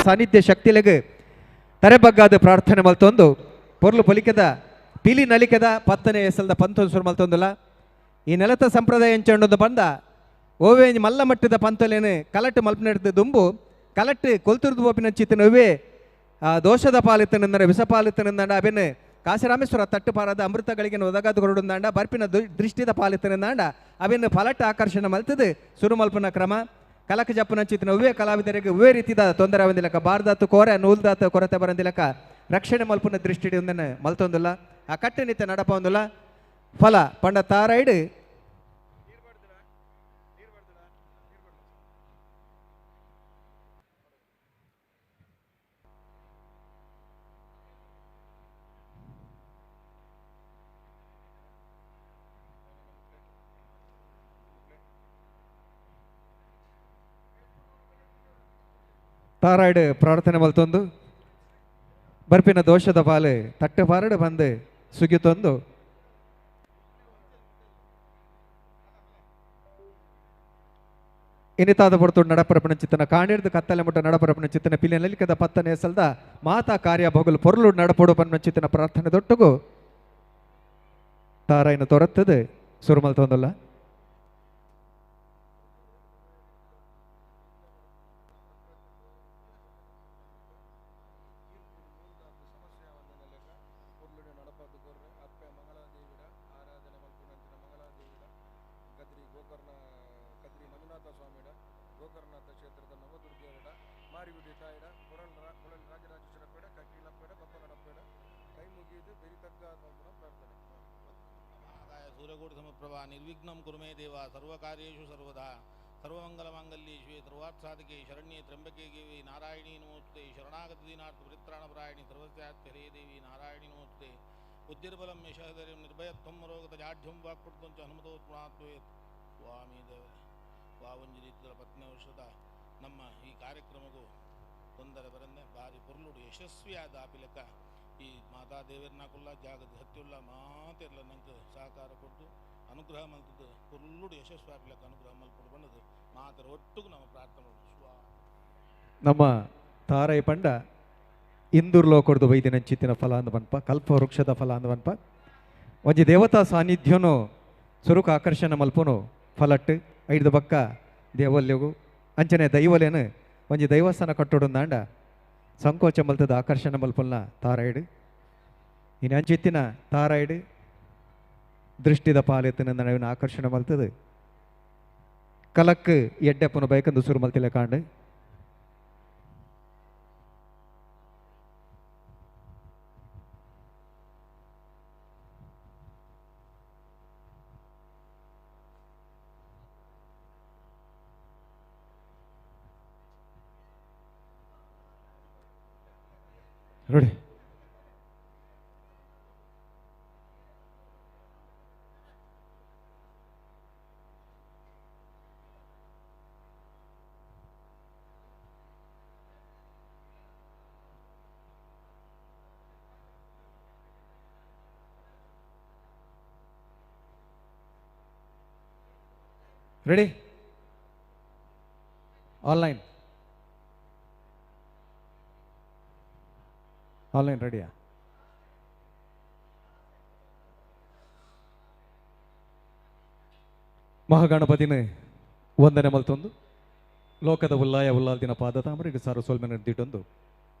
ಸಾನ್ನಿಧ್ಯ ಶಕ್ತಿಲೆಗ್ ತರೆಬಗ್ಗಾದ ಪ್ರಾರ್ಥನೆ ಮಲ್ತೊಂದು ಪೊರ್ಲು ಪೊಲಿಕೆದ ಪಿಲಿ ನಲಿಕೆದ ಪತ್ತನೆ ಎಸಲ್ದ ಪಂತೊಂದು ಸುರು ಮಲ್ತೊಂದುಲ್ಲ. ಈ ನೆಲತ ಸಂಪ್ರದಾಯ ಎಂಚೊಂಡು ಬಂದ ಓವೇ ಮಲ್ಲ ಮಟ್ಟದ ಪಂತೊಲೇನು ಕಲಟ್ಟು ಮಲ್ಪನೆಡ್ದು ದುಂಬು ಕಲಟ್ಟು ಕೊಲ್ತುರ್ದು ಪೋಪಿನ ಚಿತ್ತನವೇ ದೋಷದ ಪಾಲಿತ್ತನೆಂದರೆ ವಿಷ ಪಾಲಿತ್ತನೆಂದಂಡ ಅವೆನ್ ಕಾಶಿರಾಮೇಶ್ವರ ತಟ್ಟು ಪಾರದ ಅಮೃತಗಳಿಗೆ ಒದಗಾದ ಕೊರಡುಂದಾಂಡ ಬರ್ಪಿನ ದೃಷ್ಟಿದ ಪಾಲಿತ್ತನೆಂದಾಂಡ ಅವೆನ್ ಫಲಟ್ಟು ಆಕರ್ಷಣೆ ಮಲ್ತದು ಸುರು ಮಲ್ಪನ ಕ್ರಮ. ಕಲಕ ಜಪ್ಪನ ಚಿತ್ತನ ಒವ್ವೇ ಕಲಾವಿದರಿಗೆ ಒವ್ವೇ ರೀತಿದ ತೊಂದರೆ ಅವಂದಿಲಕ್ಕ ಬಾರ್ದಾತು ಕೋರೆ ನೂಲ್ದಾತು ಕೊರತೆ ಬರಂದಿಲಕ್ಕ ರಕ್ಷಣೆ ಮಲ್ಪನ ದೃಷ್ಟಿ ಒಂದನ್ನು ಮಲ್ತೊಂದುಲ್ಲ, ಆ ಕಟ್ಟನಿತ್ಯ ನಡಪೊಂದುಲ್ಲ. ಫಲ ಪಂಡ ತಾರೈಡ್ ತಾರಾಯ್ಡ್ ಪ್ರಾರ್ಥನೆ ಮಲ್ತೊಂದು ಬರ್ಪಿನ ದೋಷದ ಪಾಲು ತಟ್ಟೆ ಪಾರಡು ಬಂದು ಸುಗಿತೊಂದು ಇನಿತಾದ ಪೊರ್ತು ನಡಪರಪಣ ಚಿತ್ತನ ಕಾಣಿರ್ದು ಕತ್ತಲೆ ಮುಟ್ಟ ನಡಪರಪಣ ಚಿತ್ತನ ಪಿಲಿನ ನಲಿಕದ ಪತ್ತನೆ ಎಸಲ್ದ ಮಾತಾ ಕಾರ್ಯ ಭೋಗಲು ಪೊರ್ಲು ನಡಪೊಡು ಪನ್ನ ಚಿತ್ತನ ಪ್ರಾರ್ಥನೆ ದೊಟ್ಟುಗು ತಾರಾಯಿನ ತೊರತ್ತದು ಸುರು ಮಲ್ತೊಂದುಲ್ಲ. ನಿರ್ವಿಘ್ನಂ ಕುರು ಮೇ ದೇವ ಸರ್ವಕಾರ್ಯೇಷು ಸರ್ವದಾ ಸರ್ವಮಂಗಲಮಾಂಗಲ್ಯೇ ಶಿವೆ ಸರ್ವಾರ್ಥಸಾಧಕೆ ಶರಣ್ಯೇ ತ್ರ್ಯಂಬಕೆ ದೇವಿ ನಾರಾಯಣೀ ನಮೋಸ್ತುತೆ. ಶರಣಾಗತಿ ದೀನಾರ್ಥ ಪರಿತ್ರಾಣಪರಾಯಣಿ ಸರ್ವಸ್ಯಾರ್ಥ್ಯರೇ ದೇವಿ ನಾರಾಯಣೀ ನಮೋಸ್ತುತೆ. ಬುದ್ಧಿರ್ಬಲಂ ಯಶಃಧೈರ್ಯಂ ನಿರ್ಭಯತ್ವಂ ಮರೋಗತ ಜಾಢ್ಯಂ ವಾಕ್ಪಟುತ್ವಂ ಚ ಹನುಮತೋ ಗುಣಾತ್ವೇತ್. ಸ್ವಾಮಿ ದೇವರೇ ವಾವಂಜಿ ರೀತಿಯ ಪತ್ನಿ ವರ್ಷದ ನಮ್ಮ ಈ ಕಾರ್ಯಕ್ರಮಕ್ಕೂ ತೊಂದರೆ ಬರಂದೆ ಭಾರಿ ಪೊರ್ಲುಡು ಯಶಸ್ವಿಯಾದ ಆಪಿಲಕ ಈ ಮಾತಾ ದೇವರನಾಕುಲ್ಲ ಜಾಗದ ಸತ್ಯುಲ್ಲ ಮಾತೆಲ್ಲ ನಂಗೆ ಸಹಕಾರ ಕೊಟ್ಟು ಅನುಗ್ರಹ ಮಲ್ತದ್ದು ಪೊರ್ಲುಡು ಯಶಸ್ವಿ ಆಗ್ಲಿಕ್ಕೆ ಅನುಗ್ರಹ ಮಲ್ಪಡು ಬಂದದ್ದು ಮಾತರ ಒಟ್ಟಿಗೂ ನಮ್ಮ ಪ್ರಾರ್ಥನೆ. ನಮ್ಮ ತಾರೈ ಪಂಡ ಇಂದೂರ್ ಲೋಕಡ್ದು ವೈದ್ಯನಂಚಿತ್ತಿನ ಫಲ ಅಂದ ಪನ್ಪ ಕಲ್ಪ ವೃಕ್ಷದ ಫಲ ಅಂದ ಪನ್ಪ ಒಂಜಿ ದೇವತಾ ಸಾನ್ನಿಧ್ಯನು ಸುರುಕು ಆಕರ್ಷಣೆ ಮಲ್ಪನು ಫಲಟ್ಟು ಐದು ಬಕ್ಕ ದೇವಲ್ಯಗು ಅಂಚನೆ ದೈವಲೇನು ಒಂಜಿ ದೈವಸ್ಥಾನ ಕಟ್ಟೋಡುಂದಾಂಡ ಸಂಕೋಚ ಮಲ್ತದ ಆಕರ್ಷಣೆ ಮಲ್ಪಲ್ನ ತಾರೈಡು ಇನ್ನು ಅಂಚಿತ್ತಿನ ತಾರೈಡು ದೃಷ್ಟಿದ ಪಾಲೆತ್ತಿನ ನಡುವಿನ ಆಕರ್ಷಣೆ ಮಲ್ತದು ಕಲಕ್ ಎಡ್ಡೆಪ್ಪನ ಬೈಕಂದು ಸುರು ಮಲ್ತಿಲ್ಲ ಕಾಂಡು. ನೋಡಿ ready online online ರೆಡಿಯಾ? ಮಹಾಗಣಪತಿನ ವಂದನೆ ಮಲ್ತೊಂದು ಲೋಕದ ಉಲ್ಲಾಯ ಉಲ್ಲಾಲ್ದಿನ ಪಾದ ತಾಮರಿಗೆ ಸಾರು ಸೋಲ್ಮೆ ನಡೆದಿಟ್ಟೊಂದು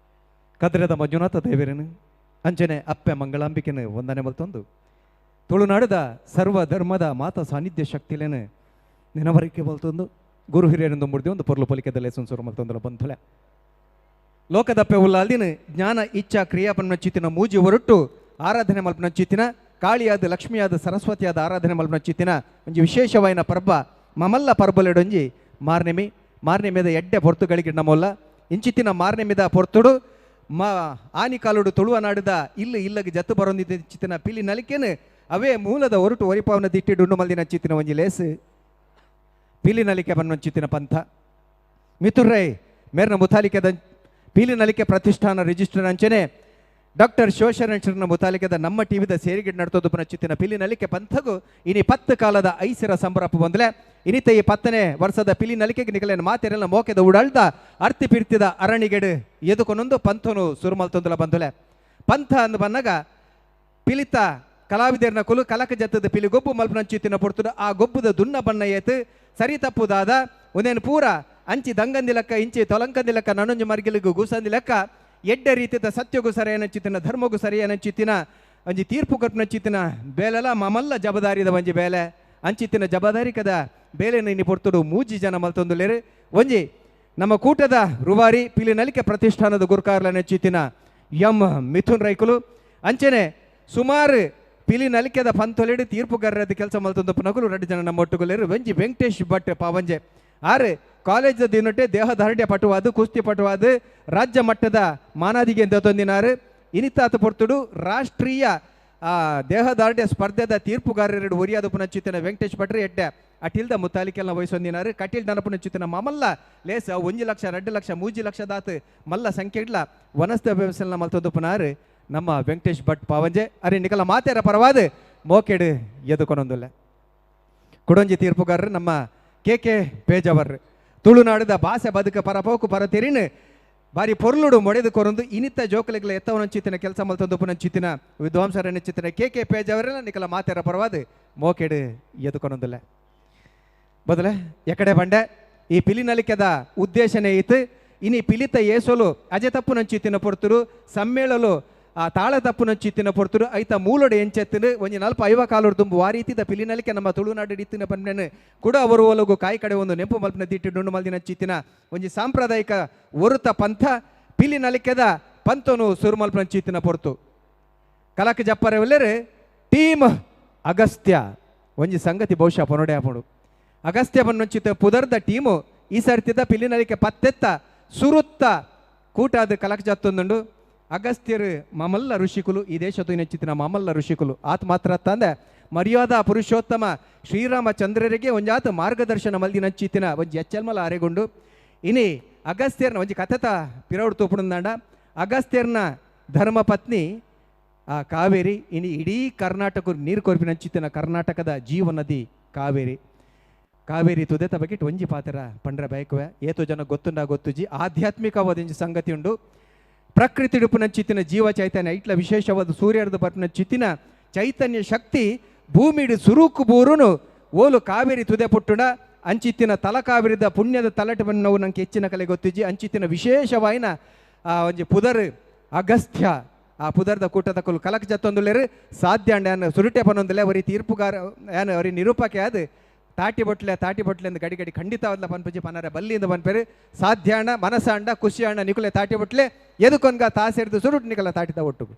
ಕದ್ರದ ಮಂಜುನಾಥ ದೇವರನು ಅಂಚನೆ ಅಪ್ಪೆ ಮಂಗಳಾಂಬಿಕೆನ ವಂದನೆ ಮಲ್ತೊಂದು ತುಳುನಾಡದ ಸರ್ವ ಧರ್ಮದ ಮಾತಾ ಸಾನ್ನಿಧ್ಯ ಶಕ್ತಿಲೇನು ನೆನವರಿಕೆ ಬಲ್ತೊಂದು ಗುರು ಹಿರಿಯರೆಂದು ಮುಡಿದು ಒಂದು ಪೊರ್ಲು ಪೊಲಿಕೆದಲ್ಲೇ ಸುನ್ಸೂರು ಮಲ್ತೊಂದಲ ಬಂಧುಲೆ ಲೋಕದಪ್ಪೆ ಉಲ್ಲಾಲ್ದಿನ ಜ್ಞಾನ ಇಚ್ಛಾ ಕ್ರಿಯಾಪನ್ನ ಚಿತ್ತಿನ ಮೂಜಿ ಹೊರಟು ಆರಾಧನೆ ಮಲ್ಪನ ಚಿತ್ತಿನ ಕಾಳಿಯಾದ ಲಕ್ಷ್ಮಿಯಾದ ಸರಸ್ವತಿಯಾದ ಆರಾಧನೆ ಮಲ್ಪನ ಚಿತ್ತಿನ ಒಂಜಿ ವಿಶೇಷವಾಯಿನ ಪರ್ಬ ಮಮಲ್ಲ ಪರ್ಬಲೆಡೊಂಜಿ ಮಾರ್ನೆಮಿ ಮಾರ್ನೆಮಿದ ಎಡ್ಡೆ ಪೊರ್ತುಗಳಿಗೆ ನಮ್ಮಲ್ಲ ಇಂಚಿತ್ತಿನ ಮಾರ್ನೆಮಿದ ಪೊರ್ತುಡು ಮಾ ಆನಿಕಾಲುಡು ತುಳುವ ನಾಡುದ ಇಲ್ಲ ಇಲ್ಲಗೆ ಜತ್ತು ಬರೊಂದಿದ್ದ ಚಿತ್ತಿನ ಪಿಲಿ ನಲಿಕೆನು ಅವೇ ಮೂಲದ ಹೊರಟು ಒರಿಪಾವನ ದಿಟ್ಟಿಡುಂಡು ಮಲ್ದಿನ ಚಿತ್ತಿನ ಒಂಜಿ ಲೇಸು ಪಿಲಿ ನಲಿಕೆ ಬನ್ನ ಚಿತ್ತಿನ ಪಂಥ ಮಿಥುರೈ ಮೇರ್ನ ಮುಥಾಲಿಕೆದ ಪೀಲಿ ನಲಿಕೆ ಪ್ರತಿಷ್ಠಾನ ರಿಜಿಸ್ಟರ್ ಅಂಚನೆ ಡಾಕ್ಟರ್ ಶಿವಶರಣ ಮುತಾಲಿಕದ ನಮ್ಮ ಟಿವಿದ ಸೇರಿಗಿಡ್ ನಡ್ತೋದು ಪುನಚಿತ್ತಿನ ಪಿಲಿ ನಲಿಕೆ ಪಂಥಗು ಇನಿ 10 ಕಾಲದ ಐಸಿರ ಸಂಬರಪ್ಪ ಬಂದಲೆ ಇನಿತ ಈ 10ನೇ ವರ್ಷದ ಪಿಲಿ ನಲಿಕೆಗೆ ನಿಗಲೇನು ಮಾತೆರೆಲ್ಲ ಮೋಕೆದ ಉಡಲ್ದ ಅರ್ತಿ ಪಿರ್ತಿದ ಅರಣಿಗೆಡು ಎದುಕೊನೊಂದು ಪಂಥನು ಸುರುಮಲ್ತೊಂದುಲ ಬಂದುಲೆ ಪಂಥ ಅಂದು ಬನ್ನಗ ಪಿಲಿತ ಕಲಾವಿದರ್ನ ಕುಲು ಕಲಕ ಜತ್ತದ ಪಿಲಿ ಗೊಬ್ಬು ಮಲ್ಪನಂಚಿತ್ತಿನ ಪೊರ್ತುಡು ಆ ಗೊಬ್ಬುದ ದುನ್ನ ಬಣ್ಣ ಏತು ಸರಿ ತಪ್ಪುದಾದ ಒಂದೇನು ಪೂರ ಅಂಚಿ ದಂಗಂದಿಲಕ್ಕ ಇಂಚಿ ತೊಲಂಕಂದಿಲಕ್ಕ ನನೊಂಜು ಮರ್ಗಿಲಿಗು ಗೂಸಂದಿಲಕ್ಕ ಎಡ್ಡ ರೀತಿಯ ಸತ್ಯಗೂ ಸರಿಯನಂಚಿತ್ತಿನ ಧರ್ಮಗೂ ಸರಿಯನಂಚಿತ್ತಿನ ಒಂಜಿ ತೀರ್ಪು ಕಟ್ನಂಚಿತ್ತಿನ ಬೇಲೆಲ ಮಮಲ್ಲ ಜಬದಾರಿದ ಒಂಜಿ ಬೇಲೆ ಅಂಚಿತ್ತಿನ ಜಬದಾರಿಕದ ಬೇಲೆ ಇನಿ ಪೊರ್ತುಡು ಮೂಜಿ ಜನ ಮಲ್ತೊಂದುಲೇರು ಒಂಜಿ ನಮ್ಮ ಕೂಟದ ರೂವಾರಿ ಪಿಲಿ ನಲಿಕೆ ಪ್ರತಿಷ್ಠಾನದ ಗುರುಕಾರ್ಲ ನೆಚ್ಚಿತ್ತಿನ ಎಂ ಮಿಥುನ್ ರೈಕುಲು ಅಂಚನೆ ಸುಮಾರು ಪಿಲಿ ನಲಿಕೆದ ಪಂತೊಲೆಡು ತೀರ್ಪುಗಾರರದ ಕೆಲಸ ಮಲ್ತೊಂದು ನಗುಲು 2 ಜನ ನಮ್ಮ ಒಟ್ಟುಗುಲೇರು ಒಂಜಿ ವೆಂಕಟೇಶ್ ಭಟ್ ಪಾವಂಜೆ ಆರು ಕಾಲೇಜ್ ದಿನೊಟ್ಟೆ ದೇಹದಾರ್ಢ್ಯ ಪಟುವಾದು ಕುಸ್ತಿ ಪಟುವಾದು ರಾಜ್ಯ ಮಟ್ಟದ ಮಾನಾದಿಗೆ ಅಂತ ತೊಂದಿನಾರು ಇನಿತಾತ ಪೊರ್ತುಡು ರಾಷ್ಟ್ರೀಯ ದೇಹದಾರ್ಢ್ಯ ಸ್ಪರ್ಧೆದ ತೀರ್ಪುಗಾರರು ಒರಿಯಾದ ಪುನಚಿತ್ತಿನ ವೆಂಕಟೇಶ್ ಭಟ್ರು ಎಡ್ಡೆ ಅಟಿಲ್ದ ಮುತ್ತಾಲಿಕೆಲ್ಲ ವಹಿಸೊಂದಿನಾರು ಕಟೀಲ್ ದನಪುನಚಿತ್ತಿನ ಮಮಲ್ಲ ಲೇಸ 1 ಲಕ್ಷ 2 ಲಕ್ಷ 3 ಲಕ್ಷ ದಾತು ಮಲ್ಲ ಸಂಖ್ಯೆ ಇಡ್ಲ ವನಸ್ತ ವ್ಯವಸ್ಥೆ ಮಲ್ತೊಂದು ಪುನಾರು ನಮ್ಮ ವೆಂಕಟೇಶ್ ಭಟ್ ಪಾವಂಜೆ ಅರೆ ನಿಕಲ ಮಾತೇರ ಪರವಾದ ಮೋಕೆಡು ಎದುಕೊನೊಂದುಲ್ಲ ಕುಡೊಂಜಿ ತೀರ್ಪುಗಾರರು ನಮ್ಮ ಕೆ ಕೆ ಪೇಜವರ್ ತುಳುನಾಡದ ಭಾಷೆ ಬದುಕ ಪರಪೋಕು ಪರತಿರಿನ ಬಾರಿ ಪೊರ್ಲುಡು ಮೊಡೆದು ಕೊರೊಂದು ಇನಿತ ಜೋಕಲಿಗಳ ಎತ್ತವನಂಚಿತ್ತಿನ ಕೆಲಸ ಮಲ್ತೊಂದು ಪುನಂಚಿತ್ತಿನ ವಿದ್ವಾಂಸರನಂಚಿತ್ತಿನ ಕೆ ಕೆ ಪೇಜವರೆಲ್ಲ ನಿಕಲ ಮಾತೇರ ಪರವಾದ ಮೋಕೆಡು ಎದುಕೊನೊಂದುಲ್ಲ ಬದಲೆ ಎಕಡೆ ಬಂಡೆ ಈ ಪಿಲಿ ನಲಿಕೆದ ಉದ್ದೇಶನೇ ಇತ್ತು ಇನಿ ಪಿಲಿತ ಏಸೋಲು ಅಜೆ ತಪ್ಪು ನಂಚಿತ್ತಿನ ಪೊರ್ತುರು ಸಮ್ಮೇಳಲು ಆ ತಾಳ ತಪ್ಪು ನಂಚಿತ್ತಿನ ಪೊರ್ತುರು ಐತ ಮೂಲೊಡೆ ಎಂಚೆತ್ತಿನ ಒಂಜಿ 40-50 ಕಾಲೋಡು ತುಂಬು ಆ ರೀತಿದ ಪಿಲಿನಲಿಕೆ ನಮ್ಮ ತುಳುನಾಡು ಇತ್ತಿನ ಪನ್ನೆನು ಕೂಡ ಅವರು ಒಲಗು ಕಾಯಿ ಕಡೆ ಒಂದು ನೆಂಪು ಮಲ್ಪಿನ ದಿಟ್ಟು ಡುಂಡು ಮಲ್ದಿನ ಚಿತ್ತಿನ ಒಂಜಿ ಸಾಂಪ್ರದಾಯಿಕ ಒರುತ ಪಂಥ ಪಿಲಿನಲಿಕೆದ ಪಂಥನು ಸುರುಮಲ್ಪನ ಚಿತ್ತಿನ ಪೊರ್ತು ಕಲಕ ಜಪ್ಪರೆ ಒಲ್ಲೆರು ಟೀಮ್ ಅಗಸ್ತ್ಯ ಒಂಜಿ ಸಂಗತಿ ಬಹುಶಃ ಪೊನೊಡೆ ಆಪುಂಡು ಅಗಸ್ತ್ಯ ಬನ್ನೊಂಚಿತ ಪುದರ್ದ ಟೀಮು ಈ ಸರ್ತಿದ ಪಿಲಿನಲಿಕೆ ಪತ್ತೆತ್ತ ಸುರುತ್ತ ಕೂಟಾದ ಕಲಕ ಜತ್ತೊಂದುಂಡು ಅಗಸ್ತ್ಯರು ಮಮಲ್ಲ ಋಷಿಕುಲು ಈ ದೇಶದ ನೆಚ್ಚಿನ ಮಮಲ್ಲ ಋಷಿಕುಲು ಆತ ಮಾತ್ರ ತಂದೆ ಮರ್ಯಾದಾ ಪುರುಷೋತ್ತಮ ಶ್ರೀರಾಮಚಂದ್ರರಿಗೆ ಒಂಜಾತ ಮಾರ್ಗದರ್ಶನ ಮಲ್ದಿ ನಂಚಿತ್ತಿನ ಒಂಜಿ ಎಚ್ಚಲ್ಮಲ ಅರೆಗೊಂಡು ಇನಿ ಅಗಸ್ತ್ಯರ್ನ ಒಂಜಿ ಕಥೆತ ಪಿರೌಡ್ ತೂಪುಂದಾಂಡ ಅಗಸ್ತ್ಯರ್ನ ಧರ್ಮಪತ್ನಿ ಆ ಕಾವೇರಿ ಇನಿ ಇಡೀ ಕರ್ನಾಟಕ ನೀರು ಕೊರ್ಪಿನ ನಂಚಿತ್ತಿನ ಕರ್ನಾಟಕದ ಜೀವನದಿ ಕಾವೇರಿ ಕಾವೇರಿ ತುದೆತ ಬಗ್ಗೆ ಒಂಜಿ ಪಾತ್ರ ಪಂಡ್ರ ಬಯಕುವೆ ಏತೋ ಜನ ಗೊತ್ತುಂಡ ಗೊತ್ತುಜಿ ಆಧ್ಯಾತ್ಮಿಕವಾದ ಒಂಜಿ ಸಂಗತಿ ಉಂಡು ಪ್ರಕೃತಿ ಚಿತ್ತಿನ ಜೀವ ಚೈತನ್ಯ ಇಟ್ಲ ವಿಶೇಷವಾದ ಸೂರ್ಯರ್ದ ಬರ್ಪಿನ ಚಿತ್ತಿನ ಚೈತನ್ಯ ಶಕ್ತಿ ಭೂಮಿಡು ಸುರುಕು ಬೂರುನು ಓಲು ಕಾವೇರಿ ತುದೆ ಪುಟ್ಟುಣ ಅಂಚಿತ್ತಿನ ತಲಕಾವೇರಿದ ಪುಣ್ಯದ ತಲಟು ನಾವು ನಂಗೆ ಹೆಚ್ಚಿನ ಕಲೆ ಗೊತ್ತಿಜ್ಜಿ ಅಂಚಿತ್ತಿನ ವಿಶೇಷವಾಯಿನ ಆ ಒಂಜಿ ಪುದರ್ ಅಗಸ್ತ್ಯ ಆ ಪುದರ್ದ ಕೂಟದ ಕುಲು ಕಲಕ ಜತ್ತೊಂದುಲೇರು ಸಾಧ್ಯ ಅಂಡ ಯಾನ್ ಸುರುಟೆ ಪನ್ನೊಂದುಲೆ ಅವರಿ ತೀರ್ಪುಗಾರ ಯಾನ್ ಅವರಿ ನಿರೂಪಕೆ ಅದು ತಾಟಿ ಬೊಟ್ಲೆ ತಾಟಿ ಬೊಟ್ಲೆ ಅಂದ್ ಗಡಿ ಗಡಿ ಖಂಡಿತವಾದ್ಲ ಪನ್ಪುಜಿ ಪನ್ನರೆ ಬಲ್ಲಿಂದ ಪನ್ಪೇರು ಸಾಧ್ಯ ಅಣ್ಣ ಮನಸ ಅಣ್ಣ ಖುಷಿ ಅಣ್ಣ ನಿಕುಲೆ ತಾಟಿ ಬೊಟ್ಲೆ ಎದುಕೊಂಗ ತಾಸೆಡ್ದು ಸುರುಟ್ ನಿಕಲ ತಾಟಿದ ಒಟ್ಟುಗು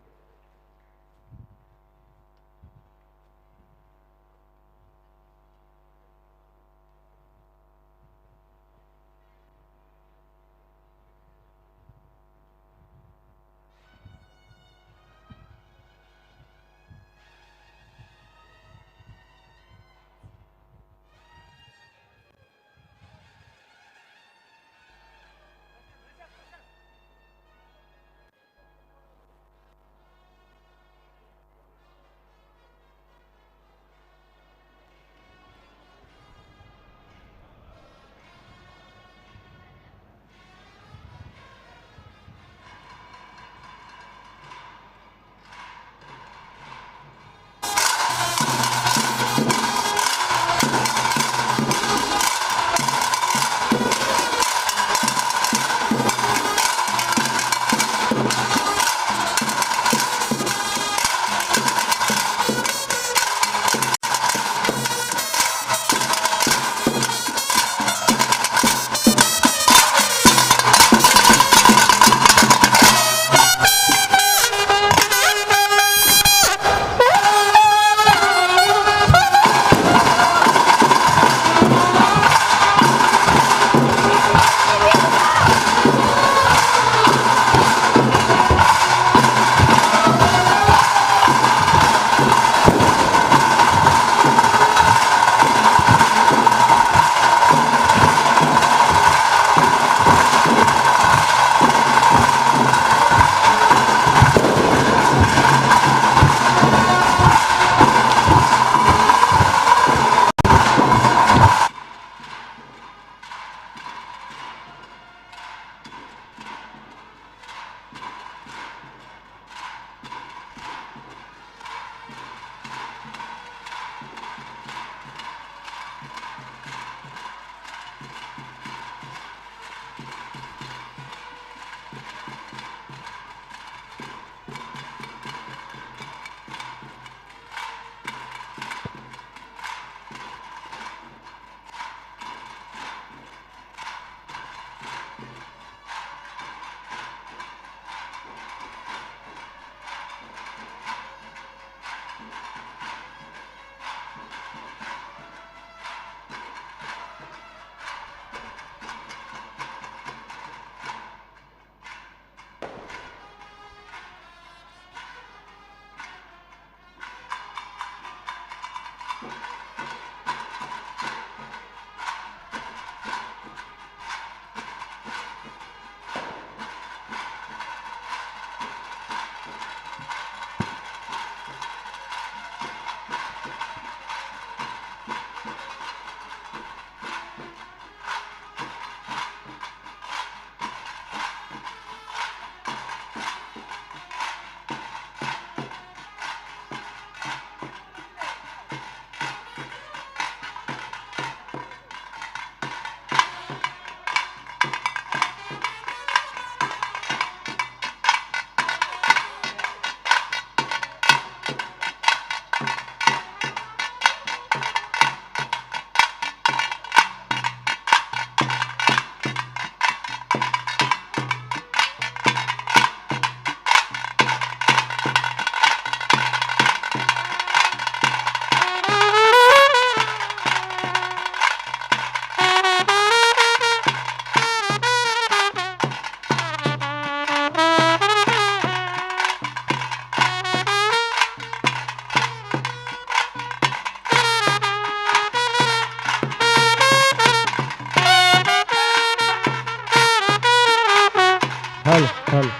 Hello hello.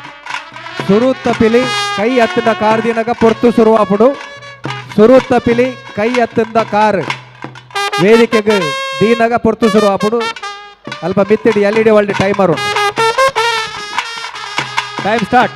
ಸುರುತ್ತ ಪಿಲಿ ಕೈ ಹತ್ತಿದ ಕಾರ್ ದಿನಗ ಪೊರ್ತು ಸುರುವಾಪುಡು. ಸುರುತ್ತ ಪಿಲಿ ಕೈ ಹತ್ತಿಂದ ಕಾರ್ ವೇದಿಕೆಗೆ ದೀನಗ ಪೊರ್ತು ಸುರುವಾಪುಡು. ಅಲ್ಪ ಮಿತ್ತಿಡಿ L E D world timer ಉಂಟು. Time start.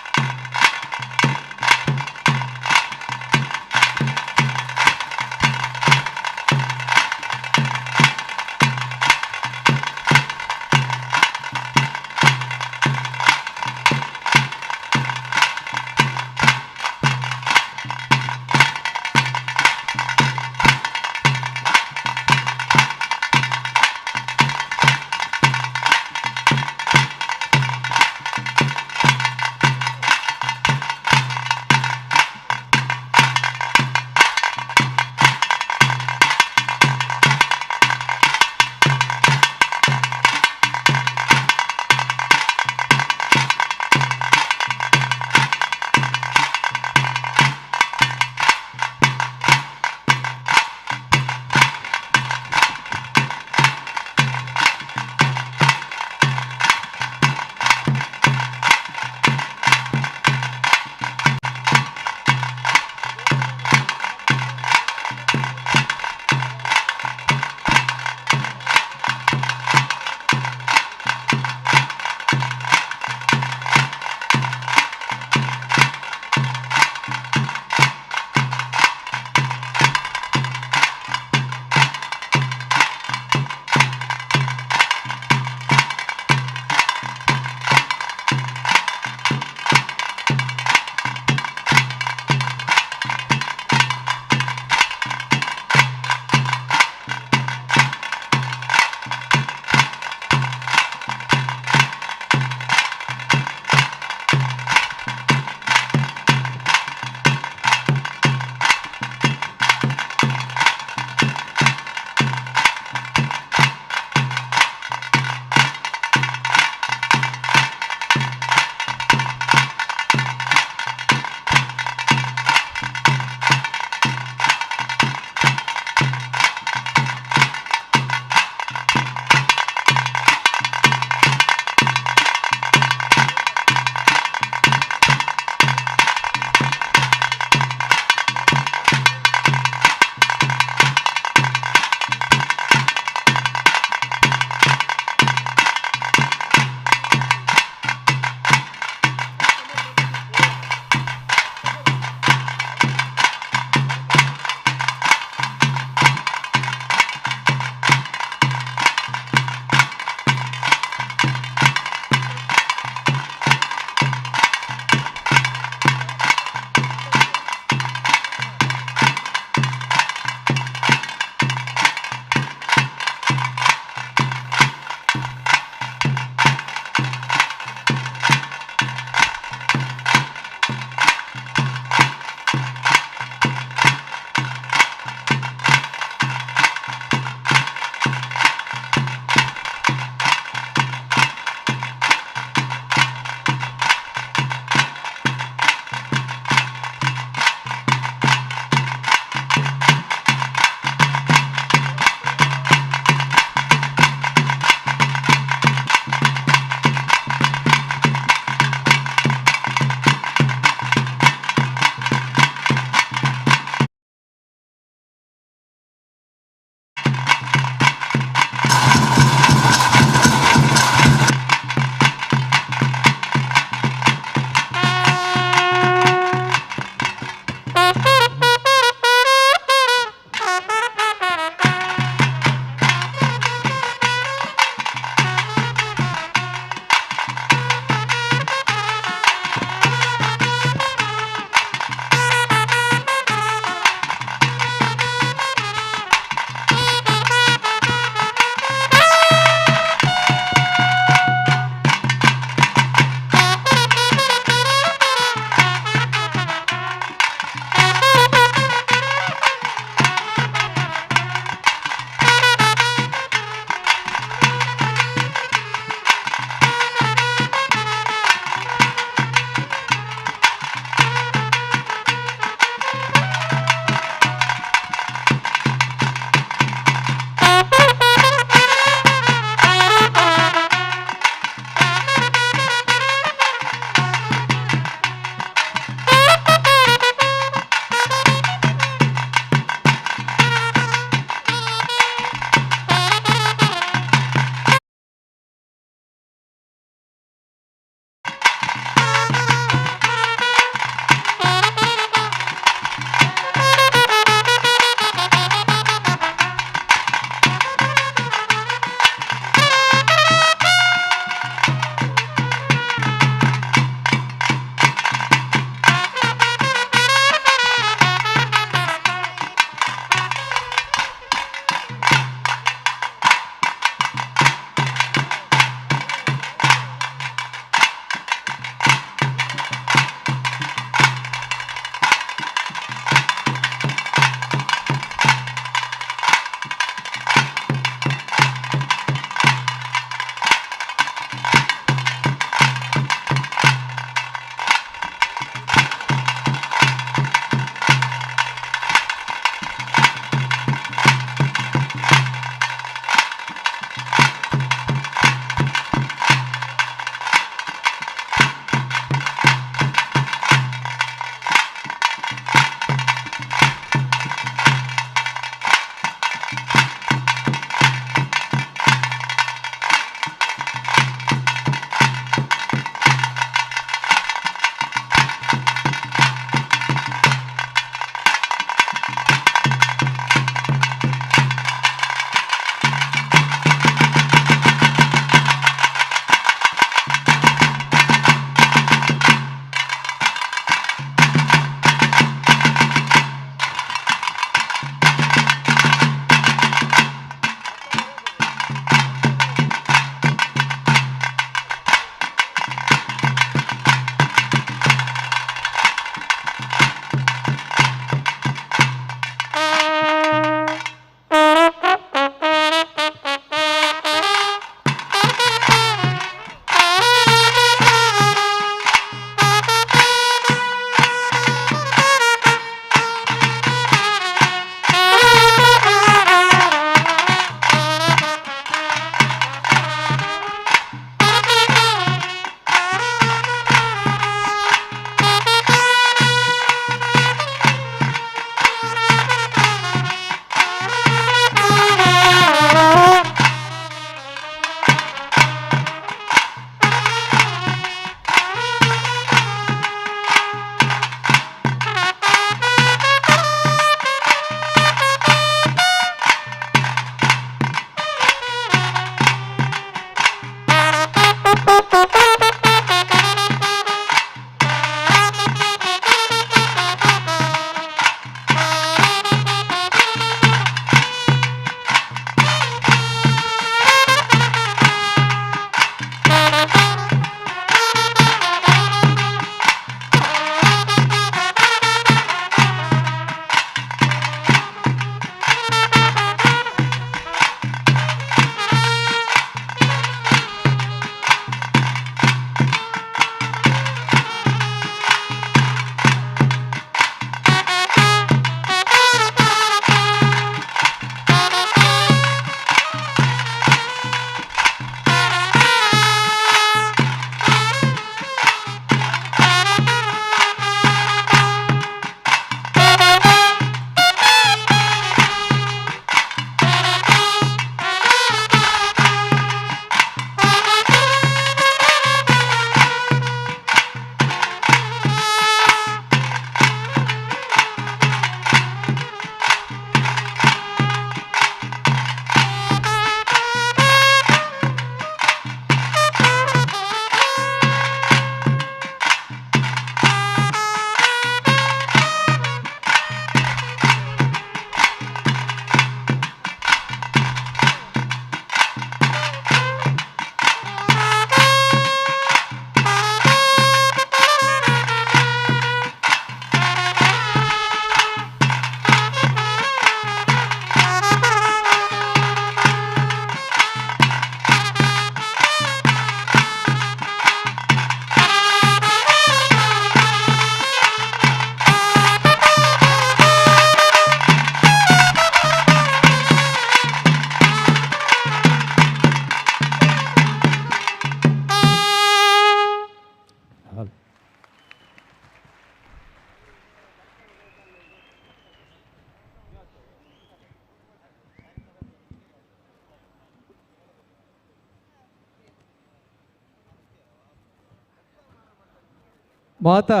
ಮಾತಾ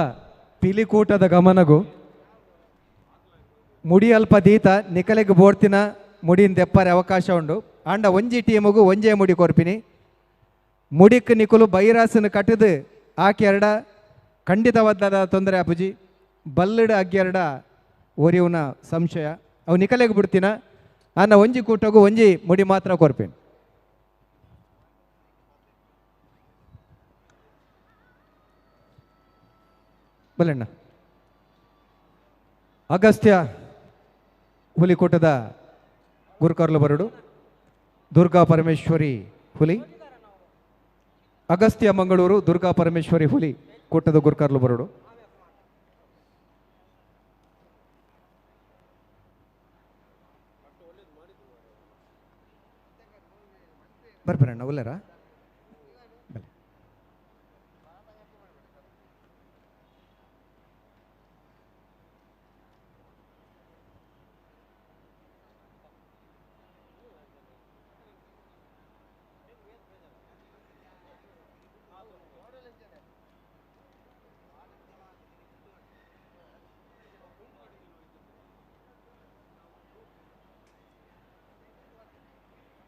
ಪಿಲಿಕೂಟದ ಗಮನಗು ಮುಡಿ ಅಲ್ಪ ದೀತ ನಿಕಲೆಗ್ ಬೋಡ್ತಿನ ಮುಡಿನ ದೆಪ್ಪರೆ ಅವಕಾಶ ಉಂಡು. ಆಂಡ ಒಂಜಿ ಟೀಮುಗು ಒಂಜೇ ಮುಡಿ ಕೊರ್ಪಿನಿ. ಮುಡಿಕ್ ನಿಕುಲು ಬೈರಾಸನ ಕಟ್ಟದು ಆಕೆ ಎರಡ ಖಂಡಿತವಾದ ತೊಂದರೆ ಅಪುಜಿ. ಬಲ್ಲಡ ಅಗ್ಗೆರಡ ಒರಿಯುನ ಸಂಶಯ ಅವು ನಿಕಲೆಗ್ ಬಿಡ್ತಿನ. ಆಂಡ ಒಂಜಿ ಕೂಟಗು ಒಂಜಿ ಮುಡಿ ಮಾತ್ರ ಕೊರ್ಪಿನಿ. ಬಲ್ಲಣ್ಣ ಅಗಸ್ತ್ಯ ಹುಲಿಕೂಟದ ಗುರುಕರ್ಲು ಬರಡು, ದುರ್ಗಾ ಪರಮೇಶ್ವರಿ ಹುಲಿ, ಅಗಸ್ತ್ಯ ಮಂಗಳೂರು ದುರ್ಗಾ ಪರಮೇಶ್ವರಿ ಹುಲಿ ಕೂಟದ ಗುರುಕರ್ಲು ಬರಡು. ಬರ್ಬರಣ್ಣ ಒಲ್ಲೆರಾ?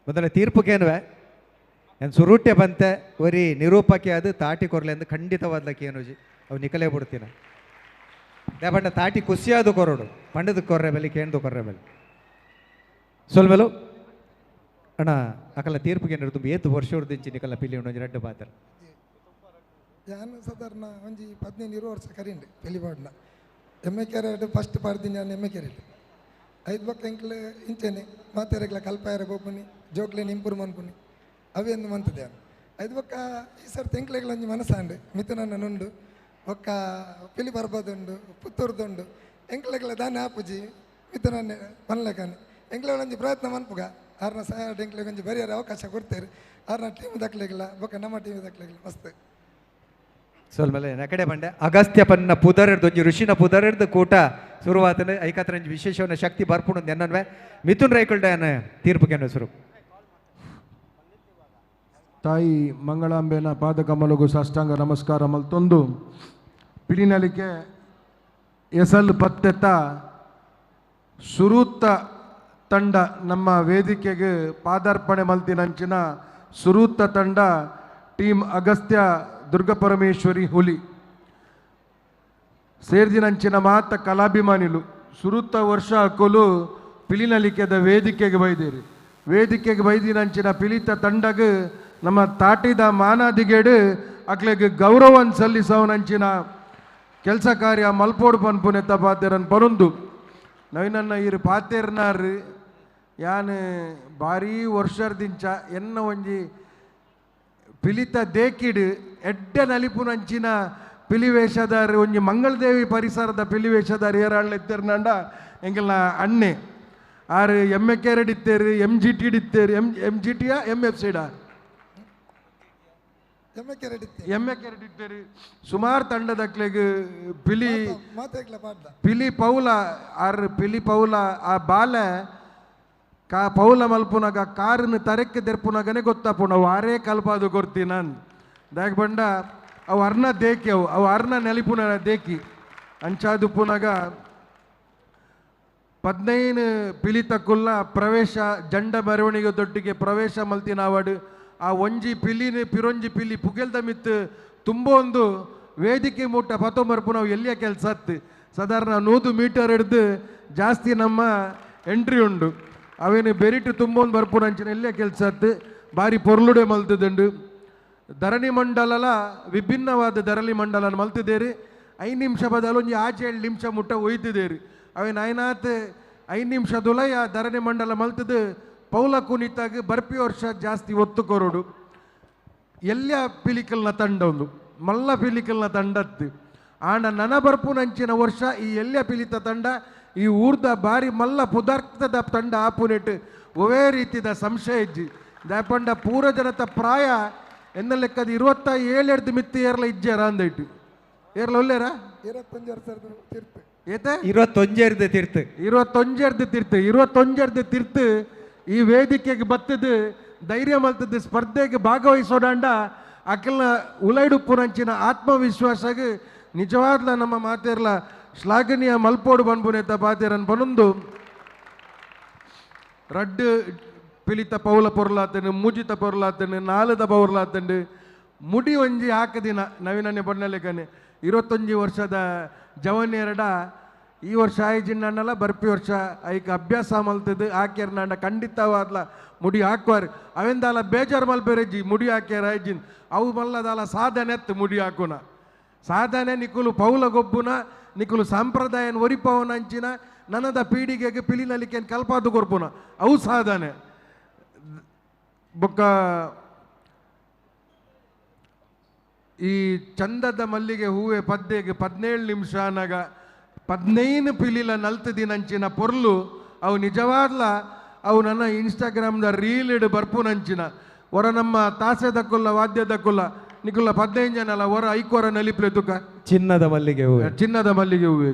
ಮೊದಲ ತೀರ್ಪುಕೇನುವೆ ಏನು ಸುರುಟೆ ಬಂತೆ ಒರಿ ನಿರೂಪಕ್ಕೆ ಅದು ತಾಟಿ ಕೊರಲೆ ಅಂದು ಖಂಡಿತವಾದ್ಲಕ್ಕೆ ಏನು ಅವು ನಿಕಲೇ ಬಿಡ್ತೀನ. ದೇಪಂಡ ತಾಟಿ ಕುಸಿಯಾದು ಕೊರಡು ಪಂಡದ ಕೊರ್ರೆ ಬೆಲೆ ಕೇಂದು ಕೊರ್ರೆ ಬೆಲೆ ಸೊಲ್ಮೆಲು ಅಣ್ಣ ಅಕಲ ತೀರ್ಪುಗೆ ತುಂಬ ಏತು ವರ್ಷ ದಿಂಚಿ ನಿಕಲ ಪಿಲಿ ಉಂಡು ಒಂಜಿ ರಡ್ಡು ಪಾತ್ರ. ಯಾನು ಸಾಧಾರಣ ಒಂಜಿ 15 20 ವರ್ಷ ಕರಿಂಡೆ ಪಿಲಿಪಾಡ್ನ ಎಮ್ಮೆ ಕೆರೆ ಫಸ್ಟ್ ಪಾಡ್ತೀನಿ ನಾನು ಎಮ್ಮೆ ಕೆರೆ ಐದು ಬಕ್ಕ ಎಂಕ್ಲೆ ಇಂಚೆನೆ ಮಾತೆರೆಗ್ಲ ಕಲ್ಪಾಯರ ಬೋಪುನಿ ಜೋಕ್ಲೇನು ಇಂಪ್ರೂವ್ ಮನ್ಪುನಿ ಅವೇಂದು ಮಂತದೆ ಐದು ಬೊಕ್ಕ ಈ ಸರ್ತಿ ಎಂಕ್ಲೆಗ್ಲ ಒಂಜಿ ಮನಸ್ಸಾಂಡು ಮಿಥುನನ್ನ ನುಂಡು ಬೊಕ್ಕ ಪಿಲಿ ಬರ್ಬದುಂಡು ಪುತ್ತೂರ್ದುಂಡು ಎಂಕ್ಲೆಗ್ಲ ದಾನೆ ಆಪುಜಿ ಮಿಥುನನ್ನೆ ಪನ್ಲೆಕಾನೆ ಎಂಕ್ಲೆ ಒಂಜಿ ಪ್ರಯತ್ನ ಮನ್ಪುಗ ಆರ್ನ ಸಹಾಯ ಎಂಕ್ಲೆಗ್ ಒಂಜಿ ಬರಿಯರ ಅವಕಾಶ ಕೊಡ್ತೇವೆ ಆರ್ನ ಟೀಮ್ ದಕ್ಲೆಗ್ಲ ಬೊಕ್ಕ ನಮ್ಮ ಟೀಮ್ ದಕ್ಲೆಗ್ಲ ಮಸ್ತ್. ಸೋಲ್ಮೇಲೆ ನಕಡೆ ಬಂಡೆ ಅಗಸ್ತ್ಯ ಪನ್ನ ಪುದರ್ದು ಒಂಜಿ ಋಷಿನ ಪುದರ್ದು ಕೂಟ ಶುರುವಾತನೆ ಐಕತ್ರ ವಿಶೇಷವನ್ನ ಶಕ್ತಿ ಬರ್ಪುಂಡು ಎನ್ನನ್ವೆ ಮಿಥುನ್ ರೈಕುಲ್ಡಾನ ತೀರ್ಪುಗೆ ಶುರು. ತಾಯಿ ಮಂಗಳಾಂಬೆನ ಪಾದಕಮಲಗು ಸಾಷ್ಟಾಂಗ ನಮಸ್ಕಾರ ಮಲ್ತೊಂದು ಪಿಲಿನಲಿಕೆ ಎಸಲ್ ಪತ್ತೆತ್ತ ಸುರೂತ್ತ ತಂಡ ನಮ್ಮ ವೇದಿಕೆಗೆ ಪಾದಾರ್ಪಣೆ ಮಲ್ತಿನಂಚಿನ ಸುರೂತ್ತ ತಂಡ ಟೀಮ್ ಅಗಸ್ತ್ಯ ದುರ್ಗಪರಮೇಶ್ವರಿ ಹುಲಿ ಸೇರ್ದಿನಂಚಿನ ಮಾತ ಕಲಾಭಿಮಾನಿಲು ಸುರುತ್ತ ವರ್ಷ ಅಕ್ಕಲು ಪಿಲಿನಲಿಕೆದ ವೇದಿಕೆಗೆ ಬೈದಿರಿ ವೇದಿಕೆಗೆ ಬೈದಿನಂಚಿನ ಪಿಲಿತ ತಂಡಗ್ ನಮ್ಮ ತಾಟಿದ ಮಾನಾದಿಗೇಡು ಅಕ್ಲೆಗ್ ಗೌರವನ್ ಸಲ್ಲಿಸವನಂಚಿನ ಕೆಲಸ ಕಾರ್ಯ ಮಲ್ಪೋಡು ಪನ್ಪುನೆತ್ತ ಪಾತೆರನ್ ಪರುಂದು ನವೀನನ್ನ ಇರು ಪಾತೆರ್ನಾರು ಯಾನ್ ಭಾರೀ ವರ್ಷರ್ದಿಂಚ ಎನ್ನ ಒಂಜಿ ಪಿಲಿತ ದೇಕಿಡು ಎಡ್ಡೆ ನಲಿಪುನಂಚಿನ ಪಿಲಿವೇಷದಾರ್ ಒಂಜಿ ಮಂಗಳದೇವಿ ಪರಿಸರದ ಪಿಲಿವೇಷದಾರ್ ಏರಾಳ್ ಎತ್ತೇರ್ನಂಡ ಎಂಕಲ್ನ ಅಣ್ಣೆ ಆರು ಎಮ್ ಎ ಕೆರೆಡ್ ಇತ್ತೇರು ಎಮ್ ಜಿ ಟಿ ಇತ್ತೇರು ಎಮ್ ಎಮ್ ಜಿ ಟಿಯಾ ಎಮ್ ಎಫ್ ಸಿಡಾ ಎಮ್ ಎ ಕೆರೆಡ್ ಇತ್ತೇರು ಸುಮಾರು ತಂಡದಕ್ಲೆಗ್ ಪಿಲಿ ಪಿಲಿ ಪೌಲ ಆರು ಪಿಲಿ ಪೌಲ ಆ ಬಾಲೆ ಕಾ ಪೌಲ ಮಲ್ಪುನಗ ಕಾರನ್ನು ತರೆಕ್ಕೆ ದೆರ್ಪುನಗನೆ ಗೊತ್ತಪ್ಪು ನಾವು ಆರೇ ಕಲ್ಪಾದು ಕೊರ್ತಿ ನಾನು ದಾಗ್ ಬಂಡ ಅವು ಅರ್ನ ದೇಕಿ ಅವು ಅವು ಅರ್ನ ನೆಲಿಪುನ ದೇಕಿ ಅಂಚಾದುಪ್ಪುನಗ 15 ಪಿಲಿತಕ್ಕುಲ್ಲ ಪ್ರವೇಶ ಜಂಡ ಮೆರವಣಿಗೆ ದೊಡ್ಡಿಗೆ ಪ್ರವೇಶ ಮಲ್ತಿನಾವಡು ಆ ಒಂಜಿ ಪಿಲಿನ ಪಿರೊಂಜಿ ಪಿಲಿ ಪುಗೆಲ್ದ ಮಿತ್ತು ತುಂಬ ಒಂದು ವೇದಿಕೆ ಮೂಟ ಪತ್ತೊಂಬರ್ಪು ನಾವು ಎಲ್ಲಿಯ ಕೆಲಸ ಅತ್ತು ಸಾಧಾರಣ 100 ಮೀಟರ್ ಹಿಡ್ದು ಜಾಸ್ತಿ ನಮ್ಮ ಎಂಟ್ರಿ ಉಂಡು ಅವೇನು ಬೆರಿಟು ತುಂಬೊಂದು ಬರ್ಪುನ ಅಂಚಿನ ಎಲ್ಲಿಯ ಕೆಲಸ ಅತ್ತು ಭಾರಿ ಪೊರ್ಲುಡೆ ಮಲ್ತದುಂಡು ಧರಣಿ ಮಂಡಲಲ ವಿಭಿನ್ನವಾದ ಧರಣಿ ಮಂಡಲ ಮಲ್ತಿದ್ದೇರಿ 5 ನಿಮಿಷ ಬದಲು ಒಂಜಿ ಆಚೆ 7 ನಿಮಿಷ ಮುಟ್ಟ ಒಯ್ತಿದ್ದೇರಿ ಅವೇನು ಐನಾತ್ 5 ನಿಮಿಷ ದುಲಯ ಧರಣಿ ಮಂಡಲ ಮಲ್ತದು ಪೌಲ ಕುಣಿತಾಗ ಬರ್ಪಿ ವರ್ಷ ಜಾಸ್ತಿ ಒತ್ತು ಕೊರಡು ಎಲ್ಲ ಪಿಲಿಕಲ್ನ ತಂಡ ಒಂದು ಮಲ್ಲ ಪಿಲಿಕಲ್ನ ತಂಡತ್ತು ಆಂಡ ನನ ಬರ್ಪುನಂಚಿನ ವರ್ಷ ಈ ಎಲ್ಲ ಪಿಲಿತ ತಂಡ ಈ ಊರ್ದ ಬಾರಿ ಮಲ್ಲ ಪುದಾರ್ಥದ ತಂಡ ಆಪುನೆಟ್ ಒವೇ ರೀತಿದ ಸಂಶಯ ಇಜ್ಜಿ ದಾಪಂಡ ಪೂರ ಜನತ ಪ್ರಾಯ ಎನ್ನ ಲೆಕ್ಕದ 27 ಎಡ್ದು ಮಿತ್ತಿ ಏರ್ಲ ಇಜ್ಜಾರ ಅಂದೈಟು ಏರ್ಲ ಒಲ್ಲೇರಾ ಏತೆ 21 ತೀರ್ತು 21 ತೀರ್ತು 21 ತೀರ್ತು ಈ ವೇದಿಕೆಗೆ ಬತ್ತದು ಧೈರ್ಯ ಮಲ್ತದ್ದು ಸ್ಪರ್ಧೆಗೆ ಭಾಗವಹಿಸೋಡಾಂಡ ಅಕಲ್ನ ಉಲೈಡುಪ್ಪುನಂಚಿನ ಆತ್ಮವಿಶ್ವಾಸಗೆ ನಿಜವಾದ್ಲ ನಮ್ಮ ಮಾತೇರ್ಲ ಶ್ಲಾಘನೀಯ ಮಲ್ಪೋಡು ಬನ್ಬುನೆತ್ತ ಪಾತೇರನ್ ಪನೊಂದು ರಡ್ಡು ಪಿಲಿತ ಪೌಲ ಪೊರ್ಲಾತನು ಮುಜಿತ ಪೊರ್ಲಾತನು ನಾಲದ ಪೌರ್ಲಾತಂಡು ಮುಡಿ ಒಂಜಿ ಹಾಕದಿನ ನವೀನನ್ನೇ ಬಣ್ಣಲೆಕನೆ 21 ವರ್ಷದ ಜವನ್ಯರಡ ಈ ವರ್ಷ ಆಯ್ಜಿನ್ನಲ್ಲ ಬರ್ಪಿ ವರ್ಷ ಐಕ ಅಭ್ಯಾಸ ಮಲ್ತದ್ದು ಹಾಕ್ಯಾರ ಖಂಡಿತವಾದ್ಲ ಮುಡಿ ಹಾಕುವಾರು ಅವೆಂದಾಲ ಬೇಜಾರು ಮಲ್ಪೆರೆಜ್ಜಿ ಮುಡಿ ಹಾಕ್ಯಾರ ಆಯ್ಜಿನ್ ಅವು ಮಲ್ಲದಾಲ ಸಾಧನೆ ಎತ್ತು ಮುಡಿ ಹಾಕುನ ಸಾಧನೆ ನಿಕುಲು ಪೌಲ ಗೊಬ್ಬುನ ನಿಕುಲು ಸಂಪ್ರದಾಯನ ಒರಿಪವನ ಅಂಚಿನ ನನದ ಪೀಳಿಗೆಗೆ ಪಿಲಿನಲಿಕೆನ್ ಕಲ್ಪಾದು ಕೊರ್ಪುನ ಅವು ಸಾಧನೆ ಬೊಕ್ಕ ಈ ಚಂದದ ಮಲ್ಲಿಗೆ ಹೂವೆ ಪದ್ದೆಗೆ 17 ನಿಮಿಷ ಅನಗ 15 ಪಿಲಿಲ ನಲ್ತದಿನಂಚಿನ ಪೊರ್ಲು ಅವು ನಿಜವಾದ್ಲ ಅವು ನನ್ನ ಇನ್ಸ್ಟಾಗ್ರಾಮ್ದ ರೀಲ್ ಇಡು ಬರ್ಪುನಂಚಿನ ಹೊರ ನಮ್ಮ ತಾಸೆದಕ್ಕುಲ್ಲ ವಾದ್ಯದಕ್ಕುಲ್ಲ ನಿಕುಲ್ಲ 15 ಜನ ಅಲ್ಲ ಹೊರ ಐಕೋರ ನಲಿಪ್ಲೆ ತುಕ ಚಿನ್ನದ ಮಲ್ಲಿಗೆ ಹೂವೆ ಚಿನ್ನದ ಮಲ್ಲಿಗೆ ಹೂವೆ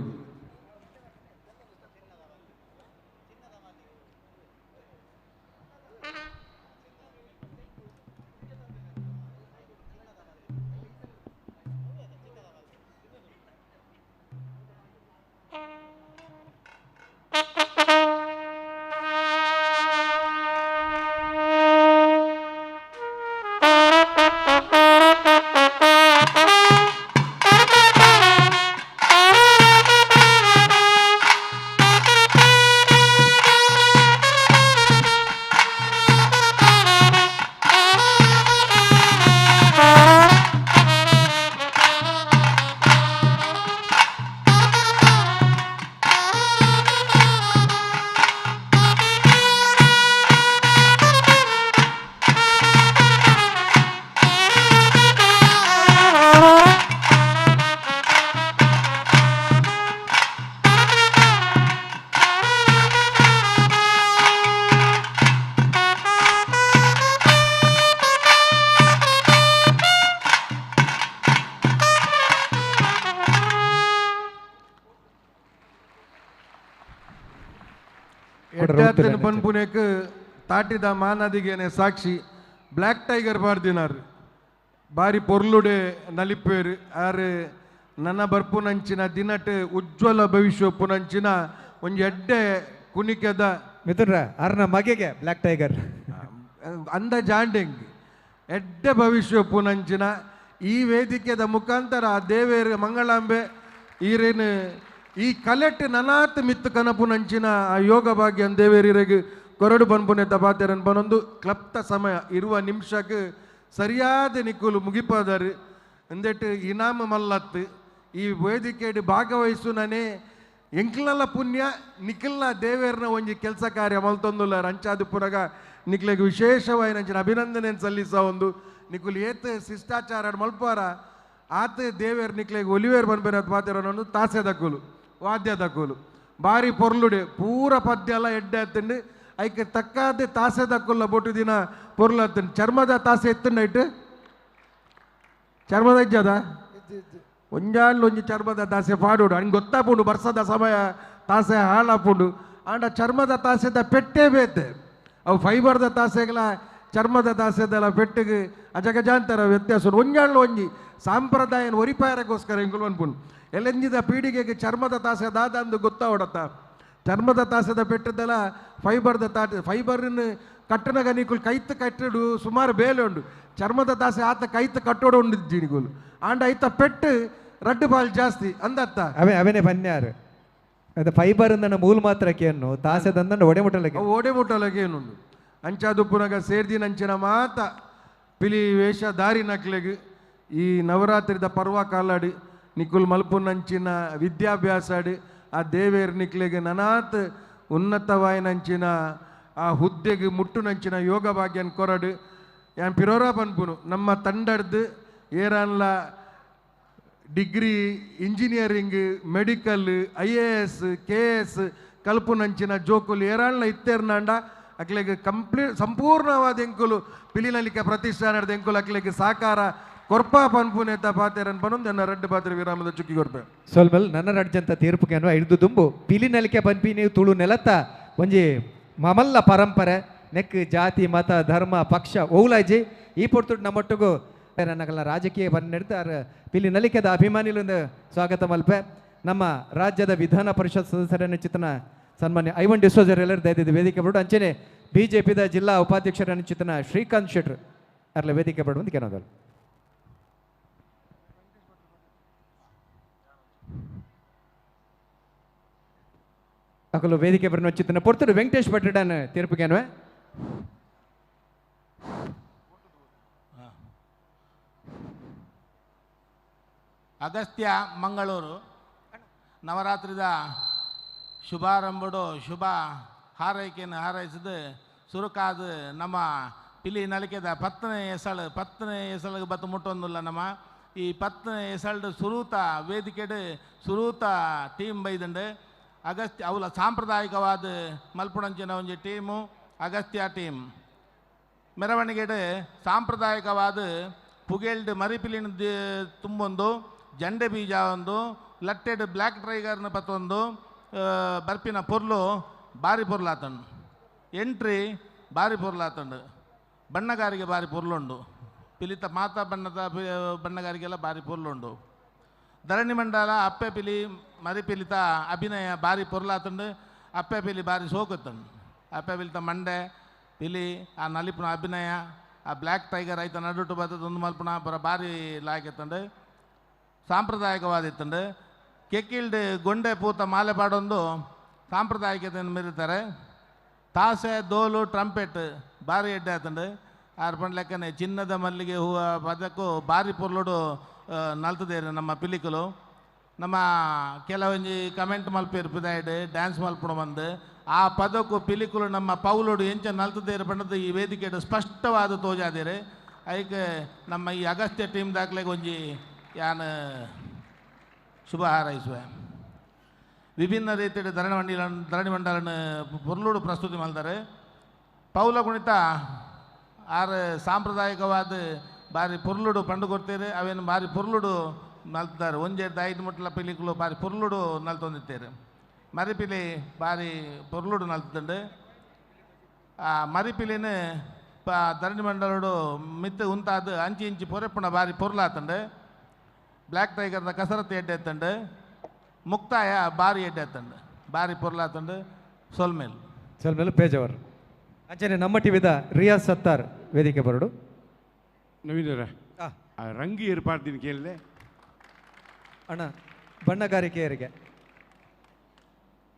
ಪನ್ಪುನೇಕ್ ತಾಟಿದ ಮಾನದಿಗೇನೆ ಸಾಕ್ಷಿ ಬ್ಲ್ಯಾಕ್ ಟೈಗರ್ ಬಾರ್ದಿನಾರ್ ಬಾರಿ ಪೊರ್ಲುಡೆ ನಲಿಪೇರು ಆರು ನನ್ನ ಬರ್ಪುನಂಚಿನ ದಿನಟ್ ಉಜ್ವಲ ಭವಿಷ್ಯ ಪುನಂಚಿನ ಒಂಜಿ ಎಡ್ಡೆ ಕುಣಿಕೆದ ಮಿಥುನ್ರ ಅರ್ನ ಮಗೆಗೆ ಬ್ಲ್ಯಾಕ್ ಟೈಗರ್ ಅಂದ ಜಾಂಡೆಂಗ್ ಎಡ್ಡೆ ಭವಿಷ್ಯ ಪುನಂಚಿನ ಈ ವೇದಿಕೆದ ಮುಖಾಂತರ ದೇವೇರು ಮಂಗಳಾಂಬೆ ಈರೇನು ಈ ಕಲೆಟ್ ನನಾತ್ ಮಿತ್ತು ಕನಪುನಂಚಿನ ಆ ಯೋಗ ಭಾಗ್ಯ ದೇವೇರಿರೆಗ್ ಕೊರಡು ಪನ್ಪುನೆ ತಪಾತೆರನ್ ಪನೊಂದು ಕ್ಲಪ್ತ ಸಮಯ ಇರುವ ನಿಮಿಷಕ್ಕೆ ಸರಿಯಾದ ನಿಕ್ಕುಲು ಮುಗಿಪಾದರು ಅಂದೆಟ್ಟು ಇನಾಮ ಮಲ್ಲತ್ತು ಈ ವೇದಿಕೆಡ್ ಭಾಗವಹಿಸು ನಾನೇ ಎಂಕ್ಲಲ್ಲ ಪುಣ್ಯ ನಿಖಲ್ನ ದೇವೇರ್ನ ಒಂಜಿ ಕೆಲಸ ಕಾರ್ಯ ಮಲ್ತೊಂದುಲ್ಲ ರಂಚಾದು ಪುರಗ ನಿಕ್ಲೆಗ್ ವಿಶೇಷವಾಗಿ ನಂಚಿನ ಅಭಿನಂದನೆ ಸಲ್ಲಿಸ ಒಂದು ನಿಕುಲ್ ಏತ್ ಶಿಷ್ಟಾಚಾರ ಮಲ್ಪಾರ ಆತ ದೇವೇರ್ ನಿಕ್ಲೆಗ್ ಒಲಿವೇರ್ ಬನ್ಬೇರ ಪಾತಿರೋನು ತಾಸೆ ದಕ್ಕುಲು ವಾದ್ಯ ದಕ್ಕುಲು ಬಾರಿ ಪೊರ್ಲುಡೆ ಪೂರ ಪದ್ಯ ಎಲ್ಲ ಎಡ್ಡೆ ಆತಂಡು ಐಕೆ ತಕ್ಕಾದ ತಾಸೆ ದಕ್ಕುಲ್ಲ ಬೊಟ್ಟು ದಿನ ಪೊರ್ಲು ಚರ್ಮದ ತಾಸೆ ಎತ್ತಂಡು ಐಟ್ ಚರ್ಮದ ಇಜ್ಜದ ಒಂಜಾಂಡ್ ಒಂಜಿ ಚರ್ಮದ ತಾಸೆ ಪಾಡೋಡು ಹಂಗೆ ಗೊತ್ತಾಪುಂಡು ಬರ್ಸದ ಸಮಯ ತಾಸೆ ಹಾಳಾಪುಂಡು ಆಂಡ ಚರ್ಮದ ತಾಸೆದ ಪೆಟ್ಟೆ ಬೇತೆ ಅವು ಫೈಬರ್ದ ತಾಸೆಗಳ ಚರ್ಮದ ತಾಸೆದೆಲ್ಲ ಪೆಟ್ಟಿಗೆ ಅಜಗಜಾಂತರ ವ್ಯತ್ಯಾಸ ಒಂಜಾಂಡ್ಲ ಒಂಜಿ ಸಾಂಪ್ರದಾಯನ ಒರಿಪಾಯರಕ್ಕೋಸ್ಕರ ಎಂಕುಲು ಅನ್ಪುಂಡು ಎಲ್ಲೆಂಜಿದ ಪೀಳಿಗೆಗೆ ಚರ್ಮದ ತಾಸೆ ದಾದ ಅಂದು ಗೊತ್ತಾವಡತ್ತ ಚರ್ಮದ ತಾಸೆದ ಪೆಟ್ಟದೆಲ್ಲ ಫೈಬರ್ದ ತಾಟೆ ಫೈಬರ್ನ ಕಟ್ಟನಗ ನೀಕುಲು ಕೈತ್ ಕಟ್ಟಡು ಸುಮಾರು ಬೇಲೆ ಉಂಡು ಚರ್ಮದ ತಾಸೆ ಆತ ಕೈತ್ ಕಟ್ಟೋಡು ಉಂಡು ಜಿನಿಗುಲು ಆಂಡ ಐತ ಪೆಟ್ಟು ರಡ್ಡು ಬಾಲ್ ಜಾಸ್ತಿ ಅಂದತ್ತ ಅವೇ ಅವನೇ ಬನ್ಯಾರು ಅದು ಫೈಬರ್ ಅಂದನ ಮೂಲ ಮಾತ್ರಕ್ಕೆ ಅನ್ನು ತಾಸೆ ದಂದನ ಒಡೆ ಮುಟ್ಟಲಕ್ಕೆ ಒಡೆ ಮುಟ್ಟಲಕ್ಕೆ ಏನುಂಡು ಅಂಚಾದುಪ್ಪುನಗ ಸೇರ್ದಿನಂಚಿನ ಮಾತ ಪಿಲಿ ವೇಷ ದಾರಿ ನಕ್ಲೆಗ್ ಈ ನವರಾತ್ರಿದ ಪರ್ವ ಕಾಲಾಡಿ ನಿಕುಲ್ ಮಲ್ಪುನಂಚಿನ ವಿದ್ಯಾಭ್ಯಾಸ ಆ ದೇವೇರ್ ನಿಕ್ಲೆಗ್ ನನಾತ್ ಉನ್ನತವಾಯಿನಂಚಿನ ಆ ಹುದ್ದೆಗೆ ಮುಟ್ಟುನಂಚಿನ ಯೋಗ ಭಾಗ್ಯನ್ ಕೊರಡು ಯಾನ್ ಪಿರೋರ ಪನ್ಪುನು ನಮ್ಮ ತಂಡರ್ದು ಏರಾನ್ಲ degree engineering medical I A S K S ಕಲ್ಪುನಂಚಿನ ಜೋಕುಲು ಏರಾನ್ಲ ಇತ್ತೇರ್ನಾಂಡ ಅಕ್ಲೆಗ್ ಕಂಪ್ಲೀಟ್ ಸಂಪೂರ್ಣವಾದ ಎಂಕುಲು ಪಿಲಿನಲಿಕೆ ಪ್ರತಿಷ್ಠಾನದ ಎಂಕುಲು ಅಕ್ಲೆಗ್ ಸಾಕಾರ ಕೊರ್ಪಾ ಪನ್ಪುನೇತ ಪಾತೆರನ್ ಪನೊಂದು ಎನ್ನ ರಡ್ಡು ಪಾತ್ರೆ ವಿರಾಮದ ಚುಕ್ಕಿ ಕೊರ್ಪೆ ಸೊಲ್ಮೆಲ್ ನನ್ನ ರಡ್ಜಂತ ತೀರ್ಪುಗೆ ಅನ್ವ ಹಿಡಿದು ದುಂಬು ಪಿಲಿನಲಿಕೆ ಪನ್ಪಿ ನೀವು ತುಳು ನೆಲತ್ತ ಒಂಜಿ ಮಮಲ್ಲ ಪರಂಪರೆ ನೆಕ್ ಜಾತಿ ಮತ ಧರ್ಮ ಪಕ್ಷ ಓಲಾಜಿ ಈ ಪೊರ್ತುಡು ನಮ್ಮೊಟ್ಟಿಗೂ ನನ್ನಗಲ್ಲ ರಾಜಕೀಯ ಬನ್ನೆಡ್ದು ಪಿಲಿ ನಲಿಕೆದ ಅಭಿಮಾನಿಲಿಂದ ಸ್ವಾಗತ ಮಲ್ಪೆ ನಮ್ಮ ರಾಜ್ಯದ ವಿಧಾನ ಪರಿಷತ್ ಸದಸ್ಯರನ್ನು ಚಿತ್ತನ ಸನ್ಮಾನ್ಯ ಐವನ್ ಡಿಸೋಜರ್ ಎಲ್ಲರೂ ದಯದಿದ್ದು ವೇದಿಕೆ ಬರೋಡು ಅಂಚನೆ ಬಿಜೆಪಿದ ಜಿಲ್ಲಾ ಉಪಾಧ್ಯಕ್ಷರನ್ನು ಚಿತ್ತನ ಶ್ರೀಕಾಂತ್ ಶೆಟ್ರ್ ಅರ್ಲ ವೇದಿಕೆ ಬರೋಡು ಅಂತ ಕೇಳೋದಲ್ಲ. ಅಕಲು ವೇದಿಕೆ ಬರೋಣ ಚಿತ್ತನ ಪೊರ್ತುಡು ವೆಂಕಟೇಶ್ ಭಟ್ರಡನ್ ತೀರ್ಪುಗೇನ್ವೆ. ಅಗಸ್ತ್ಯ ಮಂಗಳೂರು ನವರಾತ್ರಿದ ಶುಭಾರಂಭಡು ಶುಭ ಹಾರೈಕೆಯನ್ನು ಹಾರೈಸಿದ ಸುರುಕಾದ ನಮ್ಮ ಪಿಲಿ ನಲಿಕೆದ ಪತ್ತನೇ ಎಸಳು ಪತ್ತನೇ ಎಸಳಿಗೆ ಬತ್ತು ಮುಟ್ಟೊಂದಿಲ್ಲ ನಮ್ಮ ಈ ಪತ್ತನೇ ಎಸಳು ಸುರೂತ ವೇದಿಕೆಡು ಸುರೂತ ಟೀಮ್ ಬೈದಂಡು ಅಗಸ್ತ್ಯ ಅವಲ ಸಾಂಪ್ರದಾಯಿಕವಾದ ಮಲ್ಪುಣಂಚಿನ ಒಂಜಿ ಟೀಮು ಅಗಸ್ತ್ಯ ಟೀಮ್ ಮೆರವಣಿಗೆಡು ಸಾಂಪ್ರದಾಯಿಕವಾದ ಪುಗೆಲ್ಡ್ ಮರಿಪಿಲಿನ ತುಂಬೊಂದು ಜಂಡೆ ಬೀಜ ಒಂದು ಲಟ್ಟೆಡ್ ಬ್ಲ್ಯಾಕ್ ಟೈಗರ್ನ ಪತ್ತೊಂದು ಬರ್ಪಿನ ಪೊರ್ಲು ಬಾರಿ ಪೊರ್ಲಾತಂಡು ಎಂಟ್ರಿ ಬಾರಿ ಪೊರ್ಲಾತಂಡು ಬಣ್ಣಗಾರಿಗೆ ಬಾರಿ ಪೊರ್ಲುಂಡು ಪಿಲಿತ ಮಾತಾ ಬಣ್ಣದ ಬಣ್ಣಗಾರಿಗೆಲ್ಲ ಬಾರಿ ಪೊರ್ಲುಂಡು ಧರಣಿ ಮಂಡಲ ಅಪ್ಪೆ ಪಿಲಿ ಮರಿಪಿಲಿತ ಅಭಿನಯ ಬಾರಿ ಪೊರ್ಲಾತಂಡು ಅಪ್ಪೆ ಪಿಲಿ ಬಾರಿ ಸೋಕುತ್ತಂಡು ಅಪ್ಪೆ ಪಿಲಿತ ಮಂಡೆ ಪಿಲಿ ಆ ನಲಿಪುನ ಅಭಿನಯ ಆ ಬ್ಲ್ಯಾಕ್ ಟೈಗರ್ ಐತ ನಡುಟು ಬತ್ತದ ಒಂದು ಮಲ್ಪುನ ಬರ ಬಾರಿ ಲಾಯ್ಕೆತ್ತಂಡು ಸಾಂಪ್ರದಾಯಿಕವಾದಿತ್ತಂಡು ಕೆಕ್ಕಿಲ್ಡ್ ಗೊಂಡೆ ಪೂತ ಮಾಲೆ ಪಾಡೊಂದು ಸಾಂಪ್ರದಾಯಿಕತೆಯನ್ನು ಮೀರುತ್ತಾರೆ ತಾಸೆ ದೋಲು ಟ್ರಂಪೆಟ್ ಭಾರಿ ಎಡ್ಡೆ ಆತಂಡು ಆರು ಪಂಡ್ ಲೆಕ್ಕನೆ ಚಿನ್ನದ ಮಲ್ಲಿಗೆ ಹೂವು ಪದಕ್ಕೂ ಭಾರಿ ಪೊರ್ಲುಡು ನಲ್ತದೇರು ನಮ್ಮ ಪಿಲಿಕುಲು ನಮ್ಮ ಕೆಲವೊಂಜಿ ಕಮೆಂಟ್ ಮಲ್ಪೇರು ಪಿದಾಯ್ಡ್ ಡ್ಯಾನ್ಸ್ ಮಲ್ಪುಣ ಬಂದು ಆ ಪದಕ್ಕೂ ಪಿಲಿಕುಲು ನಮ್ಮ ಪೌಲುಡು ಎಂಚ ನಲ್ತದೇರು ಬಣ್ಣದ ಈ ವೇದಿಕೆಡು ಸ್ಪಷ್ಟವಾದ ತೋಜಾದೇರು ಐಕೆ ನಮ್ಮ ಈ ಅಗಸ್ತ್ಯ ಟೀಮ್ ದಾಖಲೆಗೆ ಒಂಜಿ ಯಾನ್ ಶುಭ ಹಾರೈಸುವೆ. ವಿಭಿನ್ನ ರೀತಿಯ ಧರಣಿ ಮಂಡಲನ ಪೊರ್ಲುಡು ಪ್ರಸ್ತುತಿ ಮಾಡ್ತಾರೆ ಪೌಲ ಕುಣಿತ ಆರು ಸಾಂಪ್ರದಾಯಿಕವಾದ ಬಾರಿ ಪೊರ್ಲುಡು ಪಂಡು ಕೊಡ್ತೀರಿ ಅವೇನು ಬಾರಿ ಪೊರ್ಲುಡು ನಲ್ತಾರೆ ಒಂಜೆಡ್ದು ಐದು ಮುಟ್ಲ ಪಿಲಿಕುಲು ಬಾರಿ ಪೊರ್ಲುಡು ನಲ್ತೊಂದಿತ್ತೀರಿ ಮರಿಪಿಲಿ ಬಾರಿ ಪೊರ್ಲುಡು ನಲ್ತಂಡು ಆ ಮರಿಪಿಲಿನ ಪ ಧರಣಿ ಮಂಡಲುಡು ಮಿತ್ತು ಉಂತಾದ ಅಂಚಿ ಇಂಚಿ ಪೊರೆಪ್ಪುಣ ಬಾರಿ ಪೊರ್ಲಾತಂಡು ಬ್ಲ್ಯಾಕ್ ಟೈಗರ್ನ ಕಸರತ್ತು ಎಡ್ಡೆ ಎತ್ತಂಡು ಮುಕ್ತಾಯ ಬಾರಿ ಎಡ್ಡೆ ಎತ್ತಂಡು ಬಾರಿ ಪೊರ್ಲಾತಂಡು ಸೊಲ್ಮೇಲ್ ಸೊಲ್ಮೇಲ್ ಪೇಜವರು ಅಂಚನೆ ನಮ್ಮ ಟಿವಿದ ರಿಯಾಜ್ ಸತ್ತಾರ್ ವೇದಿಕೆ ಬರಡು. ನವೀನರ ರಂಗಿ ಏರ್ಪಾಡ್ತೀನಿ ಕೇಳಿದೆ ಅಣ್ಣ ಬಣ್ಣಗಾರಿಕೆಯರಿಗೆ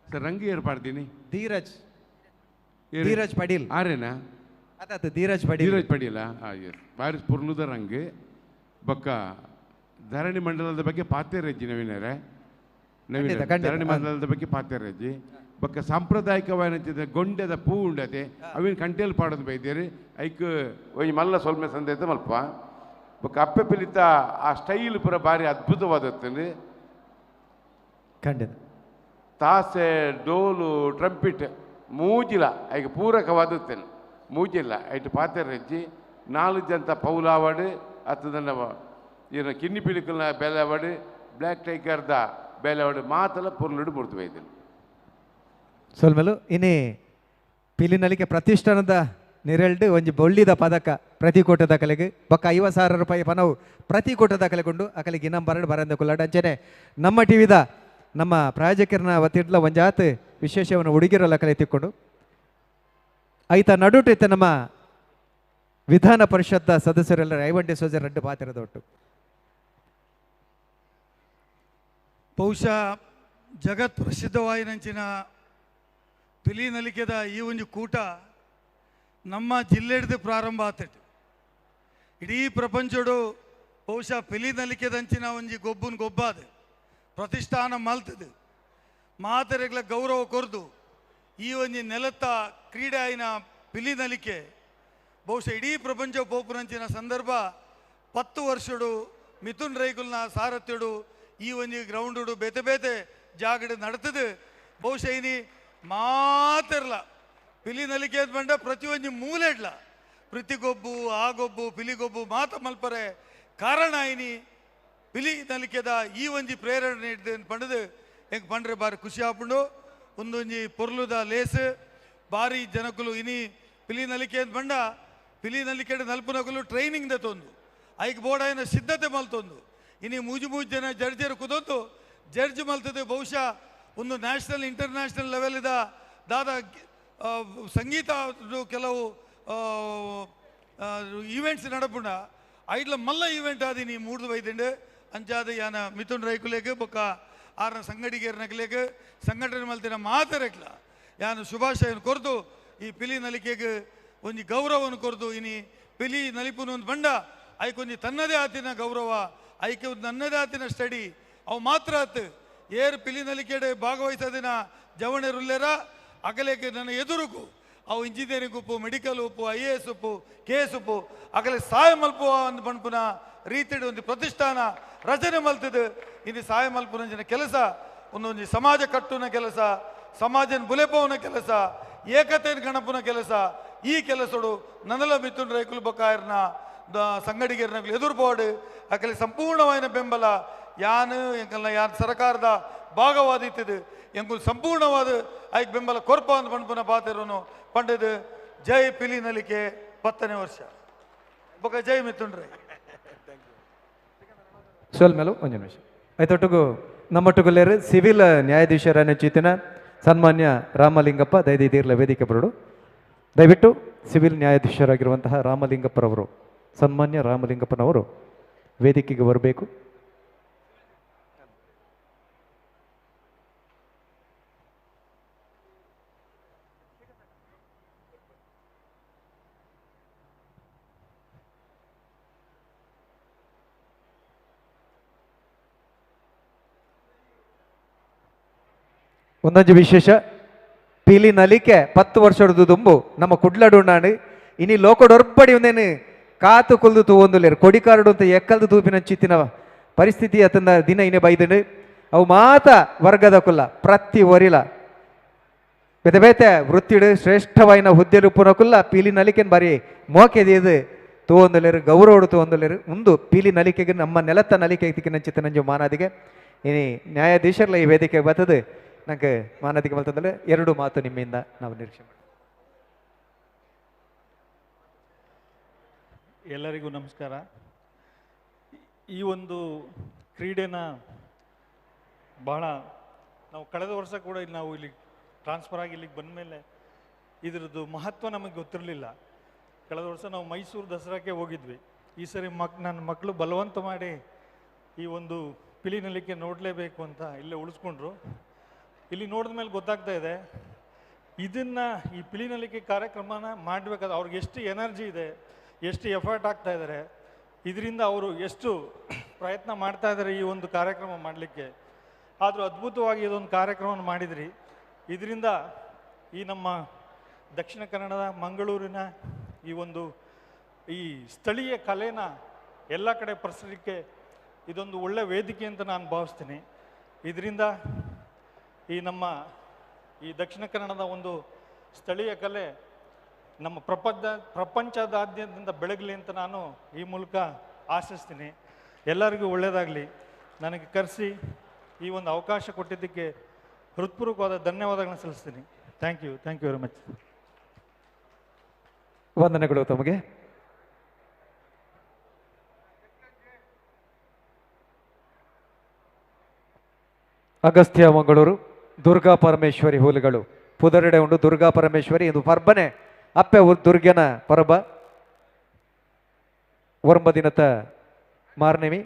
ಸರ್ ರಂಗಿ ಏರ್ಪಾಡ್ತೀನಿ ಧೀರಜ್ ಧೀರಜ್ ಪಡೀಲ್ ಆರೇನಾ ಅದಾತು ಧೀರಜ್ ಪಡೀಲ್ ಧೀರಜ್ ಪಡೀಲ ಎಸ್ ಬಾರಿ ಪುರ್ಲುದ ರಂಗ್ ಬೊಕ್ಕ ಧರಣಿ ಮಂಡಲದ ಬಗ್ಗೆ ಪಾತ್ಯರಜ್ಜಿ ನವೀನರೇ ನವೀನ ಧರಣಿ ಮಂಡಲದ ಬಗ್ಗೆ ಪಾತ್ಯರಜ್ಜಿ ಬೊಕ್ಕ ಸಾಂಪ್ರದಾಯಿಕವಾದ ಗೊಂಡೆದ ಪೂ ಉಂಡತೆ ಅವಿನ ಕಂಟೇಲ್ ಪಾಡೋದು ಬೈದೇರಿ ಐಕ್ ಒಂಜಿ ಮಲ್ಲ ಸೊಲ್ಮೆ ಸಂದೇತ ಮಲ್ಪ ಬೊಕ್ಕ ಅಪ್ಪೆ ಪಿಲಿತ ಆ ಸ್ಟೈಲ್ ಪೂರ ಭಾರಿ ಅದ್ಭುತವಾದತ್ತಂದು ಖಂಡಿತ ತಾಸೆ ಡೋಲು ಟ್ರಂಪಿಟ್ ಮೂಜಿಲ ಐಕ್ ಪೂರಕವಾದತ್ತೇನೆ ಮೂಜಿಲ್ಲ ಐಟ್ ಪಾತ್ಯರಜ್ಜಿ ನಾಲ್ಕು ಜಂತ ಪೌಲಾವಡು ಅತ್ತದನ್ನ ಏನು ಕಿನ್ನಿ ಪಿಲಿಕಲ್ನ ಬೇಲೆವಾಡು ಬ್ಲ್ಯಾಕ್ ಟೈಗರ್ದ ಬೇಲೆವಾಡು ಮಾತಲ್ಲ ಪೊರ್ಲುಡು ಮುರಿದು ಬೈದೇನೆ ಸೊಲ್ಮೆಲು ಇನಿ ಪಿಲಿನಲಿಕೆ ಪ್ರತಿಷ್ಠಾನದ ನಿರೆಲ್ಡ್ ಒಂಜಿ ಬೊಳ್ಳಿದ ಪದಕ ಪ್ರತಿ ಕೋಟದ ಕಲೆಗೆ ಬೊಕ್ಕ 50,000 ರೂಪಾಯಿ ಪನವು ಪ್ರತಿ ಕೋಟದ ಕಲೆಗೊಂಡು ಅಕಲಿಗೆ ಇನ್ನಂ ಬರಡು ಬರಂದ ಕುಲ್ಲಾಡ ಅಂಚನೆ ನಮ್ಮ ಟಿವಿದ ನಮ್ಮ ಪ್ರಾಯೋಜಕರನ್ನ ವತಿಡ್ಲ ಒಂಜಾತ್ ವಿಶೇಷವನ್ನು ಉಡುಗಿರಲ್ಲ ಕಲೆ ತಿಕ್ಕೊಂಡು ಐತ ನಡುಟಿತ್ತ ನಮ್ಮ ವಿಧಾನ ಪರಿಷತ್ ಸದಸ್ಯರೆಲ್ಲರ ಐವನ್ ಡಿಸೋಜರ್ ರಡ್ಡು ಪಾತ್ರದ ಒಟ್ಟು ಬಹುಶಃ ಜಗತ್ ಪ್ರಸಿದ್ಧವಾಯಿನಂಚಿನ ಪಿಲಿನಲಿಕೆದ ಈ ಒಂದು ಕೂಟ ನಮ್ಮ ಜಿಲ್ಲೆಡ್ದು ಪ್ರಾರಂಭ ಆತಟ್ಟು ಇಡೀ ಪ್ರಪಂಚಡು ಬಹುಶಃ ಪಿಲಿನಲಿಕೆದಂಚಿನ ಒಂಜಿ ಗೊಬ್ಬನ ಗೊಬ್ಬಾದ ಪ್ರತಿಷ್ಠಾನ ಮಲ್ತದು ಮಾತರೆಗಳ ಗೌರವ ಕೊರ್ದು ಈ ಒಂಜಿ ನೆಲತ್ತ ಕ್ರೀಡೆ ಆಯಿನ ಪಿಲಿನಲಿಕೆ ಬಹುಶಃ ಇಡೀ ಪ್ರಪಂಚ ಪೋಪುನಂಚಿನ ಸಂದರ್ಭ 10 ವರ್ಷಡು ಮಿಥುನ್ ರೈಗುಲ್ನ ಸಾರಥ್ಯಡು ಈ ಒಂಜಿ ಗ್ರೌಂಡು ಬೇತೆ ಬೇತೆ ಜಾಗಡು ನಡತದು ಬಹುಶಃ ಇನಿ ಮಾತಿರಲ್ಲ ಪಿಲಿನಲಿಕೆ ಅಂತ ಬಂಡ ಪ್ರತಿಯೊಂದು ಮೂಲೆಡ್ಲ ಪ್ರತಿಗೊಬ್ಬು ಆ ಗೊಬ್ಬು ಪಿಲಿಗೊಬ್ಬು ಮಾತ ಮಲ್ಪರೆ ಕಾರಣ ಇನಿ ಪಿಲಿ ನಲಿಕೆದ ಈ ಒಂಜಿ ಪ್ರೇರಣೆ ನೀಡಿದೆ ಅಂತ ಪಂಡದು ಹೆಂಗೆ ಪಂಡ್ರೆ ಬಾರಿ ಖುಷಿ ಆಪುಂಡು ಒಂದೊಂಜಿ ಪೊರ್ಲುದ ಲೇಸ್ ಬಾರಿ ಜನಕುಲು ಇನಿ ಪಿಲಿ ನಲಿಕೆ ಅಂತ ಬಂಡ ಪಿಲಿ ನಲಿಕೆ ನಲ್ಪುನಕುಲು ಟ್ರೈನಿಂಗ್ ದತ್ತೊಂದು ಐಕ್ ಬೋರ್ಡ್ ಸಿದ್ಧತೆ ಮಲ್ತೊಂದು ಇನಿ ಮೂಜು ಮೂಜು ಜನ ಜಡ್ಜರು ಕುದೊಂದು ಜಡ್ಜ್ ಮಲ್ತದೆ ಬಹುಶಃ ಒಂದು national international level ಇದ ದಾದ ಸಂಗೀತ ಕೆಲವು ಈವೆಂಟ್ಸ್ ನಡಪುಂಡ ಐಡ್ಲ ಮಲ್ಲ ಈವೆಂಟ್ ಆದಿನಿ ಮೂಡ್ದು ಬೈದಿಂಡು ಅಂಚಾದ ಯಾನ ಮಿಥುನ್ ರೈಕುಲೇಗ್ ಬೊಕ್ಕ ಆರ್ನ ಸಂಗಡಿಗೇರ್ನಕ್ಲೇಗ್ ಸಂಘಟನೆ ಮಲ್ತಿನ ಮಾತರೆಕ್ಲ ಯಾನು ಶುಭಾಶಯನ ಕೊರ್ದು ಈ ಪಿಲಿ ನಲಿಕೆಗೆ ಒಂಜಿ ಗೌರವವನ್ನು ಕೊರ್ದು ಇನಿ ಪಿಲಿ ನಲಿಪುನ ಒಂದು ಬಂಡ ಐಕೊಂಜಿ ತನ್ನದೇ ಆತಿನ ಗೌರವ ಐಕೆ ಒಂದು ನನ್ನದೇ ಆತಿನ ಸ್ಟಡಿ ಅವು ಮಾತ್ರ ಆತು ಏರ್ ಪಿಲಿ ನಲಿಕೆಡೆ ಭಾಗವಹಿಸೋದಿನ ಜವಣೆರುಲ್ಲೇರ ಅಗಲೇಕೆ ನನ್ನ ಎದುರುಕು ಅವು ಇಂಜಿನಿಯರಿಂಗ್ ಉಪ್ಪು ಮೆಡಿಕಲ್ ಉಪ್ಪು I A S ಉಪ್ಪು ಕೆ ಎಸ್ ಉಪ್ಪು ಅಗಲೆ ಸಹಾಯ ಮಲ್ಪುವ ಒಂದು ಪನ್ಪುನ ರೀತಿಡ್ ಒಂದು ಪ್ರತಿಷ್ಠಾನ ರಚನೆ ಮಲ್ತದು ಇನ್ನು ಸಹಾಯ ಮಲ್ಪುನಂಚಿನ ಕೆಲಸ ಒಂದೊಂದು ಸಮಾಜ ಕಟ್ಟುನ ಕೆಲಸ ಸಮಾಜನ ಬುಲೆಪವನ ಕೆಲಸ ಏಕತೆಯನ್ನು ಗಣಪುನ ಕೆಲಸ ಈ ಕೆಲಸಡು ನನ್ನಲ ಮಿಥುನ್ ರೈಕುಲ್ ಬೊಕ್ಕಾಯರ್ನ ಸಂಗಡಿಗರ್ನ ಎದುರು ಬೋರ್ಡ್ ಅಕಲಿ ಸಂಪೂರ್ಣವಾದ ಬೆಂಬಲ ಯಾನು ಎಂಕಲ್ನ ಯಾನ್ ಸರ್ಕಾರದ ಭಾಗವಾದಿತ್ತದು ಎಂಕುಲ್ ಸಂಪೂರ್ಣವಾದ ಐಕ್ ಬೆಂಬಲ ಕೊರ್ಪ ಅಂತ ಪನ್ಪುನ ಪಾತಿರೋನು ಪಂಡದು ಜೈ ಪಿಲಿ ನಲಿಕೆ 10ನೇ ವರ್ಷ ಬೊಕ್ಕ ಜೈ ಮಿಥುನ್ ರೈ. ಸೋಲ್ಮೇಲು ಒಂದು ನಿಮಿಷ ಆಯ್ತೊಟ್ಟಿಗೂ ನಮ್ಮೊಟ್ಟುಗುಲ್ಲೇರು ಸಿವಿಲ್ ನ್ಯಾಯಾಧೀಶರನ್ನು ಚೇತನ ಸನ್ಮಾನ್ಯ ರಾಮಲಿಂಗಪ್ಪ ದಯದೀರ್ಲ ವೇದಿಕೆ ಬರಡು. ದಯವಿಟ್ಟು ಸಿವಿಲ್ ನ್ಯಾಯಾಧೀಶರಾಗಿರುವಂತಹ ರಾಮಲಿಂಗಪ್ಪರವರು, ಸನ್ಮಾನ್ಯ ರಾಮಲಿಂಗಪ್ಪನವರು ವೇದಿಕೆಗೆ ಬರಬೇಕು. ಒಂದೊಂದು ವಿಶೇಷ ಪಿಲಿ ನಲಿಕೆ 10 ವರ್ಷದ ದುಂಬು ನಮ್ಮ ಕುಡ್ಲಡುಂಡಾಣು ಇನಿ ಲೋಕಡೊರ್ಬಡಿ ಒಂದೇನು ಕಾತು ಕೊಲ್ದು ತೂವೊಂದುಲ್ಲೇರು ಕೊಡಿಕಾರಡು ಅಂತ ಎಕ್ಕಲ್ದು ತೂಪಿನ ಚಿತ್ತಿನ ಪರಿಸ್ಥಿತಿ ಅತಂದ ದಿನ ಇನೇ ಬೈದಂಡು ಅವು ಮಾತ ವರ್ಗದ ಕುಲ್ಲ ಪ್ರತಿ ಒರಿಲ ಬೇತೆ ಬೇತೆ ವೃತ್ತಿಡು ಶ್ರೇಷ್ಠವಾಯಿನ ಹುದ್ದೆಲು ಪುನಕುಲ್ಲ ಪಿಲಿ ನಲಿಕೆನ್ ಬಾರಿ ಮೋಕೆದಿದು ತೂವೊಂದುಲ್ಲೇರು ಗೌರವಡು ತೂವೊಂದುಲ್ಲೇರು ಒಂದು ಪಿಲಿ ನಲಿಕೆಗೆ ನಮ್ಮ ನೆಲತ್ತ ನಲಿಕೆ ತಿಕ್ಕಿನ ಚಿತ್ತನಂಜು ಮಾನಾದಿಗೆ ಇನಿ ನ್ಯಾಯಾಧೀಶರ್ಲ ಈ ವೇದಿಕೆ ಬರ್ತದೆ ನಂಗೆ ಮಾನದಿಗೆ ಬರ್ತಂದ್ರೆ ಎರಡು ಮಾತು ನಿಮ್ಮಿಂದ ನಾವು ನಿರೀಕ್ಷೆ ಮಾಡ್ತೀವಿ. ಎಲ್ಲರಿಗೂ ನಮಸ್ಕಾರ. ಈ ಒಂದು ಕ್ರೀಡೆನ ಬಹಳ ನಾವು ಕಳೆದ ವರ್ಷ ಕೂಡ ಇಲ್ಲಿ ನಾವು ಇಲ್ಲಿ ಟ್ರಾನ್ಸ್ಫರ್ ಆಗಿ ಇಲ್ಲಿಗೆ ಬಂದ ಮೇಲೆ ಇದರದ್ದು ಮಹತ್ವ ನಮಗೆ ಗೊತ್ತಿರಲಿಲ್ಲ. ಕಳೆದ ವರ್ಷ ನಾವು ಮೈಸೂರು ದಸರಾಕ್ಕೆ ಹೋಗಿದ್ವಿ. ಈ ಸರಿ ನನ್ನ ಮಕ್ಕಳು ಬಲವಂತ ಮಾಡಿ ಈ ಒಂದು ಪಿಲಿ ನಲಿಕೆ ನೋಡಲೇಬೇಕು ಅಂತ ಇಲ್ಲೇ ಉಳಿಸ್ಕೊಂಡ್ರು. ಇಲ್ಲಿ ನೋಡಿದ ಮೇಲೆ ಗೊತ್ತಾಗ್ತಾ ಇದೆ, ಇದನ್ನು ಈ ಪಿಲಿ ನಲಿಕೆ ಕಾರ್ಯಕ್ರಮನ ಮಾಡಬೇಕಾದ್ರೆ ಅವ್ರಿಗೆ ಎಷ್ಟು ಎನರ್ಜಿ ಇದೆ, ಎಷ್ಟು ಎಫರ್ಟ್ ಆಗ್ತಾ ಇದ್ದಾರೆ, ಇದರಿಂದ ಅವರು ಎಷ್ಟು ಪ್ರಯತ್ನ ಮಾಡ್ತಾ ಇದ್ದಾರೆ ಈ ಒಂದು ಕಾರ್ಯಕ್ರಮ ಮಾಡಲಿಕ್ಕೆ. ಆದರೂ ಅದ್ಭುತವಾಗಿ ಇದೊಂದು ಕಾರ್ಯಕ್ರಮವನ್ನು ಮಾಡಿದ್ರಿ. ಇದರಿಂದ ಈ ನಮ್ಮ ದಕ್ಷಿಣ ಕನ್ನಡದ ಮಂಗಳೂರಿನ ಈ ಒಂದು ಈ ಸ್ಥಳೀಯ ಕಲೆನ ಎಲ್ಲ ಕಡೆ ಪ್ರಸರಿಸಲಿಕ್ಕೆ ಇದೊಂದು ಒಳ್ಳೆಯ ವೇದಿಕೆ ಅಂತ ನಾನು ಭಾವಿಸ್ತೀನಿ. ಇದರಿಂದ ಈ ನಮ್ಮ ಈ ದಕ್ಷಿಣ ಕನ್ನಡದ ಒಂದು ಸ್ಥಳೀಯ ಕಲೆ ನಮ್ಮ ಪ್ರಪಂಚದಾದ್ಯಂತ ಬೆಳಗಲಿ ಅಂತ ನಾನು ಈ ಮೂಲಕ ಆಶಿಸ್ತೀನಿ. ಎಲ್ಲರಿಗೂ ಒಳ್ಳೆಯದಾಗಲಿ. ನನಗೆ ಕರೆಸಿ ಈ ಒಂದು ಅವಕಾಶ ಕೊಟ್ಟಿದ್ದಕ್ಕೆ ಹೃತ್ಪೂರ್ವಕವಾದ ಧನ್ಯವಾದಗಳನ್ನು ಸಲ್ಲಿಸ್ತೀನಿ. Thank you, thank you very much. ವಂದನೆಗಳು ತಮಗೆ. ಅಗಸ್ತ್ಯ ಮಂಗಳೂರು ದುರ್ಗಾ ಪರಮೇಶ್ವರಿ ಹುಲಿಗಳು ಪುದರೆಡೆ ಉಂಡು ದುರ್ಗಾ ಪರಮೇಶ್ವರಿ ಇದು ಪರ್ಬನೆ ಅಪ್ಪೆ ದುರ್ಗನ ಪರಬ ಒರಂಬ ದಿನತ ಮಾರ್ನೆಮಿ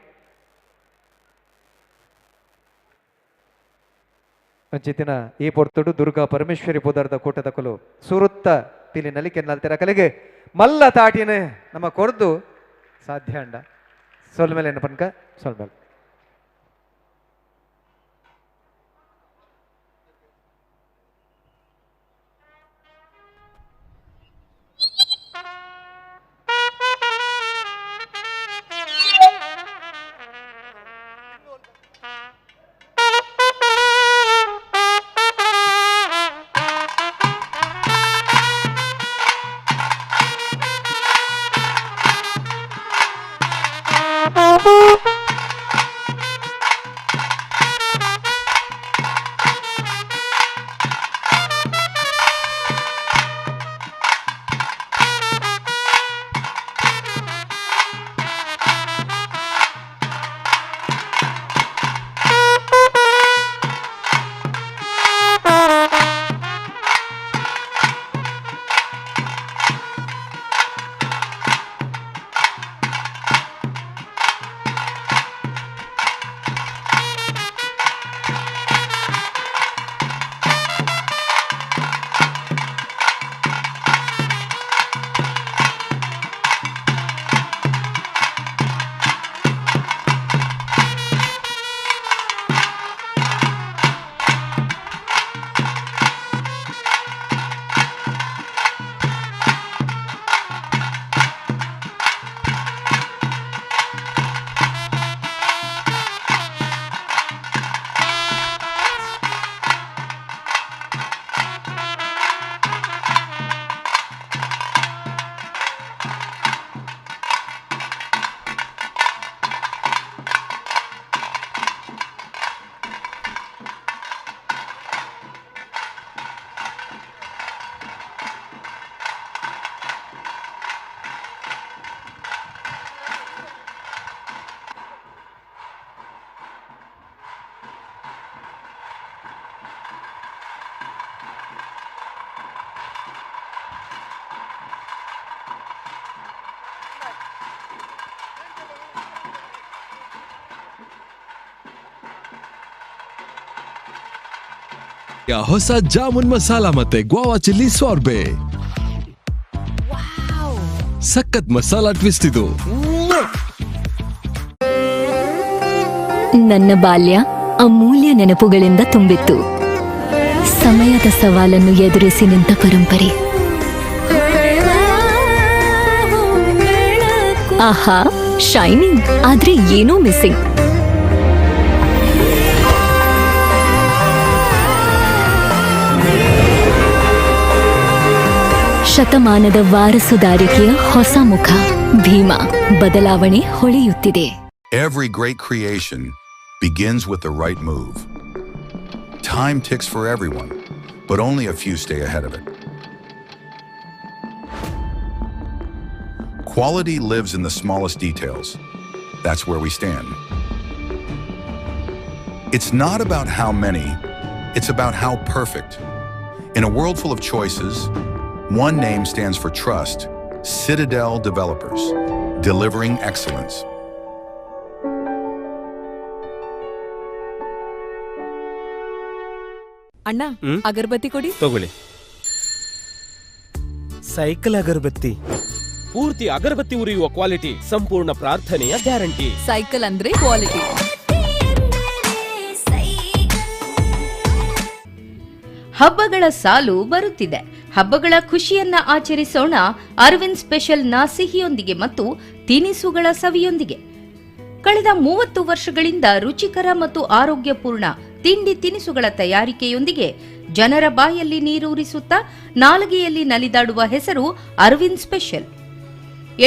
ಅಂಚಿತಿನ ಈ ಪೊರ್ತುಡು ದುರ್ಗಾ ಪರಮೇಶ್ವರಿ ಪುದರ್ದ ಕೂಟದ ಕೊಲು ಸುರುತ್ತ ಪಿಲಿ ನಲಿಕೆ ನಲ್ತೆರ ಕಲೆಗೆ ಮಲ್ಲ ತಾಟಿನ ನಮ್ಮ ಕೊರ್ದು ಸಾಧ್ಯ ಅಂಡ ಸೊಲ್ಮೇಲೆ ಏನು ಪನ್ಕ ಸೊಲ್ಮೇಲೆ. ಹೊಸ ಜಾಮೂನ್ ಮಸಾಲಾ ಮತ್ತೆ ಗ್ವಾವಾ ಚಿಲ್ಲಿ ಸಾರ್ಬೆ ಸಖತ್ ಮಸಾಲಾ ಟ್ವಿಸ್ಟ್ ಇದು. ನನ್ನ ಬಾಲ್ಯ ಅಮೂಲ್ಯ ನೆನಪುಗಳಿಂದ ತುಂಬಿತ್ತು. ಸಮಯದ ಸವಾಲನ್ನು ಎದುರಿಸಿ ನಿಂತ ಪರಂಪರೆ. ಆಹಾ, ಶೈನಿಂಗ್, ಆದ್ರೆ ಏನೋ ಮಿಸ್ಸಿಂಗ್. ಶತಮಾನದ ವಾರಸುದಾರಿಕೆಯ ಹೊಸ ಮುಖ ಭೀಮಾ, ಬದಲಾವಣೆ ಹೊಳೆಯುತ್ತಿದೆ. Every great creation begins with the right move. Time ticks for everyone, but only a few stay ahead of it. Quality lives in the smallest details. That's where we stand. It's not about how many, it's about how perfect. In a world full of choices, one name stands for trust, Citadel Developers. Delivering excellence. ಅಣ್ಣ, ಅಗರಬತ್ತಿ ಕೊಡಿ. ತಗೊಳ್ಳಿ. Cycle ಅಗರಬತ್ತಿ, ಪೂರ್ತಿ ಅಗರಬತ್ತಿ ಉರಿಯುವ quality, ಸಂಪೂರ್ಣ ಪ್ರಾರ್ಥನೆಯ guarantee. Cycle ಅಂದ್ರೆ quality. ಹಬ್ಬಗಳ ಸಾಲು ಬರುತ್ತಿದೆ. ಹಬ್ಬಗಳ ಖುಷಿಯನ್ನ ಆಚರಿಸೋಣ ಅರವಿಂದ್ ಸ್ಪೆಷಲ್ನ ಸಿಹಿಯೊಂದಿಗೆ ಮತ್ತು ತಿನಿಸುಗಳ ಸವಿಯೊಂದಿಗೆ. ಕಳೆದ 30 ವರ್ಷಗಳಿಂದ ರುಚಿಕರ ಮತ್ತು ಆರೋಗ್ಯಪೂರ್ಣ ತಿಂಡಿ ತಿನಿಸುಗಳ ತಯಾರಿಕೆಯೊಂದಿಗೆ ಜನರ ಬಾಯಲ್ಲಿ ನೀರೂರಿಸುತ್ತಾ ನಾಲಿಗೆಯಲ್ಲಿ ನಲಿದಾಡುವ ಹೆಸರು ಅರವಿಂದ್ ಸ್ಪೆಷಲ್.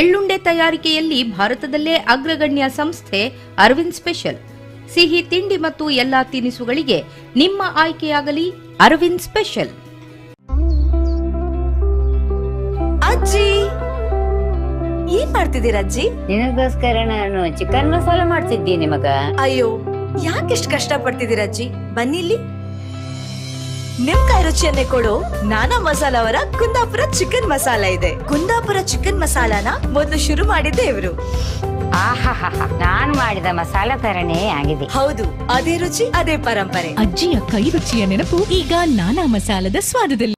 ಎಳ್ಳುಂಡೆ ತಯಾರಿಕೆಯಲ್ಲಿ ಭಾರತದಲ್ಲೇ ಅಗ್ರಗಣ್ಯ ಸಂಸ್ಥೆ ಅರವಿಂದ್ ಸ್ಪೆಷಲ್. ಸಿಹಿ ತಿಂಡಿ ಮತ್ತು ಎಲ್ಲಾ ತಿನಿಸುಗಳಿಗೆ ನಿಮ್ಮ ಆಯ್ಕೆಯಾಗಲಿ ಅರವಿಂದ್ ಸ್ಪೆಷಲ್. ಅಜ್ಜಿ, ಏನ್ ಮಾಡ್ತಿದ್ದೀರ ಅಜ್ಜಿ? ನಿನಗೋಸ್ಕರ ನಾನು ಚಿಕನ್ ಮಸಾಲ ಮಾಡ್ತಿದ್ದೀನಿ ಮಗ. ಅಯ್ಯೋ, ಯಾಕಿಷ್ಟು ಕಷ್ಟ ಪಡ್ತಿದ್ದೀರ ಅಜ್ಜಿ? ಬನ್ನಿ ಇಲ್ಲಿ. ನಿಮ್ ಕೈ ರುಚಿಯನ್ನೇ ಕೊಡೋ ನಾನಾ ಮಸಾಲ ಅವರ ಕುಂದಾಪುರ ಚಿಕನ್ ಮಸಾಲ ಇದೆ. ಕುಂದಾಪುರ ಚಿಕನ್ ಮಸಾಲಾನ ಮೊದಲು ಶುರು ಮಾಡಿದ್ದೆ ಇವರು. ನಾನು ಮಾಡಿದ ಮಸಾಲ ತರನೇ ಆಗಿದೆ. ಹೌದು, ಅದೇ ರುಚಿ, ಅದೇ ಪರಂಪರೆ. ಅಜ್ಜಿಯ ಕೈ ರುಚಿಯ ನೆನಪು ಈಗ ನಾನಾ ಮಸಾಲದ ಸ್ವಾದದಲ್ಲಿ.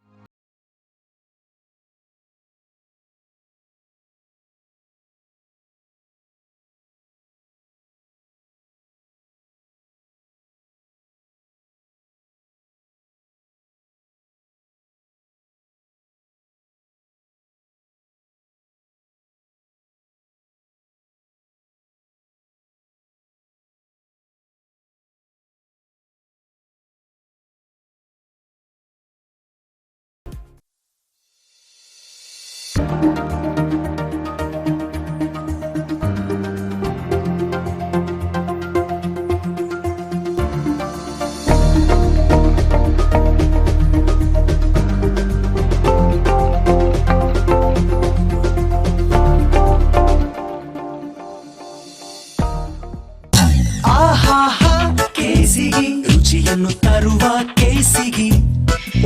ರುಚಿಯನ್ನು ತರುವ ಕೇಸಿಗಿ,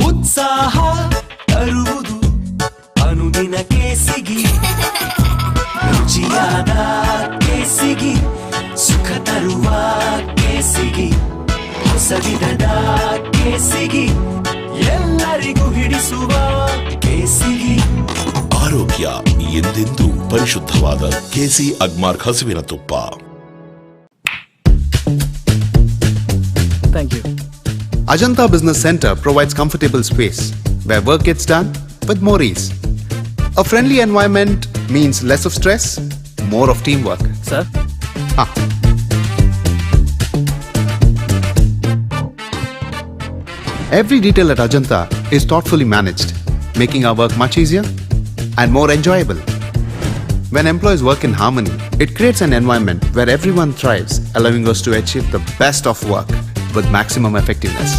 ಉತ್ಸಾಹ ತರುವುದು ಅನುದಿನ ಕೇಸಿಗಿ, ರುಚಿಯಾದ ಕೇಸಿಗಿ, ಸುಖ ತರುವ ಕೇಸಿಗಿ, ಹೊಸ ವಿಧದ ಕೇಸಿಗಿ, ಎಲ್ಲರಿಗೂ ಹಿಡಿಸುವ ಕೇಸಿಗಿ. ಆರೋಗ್ಯ ಎಂದೆಂದೂ ಪರಿಶುದ್ಧವಾದ ಕೇಸಿ ಅಗ್ಮಾರ್ಕ್ ಹಸುವಿನ ತುಪ್ಪ. Thank you. Ajanta Business Center provides comfortable space where work gets done with more ease. A friendly environment means less of stress, more of teamwork. Sir? Every detail at Ajanta is thoughtfully managed, making our work much easier and more enjoyable. When employees work in harmony, it creates an environment where everyone thrives, allowing us to achieve the best of work with maximum effectiveness.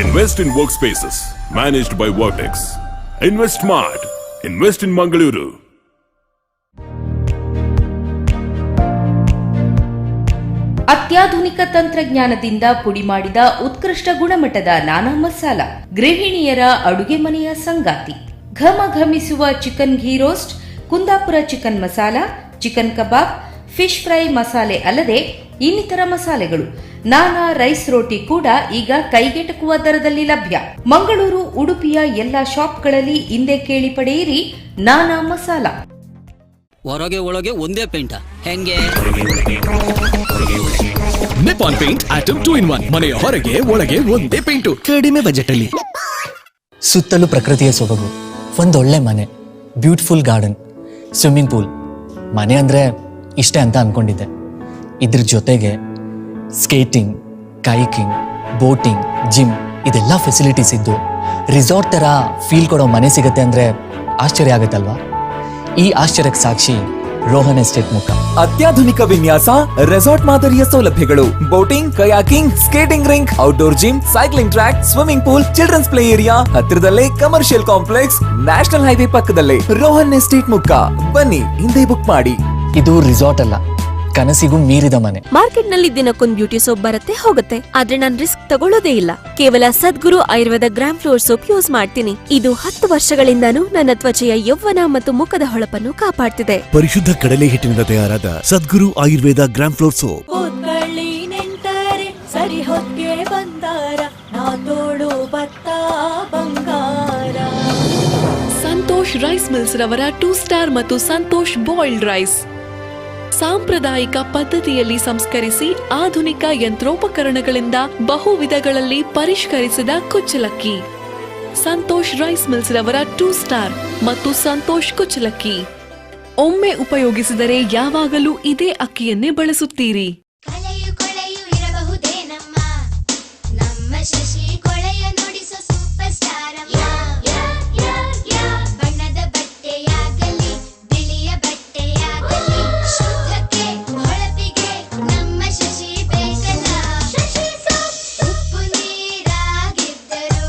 Invest in workspaces managed by Vertex. Invest smart. Invest in Mangaluru. ಅತ್ಯಾಧುನಿಕ ತಂತ್ರಜ್ಞಾನದಿಂದ ಪುಡಿ ಮಾಡಿದ ಉತ್ಕೃಷ್ಟ ಗುಣಮಟ್ಟದ ನಾನಾ ಮಸಾಲ, ಗೃಹಿಣಿಯರ ಅಡುಗೆ ಮನೆಯ ಸಂಗಾತಿ. ಘಮ ಘಮಿಸುವ chicken ghee roast, Kundapura chicken masala, chicken kebab, fish fry ಮಸಾಲೆ ಅಲ್ಲದೆ ಇನ್ನಿತರ ಮಸಾಲೆಗಳು, ನಾನಾ ರೈಸ್ ರೋಟಿ ಕೂಡ ಈಗ ಕೈಗೆಟಕುವ ದರದಲ್ಲಿ ಲಭ್ಯ. ಮಂಗಳೂರು, ಉಡುಪಿಯ ಎಲ್ಲಾ ಶಾಪ್ಗಳಲ್ಲಿ ಇಂದೇ ಕೇಳಿ ಪಡೆಯಿರಿ ನಾನಾ ಮಸಾಲ. ಹೊರಗೆ ಒಳಗೆ ಒಂದೇ ಪೇಂಟ್ ಹೆಂಗೆ? Nippon paint atom 2 in 1. ಮನೆಯ ಹೊರಗೆ ಒಳಗೆ ಒಂದೇ ಪೇಂಟು, ಕಡಿಮೆ ಬಜೆಟ್ ಅಲ್ಲಿ. ಸುತ್ತಲೂ ಪ್ರಕೃತಿಯ ಸೊಬಗು, ಒಂದೊಳ್ಳೆ ಮನೆ, beautiful garden, swimming pool. ಮನೆ ಅಂದರೆ ಇಷ್ಟೇ ಅಂತ ಅಂದ್ಕೊಂಡಿದ್ದೆ. ಇದ್ರ ಜೊತೆಗೆ ಸ್ಕೇಟಿಂಗ್, ಕೈಕಿಂಗ್, ಬೋಟಿಂಗ್, ಜಿಮ್ ಇದೆಲ್ಲ ಫೆಸಿಲಿಟೀಸ್ ಇದ್ದು ರಿಸಾರ್ಟ್ ಥರ ಫೀಲ್ ಕೊಡೋ ಮನೆ ಸಿಗುತ್ತೆ ಅಂದರೆ ಆಶ್ಚರ್ಯ ಆಗುತ್ತಲ್ವಾ? ಈ ಆಶ್ಚರ್ಯಕ್ಕೆ ಸಾಕ್ಷಿ ರೋಹನ್ ಎಸ್ಟೇಟ್ ಮುಖ. ಅತ್ಯಾಧುನಿಕ ವಿನ್ಯಾಸ, ರೆಸಾರ್ಟ್ ಮಾದರಿಯ ಸೌಲಭ್ಯಗಳು, boating, kayaking, skating rink, outdoor gym, cycling track, swimming pool, children's play area, ಹತ್ತಿರದಲ್ಲೇ commercial complex, national highway ಪಕ್ಕದಲ್ಲೇ ರೋಹನ್ ಎಸ್ಟೇಟ್ ಮುಖ. ಬನ್ನಿ, ಹಿಂದೆ ಬುಕ್ ಮಾಡಿ. ಇದು ರಿಸಾರ್ಟ್ ಅಲ್ಲ, ಕನಸಿಗೂ ಮೀರಿದ ಮನೆ. ಮಾರ್ಕೆಟ್ನಲ್ಲಿ ದಿನಕ್ಕೊಂದು ಬ್ಯೂಟಿ ಸೋಪ್ ಬರುತ್ತೆ ಹೋಗುತ್ತೆ, ಆದ್ರೆ ನಾನ್ ರಿಸ್ಕ್ ತಗೊಳ್ಳೋದೇ ಇಲ್ಲ. ಕೇವಲ Sadguru Ayurveda gram flour soap use ಮಾಡ್ತೀನಿ. ಇದು 10 ವರ್ಷಗಳಿಂದಾನೂ ನನ್ನ ತ್ವಚೆಯ ಯೌವನ ಮತ್ತು ಮುಖದ ಹೊಳಪನ್ನು ಕಾಪಾಡ್ತಿದೆ. ಪರಿಶುದ್ಧ ಕಡಲೆ ಹಿಟ್ಟಿನಿಂದ ತಯಾರಾದ Sadguru Ayurveda gram flour soap. ಸರಿ ಹೊಕ್ಕೆ ಬಂದಾರ ನಾ ತೋಳು ಬತ್ತ ಬಂಗಾರ. ಸಂತೋಷ್ ರೈಸ್ ಮಿಲ್ಸ್ ರವರ 2 ಸ್ಟಾರ್ ಮತ್ತು ಸಂತೋಷ್ ಬಾಯ್ಲ್ಡ್ ರೈಸ್ ಸಾಂಪ್ರದಾಯಿಕ ಪದ್ಧತಿಯಲ್ಲಿ ಸಂಸ್ಕರಿಸಿ ಆಧುನಿಕ ಯಂತ್ರೋಪಕರಣಗಳಿಂದ ಬಹು ವಿಧಗಳಲ್ಲಿ ಪರಿಷ್ಕರಿಸಿದ ಕುಚ್ಚಲಕ್ಕಿ. ಸಂತೋಷ್ ರೈಸ್ ಮಿಲ್ಸ್ ರವರ 2 ಸ್ಟಾರ್ ಮತ್ತು ಸಂತೋಷ್ ಕುಚ್ಚಲಕ್ಕಿ ಒಮ್ಮೆ ಉಪಯೋಗಿಸಿದರೆ ಯಾವಾಗಲೂ ಇದೇ ಅಕ್ಕಿಯನ್ನೇ ಬಳಸುತ್ತೀರಿ. ಶಶಿ ಕೊಳೆಯ ನುಡಿಸೋ ಸೂಪರ್ ಸ್ಟಾರ್ ಬಣ್ಣದ ಬಟ್ಟೆಯಾಗಲಿ ಬಿಳಿಯ ಬಟ್ಟೆಯಾಗಲಿ ಶುದ್ಧಕ್ಕೆ ಹೊಳಪಿಗೆ ನಮ್ಮ ಶಶಿ ಬೇಕಲ್ಲ. ಶಶಿ ಉಪ್ಪು ನೀರಾಗಿದ್ದರು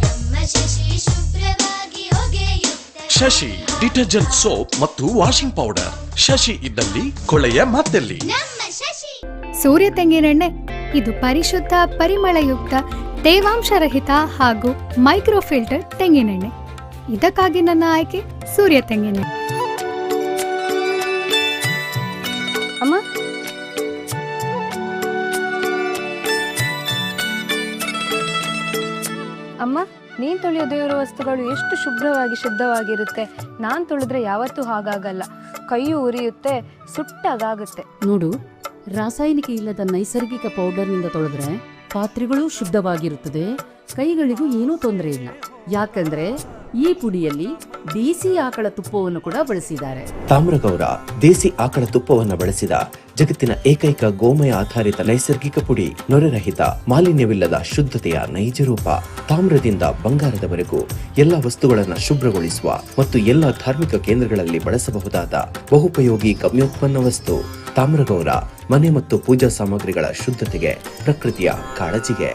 ನಮ್ಮ ಶಶಿ ಶುಭ್ರವಾಗಿ ಒಗೆಯುತ್ತ. ಶಶಿ ಡಿಟರ್ಜೆಂಟ್ ಸೋಪ್ ಮತ್ತು ವಾಷಿಂಗ್ ಪೌಡರ್. ಶಶಿ ಇದ್ದಲ್ಲಿ ಕೊಳೆಯ ಮತ್ತೆಲ್ಲಿ. ಸೂರ್ಯ ತೆಂಗಿನೆಣ್ಣೆ ಇದು ಪರಿಶುದ್ಧ, ಪರಿಮಳಯುಕ್ತ, ತೇವಾಂಶರಹಿತ ಹಾಗೂ ಮೈಕ್ರೋಫಿಲ್ಟರ್ ತೆಂಗಿನೆಣ್ಣೆ. ಇದಕ್ಕಾಗಿ ನನ್ನ ಆಯ್ಕೆ ಸೂರ್ಯ ತೆಂಗಿನೆಣ್ಣೆ. ಅಮ್ಮ, ಅಮ್ಮ, ನೀನು ತೊಳೆಯೋ ದೇವರ ವಸ್ತುಗಳು ಎಷ್ಟು ಶುಭ್ರವಾಗಿ ಶುದ್ಧವಾಗಿರುತ್ತೆ. ನಾನು ತೊಳೆದ್ರೆ ಯಾವತ್ತೂ ಹಾಗಾಗಲ್ಲ. ಕೈಯು ಉರಿಯುತ್ತೆ, ಸುಟ್ಟಾಗುತ್ತೆ. ನೋಡು, ರಾಸಾಯನಿಕ ಇಲ್ಲದ ನೈಸರ್ಗಿಕ ಪೌಡರ್ನಿಂದ ತೊಳೆದ್ರೆ ಪಾತ್ರೆಗಳೂ ಶುದ್ಧವಾಗಿರುತ್ತದೆ, ಕೈಗಳಿಗೂ ಏನೂ ತೊಂದರೆ ಇಲ್ಲ. ಯಾಕಂದ್ರೆ ಈ ಪುಡಿಯಲ್ಲಿ ದೇಸಿ ಆಕಳ ತುಪ್ಪವನ್ನು ಕೂಡ ಬಳಸಿದ್ದಾರೆ. ತಾಮ್ರಗೌರ ದೇಸಿ ಆಕಳ ತುಪ್ಪವನ್ನು ಬಳಸಿದ ಜಗತ್ತಿನ ಏಕೈಕ ಗೋಮಯ ಆಧಾರಿತ ನೈಸರ್ಗಿಕ ಪುಡಿ. ನೊರೆರಹಿತ, ಮಾಲಿನ್ಯವಿಲ್ಲದ ಶುದ್ಧತೆಯ ನೈಜ ರೂಪ. ತಾಮ್ರದಿಂದ ಬಂಗಾರದವರೆಗೂ ಎಲ್ಲ ವಸ್ತುಗಳನ್ನು ಶುಭ್ರಗೊಳಿಸುವ ಮತ್ತು ಎಲ್ಲ ಧಾರ್ಮಿಕ ಕೇಂದ್ರಗಳಲ್ಲಿ ಬಳಸಬಹುದಾದ ಬಹುಪಯೋಗಿ ಗಮ್ಯೋತ್ಪನ್ನ ವಸ್ತು ತಾಮ್ರಗೌರ. ಮನೆ ಮತ್ತು ಪೂಜಾ ಸಾಮಗ್ರಿಗಳ ಶುದ್ಧತೆಗೆ ಪ್ರಕೃತಿಯ ಕಾಳಜಿಗೆ.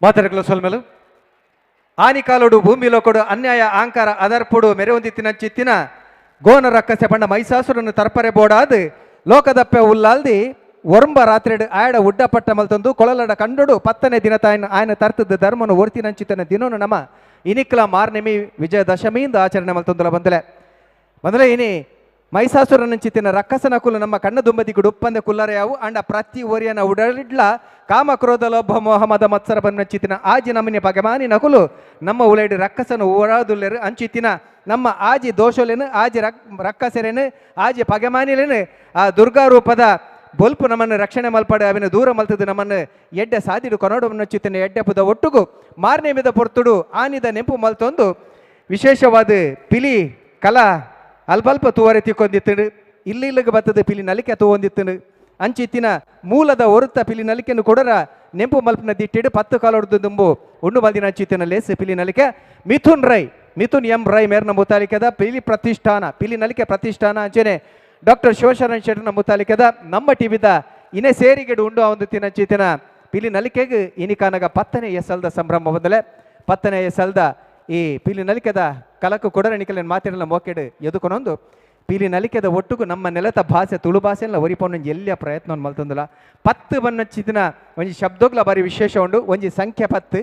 ಮಾತಾಡಲು ಸೊಲ್ಮೆಲು ಆನಿಕಾಲೋಡು ಭೂಮಿ ಲೋಕಡು ಅನ್ಯಾಯ ಅಹಂಕಾರ ಅದರ್ಪುಡು ಮೆರೆವೊಂದಿತ್ತಿನ ಚಿತ್ತಿನ ಗೋನ ರಕ್ಕಸೆ ಬಣ್ಣ ಮೈಸಾಸುರನ್ನು ತರ್ಪರೆ ಬೋಡಾದು ಲೋಕದಪ್ಪೆ ಉಲ್ಲಾಲ್ದಿ ಒರಂಬ ರಾತ್ರಿಡ್ ಆಯಡ ಉಡ್ಡಪಟ್ಟ ಮಲ್ತೊಂದು ಕೊಳಲಡ ಕಂಡೊಡು 10ನೇ ದಿನ ತಾಯಿನ ಆಯನ ತರ್ತದ ಧರ್ಮನು ಒರ್ತಿನಂಚಿತನ ದಿನನು ನಮ್ಮ ಇನಿಕ್ಲ ಮಾರ್ನೆಮಿ ವಿಜಯದಶಮಿಯಿಂದ ಆಚರಣೆ ಮಲ್ತೊಂದುಲ ಬಂದಲೆ ಬಂದಲೆ ಇನಿ ಮೈಸಾಸುರನಂಚಿತಿನ ರಕ್ಕಸನ ಕುಲು ನಮ್ಮ ಕಣ್ಣ ದುಂಬದಿಗುಡು ಉಪ್ಪಂದೆ ಕುಲ್ಲರೆಯಾವು ಅಂಡ ಪ್ರತಿ ಒರಿಯನ ಉಡಲಿಡ್ಲ ಕಾಮ ಕ್ರೋಧ ಲೋಭ ಮೋಹ ಮದ ಮತ್ಸರ ಬನ್ನಂಚಿತಿನ ಆಜಿ ನಮ್ಮನೆ ಪಗಮಾನಿ ನಕುಲು ನಮ್ಮ ಉಲೈಡು ರಕ್ಕಸನ ಊರಾದುಲ್ಲೆರು ಅಂಚಿತಿನ ನಮ್ಮ ಆಜಿ ದೋಷಲೇನು ಆಜಿ ರಕ್ಕಸರೇನು ಆಜಿ ಪಗಮಾನಿಲೇನು ಆ ದುರ್ಗಾ ರೂಪದ ಬೊಲ್ಪು ನಮ್ಮನ್ನು ರಕ್ಷಣೆ ಮಲ್ಪಡೆ ಅವಿನ ದೂರ ಮಲ್ತದ್ದು ನಮ್ಮನ್ನು ಎಡ್ಡೆ ಸಾದಿಡು ಕೊನೋಡು ನಚ್ಚಿತಿನ ಎಡ್ಡೆ ಪುದ ಒಟ್ಟುಗು ಮಾರನೇ ಪೊರ್ತುಡು ಆನಿದ ನೆಂಪು ಮಲ್ತೊಂದು ವಿಶೇಷವಾದ ಪಿಲಿ ಕಲಾ ಅಲ್ಪಲ್ಪ ತೂವರೆ ತಿಕ್ಕೊಂದಿತ್ತಂಡು ಇಲ್ಲಿ ಇಲ್ಲಿಗೆ ಬತ್ತದ ಪಿಲಿ ನಲಿಕೆ ತೂವೊಂದಿತ್ತಂಡು ಅಂಚಿತ್ತಿನ ಮೂಲದ ಒರುತ್ತ ಪಿಲಿ ನಲಿಕೆಯನ್ನು ಕೊಡರ ನೆಂಪು ಮಲ್ಪಿನ ದಿಟ್ಟಿಡು 10 ಕಾಲೊಡ್ದು ದುಂಬು ಉಂಡು ಮಲ್ದಿನ ಅಂಚಿತ್ತಿನ ಲೇಸ್ ಪಿಲಿ ನಲಿಕೆ ಮಿಥುನ್ ರೈ ಮಿಥುನ್ ಎಂ ರೈ ಮೇರ್ನ ಮುತಾಲಿಕೆದ ಪಿಲಿ ಪ್ರತಿಷ್ಠಾನ ಪಿಲಿ ನಲಿಕೆ ಪ್ರತಿಷ್ಠಾನ ಅಂಚನೆ ಡಾಕ್ಟರ್ ಶಿವಶರಣ್ ಶೆಟ್ಟರ್ನ ಮುತಾಲಿಕೆದ ನಮ್ಮ ಟಿವಿದ ಇನೇ ಸೇರಿಗೆಡು ಉಂಡು ಒಂದು ತಿನಂಚಿತ್ತಿನ ಪಿಲಿ ನಲಿಕೆಗೆ ಇನಿಕಾನಗ 10ನೇ ಎಸಲ್ದ ಸಂಭ್ರಮ ಬಂದಲೆ 10ನೇ ಎಸಲ್ದ ಈ ಪಿಲಿ ನಲಿಕೆದ ಕಲಕು ಕೊಡರಣಿಕಲಿನ ಮಾತಿರಲ್ಲ ಮೋಕೆಡು ಎದುಕೊನೊಂದು ಪಿಲಿ ನಲಿಕೆದ ಒಟ್ಟುಗು ನಮ್ಮ ನೆಲತ ಭಾಷೆ ತುಳು ಭಾಷೆಲ್ಲ ಒರಿಪೊಂದು ಎಲ್ಲಿಯ ಪ್ರಯತ್ನ ಮಲ್ತೊಂದುಲ 10 ಬನ್ನಚ್ಚಿದಿನ ಒಂಜಿ ಶಬ್ದಗ್ಲ ಬಾರಿ ವಿಶೇಷ ಉಂಡು ಒಂಜಿ ಸಂಖ್ಯೆ 10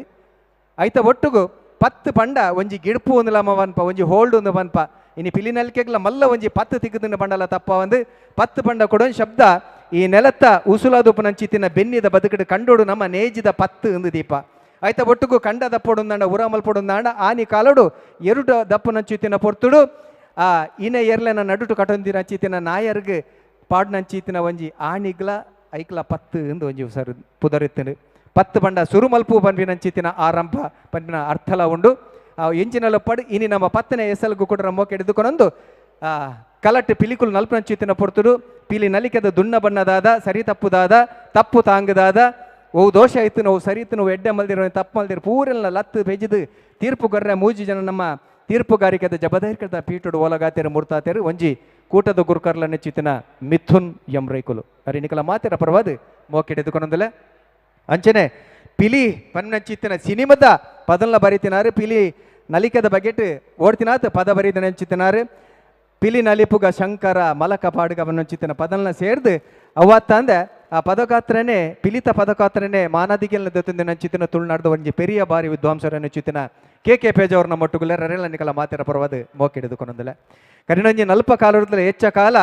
ಐತ ಒಟ್ಟುಗು 10 ಪಂಡ ಒಂಜಿ ಗಿಡ್ಪು ಒಂದುಲಮ ವನ್ಪ ಒಂಜಿ ಹೋಲ್ಡ್ ಒಂದು ವನ್ಪ ಇನಿ ಪಿಲಿ ನಲಿಕೆಗ್ಲ ಮಲ್ಲ ಒಂಜಿ 10 ತಿಕ್ಕದಿನ ಪಂಡಲ ತಪ್ಪ ಒಂದು 10 ಪಂಡ ಕೊಡೊಂದು ಶಬ್ದ ಈ ನೆಲತ್ತ ಉಸುಲಾದುಪನಂಚಿತಿನ ಬೆನ್ನಿದ ಬದುಕಡು ಕಂಡೋಡು ನಮ್ಮ ನೇಜಿದ 10 ಒಂದು ದೀಪ ಆಯ್ತ ಒಟ್ಟುಗು ಕಂಡ ದಪ್ಪೊಡುಂದಾಂಡ ಉರ ಮಲ್ಪೊಡುಂದಾಂಡ ಆನಿ ಕಾಲೋಡು ಎರಡು ದಪ್ಪನಂಚಿತಿನ ಪೊರ್ತುಡು ಆ ಇನ ಎರ್ಲೆನ ನಡುಟು ಕಟೊಂದಿನ ಅಂಚಿತಿನ ನಾಯರ್ಗ್ ಪಾಡ್ನಂಚಿತಿನ ಒಂಜಿ ಆಣಿಗ್ಲ ಐಕ್ಲ 10 ಎಂದು ಒಂಜಿ ಸರ್ ಪುದರಿತ್ತಂಡು 10 ಪಂಡ ಸುರುಮಲ್ಪು ಪನ್ಪಿನಂಚಿತಿನ ಆರಂಭ ಪನ್ಪಿನ ಅರ್ಥಲ ಉಂಡು ಆ ಎಂಜಿನಲ ಪಡ್ ಇನಿ ನಮ್ಮ 10ನೇ ಎಸಲ್ಗು ಕೂಡ ಮೋಕೆ ಹಿಡಿದುಕೊಂಡೊಂದು ಆ ಕಲಟ್ ಪಿಲಿಕುಲು ನಲ್ಪನಂಚಿತಿನ ಪೊರ್ತುಡು ಪಿಲಿ ನಲಿಕೆದ ದುಣ್ಣ ಬಣ್ಣದಾದ ಸರಿ ತಪ್ಪುದಾದ ತಪ್ಪು ತಾಂಗದಾದ ಓ ದೋಷ ಆಯ್ತು ನಾವು ಸರಿತು ನಾವು ಎಡ್ಡೆ ಮಲ್ದಿರೋ ತಪ್ಪು ಮಲ್ದಿರೋ ಪೂರೆಲ್ಲ ಲತ್ತು ಬೆಜಿದು ತೀರ್ಪು ಗೊರ್ರೆ ಮೂಜಿ ಜನ ನಮ್ಮ ತೀರ್ಪುಗಾರಿಕೆದ ಜಬದೈರ್ಕದ ಪೀಟುಡು ಓಲಗಾತೇರು ಮುರ್ತಾತೇರು ಒಂಜಿ ಕೂಟದ ಗುರುಕರ್ಲ ನೆಚ್ಚಿತಿನ ಮಿಥುನ್ ಎಂ ರೈಕುಲು ಅರಿ ನಿಕಲ ಮಾತಿರ ಪರವಾದ ಮೋಕೆಡೆದುಕೊಂಡೊಂದಲೆ ಅಂಚನೆ ಪಿಲಿ ಪನ್ನಂಚಿತ್ತಿನ ಸಿನಿಮದ ಪದನ್ಲ ಬರೀತಿನಾರು ಪಿಲಿ ನಲಿಕೆದ ಬಗೆಟ್ ಓಡ್ತಿನಾತ್ ಪದ ಬರೀದ ನೆಂಚಿತಿನಾರು ಪಿಲಿ ನಲಿಪುಗ ಶಂಕರ ಮಲಕ ಪಾಡುಗ ಬನ್ನಂಚಿತ್ತಿನ ಪದನ್ಲ ಸೇರ್ದು ಅವತ್ತಂದೆ ಆ ಪದಕಾತ್ರನೇ ಪಿಲಿತ ಪದಕಾತ್ರನೇ ಮಾನದಿಗೆಲ್ಲ ದತ್ತಂದಿನ ಚಿತ್ತಿನ ತುಳುನಾಡ್ದ ಒಂಜಿ ಪೆರಿಯ ಬಾರಿ ವಿದ್ವಾಂಸರನ್ನು ಚಿತ್ತಿನ ಕೆ ಕೆ ಪೇಜವ್ರನ್ನ ಮೊಟ್ಟುಗುಲೆ ರರೆಲ್ಲ ನಿಕಲ ಮಾತಿರ ಪರವಾದ ಮೋಕಿಡಿದುಕೊಂಡೊಂದಲೆ ಕರಿನಂಜಿ ನಲ್ಪ ಕಾಲದಲ್ಲಿ ಹೆಚ್ಚ ಕಾಲ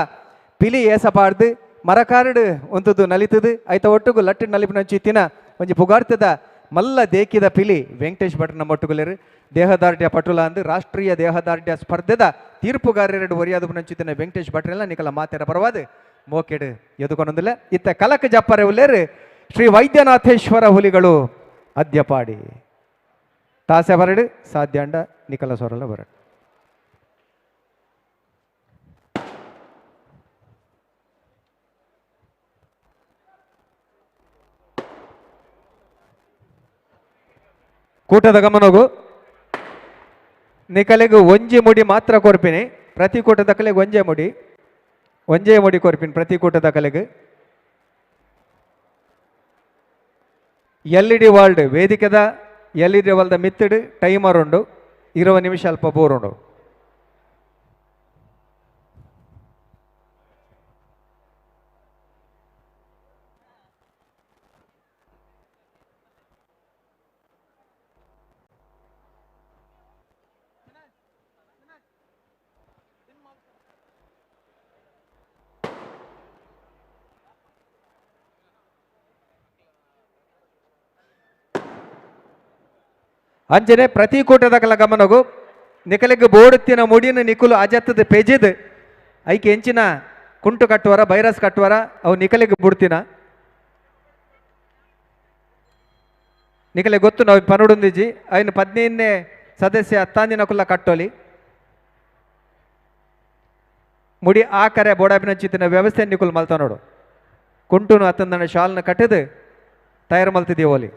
ಪಿಲಿ ಏಸಪಾಡ್ದು ಮರಕಾರಡು ಒಂತದ್ದು ನಲಿತದು ಐತ ಒಟ್ಟುಗು ಲಟ್ಟು ನಲಿಪಿನ ಚಿತ್ತಿನ ಒಂಜಿ ಪುಗಾರ್ತದ ಮಲ್ಲ ದೇಕಿದ ಪಿಲಿ ವೆಂಕಟೇಶ್ ಭಟ್ರನ ಮೊಟ್ಟುಗುಲೆರು ದೇಹದಾರ್ಢ್ಯ ಪಟುಲ ಅಂದು ರಾಷ್ಟ್ರೀಯ ದೇಹದಾರ್ಢ್ಯ ಸ್ಪರ್ಧೆದ ತೀರ್ಪುಗಾರರೆರಡು ಒರಿಯಾದ ನಂಚಿತ್ತಿನ ವೆಂಕಟೇಶ್ ಭಟ್ರೆಲ್ಲ ನಿಕಲ ಮಾತಿರ ಪರವಾದ ಮೋಕೆಡು ಎದುಕೊನೊಂದಿಲ್ಲ ಇತ್ತ ಕಲಕ ಜಪ್ಪರೆ ಉಲ್ಲೇರು ಶ್ರೀ ವೈದ್ಯನಾಥೇಶ್ವರ ಹುಲಿಗಳು ಅದ್ಯಪಾಡಿ ತಾಸೆ ಬರಡು ಸಾಧ್ಯಾಂಡ ನಿಕಲ ಸೊರಲ ಬರಡು ಕೂಟದ ಗಮನಗು ನಿಕಲೆಗು ಒಂಜಿ ಮುಡಿ ಮಾತ್ರ ಕೊರ್ಪಿನಿ ಪ್ರತಿ ಕೂಟದ ಕಲೆಗೆ ಒಂಜೆ ಮುಡಿ ಒಂಜೇ ಮುಡಿ ಕೊರ್ಪಿನಿ ಪ್ರತಿ ಕೂಟದ ಕಲೆಗೆ L E D world ವೇದಿಕೆದ L E D world ಮಿತ್ತಡು timer ಉಂಡು 20 ನಿಮಿಷ ಅಲ್ಪ ಬೋರ್ ಉಂಡು ಅಂಜನೆ ಪ್ರತಿ ಕೂಟದ ಕಲ ಗಮನಗು ನಿಕಲಿಗೆ ಬೋಡುತ್ತಿನ ಮುಡಿನ ನಿಕುಲು ಅಜತ್ತದ ಪೆಜಿದ್ ಐಕೆ ಎಂಚಿನ ಕುಂಟು ಕಟ್ಟುವರ ಬೈರಸ್ ಕಟ್ಟುವರ ಅವು ನಿಕಲಿಗೆ ಬುಡ್ತಿನ ನಿಕಲೆ ಗೊತ್ತು ನಾವು ಪನುಡುಂದಿಜಿ ಐನು 15ನೇ ಸದಸ್ಯ ಅತ್ತಾಂದಿನ ಕುಲ್ಲ ಕಟ್ಟೋಲಿ ಮುಡಿ ಆ ಕರೆ ಬೋಡಾಬಿನ ಚಿತ್ತಿನ ವ್ಯವಸ್ಥೆ ನಿಕುಲು ಮಲ್ತ ನೋಡು ಕುಂಟುನು ಅತ್ತಂದನ ಶಾಲ್ನ ಕಟ್ಟಿದು ತಯಾರು ಮಲ್ತಿದ್ದೀವೋಲಿ.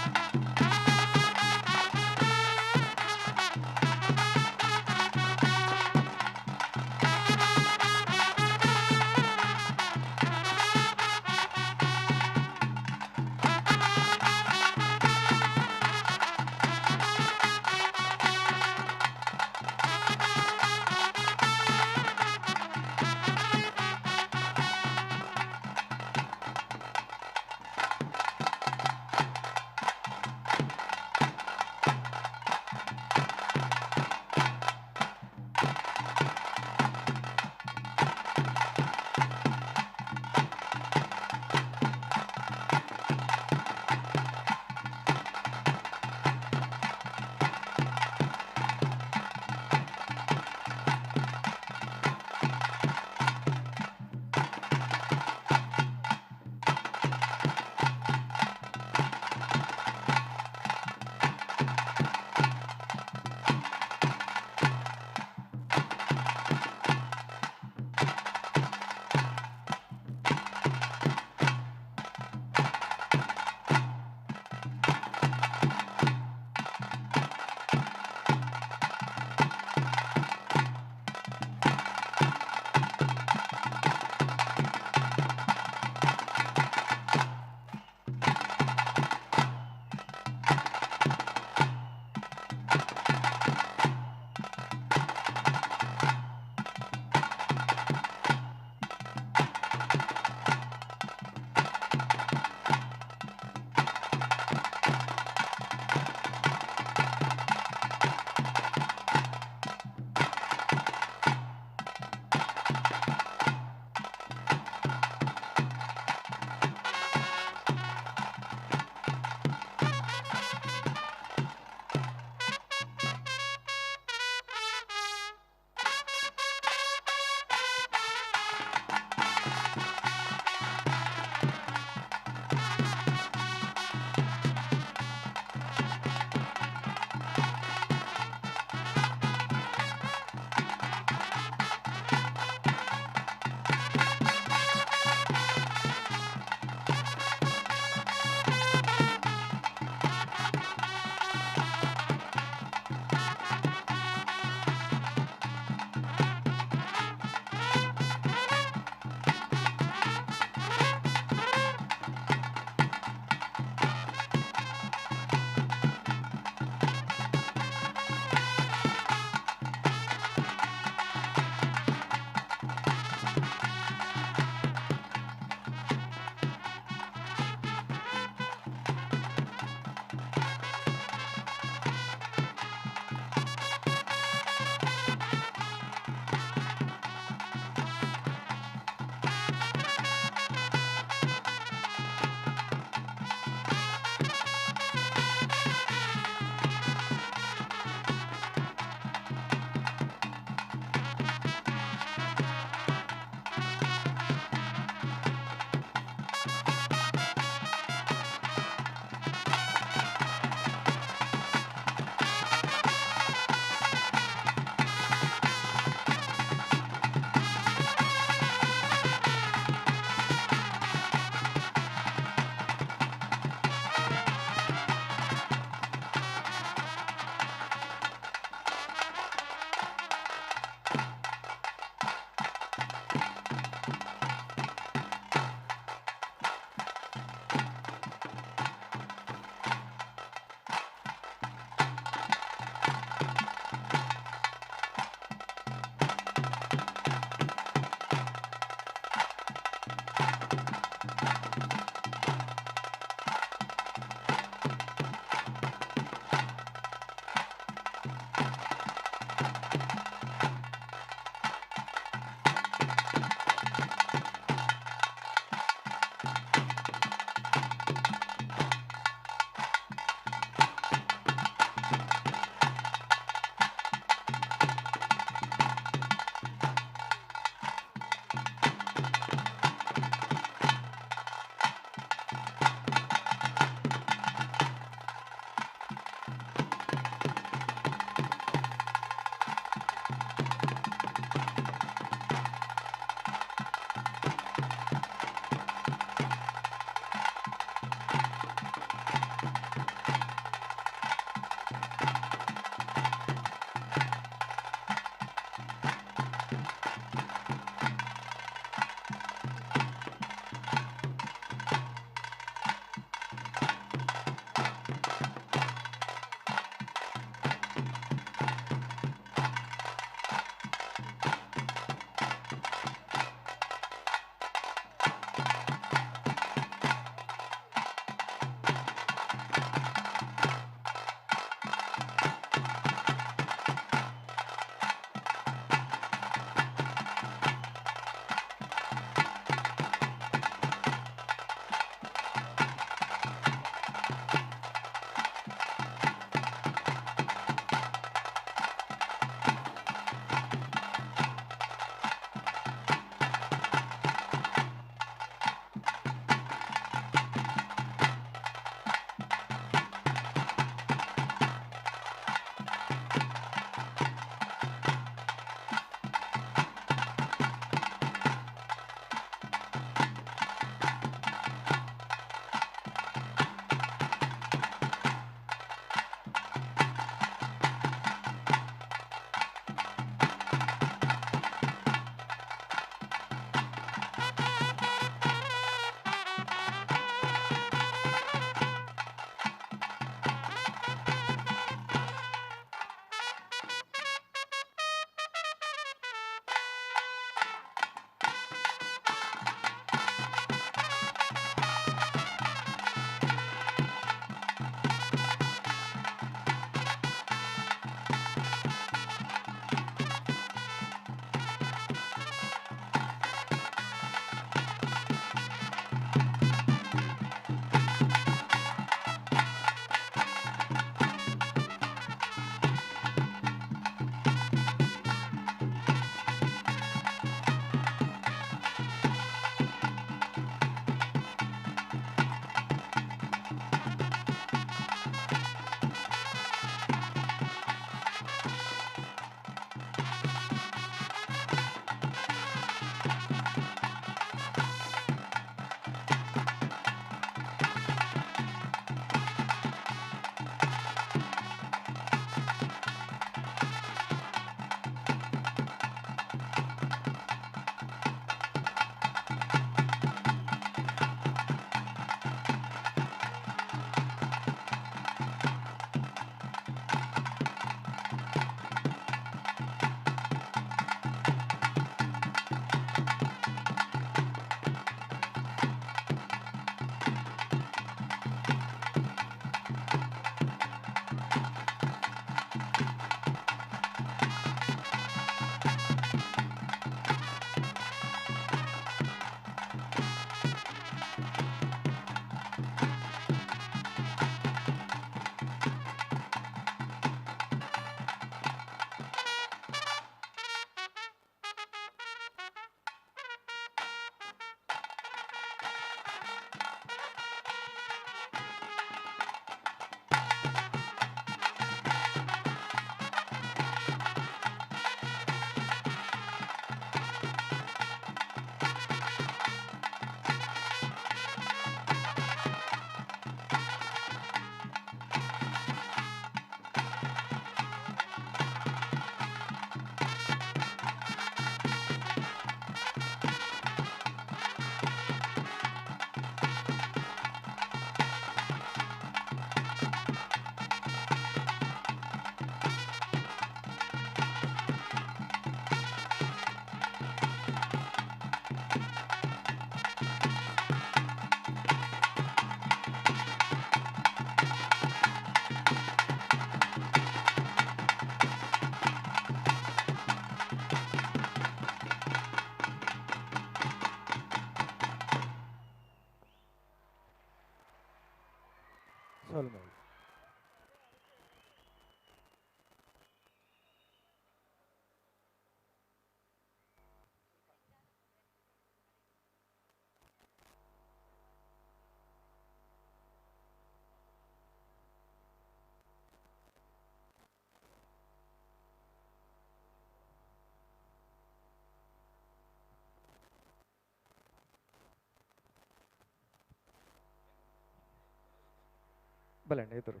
ಬಲಣ್ಣ ಎದುರು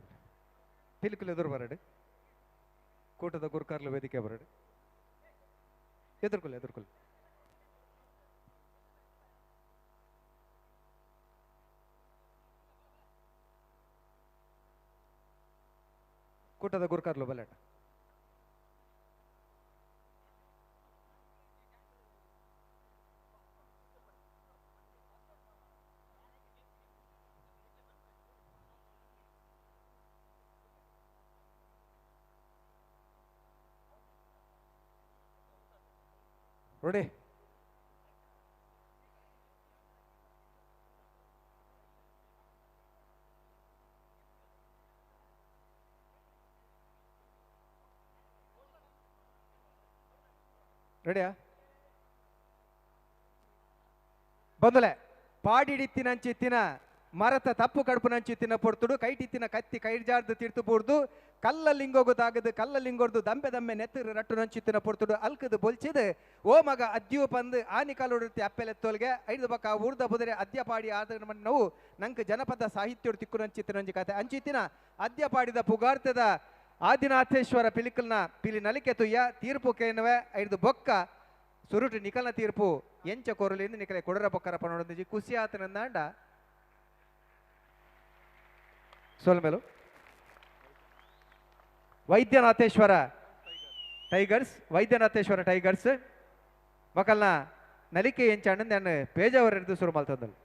ಪಿಲಿಕುಲು ಎದುರು ಬರಡು ಕೂಟದ ಗುರುಕಾರ್ಲು ವೇದಿಕೆ ಬರಡು ಎದುರುಕುಲು ಎದುರುಕುಲು ಕೂಟದ ಗುರುಕಾರ್ಲು ಬಲಣ್ಣ ರೆಡಿ ರೆಡಿಯಾ ಬಂದಲೆ ಪಾಡಿಡಿತ್ತಿನಂಚಿತ್ತಿನ ಮರತ ತಪ್ಪು ಕಡುಪುನಂಚಿತ್ತಿನ ಪೊರ್ತುಡು ಕೈಟಿತ್ತಿನ ಕತ್ತಿ ಕೈಜಾರ್ದು ತಿರ್ತು ಪೂರ್ದು ಕಲ್ಲ ಲಿಂಗೋಗು ತಾಗದು ಕಲ್ಲ ಲಿಂಗೋರ್ದು ದಂಬೆ ದಂಬೆ ನೆತ್ತರು ರಟ್ಟು ನಂಚಿತ್ತಿನ ಪೊರ್ತುಡು ಅಲ್ಕದು ಬೊಲ್ಚಿದು ಓ ಮಗ ಅದ್ಯು ಪಂದು ಆನಿ ಕಾಲುಡುತ್ತಿ ಅಪ್ಪೆಲೆತ್ತೋಲ್ಗೆ ಐದು ಬಕ್ಕ ಊರ್ದ ಬುದರೆ ಅದ್ಯ ಪಾಡಿ ಆದ ನೋವು ನಂಗೆ ಜನಪದ ಸಾಹಿತ್ಯಡು ತಿಕ್ಕು ನಂಚಿತ್ತಿನ ಕತೆ ಅಂಚಿತ್ತಿನ ಅದ್ಯ ಪಾಡಿದ ಪುಗಾರ್ತದ ಆದಿನಾಥೇಶ್ವರ ಪಿಲಿಕಲ್ನ ಪಿಲಿ ನಲಿಕೆ ತುಯ್ಯ ತೀರ್ಪು ಕೇನವೆ ಐದು ಬೊಕ್ಕ ಸುರುಟು ನಿಕಲ್ನ ತೀರ್ಪು ಎಂಚ ಕೊರಲಿಂದ ನಿಕಲೆ ಕೊಡರ ಬೊಕ್ಕರ ಪನೊಡೊಂದಿಜಿ ಖುಷಿ ಆತನಂದಾಂಡ ಸೋಲ್ಮೇಲು ವೈದ್ಯನಾಥೇಶ್ವರ ಟೈಗರ್ಸ್ ವೈದ್ಯನಾಥೇಶ್ವರ ಟೈಗರ್ಸ್ ಮಕ್ಕಲ್ನ ನಲಿಕೆ ಎಂಚ ನಾನು ಪೇಜಾವರ ಶುರು ಮಲ್ತಂದಳು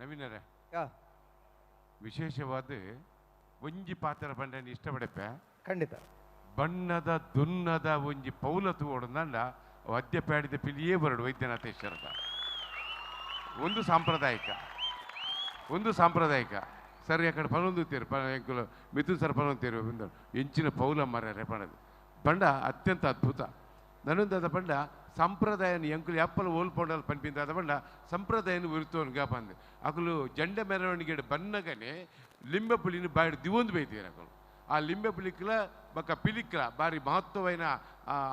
ನವೀನರೇ ವಿಶೇಷವಾದ ಒಂಜಿ ಪಾತ್ರ ಬಂಡ ಇಷ್ಟಪಡಪ್ಪೆ ಖಂಡಿತ ಬಣ್ಣದ ದುನ್ನದ ಒಂಜಿ ಪೌಲತು ಓಡಂದಂಡ ಅದ್ಯಪ್ಯಾಡಿದ ಪಿಲಿಯೇ ಬರಡು ವೈದ್ಯನಾಥೇಶ್ವರದ ಒಂದು ಸಾಂಪ್ರದಾಯಿಕ ಒಂದು ಸಾಂಪ್ರದಾಯಿಕ ಸರ್ ಯಾಕಡೆ ಪನೊಂದು ತೀರು ಎಂಕುಲು ಮಿಥುನ್ ಸರ್ ಪನೊಂದು ಬಂದು ಎಂಚಿನ ಪೌಲ ಮರ ಪಣದು ಬಂಡ ಅತ್ಯಂತ ಅದ್ಭುತ ನನ್ನೊಂದಾದ ಬಂಡ ಸಂಪ್ರದಾಯನ ಎಂಕುಲು ಯಾಪ್ಪಲು ಓಲ್ಪೊಂಡಲ್ ಪನ್ಪಿಂದಾದ ಬಂಡ ಸಂಪ್ರದಾಯನ ಉರಿತೋನ್ ಗಾಪಂದು ಅಕಲು ಜಂಡ ಮೆರವಣಿಗೆ ಬನ್ನಗನೆ ಲಿಂಬೆ ಪುಲಿನ ಬಾಯಿಡ್ ದಿವೊಂದು ಬೈತೀರ ಅಕಲು ಆ ಲಿಂಬೆ ಪುಲಿಕ್ಲ ಬೊಕ್ಕ ಪಿಲಿಕ್ಲ ಬಾರಿ ಮಹತ್ವವೈನ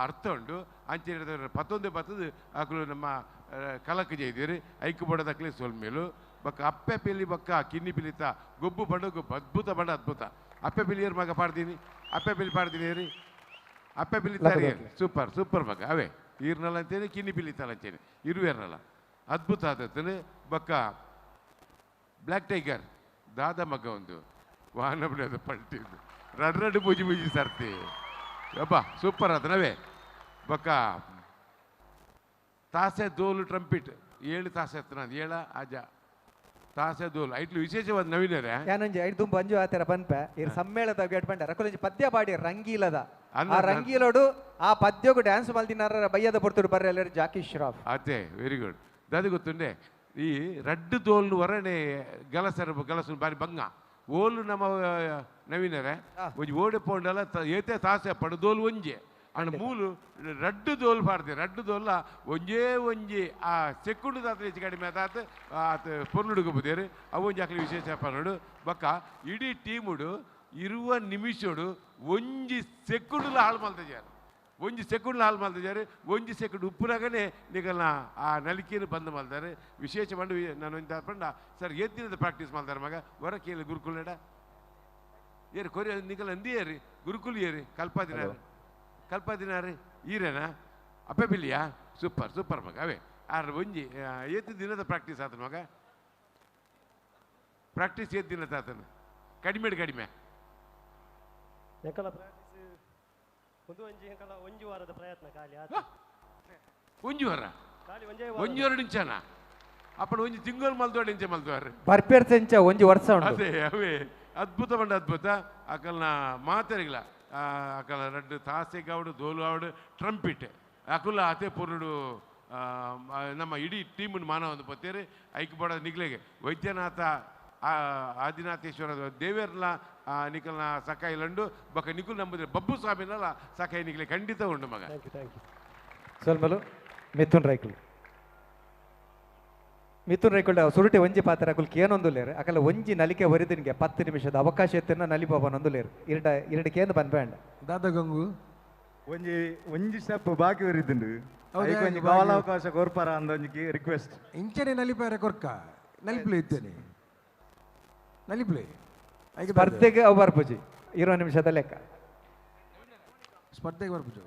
ಅರ್ಥ ಉಂಡು ಅಂಚೆ ಪತ್ತೊಂದೇ ಬತ್ತದು ಅಕಲು ನಮ್ಮ ಕಲಕ ಜೈದೀರಿ ಐಕು ಬಡದಕ್ಲೆ ಸೋಲ್ಮೇಲು ಬೊಕ್ಕ ಅಪ್ಪೆ ಪಿಲಿ ಬೊಕ್ಕ ಕಿನ್ನಿ ಪಿಲಿತ ಗೊಬ್ಬು ಬಣ್ಣ ಗೊಬ್ಬು ಅದ್ಭುತ ಬಣ್ಣ ಅದ್ಭುತ ಅಪ್ಪೆ ಪಿಲಿಯರ್ ಮಗ ಪಾಡ್ದೀನಿ ಅಪ್ಪೆ ಪಿಲಿ ಪಾಡ್ದೀನಿ ರೀ ಅಪ್ಪೆ ಪಿಲಿತಾರೆ ಸೂಪರ್ ಸೂಪರ್ ಮಗ ಅವೇ ಈರ್ನಲ್ಲ ಅಂತೇನೆ ಕಿನ್ನಿ ಪಿಲಿತಾಲ ಅಂತೇನೆ ಇರುವೇರ್ನಲ್ಲ ಅದ್ಭುತ ಆದತ್ತನೆ ಬೊಕ್ಕ ಬ್ಲ್ಯಾಕ್ ಟೈಗರ್ ದಾದ ಮಗ ಒಂದು ವಾಹನ ಅದು ಪಲ್ಟಿದ್ದು ರಡ್ ರಡ್ ಬುಜಿ ಬುಜಿ ಸರ್ತಿ ಅಬ್ಬಾ ಸೂಪರ್ ಆತನವೇ ಬೊಕ್ಕ ತಾಸೆ ದೋಲು ಟ್ರಂಪಿಟ್ ಏಳು ತಾಸೆ ಎತ್ತನ ಏಳ ಆಜ ತಾಸೆ ದೋಲು ಐಟ್ಲು ವಿಶೇಷವಾದ ನವೀನರೇ ಯಾನೊಂಜಿ ಐದು ತುಂಬ ಅಂಜು ಆತರ ಪನ್ಪೆ ಇರ್ ಸಮ್ಮೇಳದ ಗೇಟ್ ಬಂಡ ರಕುಲಂಜಿ ಪದ್ಯ ಪಾಡಿ ರಂಗೀಲದ ಆ ರಂಗೀಲೋಡು ಆ ಪದ್ಯಗೂ ಡ್ಯಾನ್ಸ್ ಮಲ್ದಿನಾರ ಬಯ್ಯದ ಪೊರ್ತುಡು ಬರ್ರೆ ಎಲ್ಲರೂ ಜಾಕಿ ಶ್ರಾಫ್ ಅದೇ ವೆರಿ ಗುಡ್ ದಾದಿ ಗೊತ್ತುಂಡೆ ಈ ರಡ್ಡು ದೋಲು ವರಣೆ ಗಲಸರ ಗಲಸು ಬಾರಿ ಬಂಗ ಓಲು ನಮ್ಮ ನವೀನರೇ ಒಂಜಿ ಓಡೆ ಪೋಂಡಲ ಏತೆ ತಾಸೆ ಪಡು ದೋಲು ಒಂಜೆ ಅಂಡ್ ಮೂಲು ರಡ್ಡು ದೋಲು ಪಾಡ್ದೆ ರಡ್ಡು ದೋಲ್ಲ ಒಂಜೇ ಒಂಜಿ ಆ ಸೆಕ್ಕುಂಡು ತಾತ ಹೆಚ್ಚು ಕಡಿಮೆ ಆತ ಆತ ಪೊರ್ಲುಡುಗಬೋದೇರು ಅವು ಒಂಜಿ ಅಕ್ಲಿ ವಿಶೇಷ ಪನ್ನೋಡು ಬೊಕ್ಕ ಇಡೀ ಟೀಮುಡು ಇರುವ ನಿಮಿಷಡು ಒಂಜಿ ಸೆಕ್ಕುಂಡುಲ ಹಾಳು ಮಲ್ತಿದ್ದಾರೆ ಒಂಜಿ ಸೆಕೆಂಡ್ ಹಾಲು ಮಲ್ತಿದ್ದಾರೆ ಒಂಜಿ ಸೆಕೆಂಡ್ ಉಪ್ಪುನಾಗನೇ ನಿಗಲ್ನ ಆ ನಲಿಕೆಯನ್ನು ಬಂದ್ ಮಲ್ತಾರೆ ವಿಶೇಷ ಪಂಡು ನಾನು ಒಂದು ಪಂಡ ಸರ್ ಏತ್ ದಿನದ ಪ್ರಾಕ್ಟೀಸ್ ಮಾಡ್ತಾರೆ ಮಗ ಹೊರ ಕೇಳಿ ಗುರುಕುಲಡ ಏರಿ ಕೊರಿ ನಿಗಲ್ ಅಂದಿ ಏರಿ ಗುರುಕುಲ್ ಏರಿ ಕಲ್ಪಾದಿನಾರು ಕಲ್ಪಾದಿನಾರು ಈರೇನಾ ಅಪ್ಪೆ ಬಿಲ್ಲಿಯಾ ಸೂಪರ್ ಸೂಪರ್ ಮಗ ಅವೇ ಆರ್ ಒಂಜಿ ಏತ್ ದಿನದ ಪ್ರಾಕ್ಟೀಸ್ ಆತನ ಮಗ ಪ್ರಾಕ್ಟೀಸ್ ಏತ್ ದಿನದ ಆತನ ಕಡಿಮೆ ಕಡಿಮೆ ಎಂಕಲ ಪ್ರಾಕ್ಟೀಸ್ ಒಂದು ಒಂಜಿ ಎಂಕಲ ಒಂಜಿ ವಾರದ ಪ್ರಯತ್ನ ಖಾಲಿ ಆತ ಒಂಜಿ ವಾರ ಖಾಲಿ ಒಂಜೇ ಒಂಜಿ ವಾರ ನಿಂಚನ ಅಪ್ಪಣ ಒಂಜಿ ತಿಂಗಳು ಮಲ್ದೋಡ ಇಂಚೆ ಮಲ್ದೋರ್ ಬರ್ಪೇರ್ ಸೆಂಚ ಒಂಜಿ ವರ್ಷ ಉಂಟು ಅದೇ ಅವೇ ಅದ್ಭುತ ಬಂಡ ಅದ್ಭುತ ಅಕಲ್ನ ಮಾತೆರಿಗ್ಲ ಅಕಲ ರಡ್ಡು ತಾಸೆಗಾವಡು ದೋಲು ಆವಡು ಟ್ರಂಪಿಟ್ ಅಕುಲ ಅತೆ ಪೊರುಡು ನಮ್ಮ ಇಡೀ ಟೀಮನ್ನು ಮಾನವ ಒಂದು ಪತ್ತೇರಿ ಐಕ್ ಬೋಡ ನಿಗ್ಲೆಗೆ ವೈದ್ಯನಾಥ ಆದಿನಾಥೇಶ್ವರ ದೇವೇರ್ಲ ನಿಕಲ್ನ ಸಕಾಯಿ ಲಂಡು ಬಕ ನಿಕುಲ್ ನಂಬುದ್ರೆ ಬಬ್ಬು ಸ್ವಾಮಿನಲ್ಲ ಸಕಾಯಿ ನಿಕ್ಲೆ ಖಂಡಿತ ಉಂಡು ಮಗ thank you thank you ಸೋಲ್ಮಲು Mithun ರೈಕುಲ್ Mithun ರೈಕುಲ್ ಸುರುಟೆ ಒಂಜಿ ಪಾತ್ರ ಅಕುಲ್ ಕೇನೊಂದುಲ್ಲೇರು ಅಕಲ ಒಂಜಿ ನಲಿಕೆ ಒರಿದಿನ್ಗೆ 10 ನಿಮಿಷದ ಅವಕಾಶ ಎತ್ತಿನ ನಲಿ ಬಾಬನೊಂದುಲ್ಲೇರು ಇರಡ ಇರಡ ಕೇಂದ್ರ ಬನ್ಬೇಂಡ ದಾದ ಗಂಗು ಒಂಜಿ ಒಂಜಿ ಸ್ಟೆಪ್ ಬಾಕಿ ಒರಿದುಂಡು ಐಕೊಂಜಿ ಕಾಲಾವಕಾಶ ಕೊರ್ಪರ ಅಂದೊಂಜಿ ರಿಕ್ವೆಸ್ಟ್. ಇಂಚನೆ ನಲಿಪಾರೆ ಕೊರ್ಕ ನಲಿಪ್ಲೆ ಇದ್ದೇನೆ ನಲಿಪ್ಲೆ ಸ್ಪರ್ಧೆಗೆ ಅವು ಬರ್ಪುಜಿ 20 ನಿಮಿಷದ ಲೆಕ್ಕ ಸ್ಪರ್ಧೆಗೆ ಬರ್ಪುಜಿ.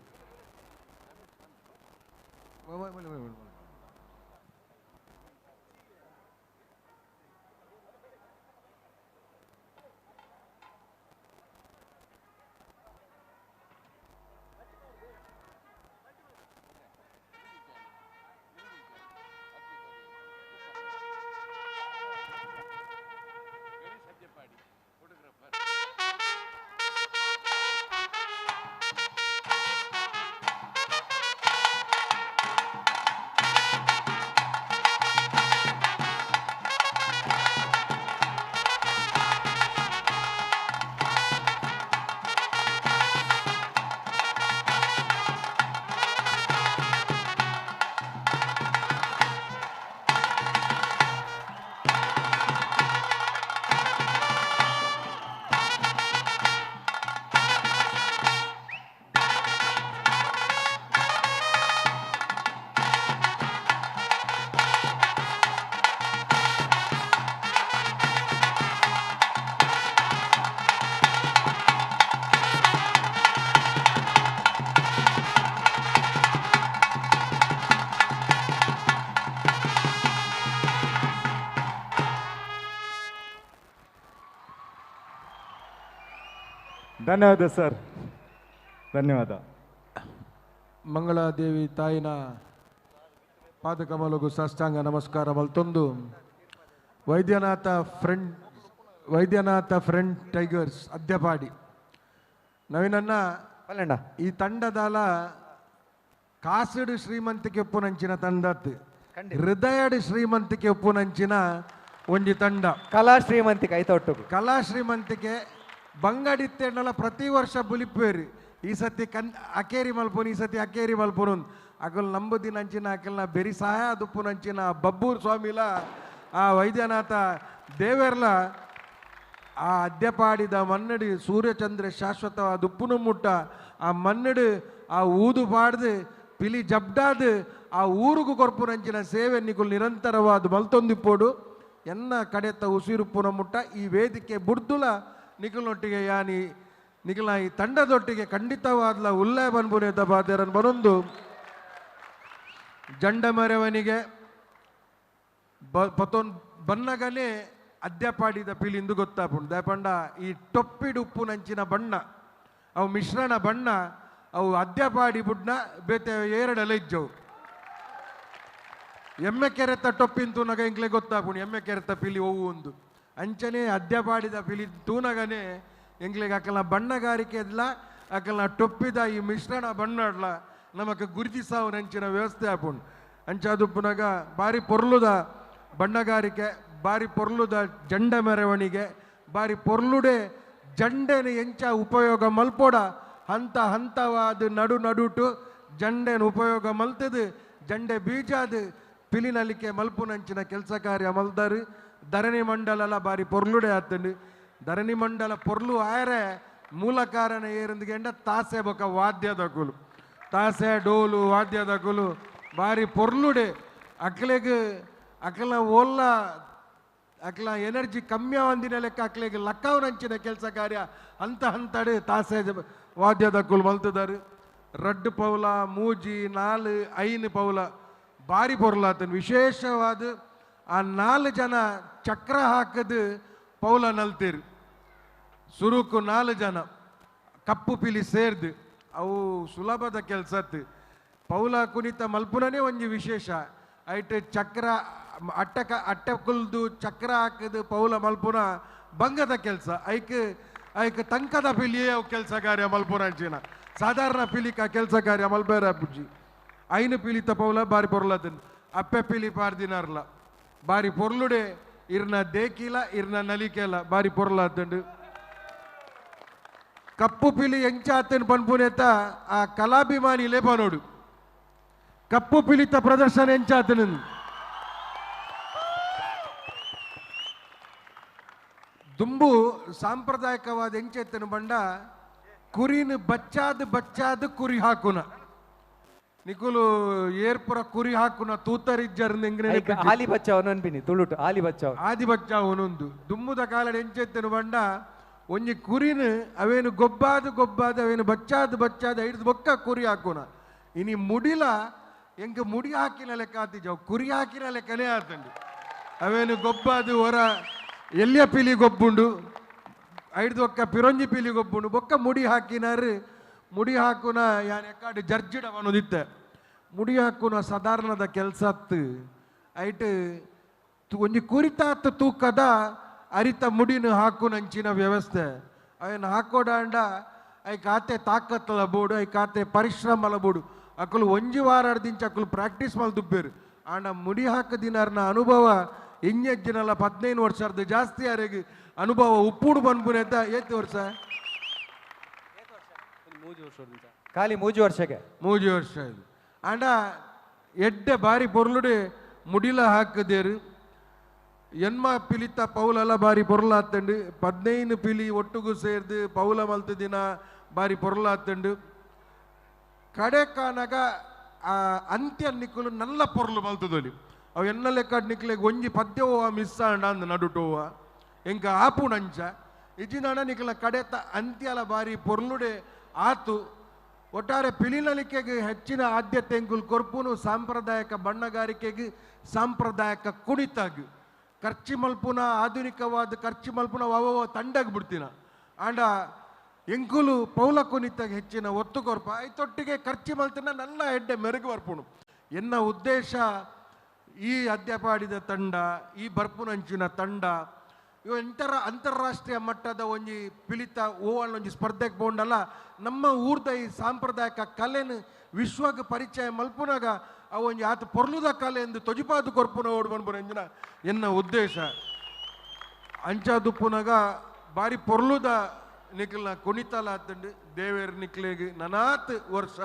ಧನ್ಯವಾದ ಸರ್, ಧನ್ಯವಾದ. ಮಂಗಳಾದೇವಿ ತಾಯಿನ ಪಾದಕಮಲಗು ಸಾಷ್ಟಾಂಗ ನಮಸ್ಕಾರ ಮಲ್ತೊಂದು ವೈದ್ಯನಾಥ ಫ್ರೆಂಡ್ ಟೈಗರ್ಸ್ ಅದ್ಯಪಾಡಿ ನವೀನನ್ನ ಈ ತಂಡದಾಲ ಕಾಸುಡು ಶ್ರೀಮಂತಿಕೆ ಉಪ್ಪುನಂಚಿನ ತಂಡತ್ತು, ಹೃದಯಡು ಶ್ರೀಮಂತಿಕೆ ಉಪ್ಪುನಂಚಿನ ಒಂಜಿ ತಂಡ. ಕಲಾ ಶ್ರೀಮಂತಿಕೆ ಐತ ಒಟ್ಟು ಕಲಾ ಶ್ರೀಮಂತಿಕೆ ಬಂಗಾಡಿತ್ತೇನಲ್ಲ ಪ್ರತಿ ವರ್ಷ ಬುಲಿಪೇರಿ. ಈ ಸತಿ ಅಕೇರಿ ಮಲ್ಪುನು, ಈ ಸತಿ ಅಕೇರಿ ಮಲ್ಪುನು ಅಕಲ್ ನಂಬುದಿನಂಚಿನ ಅಕಲ್ನ ಬೆರಿ ಸಹಾಯ ದುಪ್ಪುನಂಚಿನ ಬಬ್ಬೂರ್ ಸ್ವಾಮಿಲ ಆ ವೈದ್ಯನಾಥ ದೇವೆರ್ಲ ಆ ಅದ್ಯಪಾಡಿದ ಮನ್ನಡಿ ಸೂರ್ಯಚಂದ್ರ ಶಾಶ್ವತವಾದ ಉಪ್ಪುನು ಮುಟ್ಟ ಆ ಮನ್ನಡು ಆ ಊದು ಪಾಡ್ದು ಪಿಲಿ ಜಬ್ಡಾದು ಆ ಊರುಗು ಕೊರ್ಪುನಂಚಿನ ಸೇವೆ ನಿಕುಲ್ ನಿರಂತರವಾದ ಮಲ್ತೊಂದಿಪ್ಪೋಡು ಎನ್ನ ಕಡೆತ ಉಸಿರುಪ್ಪುನ ಮುಟ್ಟ ಈ ವೇದಿಕೆ ಬುಡ್ದುಲ ನಿಖಲ್ನೊಟ್ಟಿಗೆ ಯಾನಿ ನಿಖಲ ಈ ತಂಡದೊಟ್ಟಿಗೆ ಖಂಡಿತವಾದ್ಲ ಉಲ್ಲೇ ಬನ್ಬುನೇತ ಬಾಧ್ಯರನ್ ಬರೊಂದು ಜಂಡಮರೆವನಿಗೆ ಪತೊನ್ ಬನ್ನಗನೇ ಅದ್ಯಪಾಡಿದ ಪಿಲಿಂದು ಗೊತ್ತಾಪುಂಡು. ದಾಪಂಡ ಈ ಟೊಪ್ಪಿಡು ಉಪ್ಪುನಂಚಿನ ಬಣ್ಣ ಅವು ಮಿಶ್ರಣ ಬಣ್ಣ ಅವು ಅದ್ಯಪಾಡಿ ಬುಡ್ನ ಬೇತೆ ಏರಡಲ ಇಜ್ಜವು. ಎಮ್ಮೆ ಕೆರೆತ ಟೊಪ್ಪಿನ ತೂನಗ ಇಂಕ್ಲೆ ಗೊತ್ತಾಪುಂಡು ಎಮ್ಮೆ ಕೆರೆತ ಪಿಲಿ ಒವು ಒಂದು ಅಂಚನೆ ಅದ್ಯಪಾಡಿದ ಪಿಲಿ ತೂನಗನೇ ಎಂಗ್ಲಿಗೆ ಅಕಲ್ನ ಬಣ್ಣಗಾರಿಕೆ ಇದ್ಲ ಅಕಲ್ನ ಟೊಪ್ಪಿದ ಈ ಮಿಶ್ರಣ ಬಣ್ಣಡ್ಲ ನಮಕ್ ಗುರುತಿಸಾವು ನಂಚಿನ ವ್ಯವಸ್ಥೆ ಆಪುಂಡು. ಅಂಚಾದುಪ್ಪುನಗ ಬಾರಿ ಪೊರ್ಲುದ ಬಣ್ಣಗಾರಿಕೆ, ಬಾರಿ ಪೊರ್ಲುದ ಜಂಡ ಮೆರವಣಿಗೆ, ಬಾರಿ ಪೊರ್ಲುಡೆ ಜಂಡೆನ ಎಂಚ ಉಪಯೋಗ ಮಲ್ಪೋಡ ಹಂತ ಹಂತವಾದ ನಡು ನಡುಟು ಜಂಡೆನ ಉಪಯೋಗ ಮಲ್ತದು ಜಂಡೆ ಬೀಜಾದ ಪಿಲಿನಲಿಕೆ ಮಲ್ಪುನಂಚಿನ ಕೆಲಸ ಕಾರ್ಯ ಮಲ್ದಾರು. ಧರಣಿ ಮಂಡಲಲ ಬಾರಿ ಪೊರ್ಲುಡೆ ಆತಂಡು. ಧರಣಿ ಮಂಡಲ ಪೊರ್ಲು ಆಯರೆ ಮೂಲ ಕಾರಣ ಏರಂದಿಗೆಂಡ ತಾಸೆ ಬೊಕ ವಾದ್ಯದ ಕುಲು ತಾಸೆ ಡೋಲು ವಾದ್ಯದ ಕುಲು ಬಾರಿ ಪೊರ್ಲುಡೆ ಅಕ್ಲೆಗ್ ಅಕ್ಲ ಓಲ್ಲ ಅಕ್ಲ ಎನರ್ಜಿ ಕಮ್ಮಿ ಒಂದಿನ ಲೆಕ್ಕ ಅಕ್ಲೆಗ್ ಲಕ್ಕವನಂಚಿನ ಕೆಲಸ ಕಾರ್ಯ ಹಂತ ಹಂತಡೆ ತಾಸೆ ವಾದ್ಯದ ಕುಲು ಮಲ್ತದಾರು. ರಡ್ಡು ಪೌಲ ಮೂಜಿ ನಾಲು ಐನು ಪೌಲ ಬಾರಿ ಪೊರ್ಲಾತನ್. ವಿಶೇಷವಾದ ಆ 4 ಜನ ಚಕ್ರ ಹಾಕದು ಪೌಲ ನಲ್ತೀರು. ಸುರುಕು 4 ಜನ ಕಪ್ಪು ಪಿಲಿ ಸೇರ್ದು ಅವು ಸುಲಭದ ಕೆಲಸತ್ತು. ಪೌಲ ಕುಣಿತ ಮಲ್ಪುನನೇ ಒಂಜಿ ವಿಶೇಷ. ಐಟ್ ಚಕ್ರ ಅಟ್ಟಕ ಅಟ್ಟ ಕುಲ್ದು ಚಕ್ರ ಹಾಕದು ಪೌಲ ಮಲ್ಪುನ ಬಂಗದ ಕೆಲಸ. ಐಕ್ ಐಕ್ ತಂಕದ ಪಿಲಿಯೇ ಅವು ಕೆಲಸ ಕಾರ್ಯ ಮಲ್ಪುನ ಅಂಚಿನ ಸಾಧಾರಣ ಪಿಲಿಕ ಕೆಲಸ ಕಾರ್ಯ ಮಲ್ಬೇರ ಬುಜ್ಜಿ. ಐನು ಪಿಲಿತ ಪೌಲ ಬಾರಿ ಪೊರ್ಲದನ್ ಅಪ್ಪೆ ಪಿಲಿ ಪಾರ್ದಿನಾರ್ಲ ಬಾರಿ ಪೊರ್ಲುಡೆ ಇರ್ನ ದೇಕಿಲ ಇರ್ನ ನಲಿಕೆಲ ಬಾರಿ ಪೊರ್ಲಾತಂಡು. ಕಪ್ಪು ಪಿಲಿ ಎಂಚಾತನ್ ಪನ್ಪುನೇತ ಆ ಕಲಾಭಿಮಾನಿ ಲೇಪನೋಡು ಕಪ್ಪು ಪಿಲಿತ ಪ್ರದರ್ಶನ ಎಂಚಾತನ. ದುಂಬು ಸಾಂಪ್ರದಾಯಿಕವಾದ ಎಂಚೆತ್ತನ ಬಂಡ ಕುರಿನ ಬಚ್ಚಾದ ಬಚ್ಚಾದ ಕುರಿ ಹಾಕುನ. ನಿಕುಲು ಏರ್ಪುರ ಕುರಿ ಹಾಕುನ ತೂತರಿಜ್ಜರ್ ಆಲಿ ಬಚ್ಚಾವ್ ಅನ್ಪಿನಿ ತುಳುಟು ಆಲಿ ಬಚ್ಚಾವ್ ಆದಿ ಬಚ್ಚಾವ್ ಒಂದೊಂದು ದುಮ್ಮುದ ಕಾಲಡ್ ಎಂಚೆತ್ತನು ಬಂಡ ಒಂಜಿ ಕುರಿನ ಅವೇನು ಗೊಬ್ಬಾದ ಗೊಬ್ಬಾದ ಅವೇನು ಬಚ್ಚಾದ ಬಚ್ಚಾದ ಐದು ಬೊಕ್ಕ ಕುರಿ ಹಾಕುನ ಇನಿ ಮುಡಿಲ ಎಂಕ ಮುಡಿ ಹಾಕಿನ ಲೆಕ್ಕ ಆತಿಜಾವ್ ಕುರಿ ಹಾಕಿನ ಲೆಕ್ಕನೇ ಆತಂಡು ಅವೇನು ಗೊಬ್ಬಾದು ಹೊರ ಎಲ್ಲಿಯ ಪಿಲಿ ಗೊಬ್ಬುಂಡು ಐದು ಬೊಕ್ಕ ಪಿರೊಂಜಿ ಪಿಲಿ ಗೊಬ್ಬುಂಡು ಬೊಕ್ಕ ಮುಡಿ ಹಾಕಿನಾರು ಮುಡಿ ಹಾಕುನ ಯಾನ್ ಎಕ್ಕಾಡು ಜರ್ಜಿಡ ಅನ್ನೋದಿತ್ತೆ ಮುಡಿ ಹಾಕುನ ಸಾಧಾರಣದ ಕೆಲಸ ಅತ್ತು ಐಟ್ ಒಂಜಿ ಕುರಿತಾತ್ ತೂಕದ ಅರಿತ ಮುಡಿನ ಹಾಕುನಂಚಿನ ವ್ಯವಸ್ಥೆ ಅವೇನು ಹಾಕೋಡಾಂಡ I ಖಾತೆ ತಾಕತ್ತಲ ಬೋಡು I ಖಾತೆ ಪರಿಶ್ರಮಲ ಬೋಡು ಅಕುಲು ಒಂಜಿ ವಾರ ದಿಂಚ ಅಕುಲು ಪ್ರಾಕ್ಟೀಸ್ ಮಲ್ದುಬ್ಬೇರು ಆಂಡ ಮುಡಿ ಹಾಕದಿನಾರ್ನ ಅನುಭವ ಇಂಜೆಜ್ಜಿನಲ್ಲ 15 ವರ್ಷದ ಜಾಸ್ತಿ ಯಾರಿಗೆ ಅನುಭವ ಉಪ್ಪುಡು ಬನ್ಪುನೆತ ಏತ್ ವರ್ಷ ಖಾಲಿ ಮೂಜಿ ವರ್ಷಕ್ಕೆ ಮೂಜಿ ವರ್ಷ ಇದು ಆಂಡ ಎಡ್ಡೆ ಬಾರಿ ಪೊರ್ಲುಡೆ ಮುಡಿಲ ಹಾಕದೇರು ಎನ್ಮ ಪಿಲಿತ ಪೌಲಲ ಬಾರಿ ಪೊರ್ಲಾತಂಡು 15 ಪಿಲಿ ಒಟ್ಟುಗು ಸೇರ್ದು ಪೌಲ ಮಲ್ತ ದಿನ ಬಾರಿ ಪೊರ್ಲಾತಂಡು ಕಡೆ ಕಾನಗ ಆ ಅಂತ್ಯ ನಿಕ್ಕಲು ನಲ್ಲ ಪೊರ್ಲು ಮಲ್ತದೊಲಿ ಅವು ಎನ್ನ ಲೆಕ್ಕ ನಿಕ್ಲೆಗ್ ಒಂಜಿ ಪದ್ಯವೋ ಮಿಸ್ ಆಂಡ ಅಂದ್ ನಡುಟೋವ ಎಂಕ ಆಪುಣಂಚ ಇಜಿನಾಡ ನಿಕ್ಕಲ ಕಡೆತ ಅಂತ್ಯಲ ಬಾರಿ ಪೊರ್ಲುಡೆ ಆತು ಒಟ್ಟಾರೆ ಪಿಲಿನಲಿಕೆಗೆ ಹೆಚ್ಚಿನ ಆದ್ಯತೆ ಎಂಕುಲು ಕೊರ್ಪುನು ಸಾಂಪ್ರದಾಯಿಕ ಬಣ್ಣಗಾರಿಕೆಗೆ ಸಾಂಪ್ರದಾಯಿಕ ಕುಣಿತಾಗ ಖರ್ಚಿ ಮಲ್ಪುನ ಆಧುನಿಕವಾದ ಖರ್ಚಿ ಮಲ್ಪುನ ಅವವ ತಂಡಗ್ ಬಿಡ್ತೀನ ಆಂಡ ಎಂಕುಲು ಪೌಲ ಕುಣಿತಾಗ ಹೆಚ್ಚಿನ ಒತ್ತು ಕೊರ್ಪ ಐತೊಟ್ಟಿಗೆ ಖರ್ಚಿ ಮಲ್ತಿನ ನನ್ನ ಹೆಡ್ಡೆ ಮೆರುಗು ಬರ್ಪುನು ಎನ್ನ ಉದ್ದೇಶ ಈ ಅದ್ಯಪಾಡಿದ ತಂಡ ಈ ಬರ್ಪುನಂಚಿನ ತಂಡ ಇವು ಅಂತಾರಾಷ್ಟ್ರೀಯ ಮಟ್ಟದ ಒಂಜಿ ಪಿಲಿತ ಓವಲ್ ಒಂಜಿ ಸ್ಪರ್ಧೆಗೆ ಬೋಂಡಲ್ಲ ನಮ್ಮ ಊರ್ದ ಈ ಸಾಂಪ್ರದಾಯಿಕ ಕಲೆನ ವಿಶ್ವಕ್ಕೆ ಪರಿಚಯ ಮಲ್ಪುನಾಗ ಅವು ಒಂಜಿ ಆತ ಪೊರ್ಲುದ ಕಲೆ ಎಂದು ತೊಜಿಪಾದು ಕೊರ್ಪುನ ಓಡ್ ಬಂದ್ಪುನ ಎನ್ನ ಉದ್ದೇಶ ಅಂಚಾದುಪ್ಪುನಾಗ ಬಾರಿ ಪೊರ್ಲುದ ನಿಕ್ಲ ಕುಣಿತಲ ಆತಂಡು ದೇವೇರ್ ನಿಕ್ಲೆಗ್ ನನಾತ್ ವರ್ಷ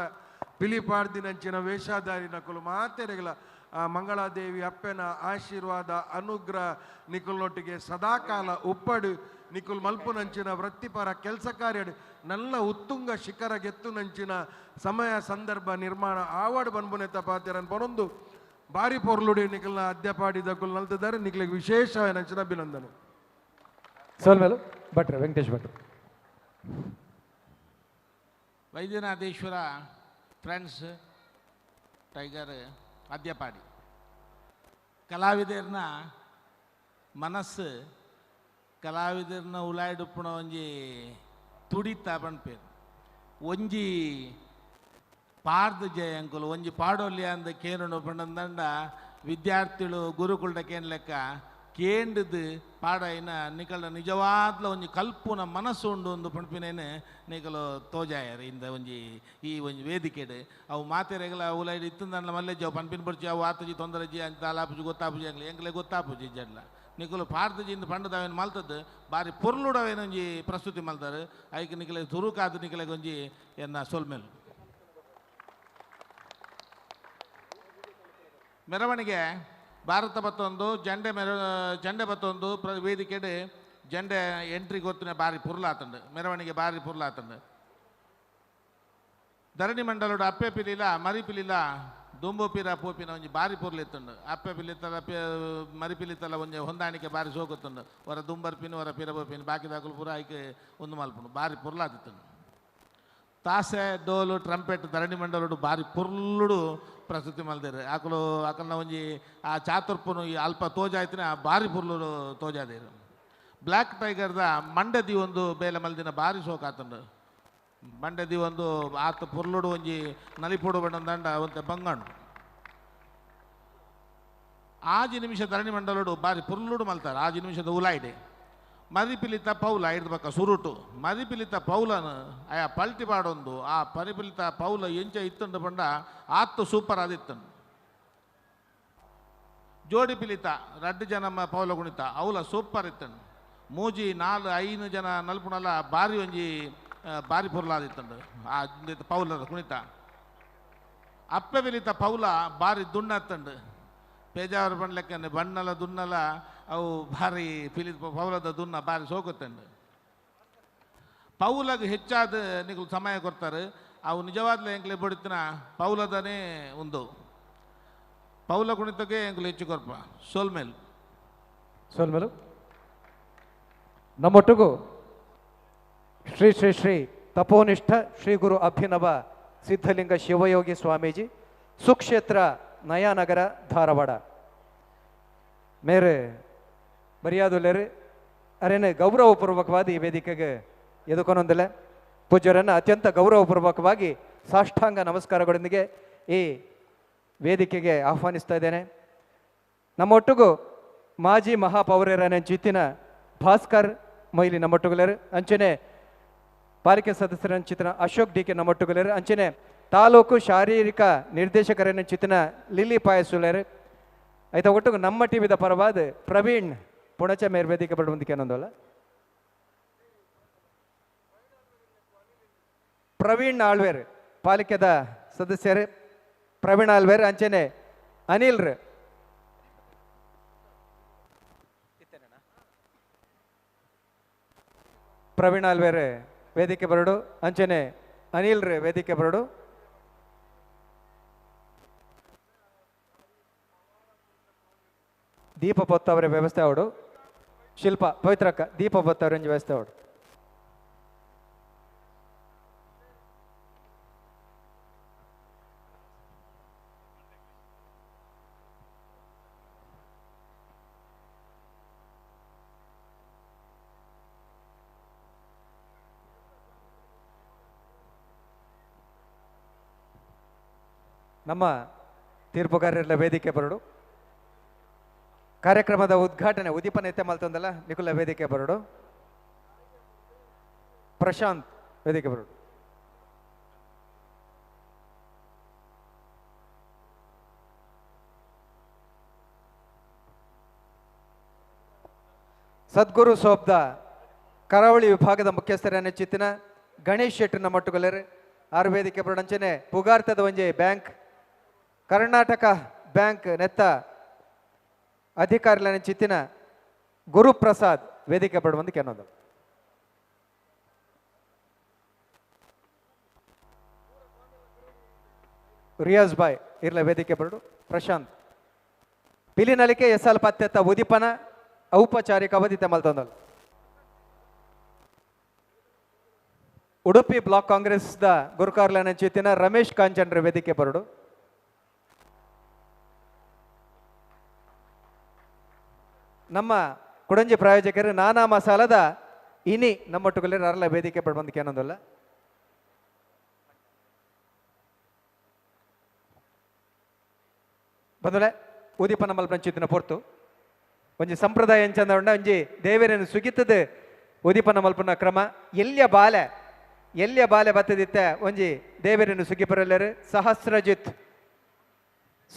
ಪಿಲಿ ಪಾಡ್ದಿನಂಚಿನ ವೇಷಧಾರಿ ನಕುಲು ಮಾತೆರೆಗಲ ಆ ಮಂಗಳಾದೇವಿ ಅಪ್ಪನ ಆಶೀರ್ವಾದ ಅನುಗ್ರಹ ನಿಕುಲ್ನೊಟ್ಟಿಗೆ ಸದಾಕಾಲ ಉಪ್ಪಡು ನಿಕುಲ್ ಮಲ್ಪುನಂಚಿನ ವೃತ್ತಿಪರ ಕೆಲಸ ಕಾರ್ಯಡು ನಲ್ಲ ಉತ್ತುಂಗ ಶಿಖರ ಗೆತ್ತುನಂಚಿನ ಸಮಯ ಸಂದರ್ಭ ನಿರ್ಮಾಣ ಆವಾಡು ಬನ್ಬುನೆತ ಪಾತೆರನ್ ಪನೊಂದು ಬಾರಿ ಪೊರ್ಲುಡಿ ನಿಕಲ್ನ ಅದ್ಯಪಾಡಿದ ಕುಲ್ ನಲ್ತಿದ್ದಾರೆ ನಿಕ್ಲಿಗೆ ವಿಶೇಷ ನಂಚಿನ ಅಭಿನಂದನೆ. ಸೋಲ್ಮೇಲು ಭಟ್ರು ವೆಂಕಟೇಶ್ ಭಟ್ರು. ವೈದ್ಯನಾಥೇಶ್ವರ ಫ್ರೆಂಡ್ಸ್ ಟೈಗರ್ ಅದ್ಯಪಾಡಿ ಕಲಾವಿದರ್ನ ಮನಸ್ಸು ಕಲಾವಿದರ್ನ ಉಲಾಯ್ಡುಪ್ಪುನ ಒಂಜಿ ತುಡಿತ ಪನ್ಪೇರು ಒಂಜಿ ಪಾರ್ದ ಜಯ ಅಂಕುಲು ಒಂಜಿ ಪಾಡೊಲ್ಯ ಅಂದ ಕೇನುಂಡು ಪಂಡಂದಂಡ ವಿದ್ಯಾರ್ಥಿಗಳು ಗುರುಕುಲ್ಡ ಕೇನ್ ಲೆಕ್ಕ ಕೇಂಡದು ಪಾಡೈನ ನಿಕಲ ನಿಜವಾದ್ಲ ಒಂಜಿ ಕಲ್ಪುನ ಮನಸ್ಸು ಉಂಡು ಒಂದು ಪಂಪಿನೇನು ನಿಕಲು ತೋಜಾಯರ್ ಇಂದ ಒಂಜಿ ಈ ಒಂಜಿ ವೇದಿಕೆಡು ಅವು ಮಾತೆರೆಗಲ ಉಲೈಡ್ ಇತ್ತಂದಲ್ಲ ಮಲ್ಲೆಜ್ಜಿ ಅವು ಪಂಪಿನ ಬುಡ್ಚಿ ಅವು ಆತಜಿ ತೊಂದರೆಜಿ ಅಂತ ತಾಲಾಪುಜಿ ಗೊತ್ತಾಪುಜಿ ಅಂಗ್ಲೆ ಎಂಗ್ಲೆ ಗೊತ್ತಾಪುಜಿ ಜಡ್ಲ ನಿಕಲು ಪಾಡ್ದಜಿಂದ ಪಂಡದವೇನು ಮಲ್ತದ್ದು ಬಾರಿ ಪೊರ್ಲುಡವೇನೊಂಜಿ ಪ್ರಸ್ತುತಿ ಮಲ್ತಾರೆ ಐಕ್ ನಿಕಲೆ ತುರುಕಾದ ನಿಕಲೆಗೆ ಒಂಜಿ ಎನ್ನ ಸೊಲ್ಮೇಲು. ಮೆರವಣಿಗೆ ಭಾರತ ಬತ್ತೊಂದು ಜಂಡೆ ಜಂಡೆ ಬತ್ತೊಂದು ವೇದಿಕೆಡು ಜಂಡೆ ಎಂಟ್ರಿ ಗೊತ್ತಿನ ಬಾರಿ ಪುರ್ಲಾತಂಡು ಮೆರವಣಿಗೆ ಬಾರಿ ಪುರ್ಲಾತಂಡು. ಧರಣಿ ಮಂಡಲೋಡು ಅಪ್ಪೆ ಪಿಲಿಲ ಮರಿ ಪಿಲಿಲ ದುಂಬು ಪಿರ ಪೋಪಿನ ಒಂಜಿ ಬಾರಿ ಪುರ್ಲಿತ್ತುಂಡು ಅಪ್ಪೆ ಪಿಲಿತಲ ಮರಿ ಪಿಲಿತಲ ಒಂಜಿ ಹೊಂದಾಣಿಕೆ ಬಾರಿ ಸೋಕುತ್ತುಂಡು ಹೊರ ದುಂಬರ್ಪಿನ ಹೊರ ಪಿರ ಪೋಪಿನ ಬಾಕಿ ದಾಕುಲು ಪೂರ ಐಕೆ ಒಂದು ಮಲ್ಪುಂಡು ಬಾರಿ ಪುರ್ಲಾತಿತ್ತುಂಡು. ತಾಸೆ ಡೋಲು ಟ್ರಂಪೆಟ್ ಧರಣಿ ಮಂಡಲೋಡು ಬಾರಿ ಪುರ್ಲುಡು ಪ್ರಸ್ತುತಿ ಮಲ್ದೇರು ಆಕಲು ಆಕಲ್ನ ಒಂಜಿ ಆ ಚಾತುರ್ಪುನು ಈ ಅಲ್ಪ ತೋಜಾಯ್ತಿನ ಬಾರಿ ಪುರ್ಲುಡು ತೋಜಾದೇರು. ಬ್ಲ್ಯಾಕ್ ಟೈಗರ್ದ ಮಂಡದಿ ಒಂದು ಬೇಲೆ ಮಲ್ದಿನ ಬಾರಿ ಸೋಕಾತುಂಡು ಮಂಡದಿ ಒಂದು ಆತ ಪುರ್ಲುಡು ಒಂಜಿ ನಲಿಪುಡು ಬಣ್ಣದಂಡ ಒಂತೆ ಬಂಗಂಡು. ಆಜಿ ನಿಮಿಷ ಧರಣಿ ಮಂಡಲೋಡು ಬಾರಿ ಪುರ್ಲುಡು ಮಲ್ತಾರೆ ಆಜಿ ನಿಮಿಷದ ಉಲಾಯ್ಡೆ ಮರಿಪಿಲಿತ ಪೌಲ ಐದು ಪಕ್ಕ ಸುರುಟು ಮರಿಪಿಲಿತ ಪೌಲನ ಆಯಾ ಪಲ್ಟಿ ಪಾಡೊಂದು ಆ ಪರಿಪಿಲಿತ ಪೌಲ ಎಂಚ ಇತ್ತುಂಡು ಪಂಡ ಆತ್ತು ಸೂಪರ್ ಆದಿತ್ತುಂಡು. ಜೋಡಿ ಪಿಲಿತ ರಡ್ಡು ಜನ ಪೌಲ ಕುಣಿತ ಅವಲ ಸೂಪರ್ ಇತ್ತುಂಡು ಮೂಜಿ ನಾಲ್ ಐನು ಜನ ನಲ್ಪುನಲ ಬಾರಿ ಒಂಜಿ ಬಾರಿ ಪುರ್ಲಾದಿತ್ತುಂಡು ಆ ಪೌಲದ ಕುಣಿತ. ಅಪ್ಪೆ ಪಿಲಿತ ಪೌಲ ಬಾರಿ ದುಣ್ಣತ್ತುಂಡು ಪೇಜಾವರ ಬಣ್ಣ ಬಣ್ಣಲ ದುನ್ನಲ ಅವು ಭಾರಿ ಪಿಲಿ ಪೌಲದ ದುನ್ನ ಭಾರಿ ಸೋಕುತ್ತಂಡು. ಪೌಲಗ್ ಹೆಚ್ಚಾದ ನಿಕುಲು ಸಮಯ ಕೊಡ್ತಾರೆ ಅವು ನಿಜವಾದ್ಲೇ ಎಂಕ್ಲೆ ಬಡಿತಿನ ಪೌಲದನೇ ಉಂದು ಪೌಲ ಕುಣಿತಕ್ಕೆ ಎಂಕ್ಲೆ ಹೆಚ್ಚು ಕೊರ್ಪ ಸೋಲ್ಮೇಲ್ ಸೋಲ್ಮೇಲು ನಮ್ಮೊಟ್ಟಿಗೂ ಶ್ರೀ ಶ್ರೀ ಶ್ರೀ ತಪೋನಿಷ್ಠ ಶ್ರೀ ಗುರು ಅಭಿನವ ಸಿದ್ಧಲಿಂಗ ಶಿವಯೋಗಿ ಸ್ವಾಮೀಜಿ ಸುಕ್ಷೇತ್ರ ನಯಾನಗರ ಧಾರವಾಡ ಮೇರೆ ಮರ್ಯಾದುಲ್ಲೇರು ಅರೇನೆ ಗೌರವಪೂರ್ವಕವಾದ ಈ ವೇದಿಕೆಗೆ ಎದುಕೊನೊಂದಿಲ್ಲ ಪೂಜ್ಯರನ್ನು ಅತ್ಯಂತ ಗೌರವಪೂರ್ವಕವಾಗಿ ಸಾಷ್ಟಾಂಗ ನಮಸ್ಕಾರಗಳೊಂದಿಗೆ ಈ ವೇದಿಕೆಗೆ ಆಹ್ವಾನಿಸ್ತಾ ಇದ್ದೇನೆ. ನಮ್ಮೊಟ್ಟಿಗೂ ಮಾಜಿ ಮಹಾಪೌರ್ಯರ ಚಿತ್ತಿನ ಭಾಸ್ಕರ್ ಮೊಯ್ಲಿ ನಮ್ಮೊಟ್ಟುಗುಲೇರು, ಅಂಚನೆ ಪಾಲಿಕೆ ಸದಸ್ಯರ ಚಿತ್ತಿನ ಅಶೋಕ್ ಡಿ ಕೆ ನಮ್ಮೊಟ್ಟುಗುಲೇರು, ಅಂಚನೆ ತಾಲೂಕು ಶಾರೀರಿಕ ನಿರ್ದೇಶಕರನ್ನ ಚಿತ್ತಿನ ಲಿಲಿ ಪಾಯಸುಲೇರು. ಆಯ್ತಾ ಒಟ್ಟಿಗೂ ನಮ್ಮ ಟಿವಿದ ಪರವಾದ ಪ್ರವೀಣ್ ಪುಣಚ ಮೇರ್ ವೇದಿಕೆ ಬರುವಂದಿಕೆ ಅನ್ನೊಂದಲ್ಲ. ಪ್ರವೀಣ್ ಆಳ್ವೇರ್ ಪಾಲಿಕೆದ ಸದಸ್ಯರು ಪ್ರವೀಣ್ ಆಳ್ವೇರ್, ಅಂಚನೆ ಅನಿಲ್ ರೇ ಪ್ರವೀಣ್ ಆಳ್ವೇರ್ ವೇದಿಕೆ ಬರಡು, ಅಂಚನೆ ಅನಿಲ್ ರೇ ವೇದಿಕೆ ಬರಡು. ದೀಪ ಪೊತ್ತವರ ವ್ಯವಸ್ಥೆ ಅವಡು ಶಿಲ್ಪ ಪವಿತ್ರಕ್ಕ ದೀಪ ಪೊತ್ತವರ ವ್ಯವಸ್ಥೆ ಅವಡು. ನಮ್ಮ ತೀರ್ಪುಗಾರರ ವೇದಿಕೆ ಬರಡು. ಕಾರ್ಯಕ್ರಮದ ಉದ್ಘಾಟನೆ ಉದ್ದೀಪನ ಎತ್ತೆ ಮಲ್ತಂದಲ್ಲ ನಿಕುಲ ವೇದಿಕೆ ಬರಡು. ಪ್ರಶಾಂತ್ ವೇದಿಕೆ ಬರಡು. ಸದ್ಗುರು ಸೋಪ್ದ ಕರಾವಳಿ ವಿಭಾಗದ ಮುಖ್ಯಸ್ಥರನ್ನು ಚಿತ್ತಿನ ಗಣೇಶ್ ಶೆಟ್ಟರ್ನ ಮಟ್ಟುಗಲರು ಆರು ವೇದಿಕೆ ಬರಡಂಚನೆ ಪುಗಾರ್ತದ ಒಂಜೆ ಬ್ಯಾಂಕ್ ಕರ್ನಾಟಕ ಬ್ಯಾಂಕ್ ನೆತ್ತ ಅಧಿಕಾರಿಗಳ ಚಿತ್ತಿನ ಗುರುಪ್ರಸಾದ್ ವೇದಿಕೆ ಬರುವಂದು ಕೆನ್ನೋದು. ರಿಯಾಜ್ ಬಾಯ್ ಇರ್ಲ ವೇದಿಕೆ ಬರಡು. ಪ್ರಶಾಂತ್ ಪಿಲಿನಲಿಕೆ ಎಸ್ಎಲ್ ಪತ್ತೆತ್ತ ಉದೀಪನ ಔಪಚಾರಿಕ ಅವಧಿ ಮಲ್ತೊಂದಲ್ಲ. ಉಡುಪಿ ಬ್ಲಾಕ್ ಕಾಂಗ್ರೆಸ್ the ಗುರುಕಾರ್ಲನ ಚಿತ್ತಿನ ರಮೇಶ್ ಕಾಂಚನ್ರ ವೇದಿಕೆ ಬರಡು. ನಮ್ಮ ಕುಡಂಜಿ ಪ್ರಾಯೋಜಕರು ನಾನಾ ಮಸಾಲದ ಇನಿ ನಮ್ಮೊಟ್ಟುಗಲ್ಲಿ ಅರಲ ವೇದಿಕೆ ಪಡ್ಬಂದಕ್ಕೆ ಏನೊಂದಲ್ಲ. ಬಂದಲೆ ಉದೀಪನ ಮಲ್ಪಂಚಿತ್ತಿನ ಪೊರ್ತು ಒಂಜಿ ಸಂಪ್ರದಾಯ ಎಂಚಂದ ಉಂಡ ಒಂಜಿ ದೇವರನ್ನು ಸುಗಿತದೆ ಉದೀಪನ ಮಲ್ಪನ ಕ್ರಮ. ಎಲ್ಲಿಯ ಬಾಲೆ ಎಲ್ಲಿಯ ಬಾಲೆ ಬತ್ತದಿತ್ತ ಒಂಜಿ ದೇವರನ್ನು ಸುಗಿಪರಲ್ಲರು ಸಹಸ್ರಜಿತ್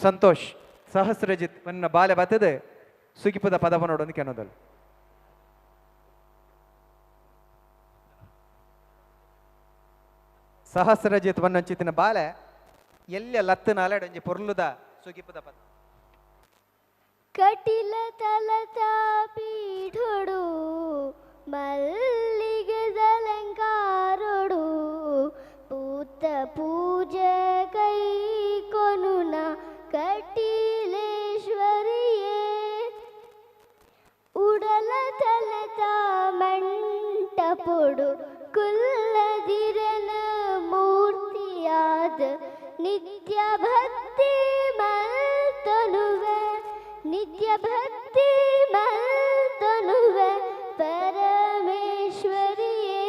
ಸಂತೋಷ್ ಸಹಸ್ರಜಿತ್ ನನ್ನ ಬಾಲೆ ಬತ್ತದೆ ಸುಗಿಪದ ಪದವ ನೋಡೋದಕ್ಕೆ ಕೆನೋದಲ್ಲ. ಸಹಸ್ರಜಿತ್ ವನ್ನಂಚಿತ್ತಿನ ಬಾಲೆ ಎಲ್ಲಿಯ ಲತ್ತಿನ ಅಲೆಡೊಂಜಿ ಪೊರ್ಲುದ ಸುಗಿಪದ ಪದ. ಕಟಿಲ ತಲತ ಪೀಠೊಡು ಮಲ್ಲಿಗೆ ಅಲಂಕಾರೊಡು ಪೂತ ಪೂಜೆ ಕೈ ಕೊನುನ ಕಟಿಲೇಶ್ವರಿಯೇ ಉಡಲ ತಲತ ಮಂಟಪೊಡು ಕುಲ್ಲದಿರನ ಮೂರ್ತಿಯಾದ ನಿತ್ಯ ಭಕ್ತಿ ಮಲ್ತೊನುವೆ ನಿತ್ಯ ಭಕ್ತಿ ಮಲ್ತೊನುವೆ ಪರಮೇಶ್ವರಿಯೇ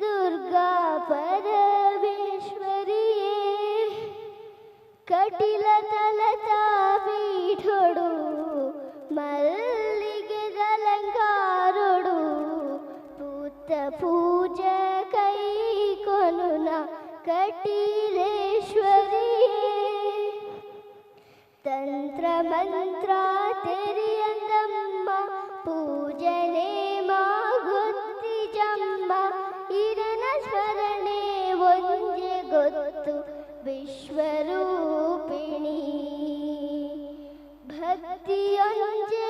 ದುರ್ಗಾ ಪರಮೇಶ್ವರಿಯೇ. ಕಟಿಲ ತಲತ ಪೀಠೊಡು ಮಲ್ಲಿಗೆ ಅಲಂಕಾರೊಡು ಪೂತ ಪೂಜೆ ಕೈ ಕೊನುನ ಕಟಿಲೇಶ್ವರಿಯೇ. ತಂತ್ರ ಮಂತ್ರ ತೆರಿಯಂದಮ್ಮ ಪೂಜನೆ ಮಾಗೊತ್ತಿಜಮ್ಮ ಇರನ ಸ್ಮರಣೆ ಒಂಜೆ ಗೊತ್ತು ವಿಶ್ವರೂಪಿಣಿ. ಭಕ್ತಿಯೊಂಜೆ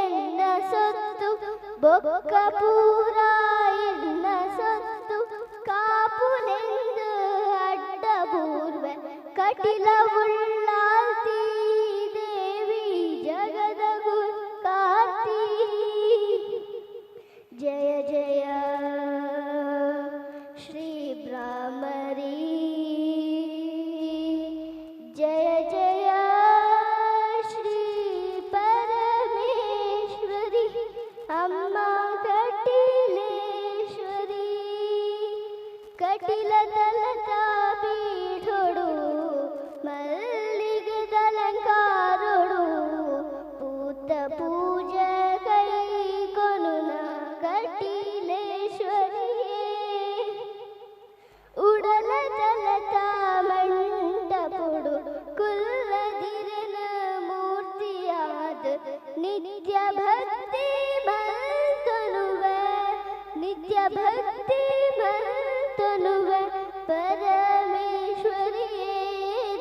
ಎನ್ನ ಸೊತ್ತು ಬೊಕ್ಕ ಪೂರ ಎನ್ನ ಸೊತ್ತು ಕಾಪುಲೆಂದು ಅಡ್ಡ ಕಟಿಲ ಉಳ್ಳಾಲ್ತಿ ದೇವಿ ಜಗದ ಗುರುಕಾರ್ತಿ. ಜಯ ಜಯ ಶ್ರೀ ಭ್ರಾಮರಿ, ಜಯ ಜಯ ಶ್ರೀ ಪರಮೇಶ್ವರಿ, ಅಮ್ಮ ಕಟಿಲೇಶ್ವರಿ. ಕಟಿಲ ದಲತಾ ಪೀಠೊಡು ಮಲ್ಲಿಗದಲಂಕಾರೊಡು ಪೂತ ಪೂಜೆ ಕೈಕೊನುನ ಕಟಿಲೇಶ್ವರಿಯೇ. ಉಡಲ ತಲತ ಮಂಟಪುಡು ಕುಲ್ಲದಿರನ ಮೂರ್ತಿಯಾದ ನಿತ್ಯ ಭಕ್ತಿ ಮಲ್ತೊನುವೆ, ನಿತ್ಯ ಭಕ್ತಿ ಮಲ್ತೊನುವೆ ಪರಮೇಶ್ವರಿಯೇ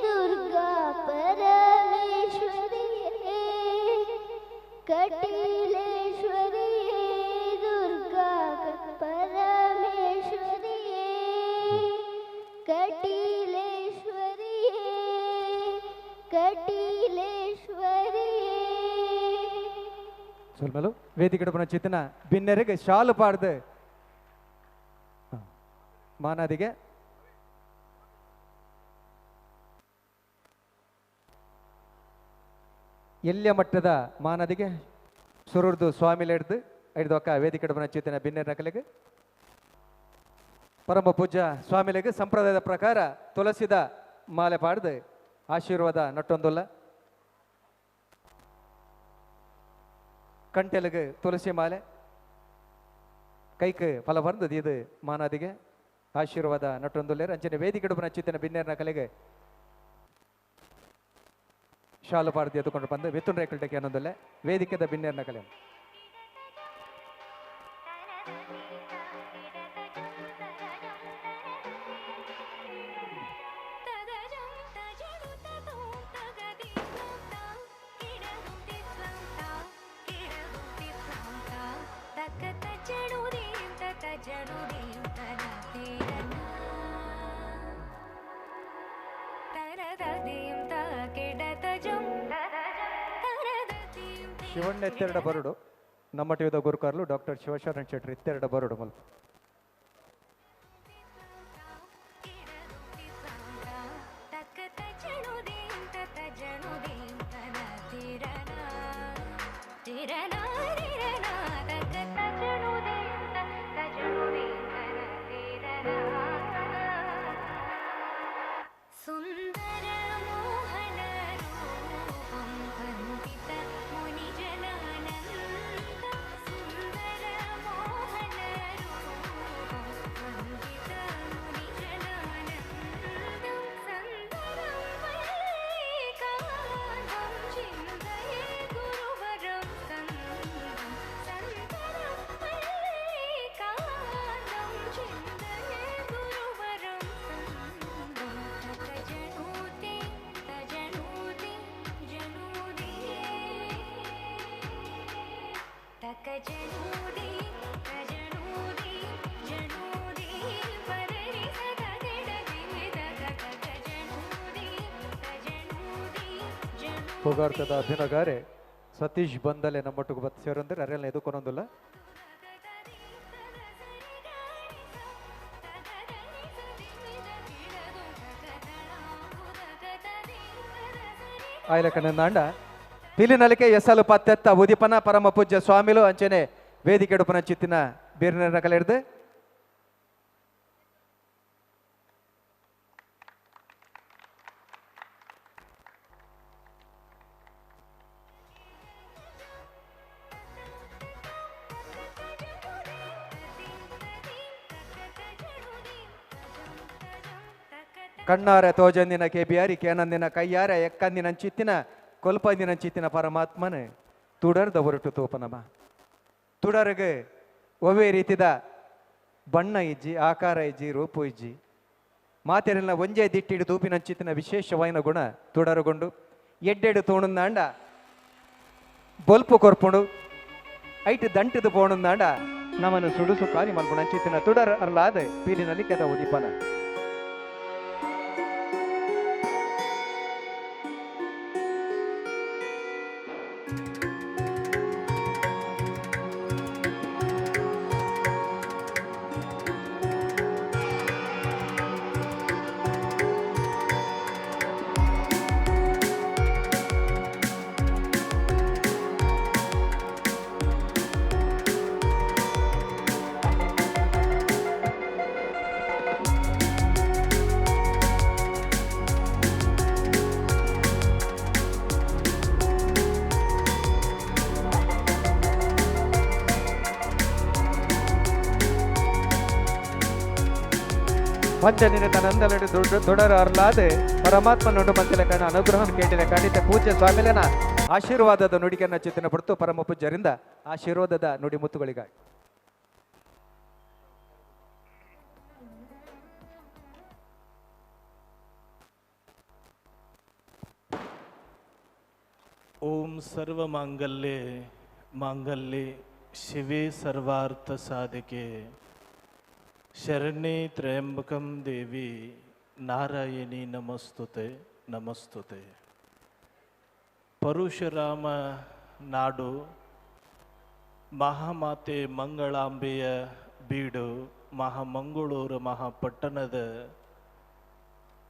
ದುರ್ಗಾ ಪರಮೇಶ್ವರಿಯೇ. ಕಟಿಲೇಶ್ವರಿಯೇ ದುರ್ಗಾ ಪರಮೇಶ್ವರಿಯೇ. ಕಟಿಲೇಶ್ವರಿಯೇ ಕಟಿಲೇಶ್ವರಿಯೇ. ಸೊಲ್ಮೆಲು ವೇದಿಕೆ ಚಿತ್ತನ ಬಿನ್ನೆರೆಗೆ ಶಾಲು ಪಾಡ್ದು ಮಾನಾದಿಗೆ ಎಲ್ಯ ಮಟ್ಟದ ಮಾನದಿಗೆ ಸುರುರ್ದು ಸ್ವಾಮಿಲೆಡ್ದು ಐದು ವೇದಿಕೆ ಚಿತ್ತನ ಬಿನ್ನೆರ ನಕಲಿಗೆ ಪರಮ ಪೂಜ್ಯ ಸ್ವಾಮಿಲೆಗೆ ಸಂಪ್ರದಾಯದ ಪ್ರಕಾರ ತುಳಸಿದ ಮಾಲೆ ಪಾಡ್ದು ಆಶೀರ್ವಾದ ನಟ್ಟೊಂದುಲ್ಲ. ಕಂಟೆಲುಗೆ ತುಳಸಿ ಮಾಲೆ ಕೈಕ್ ಫಲ ಬಂದು ಇದು ಮಾನಾದಿಗೆ ಆಶೀರ್ವಾದ ನಟ್ಟೊಂದುಲ್ಲೇರು. ಅಂಚನೆ ವೇದಿಕೆ ಚಿತ್ತನ ಬಿನ್ನೆರ ನಕಲಿಗೆ ಶಾಲು ಪಾಡ್ದು ಎದ್ದುಕೊಂಡು ಬಂದು ಮಿಥುನ್ ರೇಖಲ್ಟಕ್ಕೆ ಅನ್ನೊಂದಲ್ಲೇ ವೇದಿಕೆದ ಬಿನ್ನೆರ್ನ ಕಲೆ. ಶಿವಣ್ಣ ಎತ್ತೆರಡ ಬರುಡು ನಮ್ಮ ಟಿವಿದ ಗುರುಕಾರ್ಲು ಡಾಕ್ಟರ್ ಶಿವಶರಣ್ ಶೆಟ್ಟರ್ ಇತ್ತೆರಡ ಬರುಡು ಮಲ್ಪ. ಪುಗಾರ್ತದ ಅಭಿನಗಾರೆ ಸತೀಶ್ ಬಂದಲೆ ನಮ್ಮೊಟ್ಟಿಗೆ ಬತ್ ಸೇರಂದ್ರೆ ಅರೆಲ್ಲ ಎದುಕೊನೊಂದಿಲ್ಲ. ಆಯ್ಲಕನಂದಾಂಡ ಪಿಲಿನಲಿಕೆ ಎಸಲು ಪತ್ತೆತ್ತ ಉದಿಪನ ಪರಮ ಪೂಜ್ಯ ಸ್ವಾಮಿಲು ಅಂಚನೆ ವೇದಿಕೆ ಉಡುಪನ ಚಿತ್ತಿನ ಬೀರಿನ ಕಲೆ ಹಿಡ್ದು ಕಣ್ಣಾರೆ ತೋಜಂದಿನ ಕೆಬಿಯಾರಿ ಕೇನಂದಿನ ಕೈಯಾರೆ ಎಕ್ಕಂದಿನ ಚಿತ್ತಿನ ಕೊಲ್ಪಂದಿನ ಚಿತ್ತಿನ ಪರಮಾತ್ಮನೆ ತುಡರ್ದ ಹೊರಟು ತೋಪನಮ. ತುಡರ್ಗೆ ಒವ್ವೇ ರೀತಿದ ಬಣ್ಣ ಇಜ್ಜಿ, ಆಕಾರ ಇಜ್ಜಿ, ರೂಪು ಇಜ್ಜಿ, ಮಾತೆರೆಲ್ಲ ಒಂಜೇ ದಿಟ್ಟಿಡು ತೂಪಿನ ಚಿತ್ತಿನ ವಿಶೇಷವಾಯಿನ ಗುಣ ತುಡರುಗೊಂಡು ಎಡ್ಡೆಡು ತೋಣುಂದಾಂಡ ಬೊಲ್ಪು ಕೊರ್ಪುಂಡು, ಐಟ್ ದಂಟದು ಪೋಣುಂದಾಂಡ ನಮ್ಮನ್ನು ಸುಡುಸು ಕಾರಿ ಮಲ್ಪುಣ ಚಿತ್ತಿನ ತುಡರ್ ಅರ್ಲಾದ ಪೀಲಿನಲ್ಲಿ ಕೆದ ಉದಿಪನ. ಪಂಚನಿನ ತನಂದಲಡು ದೊಡರ ಅರ್ಲಾದ ಪರಮಾತ್ಮ ನುಂಡು ಮಂತಿಲ ಕಣ ಅನುಗ್ರಹ ಕೇಟಿನ ಕಣಿತ ಪೂಜ್ಯ ಸ್ವಾಮಿಲನ ಆಶೀರ್ವಾದದ ನುಡಿಗನ್ನ ಚಿತ್ತನ ಪಡ್ತು ಪರಮ ಪೂಜ್ಯರಿಂದ ಆಶೀರ್ವಾದದ ನುಡಿ ಮುತ್ತುಗಳಿಗಾಗಿ. ಓಂ ಸರ್ವ ಮಾಂಗಲ್ಯೆ ಮಾಂಗಲ್ಯೆ ಶಿವೆ ಸರ್ವಾರ್ಥ ಸಾಧಕೆ ಶರಣ್ಯೇ ತ್ರಯಂಬಕಂ ದೇವಿ ನಾರಾಯಣಿ ನಮಸ್ತುತೆ ನಮಸ್ತುತೆ. ಪರಶುರಾಮ ನಾಡು, ಮಹಾಮಾತೆ ಮಂಗಳಾಂಬೆಯ ಬೀಡು, ಮಹಾಮಂಗಳೂರು ಮಹಾಪಟ್ಟಣದ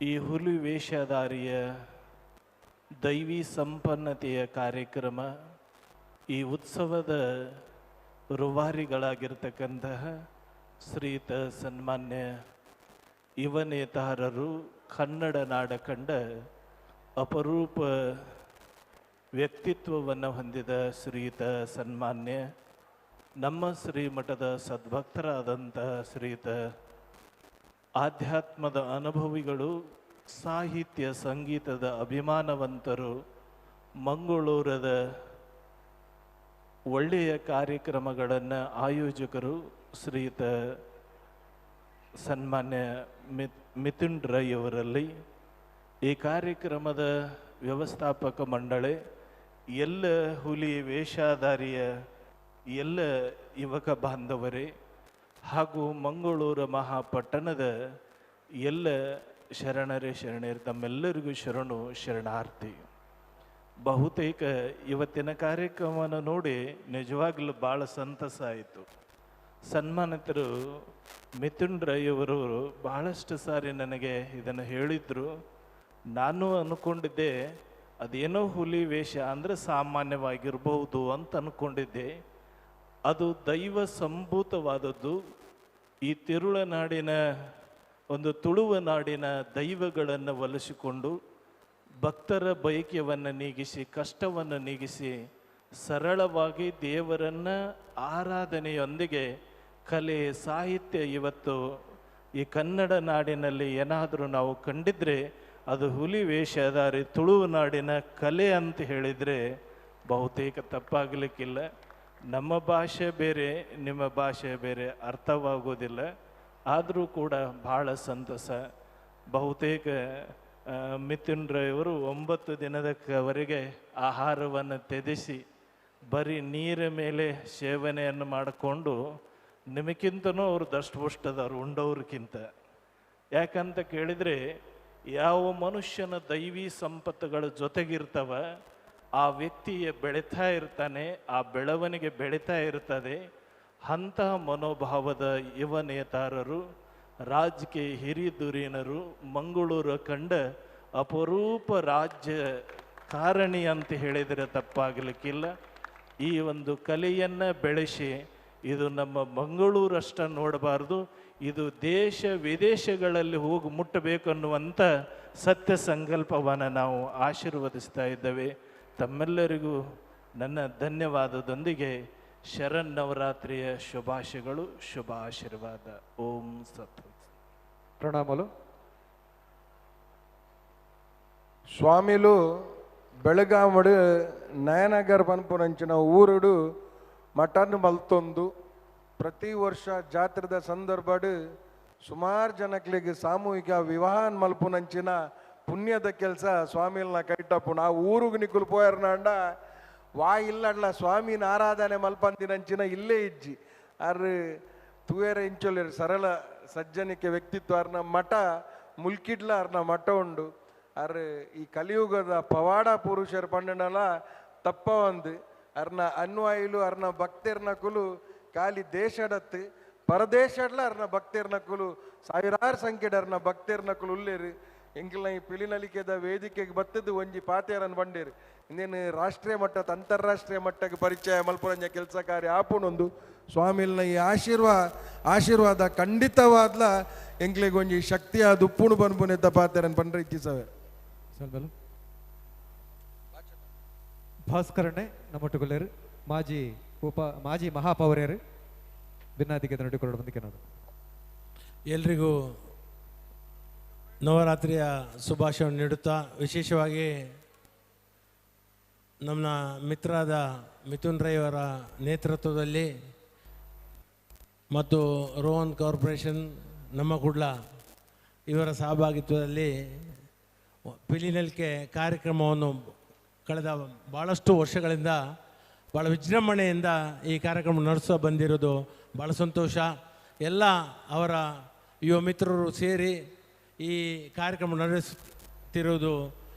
ಈ ಹುಲಿ ವೇಷಧಾರಿಯ ದೈವಿ ಸಂಪನ್ನತೆಯ ಕಾರ್ಯಕ್ರಮ, ಈ ಉತ್ಸವದ ರೂವಾರಿಗಳಾಗಿರ್ತಕ್ಕಂತಹ ಶ್ರೀಯುತ ಸನ್ಮಾನ್ಯ ಯುವ ನೇತಾರರು, ಕನ್ನಡ ನಾಡ ಕಂಡ ಅಪರೂಪ ವ್ಯಕ್ತಿತ್ವವನ್ನು ಹೊಂದಿದ ಶ್ರೀಯುತ ಸನ್ಮಾನ್ಯ ನಮ್ಮ ಶ್ರೀಮಠದ ಸದ್ಭಕ್ತರಾದಂತಹ ಶ್ರೀಯುತ ಆಧ್ಯಾತ್ಮದ ಅನುಭವಿಗಳು, ಸಾಹಿತ್ಯ ಸಂಗೀತದ ಅಭಿಮಾನವಂತರು, ಮಂಗಳೂರದ ಒಳ್ಳೆಯ ಕಾರ್ಯಕ್ರಮಗಳನ್ನು ಆಯೋಜಕರು ಶ್ರೀಯುತ ಸನ್ಮಾನ್ಯ ಮಿಥುನ್ ರೈಯವರಲ್ಲಿ, ಈ ಕಾರ್ಯಕ್ರಮದ ವ್ಯವಸ್ಥಾಪಕ ಮಂಡಳಿ, ಎಲ್ಲ ಹುಲಿ ವೇಷಧಾರಿಯ ಎಲ್ಲ ಯುವಕ ಬಾಂಧವರೇ ಹಾಗೂ ಮಂಗಳೂರು ಮಹಾಪಟ್ಟಣದ ಎಲ್ಲ ಶರಣರೇ ಶರಣೆಯರು, ತಮ್ಮೆಲ್ಲರಿಗೂ ಶರಣು ಶರಣಾರ್ಥಿ. ಬಹುತೇಕ ಇವತ್ತಿನ ಕಾರ್ಯಕ್ರಮವನ್ನು ನೋಡಿ ನಿಜವಾಗ್ಲೂ ಭಾಳ ಸಂತಸ ಆಯಿತು. ಸನ್ಮಾನಿತರು ಮಿಥುನ್ ರೈಯವರು ಬಹಳಷ್ಟು ಸಾರಿ ನನಗೆ ಇದನ್ನು ಹೇಳಿದರು. ನಾನು ಅಂದ್ಕೊಂಡಿದ್ದೆ ಅದೇನೋ ಹುಲಿ ವೇಷ ಅಂದರೆ ಸಾಮಾನ್ಯವಾಗಿರ್ಬಹುದು ಅಂತ ಅಂದ್ಕೊಂಡಿದ್ದೆ. ಅದು ದೈವ ಸಂಭೂತವಾದದ್ದು. ಈ ತಿರುಳನಾಡಿನ ಒಂದು ತುಳುವ ನಾಡಿನ ದೈವಗಳನ್ನು ಒಲಿಸಿಕೊಂಡು ಭಕ್ತರ ಬಯಕೆಯನ್ನು ನೀಗಿಸಿ, ಕಷ್ಟವನ್ನು ನೀಗಿಸಿ, ಸರಳವಾಗಿ ದೇವರನ್ನು ಆರಾಧನೆಯೊಂದಿಗೆ ಕಲೆ ಸಾಹಿತ್ಯ ಇವತ್ತು ಈ ಕನ್ನಡ ನಾಡಿನಲ್ಲಿ ಏನಾದರೂ ನಾವು ಕಂಡಿದ್ರೆ ಅದು ಹುಲಿ ವೇಷಧಾರಿ ತುಳುವ ನಾಡಿನ ಕಲೆ ಅಂತ ಹೇಳಿದರೆ ಬಹುತೇಕ ತಪ್ಪಾಗಲಿಕ್ಕಿಲ್ಲ. ನಮ್ಮ ಭಾಷೆ ಬೇರೆ, ನಿಮ್ಮ ಭಾಷೆ ಬೇರೆ, ಅರ್ಥವಾಗೋದಿಲ್ಲ. ಆದರೂ ಕೂಡ ಭಾಳ ಸಂತಸ. ಬಹುತೇಕ ಮಿಥುನ್ ರೈಯವರು 9 ದಿನದವರೆಗೆ ಆಹಾರವನ್ನು ತ್ಯಜಿಸಿ ಬರೀ ನೀರ ಮೇಲೆ ಸೇವನೆಯನ್ನು ಮಾಡಿಕೊಂಡು, ನಿಮಗಿಂತನೂ ಅವರು ದಷ್ಟಪುಷ್ಟದವರು ಉಂಡವ್ರಿಗಿಂತ. ಯಾಕಂತ ಕೇಳಿದರೆ, ಯಾವ ಮನುಷ್ಯನ ದೈವಿ ಸಂಪತ್ತುಗಳ ಜೊತೆಗಿರ್ತವ ಆ ವ್ಯಕ್ತಿಯ ಬೆಳೀತಾ ಇರ್ತಾನೆ, ಆ ಬೆಳವಣಿಗೆ ಬೆಳೀತಾ ಇರ್ತದೆ. ಅಂತಹ ಮನೋಭಾವದ ಯುವ ನೇತಾರರು, ರಾಜಕೀಯ ಹಿರಿದುರಿನರು, ಮಂಗಳೂರು ಕಂಡ ಅಪರೂಪ ರಾಜ್ಯ ಕಾರಣಿ ಅಂತ ಹೇಳಿದರೆ ತಪ್ಪಾಗಲಿಕ್ಕಿಲ್ಲ. ಈ ಒಂದು ಕಲೆಯನ್ನು ಬೆಳೆಸಿ ಇದು ನಮ್ಮ ಮಂಗಳೂರಷ್ಟ ನೋಡಬಾರ್ದು, ಇದು ದೇಶ ವಿದೇಶಗಳಲ್ಲಿ ಹೋಗಿ ಮುಟ್ಟಬೇಕನ್ನುವಂಥ ಸತ್ಯ ಸಂಕಲ್ಪವನ್ನು ನಾವು ಆಶೀರ್ವದಿಸ್ತಾ ಇದ್ದೇವೆ. ತಮ್ಮೆಲ್ಲರಿಗೂ ನನ್ನ ಧನ್ಯವಾದದೊಂದಿಗೆ ಶರನ್ನವರಾತ್ರಿಯ ಶುಭಾಶಯಗಳು, ಶುಭ ಆಶೀರ್ವಾದ. ಓಂ ಸತ್. ಪ್ರಣಾಮಲು. ಸ್ವಾಮಿಲು ಬೆಳಗಾಮಡು ನಯನಗರ್ ಪನ್ಪುನಂಚಿನ ಊರುಡು ಮಟನ್ ಮಲ್ತೊಂದು ಪ್ರತಿ ವರ್ಷ ಜಾತ್ರೆದ ಸಂದರ್ಭಡು ಸುಮಾರು ಜನಕ್ಲಿಗೆ ಸಾಮೂಹಿಕ ವಿವಾಹ ಮಲ್ಪುನಂಚಿನ ಪುಣ್ಯದ ಕೆಲಸ ಸ್ವಾಮಿಲ್ನ ಕೈಟಪ್ಪು. ನಾವು ಊರಿಗೆ ನಿಕ್ಕುಲು ಪೋಯರ್ನಾಂಡ ವಾ ಇಲ್ಲಡ್ಲ ಸ್ವಾಮಿನ ಆರಾಧನೆ ಮಲ್ಪಂದಿನಂಚಿನ ಇಲ್ಲೇ ಇಜ್ಜಿ. ಆರ್ ತೂಯರ ಇಂಚೊಲ್ಲೇರು ಸರಳ ಸಜ್ಜನಿಕೆ ವ್ಯಕ್ತಿತ್ವ ಅರ್ನ ಮಠ ಮುಲ್ಕಿಡ್ಲ ಅರ್ನ ಮಠ ಉಂಡು. ಅರ್ ಈ ಕಲಿಯುಗದ ಪವಾಡ ಪುರುಷರು ಪಂಡನಲ ತಪ್ಪ ಒಂದು ಅರ್ನ ಅನ್ವಾಯಿಲು ಅರ್ನ ಭಕ್ತಿರ್ನ ಕುಲು ಖಾಲಿ ದೇಶಡತ್ತು ಪರದೇಶಡ್ಲ ಅರ್ನ ಭಕ್ತಿರ್ನ ಕುಲು ಸಾವಿರಾರು ಸಂಖ್ಯೆಡ್ ಅರ್ನ ಭಕ್ತಿರ್ನ ಕುಲು ಉಲ್ಲೇರು. ಎಂಕಲ್ನ ಈ ಪಿಲಿನಲಿಕೆದ ವೇದಿಕೆಗೆ ಬತ್ತದ್ದು ಒಂಜಿ ಪಾತೆರನ್ ಬಂಡೇರು. ಇನ್ನೇನು ರಾಷ್ಟ್ರೀಯ ಮಟ್ಟ ಅಂತಾರಾಷ್ಟ್ರೀಯ ಮಟ್ಟಕ್ಕೆ ಪರಿಚಯ ಮಲ್ಪುರಂಜ ಕೆಲಸ ಕಾರ್ಯ ಆಪುನೊಂದು ಸ್ವಾಮಿಲ್ನ ಈ ಆಶೀರ್ವಾದ ಖಂಡಿತವಾದ್ಲ ಎಂಕ್ಲೆಗ್ ಒಂಜಿ ಶಕ್ತಿಯಾದ ಉಪ್ಪುಣು ಬನ್ಪುನೆತ್ತ ಪಾತೆರನ್ ಪಂಡ್ರೆ ಇಚ್ಛಿಸವೆ. ಭಾಸ್ಕರಣ್ಣೆ ನಮ್ಮೊಟ್ಟುಗೊಲ್ಲೇರು ಮಾಜಿ ಮಹಾಪೌರ್ಯರು ಭಿನ್ನಾಧಿಕೆ ನಡುಕೊರಡು ಬಂದಿಕೆ. ಎಲ್ರಿಗೂ ನವರಾತ್ರಿಯ ಶುಭಾಶಯವನ್ನು ನೀಡುತ್ತಾ, ವಿಶೇಷವಾಗಿ ನಮ್ಮ ಮಿತ್ರರಾದ ಮಿಥುನ್ ರೈ ಅವರ ನೇತೃತ್ವದಲ್ಲಿ ಮತ್ತು ರೋಹನ್ ಕಾರ್ಪೊರೇಷನ್ ನಮ್ಮ ಕುಡ್ಲ ಇವರ ಸಹಭಾಗಿತ್ವದಲ್ಲಿ ಪಿಲಿನಲಿಕೆ ಕಾರ್ಯಕ್ರಮವನ್ನು ಕಳೆದ ಭಾಳಷ್ಟು ವರ್ಷಗಳಿಂದ ಭಾಳ ವಿಜೃಂಭಣೆಯಿಂದ ಈ ಕಾರ್ಯಕ್ರಮ ನಡೆಸುತ್ತಾ ಬಂದಿರೋದು ಭಾಳ ಸಂತೋಷ. ಎಲ್ಲ ಅವರ ಯುವ ಮಿತ್ರರು ಸೇರಿ ಈ ಕಾರ್ಯಕ್ರಮ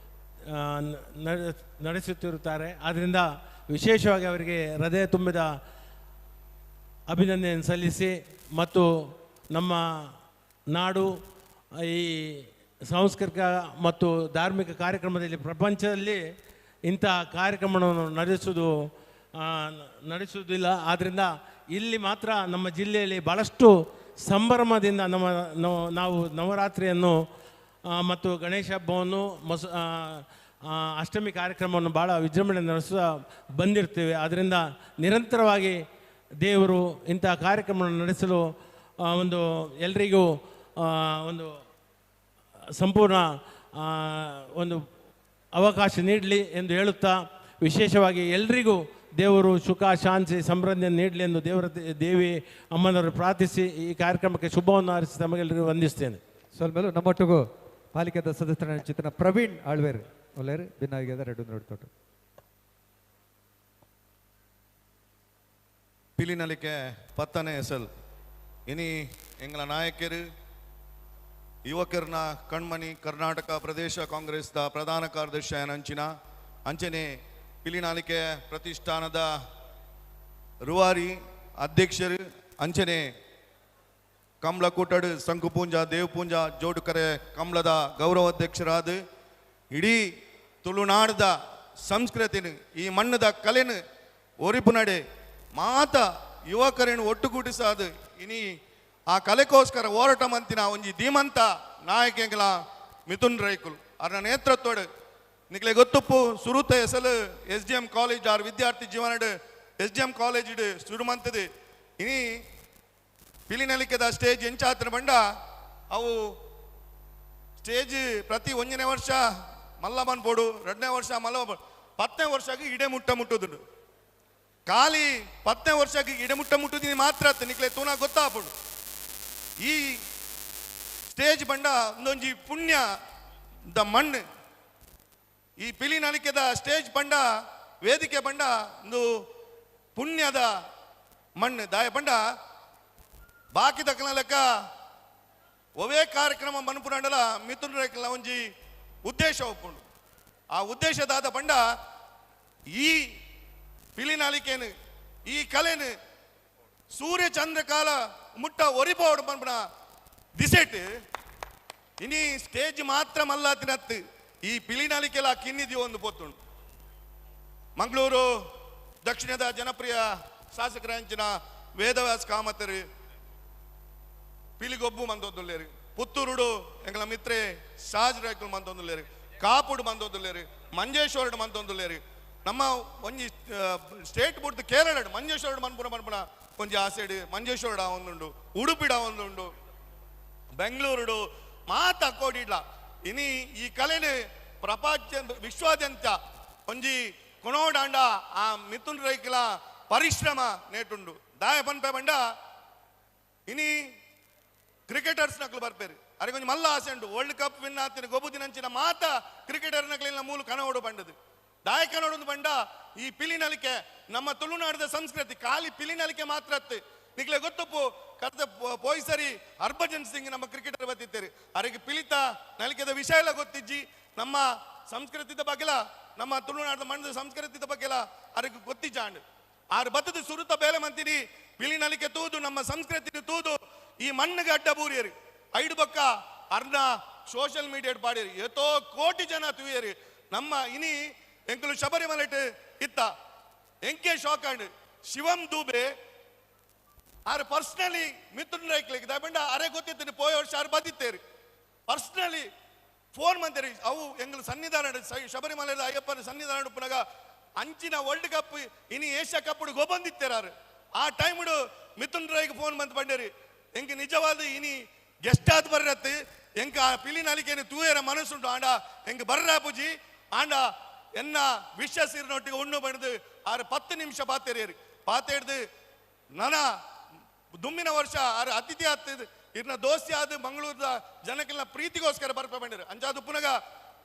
ನಡೆಸುತ್ತಿರುತ್ತಾರೆ. ಆದ್ದರಿಂದ ವಿಶೇಷವಾಗಿ ಅವರಿಗೆ ಹೃದಯ ತುಂಬಿದ ಅಭಿನಂದನೆಯನ್ನು ಸಲ್ಲಿಸಿ ಮತ್ತು ನಮ್ಮ ನಾಡು ಈ ಸಾಂಸ್ಕೃತಿಕ ಮತ್ತು ಧಾರ್ಮಿಕ ಕಾರ್ಯಕ್ರಮದಲ್ಲಿ ಪ್ರಪಂಚದಲ್ಲಿ ಇಂಥ ಕಾರ್ಯಕ್ರಮವನ್ನು ನಡೆಸುವುದಿಲ್ಲ. ಆದ್ದರಿಂದ ಇಲ್ಲಿ ಮಾತ್ರ ನಮ್ಮ ಜಿಲ್ಲೆಯಲ್ಲಿ ಭಾಳಷ್ಟು ಸಂಭ್ರಮದಿಂದ ನಾವು ನವರಾತ್ರಿಯನ್ನು ಮತ್ತು ಗಣೇಶ ಹಬ್ಬವನ್ನು ಅಷ್ಟಮಿ ಕಾರ್ಯಕ್ರಮವನ್ನು ಭಾಳ ವಿಜೃಂಭಣೆ ನಡೆಸುತ್ತಾ ಬಂದಿರ್ತೀವಿ. ಆದ್ದರಿಂದ ನಿರಂತರವಾಗಿ ದೇವರು ಇಂಥ ಕಾರ್ಯಕ್ರಮವನ್ನು ನಡೆಸಲು ಒಂದು ಎಲ್ರಿಗೂ ಒಂದು ಸಂಪೂರ್ಣ ಒಂದು ಅವಕಾಶ ನೀಡಲಿ ಎಂದು ಹೇಳುತ್ತಾ, ವಿಶೇಷವಾಗಿ ಎಲ್ರಿಗೂ ದೇವರು ಸುಖ ಶಾಂತಿ ಸಮೃದ್ಧಿಯನ್ನು ನೀಡಲಿ ಎಂದು ದೇವರ ದೇವಿ ಅಮ್ಮನವರು ಪ್ರಾರ್ಥಿಸಿ ಈ ಕಾರ್ಯಕ್ರಮಕ್ಕೆ ಶುಭವನ್ನು ಹಾರೈಸಿ ತಮಗೆಲ್ಲರಿಗೂ ವಂದಿಸ್ತೇನೆ. ಸ್ವಲ್ಪ ನಮ್ಮೊಟ್ಟಿಗೂ ಪಾಲಿಕೆದ ಸದಸ್ಯರ ಚಿತ್ರನ ಪ್ರವೀಣ್ ಆಳ್ವೇರ್ ಒಳ್ಳೆಯರು ಭಿನ್ನಾಗಿದ ರೆಡ್ಡು ನೋಡ್ತೋಟು. ಪಿಲಿನಲಿಕೆ ಪತ್ತನೇ ಎಸಲ್ ಇನಿ ಎಂಗಳ ನಾಯಕರು ಯುವಕರನ್ನ ಕಣ್ಮಣಿ ಕರ್ನಾಟಕ ಪ್ರದೇಶ ಕಾಂಗ್ರೆಸ್ದ ಪ್ರಧಾನ ಕಾರ್ಯದರ್ಶಿ ಅಂಚಿನ ಅಂಚನೆ ಪಿಲಿನಾಲಿಕೆ ಪ್ರತಿಷ್ಠಾನದ ರೂವಾರಿ ಅಧ್ಯಕ್ಷರು ಅಂಚನೆ ಕಮಲ ಕೂಟಡು ಸಂಕುಪೂಂಜ ದೇವಪೂಂಜ ಜೋಡುಕರೆ ಕಮಲದ ಗೌರವಾಧ್ಯಕ್ಷರಾದ ಇಡೀ ತುಳುನಾಡದ ಸಂಸ್ಕೃತಿನ ಈ ಮಣ್ಣದ ಕಲೆನ ಒರಿಪು ನಡೆ ಮಾತ ಯುವಕರನ್ನು ಒಟ್ಟುಗೂಡಿಸಾದು ಇನಿ ಆ ಕಲೆಗೋಸ್ಕರ ಹೋರಾಟ ಮಂತಿನ ಒಂಜಿ ಧೀಮಂತ ನಾಯಕಿಗಳ ಮಿಥುನ್ ರೈಕುಲು ಅವರ ನೇತೃತ್ವಡು ನಿಕ್ಲೆ ಗೊತ್ತುಪ್ಪು ಸುರುತ ಎಸಲು ಎಸ್ ಡಿ ಎಂ ಕಾಲೇಜ್ ಆರ್ ವಿದ್ಯಾರ್ಥಿ ಜೀವನಡು ಎಸ್ ಡಿ ಎಂ ಕಾಲೇಜ್ ಶುರು ಮಂತದೆ. ಇನಿ ಪಿಲಿನಲಿಕೆದ ಸ್ಟೇಜ್ ಎಂಚಾತ್ರ ಬಂಡ ಅವು ಸ್ಟೇಜ್ ಪ್ರತಿ ಒಂದನೇ ವರ್ಷ ಮಲ್ಲಮ್ಮನ್ ಬೋಡು, ಎರಡನೇ ವರ್ಷ ಮಲ್ಲಮ್ಮ, 10ನೇ ವರ್ಷಕ್ಕೆ ಇಡೆ ಮುಟ್ಟ ಮುಟ್ಟುದುಂಡು. ಖಾಲಿ 10ನೇ ವರ್ಷಕ್ಕೆ ಇಡೆ ಮುಟ್ಟ ಮುಟ್ಟುದೀನಿ ಮಾತ್ರ ನಿಕ್ಲೆ ತೂನ ಗೊತ್ತಾಪುಂಡು. ಈ ಸ್ಟೇಜ್ ಬಂಡ ಒಂದೊಂಜಿ ಪುಣ್ಯ the ಮಣ್ಣು. ಈ ಪಿಲಿನಲಿಕೆದ ಸ್ಟೇಜ್ ಬಂಡ ವೇದಿಕೆ ಬಂಡ ಒಂದು ಪುಣ್ಯದ ಮಣ್ಣು. ದಾಯ ಬಂಡ ಬಾಕಿ ದಕ್ಕನ ಲೆಕ್ಕ ಒವೇ ಕಾರ್ಯಕ್ರಮ ಮನ್ಪುರಂಡಲ ಮಿಥುನ್ ರೇಖಲ ಒಂಜಿ ಉದ್ದೇಶ ಒಪ್ಪುಂಡು. ಆ ಉದ್ದೇಶದಾದ ಬಂಡ ಈ ಪಿಲಿನಾಲಿಕೇನು ಈ ಕಲೆನು ಸೂರ್ಯ ಚಂದ್ರಕಾಲ ಮುಟ್ಟ ಒರಿಪೋಡು ಪನ್ಪುನ ದಿಸೆಟ್ ಇನಿ ಸ್ಟೇಜ್ ಮಾತ್ರ ಮಲ್ಲಾತಿನತ್ತು ಈ ಪಿಲಿನಾಲಿಕೆಲ್ಲ ಕಿನ್ನಿದಿ ಒಂದು ಪೋತುಂಡು. ಮಂಗಳೂರು ದಕ್ಷಿಣದ ಜನಪ್ರಿಯ ಶಾಸಕರ ಅಂಚಿನ ವೇದವ್ಯಾಸ ಕಾಮತರು ಪಿಲಿಗೊಬ್ಬು ಮಂದೊಂದುಲ್ಲೇರು, ಪುತ್ತೂರುಡು ಎಂಗಳ ಮಿತ್ರೆ ಶಾಜ್ ರಾಯ್ಕುಲು ಮಂದೊಂದುಲ್ಲೇರು, ಕಾಪುಡು ಮಂದೊಂದುಲ್ಲೇರು, ಮಂಜೇಶ್ವರಡು ಮಂದೊಂದುಲ್ಲೇರು. ನಮ್ಮ ಒಂಜಿ ಸ್ಟೇಟ್ ಬುಡ್ದು ಕೇರಳ ಮಂಜೇಶ್ವರಡು ಮನ್ಪುನ ಮನ್ಪುನ ಒಂಜಿ ಆಸೆಡು ಮಂಜೇಶ್ವರಡ ಒಂದುಂಡು, ಉಡುಪಿಡ ಒಂದುಂಡು, ಬೆಂಗಳೂರುಡು ಮಾತ ಕೋಡಿಡ್ಲ. ಇನಿ ಈ ಕಲೆನು ಪ್ರಪಂಚ ವಿಶ್ವಾದ್ಯಂತ ಒಂಜಿ ಕೊನೋಡಾಂಡ ಆ ಮಿಥುನ್ ರೈಕಲ ಪರಿಶ್ರಮ ನೇಟುಂಡು. ದಾಯ ಪನ್ಪೆ ಬಂಡ ಇನಿ ಕ್ರಿಕೆಟರ್ಸ್ ನಕಲು ಬರ್ಪೇರು ಅರೆ ಕೊಂಚ ಮಲ್ಲ ಆಸೆ ಉಂಟು ವರ್ಲ್ಡ್ ಕಪ್ ವಿನ್ ಆತಿನ ಗೊಬ್ಬುದಿನಂಚಿನ ಮಾತ ಕ್ರಿಕೆಟರ್ ನಕಲಿನ ಮೂಲ ಕನವಡು ಬಂಡದು. ದಾಯ ಕನೋಡು ಬಂಡ ಈ ಪಿಲಿನಲಿಕೆ ನಮ್ಮ ತುಳುನಾಡದ ಸಂಸ್ಕೃತಿ ಖಾಲಿ ಪಿಲಿನಲಿಕೆ ಮಾತ್ರ ಅತ್ತು. ನಿಕ್ಲೆ ಗೊತ್ತಪ್ಪು ಕರೆದ ಪೋಯ್ ಸರಿ ಹರ್ಭಜನ್ ಸಿಂಗ್ ನಮ್ಮ ಕ್ರಿಕೆಟರ್ ಬತ್ತಿದ್ದೇವೆ ಅರೆಗೆ ಪಿಲಿತ ನಲಿಕೆದ ವಿಷಯ ಎಲ್ಲ ಗೊತ್ತಿಜ್ಜಿ, ನಮ್ಮ ಸಂಸ್ಕೃತಿದ ಬಗ್ಗೆಲ ನಮ್ಮ ತುಳುನಾಡದ ಮಣ್ಣದ ಸಂಸ್ಕೃತಿದ ಬಗ್ಗೆಲ ಅರೆಗೆ ಗೊತ್ತಿಜ್ಜಾಂಡ್. ಆರು ಬತ್ತದ ಸುರುತ ಬೇಲೆ ಮಂತೀನಿ ಪಿಲಿನಲಿಕೆ ತೂದು ನಮ್ಮ ಸಂಸ್ಕೃತಿ ತೂದು ಈ ಮಣ್ಣಿಗೆ ಅಡ್ಡ ಬೂರಿಯರು ಐಡು ಬಕ್ಕ ಅರ್ನ ಸೋಷಿಯಲ್ ಮೀಡಿಯಾ ಪಾಡಿಯರು ಎತೋ ಕೋಟಿ ಜನ ತೂಯರು. ನಮ್ಮ ಇನಿ ಎಂಕಲು ಶಬರಿಮಲೆಟ್ ಇತ್ತ ಎಂಕೆ ಶಾಕ್ ಅಂಡ್ ಶಿವಂ ದೂಬೆ ಆರು ಪರ್ಸನಲಿ ಮಿಥುನ್ ರೈಕ್ಲಿಗೆ ದಯಪಂಡ ಅರೆ ಗೊತ್ತಿತ್ತು ಪೋಯ ವರ್ಷ ಆರು ಬದಿತ್ತೇರು ಪರ್ಸನಲಿ ಫೋನ್ ಮಂತೇರಿ ಅವು ಎಂಗಲು ಸನ್ನಿಧಾನ ಶಬರಿಮಲೆ ಅಯ್ಯಪ್ಪನ ಸನ್ನಿಧಾನ ಉಪ್ಪುನಾಗ ಅಂಚಿನ ವರ್ಲ್ಡ್ ಕಪ್ ಇನಿ ಏಷ್ಯಾ ಕಪ್ ಗೊಬ್ಬಂದಿತ್ತೇರಾರು. ಆ ಟೈಮ್ಡು ಮಿಥುನ್ ರೈಗೆ ಫೋನ್ ಮಂತ್ ಬಂಡೇರಿ ಎಂಗೆ ನಿಜವಾದ ಇನಿ ಗೆಸ್ಟ್ ಆದ್ ಬರ್ರತ್ತು ಎಂಕ ಪಿಲಿ ನಲಿಕೆನು ತೂಯರ ಮನಸ್ಸುಂಟು ಆಂಡ ಎಂಕ್ ಬರ್ರ ಪೂಜಿ ಆಂಡ ಎನ್ನ ವಿಶ್ವ ಸೀರಿನೊಟ್ಟಿಗೆ ಉಣ್ಣು ಬಣ್ದು ಆರು 10 ನಿಮಿಷ ಪಾತೇರಿ ಪಾತೇಡ್ದು ನನ ದುಮ್ಮಿನ ವರ್ಷ ಆರು ಅತಿಥಿ ಆಗ್ತದೆ ಇರ್ನ ದೋಸ್ತಿ ಆದ ಮಂಗಳೂರದ ಜನಕ್ಕೆಲ್ಲ ಪ್ರೀತಿಗೋಸ್ಕರ ಬರ್ಪ ಬಂದಿರು ಅಂಜಾದು ಪುನಗ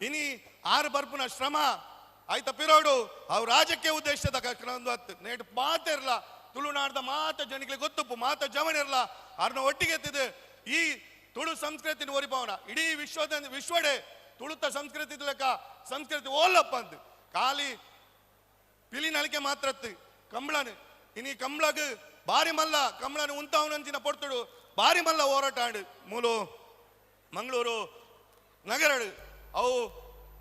ಇನಿ ಆರು ಬರ್ಪುನ ಶ್ರಮ ಆಯ್ತ ಪಿರೋಡು ಅವು ರಾಜಕೀಯ ಉದ್ದೇಶದ ಒಂದು ಹತ್ತು ನೇಟ್ ಮಾತಿರಲ್ಲ ತುಳುನಾಡ್ದ ಮಾತ ಜನಕ್ಕೆ ಗೊತ್ತುಪ್ಪು ಮಾತ ಜವನಿರಲ್ಲ ಅವ್ರನ್ನ ಒಟ್ಟಿಗೆ ಎತ್ತಿದೆ ಈ ತುಳು ಸಂಸ್ಕೃತಿನ ಒರಿಪವನ ಇಡೀ ವಿಶ್ವದ ವಿಶ್ವಡೆ ತುಳುತ ಸಂಸ್ಕೃತಿ ಲೆಕ್ಕ ಸಂಸ್ಕೃತಿ ಓಲಪ್ಪ ಅಂತ ಖಾಲಿ ಪಿಲಿ ನಲಿಕೆ ಮಾತ್ರ ಕಂಬಳನು ಇನಿ ಕಂಬಳಗ್ ಬಾರಿ ಮಲ್ಲ ಕಂಬಳನು ಉಂತಾವನಂಚಿನ ಪೊರ್ತುಡು ಬಾರಿ ಮಲ್ಲ ಹೋರಾಟ ಆಡು ಮೂಲು ಮಂಗಳೂರು ನಗರಡು ಅವು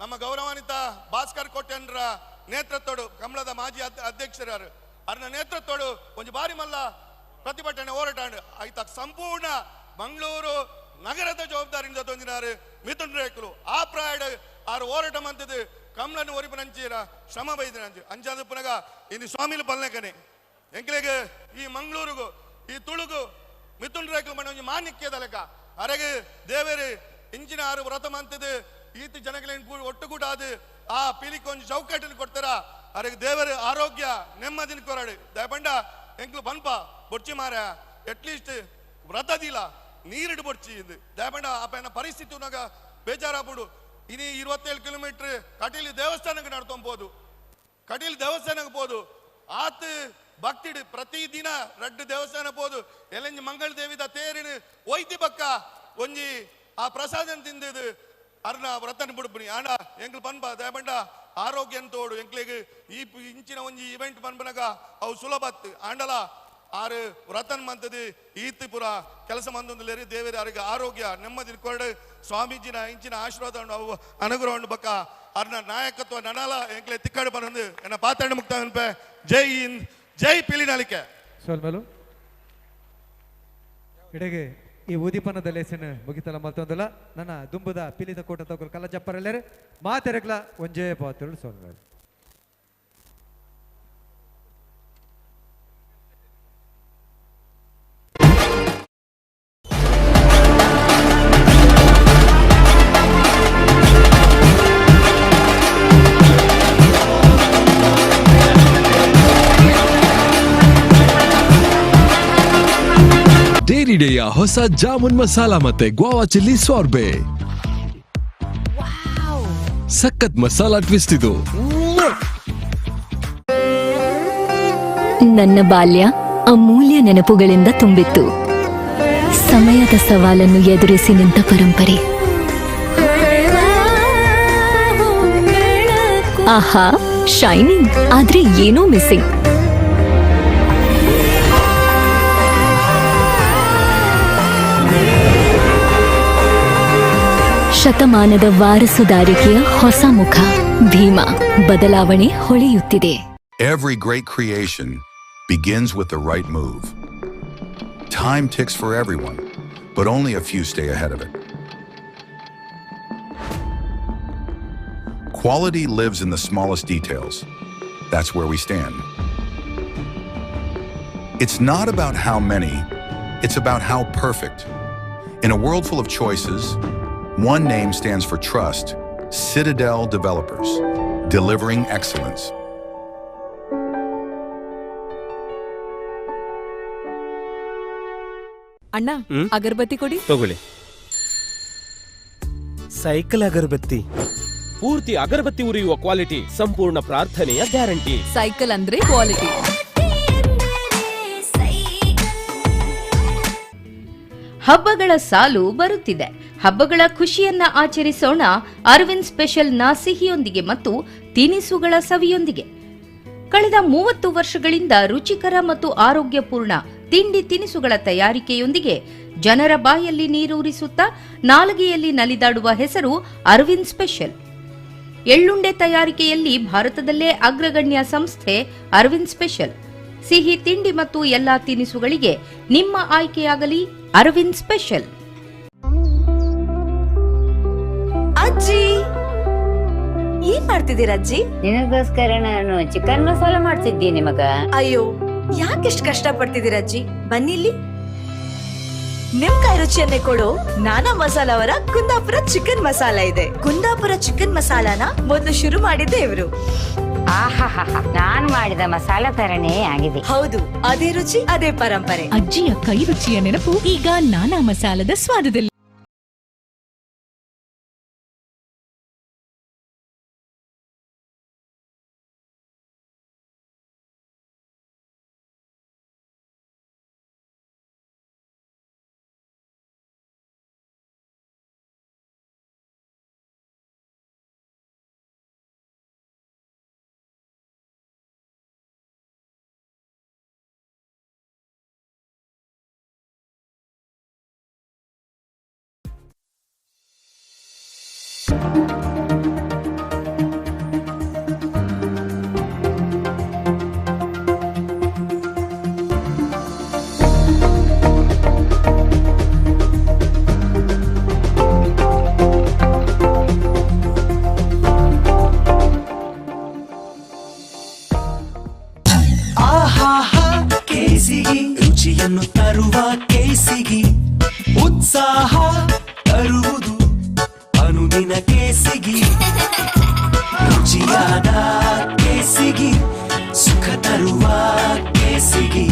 ನಮ್ಮ ಗೌರವಾನ್ವಿತ ಭಾಸ್ಕರ್ ಕೋಟ್ಯನ್ರ ನೇತೃತ್ವಡು ಕಮಲದ ಮಾಜಿ ಅಧ್ಯಕ್ಷರಾರು ಅವ್ರನ್ನ ನೇತೃತ್ವಡು ಒಂದು ಬಾರಿ ಮಲ್ಲ ಪ್ರತಿಭಟನೆ ಹೋರಾಟ ಆಯ್ತ ಸಂಪೂರ್ಣ ಮಂಗಳೂರು ನಗರದ ಜವಾಬ್ದಾರಿಯಿಂದ ತೊಂದಿನಾರು ಮಿಥುನ್ ರೇಖಲು ಆ ಪ್ರಾಯಡ್ ಆರು ಹೋರಾಟ ಮಂತದ್ದು ಕಮಲನ್ನು ಒರಿಪನಂಚಿರ ಶ್ರಮ ಬೈದಿನ ಅಂಚಾದ ಪುನಗ ಇನ್ನು ಸ್ವಾಮಿಲು ಪಲ್ಲೆಕನೆ ಎಂಕ್ಲೆಗ್ ಈ ಮಂಗಳೂರಿಗೂ ಈ ತುಳುಗು ಮಿಥುನ್ ರೇಖಲು ಮನೆ ಒಂಜಿ ಮಾಣಿಕ್ಯದ ಲೆಕ್ಕ ಅರೆಗೆ ದೇವೇರು ಇಂಚಿನ ಆರು ವ್ರತ ಮಂತದ್ದು ಈತ ಜನಗಳೇನು ಒಟ್ಟುಗೂಡಾದು ಆ ಪಿಲಿಕ್ ಒಂಜಿ ಚೌಕಟ್ಟನ್ನು ಕೊಡ್ತಾರ ಅರೆಗೆ ದೇವರು ಆರೋಗ್ಯ ನೆಮ್ಮದಿನ ಕೊರಾಡು ದಯಪಂಡ ಎಂಕ್ಲು ಪನ್ಪ ಬೊಡ್ಚಿ ಮಾರ ಅಟ್ಲೀಸ್ಟ್ ವ್ರತದಿಲ್ಲ ನೀರಿಡು ಬೊಡ್ಚಿ ಇದು ದಯಪಂಡ ಆಪನ ಪರಿಸ್ಥಿತಿ ಉನಾಗ ಬೇಜಾರಾಗ್ಬಿಡು ಇನಿ 27 ಕಿಲೋಮೀಟರ್ ಕಟೀಲು ದೇವಸ್ಥಾನಕ್ಕೆ ನಡ್ಕೊಂಬೋದು, ಕಟೀಲು ದೇವಸ್ಥಾನಕ್ಕೆ ಬೋದು ಆತ ಭಕ್ತಿಡು ಪ್ರತಿದಿನ ರಡ್ಡು ದೇವಸ್ಥಾನ ಪೋದು ಎಲೆಂಜಿ ಮಂಗಳ ದೇವಿದ ತೇರಿನ ಒಯ್ತಿ ಬಕ್ಕ ಒಂಜಿ ಆ ಪ್ರಸಾದನ ತಿಂದಿದ್ದು ಅರ್ನ ವ್ರತನ ಬಿಡ್ಬುನಿ ಆಂಡ ಎಂಕ್ಲು ಪನ್ಪ ದಯಪಂಡ ಆರೋಗ್ಯ ತೋಡು ಎಂಕ್ಲೆಗ್ ಈ ಇಂಚಿನ ಒಂಜಿ ಇವೆಂಟ್ ಪನ್ಪನಗ ಅವು ಸುಲಭತ್ತು ಆಂಡಲ ಆರು ವ್ರತನ್ ಮಂತದು ಈತ್ ಪುರ ಕೆಲಸ ಮಂದೊಂದು ದೇವರ ಆರೋಗ್ಯ ಆರೋಗ್ಯ ನೆಮ್ಮದಿ ಕೊರಡು ಸ್ವಾಮೀಜಿನ ಇಂಚಿನ ಆಶೀರ್ವಾದ ಅವು ಅನುಗ್ರಹ ಉಂಡು ಬಕ್ಕ ಅರ್ನ ನಾಯಕತ್ವ ನನಲ ಎಂಕ್ಲೆ ತಿಕ್ಕಾಡು ಬಂದು ಎನ್ನ ಪಾತಾಂಡ ಮುಕ್ತ ಅನ್ಪೆ. ಜೈ ಹಿಂದ್, ಜೈ ಪಿಲಿನಲಿಕೆ. ಸೋಲ್ಮೇಲು ಇಡೆಗೆ ಈ ಉದೀಪನದ ಲೇಸನ್ ಮುಗಿತಲ ಮಲ್ತೊಂದಲ್ಲ ನನ್ನ ದುಂಬುದ ಪಿಲಿದ ಕೋಟ ತಗೊಲ್ ಕಲ್ಲ ಜಪ್ಪರಲ್ಲೇರೆ ಮಾತೆರಗ್ಲ ಒಂಜೇ ಪಾತ್ರಳು ಸೋಲ್ಮೇಲು. ಡೇರಿ ಡೇಯ ಹೊಸ ಜಾಮೂನ್ ಮಸಾಲ ಮತ್ತೆ ಗ್ವಾವಾ ಚಿಲ್ಲಿ ಸಾರ್ಬೆ. ಸಖತ್ ಮಸಾಲಾ ಟ್ವಿಸ್ಟ್ ಇದು. ನನ್ನ ಬಾಲ್ಯ ಅಮೂಲ್ಯ ನೆನಪುಗಳಿಂದ ತುಂಬಿತ್ತು. ಸಮಯದ ಸವಾಲನ್ನು ಎದುರಿಸಿ ನಿಂತ ಪರಂಪರೆ. ಆಹಾ, ಶೈನಿಂಗ್, ಆದ್ರೆ ಏನೋ ಮಿಸ್ಸಿಂಗ್. ಶತಮಾನದ ವಾರಸುದಾರಿಕೆಯ ಹೊಸ ಮುಖ ಭೀಮಾ. ಬದಲಾವಣೆ ಹೊಳೆಯುತ್ತಿದೆ. Every great creation begins with the right move. Time ticks for everyone, but only a few stay ahead of it. Quality lives in the smallest details. That's where we stand. It's not about how many, it's about how perfect. In a world full of choices, one name stands for trust, Citadel Developers, delivering excellence. ಅಣ್ಣ, ಅಗರಬತ್ತಿ ಕೊಡಿ. ತಗೊಳ್ಳಿ. Cycle ಅಗರಬತ್ತಿ. ಪೂರ್ತಿ ಅಗರಬತ್ತಿ ಉರಿಯುವ quality, ಸಂಪೂರ್ಣ ಪ್ರಾರ್ಥನೆಯ guarantee. Cycle ಅಂದ್ರೆ quality. ಹಬ್ಬಗಳ ಸಾಲು ಬರುತ್ತಿದೆ. ಹಬ್ಬಗಳ ಖುಷಿಯನ್ನ ಆಚರಿಸೋಣ ಅರವಿಂದ್ ಸ್ಪೆಷಲ್ನ ಸಿಹಿಯೊಂದಿಗೆ ಮತ್ತು ತಿನಿಸುಗಳ ಸವಿಯೊಂದಿಗೆ. ಕಳೆದ 30 ವರ್ಷಗಳಿಂದ ರುಚಿಕರ ಮತ್ತು ಆರೋಗ್ಯಪೂರ್ಣ ತಿಂಡಿ ತಿನಿಸುಗಳ ತಯಾರಿಕೆಯೊಂದಿಗೆ ಜನರ ಬಾಯಲ್ಲಿ ನೀರೂರಿಸುತ್ತಾ ನಾಲಿಗೆಯಲ್ಲಿ ನಲಿದಾಡುವ ಹೆಸರು ಅರವಿಂದ್ ಸ್ಪೆಷಲ್. ಎಳ್ಳುಂಡೆ ತಯಾರಿಕೆಯಲ್ಲಿ ಭಾರತದಲ್ಲೇ ಅಗ್ರಗಣ್ಯ ಸಂಸ್ಥೆ ಅರವಿಂದ್ ಸ್ಪೆಷಲ್. ಸಿಹಿ ತಿಂಡಿ ಮತ್ತು ಎಲ್ಲಾ ತಿನಿಸುಗಳಿಗೆ ನಿಮ್ಮ ಆಯ್ಕೆಯಾಗಲಿ ಅರವಿಂದ್ ಸ್ಪೆಷಲ್. ಅಜ್ಜಿ, ಏನ್ ಮಾಡ್ತಿದ್ದೀರ ಅಜ್ಜಿ? ನಿನಗೋಸ್ಕರ ನಾನು ಚಿಕನ್ ಮಸಾಲ ಮಾಡ್ತಿದ್ದೀನಿ ಮಗ. ಅಯ್ಯೋ, ಯಾಕೆಷ್ಟು ಕಷ್ಟ ಪಡ್ತಿದ್ದೀರ ಅಜ್ಜಿ? ಬನ್ನಿ ಇಲ್ಲಿ. ನಿಮ್ ಕೈ ರುಚಿಯನ್ನೇ ಕೊಡೋ ನಾನಾ ಮಸಾಲ ಅವರ ಕುಂದಾಪುರ ಚಿಕನ್ ಮಸಾಲ ಇದೆ. ಕುಂದಾಪುರ ಚಿಕನ್ ಮಸಾಲಾನ ಮೊದಲು ಶುರು ಮಾಡಿದ್ದೆ ಇವರು. ನಾನ್ ಮಾಡಿದ ಮಸಾಲ ತರನೇ ಆಗಿದೆ. ಹೌದು, ಅದೇ ರುಚಿ, ಅದೇ ಪರಂಪರೆ. ಅಜ್ಜಿಯ ಕೈ ರುಚಿಯ ನೆನಪು ಈಗ ನಾನಾ ಮಸಾಲದ ಸ್ವಾದದಲ್ಲಿ. ರುಚಿಯನ್ನು ತರುವ ಕೇಸಿಗಿ, ಉತ್ಸಾಹ ತರುವುದು ಅನುದಿನ ಕೇಸಿಗಿ, ರುಚಿಯಾದ ಕೇಸಿಗಿ, ಸುಖ ತರುವ ಕೇಸಿಗಿ,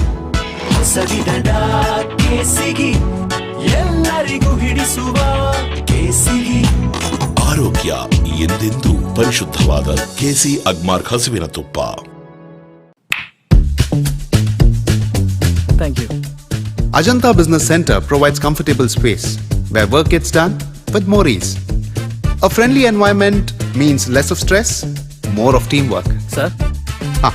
ಹೊಸ ವಿಧದ ಕೇಸಿಗಿ, ಎಲ್ಲರಿಗೂ ಹಿಡಿಸುವ ಕೇಸಿಗಿ. ಆರೋಗ್ಯ ಎಂದೆಂದೂ ಪರಿಶುದ್ಧವಾದ ಕೇಸಿ ಅಗ್ಮಾರ್ಕ್ ಹಸುವಿನ ತುಪ್ಪ. Thank you. Ajanta Business Center provides comfortable space where work gets done with more ease. A friendly environment means less of stress, more of teamwork. Sir? Ah.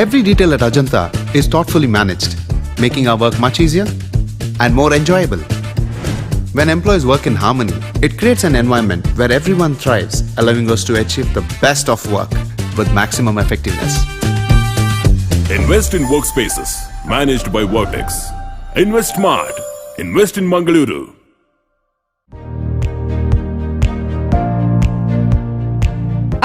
Every detail at Ajanta is thoughtfully managed, making our work much easier and more enjoyable. When employees work in harmony, it creates an environment where everyone thrives, allowing us to achieve the best of work with maximum effectiveness. Invest in workspaces managed by Vertex. Invest smart. Invest in Mangaluru.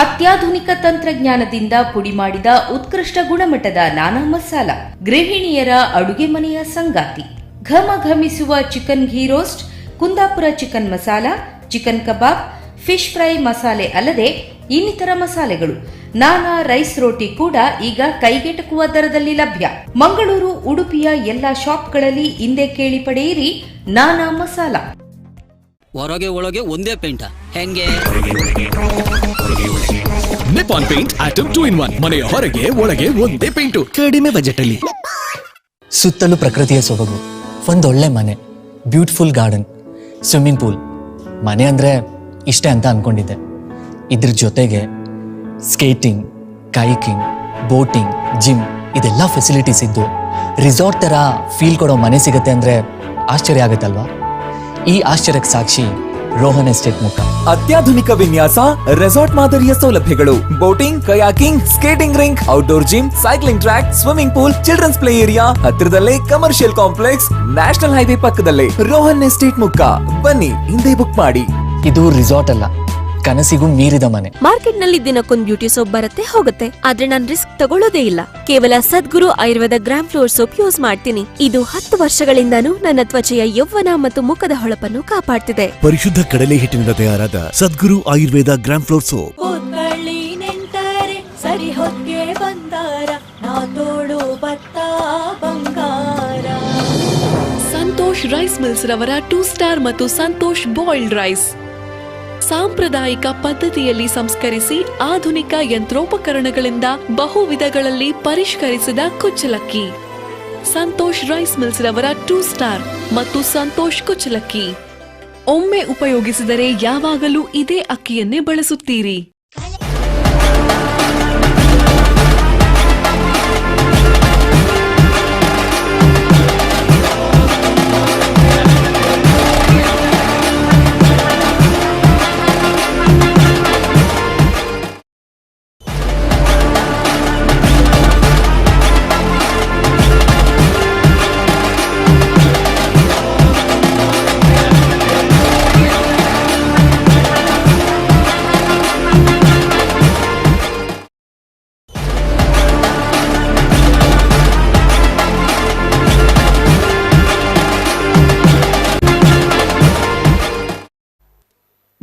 ಅತ್ಯಾಧುನಿಕ ತಂತ್ರಜ್ಞಾನದಿಂದ ಪುಡಿ ಮಾಡಿದ ಉತ್ಕೃಷ್ಟ ಗುಣಮಟ್ಟದ ನಾನಾ ಮಸಾಲ, ಗೃಹಿಣಿಯರ ಅಡುಗೆ ಮನೆಯ ಸಂಗಾತಿ. ಘಮ ಘಮಿಸುವ chicken ghee roast, Kundapura chicken masala, chicken kebab, fish fry ಮಸಾಲೆ ಅಲ್ಲದೆ ಇನ್ನಿತರ ಮಸಾಲೆಗಳು, ನಾನಾ ರೈಸ್ ರೋಟಿ ಕೂಡ ಈಗ ಕೈಗೆಟಕುವ ದರದಲ್ಲಿ ಲಭ್ಯ. ಮಂಗಳೂರು, ಉಡುಪಿಯ ಎಲ್ಲಾ ಶಾಪ್ಗಳಲ್ಲಿ ಇಂದೇ ಕೇಳಿ ಪಡೆಯಿರಿ ನಾನಾ ಮಸಾಲ. ಹೊರಗೆ ಒಳಗೆ ಒಂದೇ ಪೇಂಟ್ ಹೆಂಗೆ? Nippon paint atom 2 in 1. ಮನೆಯ ಹೊರಗೆ ಒಳಗೆ ಒಂದೇ ಪೇಂಟು, ಕಡಿಮೆ ಬಜೆಟ್ ಅಲ್ಲಿ. ಸುತ್ತಲೂ ಪ್ರಕೃತಿಯ ಸೊಬಗು, ಒಂದೊಳ್ಳೆ ಮನೆ, ಬ್ಯೂಟಿಫುಲ್ ಗಾರ್ಡನ್, ಸ್ವಿಮ್ಮಿಂಗ್ ಪೂಲ್. ಮನೆ ಅಂದರೆ ಇಷ್ಟೇ ಅಂತ ಅಂದ್ಕೊಂಡಿದ್ದೆ. ಇದ್ರ ಜೊತೆಗೆ ಸ್ಕೇಟಿಂಗ್, ಕೈಕಿಂಗ್, ಬೋಟಿಂಗ್, ಜಿಮ್ ಇದೆಲ್ಲ ಫೆಸಿಲಿಟೀಸ್ ಇದ್ದು ರಿಸಾರ್ಟ್ ಥರ ಫೀಲ್ ಕೊಡೋ ಮನೆ ಸಿಗುತ್ತೆ ಅಂದರೆ ಆಶ್ಚರ್ಯ ಆಗುತ್ತಲ್ವಾ? ಈ ಆಶ್ಚರ್ಯಕ್ಕೆ ಸಾಕ್ಷಿ ರೋಹನ್ ಎಸ್ಟೇಟ್ ಮುಖ. ಅತ್ಯಾಧುನಿಕ ವಿನ್ಯಾಸ, ರೆಸಾರ್ಟ್ ಮಾದರಿಯ ಸೌಲಭ್ಯಗಳು, boating, kayaking, skating rink, outdoor gym, cycling track, swimming pool, children's play area, ಹತ್ತಿರದಲ್ಲೇ ಕಮರ್ಷಿಯಲ್ ಕಾಂಪ್ಲೆಕ್ಸ್, ನ್ಯಾಷನಲ್ ಹೈವೇ ಪಕ್ಕದಲ್ಲೇ ರೋಹನ್ ಎಸ್ಟೇಟ್ ಮುಕ್ಕ. ಬನ್ನಿ, ಹಿಂದೆ ಬುಕ್ ಮಾಡಿ. ಇದು ರಿಸಾರ್ಟ್ ಅಲ್ಲ, ಕನಸಿಗೂ ಮೀರಿದ ಮನೆ. ಮಾರ್ಕೆಟ್ನಲ್ಲಿ ದಿನಕ್ಕೊಂದು ಬ್ಯೂಟಿ ಸೋಪ್ ಬರುತ್ತೆ ಹೋಗುತ್ತೆ, ಆದ್ರೆ ನಾನ್ ರಿಸ್ಕ್ ತಗೊಳ್ಳೋದೇ ಇಲ್ಲ. ಕೇವಲ Sadguru Ayurveda gram flour soap use ಮಾಡ್ತೀನಿ. ಇದು 10 ವರ್ಷಗಳಿಂದಾನೂ ನನ್ನ ತ್ವಚೆಯ ಯೌವನ ಮತ್ತು ಮುಖದ ಹೊಳಪನ್ನು ಕಾಪಾಡ್ತಿದೆ. ಪರಿಶುದ್ಧ ಕಡಲೆ ಹಿಟ್ಟಿನಿಂದ ತಯಾರಾದ Sadguru Ayurveda gram flour soap. ಸರಿ ಹೊಕ್ಕೆ ಬಂದಾರ ನಾ ತೋಳು ಬತ್ತ ಬಂಗಾರ. ಸಂತೋಷ್ ರೈಸ್ ಮಿಲ್ಸ್ ರವರ 2 ಸ್ಟಾರ್ ಮತ್ತು ಸಂತೋಷ್ ಬಾಯ್ಲ್ಡ್ ರೈಸ್ ಸಾಂಪ್ರದಾಯಿಕ ಪದ್ಧತಿಯಲ್ಲಿ ಸಂಸ್ಕರಿಸಿ ಆಧುನಿಕ ಯಂತ್ರೋಪಕರಣಗಳಿಂದ ಬಹು ವಿಧಗಳಲ್ಲಿ ಪರಿಷ್ಕರಿಸಿದ ಕುಚ್ಚಲಕ್ಕಿ. ಸಂತೋಷ್ ರೈಸ್ ಮಿಲ್ಸ್ ರವರ 2 ಸ್ಟಾರ್ ಮತ್ತು ಸಂತೋಷ್ ಕುಚ್ಚಲಕ್ಕಿ ಒಮ್ಮೆ ಉಪಯೋಗಿಸಿದರೆ ಯಾವಾಗಲೂ ಇದೇ ಅಕ್ಕಿಯನ್ನೇ ಬಳಸುತ್ತೀರಿ.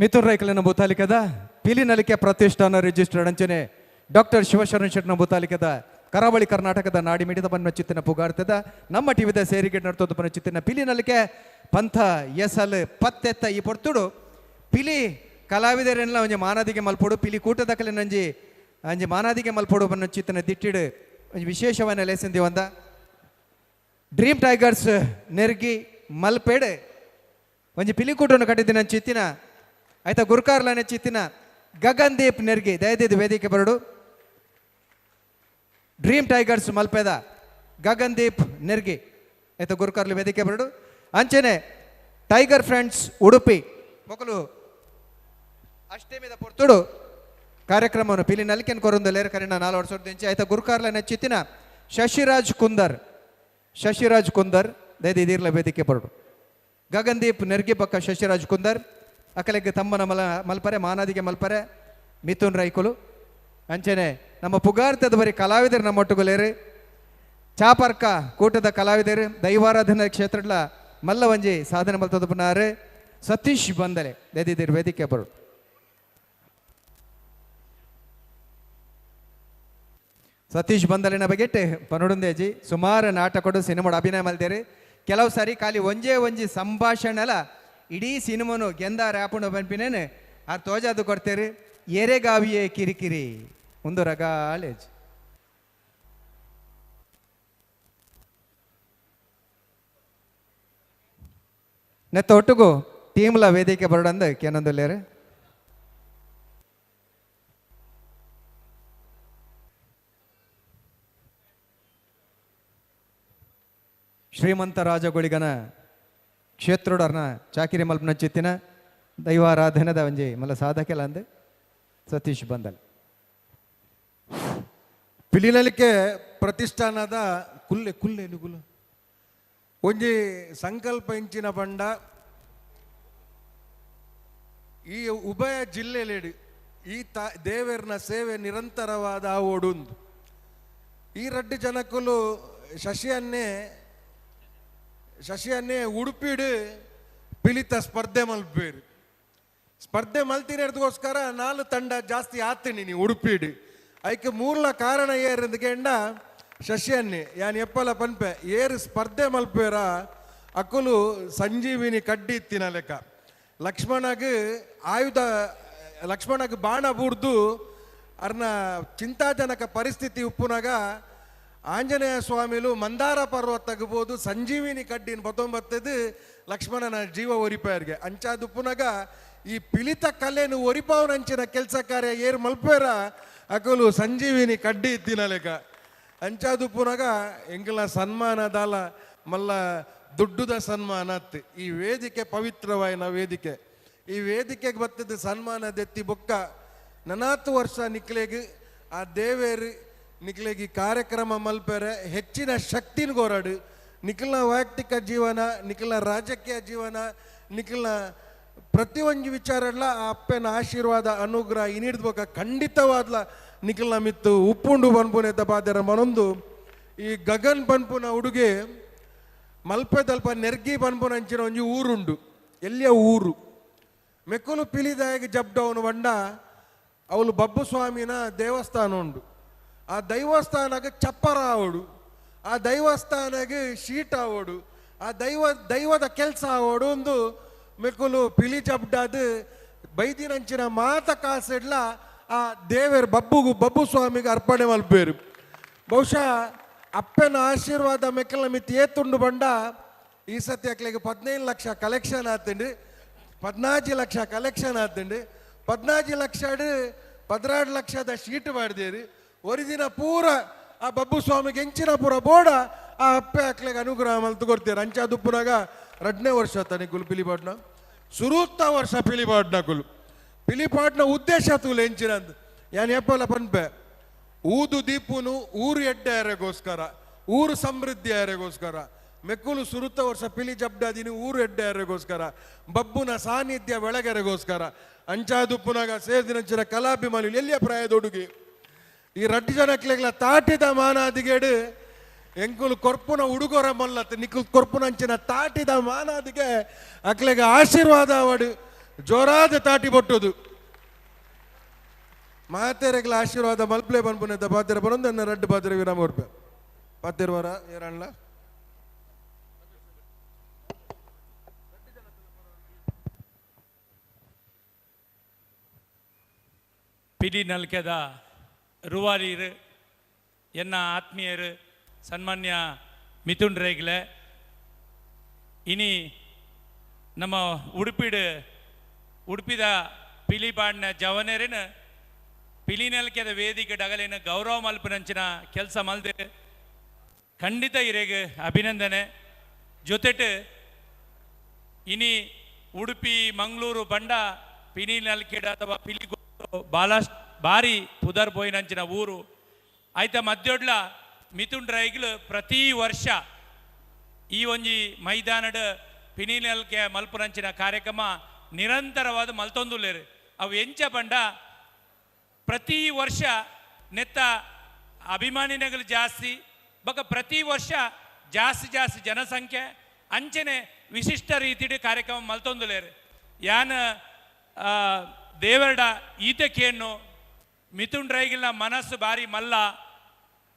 Mithun ರೈಕಲನ ಬುತಾಲಿಕದ ಪಿಲಿನಲಿಕೆ ಪ್ರತಿಷ್ಠಾನ ರಿಜಿಸ್ಟರ್ಡ್ ಅಂಚನೆ ಡಾಕ್ಟರ್ ಶಿವಶರಣ ಶೆಟ್ಟನ ಬುತಾಲಿಕದ ಕರಾವಳಿ ಕರ್ನಾಟಕದ ನಾಡಿ ಮಿಡಿದ ಬನ್ನ ಚಿತ್ತಿನ ಪುಗಾರ್ತದ ನಮ್ಮ ಟಿವಿದ ಸೇರಿಗೆ ನಡ್ತೋದು ಬನ್ನ ಚಿತ್ತಿನ ಪಿಲಿನಲಿಕೆ ಪಂಥ ಎಸಲ್ ಪತ್ತೆತ್ತ ಈ ಪೊರ್ತುಡು ಪಿಲಿ ಕಲಾವಿದರೆಲ್ಲ ಒಂಜಿ ಮಾನಾದಿಗೆ ಮಲ್ಪೊಡು ಪಿಲಿ ಕೂಟದಕಲೆ ನಂಜಿ ಅಂಜಿ ಮಾನಾದಿಗೆ ಮಲ್ಪೊಡು ಬನ್ನ ಚಿತ್ತಿನ ದಿಟ್ಟಿಡು ಒಂಜಿ ವಿಶೇಷವಾದ ಲೇಸಂದಿ ಒಂದ ಡ್ರೀಮ್ ಟೈಗರ್ಸ್ ನೆರ್ಗಿ ಮಲ್ಪೇಡು ಒಂಜಿ ಪಿಲಿ ಕೂಟವನ್ನು ಕಟ್ಟಿದ್ದಿನ ಚಿತ್ತಿನ ಆಯ್ತಾ ಗುರುಕಾರ್ಲನೆ ಚಿತ್ತಿನ ಗಗನ್ದೀಪ್ ನೆರ್ಗಿ ದಯದಿದ್ದು ವೇದಿಕೆ ಬರಡು. ಡ್ರೀಮ್ ಟೈಗರ್ಸ್ ಮಲ್ಪೆದ ಗಗನ್ದೀಪ್ ನೆರ್ಗಿ ಆಯ್ತಾ ಗುರುಕಾರ್ಲಿ ವೇದಿಕೆ ಬರಡು. ಅಂಚೆನೆ ಟೈಗರ್ ಫ್ರೆಂಡ್ಸ್ ಉಡುಪಿ ಮೊಕಲು ಅಷ್ಟೇಮಿದ ಪೊರ್ತುಡು ಕಾರ್ಯಕ್ರಮವನ್ನು ಪಿಲಿ ನಲಿಕೆನ್ ಕೊರೊಂದು ಲೇರ ಕರಿನ 4 ವರ್ಷದ ಇಂಚೆ ಆಯ್ತಾ ಗುರುಕಾರ್ಲನೆ ಚಿತ್ತಿನ ಶಶಿರಾಜ್ ಕುಂದರ್, ಶಶಿರಾಜ್ ಕುಂದರ್ ದಯದಿದ್ದೀರ್ಲ ವೇದಿಕೆ ಬರಡು. ಗಗನ್ದೀಪ್ ನೆರ್ಗಿ ಬಕ್ಕ ಶಶಿರಾಜ್ ಕುಂದರ್ ಅಕಲೆಗೆ ತಮ್ಮನ ಮಲ್ಪರೆ ಮಾನಾದಿಗೆ ಮಲ್ಪರೆ ಮಿಥುನ್ ರೈಕುಲು. ಅಂಚೆನೆ ನಮ್ಮ ಪುಗಾರ್ತದ ಬರಿ ಕಲಾವಿದರು ನಮ್ಮೊಟ್ಟುಗುಲೇರು ಚಾಪರ್ಕ ಕೂಟದ ಕಲಾವಿದರು ದೈವಾರಾಧನಾ ಕ್ಷೇತ್ರಡ್ಲ ಮಲ್ಲವಂಜಿ ಸಾಧನೆ ಮಲ್ತದ ಪುನಾರು ಸತೀಶ್ ಬಂದಲೆ ದಯದಿದ್ದೀರ್ ವೇದಿಕೆ ಬರು. ಸತೀಶ್ ಬಂದಲಿನ ಬಗೆಟ್ ಪನುಡುಂದೇಜಿ ಸುಮಾರು ನಾಟಕಡು ಸಿನಿಮಾಡು ಅಭಿನಯ ಮಲ್ದೇರು. ಕೆಲವು ಸಾರಿ ಖಾಲಿ ಒಂಜೇ ಒಂಜಿ ಸಂಭಾಷಣೆಲ ಇಡೀ ಸಿನಿಮಾನು ಗೆಂದಾರ ಆಪುಂಡು ಬನ್ಪಿನೇನು ಆ ತೋಜಾದು ಕೊಡ್ತೇರು. ಎರೆಗಾವಿಯೇ ಕಿರಿಕಿರಿ ಒಂದು ರಗಾಲೇಜ್. ನೆತ್ತ ಒಟ್ಟುಗು ಟೀಮ್ಲ ವೇದಿಕೆ ಬರೋಡಂದು ಕೇನೊಂದುಲ್ಲೇರು. ಶ್ರೀಮಂತ ರಾಜಗುಳಿಗನ ಕ್ಷೇತ್ರೋಡರ್ನ ಚಾಕಿರಿ ಮಲ್ಪನ ಚಿತ್ತಿನ ದೈವಾರಾಧನದ ಒಂಜಿ ಮಲ್ಲ ಸಾಧಕೆಲ ಅಂದು ಸತೀಶ್ ಬಂದಲ್. ಪಿಲಿನಲಿಕೆ ಪ್ರತಿಷ್ಠಾನದ ಕುಲ್ಲೆ ಕುಲ್ಲೆ ನುಗುಲು ಒಂಜಿ ಸಂಕಲ್ಪ ಇಂಚಿನ ಬಂಡ ಈ ಉಭಯ ಜಿಲ್ಲೆಲೇಡು ಈ ದೇವರ್ನ ಸೇವೆ ನಿರಂತರವಾದ ಓಡುಂದು ಈ ರಡ್ಡು ಜನಕ್ಕಲು ಶಶಿಯನ್ನೇ ಉಡುಪಿಡು ಪಿಲಿತ ಸ್ಪರ್ಧೆ ಮಲ್ಪೇರು. ಸ್ಪರ್ಧೆ ಮಲ್ತಿರೋದಕ್ಕೋಸ್ಕರ 4 ತಂಡ ಜಾಸ್ತಿ ಆತೀನಿ ನೀ ಉಡುಪಿಡು. ಐಕೆ ಮೂರ್ಲ ಕಾರಣ ಏರಂದಕೆಂಡ ಶಶಿಯನ್ನೇ ಯಾನ್ ಎಪ್ಪಲ ಪನ್ಪೆ ಏರು ಸ್ಪರ್ಧೆ ಮಲ್ಪೇರ ಅಕುಲು ಸಂಜೀವಿನಿ ಕಡ್ಡಿ ಇತ್ತಿನ ಲೆಕ್ಕ. ಲಕ್ಷ್ಮಣಗ್ ಆಯುಧ ಲಕ್ಷ್ಮಣಗ್ ಬಾಣ ಬೂರ್ದು ಅರ್ನ ಚಿಂತಾಜನಕ ಪರಿಸ್ಥಿತಿ ಉಪ್ಪುನಾಗ ಆಂಜನೇಯ ಸ್ವಾಮಿಲು ಮಂದಾರ ಪರ್ವತ ತಗಬೋದು ಸಂಜೀವಿನಿ ಕಡ್ಡಿನ ಬತ್ತೊಂಬತ್ತದು ಲಕ್ಷ್ಮಣನ ಜೀವ ಒರಿಪಾಯರ್ಗೆ. ಅಂಚಾದುಪ್ಪುನಾಗ ಈ ಪಿಲಿತ ಕಲೆನು ಒರಿಪಾವನಂಚಿನ ಕೆಲಸ ಕಾರ್ಯ ಏರು ಮಲ್ಪೇರ ಅಕಲು ಸಂಜೀವಿನಿ ಕಡ್ಡಿ ಇತ್ತಿನ ಲೆಕ್ಕ. ಅಂಚಾದುಪ್ಪುನಾಗ ಎಂಗಲ ಸನ್ಮಾನದಾಲ ಮಲ್ಲ ದುಡ್ಡುದ ಸನ್ಮಾನ ಅತ್ತು. ಈ ವೇದಿಕೆ ಪವಿತ್ರವಾಯಿನ ವೇದಿಕೆ. ಈ ವೇದಿಕೆಗೆ ಬತ್ತದ ಸನ್ಮಾನದೆತ್ತಿ ಬೊಕ್ಕ ನನಾತು ವರ್ಷ ನಿಕ್ಲೆಗ್ ಆ ದೇವೇರು ನಿಕ್ಲೆಗ್ ಈ ಕಾರ್ಯಕ್ರಮ ಮಲ್ಪೆರೆ ಹೆಚ್ಚಿನ ಶಕ್ತಿನ ಕೋರಾಡು. ನಿಖಲ್ನ ವೈಯಕ್ತಿಕ ಜೀವನ, ನಿಖಲ್ನ ರಾಜಕೀಯ ಜೀವನ, ನಿಖಲ್ನ ಪ್ರತಿಯೊಂದು ವಿಚಾರಲ್ಲ ಆ ಅಪ್ಪನ ಆಶೀರ್ವಾದ ಅನುಗ್ರಹ ಇನ್ನಿಡ್ಬೇಕ ಖಂಡಿತವಾದ್ಲ ನಿಖಲ್ನ ಮಿತ್ತು ಉಪ್ಪುಂಡು ಬನ್ಪುನೆತ್ತ ಬಾದರ ಮನೊಂದು ಈ ಗಗನ್ ಬನ್ಪುನ ಹುಡುಗೆ ಮಲ್ಪೆದಲ್ಪ ನೆರ್ಗಿ ಬನ್ಪುನ ಅಂಚಿನ ಒಂಜಿ ಊರುಂಡು ಎಲ್ಲಿಯ ಊರು ಮೆಕ್ಕಲು ಪಿಲಿದಾಯಗ ಜಬ್ಡವನು ಬಂಡ ಅವಳು ಬಬ್ಬು ಸ್ವಾಮಿನ ದೇವಸ್ಥಾನ ಉಂಡು. ಆ ದೈವಸ್ಥಾನಕ್ಕೆ ಚಪ್ಪರ ಆವಡು, ಆ ದೈವಸ್ಥಾನಕ್ಕೆ ಶೀಟ್ ಆವಡು, ಆ ದೈವದ ಕೆಲಸ ಆವಡು ಒಂದು ಮೆಕ್ಕಲು ಪಿಲಿ ಜಬ್ಡಾದ ಬೈದಿನಂಚಿನ ಮಾತ ಕಾಸಿಡ್ಲ ಆ ದೇವರು ಬಬ್ಬು ಸ್ವಾಮಿಗೆ ಅರ್ಪಣೆ ಮಲ್ಪೇರು. ಬಹುಶಃ ಅಪ್ಪನ ಆಶೀರ್ವಾದ ಮೆಕ್ಕಲ ಮಿತಿ ಏತುಂಡು ಬಂಡ ಈ ಸತಿ ಅಕ್ಲೆಗೆ 15 ಲಕ್ಷ ಕಲೆಕ್ಷನ್ ಆತಂಡು, 14 ಲಕ್ಷ ಕಲೆಕ್ಷನ್ ಆತಂಡು, 14 ಲಕ್ಷ 12 ಲಕ್ಷದ ಶೀಟ್ ಮಾಡಿದೇರಿ. ಒರಿದಿನ ಪೂರ ಆ ಬಬ್ಬು ಸ್ವಾಮಿಗೆ ಎಂಚಿನ ಪೂರ ಬೋಡ ಆ ಅಪ್ಪೆ ಅಕ್ಲೆಗೆ ಅನುಗ್ರಹ ಮಲ್ತು ಕೊಡ್ತೀರ. ಅಂಚಾದುಪ್ಪುನಾಗ 2ನೇ ವರ್ಷ ತಾನೆ ಗುಲು ಪಿಲಿಪಾಟ್ನ ಸುರೂತ್ತ ವರ್ಷ ಪಿಲಿಪಾಟ್ನ ಗುಲು ಪಿಲಿಪಾಟ್ನ ಉದ್ದೇಶ ತೂಲು ಎಂಚಿನಂದು ಯಾನ್ ಎಪ್ಪಲ ಪನ್ಪೆ ಊದು ದೀಪುನು ಊರು ಎಡ್ಡೆ ಯಾರೆಗೋಸ್ಕರ, ಊರು ಸಮೃದ್ಧಿ ಯಾರೆಗೋಸ್ಕರ ಮೆಕ್ಕುಲು ಸುರುತ್ತ ವರ್ಷ ಪಿಲಿ ಜಬ್ಡಾದಿನಿ ಊರು ಎಡ್ಡೆ ಯಾರೆಗೋಸ್ಕರ, ಬಬ್ಬುನ ಸಾನ್ನಿಧ್ಯ ಬೆಳಗೆರೆಗೋಸ್ಕರ. ಅಂಚಾದುಪ್ಪುನಾಗ ಸೇರ್ದಿನಂಚಿನ ಕಲಾಭಿಮಾನಿ ಎಲ್ಲಿಯ ಪ್ರಾಯದೊಡುಗೆ ಈ ರಡ್ಡು ಜನಕ್ಲೆಗ್ಲ ತಾಟಿದ ಮಾನಾದಿಗೇಡು ಎಂಕುಲು ಕೊರ್ಪುನ ಉಡುಗೊರ ಮಲ್ಲತ್ ನಿಕ್ಕುಲು ಕೊರ್ಪುನ ಅಂಚಿನ ತಾಟಿದ ಮಾನಾದಿಗೆ ಅಕ್ಲೆಗೆ ಆಶೀರ್ವಾದ ಅವಡು. ಜೋರಾದ ತಾಟಿ ಬೊಟ್ಟುದು ಮಾತೆರೆಗ್ಲ ಆಶೀರ್ವಾದ ಮಲ್ಪ್ಲೆ ಪನ್ಪುನೆತ್ತ ಪಾತೆರ ಬರೊಂದು ಎನ್ನ ರಡ್ಡ್ ಪಾತೆರ ವಿರಾಮ ಕೊರ್ಪೆ ಪಾತೆರ್ವರ ಏರಣ್ಲ ಪಿಲಿ ನಲ್ಕೆದ ರೂವಾರಿಯರು ಎನ್ನ ಆತ್ಮೀಯರು ಸನ್ಮಾನ್ಯ ಮಿಥುನ್ ರೇಗ್ಲೆ ಇನಿ ನಮ್ಮ ಉಡುಪಿಡು ಉಡುಪಿದ ಪಿಲಿ ಬಾಡ್ನ ಜವನರಿನ ಪಿಲಿ ನಲ್ಕೆದ ವೇದಿಕೆ ಡಗಲೇನ ಗೌರವ ಮಲ್ಪನಂಚಿನ ಕೆಲಸ ಮಲ್ದೆ ಖಂಡಿತ ಇರೆಗ್ ಅಭಿನಂದನೆ ಜೊತೆಟ್ ಇನಿ ಉಡುಪಿ ಮಂಗಳೂರು ಬಂಡ ಪಿಲಿ ನಲ್ಕೆಡ್ ಅಥವಾ ಪಿಲಿ ಬಾಲ ಭಾರಿ ಪುದರ್ ಪೋಯಿನಂಚಿನ ಊರು ಆಯ್ತ ಮಧ್ಯೊಡ್ಲ ಮಿಥುನ್ ರೈಗ್ಲು ಪ್ರತಿ ವರ್ಷ ಈ ಒಂಜಿ ಮೈದಾನಡ್ ಪಿನಿನಲ್ಕೆ ಮಲ್ಪುನಂಚಿನ ಕಾರ್ಯಕ್ರಮ ನಿರಂತರವಾದ ಮಲ್ತೊಂದುಲ್ಲೇರು ಅವು ಎಂಚ ಬಂಡ ಪ್ರತಿ ವರ್ಷ ನೆತ್ತ ಅಭಿಮಾನಿನಗಳು ಜಾಸ್ತಿ ಬೊಕ ಪ್ರತಿ ವರ್ಷ ಜಾಸ್ತಿ ಜಾಸ್ತಿ ಜನಸಂಖ್ಯೆ ಅಂಚನೆ ವಿಶಿಷ್ಟ ರೀತಿಡ್ ಕಾರ್ಯಕ್ರಮ ಮಲ್ತೊಂದುಲ್ಲೇರು ಯಾನ ದೇವರಡ ಈತಕೇನು ಮಿಥುನ್ ರೈಗಿಲ್ನ ಮನಸ್ಸು ಬಾರಿ ಮಲ್ಲ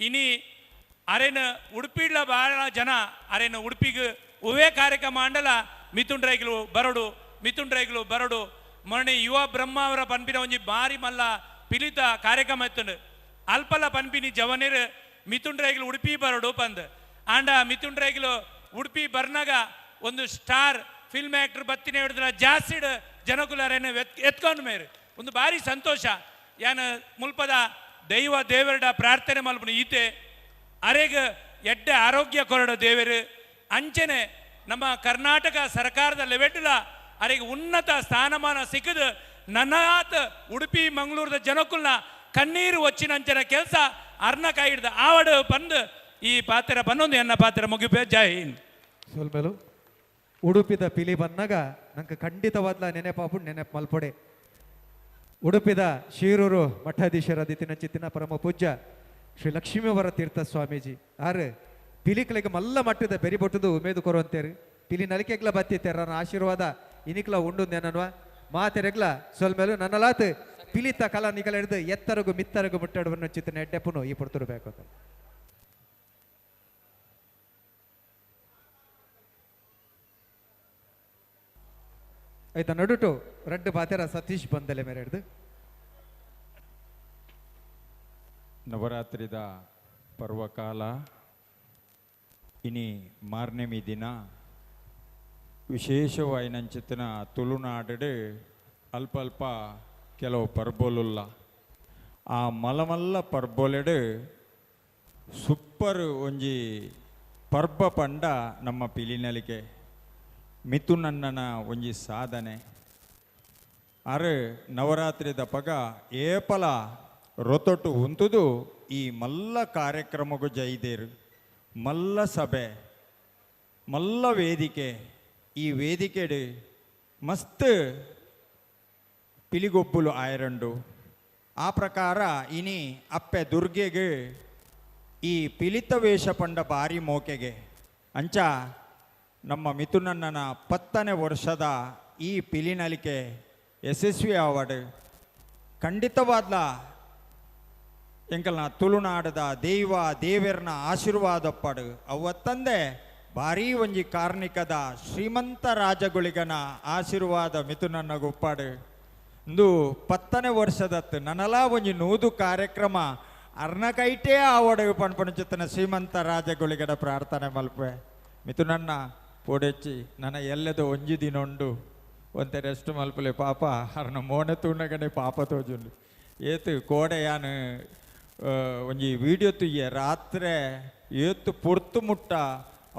ಇನಿ ಅರೆನ ಉಡುಪಿಡ್ಲ ಭಾಳ ಜನ ಅರೆನ ಉಡುಪಿಗೆ ಉವೇ ಕಾರ್ಯಕ್ರಮ ಅಂಡಲ ಮಿಥುನ್ ರೈಗ್ಲು ಬರಡು ಮಿಥುನ್ ರೈಗ್ಲು ಬರಡು ಮೊನ್ನೆ ಯುವ ಬ್ರಹ್ಮ ಅವರ ಪನ್ಪಿನ ಒಂಜಿ ಬಾರಿ ಮಲ್ಲ ಪಿಲಿತ ಕಾರ್ಯಕ್ರಮ ಇತ್ತುಂಡು ಅಲ್ಪಲ ಪನ್ಪಿನಿ ಜವನಿರು ಮಿಥುನ್ ರೈಗ್ಲು ಉಡುಪಿ ಬರಡು ಪಂದ್ ಆಂಡ ಮಿಥುನ್ ರೈಗ್ಲು ಉಡುಪಿ ಬರ್ನಾಗ ಒಂದು ಸ್ಟಾರ್ ಫಿಲ್ಮ್ ಆ್ಯಕ್ಟರ್ ಬತ್ತಿನ ಹಿಡಿದ್ರ ಜಾಸ್ತಿ ಜನಕುಲರೇನು ಎತ್ಕೊಂಡು ಮೇರು ಒಂದು ಭಾರಿ ಸಂತೋಷ ಯಾನ ಮುಲ್ಪದ ದೈವ ದೇವರಡ ಪ್ರಾರ್ಥನೆ ಮಲ್ಪನು ಈತೆ ಅರೆಗ ಎಡ್ಡೆ ಆರೋಗ್ಯ ಕೊರಡ ದೇವರು ಅಂಚನೆ ನಮ್ಮ ಕರ್ನಾಟಕ ಸರ್ಕಾರದ ಲೆವೆಡ್ಲ ಅರೆಗೆ ಉನ್ನತ ಸ್ಥಾನಮಾನ ಸಿಕ್ಕದು ನನ್ನಾತ ಉಡುಪಿ ಮಂಗಳೂರದ ಜನಕುಲ್ನ ಕಣ್ಣೀರು వచ్చినంచిన ಕೆಲಸ ಅರ್ನ ಕೈ ಹಿಡ್ದು ಆವಡು ಬಂದು ಈ ಪಾತ್ರ ಬನ್ನೊಂದು ಎನ್ನ ಪಾತ್ರ ಮುಗಿಪೆ ಜೈ ಹಿಂದ್. ಸೊಲ್ಮೆಲು ಉಡುಪಿದ ಪಿಲಿ ಬನ್ನಾಗ ನಂಗೆ ಖಂಡಿತವಾದ್ಲ ನೆನೆಪಾಪು ನೆನಪು ಮಲ್ಪೊಡೆ ಉಡುಪಿದ ಶೀರೂರು ಮಠಾಧೀಶರ ದಿತಿನ ಚಿತ್ತಿನ ಪರಮ ಪೂಜ್ಯ ಶ್ರೀ ಲಕ್ಷ್ಮೀವರ ತೀರ್ಥ ಸ್ವಾಮೀಜಿ ಆರು ಪಿಲಿಕ್ಲೆಗ್ ಮಲ್ಲ ಮಟ್ಟದ ಬೆರಿ ಬೊಟ್ಟದು ಉಮೇದು ಕೊರುವಂತೇರು ಪಿಲಿ ನಲಿಕೆಗ್ಲ ಬತ್ತಿತ್ತೇರ ನನ್ನ ಆಶೀರ್ವಾದ ಇನಿಕ್ಲ ಉಂಡು ನೆನನ್ವ ಮಾತೆರೆಗ್ಲ ಸೊಲ್ಮೇಲು ನನ್ನಲಾತ್ ಪಿಲಿತ ಕಲಾ ನಿಗಲ ಹಿಡಿದು ಎತ್ತರಗು ಮಿತ್ತರಗು ಮುಟ್ಟಡುವನ್ನು ಚಿತ್ತಿನ ಎಡ್ಡೆಪುನು ಈ ಪೊರ್ತುರು ಬೇಕು ಅಂತ. ಆಯ್ತಾ ನಡುಟು ರಡ್ಡು ಬಾತೆರ ಸತೀಶ್ ಬಂದಲೆ ಮೇರೆ ಹಿಡ್ದು ನವರಾತ್ರಿದ ಪರ್ವಕಾಲ ಇನಿ ಮಾರ್ನೆಮಿ ದಿನ ವಿಶೇಷವಾಯಿನಂಚಿತ್ತಿನ ತುಳುನಾಡು ಅಲ್ಪ ಅಲ್ಪ ಕೆಲವು ಪರ್ಬೋಲುಲ್ಲ ಆ ಮಲಮಲ್ಲ ಪರ್ಬೋಲೆಡು ಸೂಪರ್ ಒಂಜಿ ಪರ್ಬ ಪಂಡ ನಮ್ಮ ಪಿಲಿನಲಿಕೆ ಮಿಥುನಣ್ಣನ ಒಂಜಿ ಸಾಧನೆ ಆರು ನವರಾತ್ರಿದ ಪಗ ಏಪಲ ರೊತೊಟ್ಟು ಉಂತುದು ಈ ಮಲ್ಲ ಕಾರ್ಯಕ್ರಮಗೂ ಜೈದೇರು ಮಲ್ಲ ಸಭೆ ಮಲ್ಲ ವೇದಿಕೆ ಈ ವೇದಿಕೆಡು ಮಸ್ತ್ ಪಿಲಿಗೊಬ್ಬುಲು ಆಯರಂಡು ಆ ಪ್ರಕಾರ ಇನಿ ಅಪ್ಪೆ ದುರ್ಗೆಗೆ ಈ ಪಿಲಿತ ವೇಷ ಪಂಡ ಭಾರಿ ಮೋಕೆಗೆ ಅಂಚ ನಮ್ಮ ಮಿಥುನಣ್ಣನ 10ನೇ ವರ್ಷದ ಈ ಪಿಲಿನಲಿಕೆ ಯಶಸ್ವಿ ಆವಡು ಖಂಡಿತವಾದ್ಲ ಎಂಕಲ್ನ ತುಳುನಾಡದ ದೈವ ದೇವೆರ್ನ ಆಶೀರ್ವಾದಪ್ಪಡು ಅವತ್ತಂದೆ ಭಾರೀ ಒಂಜಿ ಕಾರ್ಣಿಕದ ಶ್ರೀಮಂತ ರಾಜಗುಳಿಗನ ಆಶೀರ್ವಾದ ಮಿಥುನಣ್ಣಗೊಪ್ಪಾಡು ಇಂದು 10ನೇ ವರ್ಷದತ್ತು ನನಲಾ ಒಂಜಿ 100 ಕಾರ್ಯಕ್ರಮ ಅರ್ನಕೈಟೇ ಆವಡು ಪಣ್ಪಣುಚಿತ್ತನ ಶ್ರೀಮಂತ ರಾಜಗುಳಿಗನ ಪ್ರಾರ್ಥನೆ ಮಲ್ಪೆ ಮಿಥುನಣ್ಣ ಪೋಡೆಚ್ಚಿ ನನ್ನ ಎಲ್ಲದ ಒಂಜಿ ದಿನ ಉಂಡು ಒಂತೆ ರೆಸ್ಟ್ ಮಲ್ಪಲೆ ಪಾಪ ಅರ್ನ ಮೋನೆ ತೂನಗನೆ ಪಾಪ ತೋಜುಂಡು ಏತು ಕೋಡೆ ಯಾನು ಒಂಜಿ ವೀಡಿಯೋ ತುಯ್ಯೆ ರಾತ್ರೆ ಏತು ಪೊರ್ತು ಮುಟ್ಟ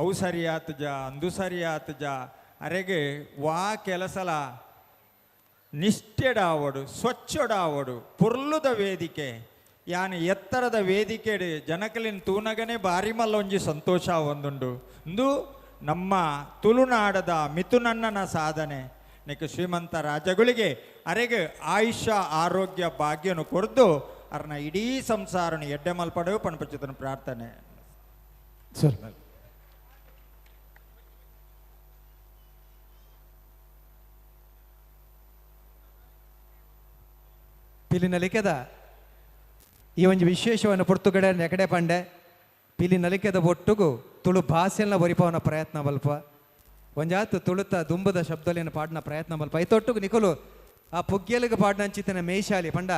ಅವು ಸರಿ ಆತಜ ಅಂದು ಸರಿ ಆತಜ ಅರೆಗೆ ವಾ ಕೆಲಸಲ ನಿಷ್ಠೆಡಾವಡು ಸ್ವಚ್ಛಡಾವಡು ಪೊರ್ಲುದ ವೇದಿಕೆ ಯಾನು ಎತ್ತರದ ವೇದಿಕೆಡು ಜನಕಲಿನ ತೂನಗನೆ ಭಾರಿ ಮಲ್ಲ ಒಂಜಿ ಸಂತೋಷ ಒಂದುಂಡು ಇಂದು ನಮ್ಮ ತುಳುನಾಡದ ಮಿಥುನಣ್ಣನ ಸಾಧನೆ ನಿಕ್ ಶ್ರೀಮಂತ ರಾಜಗಳಿಗೆ ಅರೆಗೆ ಆಯುಷ್ಯ ಆರೋಗ್ಯ ಭಾಗ್ಯನು ಕೊರ್ದು ಅರ್ನ ಇಡೀ ಸಂಸಾರನು ಎಡ್ಡೆ ಮಲ್ಪಡು ಪಣಪಚಿತನ ಪ್ರಾರ್ಥನೆ. ಸರ್ ಪಿಲಿ ನಲಿಕೆದ ಈ ಒಂಜಿ ವಿಶೇಷವನ್ನು ಪೊರ್ತುಗಡೆ ನೆಕಡೆ ಪಂಡೆ ಪಿಲಿ ನಲಿಕೆದ ಒಟ್ಟುಗು ತುಳು ಭಾಷೆನ ಒರಿಪವನ ಪ್ರಯತ್ನ ಮಲ್ಪ ಒಂಜಾತು ತುಳುತ ದುಂಬದ ಶಬ್ದಲೇನು ಪಾಡಿನ ಪ್ರಯತ್ನ ಮಲ್ಪ ಐತೊಟ್ಟುಗು ನಿಕುಲು ಆ ಪುಗ್ಗೆಲಿಗೆ ಪಾಡಿನಂಚಿತನ ಮೇಷಾಲಿ ಪಂಡ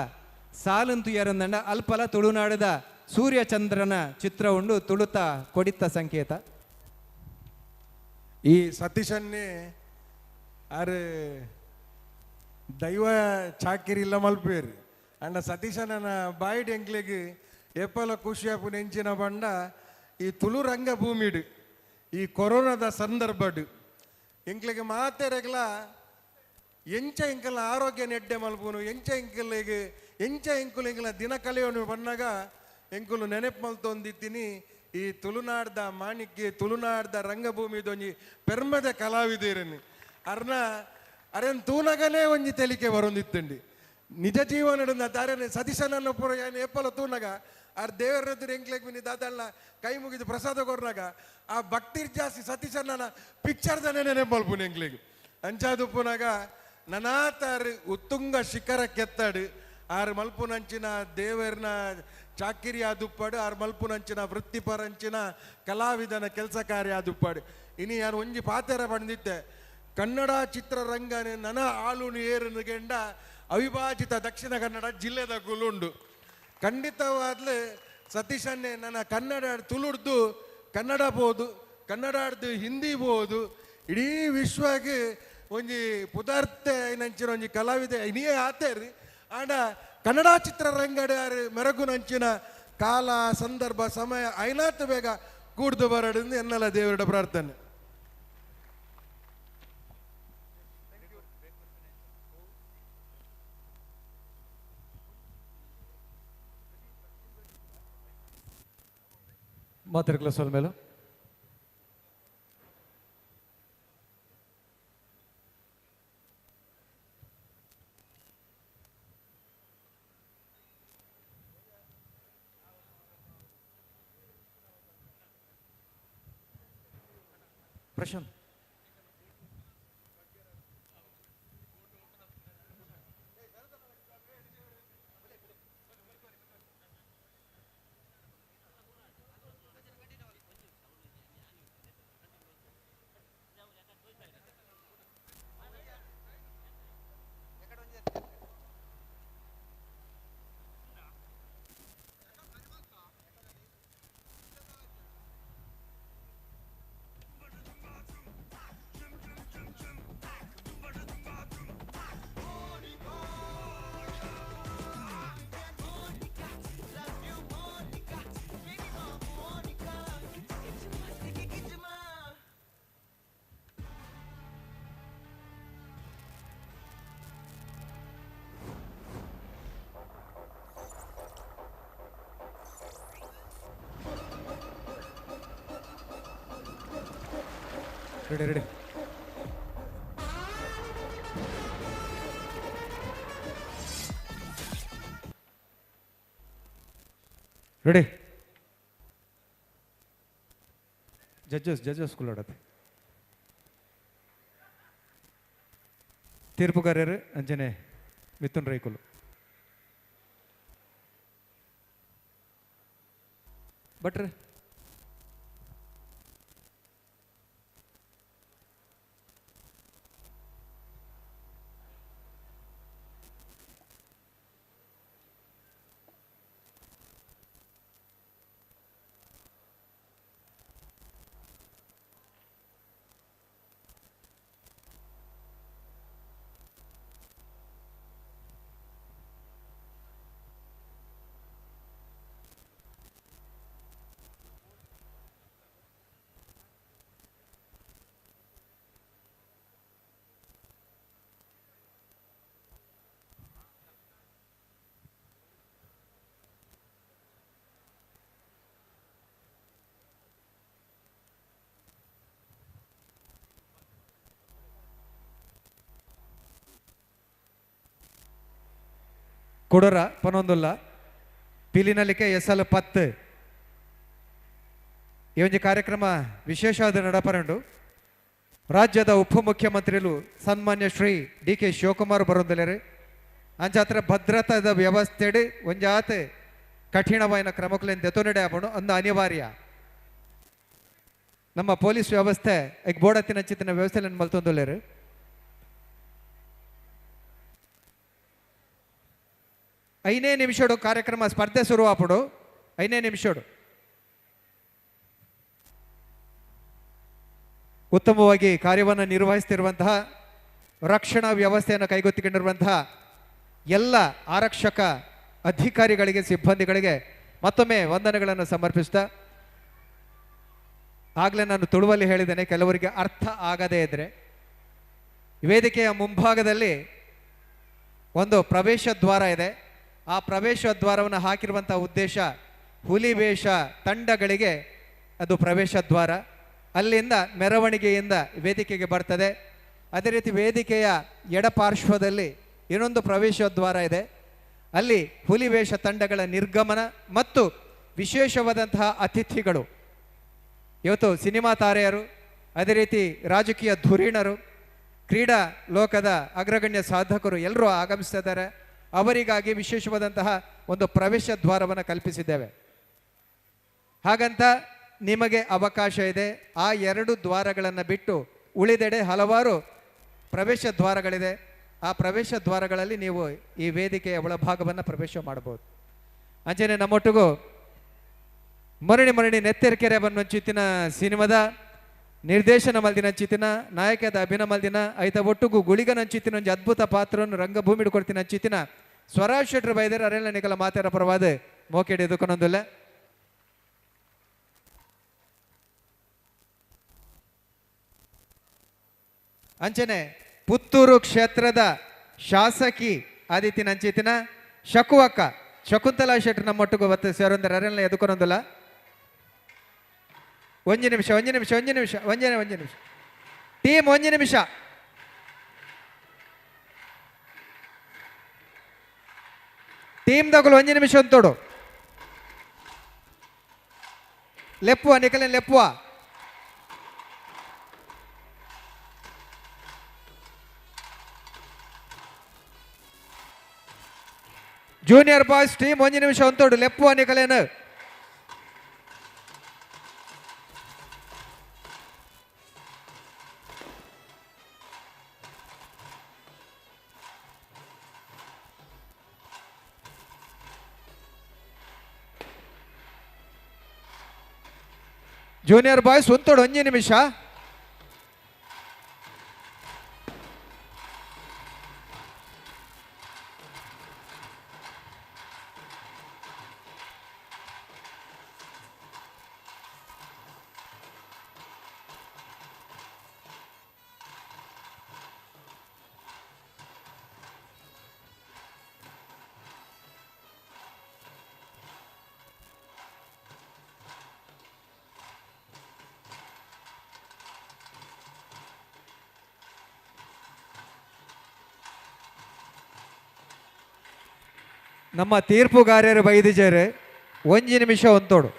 ಸಾಲಂತು ಯಾರಂದಂಡ ಅಲ್ಪಲ ತುಳುನಾಡದ ಸೂರ್ಯಚಂದ್ರನ ಚಿತ್ರ ಉಂಡು ತುಳುತ ಕೊಡಿತ ಸಂಕೇತ. ಈ ಸತೀಶನ್ನೇ ಆರು ದೈವ ಚಾಕಿರಿ ಇಲ್ಲ ಮಲ್ಪೇರು ಅಂಡ ಸತೀಶನ ಬಾಯಿಡ್ ಎಂಕ್ಲೆಗ್ ಏಪಲ ಖುಷಿಯಾಪು ನೆಂಚಿನ ಬಂಡ ಈ ತುಳು ರಂಗಭೂಮಿಡು ಈ ಕೊರೋನಾದ ಸಂದರ್ಭಡು ಎಂಕ್ಲೆಗ್ ಮಾತೆರೆಗ್ಲ ಎಂಚ ಎಂಕಲ್ನ ಆರೋಗ್ಯ ನೆಡ್ಡೆ ಮಲ್ಪುನು ಎಂಚ ಎಂಕಲೆಗ್ ಎಂಚ ಎಂಕುಲು ಎಂಕಲ ದಿನ ಕಲೆಯೋನು ಬನ್ನಾಗ ಎಂಕುಲು ನೆನಪು ಮಲ್ತೊಂದಿತ್ತೀನಿ ಈ ತುಳುನಾಡ್ದ ಮಾಣಿಕ್ಯ ತುಳುನಾಡ್ದ ರಂಗಭೂಮಿದೊಂಜಿ ಪೆರ್ಮದ ಕಲಾವಿದೇರನಿ ಅರ್ನ ಅರೆನ್ ತೂನಗನೇ ಒಂಜಿ ತೆಲಿಕೆ ಬರೊಂದಿತ್ತಂಡಿ ನಿಜ ಜೀವನದ ತಾರನೆ ಸತೀಶನನ್ನ ಪೂರ ಏನು ಏಪಲ ತೂನಗ ಆರ್ ದೇವರ ಎಂಕ್ಲೆಗ್ ಮಿನಿ ದಾದಣ್ಣ ಕೈ ಮುಗಿದು ಪ್ರಸಾದ ಕೊರ್ನಾಗ ಆ ಭಕ್ತಿ ಜಾಸ್ತಿ ಸತೀಶನ ಪಿಕ್ಚರ್ದನೇ ನೆನಪು ಮಲ್ಪುನು ಎಂಕ್ಲೆಗ್ ಅಂಚಾದುಪ್ಪುನಾಗ ನನಾತಾರು ಉತ್ತುಂಗ ಶಿಖರ ಕೆತ್ತಾಡು ಆರು ಮಲ್ಪುನಂಚಿನ ದೇವರನ ಚಾಕಿರಿ ಆದುಪ್ಪಾಡು ಆರು ಮಲ್ಪುನಂಚಿನ ವೃತ್ತಿಪರಂಚಿನ ಕಲಾವಿದನ ಕೆಲಸ ಕಾರ್ಯ ಆದುಪ್ಪಾಡು. ಇನಿ ಯಾರು ಒಂಜಿ ಪಾತೆರ ಪಂಡಿತ್ತೆ ಕನ್ನಡ ಚಿತ್ರರಂಗನೆ ನನ ಆಲುನು ಏರುನು ಗೆಂಡ ಅವಿಭಾಜಿತ ದಕ್ಷಿಣ ಕನ್ನಡ ಜಿಲ್ಲೆದ ಗುಲುಂಡು. ಖಂಡಿತವಾದ್ಲೇ ಸತೀಶನ್ನೇ ನನ್ನ ಕನ್ನಡ ತುಳುಡ್ದು ಕನ್ನಡ ಬೋದು ಕನ್ನಡಾಡ್ದು ಹಿಂದಿ ಬೋದು ಇಡೀ ವಿಶ್ವಗೆ ಒಂಜಿ ಪುದಾರ್ತೆ ನಂಚಿನ ಒಂಜಿ ಕಲಾವಿದೆ ಇನಿಯೇ ಆತೇರಿ ಆಂಡ ಕನ್ನಡ ಚಿತ್ರರಂಗಡ ಮೆರಗುನಂಚಿನ ಕಾಲ ಸಂದರ್ಭ ಸಮಯ ಐನಾತ್ ಬೇಗ ಕೂಡ್ದು ಬರಡು ಎನ್ನಲ ದೇವರ ಪ್ರಾರ್ಥನೆ. ಮಾತಾಡ್ಕಲ ಸೊಲ್ಮೇಲು Prashanth ready ready ready judges judges ಕುಲ್ಲಡತ್ತೆ ತೀರ್ಪುಗಾರರು ಅಂಜನೆ ಮಿಥುನ್ ರೈಕುಲು ಭಟ್ರೆ ಕೊಡರ ಪನೊಂದುಲ್ಲ ಪಿಲಿನಲಿಕೆ ಎಸಲು 10 ಈ ಒಂದು ಕಾರ್ಯಕ್ರಮ ವಿಶೇಷವಾದ ನಡಪರಂಡು ರಾಜ್ಯದ ಉಪಮುಖ್ಯಮಂತ್ರಿಲು ಸನ್ಮಾನ್ಯ ಶ್ರೀ ಡಿ ಕೆ ಶಿವಕುಮಾರ್ ಬರೋದಲ್ಲೇರಿ. ಅಂಚಾತ್ರ ಭದ್ರತಾದ ವ್ಯವಸ್ಥೆಡ್ ಒಂಜಾತ್ ಕಠಿಣವಾಯಿನ ಕ್ರಮಕುಲೆನ್ ದೆತೊನಡೆ ಆಪುಂಡು ಅಂದು ಅನಿವಾರ್ಯ. ನಮ್ಮ ಪೊಲೀಸ್ ವ್ಯವಸ್ಥೆ ಎಗ್ ಬೋಡತ್ತಿನಂಚಿತ್ತಿನ ವ್ಯವಸ್ಥೆಲೆನ್ ಮಲ್ತೊಂದುಲ್ಲೆರ್. 5ನೇ ನಿಮಿಷಡು ಕಾರ್ಯಕ್ರಮ ಸ್ಪರ್ಧೆ ಶುರು ಆಪುಂಡು. 5ನೇ ನಿಮಿಷಡು ಉತ್ತಮವಾಗಿ ಕಾರ್ಯವನ್ನು ನಿರ್ವಹಿಸುತ್ತಿರುವಂತಹ ರಕ್ಷಣಾ ವ್ಯವಸ್ಥೆಯನ್ನು ಕೈಗೆತ್ತಿಕೊಂಡಿರುವಂತಹ ಎಲ್ಲ ಆರಕ್ಷಕ ಅಧಿಕಾರಿಗಳಿಗೆ, ಸಿಬ್ಬಂದಿಗಳಿಗೆ ಮತ್ತೊಮ್ಮೆ ವಂದನೆಗಳನ್ನು ಸಮರ್ಪಿಸ್ತಾ, ಆಗಲೇ ನಾನು ತುಳುವಲ್ಲಿ ಹೇಳಿದ್ದೇನೆ, ಕೆಲವರಿಗೆ ಅರ್ಥ ಆಗದೇ ಇದ್ದರೆ ವೇದಿಕೆಯ ಮುಂಭಾಗದಲ್ಲಿ ಒಂದು ಪ್ರವೇಶ ದ್ವಾರ ಇದೆ. ಆ ಪ್ರವೇಶ ದ್ವಾರವನ್ನು ಹಾಕಿರುವಂಥ ಉದ್ದೇಶ ಹುಲಿ ವೇಷ ತಂಡಗಳಿಗೆ ಅದು ಪ್ರವೇಶ ದ್ವಾರ. ಅಲ್ಲಿಂದ ಮೆರವಣಿಗೆಯಿಂದ ವೇದಿಕೆಗೆ ಬರ್ತದೆ. ಅದೇ ರೀತಿ ವೇದಿಕೆಯ ಎಡಪಾರ್ಶ್ವದಲ್ಲಿ ಇನ್ನೊಂದು ಪ್ರವೇಶ ದ್ವಾರ ಇದೆ. ಅಲ್ಲಿ ಹುಲಿ ವೇಷ ತಂಡಗಳ ನಿರ್ಗಮನ ಮತ್ತು ವಿಶೇಷವಾದಂತಹ ಅತಿಥಿಗಳು, ಇವತ್ತು ಸಿನಿಮಾ ತಾರೆಯರು, ಅದೇ ರೀತಿ ರಾಜಕೀಯ ಧುರೀಣರು, ಕ್ರೀಡಾ ಲೋಕದ ಅಗ್ರಗಣ್ಯ ಸಾಧಕರು ಎಲ್ಲರೂ ಆಗಮಿಸ್ತಾ ಇದ್ದಾರೆ. ಅವರಿಗಾಗಿ ವಿಶೇಷವಾದಂತಹ ಒಂದು ಪ್ರವೇಶ ದ್ವಾರವನ್ನು ಕಲ್ಪಿಸಿದ್ದೇವೆ. ಹಾಗಂತ ನಿಮಗೆ ಅವಕಾಶ ಇದೆ, ಆ 2 ದ್ವಾರಗಳನ್ನು ಬಿಟ್ಟು ಉಳಿದೆಡೆ ಹಲವಾರು ಪ್ರವೇಶ ದ್ವಾರಗಳಿದೆ. ಆ ಪ್ರವೇಶ ದ್ವಾರಗಳಲ್ಲಿ ನೀವು ಈ ವೇದಿಕೆಯ ಒಳಭಾಗವನ್ನು ಪ್ರವೇಶ ಮಾಡಬಹುದು. ಅಂಚನೆ ನಮ್ಮೊಟ್ಟಿಗೂ ಮರಣಿ ಮರಣಿ ನೆತ್ತೆರ್ಕೆರೆ ಬನ್ನೊಂಚಿತ್ತಿನ ಸಿನಿಮಾದ ನಿರ್ದೇಶನ ಮಲ್ದಿನಂಚಿತ್ತಿನ ನಾಯಕದ ಅಭಿನಯ ಮಲ್ದಿನ ಐತ ಒಟ್ಟುಗು ಗುಳಿಗನಂಚಿತ್ತಿನ ಒಂಜಿ ಅದ್ಭುತ ಪಾತ್ರವನ್ನು ರಂಗಭೂಮಿ ಕೊಡ್ತಿನ ಅಂಚಿತ್ತಿನ ಸ್ವರಾಜ್ ಶೆಟ್ರು ಬೈದರೆ ಅರೆಲ್ಲ ನಿಕಲ ಮಾತಾರ ಪರವಾದ ಮೋಕೆಡ್ ಎದುಕೊನೊಂದುಲ್ಲ. ಅಂಚನೆ ಪುತ್ತೂರು ಕ್ಷೇತ್ರದ ಶಾಸಕಿ ಆದಿತ್ಯನ ಅಂಚಿತ್ತಿನ ಶಕುವಕ್ಕ ಶಕುಂತಲಾ ಶೆಟ್ರು ನಮ್ಮೊಟ್ಟಿಗೂ ಬತ್ತ ಸೇರೊಂದರ ಅರೆಲ್ಲ ಎದುಕೊನೊಂದುಲ್ಲ. ಒಂಜಿ ನಿಮಿಷ, ಒಂಜಿ ನಿಮಿಷ, ಒಂಜಿ ನಿಮಿಷ, ಒಂಜಿ ಒಂಜಿ ನಿಮಿಷ ಟೀಮ್, ಒಂಜಿ ನಿಮಿಷ. ಟೀಮ್ ದಗುಲು ಒಂಜಿ ನಿಮಿಷ ಅಂತೋಡು ಲೆಪ್ಪುವ ನಿಕಲೆ ಲೆಪ್ಪುವ. ಜೂನಿಯರ್ ಬಾಯ್ಸ್ ಟೀಮ್ ಒಂಜಿ ನಿಮಿಷ ಅಂತೋಡು ಲೆಪ್ಪುವ ನಿಕಲೇನು. ಜೂನಿಯರ್ ಬಾಯ್ಸ್ ಒಂತೋಡು ಒಂಜಿ ನಿಮಿಷ. ನಮ್ಮ ತೀರ್ಪುಗಾರರು ಬೈದಿಜಾರೆ ಒಂಜಿ ನಿಮಿಷ ಒಂತೋಡು.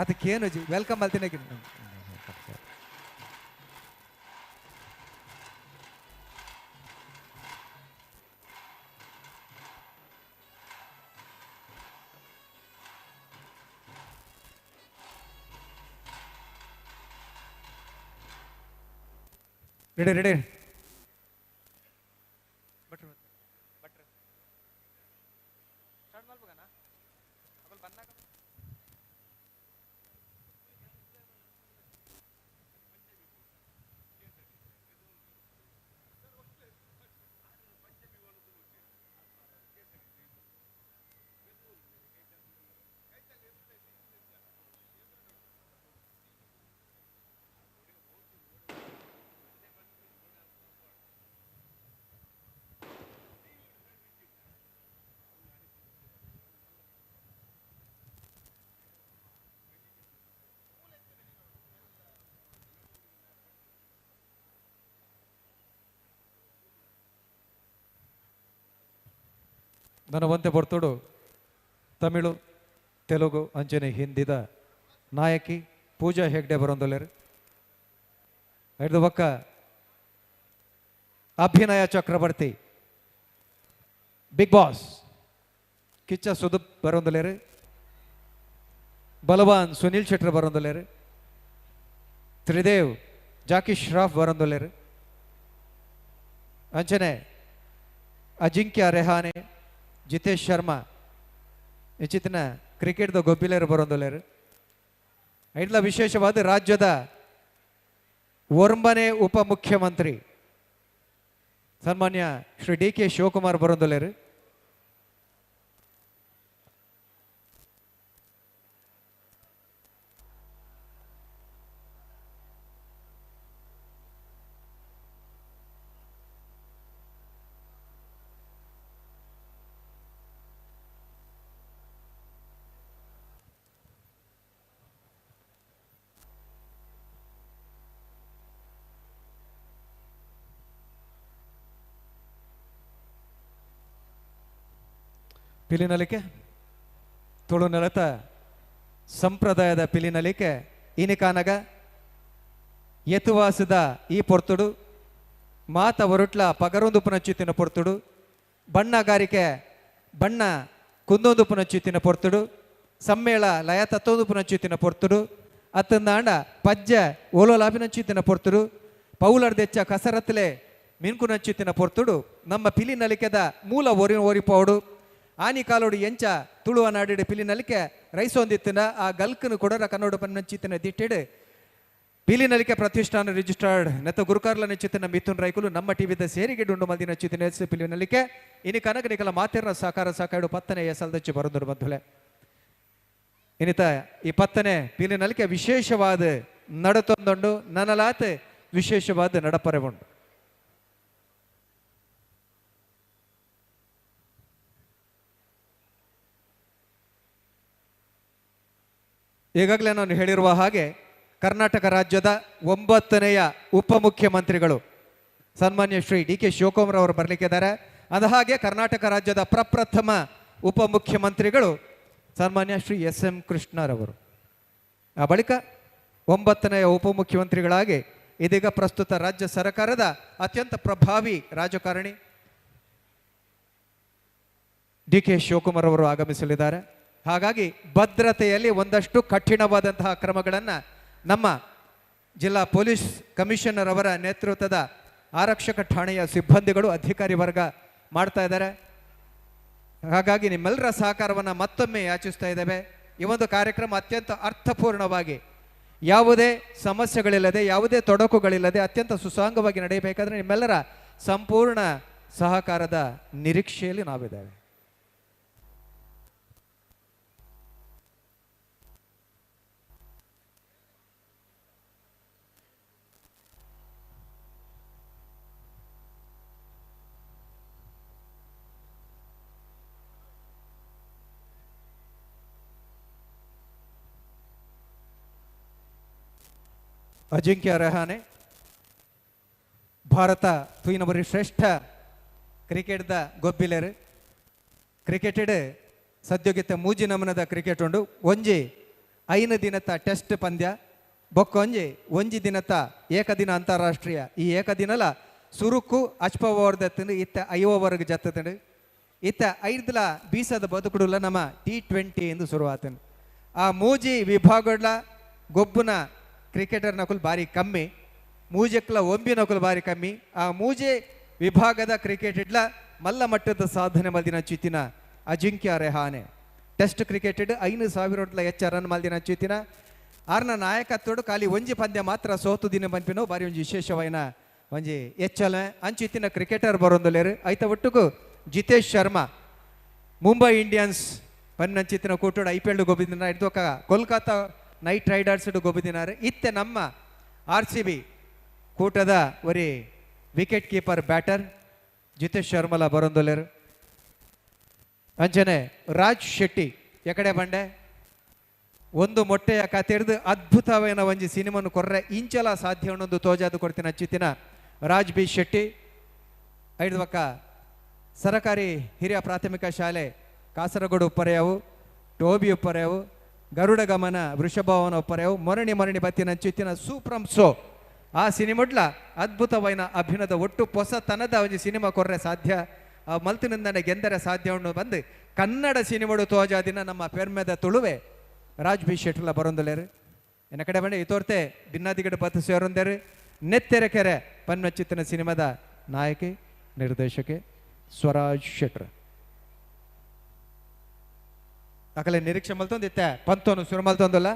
ಅದಕ್ಕೇನು welcome ಅಲ್ತೀನಿ. Ready ready ನನ್ನ ಒಂತೆ ಪೊರ್ತುಡು ತಮಿಳು ತೆಲುಗು ಅಂಚನೆ ಹಿಂದಿದ ನಾಯಕಿ ಪೂಜಾ ಹೆಗ್ಡೆ ಬರೊಂದೊಲ್ಲೆರ್. ಐದು ಬೊಕ್ಕ ಅಭಿನಯ ಚಕ್ರವರ್ತಿ ಬಿಗ್ ಬಾಸ್ ಕಿಚ್ಚ ಸುದೀಪ್ ಬರೊಂದೊಲ್ಲೆರ್. ಬಲವಾನ್ ಸುನೀಲ್ ಶೆಟ್ಟರ್ ಬರೊಂದೊಲ್ಲೆರ್. ತ್ರಿದೇವ್ ಜಾಕಿ ಶ್ರಾಫ್ ಬರೊಂದೊಲ್ಲೆರ್. ಅಂಚನೆ ಅಜಿಂಕ್ಯ ರೆಹಾನೆ ಜಿತೇಶ್ ಶರ್ಮಾ ಇಂಚಿತ್ತಿನ ಕ್ರಿಕೆಟ್ದ ಗೊಬ್ಬಿಲೇರು ಬರೊಂದೊಲ್ಲೆರ್. ಐಡ್ಲ ವಿಶೇಷವಾದ ರಾಜ್ಯದ 9ನೇ ಉಪಮುಖ್ಯಮಂತ್ರಿ ಸನ್ಮಾನ್ಯ ಶ್ರೀ ಡಿ ಕೆ ಶಿವಕುಮಾರ್ ಬರೊಂದೊಲ್ಲೆರ್. ಪಿಲಿನಲಿಕೆ ತುಳುನಲತ ಸಂಪ್ರದಾಯದ ಪಿಲಿನಲಿಕೆ ಇನಿಕಾನಗ ಯತುವಾಸದ ಈ ಪೊರ್ತುಡು ಮಾತ ಒರುಟ್ಲ ಪಗರೊಂದು ಪುನಚ್ಚಿತ್ತಿನ ಪೊರ್ತುಡು ಬಣ್ಣಗಾರಿಕೆ ಬಣ್ಣ ಕುಂದೊಂದು ಪುನಚ್ಚಿತ್ತಿನ ಪೊರ್ತುಡು ಸಮ್ಮೇಳ ಲಯ ತತ್ತೊಂದು ಪುನಚ್ಚಿತ್ತಿನ ಪೊರ್ತುಡು ಅತ್ತಂದಾಂಡ ಪಜ್ಜೆ ಓಲೋಲಾಭಿನಂಚಿತ್ತಿನ ಪೊರ್ತುಡು ಪೌಲರ್ದೆಚ್ಚ ಕಸರತ್ಲೆ ಮಿನ್ಕುನಂಚಿತ್ತಿನ ಪೊರ್ತುಡು ನಮ್ಮ ಪಿಲಿನಲಿಕೆದ ಮೂಲ ಒರಿ ಒರಿಪೌಡು ಆನಿ ಕಾಲೋಡು ಎಂಚ ತುಳುವ ನಾಡಿಡು ಪಿಲಿನಲಿಕೆ ರೈಸೊಂದಿತ್ತಿನ ಆ ಗಲ್ಕನು ಕೊಡರ ಕನ್ನಡ ಪನ್ನಂಚಿತ್ತಿನ ದಿಟ್ಟಿಡು ಪಿಲಿನಲಿಕೆ ಪ್ರತಿಷ್ಠಾನ ರಿಜಿಸ್ಟರ್ಡ್ ನೆತ್ತ ಗುರುಕಾರ್ಲ ನೆಚ್ಚಿತ್ತಿನ ಮಿಥುನ್ ರೈಕುಲು ನಮ್ಮ ಟಿವಿದ ಸೇರಿಗೆ ಡುಂಡು ಮಲ್ದಿನ ಚಿತ್ತಿನ ಪಿಲಿನಲಿಕೆ ಇನಿ ಕನಕ ನಿಕಲ ಮಾತಿರ್ನ ಸಾಕಾರ ಸಾಕಾಡು ಪತ್ತನೆ ಎಸಲ್ದಚ್ಚಿ ಬರೊಂದರು ಬಂಧುಲೆ. ಇನ್ನಿತ ಈ ಪತ್ತನೆ ಪಿಲಿನಲಿಕೆ ವಿಶೇಷವಾದ ನಡತೊಂದುಂಡು ನನಲಾತ್ ವಿಶೇಷವಾದ ನಡಪರೆ ಉಂಡು. ಈಗಾಗಲೇ ನಾನು ಹೇಳಿರುವ ಹಾಗೆ ಕರ್ನಾಟಕ ರಾಜ್ಯದ 9ನೇ ಉಪಮುಖ್ಯಮಂತ್ರಿಗಳು ಸನ್ಮಾನ್ಯ ಶ್ರೀ ಡಿ ಕೆ ಶಿವಕುಮಾರ್ ಅವರು ಬರಲಿಕ್ಕಿದ್ದಾರೆ. ಅಂದಹಾಗೆ ಕರ್ನಾಟಕ ರಾಜ್ಯದ ಪ್ರಪ್ರಥಮ ಉಪಮುಖ್ಯಮಂತ್ರಿಗಳು ಸನ್ಮಾನ್ಯ ಶ್ರೀ ಎಸ್ ಎಂ ಕೃಷ್ಣರವರು. ಆ ಬಳಿಕ 9ನೇ ಉಪಮುಖ್ಯಮಂತ್ರಿಗಳಾಗಿ ಇದೀಗ ಪ್ರಸ್ತುತ ರಾಜ್ಯ ಸರ್ಕಾರದ ಅತ್ಯಂತ ಪ್ರಭಾವಿ ರಾಜಕಾರಣಿ ಡಿ ಕೆ ಶಿವಕುಮಾರ್ ಅವರು ಆಗಮಿಸಲಿದ್ದಾರೆ. ಹಾಗಾಗಿ ಭದ್ರತೆಯಲ್ಲಿ ಒಂದಷ್ಟು ಕಠಿಣವಾದಂತಹ ಕ್ರಮಗಳನ್ನು ನಮ್ಮ ಜಿಲ್ಲಾ ಪೊಲೀಸ್ ಕಮಿಷನರ್ ಅವರ ನೇತೃತ್ವದ ಆರಕ್ಷಕ ಠಾಣೆಯ ಸಿಬ್ಬಂದಿಗಳು ಅಧಿಕಾರಿ ವರ್ಗ ಮಾಡ್ತಾ ಇದ್ದಾರೆ. ಹಾಗಾಗಿ ನಿಮ್ಮೆಲ್ಲರ ಸಹಕಾರವನ್ನು ಮತ್ತೊಮ್ಮೆ ಯಾಚಿಸ್ತಾ ಇದ್ದೇವೆ. ಈ ಒಂದು ಕಾರ್ಯಕ್ರಮ ಅತ್ಯಂತ ಅರ್ಥಪೂರ್ಣವಾಗಿ ಯಾವುದೇ ಸಮಸ್ಯೆಗಳಿಲ್ಲದೆ ಯಾವುದೇ ತೊಡಕುಗಳಿಲ್ಲದೆ ಅತ್ಯಂತ ಸುಸಾಂಗವಾಗಿ ನಡೆಯಬೇಕಾದ್ರೆ ನಿಮ್ಮೆಲ್ಲರ ಸಂಪೂರ್ಣ ಸಹಕಾರದ ನಿರೀಕ್ಷೆಯಲ್ಲಿ ನಾವಿದ್ದೇವೆ. ಅಜಿಂಕ್ಯ ರಹಾನೆ ಭಾರತ ತೂಯಿನಬರಿ ಶ್ರೇಷ್ಠ ಕ್ರಿಕೆಟ್ದ ಗೊಬ್ಬಿಲೆರ್. ಕ್ರಿಕೆಟೆಡ್ ಸದ್ಯೋಗಿತ ಮೂಜಿ ನಮನದ ಕ್ರಿಕೆಟ್ ಉಂಡು. ಒಂಜಿ 5 ದಿನದ ಟೆಸ್ಟ್ ಪಂದ್ಯ, ಬೊಕ್ಕೊಂಜಿ ಒಂಜಿ ದಿನದ ಏಕದಿನ ಅಂತಾರಾಷ್ಟ್ರೀಯ. ಈ ಏಕದಿನಲ ಸುರುಕು ಅಚ್ಪ ಓವರ್ದ ತಿಂದು ಇತ್ತ 5 ಓವರ್ಗೆ ಜತ್ತಂಡು. ಇತ್ತ 5ಲ ಬೀಸದ ಬದುಕುಡುಲ ನಮ್ಮ T20 ಎಂದು ಶುರುವಾತನು. ಆ ಮೂಜಿ ವಿಭಾಗಗಳ ಗೊಬ್ಬುನ ಕ್ರಿಕೆಟರ್ ನಕುಲ್ ಭಾರಿ ಕಮ್ಮಿ. ಮೂಜೆಕ್ಲ ಒಂಬಿನಕುಲು ಬಾರಿ ಕಮ್ಮಿ ಆ ಮೂಜೆ ವಿಭಾಗದ ಕ್ರಿಕೆಟ್ ಇಡ್ಲ ಮಲ್ಲ ಮಟ್ಟದ ಸಾಧನೆ ಮಲ್ದಿನ ಚಿತ್ತಿನ ಅಜಿಂಕ್ಯ ರೆಹಾನೆ ಟೆಸ್ಟ್ ಕ್ರಿಕೆಟ್ 5000 ಹೆಚ್ಚ ರನ್ ಮಲ್ದಿನ ಚಿತ್ತಿನ ಆರ್ನ ನಾಯಕತ್ವಡು ಖಾಲಿ ಒಂಜಿ ಪಂದ್ಯ ಮಾತ್ರ ಸೋತು ದಿನ ಪನ್ಪಿನೋ ಬಾರಿ ಒಂಜಿ ವಿಶೇಷವಾಯಿನ ಒಂಜಿ ಎಚ್ಚಲ ಅಂಚಿತ್ತಿನ ಕ್ರಿಕೆಟರ್ ಬರೊಂದುಲ್ಲೆರ್ ಐತ ಒಟ್ಟುಗು ಜಿತೇಶ್ ಶರ್ಮಾ ಮುಂಬೈ ಇಂಡಿಯನ್ಸ್ ಪನ್ನಂಚಿತ್ತಿನ ಕೂಟೋಡು I P L ಗೊಬ್ಬಿದಿನ ಇಡ್ದೊಕ ಕೋಲ್ಕತ್ತಾ ನೈಟ್ ರೈಡರ್ಸ್ ಗೊಬ್ಬಿದಿನಾರು ಇತ್ತೆ ನಮ್ಮ ಆರ್ ಸಿ ಬಿ ಕೂಟದ ಒರಿ ವಿಕೆಟ್ ಕೀಪರ್ ಬ್ಯಾಟರ್ ಜಿತೇಶ್ ಶರ್ಮಲ ಬರೊಂದುಲ್ಲೆರ್ ಅಂಚನೆ ರಾಜ್ ಶೆಟ್ಟಿ ಎಕಡೆ ಬಂಡೆ ಒಂದು ಮೊಟ್ಟೆಯ ಕತೆರ್ದು ಅದ್ಭುತವಾದ ಒಂಜಿ ಸಿನಿಮಾನು ಕೊರ್ರೆ ಇಂಚಲ ಸಾಧ್ಯ ಅನ್ನೊಂದು ತೋಜಾದು ಕೊಡ್ತಿನ ಚಿತ್ತಿನ ರಾಜ್ ಬಿ ಶೆಟ್ಟಿ ಐದು ಪಕ್ಕ ಸರಕಾರಿ ಹಿರಿಯ ಪ್ರಾಥಮಿಕ ಶಾಲೆ ಕಾಸರಗೋಡು ಉಪ್ಪರೆಯವು ಟೋಬಿ ಉಪ್ಪರೆಯವು ಗರುಡ ಗಮನ ವೃಷಭವನ ಉಪ್ಪರೆಯವು ಮೊರಣಿ ಮೊರಣಿ ಬತ್ತಿನ ಚಿತ್ತಿನ ಸೂಪ್ರಂ ಸೋ ಆ ಸಿನಿಮೊಡ್ಲ ಅದ್ಭುತವಾದ ಅಭಿನಯದ ಒಟ್ಟು ಹೊಸತನದ ಒಂಜಿ ಸಿನಿಮಾ ಕೊರ್ರೆ ಸಾಧ್ಯ ಆ ಮಲ್ತಿನಿಂದನೆ ಗೆಂದರೆ ಸಾಧ್ಯ ಉಂಡು ಬಂದು ಕನ್ನಡ ಸಿನಿಮಾಡು ತೋಜಾದಿನ ನಮ್ಮ ಪೆರ್ಮೆದ ತುಳುವೆ ರಾಜ್ ಬಿ ಶೆಟ್ಟಿಲ ಬರೊಂದುಲ್ಲೆರ್ ಎನ್ನ ಕಡೆ ಬಂಡೆ ಇತೋರ್ತೆ ಬಿನ್ನಾದಿಗಡ ಬತ್ತು ಸೇರೊಂದೇರು ನೆತ್ತೆರೆ ಕೆರೆ ಪನ್ಮಚಿತ್ತಿನ ಸಿನಿಮಾದ ನಾಯಕಿ ನಿರ್ದೇಶಕೆ ಸ್ವರಾಜ್ ಶೆಟ್ರ್ ಅಕಲೆ ನಿರೀಕ್ಷೆ ಮಲ್ತೊಂದಿತ್ತೆ ಪಂತೋನು ಶುರು ಮಲ್ತೊಂದಲ್ಲ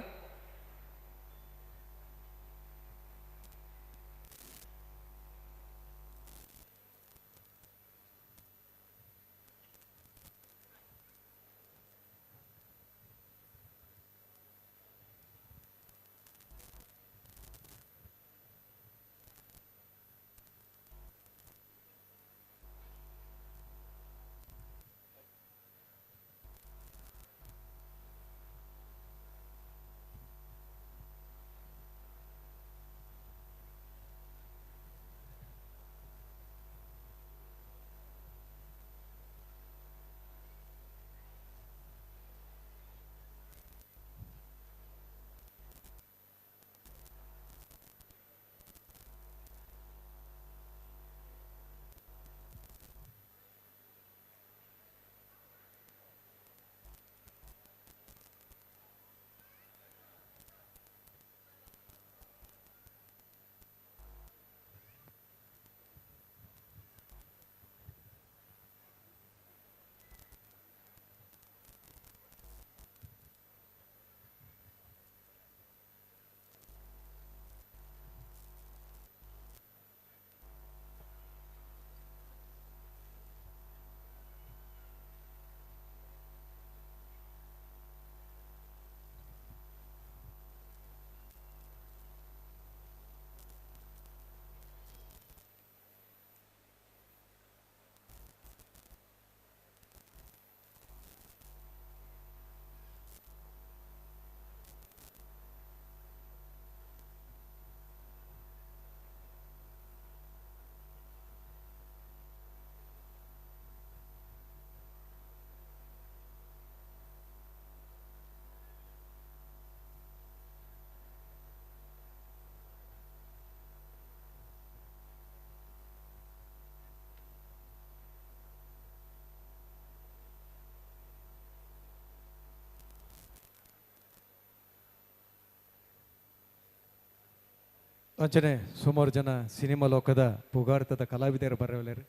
ಅಂಚನೆ ಸುಮಾರು ಜನ ಸಿನಿಮಾ ಲೋಕದ ಪುಗಾರ್ತದ ಕಲಾವಿದರು ಬರವಲ್ಲೇರು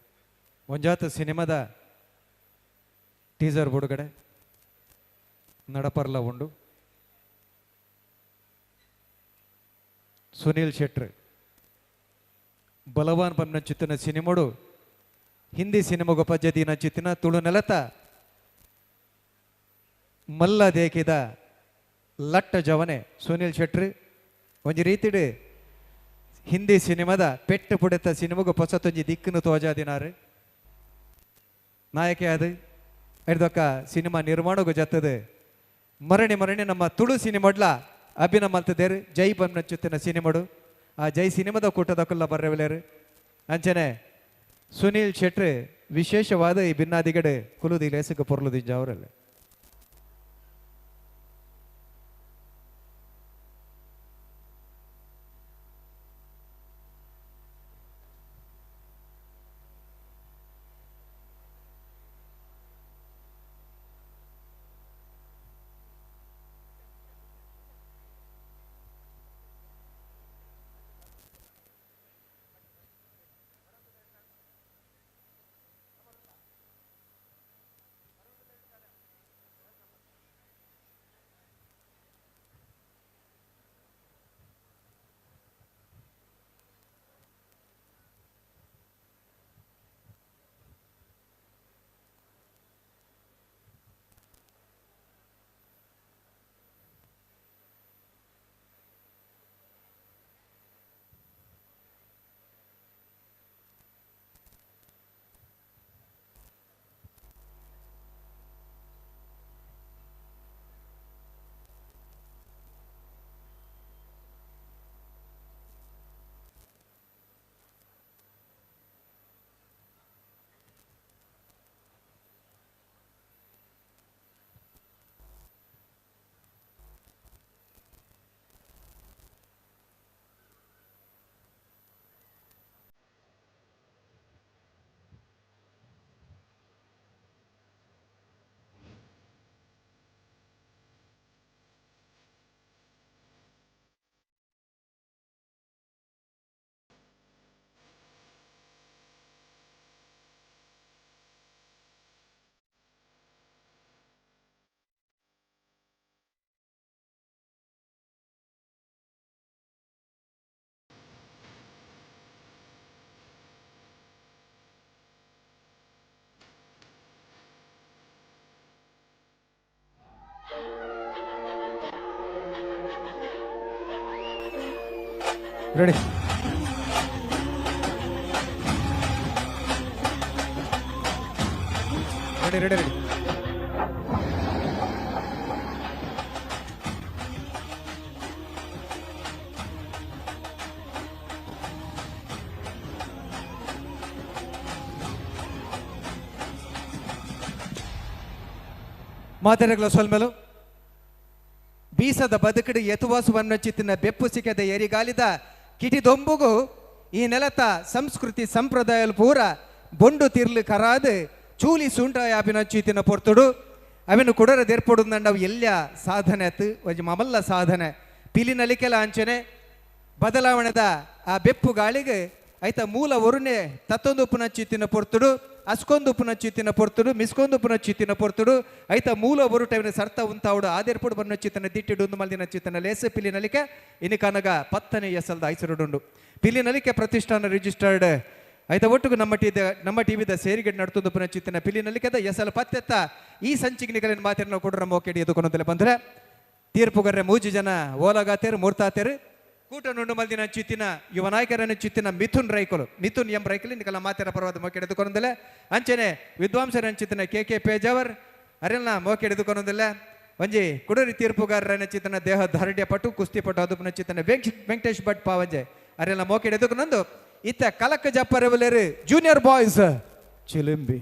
ಒಂಜಾತ ಸಿನಿಮಾದ ಟೀಸರ್ ಬಿಡುಗಡೆ ನಡಪರ್ಲ ಉಂಡು ಸುನೀಲ್ ಶೆಟ್ರ್ ಬಲವಾನ್ ಪಂಚಿತ್ತಿನ ಸಿನಿಮಾಡು ಹಿಂದಿ ಸಿನಿಮಾಗು ಪದ್ಧತಿ ನಂಚಿತ್ತಿನ ತುಳು ನೆಲತ ಮಲ್ಲ ದೇಕಿದ ಲಟ್ಟ ಜವನೆ ಸುನೀಲ್ ಶೆಟ್ರ್ ಒಂಜಿ ರೀತಿಡು ಹಿಂದಿ ಸಿನಿಮಾದ ಪೆಟ್ಟು ಪುಡೆತ ಸಿನಿಮಾಗು ಪೊಸತೊಂಜಿ ದಿಕ್ಕನ್ನು ತೋಜಾದಿನಾರು ನಾಯಕೆ ಅದು ಹಿಡ್ದೊಕ್ಕ ಸಿನಿಮಾ ನಿರ್ಮಾಣಗೂ ಜತ್ತದು ಮರಣಿ ಮರಣಿ ನಮ್ಮ ತುಳು ಸಿನಿಮಾಡ್ಲ ಅಭಿನಯ ಮಲ್ತದೇರು ಜೈ ಬನ್ನಚ್ಚುತ್ತಿನ ಸಿನಿಮಾಡು ಆ ಜೈ ಸಿನಿಮಾದ ಕೂಟದಕ್ಕೆಲ್ಲ ಬರ್ರವಿಲೇರು ಅಂಚನೆ ಸುನೀಲ್ ಶೆಟ್ರ್ ವಿಶೇಷವಾದ ಈ ಭಿನ್ನಾದಿಗಡೆ ಕುಲುದಿ ಲೇಸಕ್ಕೆ ಪೊರ್ಲುದಿಂಜ ಅವರಲ್ಲಿ Ready ready ready ready. ಮಾತೆರೆಗಳ ಸೊಲ್ಮೆಲು ಬೀಸದ ಬದುಕಡು ಯತುವಾಸುವನ್ನು ಚಿತ್ತಿನ ಬೆಪ್ಪು ಸಿಕ್ಕದ ಎರಿಗಾಲಿದ ಕಿಟಿದೊಂಬುಗು ಈ ನೆಲತ ಸಂಸ್ಕೃತಿ ಸಂಪ್ರದಾಯಲು ಪೂರ ಬೊಂಡು ತಿರ್ಲು ಕರಾದು ಚೂಲಿ ಸುಂಟಾಯ ಚಿತ್ತಿನ ಪೊರ್ತುಡು ಅವಿನ ಕುಡರ ದೇರ್ಪೊಡು ನಾವು ಎಲ್ಲ ಸಾಧನೆ ಆತು ಒಂಜಿ ಮಮಲ್ಲ ಸಾಧನೆ ಪಿಲಿನಲಿಕೆಲ ಅಂಚನೆ ಬದಲಾವಣೆದ ಆ ಬೆಪ್ಪು ಗಾಳಿಗೆ ಐತ ಮೂಲ ಒರುನೆ ತತ್ತೊಂದು ಉಪ್ಪುನ ಚಿತ್ತಿನ ಪೊರ್ತುಡು ಅಸ್ಕೊಂದು ಉಪ್ಪುನ ಚಿತ್ತಿನ ಪೊರ್ತುಡು ಮಿಸ್ಕೊಂದು ಉಪ್ಪುನ ಚಿತ್ತಿನ ಪೊರ್ತುಡು ಐತ ಮೂಲ ಒರುಟವಿನ ಸರ್ತ ಉಂತಾವುಡು ಆದೇರ್ಪುಡು ಬನ್ನ ಚಿತ್ತನ ದಿಟ್ಟಿಡು ಒಂದು ಮಲ್ದಿನ ಚಿತ್ತನ ಲೇಸ ಪಿಲಿನಲಿಕೆ ಇನಿ ಕನಗ ಪತ್ತನೆ ಎಸಲ್ದ ಐಸರುಡುಂಡು ಪಿಲಿನಲಿಕೆ ಪ್ರತಿಷ್ಠಾನ ರಿಜಿಸ್ಟರ್ಡ್ ಐತ ಒಟ್ಟುಗು ನಮ್ಮ ಟಿವಿದ ಸೇರಿಗೆಡ್ ನಡ್ತೊಂದು ಪುನಃ ಚಿತ್ತನ ಪಿಲಿನಲಿಕೆದ ಎಸಲ ಪತ್ತೆತ್ತ ಈ ಸಂಚಿಗೆ ನಿಗಲಿನ ಮಾತಿನ ಕೊಡ್ರ ಮೋಕೆಡಿ ಎದುಕೊನದಲ್ಲ ಬಂದ್ರೆ ತೀರ್ಪುಗರ್ರೆ ಮೂಜಿ ಜನ ಓಲಗಾತೇರು ಮೂರ್ತಾತೇರು ಕೂಟ ನುಂಡು ಮಲ್ದಿನ ಚಿತ್ತಿನ ಯುವ ನಾಯಕರನ್ನು ಚಿತ್ತಿನ ಮಿಥುನ್ ರೈಕಲು ಮಿಥುನ್ ಎಂ ರೈಕಲು ನಿಕಲ ಮಾತಿನ ಪರ್ವದ ಮೋಕೆ ಎದುಕೊನದಲ್ಲ ಅಂಚನೆ ವಿದ್ವಾಂಸರ ಚಿತ್ತಿನ ಕೆ ಕೆ ಪೇಜಾವರ್ ಅರೆಲ್ನ ಮೋಕೆ ಎದುಕೊನದಲ್ಲ ಒಂಜಿ ಕುಡರಿ ತೀರ್ಪುಗಾರರನ್ನ ಚಿತ್ತನ ದೇಹ ಧಾರಡ್ಯ ಪಟು ಕುಸ್ತಿ ಪಟು ಅದು ಪುನಃ ಚಿತ್ತನ ವೆಂಕಟೇಶ್ ಭಟ್ ಪಾವಂಜೆ ಅರೆಲ್ಲ ಮೋಕೆ ಎದುಕೊನಂದು ಇತ್ತ ಕಲಕ ಜಪ್ಪರವಲೇರು ಜೂನಿಯರ್ ಬಾಯ್ಸ್ ಚಿಲಿಂಬಿ.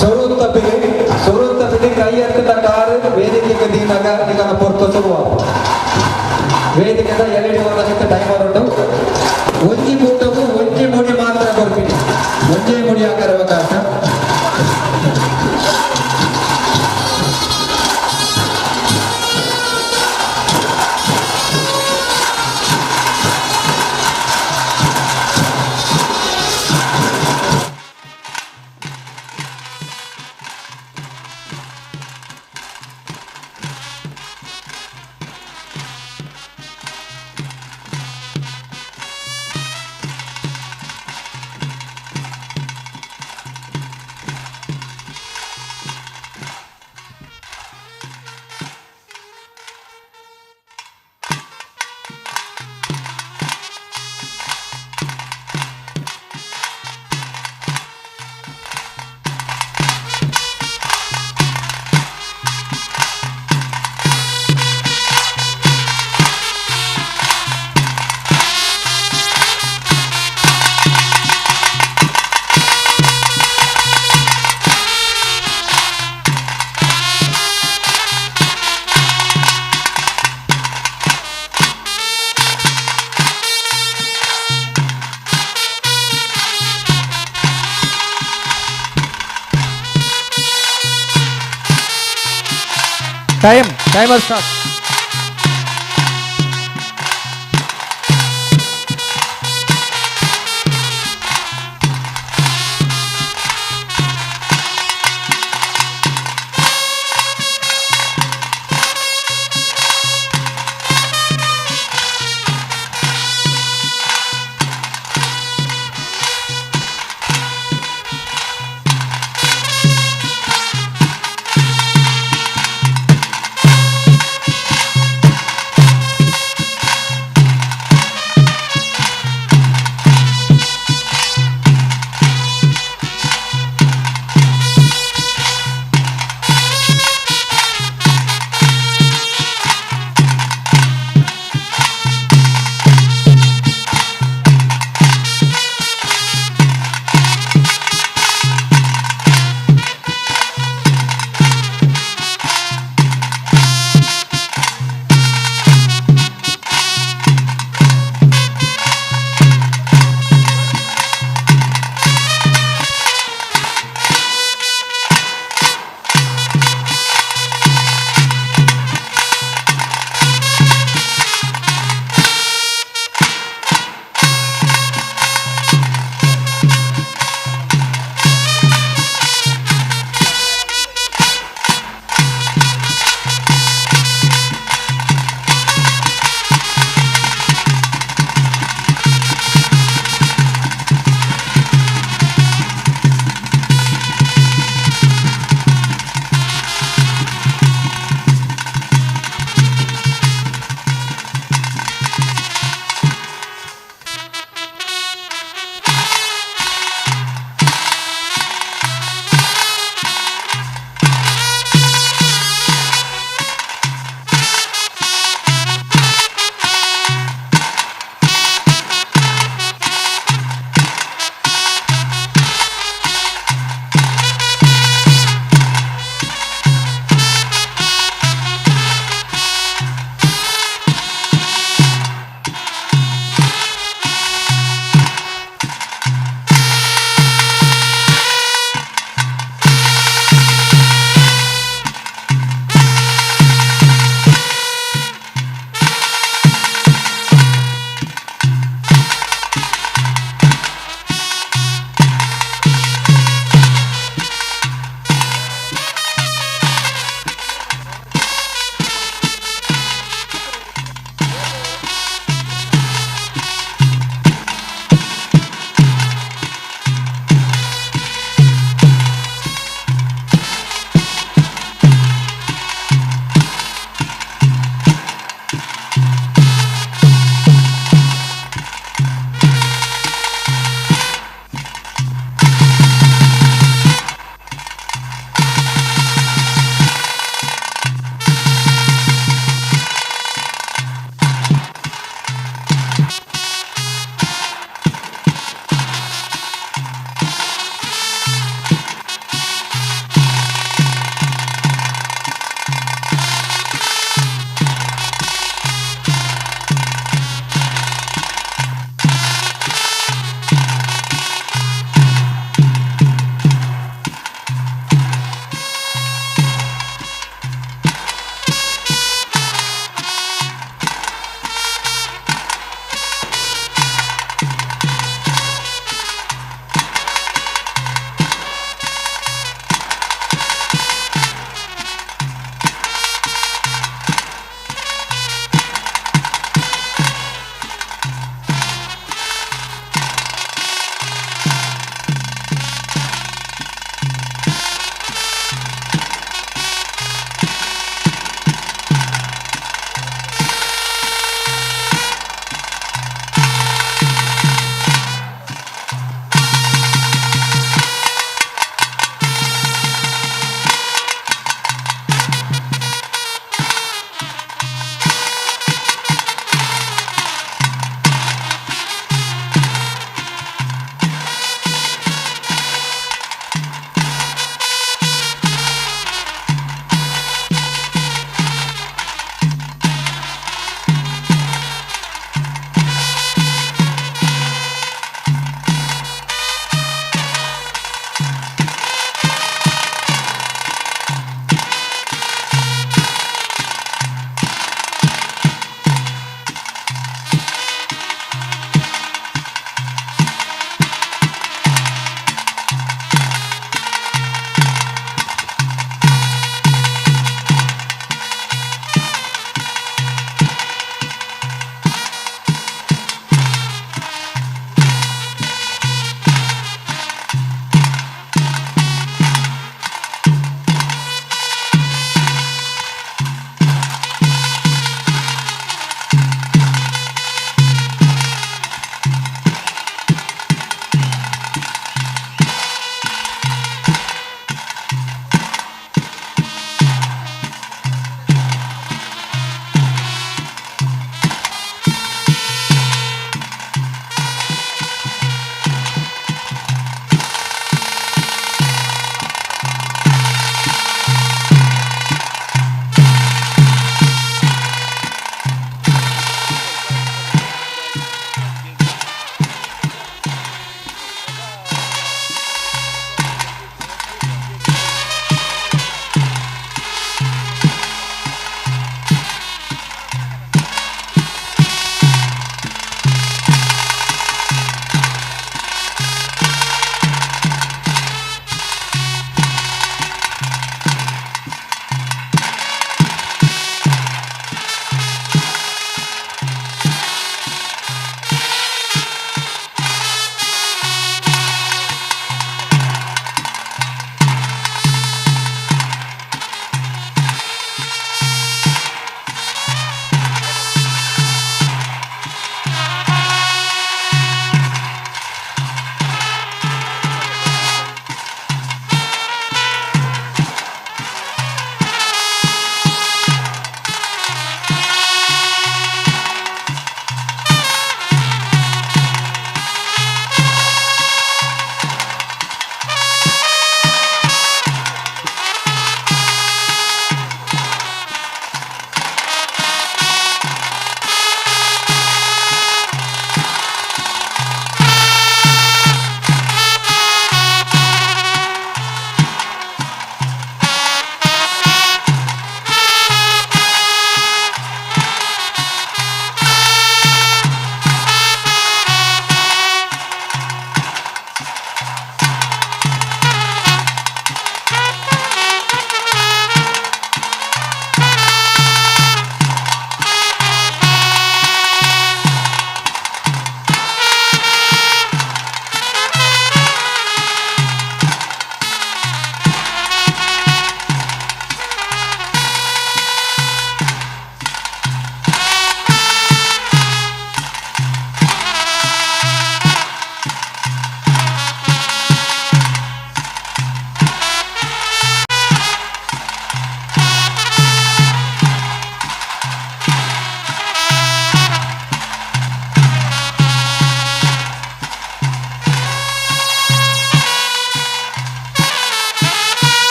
ಸ್ವರೂಪ ಪಿಲಿ ಸ್ವರೂಪ ಪಿಲಿ ಕೈ ಎತ್ತಿದ ಕಾರು ವೇದಿಕೆಗೆ ದೀನಾಗ ನಿಗನ ಪೊರ್ತು ಶುರುವ ವೇದಿಕೆದ ಎಲ್ ಇ ಡಿ ವರ್ಣಕ್ಕೆ ಟೈಮರ್ ಉಂಟು. ಒಂಜಿ ಕೂಟವು ಒಂಜಿ ಮುಡಿ ಮಾತ್ರ ಕೊರ್ಪಿನಿ, ಒಂಜೇ ಮುಡಿ ಆಕಾರ ಅವಕಾಶ. Time, timer start.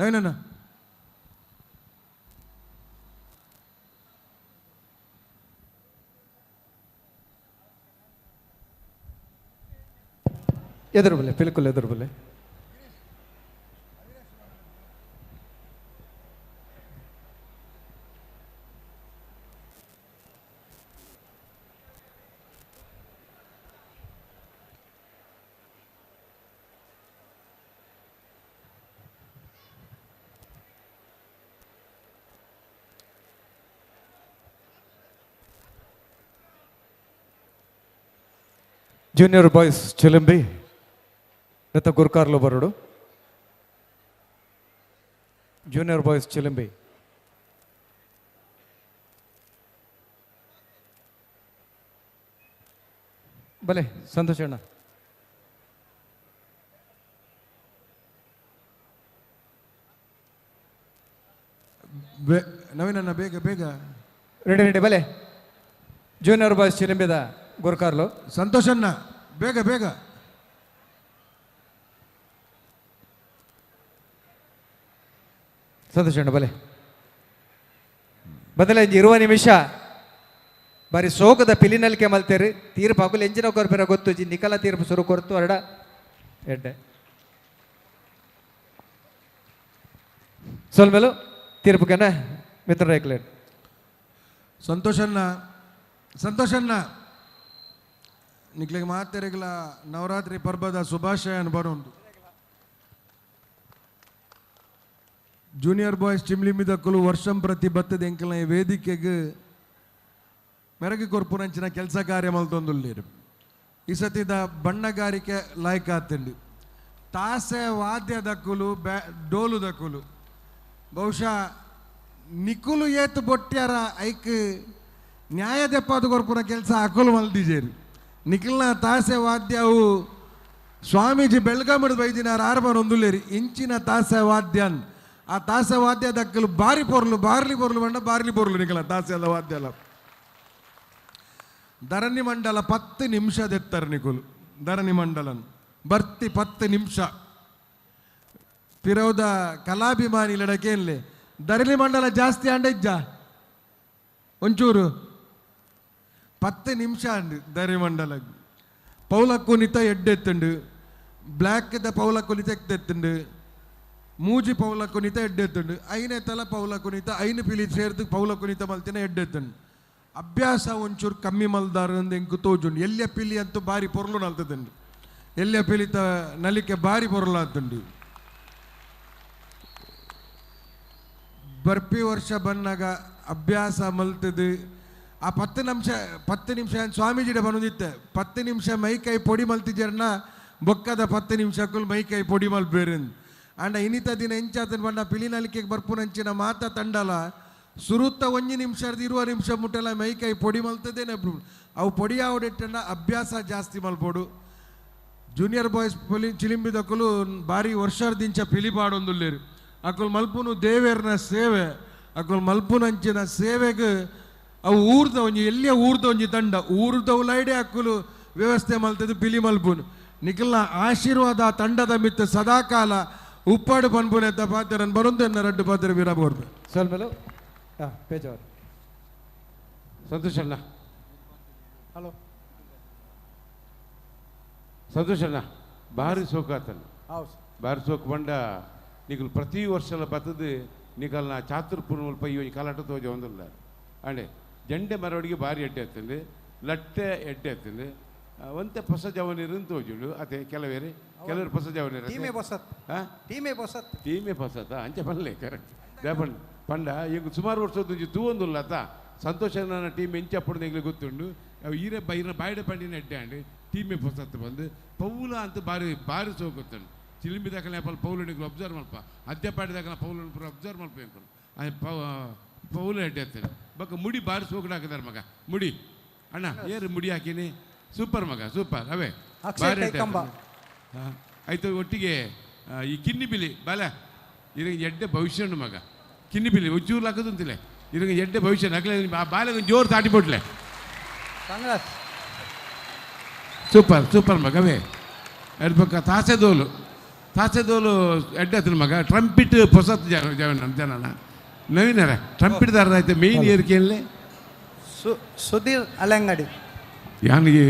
ನವೀನಣ್ಣ ಎದುರು ಬಲ್ಲೆ, ಬಿಲ್ಕುಲ್ ಎದುರು ಬಲ್ಲೆ. Junior boys Chilimbi ದತ್ತ ಗುರ್ಕಾರ್ಲು ಬರೋಡು ಜೂನಿಯರ್ ಬಾಯ್ಸ್ ಚಿಲಿಂಬಿ ಬಲೆ ಸಂತೋಷ್ ಅಣ್ಣ ನವೀನಣ್ಣ ಬೇಗ ಬೇಗ ರೆಡಿ ರೆಡಿ ಬಲೆ ಜೂನಿಯರ್ ಬಾಯ್ಸ್ ಚಿಲಿಂಬಿದ ಗುರ್ಕಾರ್ಲು ಸಂತೋಷಣ್ಣ ಬೇಗ ಬೇಗ ಸಂತೋಷ್ ಅಣ್ಣ ಬಲೆ ಬದಲ 20 ನಿಮಿಷ ಬಾರಿ ಸೋಕದ ಪಿಲಿನಲ್ಕೆ ಮಲ್ತೇರಿ ತೀರ್ಪು ಹಾಕಲು ಎಂಜಿನ ಕೊರ್ಪೆರ ಗೊತ್ತು ಜಿ ನಿಕಲ ತೀರ್ಪು ಸುರು ಕೊರ್ತು ಅರಡ ಎಡ್ಡೆ ಸೊಲ್ಮೇಲು ತೀರ್ಪುಕನ ಮಿತ್ರ ರೇಕ್ಲೇಟ್ ಸಂತೋಷಣ್ಣ ಸಂತೋಷಣ್ಣ ನಿಕ್ಲಿಗೆ ಮಾತೆರೆಗ್ಲ ನವರಾತ್ರಿ ಪರ್ಬದ ಶುಭಾಶಯ ಬರೋಂದು ಜೂನಿಯರ್ ಬಾಯ್ಸ್ ಚಿಮ್ಲಿಮಿದಕ್ಕಲು ವರ್ಷಂ ಪ್ರತಿ ಬತ್ತದ ಎಂಕಲ್ನ ಈ ವೇದಿಕೆಗೆ ಮೆರಗು ಕೊರ್ಪುನಂಚಿನ ಕೆಲಸ ಕಾರ್ಯ ಮಲ್ತೊಂದುಳ್ಳೇರು ಈ ಸತಿದ ಬಣ್ಣಗಾರಿಕೆ ಲಾಯ್ಕ ಆತಂಡಿ ತಾಸೆ ವಾದ್ಯದಕ್ಕುಲು ಬ್ಯಾ ಡೋಲುದಕ್ಕುಲು ಬಹುಶಃ ನಿಕುಲು ಏತು ಬೊಟ್ಟ್ಯಾರ ಐಕ್ ನ್ಯಾಯದೆಪ್ಪಾದ ಕೊರ್ಪುನ ಕೆಲಸ ಅಕುಲು ಮಲ್ದಿಜೇರು ನಿಖಿಲ್ನ ತಾಸೆ ವಾದ್ಯವು ಸ್ವಾಮೀಜಿ ಬೆಳ್ಗಾಮಡ್ ಬೈದಿನಾರ ಆರ್ಬರ್ ಒಂದುಲ್ಲೇರಿ ಇಂಚಿನ ತಾಸೆ ವಾದ್ಯನ್ ಆ ತಾಸೆ ವಾದ್ಯ ದಕ್ಕಲು ಬಾರಿ ಪೊರ್ಲು ಬಾರ್ಲಿ ಪೊರ್ಲು ಬಂಡ ಬಾರ್ಲಿ ಪೊರ್ಲು ನಿಖಲ ತಾಸೆ ಅಲ್ಲ ವಾದ್ಯ ಅಲ್ಲ ಧರಣಿ ಮಂಡಲ 10 ನಿಮಿಷ ದೆತ್ತಾರೆ ನಿಕುಲು ಧರಣಿ ಮಂಡಲನ್ ಬರ್ತಿ 10 ನಿಮಿಷ ಪಿರೋದ ಕಲಾಭಿಮಾನಿ ಲಡಕೇನ್ಲೆ ಧರಣಿ ಮಂಡಲ ಜಾಸ್ತಿ ಅಂಡ ಇಜ್ಜ ಒಂಚೂರು 10 ನಿಮಿಷ ಅಂಡು ಧರಣಿ ಮಂಡಲ ಪೌಲ ಕುನಿತ ಎಡ್ಡೆತ್ತುಂಡು ಬ್ಲ್ಯಾಕ್ದ ಪೌಲ ಕುನಿತ ಎಕ್ತೆತ್ತುಂಡು ಮೂಜಿ ಪೌಲ ಕುನಿತ ಎಡ್ಡೆತ್ತುಂಡು ಐನೇ ತಲ ಪೌಲ ಕುನಿತ ಐನು ಪಿಲಿ ಸೇರ್ದು ಪೌಲ ಕುನಿತ ಮಲ್ತಿನ ಎಡ್ಡೆತ್ತುಂಡು ಅಭ್ಯಾಸ ಒಂಚೂರು ಕಮ್ಮಿ ಮಲ್ದಾರ ಅಂದ್ ಎಂಕು ತೋಜುಂಡು ಎಲ್ಲಿಯ ಪಿಲಿ ಅಂತೂ ಬಾರಿ ಪೊರ್ಲು ನಲ್ತದಂಡು ಎಲ್ಲಿಯ ಪಿಲಿತ ನಲಿಕೆ ಬಾರಿ ಪೊರ್ಲಾತುಂಡು ಬರ್ಪಿ ವರ್ಷ ಬನ್ನಾಗ ಅಭ್ಯಾಸ ಮಲ್ತದು ಆ 10 ನಿಮಿಷ 10 ನಿಮಿಷ ಸ್ವಾಮೀಜಿಡ ಬಂದಿತ್ತೆ 10 ನಿಮಿಷ ಮೈ ಕೈ ಪೊಡಿ ಮಲ್ತಿಜರ್ನ ಬೊಕ್ಕದ 10 ನಿಮಿಷಕ್ಕೂ ಮೈ ಕೈ ಪೊಡಿ ಮಲ್ಬೇರಿಂದ ಅಂಡ ಇನ್ನಿತ ದಿನ ಎಂಚಾತನ ಬಂಡ ಪಿಲಿ ನಲಿಕೆಗೆ ಬರ್ಪುನಂಚಿನ ಮಾತ ತಂಡಲ ಸುರುತ್ತ 1 ನಿಮಿಷ 20 ನಿಮಿಷ ಮುಟ್ಟೆಲ್ಲ ಮೈ ಕೈ ಪೊಡಿ ಮಲ್ತದೇನೆ ಅವು ಪೊಡಿ ಆವಡೆಟ್ಟನ್ನ ಅಭ್ಯಾಸ ಜಾಸ್ತಿ ಮಲ್ಪೋಡು ಜೂನಿಯರ್ ಬಾಯ್ಸ್ ಪೊಲಿ ಚಿಲಿಂಬಿದಕ್ಕಲು ಭಾರಿ ವರ್ಷದಿಂಚ ಪಿಲಿ ಪಾಡೊಂದುಲ್ಲೇರು ಅಕುಲ್ ಮಲ್ಪುನು ದೇವೇರ್ನ ಸೇವೆ ಅಕುಲ್ ಮಲ್ಪುನಂಚಿನ ಸೇವೆಗೆ ಅವು ಊರ್ದ ಒಂಜಿ ಎಲ್ಲಿಯ ಊರ್ದ ಒಂಜಿ ತಂಡ ಊರ್ದವುಲೈಡೆ ಅಕ್ಕುಲು ವ್ಯವಸ್ಥೆ ಮಲ್ತದ್ದು ಪಿಲಿ ಮಲ್ಪುನು ನಿಖಲ್ನ ಆಶೀರ್ವಾದ ಆ ತಂಡದ ಮಿತ್ತ ಸದಾಕಾಲ ಉಪ್ಪಾಡು ಪನ್ಪುನೆತ್ತ ಪಾತ್ರನ್ ಬರೊಂದು ಎನ್ನ ರಡ್ಡು ಪಾತ್ರ ಬೀರಬಹುದು ಸೊಲ್ಮೇಲು ಹಾಂ ಪೇಜಾವರ್ ಸಂತೋಷ್ ಅಣ್ಣ ಹಲೋ ಸಂತೋಷ್ ಅಣ್ಣ ಭಾರಿ ಸೋಕಾತನ ಹೌದು ಭಾರಿ ಸೋಕು ಬಂಡ ನಿಕಲ್ ಪ್ರತಿ ವರ್ಷಲ ಬತ್ತದು ನಿಕಲ್ನ ಚಾತುರ್ಪೂರ್ಣ ಈ ಕಲಾಟ ತೋಜ ಒಂದಿಲ್ಲ ಅಂಡೆ ಜಂಡೆ ಮರವಡಿಗೆ ಭಾರಿ ಎಡ್ಡೆ ಆತಂದು ಲಟ್ಟೆ ಎಡ್ಡೆ ಆತಂದು ಒಂತೆ ಹೊಸ ಜವನಿರು ತೋಜುಡು ಅದೇ ಕೆಲವೇರು ಕೆಲವರು ಹೊಸ ಜವನಿರು ಟೀಮೇ ಬಸತ್ ಟೀಮೇ ಬಸತ್ ಟೀಮೇ ಬಸತ್ತ ಅಂಚೆ ಪನ್ಲೆ ಕರೆಕ್ಟ್ ದೇಪಂಡ್ ಪಂಡ ಈಗ ಸುಮಾರು ವರ್ಷದ ತೂವೊಂದುಲ್ಲ ಅತ್ತ ಸಂತೋಷ ನನ್ನ ಟೀಮ್ ಎಂಚಪ್ಪುಡು ಎಂಗ್ಲಿಗೆ ಗೊತ್ತುಂಡು ಅವು ಈರೆ ಬೈರ ಬಾಯ್ಡೆ ಪಂಡಿನ ಎಡ್ಡೆ ಅಂಡ್ ಟೀಮೇ ಹೊಸತ್ತು ಬಂದು ಪೌಲ ಅಂತ ಬಾರಿ ಬಾರಿ ಸೋಕುತ್ತಂಡು ಚಿಲಿಂಬಿ ದಾಖಲೆ ಪಲ್ ಪೌಲು ನಿಕ್ಲು ಅಬ್ಸರ್ವ್ ಮಲ್ಪ ಅದ್ಯಪಾಡಿ ದಾಖಲೆ ಪೌಲು ಪೂರ ಅಬ್ಸರ್ವ್ ಮಲ್ಪ ಎಂಕುಲು ಪೌಲು ಎಡ್ಡೆ ಆಗ್ತಾನೆ ಬಕ್ಕ ಮುಡಿ ಬಾರಿ ಸೋಕಡು ಹಾಕಿದಾರೆ ಮಗ ಮುಡಿ ಅಣ್ಣ ಏರು ಮುಡಿ ಹಾಕಿನಿ ಸೂಪರ್ ಮಗ ಸೂಪರ್ ಅವೇ ಅಕ್ಷಯ್ ಕೈಕಂಬ. ಆಯ್ತು ಒಟ್ಟಿಗೆ ಈ ಕಿನ್ನಿ ಬಿಲಿ ಬಾಲ ಇರಂಗ ಎಡ್ಡೆ ಭವಿಷ್ಯ ಉಂಡು ಮಗ ಕಿನ್ನಿ ಬಿಲಿ ಒಂಚೂರು ಹಾಕೋದಂತಿಲ್ಲ ಇರಂಗ ಎಡ್ಡೆ ಭವಿಷ್ಯ ನಕಲೆ ಆ ಬಾಲೆಗೆ ಜೋರು ತಾಟಿ ಬಿಟ್ಲೆ ಕಾಂಗ್ರೆಸ್ ಸೂಪರ್ ಸೂಪರ್ ಮಗವೇ ಎಡ್ ಪಕ್ಕ ತಾಸೆದೋಲು ತಾಸೆದೋಲು ಎಡ್ಡೆ ಆತನ ಮಗ ಟ್ರಂಪಿಟ್ ಹೊಸತ್ ಜನ ಜನನ ನವೀನರ ಟ್ರಂಪಿಟ್ ದಾರದ ಆಯ್ತು ಮೇಯ್ನ್ ಏರಿಕೆಯಲ್ಲೇ ಸುಧೀರ್ ಅಲಂಗಡಿ ಯಾನಿಗೆ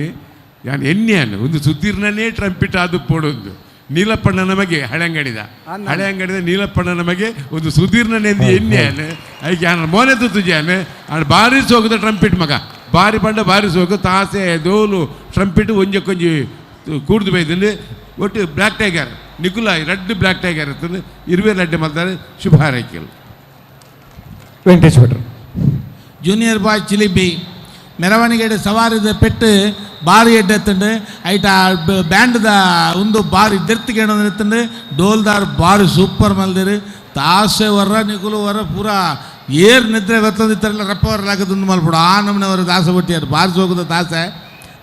ಯಾನ್ ಎಣ್ಣೆಯನ್ನು ಒಂದು ಸುಧೀರ್ನನೇ ಟ್ರಂಪಿಟ್ ಅದು ಪೋಡೊಂದು ನೀಲಪ್ಪಣ್ಣ ನಮಗೆ ಹಳೆಂಗಡಿದ ಹಳೆಂಗಡಿದ ನೀಲಪ್ಪಣ್ಣ ನಮಗೆ ಒಂದು ಸುಧೀರ್ನನೇ ಎಣ್ಣೆಯನ್ನು ಐಕೆ ಯಾನ ಮೋನೆ ತುಜಾನೆ ಆ್ಯಂಡ್ ಬಾರಿ ಸೋಕದ ಟ್ರಂಪಿಟ್ ಮಗ ಬಾರಿ ಪಂಡ ಬಾರಿ ಸೋಕು ತಾಸೆ ದೋಲು ಟ್ರಂಪಿಟ್ ಒಂಜೆ ಕೊಂಜಿ ಕೂಡ್ದು ಬೈದಲ್ಲಿ ಒಟ್ಟು ಬ್ಲ್ಯಾಕ್ ಟೈಗರ್ ನಿಕುಲ red black tiger ಇರ್ತದೆ ಇರುವೆ ಲಡ್ಡೆ ಮಾಡ್ತಾರೆ ಶುಭ ಹಾರೈಕೆಗಳು ವೆಂಕಟೇಶ್ ಭಟ್ರು ಜೂನಿಯರ್ ಬಾಯ್ ಚಿಲಿಬಿ ಮೆರವಣಿಗೆಡ್ ಸವಾರಿದ ಪೆಟ್ಟು ಬಾರಿ ಎಡ್ಡೆತ್ತುಂಡು ಐಟ ಬ್ಯಾಂಡ್ದ ಒಂದು ಬಾರಿ ದೆರ್ತಿಗೆ ಎತ್ತುಂಡು ಡೋಲ್ದಾರ್ ಬಾರಿ ಸೂಪರ್ ಮಲ್ದಿರು ತಾಸೆ ವರ ನಿಕುಲು ವರ ಪೂರಾ ಏರ್ ನಿದ್ರೆ ಬತ್ತಂದಿತ್ತಾರಲ್ಲ ರಪ್ಪ ವರಲಾಗದುಂಡು ಮಲ್ಪಡು ಆ ನಮ್ಮನವರು ದಾಸೆ ಒಟ್ಟಿಯಾರು ಬಾರಿ ಸೋಕದ ದಾಸೆ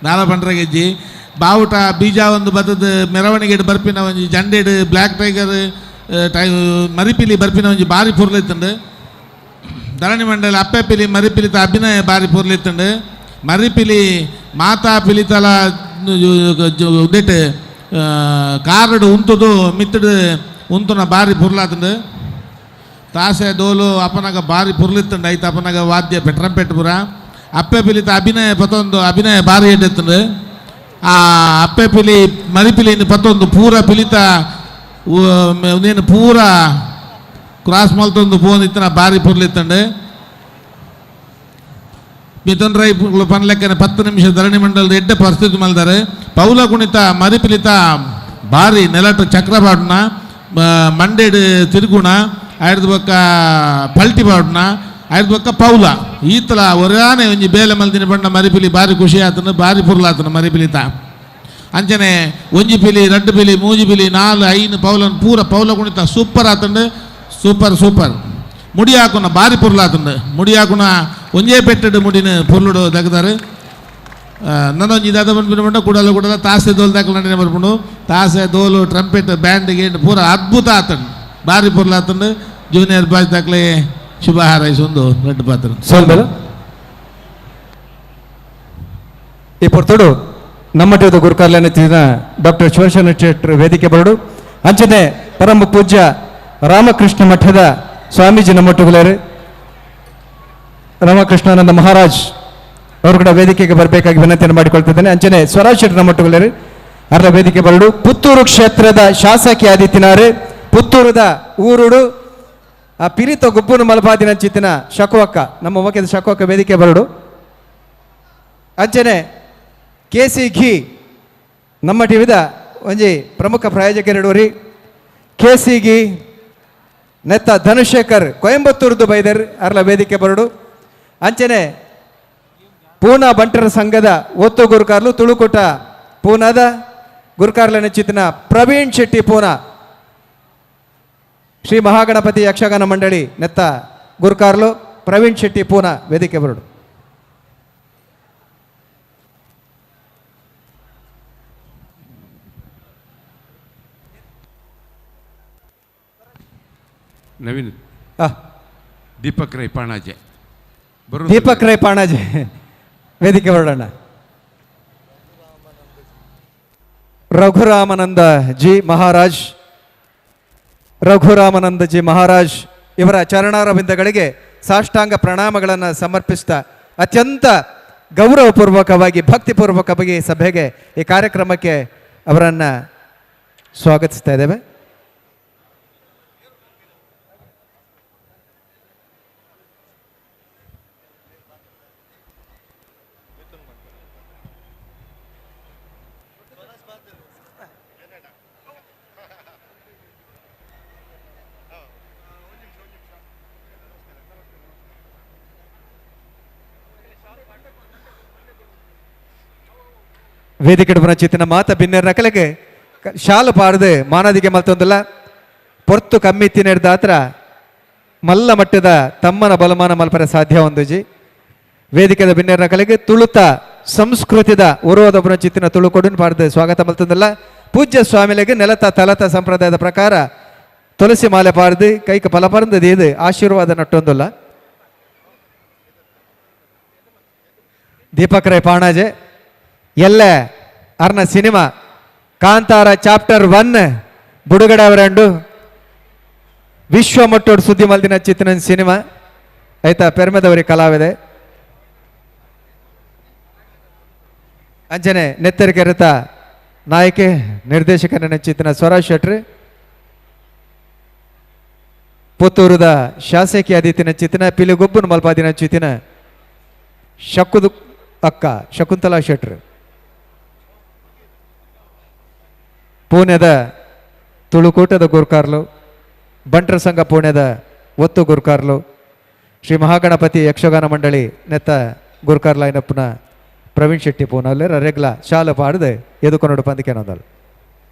ದಾಲ ಪಂಡ್ರ ಗೆಜ್ಜಿ ಬಾವುಟ ಬೀಜ ಒಂದು ಬತ್ತದ ಮೆರವಣಿಗೆಡ್ ಬರ್ಪಿನ ಒಂಜಿ ಜಂಡೆಡ್ ಬ್ಲ್ಯಾಕ್ ಟೈಗರ್ ಟೈ ಮರಿಪಿಲಿ ಬರ್ಪಿನ ಒಂಜಿ ಬಾರಿ ಪೊರ್ಲಿತ್ತುಂಡು ಧರಣಿ ಮಂಡಲ ಅಪ್ಪೆ ಪಿಲಿ ಮರಿಪಿಲಿತ ಅಭಿನಯ ಬಾರಿ ಪೊರ್ಲಿತ್ತುಂಡು ಮರಿಪಿಲಿ ಮಾತಾ ಪಿಲಿತಲ ಉಂದೆಟ್ ಕಾರಡು ಉಂತುದು ಮಿತ್ತಡು ಉಂತುನ ಬಾರಿ ಪೊರ್ಲಾತುಂಡು ತಾಸೆ ಡೋಲು ಅಪ್ಪನಾಗ ಬಾರಿ ಪೊರ್ಲಿತ್ತುಂಡು ಐತ ಅಪ್ಪನಾಗ ವಾದ್ಯ ಟ್ರಂಪೆಟ್ ಪೂರ ಅಪ್ಪೆ ಪಿಲಿತ ಅಭಿನಯ ಪತ್ತೊಂದು ಅಭಿನಯ ಬಾರಿ ಎಡ್ಡೆತ್ತುಂಡು ಆ ಅಪ್ಪೆ ಪಿಲಿ ಮರಿಪಿಲಿ ಪತ್ತೊಂದು ಪೂರ ಪಿಲಿತ ನೀನು ಪೂರ ಕ್ರಾಸ್ ಮಲ್ತೊಂದು ಪೋಂದಿತ್ತನ ಬಾರಿ ಪೊರ್ಲಿತ್ತುಂಡು ಮಿಥುನ್ ರೈ ಪನ್ಲೆಕ್ಕನೆ 10 ನಿಮಿಷ ಧರಣಿ ಮಂಡಲದ ಎಡ್ಡೆ ಪರಿಸ್ಥಿತಿ ಮಲ್ದಾರೆ ಪೌಲ ಕುಣಿತ ಮರಿಪಿಲಿತ ಬಾರಿ ನೆಲಟ ಚಕ್ರ ಬಾಡುನ ಮಂಡೇಡು ತಿರುಗುಣ ಆಯ್ದ ಬೊಕ್ಕ ಪಲ್ಟಿ ಬಾಡುನ ಆಯ್ದ ಬೊಕ್ಕ ಪೌಲ ಈತಲ ಒರಾನೆ ಒಂಜಿ ಬೇಲೆ ಮಲ್ದಿನ ಬಣ್ಣ ಮರಿಪಿಲಿ ಬಾರಿ ಖುಷಿ ಆತನು ಬಾರಿ ಪುರ್ಲಾತನು ಮರಿಪಿಲಿತ ಅಂಚನೆ ಒಂಜಿ ಪಿಲಿ 2 ಪಿಲಿ 3 ಪಿಲಿ 4 5 ಪೌಲನ್ ಪೂರ ಪೌಲ ಕುಣಿತ ಸೂಪರ್ ಆತಂಡು ಸೂಪರ್ ಸೂಪರ್ ಮುಡಿ ಹಾಕುನ ಬಾರಿ ಪೊರ್ಲಾತುಂಡು ಮುಡಿ ಹಾಕುನ ಒಂಜೇ ಪೆಟ್ಟಡು ಮುಡಿನ ಪೊರ್ಲುಡು ದಗದಾರು ನನ್ನೊಂಜಿ ದಾದ ಬಂದ್ಬಿನ ಬಂಡ ಕೂಡಲ ಕೂಡಲ ತಾಸೆ ದೋಲು ದಾಖಲೆ ನಡನೆ ಬರ್ಪುಂಡು ತಾಸೆ ದೋಲು ಟ್ರಂಪೆಟ್ ಬ್ಯಾಂಡ್ ಗೇಂಡ್ ಪೂರ ಅದ್ಭುತ ಆತಂಡು ಬಾರಿ ಪೊರ್ಲಾತುಂಡು ಜೂನಿಯರ್ ಬಾಜ್ ದಾಖಲೆ ಶುಭ ಹಾರೈಸೊಂದು ರೆಡ್ಡು ಪಾತ್ರ ಸೋಲ್ಬಲ ಈ ಪೊರ್ತುಡು ನಮ್ಮ ಟೀದ ಗುರುಕಾರ್ಲೆನ ಡಾಕ್ಟರ್ ಶಿವಶರಣ ಶೆಟ್ಟರ್ ವೇದಿಕೆ ಬರಡು ಅಂಚನೆ ಪರಮ ಪೂಜ್ಯ ರಾಮಕೃಷ್ಣ ಮಠದ ಸ್ವಾಮೀಜಿ ನಮ್ಮೊಟ್ಟುಗುಲೇರು ರಾಮಕೃಷ್ಣಾನಂದ ಮಹಾರಾಜ್ ಅವರು ಕೂಡ ವೇದಿಕೆಗೆ ಬರಬೇಕಾಗಿ ವಿನಂತಿಯನ್ನು ಮಾಡಿಕೊಳ್ತಿದ್ದೇನೆ. ಅಂಚನೆ ಸ್ವರಾಜ್ ಶೆಟ್ಟರ್ ನಮ್ಮೊಟ್ಟುಗುಲೇರು ಅವರ ವೇದಿಕೆ ಬರಡು. ಪುತ್ತೂರು ಕ್ಷೇತ್ರದ ಶಾಸಕಿ ಆದಿತ್ಯನಾರು ಪುತ್ತೂರದ ಊರುಡು ಆ ಪಿರಿತ ಗುಬ್ಬುನು ಮಲಪಾದಿನ ಚಿತ್ತಿನ ಶಕುವಕ್ಕ ನಮ್ಮ ಮುಖ್ಯದ ಶಕುವಕ್ಕ ವೇದಿಕೆ ಬರಡು. ಅಂಚನೆ ಕೆ ಸಿ ಘಿ ನಮ್ಮ ಟಿವಿದ ಒಂಜಿ ಪ್ರಮುಖ ಪ್ರಾಯೋಜಕರಿಡುವರಿ ಕೆ ಸಿ ಘಿ ನೆತ್ತ ಧನುಶೇಖರ್ ಕೊಯಂಬತ್ತೂರ್ದು ಬೈದರ್ ಅರ್ಲ ವೇದಿಕೆ ಬರಡು. ಅಂಚನೆ ಪೂನಾ ಬಂಟರ ಸಂಘದ ಒತ್ತು ಗುರುಕಾರ್ಲು ತುಳುಕೂಟ ಪೂನಾದ ಗುರುಕಾರ್ಲ ನೆಚ್ಚಿತಿನ ಪ್ರವೀಣ್ ಶೆಟ್ಟಿ ಪೂನಾ ಶ್ರೀ ಮಹಾಗಣಪತಿ ಯಕ್ಷಗಾನ ಮಂಡಳಿ ನೆತ್ತ ಗುರುಕಾರ್ಲು ಪ್ರವೀಣ್ ಶೆಟ್ಟಿ ಪೂನಾ ವೇದಿಕೆ ಬರಡು. ನವೀನ್ ದೀಪಕ್ ರೈ ಪಾಣಾಜೆ ದೀಪಕ್ ರೈ ಪಾಣಾಜೆ ವೇದಿಕೆ ಬರೋಣ. ರಘುರಾಮಾನಂದ ಜಿ ಮಹಾರಾಜ್ ರಘುರಾಮಾನಂದ ಜಿ ಮಹಾರಾಜ್ ಇವರ ಚರಣಾರವಿಂದಗಳಿಗೆ ಸಾಷ್ಟಾಂಗ ಪ್ರಣಾಮಗಳನ್ನು ಸಮರ್ಪಿಸ್ತಾ ಅತ್ಯಂತ ಗೌರವಪೂರ್ವಕವಾಗಿ ಭಕ್ತಿಪೂರ್ವಕವಾಗಿ ಸಭೆಗೆ ಈ ಕಾರ್ಯಕ್ರಮಕ್ಕೆ ಅವರನ್ನು ಸ್ವಾಗತಿಸ್ತಾ ಇದ್ದೇವೆ. ವೇದಿಕೆ ಚಿತ್ತಿನ ಮಾತ ಬಿನ್ನೆರ್ ನಕಲೆಗೆ ಶಾಲು ಪಾರ್ದು ಮಾನದಿಗೆ ಮಲ್ತೊಂದಿಲ್ಲ ಪೊರ್ತು ಕಮ್ಮಿ ತಿನ್ನೆಡ್ದಾತ್ರ ಮಲ್ಲ ಮಟ್ಟದ ತಮ್ಮನ ಬಲಮಾನ ಮಲ್ಪರೆ ಸಾಧ್ಯ ಒಂದುಜಿ. ವೇದಿಕೆದ ಬಿನ್ನೆರ್ ನಕಲೆಗೆ ತುಳುತ ಸಂಸ್ಕೃತಿದ ಉರುವದೊಬ್ಬನ ಚಿತ್ತಿನ ತುಳು ಕೊಡುನ್ ಪಾರ್ದು ಸ್ವಾಗತ ಮಲ್ತೊಂದಿಲ್ಲ. ಪೂಜ್ಯ ಸ್ವಾಮಿಲೆಗೆ ನೆಲತ ತಲತ ಸಂಪ್ರದಾಯದ ಪ್ರಕಾರ ತುಳಸಿ ಮಾಲೆ ಪಾರ್ದು ಕೈಕ ಫಲಪರಂದು ಇದು ಆಶೀರ್ವಾದ ನಟ್ಟೊಂದಿಲ್ಲ. ದೀಪಕ್ ರೈ ಪಾಣಾಜೆ ಎಲ್ಲ ಅರ್ನ ಸಿನಿಮಾ ಕಾಂತಾರ ಚಾಪ್ಟರ್ 1 ಬುಡುಗಡೆ ಅವರಂಡು ವಿಶ್ವ ಮಟ್ಟೋಡು ಸುದ್ದಿ ಮಲ್ದಿನ ಚಿತ್ತಿನ ಸಿನಿಮಾ ಆಯ್ತಾ ಪೆರ್ಮೆದವರಿ ಕಲಾವಿದೆ. ಅಂಜನೆ ನೆತ್ತರಿ ಕೆರೆತ ನಾಯಕೆ ನಿರ್ದೇಶಕನ ಚಿತ್ತಿನ ಸ್ವರಾಜ್ ಶೆಟ್ರಿ ಪುತ್ತೂರುದ ಶಾಸಕಿ ಆದಿತ್ಯನ ಚಿತ್ತಿನ ಪಿಲಿಗೊಬ್ಬನ ಮಲ್ಪಾದಿನ ಚಿತ್ತಿನ ಶಕುದು ಅಕ್ಕ ಶಕುಂತಲಾ ಶೆಟ್ರು ಪುಣೆದ ತುಳುಕೂಟದ ಗುರುಕಾರ್ಲು ಬಂಟರ ಸಂಘ ಪುಣೆದ ಒತ್ತು ಗುರುಕಾರ್ಲು ಶ್ರೀ ಮಹಾಗಣಪತಿ ಯಕ್ಷಗಾನ ಮಂಡಳಿ ನೆತ್ತ ಗುರ್ಕಾರ್ ಲೈನಪ್ನ ಪ್ರವೀಣ್ ಶೆಟ್ಟಿ ಪೂನಲ್ಲೇರ್ ಅರೆಗ್ಲ ಶಾಲ ಪಾಡ್ದು ಎದುಕೊನೋಡು ಪಂದಿಕೆನೊಂದಲ್.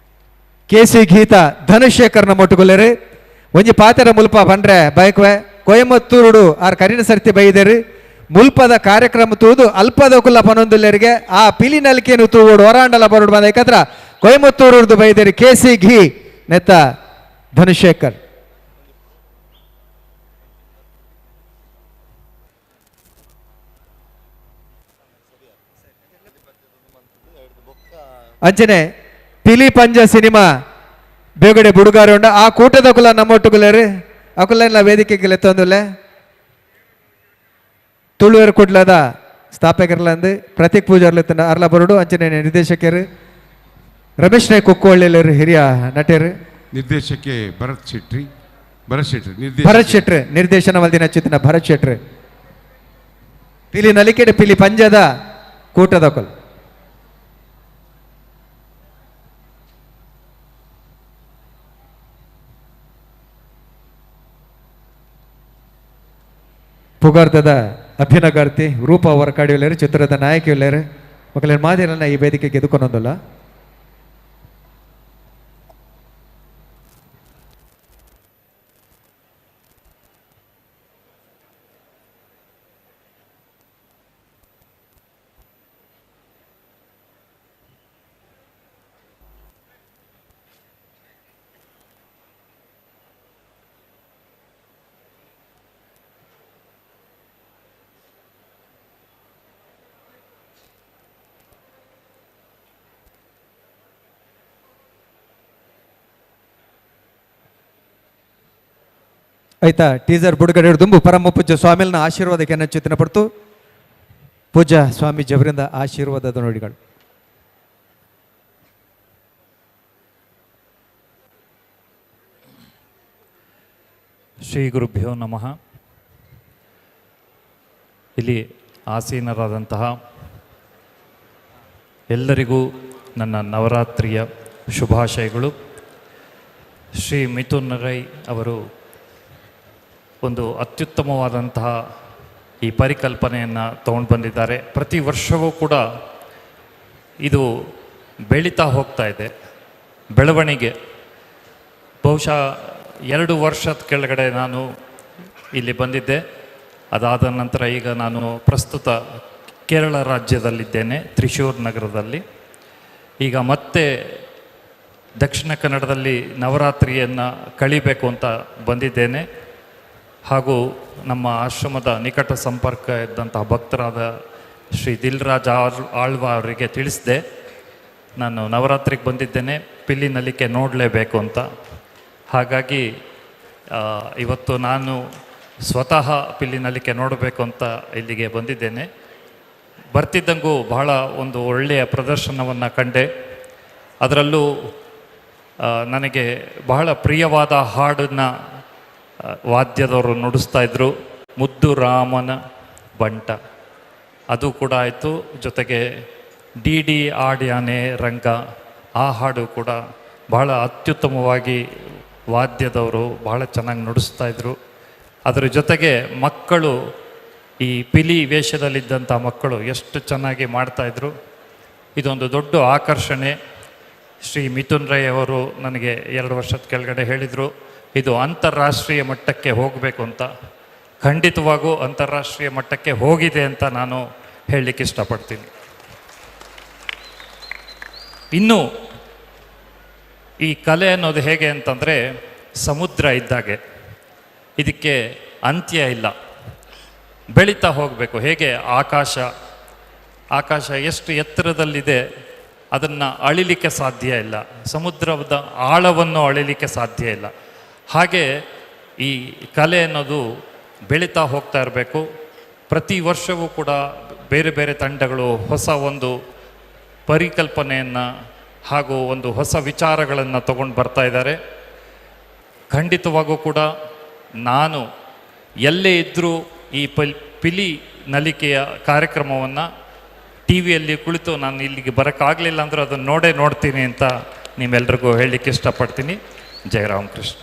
ಕೆ ಸಿ ಗೀತಾ ಧನುಶೇಖರ್ನ ಮೊಟ್ಟುಗೊಲ್ಲೇರು. ಒಂಜಿ ಪಾತೆರ ಮುಲ್ಪ ಪಂಡ್ರೆ ಬೈಕ್ವೆ ಕೊಯಮತ್ತೂರುಡು ಆರ್ ಕರಿನ ಸರ್ತಿ ಬೈದೇರು. ಮುಲ್ಪದ ಕಾರ್ಯಕ್ರಮ ತೂದು ಅಲ್ಪದ ಕುಲ್ಲ ಪನೊಂದುಲ್ಲೇರಿಗೆ ಆ ಪಿಲಿ ನಲಿಕೆನು ತೂವೋಡು ಹೊರಾಂಡಲ ಬರೋಡು ಬಂದ ಏಕತ್ರ ಕೊಯಮತ್ತೂರುಡ್ದು ಬೈದೇರು ಕೆ ಸಿ ಘಿ ನೆತ್ತ ಧನುಶೇಖರ್. ಅಂಚನೆ ಪಿಲಿ ಪಂಜ ಸಿನಿಮಾ ಬೇಗಡೆ ಬುಡುಗಾರ ಉಂಡ ಆ ಕೂಟದ ಕುಲ ನಮ್ಮೊಟ್ಟುಗುಲೇರು ಅಕುಲ ವೇದಿಕೆಗೆ ಎತ್ತೊಂದುಲ್ಲೆ. ತುಳುವೆರ್ ಕುಡ್ಲದ ಸ್ಥಾಪಕರ್ಲಂದು ಪ್ರತೀಕ್ ಪೂಜಾರ್ಲು ಅರ್ಲ ಬರುಡು. ಅಂಚನೆ ನಿರ್ದೇಶಕರು ರಮೇಶ್ ನಾಯ್ಕ ಕುಕ್ಕೋಳ್ಳಿಲೇರು ಹಿರಿಯ ನಟರು. ನಿರ್ದೇಶಕ್ಕೆ ಭರತ್ ಶೆಟ್ಟಿ, ಭರತ್ ಶೆಟ್ಟಿ ಭರತ್ ಶೆಟ್ರು ನಿರ್ದೇಶನ ಮಲ್ದಿನ ಚಿತ್ತಿನ ಭರತ್ ಶೆಟ್ರು. ಪಿಲಿ ನಲಿಕೆಡೆ ಪಿಲಿ ಪಂಜದ ಕೂಟದ ಕೊಲ್. ಪುಗಾರ್ದದ ಅಭಿನಗಾರ್ತಿ ರೂಪ ಹೊರಕಾಡಿಯುಳ್ಳೇರು ಚಿತ್ರದ ನಾಯಕಿಯುಳ್ಳೇರು ಮಕ್ಕಳ ಮಾದಿರನ್ನ ಈ ವೇದಿಕೆಗೆ ಎದುಕೊನೊಂದಲ್ಲ. ಆಯ್ತಾ ಟೀಸರ್ ಬುಡುಗಡೆ ದುಂಬು ಪರಮ ಪೂಜ್ಯ ಸ್ವಾಮಿಲ್ನ ಆಶೀರ್ವಾದಕ್ಕೆ ಚಿಂತನೆ ಪಡ್ತು ಪೂಜ್ಯ ಸ್ವಾಮಿ ಜವರಿಂದ ಆಶೀರ್ವಾದದ ನುಡಿಗಳು. ಶ್ರೀ ಗುರುಭ್ಯೋ ನಮಃ. ಇಲ್ಲಿ ಆಸೀನರಾದಂತಹ ಎಲ್ಲರಿಗೂ ನನ್ನ ನವರಾತ್ರಿಯ ಶುಭಾಶಯಗಳು. ಶ್ರೀ ಮಿಥುನ್ ರೈ ಅವರು ಒಂದು ಅತ್ಯುತ್ತಮವಾದಂತಹ ಈ ಪರಿಕಲ್ಪನೆಯನ್ನು ತಗೊಂಡು ಬಂದಿದ್ದಾರೆ. ಪ್ರತಿ ವರ್ಷವೂ ಕೂಡ ಇದು ಬೆಳೀತಾ ಹೋಗ್ತಾ ಇದೆ ಬೆಳವಣಿಗೆ. ಬಹುಶಃ 2 ವರ್ಷದ ಕೆಳಗಡೆ ನಾನು ಇಲ್ಲಿ ಬಂದಿದ್ದೆ. ಅದಾದ ನಂತರ ಈಗ ನಾನು ಪ್ರಸ್ತುತ ಕೇರಳ ರಾಜ್ಯದಲ್ಲಿದ್ದೇನೆ, ತ್ರಿಶೂರ್ ನಗರದಲ್ಲಿ. ಈಗ ಮತ್ತೆ ದಕ್ಷಿಣ ಕನ್ನಡದಲ್ಲಿ ನವರಾತ್ರಿಯನ್ನು ಕಳಿಬೇಕು ಅಂತ ಬಂದಿದ್ದೇನೆ. ಹಾಗೂ ನಮ್ಮ ಆಶ್ರಮದ ನಿಕಟ ಸಂಪರ್ಕ ಇದ್ದಂತಹ ಭಕ್ತರಾದ ಶ್ರೀ ದಿಲ್ರಾಜ್ ಆಳ್ವ ಅವರಿಗೆ ತಿಳಿಸಿದೆ, ನಾನು ನವರಾತ್ರಿಗೆ ಬಂದಿದ್ದೇನೆ, ಪಿಲ್ಲಿ ನಲಿಕೆ ನೋಡಲೇಬೇಕು ಅಂತ. ಹಾಗಾಗಿ ಇವತ್ತು ನಾನು ಸ್ವತಃ ಪಿಲ್ಲಿ ನಲಿಕೆ ನೋಡಬೇಕು ಅಂತ ಇಲ್ಲಿಗೆ ಬಂದಿದ್ದೇನೆ. ಬರ್ತಿದ್ದಂಗೂ ಬಹಳ ಒಂದು ಒಳ್ಳೆಯ ಪ್ರದರ್ಶನವನ್ನು ಕಂಡೆ. ಅದರಲ್ಲೂ ನನಗೆ ಬಹಳ ಪ್ರಿಯವಾದ ಹಾಡನ್ನು ವಾದ್ಯದವರು ನುಡಿಸ್ತಾ ಇದ್ದರು, ಮುದ್ದು ರಾಮನ ಬಂಟ, ಅದು ಕೂಡ ಆಯಿತು. ಜೊತೆಗೆ ಡಿ ಡಿ ಆಡ್ಯಾನೆ ರಂಗ, ಆ ಹಾಡು ಕೂಡ ಬಹಳ ಅತ್ಯುತ್ತಮವಾಗಿ ವಾದ್ಯದವರು ಬಹಳ ಚೆನ್ನಾಗಿ ನುಡಿಸ್ತಾ ಇದ್ದರು. ಅದರ ಜೊತೆಗೆ ಮಕ್ಕಳು, ಈ ಪಿಲಿ ವೇಷದಲ್ಲಿದ್ದಂಥ ಮಕ್ಕಳು ಎಷ್ಟು ಚೆನ್ನಾಗಿ ಮಾಡ್ತಾಯಿದ್ರು. ಇದೊಂದು ದೊಡ್ಡ ಆಕರ್ಷಣೆ. ಶ್ರೀ ಮಿಥುನ್ ರೈ ಅವರು ನನಗೆ 2 ವರ್ಷದ ಕೆಳಗಡೆ ಹೇಳಿದರು, ಇದು ಅಂತಾರಾಷ್ಟ್ರೀಯ ಮಟ್ಟಕ್ಕೆ ಹೋಗಬೇಕು ಅಂತ. ಖಂಡಿತವಾಗೂ ಅಂತಾರಾಷ್ಟ್ರೀಯ ಮಟ್ಟಕ್ಕೆ ಹೋಗಿದೆ ಅಂತ ನಾನು ಹೇಳಲಿಕ್ಕೆ ಇಷ್ಟಪಡ್ತೀನಿ. ಇನ್ನು ಈ ಕಲೆ ಅನ್ನೋದು ಹೇಗೆ ಅಂತಂದರೆ ಸಮುದ್ರ ಇದ್ದಾಗೆ, ಇದಕ್ಕೆ ಅಂತ್ಯ ಇಲ್ಲ, ಬೆಳೀತಾ ಹೋಗಬೇಕು. ಹೇಗೆ ಆಕಾಶ, ಆಕಾಶ ಎಷ್ಟು ಎತ್ತರದಲ್ಲಿದೆ ಅದನ್ನು ಅಳಿಲಿಕ್ಕೆ ಸಾಧ್ಯ ಇಲ್ಲ, ಸಮುದ್ರದ ಆಳವನ್ನು ಅಳಿಲಿಕ್ಕೆ ಸಾಧ್ಯ ಇಲ್ಲ. ಹಾಗೆ ಈ ಕಲೆ ಅನ್ನೋದು ಬೆಳೀತಾ ಹೋಗ್ತಾ ಇರಬೇಕು. ಪ್ರತಿ ವರ್ಷವೂ ಕೂಡ ಬೇರೆ ಬೇರೆ ತಂಡಗಳು ಹೊಸ ಒಂದು ಪರಿಕಲ್ಪನೆಯನ್ನು ಹಾಗೂ ಒಂದು ಹೊಸ ವಿಚಾರಗಳನ್ನು ತಗೊಂಡು ಬರ್ತಾ ಇದ್ದಾರೆ. ಖಂಡಿತವಾಗೂ ಕೂಡ ನಾನು ಎಲ್ಲೇ ಇದ್ದರೂ ಈ ಪಿಲಿ ನಲಿಕೆಯ ಕಾರ್ಯಕ್ರಮವನ್ನು ಟಿ ವಿಯಲ್ಲಿ ಕುಳಿತು, ನಾನು ಇಲ್ಲಿಗೆ ಬರೋಕ್ಕಾಗಲಿಲ್ಲ ಅಂದರೂ ಅದನ್ನು ನೋಡೇ ನೋಡ್ತೀನಿ ಅಂತ ನಿಮ್ಮೆಲ್ರಿಗೂ ಹೇಳಲಿಕ್ಕೆ ಇಷ್ಟಪಡ್ತೀನಿ. ಜಯರಾಮಕೃಷ್ಣ.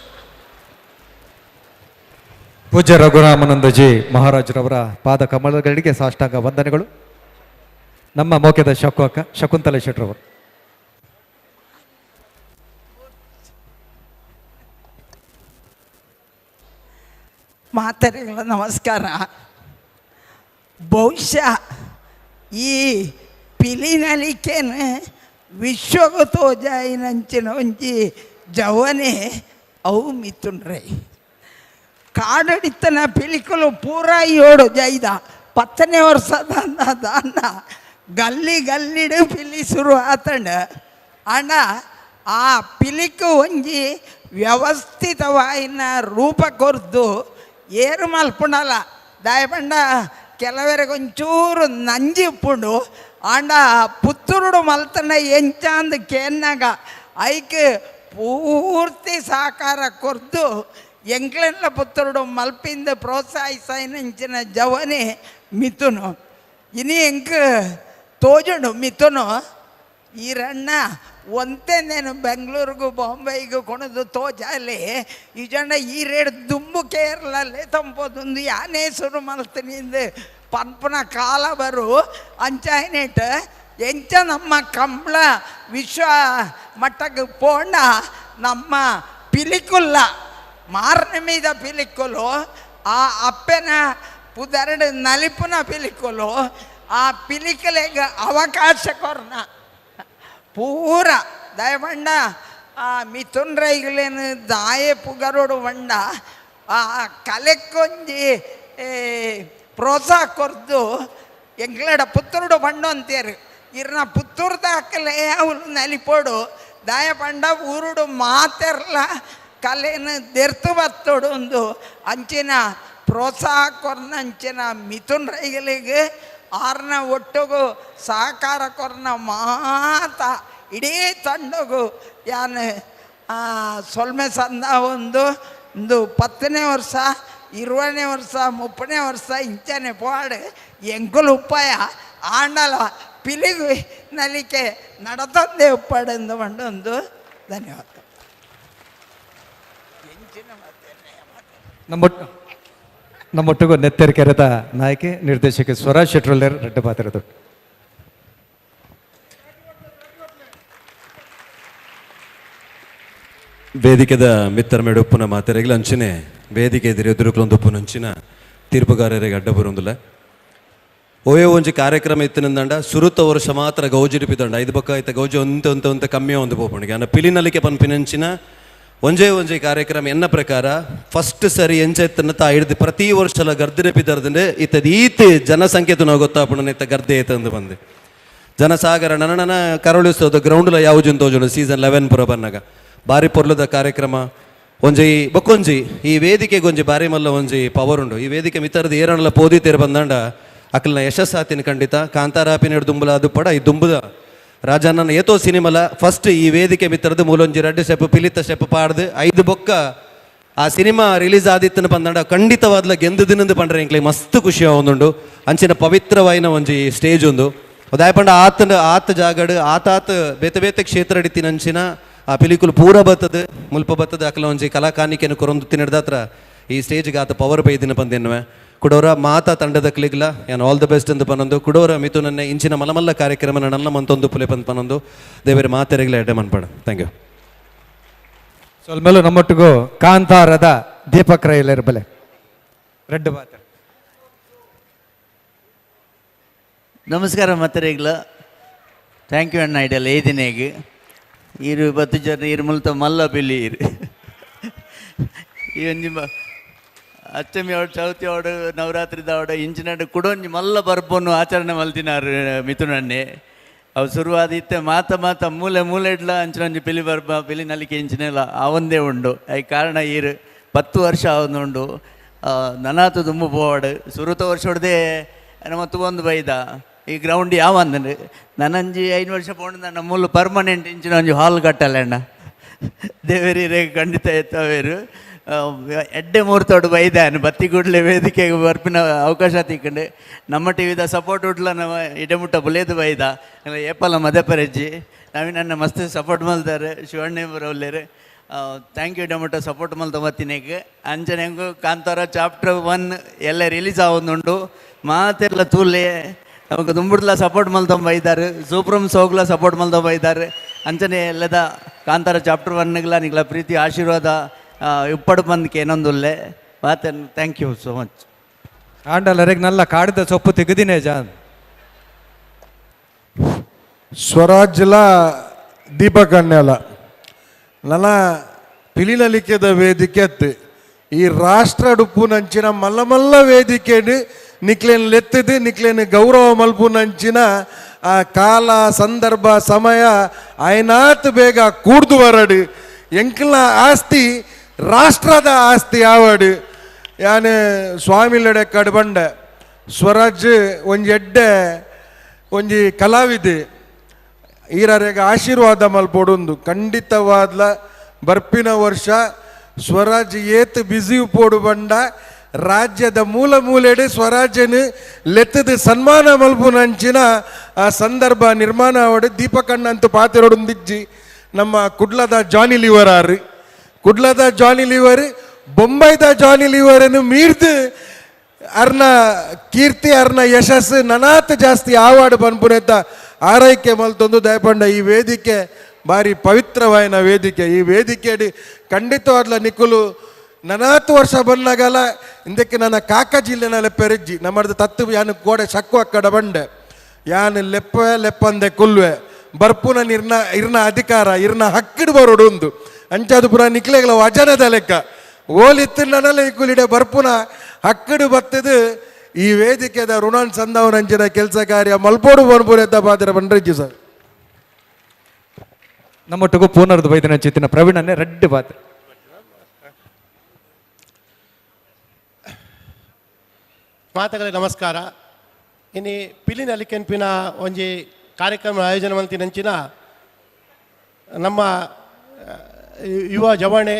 ಪೂಜ್ಯ ರಘುರಾಮಾನಂದಜಿ ಮಹಾರಾಜರವರ ಪಾದ ಕಮಲಗಳಿಗೆ ಸಾಷ್ಟಾಂಗ ವಂದನೆಗಳು. ನಮ್ಮ ಮೋಕೆದ ಶಕುಅಕ್ಕ ಶಕುಂತಲೆ ಶೆಟ್ರವರು. ಮಾತರಿಗಳ ನಮಸ್ಕಾರ. ಬಹುಶಃ ಈ ಪಿಲಿನಲಿಕೆನ ವಿಶ್ವಗತೋಜಾಯಿನಂಚಿನ ಒಂಜಿ ಜವನೆ ಅವು ಮಿತ್ತುಂಡ್ರೆ ಕಾಡಡಿತನ ಪಿಲಿಕುಲು ಪೂರ ಏಳು ಜೈದ 10ನೇ ವರ್ಷದ ದಾನ ಗಲ್ಲಿ ಗಲ್ಲಿಡು ಪಿಲಿ ಶುರು ಆತಂಡ. ಅಣ್ಣ ಆ ಪಿಲಿಕು ಒಂಜಿ ವ್ಯವಸ್ಥಿತವಾಯಿನ ರೂಪ ಕೊರ್ದು ಏರು ಮಲ್ಪುಣಲ್ಲ ದಾಯಪಂಡ ಕೆಲವರಿಗೆ ಒಂಚೂರು ನಂಜಿ ಉಪ್ಪುಂಡು. ಆಂಡ ಪುತ್ತೂರುಡು ಮಲ್ತನ ಎಂಚಾಂದ್ ಕೇನ್ನಾಗ ಐಕ್ ಪೂರ್ತಿ ಸಹಕಾರ ಕೊರ್ದು ಎಂಕ್ಲೆಲ್ಲ ಪುತ್ತೂರುಡು ಮಲ್ಪಿಂದ ಪ್ರೋತ್ಸಾಹಿಸಾಯಿನಂಚಿನ ಜವನೆ ಮಿಥುನು. ಇನಿ ಎಂಕ್ ತೋಜುಂಡು ಮಿಥುನು ಈರಣ್ಣ ಒಂತೆ నేను ಬೆಂಗಳೂರಿಗೂ ಬಾಂಬೆಗೂ ಕೊಣದು ತೋಜಾಲಿ ಈ ಜನ ಈ ರೇಟ್ ದುಂಬು ಕೇರಳಲ್ಲೇ ತಂಪೋದೊಂದು ಯಾನೇ ಶುರು ಮಲ್ತೀನಿ ಪನ್ಪನ ಕಾಲ ಬರು ಅಂಚಾಯಿನೇಟ್ ಎಂಚ ನಮ್ಮ ಕಂಬಳ ವಿಶ್ವ ಮಟ್ಟಕ್ಕೆ ಪೋಣ ನಮ್ಮ ಪಿಲಿಕುಲ್ಲ ಮಾರ್ನಮೀದ ಪಿಲಿಕುಲು ಆ ಅಪ್ಪನ ಪುದರಡು ನಲಿಪುನ ಪಿಲಿಕುಲು ಆ ಪಿಲಿಕಲೆಗೆ ಅವಕಾಶ ಕೊರ್ನ ಪೂರ ದಯಪಂಡ ಆ ಮಿಥುನ್ ರೈಗಳೇನು ದಾಯೆ ಪುಗರೋಡು ಬಂಡ ಆ ಕಲೆಕ್ಕೊಂಜಿ ಪ್ರೋತ್ಸಾಹ ಕೊರ್ದು ಎಂಗ್ಲಡ ಪುತ್ತೂರುಡು ಬಂಡು ಅಂತೇರು ಇರ್ನ ಪುತ್ತೂರು ದಾಖಲೆ ಅವನು ನಲಿಪೋಡು ದಯಪಂಡ ಊರುಡು ಮಾತೆರ್ಲ ಕಲೆನ ದೆರ್ತು ಬತ್ತೋಡು ಒಂದು ಅಂಚಿನ ಪ್ರೋತ್ಸಾಹ ಕೊರ್ನ ಅಂಚಿನ ಮಿಥುನ್ ರೈಗಳಿಗೆ ಆರ್ನ ಒಟ್ಟುಗು ಸಹಕಾರ ಕೊರ್ನ ಮಾತ ಇಡೀ ತಂಡಗು ಯಾನು ಸೊಲ್ಮೆ ಸಂದ ಒಂದು ಒಂದು 10ನೇ ವರ್ಷ 20ನೇ ವರ್ಷ 30ನೇ ವರ್ಷ ಇಂಚನೆ ಪೋಡು ಎಂಕುಲು ಉಪ್ಪಾಯ ಆಂಡಲ ಪಿಲಿಗು ನಲಿಕೆ ನಡತಂದೆ ಉಪ್ಪಾಡೆಂದು ಒಂದು ಧನ್ಯವಾದ. ನಮ್ಮೊಟ್ಟಿಗೂ ನೆತ್ತೆರ್ ಕೆರೆದ ನಾಯಕಿ ನಿರ್ದೇಶಕ ಸ್ವರಾಜ್ ಶೆಟ್ರುಲ್ಲೇರ್ ರೆಡ್ಡ ಪಾತ್ರದ. ವೇದಿಕೆದ ಮಿತ್ತರ ಮೇಡುಪ್ಪುನ ಮಾತೆರೆಗ್ಲ ಅಂಚಿನೆ ವೇದಿಕೆ ಎದುರು ಎದುರುಕ್ಲೊಂದು ಉಪ್ಪುನಂಚಿನ ತೀರ್ಪುಗಾರರಿಗೆ ಅಡ್ಡ ಬರುವುದಿಲ್ಲ. ಓಯೋ ಒಂಜಿ ಕಾರ್ಯಕ್ರಮ ಇತ್ತಿನಂದಂಡ ಸುರುತ ವರ್ಷ ಮಾತ್ರ ಗೌಜಿ ಪಿದಂಡ ಐದು ಬಕ್ಕ ಐತ ಗೌಜಿ ಒಂತೆ ಒಂತೆ ಒಂತೆ ಕಮ್ಮಿ ಒಂದು ಪೋಪಣಿಗೆ ಅನ್ನ ಪಿಲಿನಲಿಕೆ ಪನ್ಪಿನಂಚಿನ ಒಂಜೇ ಒಂಜಿ ಕಾರ್ಯಕ್ರಮ ಎನ್ನ ಪ್ರಕಾರ ಫಸ್ಟ್ ಸರಿ ಎಂಚೆತ್ತನ್ನ ತಾ ಹಿಡ್ದು ಪ್ರತಿ ವರ್ಷಲ ಗರ್ದಿನ ಪಿದರ್ದಂಡೆ ಇತ್ತದ ಈತ ಜನಸಂಖ್ಯೆ ನಾವು ಗೊತ್ತಾಪಣ ಇತ್ತ ಗರ್ದೆ ಐತಂದು ಬಂದೆ ಜನಸಾಗರ ನನ್ನ ಕರಳಿಸೋದು ಗ್ರೌಂಡ್ಲ ಯಾವುದು ತೋಜುಂಡು ಸೀಸನ್ 11 ಪುರ ಬನ್ನಾಗ ಬಾರಿ ಪೊರ್ಲದ ಕಾರ್ಯಕ್ರಮ ಒಂಜಿ ಬೊಕ್ಕೊಂಜಿ ಈ ವೇದಿಕೆಗೆ ಒಂಜಿ ಬಾರಿ ಮಲ್ಲ ಒಂಜಿ ಪವರ್ ಉಂಡು. ಈ ವೇದಿಕೆ ಮಿತ್ತರದ ಏರಣಲ ಪೋದಿ ತೇರು ಬಂದಂಡ ಅಕಲ್ನ ಯಶಸ್ಸಾತಿನ ಖಂಡಿತ ಕಾಂತಾರಾಪಿನ ದುಂಬುಲ ಅದು ಪಡ ಈ ದುಂಬುದ ರಾಜಣ್ಣನ ಏತೋ ಸಿನಿಮಲ ಫಸ್ಟ್ ಈ ವೇದಿಕೆ ಮಿತ್ರದ್ದು ಮೂಲೊಂಜಿ 2 ಸ್ಟೆಪ್ ಪಿಲಿತ ಸ್ಟೆಪ್ ಪಾಡ್ದು 5 ಬೊಕ್ಕ ಆ ಸಿನಿಮಾ ರಿಲೀಸ್ ಆದಿತ್ತನ ಬಂದಂಡ ಖಂಡಿತವಾದ್ಲ ಗೆಂದು ದಿನಂದು ಪಂಡ್ರೆ ಇಂಕ್ಲೆ ಮಸ್ತ್ ಖುಷಿ ಆವೊಂದುಂಡು. ಅಂಚಿನ ಪವಿತ್ರವಾಯಿನ ಒಂಜಿ ಸ್ಟೇಜ್ ಉಂದು ಉದಾಯಪಂಡ ಆತನ ಆತ ಜಾಗಡು ಆತಾತ ಬೇತೆ ಬೇತೆ ಕ್ಷೇತ್ರ ಅಡಿತಿನಂಚಿನ ಆ ಪಿಲಿಕುಲು ಪೂರ ಬತ್ತದ ಮುಲ್ಪ ಬತ್ತದ ಅಕಲ ಒಂಜಿ ಕಲಾಕಾನಿಕೆಯನ್ನು ಕೊರೊಂದು ತಿನ್ನಡ್ದಾತ್ರ ಈ ಸ್ಟೇಜ್ಗೆ ಆತ ಪವರ್ ಬೈದಿನ ಬಂದೆನ್ನುವೆ. ಕುಡೋರ ಮಾತಾ ತಂಡದ ಕ್ಲಿಗ್ಲ ಯಾನ್ all the best ಅಂತ ಪನೊಂದು ಕುಡೋರ ಮಿಥುನನ್ನೇ ಇಂಚಿನ ಮಲಮಲ್ಲ ಕಾರ್ಯಕ್ರಮ ನನ್ನ ಮಂತೊಂದು ಪುಲೆ ಪಂದ್ ಪನೊಂದು ದೇವರ ಮಾತೆರೆಗ್ಲ ಎಡ್ಡೆ ಮನ್ಪಡ. Thank you. ಸೊಲ್ಮೆಲು ನಮ್ಮೊಟ್ಟಿಗೂ ಕಾಂತಾರದ ದೀಪಕ್ ರೈಲರ್ ಬಲೆ ರೆಡ್ ಬಾತ. ನಮಸ್ಕಾರ ಮಾತೆರೆಗ್ಲ. Thank you ಅಣ್ಣ ಐಡಲ್ ಏದಿನೇಗ್ ಇರು ಬತ್ತು ಜನ ಇರು ಮುಲ್ತ ಮಲ್ಲ ಪಿಲಿ ಇರು ಈ ಒಂಜಿ ಅಷ್ಟಮಿ ಅವಡು ಚೌತಿ ಅವಡು ನವರಾತ್ರಿದ ಅವಡು ಇಂಚಿನಡು ಕುಡೊಂಜಿ ಮಲ್ಲ ಬರ್ಪೊನ್ನು ಆಚರಣೆ ಮಲ್ತಿನಾರು ಮಿಥುನಣ್ಣೆ. ಅವು ಶುರುವಾದ ಇತ್ತೆ ಮಾತ ಮಾತ ಮೂಲೆ ಮೂಲೆ ಇಡ್ಲ ಅಂಚಿನೊಂಜಿ ಪಿಲಿ ಬರ್ಪ ಪಿಲಿ ನಲಿಕೆ ಇಂಚಿನೆಲ್ಲ ಆವಂದೇ ಉಂಡು. I ಕಾರಣ ಈರು 10 ವರ್ಷ ಆವೊಂದುಂಡು ನನಾತು ದುಂಬು ಪೋವಾಡು ಸುರುತ ವರ್ಷ ಹೊಡೆದೇ ನಮ್ಮ ಒಂದು ಬೈದ ಈ ಗ್ರೌಂಡ್ ಯಾವ ಅಂದ್ರೆ ನನ್ನಂಜಿ 5 ವರ್ಷ ಪೋಂಡು ನನ್ನ ಮೂಲು ಪರ್ಮನೆಂಟ್ ಇಂಚಿನ ಒಂಜಿ ಹಾಲ್ ಕಟ್ಟಲ್ಲ ಅಣ್ಣ ದೇವರಿ ಖಂಡಿತ ಎತ್ತವೇರು ಎಡ್ಡೆ ಮೂರ್ತೋಡು ಬೈದಾನು ಬತ್ತಿ ಕೂಡಲೇ ವೇದಿಕೆಗೆ ಬರ್ಪಿನ ಅವಕಾಶ ತಿಕ್ಕೊಂಡು ನಮ್ಮ ಟಿ ವಿದ ಸಪೋರ್ಟ್ ಉಡ್ಲ ನಮ್ಮ ಇಡಮುಟ್ಟ ಬುಲೇದು ಬೈದ ಏಪಲ ಮದಪರೆಜ್ಜಿ ನಾವಿ ನನ್ನ ಮಸ್ತ್ ಸಪೋರ್ಟ್ ಮಲ್ತಾರೆ ಶಿವಣ್ಣೆ ಬರೋಲ್ಲೇರು Thank you ಡಮಟ ಸಪೋರ್ಟ್ ಮಲ್ತ ಬತ್ತಿನೆಗ್ ಅಂಚನೆಂಗು ಕಾಂತಾರ ಚಾಪ್ಟರ್ 1 ಎಲ್ಲ ರಿಲೀಸ್ ಆವೊಂದುಂಡು ಮಾತೆರ್ಲ ತೂಲೆ ನಮಕ್ ದುಂಬುಡ್ಲ ಸಪೋರ್ಟ್ ಮಲ್ತೊಂಬ ಇದ್ದಾರೆ ಸೂಪ್ರಮ್ ಸೋಗ್ಲ ಸಪೋರ್ಟ್ ಮಲ್ತೊಂಬ ಇದ್ದಾರೆ ಅಂಚನೆ ಎಲ್ಲದ ಕಾಂತಾರ ಚಾಪ್ಟರ್ 1ಗ್ಲ ನಿಗ್ಲ ಪ್ರೀತಿ ಆಶೀರ್ವಾದ ಇಪ್ಪಡು ಬಂದಕ್ಕೆ ಏನೊಂದುಲ್ಲೆ ಮಾತೆ. Thank you so much. ಆಂಡಲರೆಗ್ ನಲ್ಲ ಕಾಡ್ದ ಸೊಪ್ಪು ತೆಗೆದಿನೇ ಜಾನ್. ಸ್ವರಾಜ್ಲ ದೀಪಕಣ್ಣೆಲ ನನ್ನ ಪಿಲಿನಲಿಕೆದ ವೇದಿಕೆ ಅತ್ತು ಈ ರಾಷ್ಟ್ರ ಡುಪ್ಪುನಂಚಿನ ಮಲ್ಲ ಮಲ್ಲ ವೇದಿಕೆಡು ನಿಕ್ಲೇನು ಲೆತ್ತದು ನಿಕ್ಲೇನು ಗೌರವ ಮಲ್ಪುನಂಚಿನ ಆ ಕಾಲ ಸಂದರ್ಭ ಸಮಯ ಆಯ್ನಾತ್ ಬೇಗ ಕೂಡ್ದು ಬರಡು ಎಂಕ್ಲ ಆಸ್ತಿ ರಾಷ್ಟ್ರದ ಆಸ್ತಿ ಆವಡು. ಯಾನು ಸ್ವಾಮಿಲಡೆ ಕಡ್ಬಂಡೆ ಸ್ವರಾಜ್ ಒಂಜಿ ಎಡ್ಡೆ ಒಂಜಿ ಕಲಾವಿದೆ ಈರರೆಗ ಆಶೀರ್ವಾದ ಮಲ್ಪೊಡುಂದು ಖಂಡಿತವಾದ್ಲ ಬರ್ಪಿನ ವರ್ಷ ಸ್ವರಾಜ್ ಏತ್ ಬಿಸಿ ಪೋಡು ಬಂಡ ರಾಜ್ಯದ ಮೂಲ ಮೂಲೆಡೆ ಸ್ವರಾಜ್ಯನು ಲೆತ್ತದ ಸನ್ಮಾನ ಮಲ್ಪುನಂಚಿನ ಆ ಸಂದರ್ಭ ನಿರ್ಮಾಣ ಆವಡು. ದೀಪಕಣ್ಣಂತೂ ಪಾತಿರೋಡುಂದಿಜ್ಜಿ ನಮ್ಮ ಕುಡ್ಲದ ಜಾನಿ ಲಿವರ್ ಆರು ಕುಡ್ಲದ ಜಾನಿ ಲಿವರ್ ಬೊಂಬೈದ ಜಾನಿ ಲಿವರನ್ನು ಮೀರ್ದು ಅರ್ನ ಕೀರ್ತಿ ಅರ್ನ ಯಶಸ್ಸು ನನಾತ್ ಜಾಸ್ತಿ ಆವಾಡು ಪನ್ಪುನೆತ್ತ ಆರೈಕೆ ಮಲ್ತೊಂದು ದಯಪಂಡ ಈ ವೇದಿಕೆ ಭಾರಿ ಪವಿತ್ರವಾಯಿನ ವೇದಿಕೆ. ಈ ವೇದಿಕೆಯಡಿ ಖಂಡಿತವಾದ್ಲ ನಿಕ್ಕುಲು ನನಾತ್ ವರ್ಷ ಬಂದಾಗಲ ಇಂದಕ್ಕೆ ನನ್ನ ಕಾಕ ಜಿಲ್ಲೆನ ಲೆಪ್ಪೆರಿಜ್ಜಿ ನಮ್ಮದು ತತ್ತು ಯಾನು ಗೋಡೆ ಶಕ್ಕು ಅಕ್ಕಡ ಬಂಡೆ ಯಾನು ಲೆಪ್ಪ ಲೆಪ್ಪಂದೆ ಕುಲ್ವೆ ಬರ್ಪುನ ಇರ್ನ ಇರ್ನ ಅಧಿಕಾರ ಇರ್ನ ಹಕ್ಕಿಡು ಬರೋಡು ಒಂದು ಅಂಚಾದು ಪುರ ನಿಕ್ಲೆಗಳ ವಜನದ ಲೆಕ್ಕ ಓಲಿತ್ತು ನನ್ನಲ್ಲ ನಿಕ್ಕುಲಿಡೆ ಬರ್ಪುನ ಹಕ್ಕಿಡು ಬತ್ತದು ಈ ವೇದಿಕೆದ ಋಣಾನ್ ಸಂದವನಂಚಿನ ಕೆಲಸ ಕಾರ್ಯ ಮಲ್ಪೋಡು ಬರ್ಪುರೆತ್ತ ಪಾತ್ರ ಬಂಡ್ರಿಜ್ಜಿ ಸರ್. ನಮ್ಮೊಟ್ಟಿಗೂ ಪೂನರ್ದು ಬೈದಿನ ಚಿತ್ತಿನ ಪ್ರವೀಣನ್ನೇ ರೆಡ್ಡಿ ಪಾತ್ರ. ಮಾತುಗಳೇ ನಮಸ್ಕಾರ. ಇನ್ನು ಪಿಲಿನಲಿ ಕೆಂಪಿನ ಒಂಜಿ ಕಾರ್ಯಕ್ರಮ ಆಯೋಜನೆ ಮಂತಿನಂಚಿನ ನಮ್ಮ ಯುವ ಜವಾಣೆ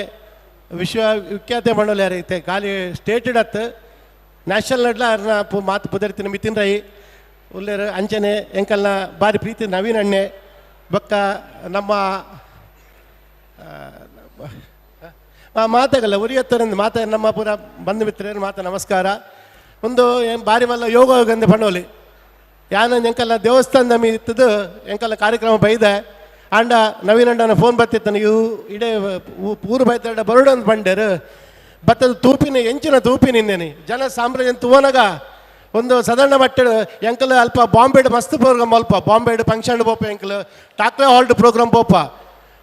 ವಿಶ್ವವಿಖ್ಯಾತ ಮಂಡಳಿ ಯಾರೈತೆ ಖಾಲಿ ಸ್ಟೇಟ್ ಅತ್ ನ್ಯಾಷನಲ್ ನಡ್ಲ ಅರ್ನ ಮಾತು ಪುದರ್ತಿನ ಮಿತಿನ್ ರೈ ಉಲ್ಲೇರು ಅಂಚನೆ ಎಂಕಲ್ನ ಬಾರಿ ಪ್ರೀತಿ ನವೀನ್ ಅಣ್ಣೆ ಬೊಕ್ಕ ನಮ್ಮ ಮಾತಾಗಲ್ಲ ಉರಿಯತ್ತರಿಂದ ಮಾತ ನಮ್ಮ ಪೂರ ಬಂಧು ಮಿತ್ರರು ಮಾತ ನಮಸ್ಕಾರ. ಒಂದು ಏನು ಬಾರಿ ಮಲ್ಲ ಯೋಗ ಯೋಗಂದೆ ಪಣೋಲಿ ಯಾನ ಎಂಕಲ್ಲ ದೇವಸ್ಥಾನದ ಮೀತ್ತದು ಎಂಕಲ್ಲ ಕಾರ್ಯಕ್ರಮ ಬೈದೆ ಆಂಡ ನವೀನ್ ಅಣ್ಣನ ಫೋನ್ ಬರ್ತಿತ್ತು ನನಗೆ ಇಡೇ ಊರು ಬೈತಾಡ ಬರೋಡು ಅಂತ ಬಂಡೇರು ಬತ್ತದ ತೂಪಿನ ಎಂಚಿನ ತೂಪಿನ ಇನ್ನೇನಿ ಜನ ಸಾಮ್ರಾಜ್ಯ ತೂವನಾಗ ಒಂದು ಸಾಧಾರಣ ಮಟ್ಟ ಎಂಕಲ್ ಅಲ್ಪ ಬಾಂಬೆಡ್ ಮಸ್ತ್ ಪ್ರೋಗ್ರಾಮ್ ಅಲ್ಪ ಬಾಂಬೆಡ್ ಫಂಕ್ಷನ್ ಪೋಪ ಎಂಕಲ್ ಟಾಕ್ಲೆ ಹಾಲ್ಡ್ ಪ್ರೋಗ್ರಾಮ್ ಪೋಪ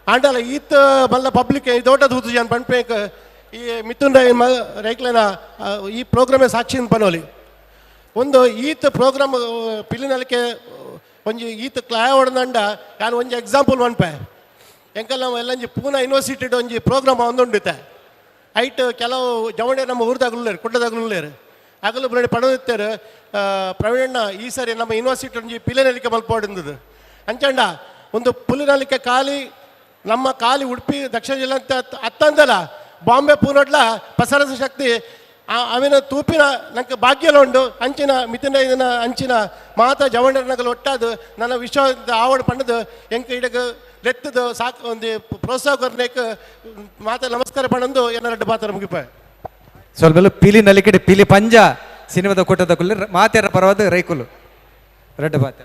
ಆಂಡಲ ಈತ ಮಲ್ಲ ಪಬ್ಲಿಕ್ ದೊಡ್ಡ ದೂತು ಜನ ಪಂಪೇಕ್ ಈ ಮಿಥುನ್ ರೈ ರೈಕ್ಲೆನ ಈ ಪ್ರೋಗ್ರಾಮೇ ಸಾಕ್ಷಿ ಪನೋಲಿ ಒಂದು ಈತ ಪ್ರೋಗ್ರಾಮ್ ಪಿಲಿನಲಿಕೆ ಒಂಜಿ ಈತ ಕ್ಲಾಯ ಹೊಡೆದಂಡ ನಾನು ಒಂಜಿ ಎಕ್ಸಾಂಪಲ್ ಪನ್ಪೆ ಎಂಕಲ್ ನಾವು ಎಲ್ಲಂಜಿ ಪೂನಾ ಯೂನಿವರ್ಸಿಟಿ ಒಂಜಿ ಪ್ರೋಗ್ರಾಮ್ ಒಂದುಂಡಿತೆ ಐಟ್ ಕೆಲವು ಜವಣೆ ನಮ್ಮ ಊರ್ದಾಗಲುಲ್ಲೇರು ಕುಡ್ಲದಾಗಲುಲ್ಲೇರು ಆಗಲು ಬರೀ ಪಡೆದಿತ್ತಾರೆ ಪ್ರವೀಣಣ್ಣ ಈ ಸಾರಿ ನಮ್ಮ ಯೂನಿವರ್ಸಿಟಿ ಒಂಜಿ ಪಿಲಿನಲಿಕೆ ಮಲ್ಪೋಡಿಂದದ್ದು ಅಂಚಂಡ ಒಂದು ಪುಲಿನಲಿಕೆ ಖಾಲಿ ನಮ್ಮ ಖಾಲಿ ಉಡುಪಿ ದಕ್ಷಿಣ ಜಿಲ್ಲೆ ಅಂತ ಅತ್ತಂದಲ್ಲ ಬಾಂಬೆ ಪೂನಡ್ಲ ಪಸರಸ ಶಕ್ತಿ ಅವಿನ ತೂಪಿನ ನಂಗೆ ಭಾಗ್ಯಲ ಉಂಡು ಅಂಚಿನ ಮಿತಿನ ಇದನ್ನ ಅಂಚಿನ ಮಾತಾ ಜವಣನಗಲು ಒಟ್ಟಾದು ನನ್ನ ವಿಶ್ವ ಆವಡ್ ಪಂಡದು ಎಂಕ ಇಡಗ ಲೆತ್ತದು ಸಾಕು ಒಂದು ಪ್ರೋತ್ಸಾಹ ಕೊರ್ನೇಕ್ ಮಾತಾ ನಮಸ್ಕಾರ ಪಂಡಂದು ಏನಾರ ಪಾತ್ರ ಮುಗಿಪ. ಸ್ವಲ್ಪ ಪಿಲಿ ನಲಿಕೆಡೆ ಪಿಲಿ ಪಂಜ ಸಿನಿಮಾದ ಕೂಟದ ಕುಲ್ಲಿ ಮಾತೆರ ಪರವಾದ ರೈಕುಲು ರೆಡ್ಡ ಪಾತ್ರ.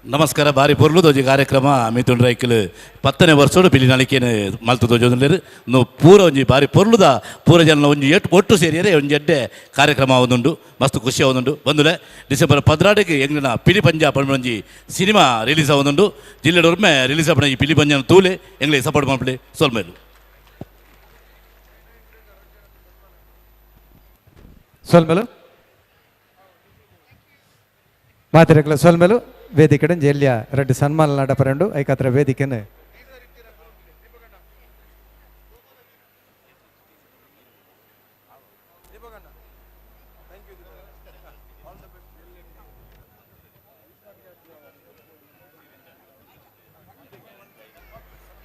ನಮಸ್ಕಾರ. ಬಾರಿ ಪೊರ್ಲು ದೋಜಿ ಕಾರ್ಯಕ್ರಮ ಮಿಥುನ್ ರೈಕುಲು 10ನೇ ವರ್ಷೋಡು ಪಿಲಿ ನಲಿಕೆನು ಮಲ್ತು ದೋಜೊಂದುಲ್ಲೆರ್ ನು ಪೂರ ಒಂಜಿ ಬಾರಿ ಪೊರ್ಲುದ ಪೂರ ಜನ ಒಂಜಿ ಒಟ್ಟು ಸೇರಿಯರೆ ಒಂಜಿ ಎಡ್ಡೆ ಕಾರ್ಯಕ್ರಮ ಆವೊಂದುಂಡು ಮಸ್ತ್ ಖುಷಿ ಆವೊಂದುಂಡು. ಬಂದುಲೆ ಡಿಸೆಂಬರ್ 14ಕ್ಕೆ ಎಂಗ್ಲಿನ ಪಿಲಿ ಪಂಜ ಪನ್ಪುನ ಒಂಜಿ ಸಿನಿಮಾ ರಿಲೀಸ್ ಆವೊಂದುಂಡು ಜಿಲ್ಲೆಡೊರ್ಮೆ ರಿಲೀಸ್ ಆಪುನ ಈ ಪಿಲಿ ಪಂಜನ ತೂಲೆ ಎಂಗ್ಲೆ ಸಪೋರ್ಟ್ ಮಲ್ಪುಲೆ ಸೊಲ್ಮೆಲು. ಸೊಲ್ಮೆಲು ಮಾತಿರಕ್ಲ ಸೊಲ್ಮೆಲು ವೇದಿಕೆ ಜೆಲ್ಯ ರೆಡ್ಡಿ ಸನ್ಮಾನ ನಡಪರಂಡು ಐಕಾತ್ರ ವೇದಿಕೆನು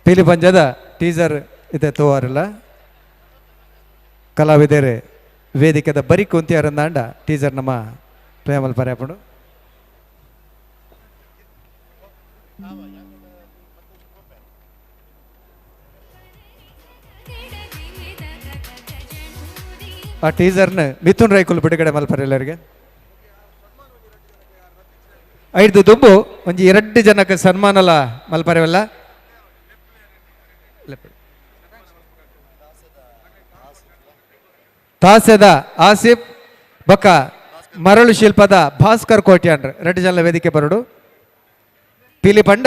ಪಿಲಿ ಪಂಜದ ಟೀಸರ್ ಇದೆ ತೋವಾರಲ್ಲ ಕಲಾವಿದರೆ ವೇದಿಕೆದ ಬರಿ ಕುಂತಿಯಾರಂದಾಂಡ ಟೀಸರ್ ನಮ್ಮ ಪ್ರೇಮಲ್ ಪರ್ಯಾಪುಂಡು. ಆ ಟೀಸರ್ನ ಮಿಥುನ್ ರೈಕುಲು ಬಿಡುಗಡೆ ಮಲ್ಪರೆ ಎಲ್ಲರಿಗೆ. ಐದು ದುಂಬು ಒಂಜಿ ಎರಡು ಜನಕ್ಕೆ ಸನ್ಮಾನಲ ಮಲ್ಪರೆವಲ್ಲ. ತಾಸೆದ ಆಸಿಫ್ ಬೊಕ್ಕ ಮರಳು ಶಿಲ್ಪದ ಭಾಸ್ಕರ್ ಕೋಟ್ಯಾನ್ರ ಎರಡು ಜನ ವೇದಿಕೆ ಬರಡು. ಪಿಲಿ ಪಂಡ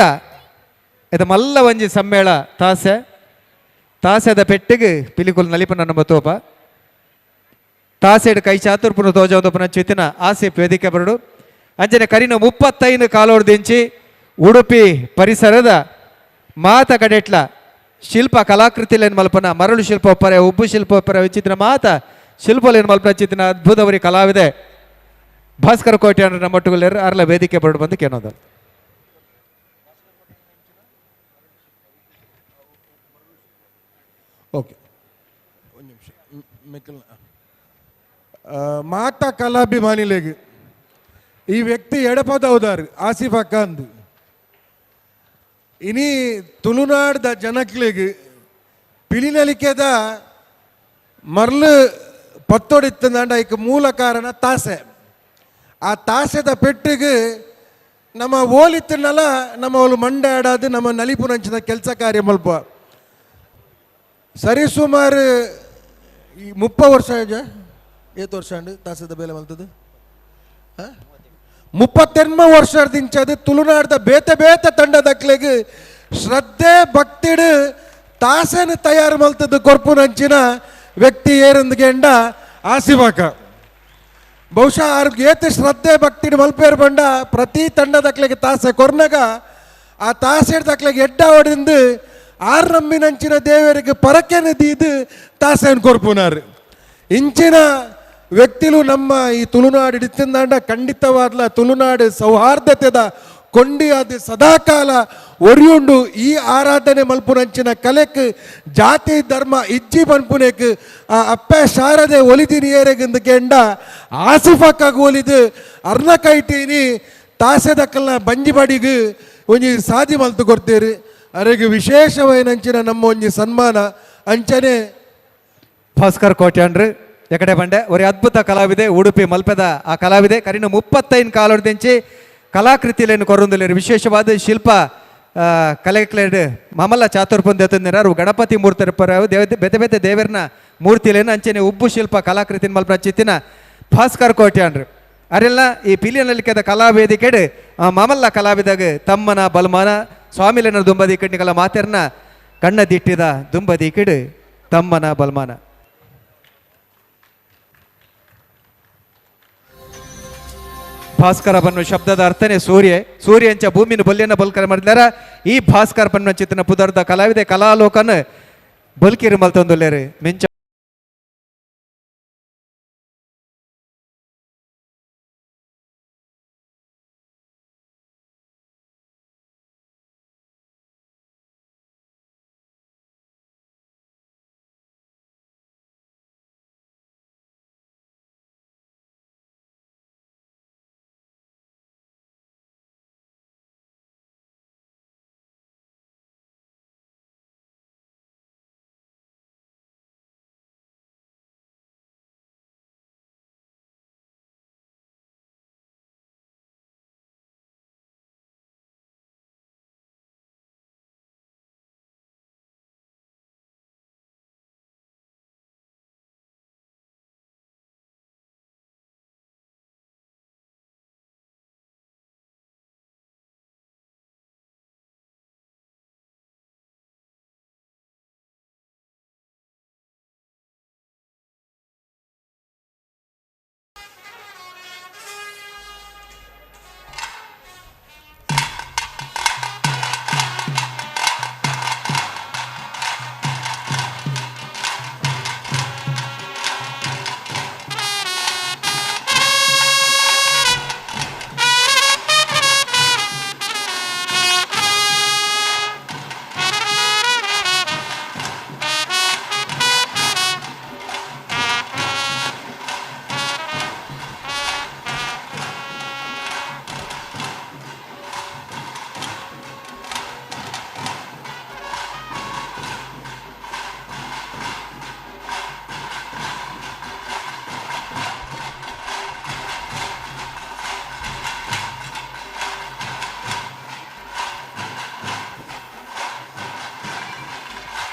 ಇದು ಮಲ್ಲ ಒಂಜಿ ಸಮ್ಮೇಳ ತಾಸೆ ತಾಸೆದ ಪೆಟ್ಟಿಗೆ ಪಿಲಿಕುಲ್ ನಲಿಪನ ನಮ್ಮ ತೋಪ ತಾಸೆಡ್ ಕೈ ಚಾತುರ್ಪುನ ತೋಜೋದಪುನ ಚಿತ್ತಿನ ಆಸಿಫ್ ವೇದಿಕೆ ಬರಡು. ಅಂಜನೆ ಕರಿನ 35 ಕಾಲೋರ್ದಿಂಚಿ ಉಡುಪಿ ಪರಿಸರದ ಮಾತ ಕಡೆಟ್ಲ ಶಿಲ್ಪ ಕಲಾಕೃತಿಲೇನು ಮಲ್ಪನ ಮರಳು ಶಿಲ್ಪ ಒಪ್ಪರೆ ಉಬ್ಬು ಶಿಲ್ಪ ಒಪ್ಪರೆ ವಿಚಿತ್ರ ಮಾತ ಶಿಲ್ಪಲೇನು ಮಲ್ಪನ ಚಿತ್ತಿನ ಅದ್ಭುತವರಿ ಕಲಾವಿದೆ ಭಾಸ್ಕರ ಕೋಟೆ ಅಂದ್ರೆ ನಮ್ಮೊಟ್ಟುಗುಲೇರು ಅರ್ಲ ವೇದಿಕೆ ಬರಡು ಬಂದು ಕೇನೋದ. ಓಕೆ ಒಂದು ನಿಮಿಷ ಮೆಕ್ಕಲ್ ಮಾತ ಕಲಾಭಿಮಾನಿಲೆಗ್ ಈ ವ್ಯಕ್ತಿ ಎಡಪದ ಹೌದಾರು ಆಸಿಫ್ ಅಕ್ಕಂದು ಇನಿ ತುಳುನಾಡ್ದ ಜನಕ್ಲೆಗ್ ಪಿಲಿನಲಿಕೆದ ಮರ್ಲು ಪತ್ತೊಡಿತ್ತಂದಾಂಡ ಐಕ್ ಮೂಲ ಕಾರಣ ತಾಸೆ. ಆ ತಾಸೆದ ಪೆಟ್ಟಿಗೆ ನಮ್ಮ ಓಲಿತ್ತನಲ್ಲ ನಮ್ಮ ಅವಳು ಮಂಡೆ ಆಡಾದು ನಮ್ಮ ನಲಿಪುನಂಚಿನ ಕೆಲಸ ಕಾರ್ಯ ಮಲ್ಪ ಸರಿಸುಮಾರು ಈ 30 ವರ್ಷ ಏತು ವರ್ಷ ಅಂಡು ತಾಸೆದ ಬೇಲೆ ಮಲ್ತದು 38 ವರ್ಷದಿಂಚದು ತುಳುನಾಡ್ದ ಬೇತೆ ಬೇತೆ ತಂಡದಕ್ಲೆಗ್ ಶ್ರದ್ಧೆ ಭಕ್ತಿಡು ತಾಸೆನ ತಯಾರು ಮಲ್ತದ್ದು ಕೊರ್ಪುನಂಚಿನ ವ್ಯಕ್ತಿ ಏರಂದು ಗೆಂಡ ಆಸಿಫಾಕ. ಬಹುಶಃ ಆರ್ಗ್ ಏತ್ ಶ್ರದ್ಧೆ ಭಕ್ತಿಡು ಮಲ್ಪೇರು ಬಂಡ ಪ್ರತಿ ತಂಡದಕ್ಲೆಗ್ ತಾಸೆ ಕೊರ್ನಗ ಆ ತಾಸೆಡ್ ದಕ್ಲೆಗ್ ಎಡ್ಡ ಹೊಡಿಂದು ಆರ್ ನಂಬಿನಂಚಿನ ದೇವರಿಗೆ ಪರಕೆನ ದೀದು ತಾಸೆನ್ ಕೊರ್ಪುನಾರು. ಇಂಚಿನ ವ್ಯಕ್ತಿಲು ನಮ್ಮ ಈ ತುಳುನಾಡು ಇಡಿತಿಂದಾಂಡ ಖಂಡಿತವಾದ್ಲ ತುಳುನಾಡು ಸೌಹಾರ್ದತೆದ ಕೊಂಡಿಯಾದ ಸದಾಕಾಲ ಒರಿಯುಂಡು. ಈ ಆರಾಧನೆ ಮಲ್ಪುನಂಚಿನ ಕಲೆಕ್ ಜಾತಿ ಧರ್ಮ ಇಜ್ಜಿ ಪನ್ಪುನೆಕ್ ಆ ಅಪ್ಪೆ ಶಾರದೆ ಒಲಿದಿನಿ ಏರೆಗಿಂದ ಕೆಂಡ ಆಸಿಫಕ್ಕಾಗ ಒಲಿದು ಅರ್ನ ಕೈಟೀನಿ ತಾಸೆದಕ್ಕಲ್ನ ಬಂಜಿ ಬಡಿಗ್ ಒಂಜಿ ಸಾದಿ ಮಲ್ತು ಕೊಡ್ತೀರಿ. ಅರೆಗೆ ವಿಶೇಷವೈನಂಚಿನ ನಮ್ಮ ಒಂಜಿ ಸನ್ಮಾನ ಅಂಚನೆ ಭಾಸ್ಕರ್ ಕೋಟ್ಯಾನ್ರು ಎಕಡೆ ಬಂಡೆ ಒರಿ ಅದ್ಭುತ ಕಲಾವಿದೆ ಉಡುಪಿ ಮಲ್ಪೆದ ಆ ಕಲಾವಿದೆ ಕರಿನ 35 ಕಾಲೊಡ್ದಿಂಚಿ ಕಲಾಕೃತಿಲೇನು ಕೊರೊಂದುಲ್ಲೆರ್. ವಿಶೇಷವಾದ ಶಿಲ್ಪ ಕಲೆಕ್ಲೇಡ್ ಮಾಮಲ್ಲ ಚಾತುರ್ಪುನ್ ದೇತಂದಿರಾರು ಗಣಪತಿ ಮೂರ್ತಿ ದೇವ ಬೇತೆ ಬೇತೆ ದೇವರನ ಮೂರ್ತಿಲೇನು ಅಂಚನೆ ಉಬ್ಬು ಶಿಲ್ಪ ಕಲಾಕೃತಿನ ಮಲ್ಪನ ಚಿತ್ತಿನ ಭಾಸ್ಕರ್ ಕೋಟ್ಯಾನ್ರು ಅರೆಲ್ಲ ಈ ಪಿಲಿಯನಲ್ಲಿಕೆದ ಕಲಾವೇದಿಕೆಡ್ ಮಾಮಲ್ಲ ಕಲಾವಿದಾಗ ತಮ್ಮನ ಬಲ್ಮಾನ ಸ್ವಾಮಿಲೇನ ದುಂಬದಿ ಕಣ್ಣಿಗಲ ಮಾತೆರ್ನ ಕಣ್ಣ ದಿಟ್ಟಿದ ದುಂಬದಿ ಕಿಡು ತಮ್ಮನ ಬಲ್ಮಾನ. ಭಾಸ್ಕರ ಬನ್ನು ಶಬ್ದದ ಅರ್ಥನೇ ಸೂರ್ಯ. ಸೂರ್ಯ ಅಂಚ ಭೂಮಿನ ಬೊಲ್ಯನ ಬಲ್ಕರ ಮಾಡಿದಾರ ಈ ಭಾಸ್ಕರ ಬನ್ನು ಚಿತ್ತನ ಪುದರ್ದ ಕಲಾವಿದೆ ಕಲಾಲೋಕನ ಬಲ್ಕಿರು ಮಲ್ತೊಂದುಲ್ಲೇರು ಮಿಂಚ.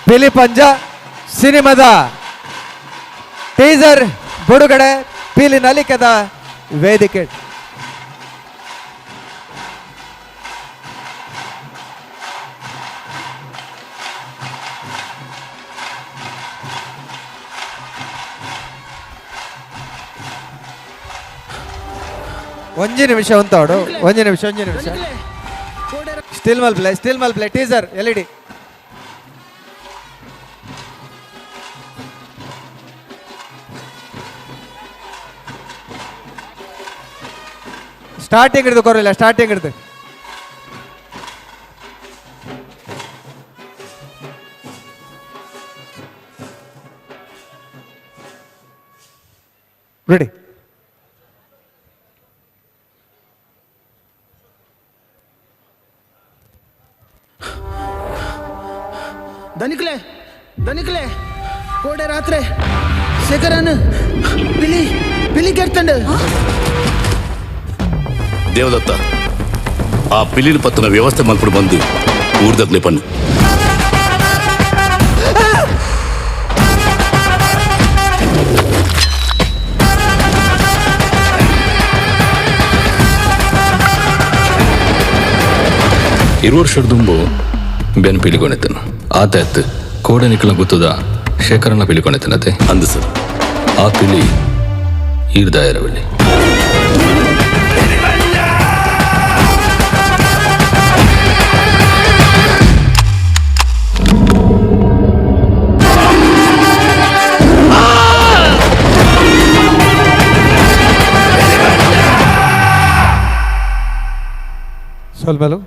ಪಿಲಿಪಂಜ ಸಿನಿಮಾದ ಟೀಸರ್ ಬಿಡುಗಡೆ ಪಿಲಿ ನಲಿಕದ ವೇದಿಕೆ. ಒಂಜಿ ನಿಮಿಷ ಉಂತಾಡು, ಒಂಜಿ ನಿಮಿಷ, ಒಂಜಿ ನಿಮಿಷ. Still ಮಲ್ಪ್ಲೆ, still ಮಲ್ಪ್ಲೆ, teaser L E D. Starting ಹಿಡಿದು ಕೊರಲಿಲ್ಲ, ಸ್ಟಾರ್ಟಿಂಗ್ ಹಿಡಿದು. ರೆಡಿ. ದನಿಕ್ಲೆ, ದನಿಕ್ಲೆ, ಕೋಡೆ ರಾತ್ರಿ ಶೇಖರನ್ ಪಿಲಿ ಪಿಲಿ ಕೆರ್ತಂಡು. ದೇವದತ್ತ, ಆ ಪಿಲಿನ ಪತ್ತನ ವ್ಯವಸ್ಥೆ ಮಲ್ಪಡು ಬಂದು ಊರ್ದಕ್ಲೆ ಪಣ್ಣು. ಇರು ವರ್ಷದ ದುಂಬು ಬೆನ್ ಪಿಲಿಕೊನೆತ್ತನು ಆತ ಎತ್ತು ಕೋಡೆ ನಿಕ್ಕಲ ಗೊತ್ತದ ಶೇಖರನ ಪಿಲಿಕೊನೆತ್ತನತೆ ಅಂದು ಸರ್. ಆ ಪಿಲಿ ಈರ್ದಾಯರವಳ್ಳಿ. ಸೊಲ್ಮೆಲು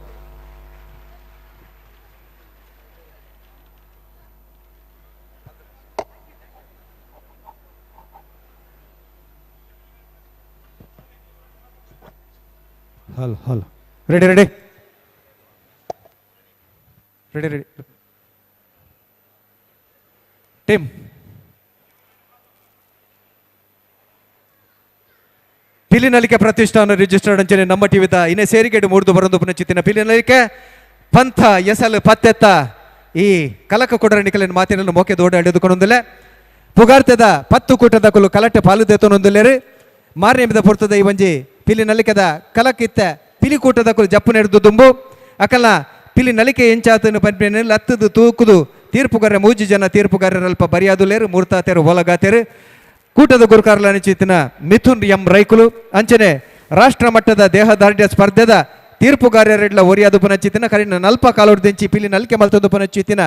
hello hello, ready ready ready ready team. Pilinalike ಪ್ರತಿಷ್ಠಾನ ರಿಜಿಸ್ಟರ್ಡ್ ಅಂಚನೆ ನಮ್ಮ ಟಿವಿದ ಇನ್ನೇ ಸೇರಿಗೆಡು ಮೂರ್ದು ಬರಂದು ಪುನಚಿತ್ತಿನ ಪಿಲಿನಲಿಕೆ ಪಂಥ ಎಸಲು ಪತ್ತೆತ್ತ ಈ ಕಲಕ ಕೊಡರ ನಿಕಲಿನ ಮಾತಿನಲ್ಲಿ ಮೋಕೆ ದೋಡ ಎಳೆದುಕೊಂಡೊಂದಿಲ್ಲ. ಪುಗಾರ್ತೆದ ಪತ್ತು ಕೂಟದ ಕುಲು ಕಲಟೆ ಪಾಲುದೇತನೊಂದಿಲ್ಲೇರಿ. ಮಾರನೇಮಿದ ಪೊರ್ತದ ಈ ಒಂಜಿ ಪಿಲಿ ನಲಿಕೆದ ಕಲಕಿತ್ತ ಪಿಲಿ ಕೂಟದ ಕುಲು ಜಪ್ಪು ನೆರೆದು ದುಂಬು ಅಕಲ ಪಿಲಿ ನಲಿಕೆ ಎಂಚಾತನು ಪನ್ಪಿನ ಲತ್ತದು ತೂಕುದು ತೀರ್ಪುಗಾರ ಮೂಜಿ ಜನ ತೀರ್ಪುಗಾರರಲ್ಪ ಬರಿಯಾದುಲೇರು ಮೂರ್ತಾತೇರು ಒಲಗಾತೇರು. ಕೂಟದ ಗುರುಕಾರ್ಲ ಅನಿಚಿತ್ತಿನ ಮಿಥುನ್ ಎಂ ರೈಕುಲು ಅಂಚನೆ ರಾಷ್ಟ್ರ ಮಟ್ಟದ ದೇಹದಾರ್ಢ್ಯ ಸ್ಪರ್ಧೆದ ತೀರ್ಪುಗಾರರೆಡ್ಲ ಒರಿಯಾದು ಪುನಚಿತ್ತಿನ ಕರಿನ ನಲ್ಪ ಕಾಲೋಡ್ದಿಂಚಿ ಪಿಲಿ ನಲಿಕೆ ಮಲ್ತದು ಪುನಚಿತ್ತಿನ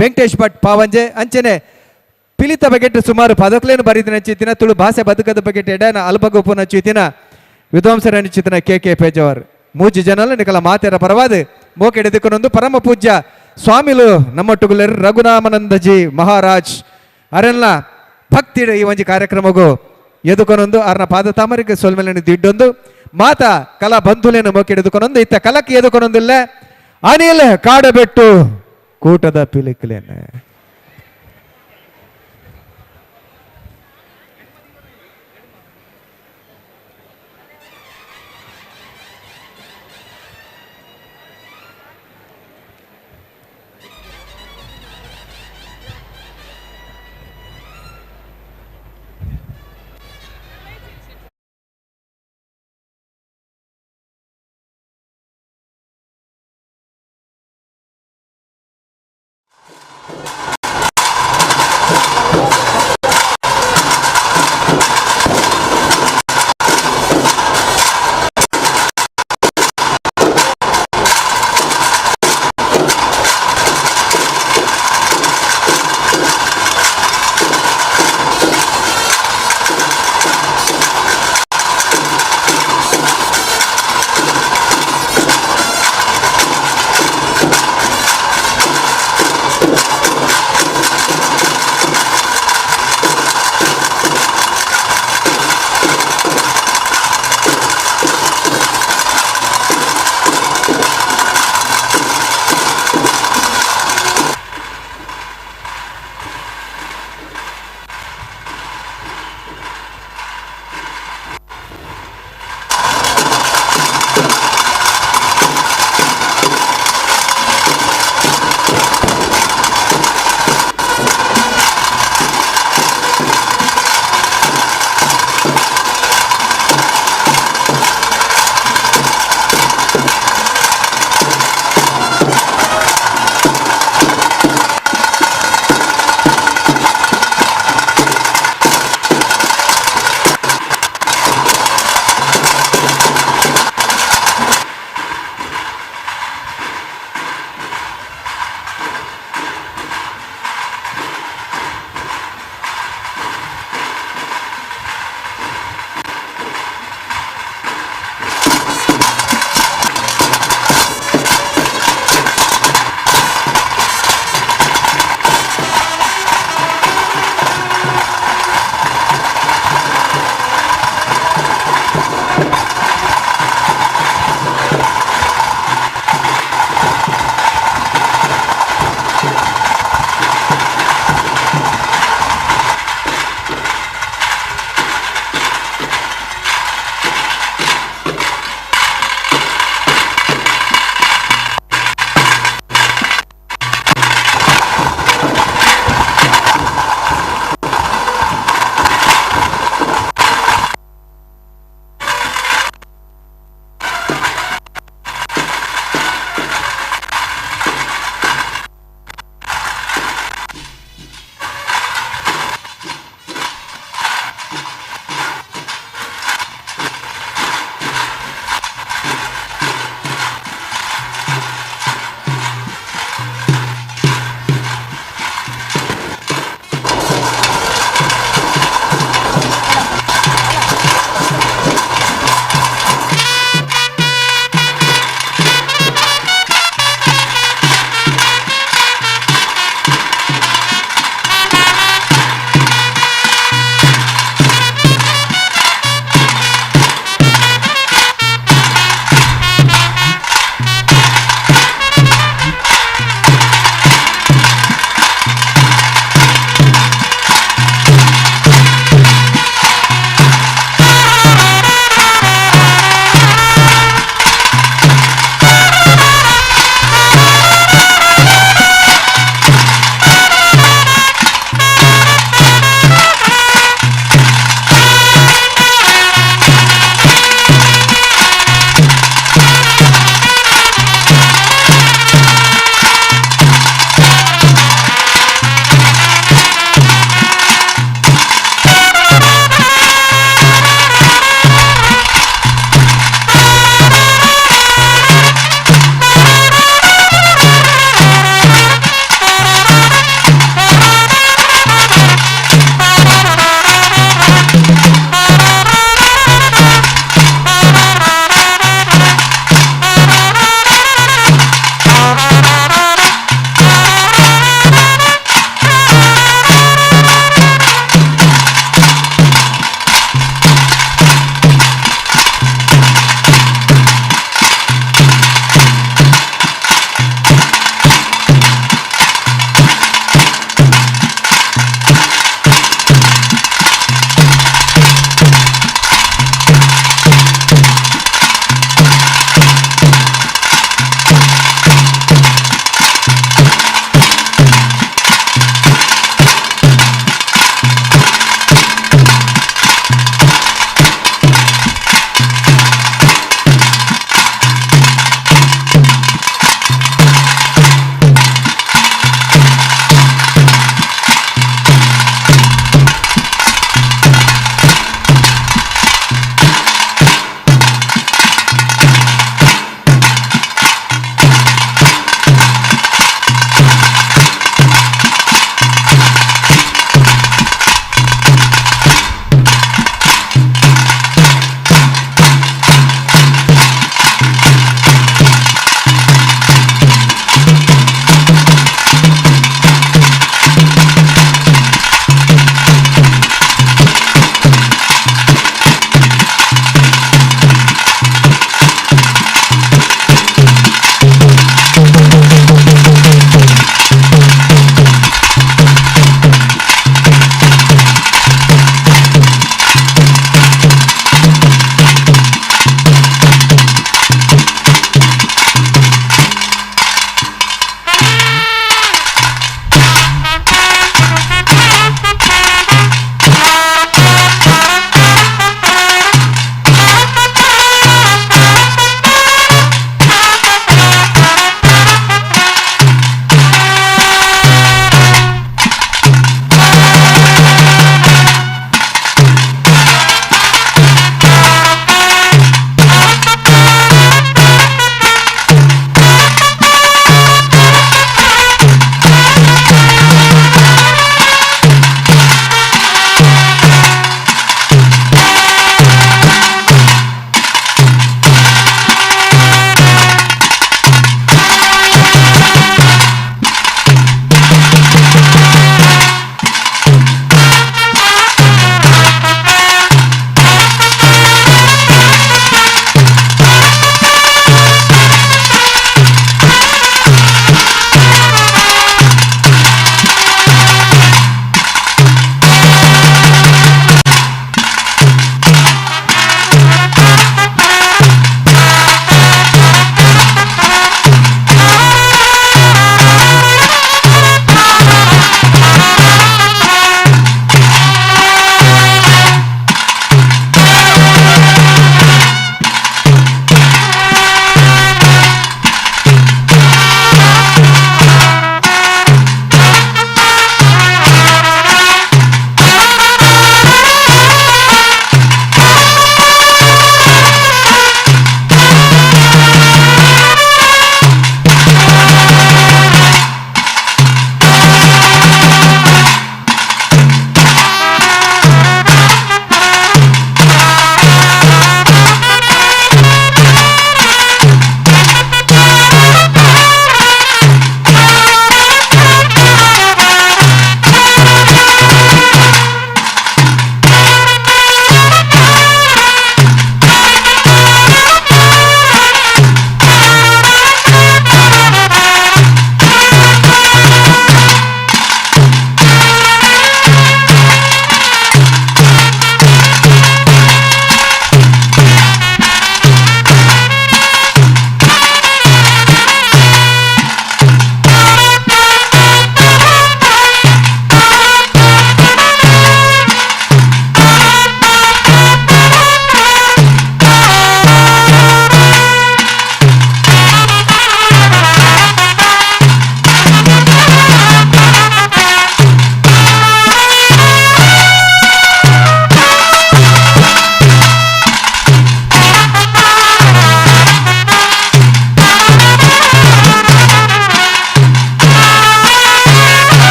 ವೆಂಕಟೇಶ್ ಭಟ್ ಪಾವಂಜೆ ಅಂಚನೆ ಪಿಲಿತ ಬಗೆಟ್ ಸುಮಾರು ಪದಕ್ಲೇನು ಬರಿದಿನ ಚಿತ್ತಿನ ತುಳು ಭಾಷೆ ಬದುಕದ ಬಗೆಟ್ ಎಡನ ಅಲ್ಬಗು ಪುನಚಿತ್ತಿನ ವಿದ್ವಾಂಸರ ಅನಿಚಿತ್ತಿನ ಕೆ ಕೆ ಪೇಜವರ್ ಮೂಜಿ ಜನಲ ನಿಕಲ ಮಾತೆರ ಪರವಾದ ಮೋಕೆಡೆದುಕೊಂಡೊಂದು ಪರಮ ಪೂಜ್ಯ ಸ್ವಾಮಿಲು ನಮ್ಮೊಟ್ಟುಗುಲರು ರಘುನಾಮನಂದಜಿ ಮಹಾರಾಜ್ ಅರೆಲ್ಲ ಭಕ್ತಿ ಈ ಒಂಜಿ ಕಾರ್ಯಕ್ರಮಗೂ ಎದುಕೊನೊಂದು ಅರ್ನ ಪಾದ ತಾಮರಿಗೆ ಸೊಲ್ಮೆಲನ್ನು ದಿಡ್ಡೊಂದು ಮಾತಾ ಕಲಾ ಬಂಧುಲೇನು ಮೋಕೆಡೆದುಕೊಂಡೊಂದು ಇತ್ತ ಕಲಕ್ಕೆ ಎದುಕೊನೊಂದಿಲ್ಲ ಅನಿಲ್ ಕಾಡಬೆಟ್ಟು ಕೂಟದ ಪಿಲಿಕ್ಲೇನೆ.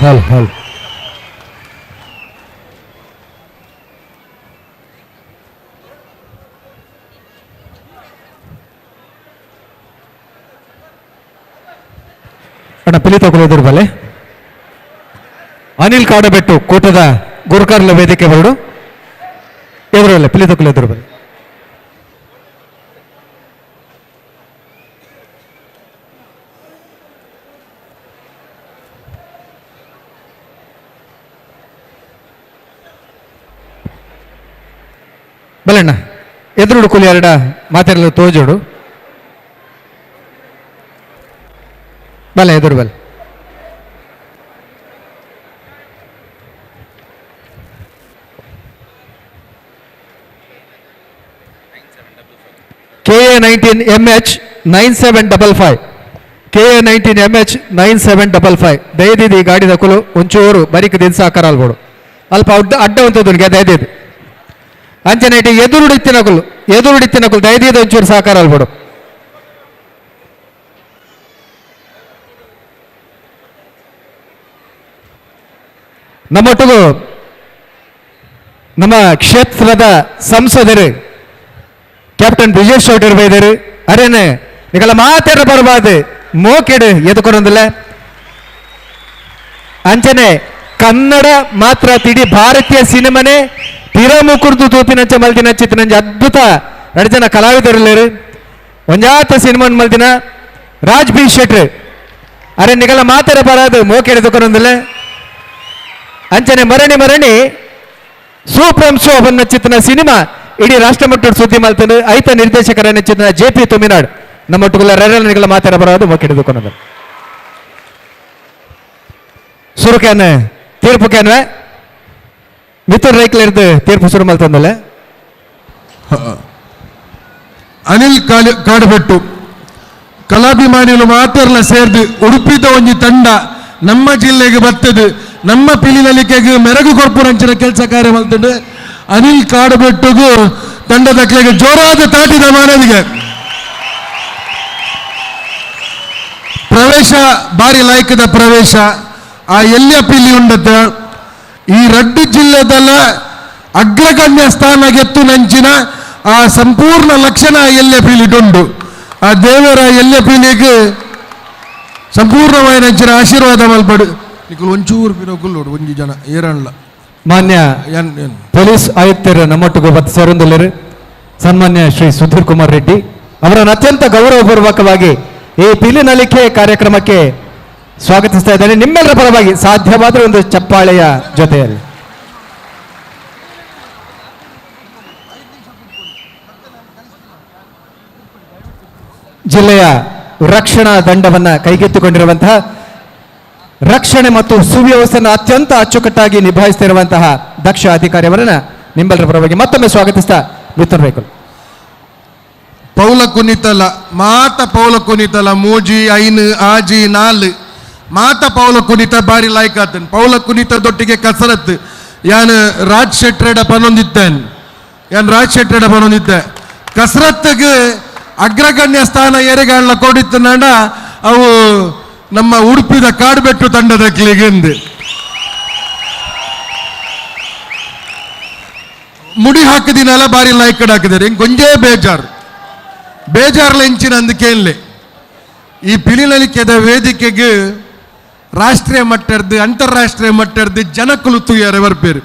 ಹಲ್ ಹಲ್ ಅಣ್ಣ ಪಿಲಿ ತಗೊಳ್ಳೋದ್ರ ಬಲೆ ಅನಿಲ್ ಕಾಡಬೆಟ್ಟು ಕೂಟದ ಗುರುಕಾರ್ಲ ವೇದಿಕೆ ಬರಡು ಎದುರಲ್ಲ ಪಿಲಿ ತಗೊಳ್ಳೋದ್ರ ಬಲೆ ಬಲಣ್ಣ ಎದುರುಡು ಕೂಲಿ ಎರಡ ಮಾತಾಡಲು ತೋಜೋಡು ಬಲ ಎದುರು ಬಲೆ KA 19 MH 9755 KA 19 MH 9755 ದಯದಿದ್ದು ಈ ಗಾಡಿ ದಕ್ಕಲು ಒಂಚೂರು ಬರಿಕ್ ದಿನ ಸಾಕಾರ ಅಲ್ಬೋಡು ಅಲ್ಪ ಅಡ್ಡ ಅಡ್ಡ ಉಂಟು ದಯದಿದ್ದು ಅಂಚನೆ ಇಟ್ಟು ಎದುರುಡಿತ್ತಿನಕುಲು ಎದುರುಡಿತ್ತಿನಕುಲು ದಯದಿದ್ದು ಒಂಚೂರು ಸಾಕಾರ ಅಲ್ಬೋಡು ನಮ್ಮೊಟ್ಟಿಗೂ ನಮ್ಮ ಕ್ಷೇತ್ರದ ಸಂಸದರು ಕ್ಯಾಪ್ಟನ್ ಬ್ರಿಜೇಶ್ ಶೆಟ್ಟರ್ ಬೈದರು ಅರೇನೆ ನಿಗಲ ಮಾತಾಡ ಬರಬಾರ್ದು ಮೋಕೆಡು ಎದುಕೊರೊಂದಿಲ್ಲ ಅಂಚನೆ ಕನ್ನಡ ಮಾತ್ರ ತಿಡಿ ಭಾರತೀಯ ಸಿನಿಮಾನೇ ತಿರಮುಕುರ್ದು ತೂಪಿನಂಚ ಮಲ್ದಿನಂಚ ನಂಜ ಅದ್ಭುತ ಎರಡು ಜನ ಕಲಾವಿದರುಲ್ಲೇರು ಒಂಜಾತ ಸಿನಿಮಾನ್ ಮಲ್ದಿನ ರಾಜ್ ಬಿ ಶೆಟ್ರ್ ಅರೆ ನಿಗಲ ಮಾತಾಡ ಬರಾದು ಮೋಕೆಡು ಎದುಕೊರೊಂದಿಲ್ಲ ಅಂಚನೆ ಮರಣಿ ಮರಣಿ ಸೂಪ್ರಂ ಶೋ ಚಿತ್ರನ ಸಿನಿಮಾ ಇಡೀ ರಾಷ್ಟ್ರ ಮಟ್ಟದ ಸುದ್ದಿ ಮಲ್ತಂದು ಐತ ನಿರ್ದೇಶಕರ ನೆಚ್ಚಿನ ಜೆ ಪಿ ತುಮಿನಾಡ್ ನಮ್ಮೊಟ್ಟುಗುಲ ರೈಲನಿಗಳ ಮಾತಾಡ ಬರೋದು ಮೊಕ್ಕಿಡಿದುಕೊಂಡು ಸುರುಕೇನೆ ತೀರ್ಪು ಕೇನ್ವೆ ಮಿಥುನ್ ರೈಕ್ಲಿರ್ದು ತೀರ್ಪು ಶುರು ಮಲ್ತಂದಲ್ಲ ಅನಿಲ್ ಕಾಡಬೆಟ್ಟು ಕಲಾಭಿಮಾನಿಗಳು ಮಾತ್ರಲ್ಲ ಸೇರ್ದು ಉಡುಪಿದ ಒಂಜಿ ತಂಡ ನಮ್ಮ ಜಿಲ್ಲೆಗೆ ಬರ್ತದೆ ನಮ್ಮ ಪಿಲಿನಲಿಕೆಗೆ ಮೆರಗು ಕೊರ್ಪುರಂಚಿನ ಕೆಲಸ ಕಾರ್ಯ ಮಲ್ತಂಡು ಅನಿಲ್ ಕಾಡಬೆಟ್ಟುಗೂ ತಂಡದ ಕ್ಲೆಗೆ ಜೋರಾದ ತಾಟಿದ ಮಾನವಿಗೆ ಪ್ರವೇಶ ಬಾರಿ ಲಾಯ್ಕದ ಪ್ರವೇಶ ಆ ಎಲ್ಲಿಯ ಪಿಲಿ ಉಂಡತ್ತೆ ಈ ರಡ್ಡು ಜಿಲ್ಲೆದಲ್ಲ ಅಗ್ರಗಣ್ಯ ಸ್ಥಾನ ಗೆತ್ತು ನಂಚಿನ ಆ ಸಂಪೂರ್ಣ ಲಕ್ಷಣ ಎಲ್ಲಿಯ ಪಿಲಿಟುಂಡು ಆ ದೇವರ ಎಲ್ಲಿಯ ಪಿಲಿಗೆ ಸಂಪೂರ್ಣವಾದ ನಂಚಿನ ಆಶೀರ್ವಾದ ಮಲ್ಪಡು ನಿಕುಲು ಒಂಚೂರು ಪಿನೋಕುಲ್ಲೋಡು ಒಂಜಿ ಜನ ಏರಣ್ಲ ಮಾನ್ಯ ಪೊಲೀಸ್ ಆಯುಕ್ತರು ನಮ್ಮೊಟ್ಟಿಗೆ ಬತ್ ಸೇರೊಂದುಲ್ಲರು ಸನ್ಮಾನ್ಯ ಶ್ರೀ ಸುಧೀರ್ ಕುಮಾರ್ ರೆಡ್ಡಿ ಅವರನ್ನು ಅತ್ಯಂತ ಗೌರವಪೂರ್ವಕವಾಗಿ ಈ ಪಿಲಿ ನಲಿಕೆ ಕಾರ್ಯಕ್ರಮಕ್ಕೆ ಸ್ವಾಗತಿಸ್ತಾ ಇದ್ದಾರೆ. ನಿಮ್ಮೆಲ್ಲರ ಪರವಾಗಿ ಸಾಧ್ಯವಾದರೆ ಒಂದು ಚಪ್ಪಾಳೆಯ ಜೊತೆಯಲ್ಲಿ ಜಿಲ್ಲೆಯ ರಕ್ಷಣಾ ದಂಡವನ್ನು ಕೈಗೆತ್ತಿಕೊಂಡಿರುವಂತಹ ರಕ್ಷಣೆ ಮತ್ತು ಸುವ್ಯವಸ್ಥೆಯನ್ನು ಅತ್ಯಂತ ಅಚ್ಚುಕಟ್ಟಾಗಿ ನಿಭಾಯಿಸ್ತಿರುವಂತಹ ದಕ್ಷ ಅಧಿಕಾರಿಯವರನ್ನ ನಿಮ್ಮೆಲ್ಲರ ಪರವಾಗಿ ಮತ್ತೊಮ್ಮೆ ಸ್ವಾಗತಿಸ್ತಾ ಮಿಥುನ್ ರೈಕುಲ್. ಪೌಲ ಕುನಿತಲ ಮಾತ ಪೌಲ ಕುನಿತಲ ಮೂಜಿ ಐನು ಆಜಿ ನಾಲ್ ಮಾತ ಪೌಲ ಕುನಿತ ಬಾರಿ ಲಾಯ್ಕಾತನ್ ಪೌಲ ಕುನಿತ ದೊಟ್ಟಿಗೆ ಕಸರತ್ತು ಯಾನ್ ರಾಜ್ ಶೆಟ್ರೆಡ ಪನೊಂದಿದ್ದೇನೆ ಯಾನ್ ರಾಜ್ ಶೆಟ್ರೆಡ ಪನೊಂದಿದ್ದೆ ಕಸರತ್ತಿಗೆ ಅಗ್ರಗಣ್ಯ ಸ್ಥಾನ ಏರೆಗಾಳನ್ನ ಕೊಡಿತ್ತು ನಾಡ ಅವು ನಮ್ಮ ಉಡುಪಿದ ಕಾಡುಬೆಟ್ಟು ತಂಡದ ಕ್ಲಿಗೆಂದು ಮುಡಿ ಹಾಕಿದಿನಲ್ಲ ಬಾರಿ ಲಾಯ್ಕಡ್ ಹಾಕಿದ್ದಾರೆ ಹಿಂಗೆ ಗೊಂಜೇ ಬೇಜಾರು ಬೇಜಾರ್ಲ ಇಂಚಿನ ಅಂದಕೇನ್ಲೆ ಈ ಪಿಲಿನಲಿಕೆದ ವೇದಿಕೆಗೆ ರಾಷ್ಟ್ರೀಯ ಮಟ್ಟರ್ದು ಅಂತಾರಾಷ್ಟ್ರೀಯ ಮಟ್ಟರ್ದು ಜನಕುಲು ತುಯ್ಯಾರೆ ಬರ್ಪೇರು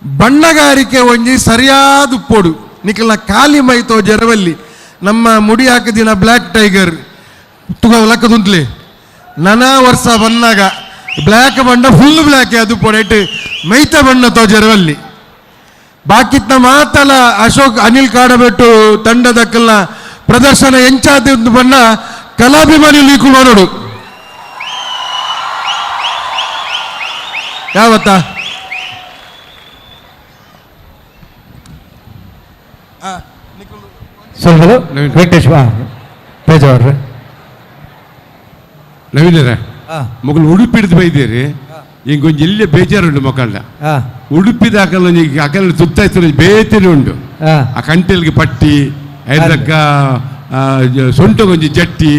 ಬಣ್ಣಗಾರಿಕೆ ಒಂಜಿ ಸರಿಯಾದ ಪೊಡು ನಿಕಲ್ನ ಖಾಲಿ ಮೈತೋ ಜರವಲ್ಲಿ ನಮ್ಮ ಮುಡಿ ಹಾಕಿದಿನ ಬ್ಲ್ಯಾಕ್ ಟೈಗರ್ ತುಗ ಲಕ್ಕದುಂತ್ಲೆ ನಾನಾ ವರ್ಷ ಬಂದಾಗ ಬ್ಲ್ಯಾಕ್ ಬಣ್ಣ ಫುಲ್ ಬ್ಲ್ಯಾಕ್ ಅದು ಪೊಡೈಟ್ ಮೈತ ಬಣ್ಣ ತೋಜರವಲ್ಲಿ ಬಾಕಿತ್ನ ಮಾತಲ ಅಶೋಕ್ ಅನಿಲ್ ಕಾಡಬೆಟ್ಟು ತಂಡದಕ್ಕೆಲ್ಲ ಪ್ರದರ್ಶನ ಎಂಚಾದ ಬಣ್ಣ ಕಲಾಭಿಮಾನಿ ಲೀಕು ನೋಡು ಯಾವತ್ತ ವೆಂಕಟೇಶ್ ಪೇಜಾವರ್ರೆ ನವೀನರ ಮಗಳು ಉಡುಪಿಡ್ದು ಬೈದೇರಿ ಹಿಂಗೊಂಜಿ ಎಲ್ಲೇ ಬೇಜಾರುಂಟು ಮಕ್ಕಳ ಉಡುಪಿದ ಅಕಲ ಅಕಲ ತುತ್ತಾಯ್ತು ಬೇತೇನೆ ಉಂಟು ಆ ಕಂಟೆಲ್ಗೆ ಪಟ್ಟಿ ಐದಕ್ಕ ಸೊಂಟಗೊಂಜಿ ಜಟ್ಟಿ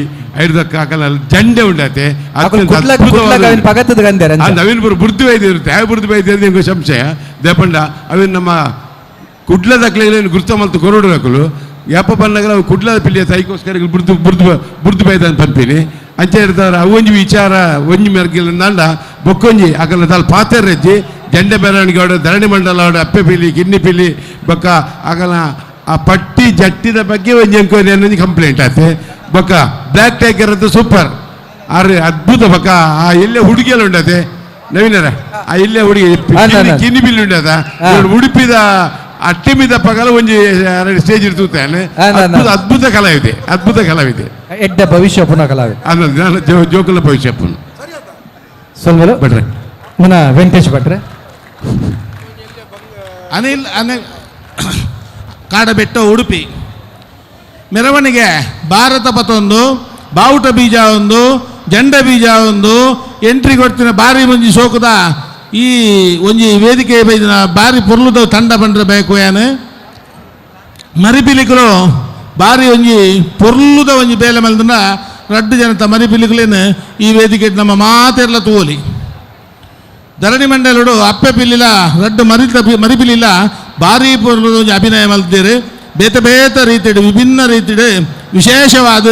ಐರ್ದಕ್ಕ ಹಾಕಲ್ಲ ಜಂಡೆ ಉಂಡಾತೆ. ನವೀನ್ ಪುರ ಬುರ್ದು ವೈದ್ಯ ಇರುತ್ತೆ, ಯಾವ ಬುರ್ದು ವೈದ್ಯ ನಿಮ್ಗೆ ಸಂಶಯ ದೇಪಂಡ ಅವೇನು ನಮ್ಮ ಕುಡ್ಲದಕ್ಲೇನು ಗುರ್ತ ಮಲ್ತು ಕೊರಡು ಹಾಕಲು ಯಪ್ಪ ಬಂದಾಗ ಅವು ಕುಡ್ಲದ ಪಿಲಿಯ ತೈಕೋಸ್ಕರ ಬುರ್ದು ಬುರ್ದು ಬುರ್ದು ಬೈದ ಅಂತ ಪನ್ಪಿನಿ ಅಂಚೆ ಇರ್ತಾರೆ. ಅವೊಂಜಿ ವಿಚಾರ ಒಂಜಿ ಮೆರ್ಗಿಲ್ಲ ನಂಡ ಬೊಕ್ಕೊಂಜಿ ಅಕಲ ತಾಲ್ ಪಾತೆರ್ರೆಜ್ಜಿ ಜಂಡೆ ಮೆರವಣಿಗೆ ಅವಡು ಧರಣಿ ಮಂಡಲ ಅವಡು ಅಪ್ಪೆ ಪಿಲಿ ಕಿನ್ನಿ ಪಿಲಿ ಬೊಕ್ಕ ಅಗಲ ಆ ಪಟ್ಟಿ ಜಟ್ಟಿದ ಬಗ್ಗೆ ಒಂಜಿ ಅಂಕೋನಿ ಕಂಪ್ಲೇಂಟ್ ಆತೆ. ಬೊಕ್ಕ ಬ್ಲ್ಯಾಕ್ ಟೈಗರ್ ಅಂತ ಸೂಪರ್ ಆರೆ ಅದ್ಭುತ. ಬೊಕ್ಕ ಆ ಎಲ್ಲೇ ಹುಡುಗಿಯಲ್ಲ ಉಂಡತೆ ನವೀನರ, ಆ ಇಲ್ಲೇ ಹುಡುಗಿ ಕಿನ್ನಿ ಬಿಲ್ಲಿ ಉಂಡದ ಉಡುಪಿದ ಅಟ್ಟಿಮಿದ ಪಗಲ ಒಂಜಿ ಸ್ಟೇಜ್ ಇರ್ತುತ್ತಾನೆ. ಅದ್ಭುತ ಕಲಾವಿದೆ, ಅದ್ಭುತ ಕಲಾವಿದೆ, ಎಡ್ಡ ಭವಿಷ್ಯ ಪುನಃ ಕಲಾವಿದೆ ಜೋಕುಲ ಭವಿಷ್ಯ ಪುನಃ ಸೊಲ್ವಲು ಭಟ್ರೆ ಪುನಃ ವೆಂಕಟೇಶ್ ಭಟ್ರೆ. ಅನಿಲ್ ಅನಿಲ್ ಕಾಡಬೆಟ್ಟ ಉಡುಪಿ ಮೆರವಣಿಗೆ ಭಾರತ ಪತೊಂದು ಬಾವುಟ ಬೀಜ ಒಂದು ಜಂಡ ಬೀಜ ಒಂದು ಎಂಟ್ರಿ ಕೊಡ್ತಿನ ಬಾರಿ ಒಂಜಿ ಸೋಕುದ ಈ ಒಂಜಿ ವೇದಿಕೆ ಬೈದಿನ ಬಾರಿ ಪೊರ್ಲುದ ತಂಡ ಬಂದ್ರೆ ಬೇಕು ಏನು ಮರಿಪಿಲಿಕರು ಬಾರಿ ಒಂಜಿ ಪೊರ್ಲುದ ಒಂಜಿ ಬೇಲೆ ಮಲ್ದನ ರಡ್ಡು ಜನತ ಮರಿಪಿಲಿಕಲೇನು ಈ ವೇದಿಕೆ ನಮ್ಮ ಮಾತೆರ್ಲ ತೂವಲಿ. ಧರಣಿ ಮಂಡಲಡು ಅಪ್ಪೆ ಪಿಲ್ಲಿಲ ರಡ್ಡು ಮರಿಪಿಲಿಲ್ಲ ಭಾರಿ ಪೊರ್ಲುದ ಒಂಜಿ ಅಭಿನಯ ಮಲ್ತಿದ್ದೀರಿ. ಬೇತೆ ಬೇತೆ ರೀತಿಡು ವಿಭಿನ್ನ ರೀತಿಡು ವಿಶೇಷವಾದ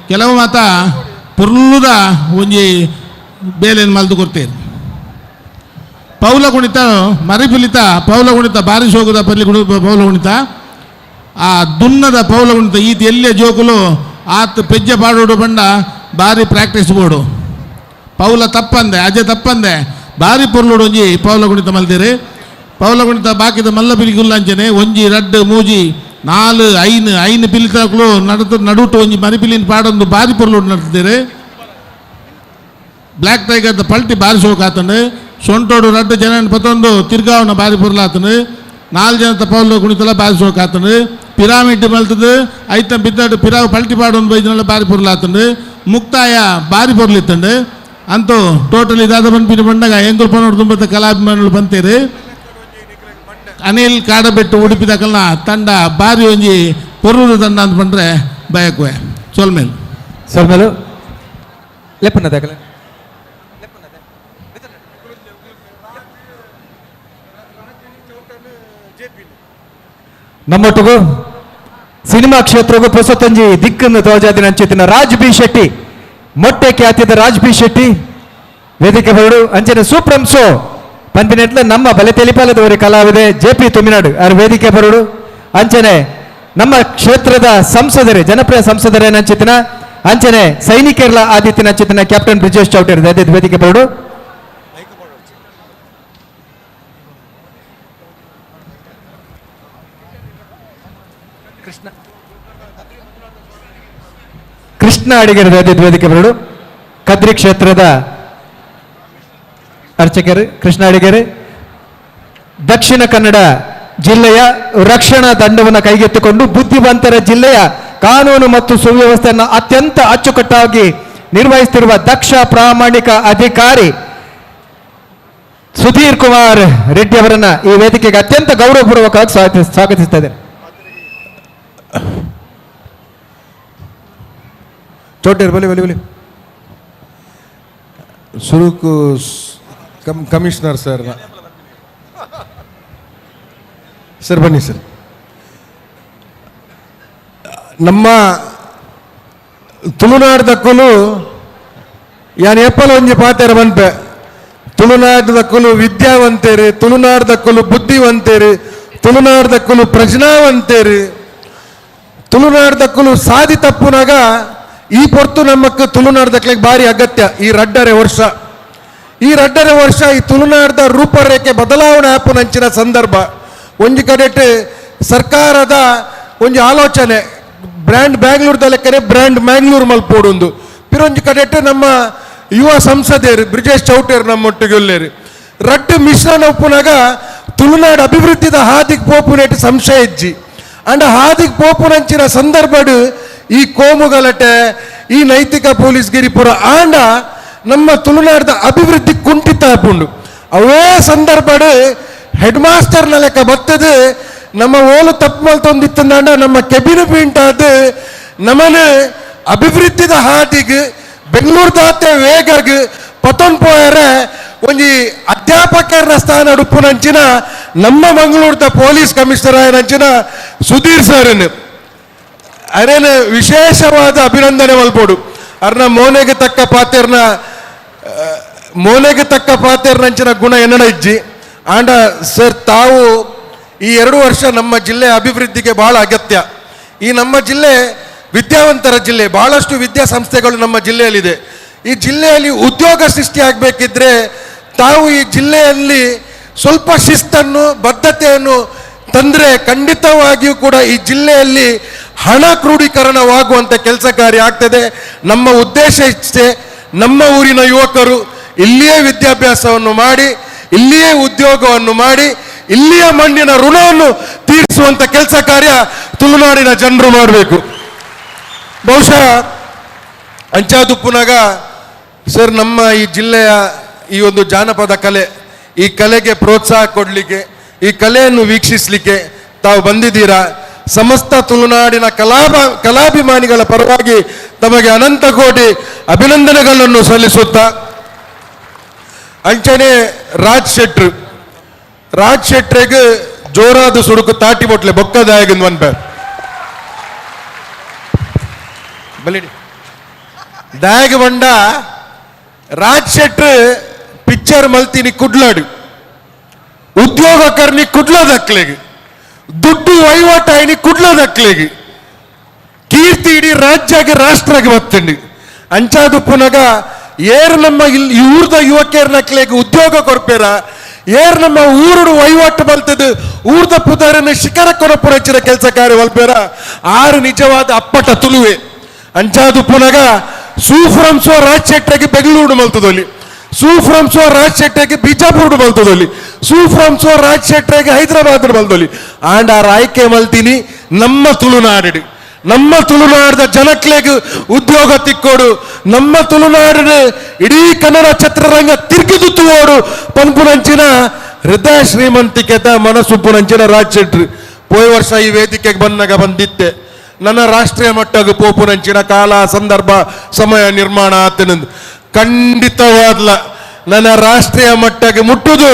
ಕೆಲವು ಮಾತ ಪೊರ್ಲುದ ಒಂಜಿ ಬೇಲೆಯನ್ನು ಮಲ್ದು ಕೊಡ್ತೀರಿ. ಪೌಲ ಕುಣಿತ ಮರಿಪಿಲಿತ ಪೌಲ ಕುಣಿತ ಬಾರಿ ಸೋಗುದ ಪಲ್ಲಿ ಕುಣಿ ಪೌಲ ಕುಣಿತ ಆ ದುನ್ನದ ಪೌಲ ಕುಣಿತ ಈತ ಎಲ್ಲೇ ಜೋಕುಲು ಆತ ಪೆಜ್ಜೆ ಪಾಡೋಡು ಬಂಡ ಭಾರಿ ಪ್ರಾಕ್ಟೀಸ್ ಬೋಡು ಪೌಲ ತಪ್ಪಂದೆ ಅಜೆ ತಪ್ಪಂದೆ ಭಾರಿ ಪೊರ್ಲುಡು ಒಂಜಿ ಪೌಲ ಕುಣಿತ ಮಲ್ತೀರಿ. ಪೌಲ ಕುಣಿತ ಬಾಕಿದ ಮಲ್ಲ ಪಿಲಿಗುಲ್ಲಂಚನೆ ಒಂಜಿ ರಡ್ಡು ಮೂಜಿ ನಾಲು ಐನು ಐನು ಪಿಲಿತಕ್ಲು ನಡುತು ನಡುಟು ಒಂಜಿ ಮರಿಪಿಲಿನ ಪಾಡೊಂದು ಭಾರಿ ಪೊರ್ಲುಡು ನಡ್ತೀರಿ. ಬ್ಲ್ಯಾಕ್ ಟೈಗರ್ದ ಪಲ್ಟಿ ಭಾರಿ ಸೋಕಾತಂಡು ಸೊಂಟೋಡು ರಡ್ಡು ಜನ ಪತ್ತೊಂದು ತಿರ್ಗಾವನ ಭಾರಿ ಪೊರ್ಲಾತನು ನಾಲ್ಕು ಜನತ ಪೌಲ ಕುಣಿತಲ ಭಾರಿ ಸೋಕಾತನು ಪಿರಾಮಿಡ್ ಮಲ್ತದು ಐತ ಬಿದ್ದಾಡು ಪಿರಾವ್ ಪಲ್ಟಿ ಪಾಡೊಂದು ಬೈದಿನಲ್ಲ ಭಾರಿ ಪೊರ್ಲಾತಂಡು ಮುಕ್ತಾಯ ಭಾರಿ ಪೊರ್ಲಿತ್ತಂಡು ಅಂತೂ ಟೋಟಲ್ ಇದಾದ ಬಂದ್ಪಿನ ಬಂದಾಗ ಎಂಗುಲ್ ಪನೋಡು ತುಂಬತ್ತ ಕಲಾಭಿಮಾನಿಗಳು ಬಂತೀರಿ. ಅನಿಲ್ ಕಾಡಬೆಟ್ಟು ಉಡುಪಿದಕಲ್ನ ತಂಡ ಭಾರಿ ಒಂಜಿ ಪೊರ್ಲುದ ತಂಡ ಅಂತ ಬಂದರೆ ಬಯಕುವೆ ಸೋಲ್ಮೇಲೆ ಸೋಲ್ಮೇಲು ಲೆಪ್ಪನ ದಾಖಲೆ ನಮ್ಮೊಟ್ಟಿಗೂ ಸಿನಿಮಾ ಕ್ಷೇತ್ರಗೂ ಹೊಸತಂಜಿ ದಿಕ್ಕನ್ನು ತೋಜಾದಿನ ಅಂಚಿತ್ತಿನ ರಾಜ್ ಬಿ ಶೆಟ್ಟಿ ಮೊಟ್ಟೆ ಖ್ಯಾತಿದ ರಾಜ್ ಬಿ ಶೆಟ್ಟಿ ವೇದಿಕೆ ಬರಡು ಅಂಚನೆ ಸೂಪ್ರಂ ಸೋ ಪಂಪಿನೆಟ್ಲ ನಮ್ಮ ಬಲೆ ತೆಲಿಪಾಲದವರಿ ಕಲಾವಿದೆ ಜೆ ಪಿ ತುಮಿನಾಡು ಅವ್ರ ವೇದಿಕೆ ಬರಡು ಅಂಚನೆ ನಮ್ಮ ಕ್ಷೇತ್ರದ ಸಂಸದರೆ ಜನಪ್ರಿಯ ಸಂಸದರೇ ಅಂಚಿತ್ತಿನ ಅಂಚನೆ ಸೈನಿಕರ್ಲ ಆದಿತ್ಯನ ಅಂಚಿತ್ತಿನ ಕ್ಯಾಪ್ಟನ್ ಬ್ರಿಜೇಶ್ ಚೌಟರ್ ವೇದಿಕೆ ಬರಡು. ಕೃಷ್ಣ ಅಡಿಗರ ವೇದಿಕೆ ಬರಡು ಕದ್ರಿ ಕ್ಷೇತ್ರದ ಅರ್ಚಕರು ಕೃಷ್ಣ ಅಡಿಗರು ದಕ್ಷಿಣ ಕನ್ನಡ ಜಿಲ್ಲೆಯ ರಕ್ಷಣಾ ದಂಡವನ್ನು ಕೈಗೆತ್ತಿಕೊಂಡು ಬುದ್ಧಿವಂತರ ಜಿಲ್ಲೆಯ ಕಾನೂನು ಮತ್ತು ಸುವ್ಯವಸ್ಥೆಯನ್ನು ಅತ್ಯಂತ ಅಚ್ಚುಕಟ್ಟಾಗಿ ನಿರ್ವಹಿಸುತ್ತಿರುವ ದಕ್ಷ ಪ್ರಾಮಾಣಿಕ ಅಧಿಕಾರಿ ಸುಧೀರ್ ಕುಮಾರ್ ರೆಡ್ಡಿ ಅವರನ್ನ ಈ ವೇದಿಕೆಗೆ ಅತ್ಯಂತ ಗೌರವಪೂರ್ವಕವಾಗಿ ಸ್ವಾಗತಿಸ್ತಾ ಇದ್ದೇನೆ. ಚೋಟೇರು ಬಲಿ ಬಲಿ ಬಲಿ ಸುರುಕು commissioner sir sir ಬನ್ನಿ ಸರ್. ನಮ್ಮ ತುಳುನಾಡ್ದಕ್ಕೂ ಯಾನ್ ಎಪ್ಪಲ ಒಂಜಿ ಪಾತೆರ ಬನ್ಪೆ ತುಳುನಾಡ್ದಕ್ಕೂ ವಿದ್ಯಾವಂತೇರು, ತುಳುನಾಡ್ದಕ್ಕೂ ಬುದ್ಧಿವಂತೇರು, ತುಳುನಾಡ್ದಕ್ಕೂ ಪ್ರಜ್ಞಾವಂತೇರು, ತುಳುನಾಡ್ದಕ್ಕೂ ಸಾದಿ ತಪ್ಪುನಾಗ ಈ ಪೊರ್ತು ನಮ್ಮಕ್ಕ ತುಳುನಾಡ್ದಕ್ಲಿಗೆ ಭಾರಿ ಅಗತ್ಯ. ಈ ರಡ್ಡರೆ ವರ್ಷ ಈ ರಡ್ಡರೆ ವರ್ಷ ಈ ತುಳುನಾಡ್ದ ರೂಪರೇಖೆ ಬದಲಾವಣೆ ಆಪುನಂಚಿನ ಸಂದರ್ಭ ಒಂಜಿ ಕಡೆಟ್ ಸರ್ಕಾರದ ಒಂಜಿ ಆಲೋಚನೆ ಬ್ರ್ಯಾಂಡ್ ಬ್ಯಾಂಗ್ಳೂರ್ದ ಲೆಕ್ಕನೆ ಬ್ರ್ಯಾಂಡ್ ಮ್ಯಾಂಗ್ಳೂರ್ ಮಲ್ಪೋಡೊಂದು ಪಿರೊಂಜಿ ಕಡೆಟ್ ನಮ್ಮ ಯುವ ಸಂಸದರು ಬ್ರಿಜೇಶ್ ಚೌಟೇರು ನಮ್ಮೊಟ್ಟಿಗೆ ಉಲ್ಲೇರು ರಡ್ಡು ಮಿಶ್ರಣ ಉಪ್ಪುನಾಗ ತುಳುನಾಡು ಅಭಿವೃದ್ಧಿದ ಹಾದಿಗೆ ಪೋಪುನೇಟ್ ಸಂಶಯ ಇಜ್ಜಿ ಅಂಡ ಹಾದಿಗೆ ಪೋಪುನಂಚಿನ ಸಂದರ್ಭಡು ಈ ಕೋಮು ಗಲಾಟೆ ಈ ನೈತಿಕ ಪೊಲೀಸ್ ಗಿರಿಪುರ ಆಂಡ ನಮ್ಮ ತುಳುನಾಡದ ಅಭಿವೃದ್ಧಿ ಕುಂಠಿತ ಆಪುಂಡು. ಅವೇ ಸಂದರ್ಭಡು ಹೆಡ್ ಮಾಸ್ಟರ್ನ ಲೆಕ್ಕ ಬರ್ತದೆ ನಮ್ಮ ಓಲು ತಪ್ಪು ಮಲ್ತೊಂದಿತ್ತಂದಾಂಡ ನಮ್ಮ ಕೆಬಿನ ಪೀಂಟಾದ ನಮ್ಮನೆ ಅಭಿವೃದ್ಧಿದ ಹಾದಿಗ್ ಬೆಂಗಳೂರು ದಾತೆ ವೇಗಗ್ ಪತೊನ್ ಪೋಯರೆ ಒಂಜಿ ಅಧ್ಯಾಪಕರ ಸ್ಥಾನ ಉಪ್ಪುನಂಚಿನ ನಮ್ಮ ಮಂಗಳೂರದ ಪೊಲೀಸ್ ಕಮಿಷನರ್ ಆಯನಂಚಿನ ಸುಧೀರ್ ಸರ್ ಅರೇನ ವಿಶೇಷವಾದ ಅಭಿನಂದನೆ ಮಲ್ಪೋಡು. ಅರ್ನ ಮೋನೆಗೆ ತಕ್ಕ ಪಾತೆರ್ನ ಮೋನೆಗೆ ತಕ್ಕ ಪಾತೆರ್ನಂಚಿನ ಗುಣ ಎನ್ನಡ ಇಜ್ಜಿ. ಆಂಡ ಸರ್ ತಾವು ಈ 2 ವರ್ಷ ನಮ್ಮ ಜಿಲ್ಲೆಯ ಅಭಿವೃದ್ಧಿಗೆ ಬಹಳ ಅಗತ್ಯ. ಈ ನಮ್ಮ ಜಿಲ್ಲೆ ವಿದ್ಯಾವಂತರ ಜಿಲ್ಲೆ, ಬಹಳಷ್ಟು ವಿದ್ಯಾಸಂಸ್ಥೆಗಳು ನಮ್ಮ ಜಿಲ್ಲೆಯಲ್ಲಿದೆ. ಈ ಜಿಲ್ಲೆಯಲ್ಲಿ ಉದ್ಯೋಗ ಸೃಷ್ಟಿಯಾಗಬೇಕಿದ್ರೆ ತಾವು ಈ ಜಿಲ್ಲೆಯಲ್ಲಿ ಸ್ವಲ್ಪ ಶಿಸ್ತನ್ನು ಬದ್ಧತೆಯನ್ನು ತಂದರೆ ಖಂಡಿತವಾಗಿಯೂ ಕೂಡ ಈ ಜಿಲ್ಲೆಯಲ್ಲಿ ಹಣ ಕ್ರೋಢೀಕರಣವಾಗುವಂಥ ಕೆಲಸ ಕಾರ್ಯ ಆಗ್ತದೆ. ನಮ್ಮ ಉದ್ದೇಶ ಇಷ್ಟೇ, ನಮ್ಮ ಊರಿನ ಯುವಕರು ಇಲ್ಲಿಯೇ ವಿದ್ಯಾಭ್ಯಾಸವನ್ನು ಮಾಡಿ, ಇಲ್ಲಿಯೇ ಉದ್ಯೋಗವನ್ನು ಮಾಡಿ, ಇಲ್ಲಿಯ ಮಣ್ಣಿನ ಋಣವನ್ನು ತೀರಿಸುವಂಥ ಕೆಲಸ ಕಾರ್ಯ ತುಳುನಾಡಿನ ಜನರು ಮಾಡಬೇಕು. ಬಹುಶಃ ಅಂಚಾದುಪ್ಪುನಾಗ ಸರ್ ನಮ್ಮ ಈ ಜಿಲ್ಲೆಯ ಈ ಒಂದು ಜಾನಪದ ಕಲೆ, ಈ ಕಲೆಗೆ ಪ್ರೋತ್ಸಾಹ ಕೊಡಲಿಕ್ಕೆ, ಈ ಕಲೆಯನ್ನು ವೀಕ್ಷಿಸಲಿಕ್ಕೆ ತಾವು ಬಂದಿದ್ದೀರಾ. ಸಮಸ್ತ ತುಳುನಾಡಿನ ಕಲಾಭಿಮಾನಿಗಳ ಪರವಾಗಿ ತಮಗೆ ಅನಂತ ಕೋಟಿ ಅಭಿನಂದನೆಗಳನ್ನು ಸಲ್ಲಿಸುತ್ತಾ, ಅಂಚನೆ ರಾಜ್ ಶೆಟ್ರು, ರಾಜ್ ಶೆಟ್ರಿಗೆ ಜೋರಾದ ಸುಡುಕು ತಾಟಿ ಬೊಟ್ಲೆ ಬೊಕ್ಕದಾಯಗಿಂದ ಒನ್ ಬಲಿಡಿ ದಾಯಗ ಬಂಡ ರಾಜ್ ಶೆಟ್ರು ಪಿಕ್ಚರ್ ಮಲ್ತೀನಿ ಕುಡ್ಲಾಡು, ಉದ್ಯೋಗ ಕರ್ನಿ ಕುಡ್ಲದಕ್ಲೆಗ್, ದುಡ್ಡು ವಹಿವಾಟಾಯಿನಿ ಕುಡ್ಲದಕ್ಲೆಗ್, ಕೀರ್ತಿ ಇಡೀ ರಾಜ್ಯಗೆ ರಾಷ್ಟ್ರಗೆ ಬತ್ತಂಡಿ. ಅಂಚಾದುಪ್ಪುನಗ ಏರ್ ನಮ್ಮ ಇಲ್ಲಿ ಊರ್ದ ಯುವಕರ್ನಕ್ಲೆಗ್ ಉದ್ಯೋಗ ಕೊರ್ಪೇರ, ಏರ್ ನಮ್ಮ ಊರುಡು ವಹಿವಾಟು ಬಲ್ತದ ಊರ್ದ ಪುದಾರನ ಶಿಖರ ಕೊರಪುರಚಿನ ಕೆಲಸ ಕಾರ್ಯ ಬಲ್ಪೇರ, ಆರು ನಿಜವಾದ ಅಪ್ಪಟ ತುಳುವೆ. ಅಂಚಾದುಪ್ಪುನಗ ಸೂಫ್ರಂಸೋ ರಾಜ್ ಶೆಟ್ಟರಿಗೆ ಬೆಂಗಳೂರು ಮಲ್ತದಲ್ಲಿ, ಸೂಫ್ರಂಸೋ ರಾಜ್ ಶೆಟ್ಟರಿಗೆ ಬಿಜಾಪುರ ಮಲ್ತದಲ್ಲಿ, ಸೂಫ್ರಂಸೋ ರಾಜ್ ಶೆಟ್ಟರಿಗೆ ಹೈದರಾಬಾದ್ ಮಲ್ತದಲ್ಲಿ. ಆಂಡ ಆರ್ ಆಯ್ಕೆ ಮಲ್ತೀನಿ ನಮ್ಮ ತುಳುನಾಡು, ನಮ್ಮ ತುಳುನಾಡದ ಜನಕ್ಲೆಗ್ ಉದ್ಯೋಗ ತಿಕ್ಕೋಡು, ನಮ್ಮ ತುಳುನಾಡಿನ ಇಡೀ ಕನ್ನಡ ಚಿತ್ರರಂಗ ತಿರುಗಿದು ತೂವೋಡು ಪನ್ಪುನಂಚಿನ ಹೃದಯ ಶ್ರೀಮಂತಿಕೆತ ಮನಸ್ಸುಪ್ಪುನಂಚಿನ ರಾಜ್ ಶೆಟ್ರು. ಪೋಯ್ ವರ್ಷ ಈ ವೇದಿಕೆಗೆ ಬಂದಾಗ ಬಂದಿತ್ತೆ, ನನ್ನ ರಾಷ್ಟ್ರೀಯ ಮಟ್ಟಕ್ಕೆ ಪೋಪುನಂಚಿನ ಕಾಲ ಸಂದರ್ಭ ಸಮಯ ನಿರ್ಮಾಣ ಆತನಂದು ಖಂಡಿತವಾದ್ಲ ನನ್ನ ರಾಷ್ಟ್ರೀಯ ಮಟ್ಟಕ್ಕೆ ಮುಟ್ಟುದು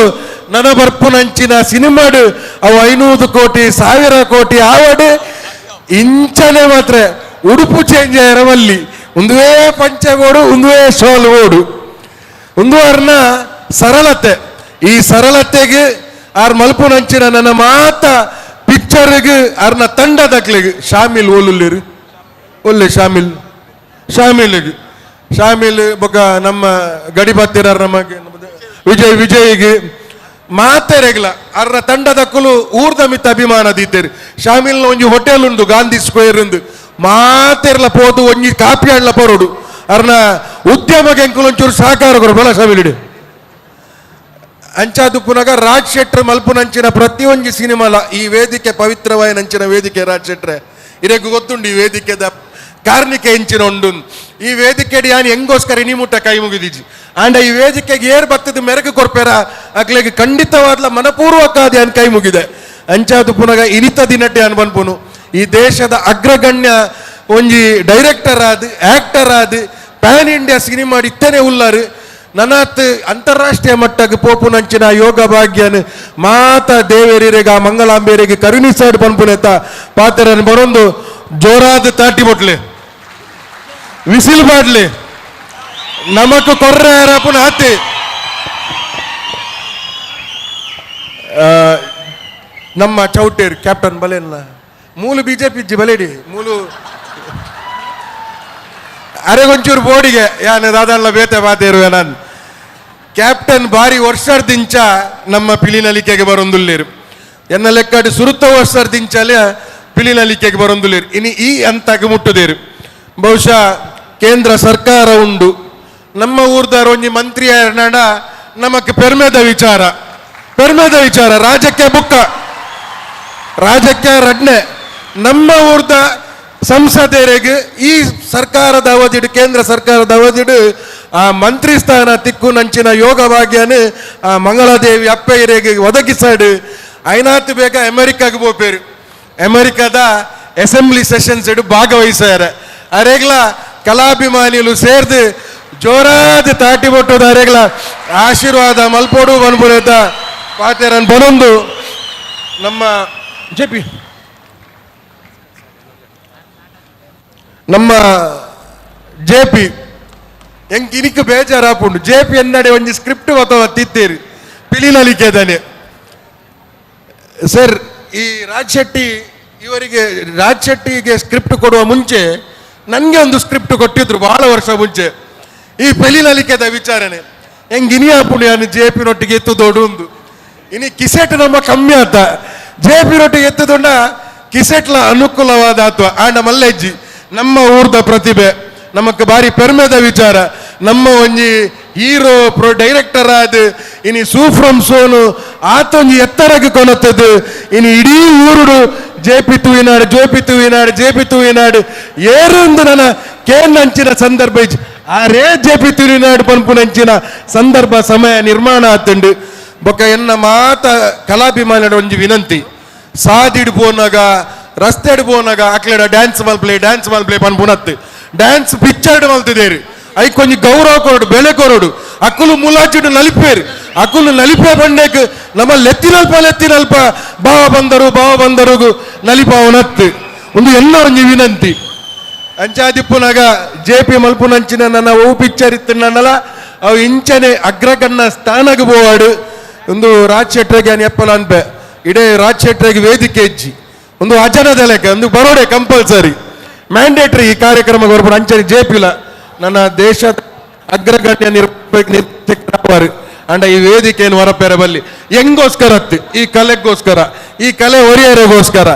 ನನ್ನ ಬರ್ಪುನಂಚಿನ ಸಿನಿಮಾಡು ಅವು 500 ಕೋಟಿ 1000 ಕೋಟಿ ಆವಡು ಇಂಚನೆ ಮಾತ್ರ ಉಡುಪು ಚೇಂಜ್ ಆಯಿರವಲ್ಲಿ ಒಂದುವೇ ಪಂಚೆ ಓಡು, ಒಂದುವೇ ಶೋಲ್ ಓಡು, ಒಂದು ಅರ್ನ ಸರಳತೆ. ಈ ಸರಳತೆಗೆ ಆರ್ ಮಲ್ಪುನಂಚಿನ ನನ್ನ ಮಾತ ಪಿಕ್ಚರ್ಗೆ ಅರ್ನ ತಂಡದಕ್ಲೆಗ್ ಶಾಮಿಲ್ ಓಲುಲ್ಲಿರು ಒಲ್ಲೆ ಶಾಮಿಲ್, ಶಾಮಿಲ್ಗೆ ಶಾಮಿಲ್ ಬೊಕ ನಮ್ಮ ಗಡಿ ಬತ್ತಿರ ನಮಗೆ ವಿಜಯ್, ವಿಜಯ್ಗೆ ಮಾತೆರೆಗ್ಲ ಅರ್ನ ತಂಡದಕ್ಕಲು ಊರ್ದ ಮಿತ್ತ ಅಭಿಮಾನ ದೀತೇರು. ಶಾಮಿಲ್ನ ಒಂಜಿ ಹೋಟೆಲ್ ಉಂಡು ಗಾಂಧಿ ಸ್ಕ್ವೇರ್ ಉಂದು, ಮಾತೆರ್ಲ ಪೋದು ಒಂಜಿ ಕಾಪಿ ಆಡ್ಲ ಪರೋಡು ಅರ್ನ ಉದ್ಯಮಕ್ಕೆ ಎಂಕುಲು ಒಂಚೂರು ಸಹಕಾರ ಕೊರು ಬಲ ಶಾಮಿಲ್. ಅಂಚಾದುಪ್ಪುನಗ ರಾಜ್ ಶೆಟ್ರ್ ಮಲ್ಪುನಂಚಿನ ಪ್ರತಿಯೊಂಜಿ ಸಿನಿಮಾಲ ಈ ವೇದಿಕೆ ಪವಿತ್ರವಾಯ ನಂಚಿನ ವೇದಿಕೆ ರಾಜ್ ಶೆಟ್ರೆ ಇರೆಗ್ ಗೊತ್ತುಂಡು ಈ ವೇದಿಕೆದ ಕಾರ್ಣಿಕ ಎಂಚಿನ ಉಂಡು. ಈ ವೇದಿಕೆ ಯಾನ್ ಹೆಂಗೋಸ್ಕರ ಇನಿಮುಟ್ಟ ಕೈ ಮುಗಿದಿಜ್ಜಿ. ಆಂಡ ಈ ವೇದಿಕೆಗೆ ಏರ್ ಬತ್ತದ ಮೆರಗು ಕೊರ್ಪೇರ ಅಕ್ಲೆಗ್ ಖಂಡಿತವಾದ್ಲ ಮನಪೂರ್ವಕ ಯಾನ್ ಕೈ ಮುಗಿದೆ. ಅಂಚಾದುಪ್ಪುನಗ ಇನಿತ ದಿನಟ್ಟೆ ಯಾನ್ ಬನ್ಪುನು ಈ ದೇಶದ ಅಗ್ರಗಣ್ಯ ಒಂಜಿ ಡೈರೆಕ್ಟರ್ ಆದ್ ಆಕ್ಟರ್ ಆದ್ PAN India cinema ಇತ್ತನೆ ಉಲ್ಲಾರು ನನಾತ್ ಅಂತಾರಾಷ್ಟ್ರೀಯ ಮಟ್ಟಕ್ಕೆ ಪೋಪುನಂಚಿನ ಯೋಗ ಭಾಗ್ಯನ ಮಾತಾ ದೇವೇರಿಗೆ ಆ ಮಂಗಳಾಂಬೇರಿಗೆ ಕರುಣಿಸಾಡ್ ಪನ್ಪುನೆತ ಪಾತ್ರನ ಬರೊಂದು ಜೋರಾದ ತಾಟಿ ಬೊಟ್ಲೆ ವಿಸಿಲ್ ಬಾಡ್ಲಿ ನಮಕ್ ಕೊರ್ರೆ ಪುನ ಆತಿ. ನಮ್ಮ ಚೌಟೇರ್ ಕ್ಯಾಪ್ಟನ್ ಬಲೇನ ಮೂಲು ಬಿಜೆಪಿ ಇಜ್ಜಿ ಬಲೇಡಿ ಮೂಲು ಅರೆಗೊಂಚೂರು ಬೋಡಿಗೆ ಯಾನು ದಾದಲ್ಲ ಬೇತೆ ಬಾತೇರುವೆ ನಾನು ಕ್ಯಾಪ್ಟನ್ ಬಾರಿ ವರ್ಷದಿಂಚ ನಮ್ಮ ಪಿಲಿನಲಿಕೆಗೆ ಬರೊಂದುಲ್ಲೇರು ಎನ್ನ ಲೆಕ್ಕಾಡಿ ಸುರುತ್ತ ವರ್ಷದಿಂಚಲೇ ಪಿಲಿನಲಿಕೆಗೆ ಬರೊಂದುಲ್ಲೇರು ಇನಿ ಈ ಅಂತಕ್ಕೆ ಮುಟ್ಟುದೇರು. ಬಹುಶಃ ಕೇಂದ್ರ ಸರ್ಕಾರ ಉಂಡು ನಮ್ಮ ಊರ್ದಾರ ಒಂಜಿ ಮಂತ್ರಿ ನಡ ನಮಕ್ ಪೆರ್ಮೆದ ವಿಚಾರ, ಪೆರ್ಮೆದ ವಿಚಾರ ರಾಜಕ್ಕೆ ಬುಕ್ಕ ರಾಜಕ್ಕೆ ರಡ್ನೆ ನಮ್ಮ ಊರ್ದ ಸಂಸದರಿಗೆ ಈ ಸರ್ಕಾರದ ಅವಧಿಡು ಕೇಂದ್ರ ಸರ್ಕಾರದ ಅವಧಿಡು ಆ ಮಂತ್ರಿ ಸ್ಥಾನ ತಿಕ್ಕು ನಂಚಿನ ಯೋಗ ಭಾಗ್ಯನ ಆ ಮಂಗಳಾದೇವಿ ಅಪ್ಪೈರಿಗೆ ಒದಗಿಸಾಡು. ಐನಾತ್ ಬೇಗ ಅಮೆರಿಕಾಗೆ ಪೋಪೇರು, ಅಮೆರಿಕದ ಅಸೆಂಬ್ಲಿ ಸೆಷನ್ಸ್ ಇಡು ಭಾಗವಹಿಸ್ಯಾರ. ಅರೆಗ್ಲ ಕಲಾಭಿಮಾನಿಲು ಸೇರ್ದು ಜೋರಾದ ತಾಟಿ ಬೊಟ್ಟುದ ಅರೆಗ್ಲ ಆಶೀರ್ವಾದ ಮಲ್ಪೋಡು ಬನ್ಪುರೇತ ಪಾತೆರನ್ ಬನೊಂದು ನಮ್ಮ ಜೆಪಿ ನಮ್ಮ ಜೆ ಪಿ ಎಂಕ್ ಇನಿಕ್ ಬೇಜಾರಾಪುಂಡು. ಜೆ ಪಿ ಎನ್ನಡೆ ಒಂಜಿ ಸ್ಕ್ರಿಪ್ಟ್ ಅಥವಾ ತಿತ್ತೇರಿ ಪಿಲಿನಲಿಕೆದಾನೆ ಸರ್. ಈ ರಾಜ್ ಶೆಟ್ಟಿ ಇವರಿಗೆ, ರಾಜ್ ಶೆಟ್ಟಿಗೆ ಸ್ಕ್ರಿಪ್ಟ್ ಕೊಡುವ ಮುಂಚೆ ನನಗೆ ಒಂದು ಸ್ಕ್ರಿಪ್ಟ್ ಕೊಟ್ಟಿದ್ರು ಬಹಳ ವರ್ಷ ಮುಂಚೆ, ಈ ಪೆಲಿನಲಿಕೆದ ವಿಚಾರಣೆ ಹೆಂಗೆ ಇನಿಯಾಪುಂಡು ಯಾನು ಜೆ ಪಿ ರೊಟ್ಟಿಗೆ ಎತ್ತು ದೊಡ್ಡ ಒಂದು ಇನಿ ಕಿಸೆಟ್ ನಮ್ಮ ಕಮ್ಮಿ ಆತ ಜೆ ಪಿ ರೊಟ್ಟಿಗೆ ಎತ್ತುದೊಂಡ ಕಿಸೆಟ್ಲ ಅನುಕೂಲವಾದ ಅಥವಾ ಆಂಡ ಮಲ್ಲೆಜ್ಜಿ ನಮ್ಮ ಊರ್ದ ಪ್ರತಿಭೆ ನಮಕ್ ಬಾರಿ ಪೆರ್ಮೆದ ವಿಚಾರ. ನಮ್ಮ ಒಂಜಿ hero pro director ಆದ ಇನಿ ಸೂ ಫ್ರಮ್ ಸೋನು ಆತೊಂಜಿ ಎತ್ತರಕ್ಕೆ ಕೊನತ್ತದು. ಇನಿ ಇಡೀ ಊರುಡು J P Thuvinad, J P Thuvinad, J P Thuvinad ಏರೊಂದು ನನ್ನ ಕೇಂದ್ರ ಸಂದರ್ಭ ಇಜ್ಜಿ. ಆರೇ ಜೆ ಪಿ ತುವಿನಾಡ್ ಪನ್ಪುನಂಚಿನ ಸಂದರ್ಭ ಸಮಯ ನಿರ್ಮಾಣ ಆತುಂಡು. ಬೊಕ್ಕ ಎನ್ನ ಮಾತ ಕಲಾಭಿಮಾನಿಯ ಒಂಜಿ ವಿನಂತಿ, ಸಾದಿಡ್ ಪೋನಾಗ ರಸ್ತೆಡ್ ಪೋನಾಗ ಅಕ್ಲೆಡ ಡ್ಯಾನ್ಸ್ ಮಲ್ಪ್ಲೆ ಡ್ಯಾನ್ಸ್ ಮಲ್ಪ್ಲೆ ಪನ್ಪುನತ್ತು ಡ್ಯಾನ್ಸ್ ಪಿಕ್ಚರ್ಡ್ ಮಲ್ತಿದೇರು. ಐಕ್ ಒಂಜಿ ಗೌರವ ಕೊರಡು, ಬೆಲೆ ಕೊರಡು. ಅಕುಲು ಮುಲಾಜಿಡು ನಲಿಪೇರು, ಅಕುಲು ನಲಿಪೆ ಬಂಡೇಕ್ ನಮ್ಮ ಲೆತ್ತಿನಲ್ಪ ಲೆತ್ತಿನಲ್ಪ ಭಾವ ಬಂದರು ಭಾವ ಬಂದರುಗು ನಲಿಪಾವನತ್ತು ಒಂದು ಎಲ್ಲ ಒಂಜಿ ವಿನಂತಿ. ಅಂಚಾದಿಪ್ಪುನಾಗ ಜೆ ಪಿ ಮಲ್ಪುನಂಚಿನ ನನ್ನ ಓ ಪಿಕ್ಚರ್ ಇತ್ತು ನನ್ನಲ ಅವು ಇಂಚನೆ ಅಗ್ರಗಣ್ಣ ಸ್ಥಾನಕ್ಕೆ ಪೋವಾಡು. ಒಂದು ರಾಜ್ ಶೆಟ್ರಿಗೆ ಎಪ್ಪಲ ಅನ್ಪೆ ಇಡೇ ರಾಜ್ ಶೆಟ್ರಿಗೆ ವೇದಿಕೆ ಹೆಜ್ಜಿ ಒಂದು ಅಜನದ ಲೆಕ್ಕ ಒಂದು ಬರೋಡೆ ಕಂಪಲ್ಸರಿ ಮ್ಯಾಂಡೇಟರಿ ಈ ಕಾರ್ಯಕ್ರಮ ಬರ್ಬೋದು. ಅಂಚನೆ ಜೆ ಪಿಲ ನನ್ನ ದೇಶದ ಅಗ್ರಗಣ್ಯ ನಿರ್ದೇಶಕರು ಅಂಡ ಈ ವೇದಿಕೆಯನ್ನು ಹೊರಪೆರ ಬಲ್ಲಿ ಹೆಂಗೋಸ್ಕರ ಅತ್ತು ಈ ಕಲೆಗೋಸ್ಕರ, ಈ ಕಲೆ ಒರಿಯರಿಗೋಸ್ಕರ.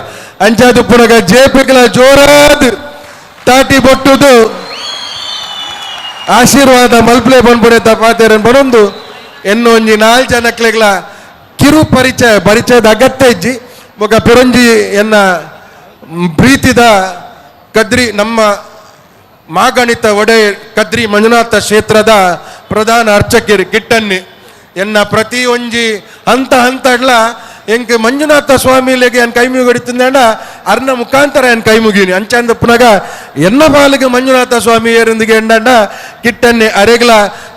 ಅಂಚಾದು ಪುನಗ ಜೆ ಪಿಗಳ ಜೋರಾದ ತಾಟಿ ಬೊಟ್ಟುದು ಆಶೀರ್ವಾದ ಮಲ್ಪ್ಲೆ ಬಂದ್ಬಿಡೆ ತಪಾತೇರನ್ ಬರೊಂದು ಎನ್ನೊಂಜಿ ನಾಲ್ ಜನಕ್ಲೆಗ್ಲ ಕಿರು ಪರಿಚಯ ಪರಿಚಯದ ಅಗತ್ಯ ಇಜ್ಜಿ. ಬೊಕ ಪೆರೊಂಜಿ ಎನ್ನ ಪ್ರೀತಿದ ಕದ್ರಿ ನಮ್ಮ ಮಾಗಣಿತ ಒಡೆ ಕದ್ರಿ ಮಂಜುನಾಥ ಕ್ಷೇತ್ರದ ಪ್ರಧಾನ ಅರ್ಚಕಿರು ಕಿಟ್ಟನ್ನಿ ಎನ್ನ ಪ್ರತಿ ಒಂಜಿ ಹಂತ ಹಂತಡ್ಲ ಎಂಕ್ ಮಂಜುನಾಥ ಸ್ವಾಮಿಲೆಗೆ ಎನ್ ಕೈ ಮುಗಿಡುತ್ತಿಂದ ಅರ್ನ ಮುಖಾಂತರ ಎನ್ ಕೈ ಮುಗೀನಿ. ಅಂಚಂದ ಪುನಗ ಎನ್ನ ಬಾಲಿಗೆ ಮಂಜುನಾಥ ಸ್ವಾಮಿ ಏರೊಂದಿಗೆ ಎಂಡಂಡ ಕಿಟ್ಟನ್ನಿ ಅರೆಗ್ಲ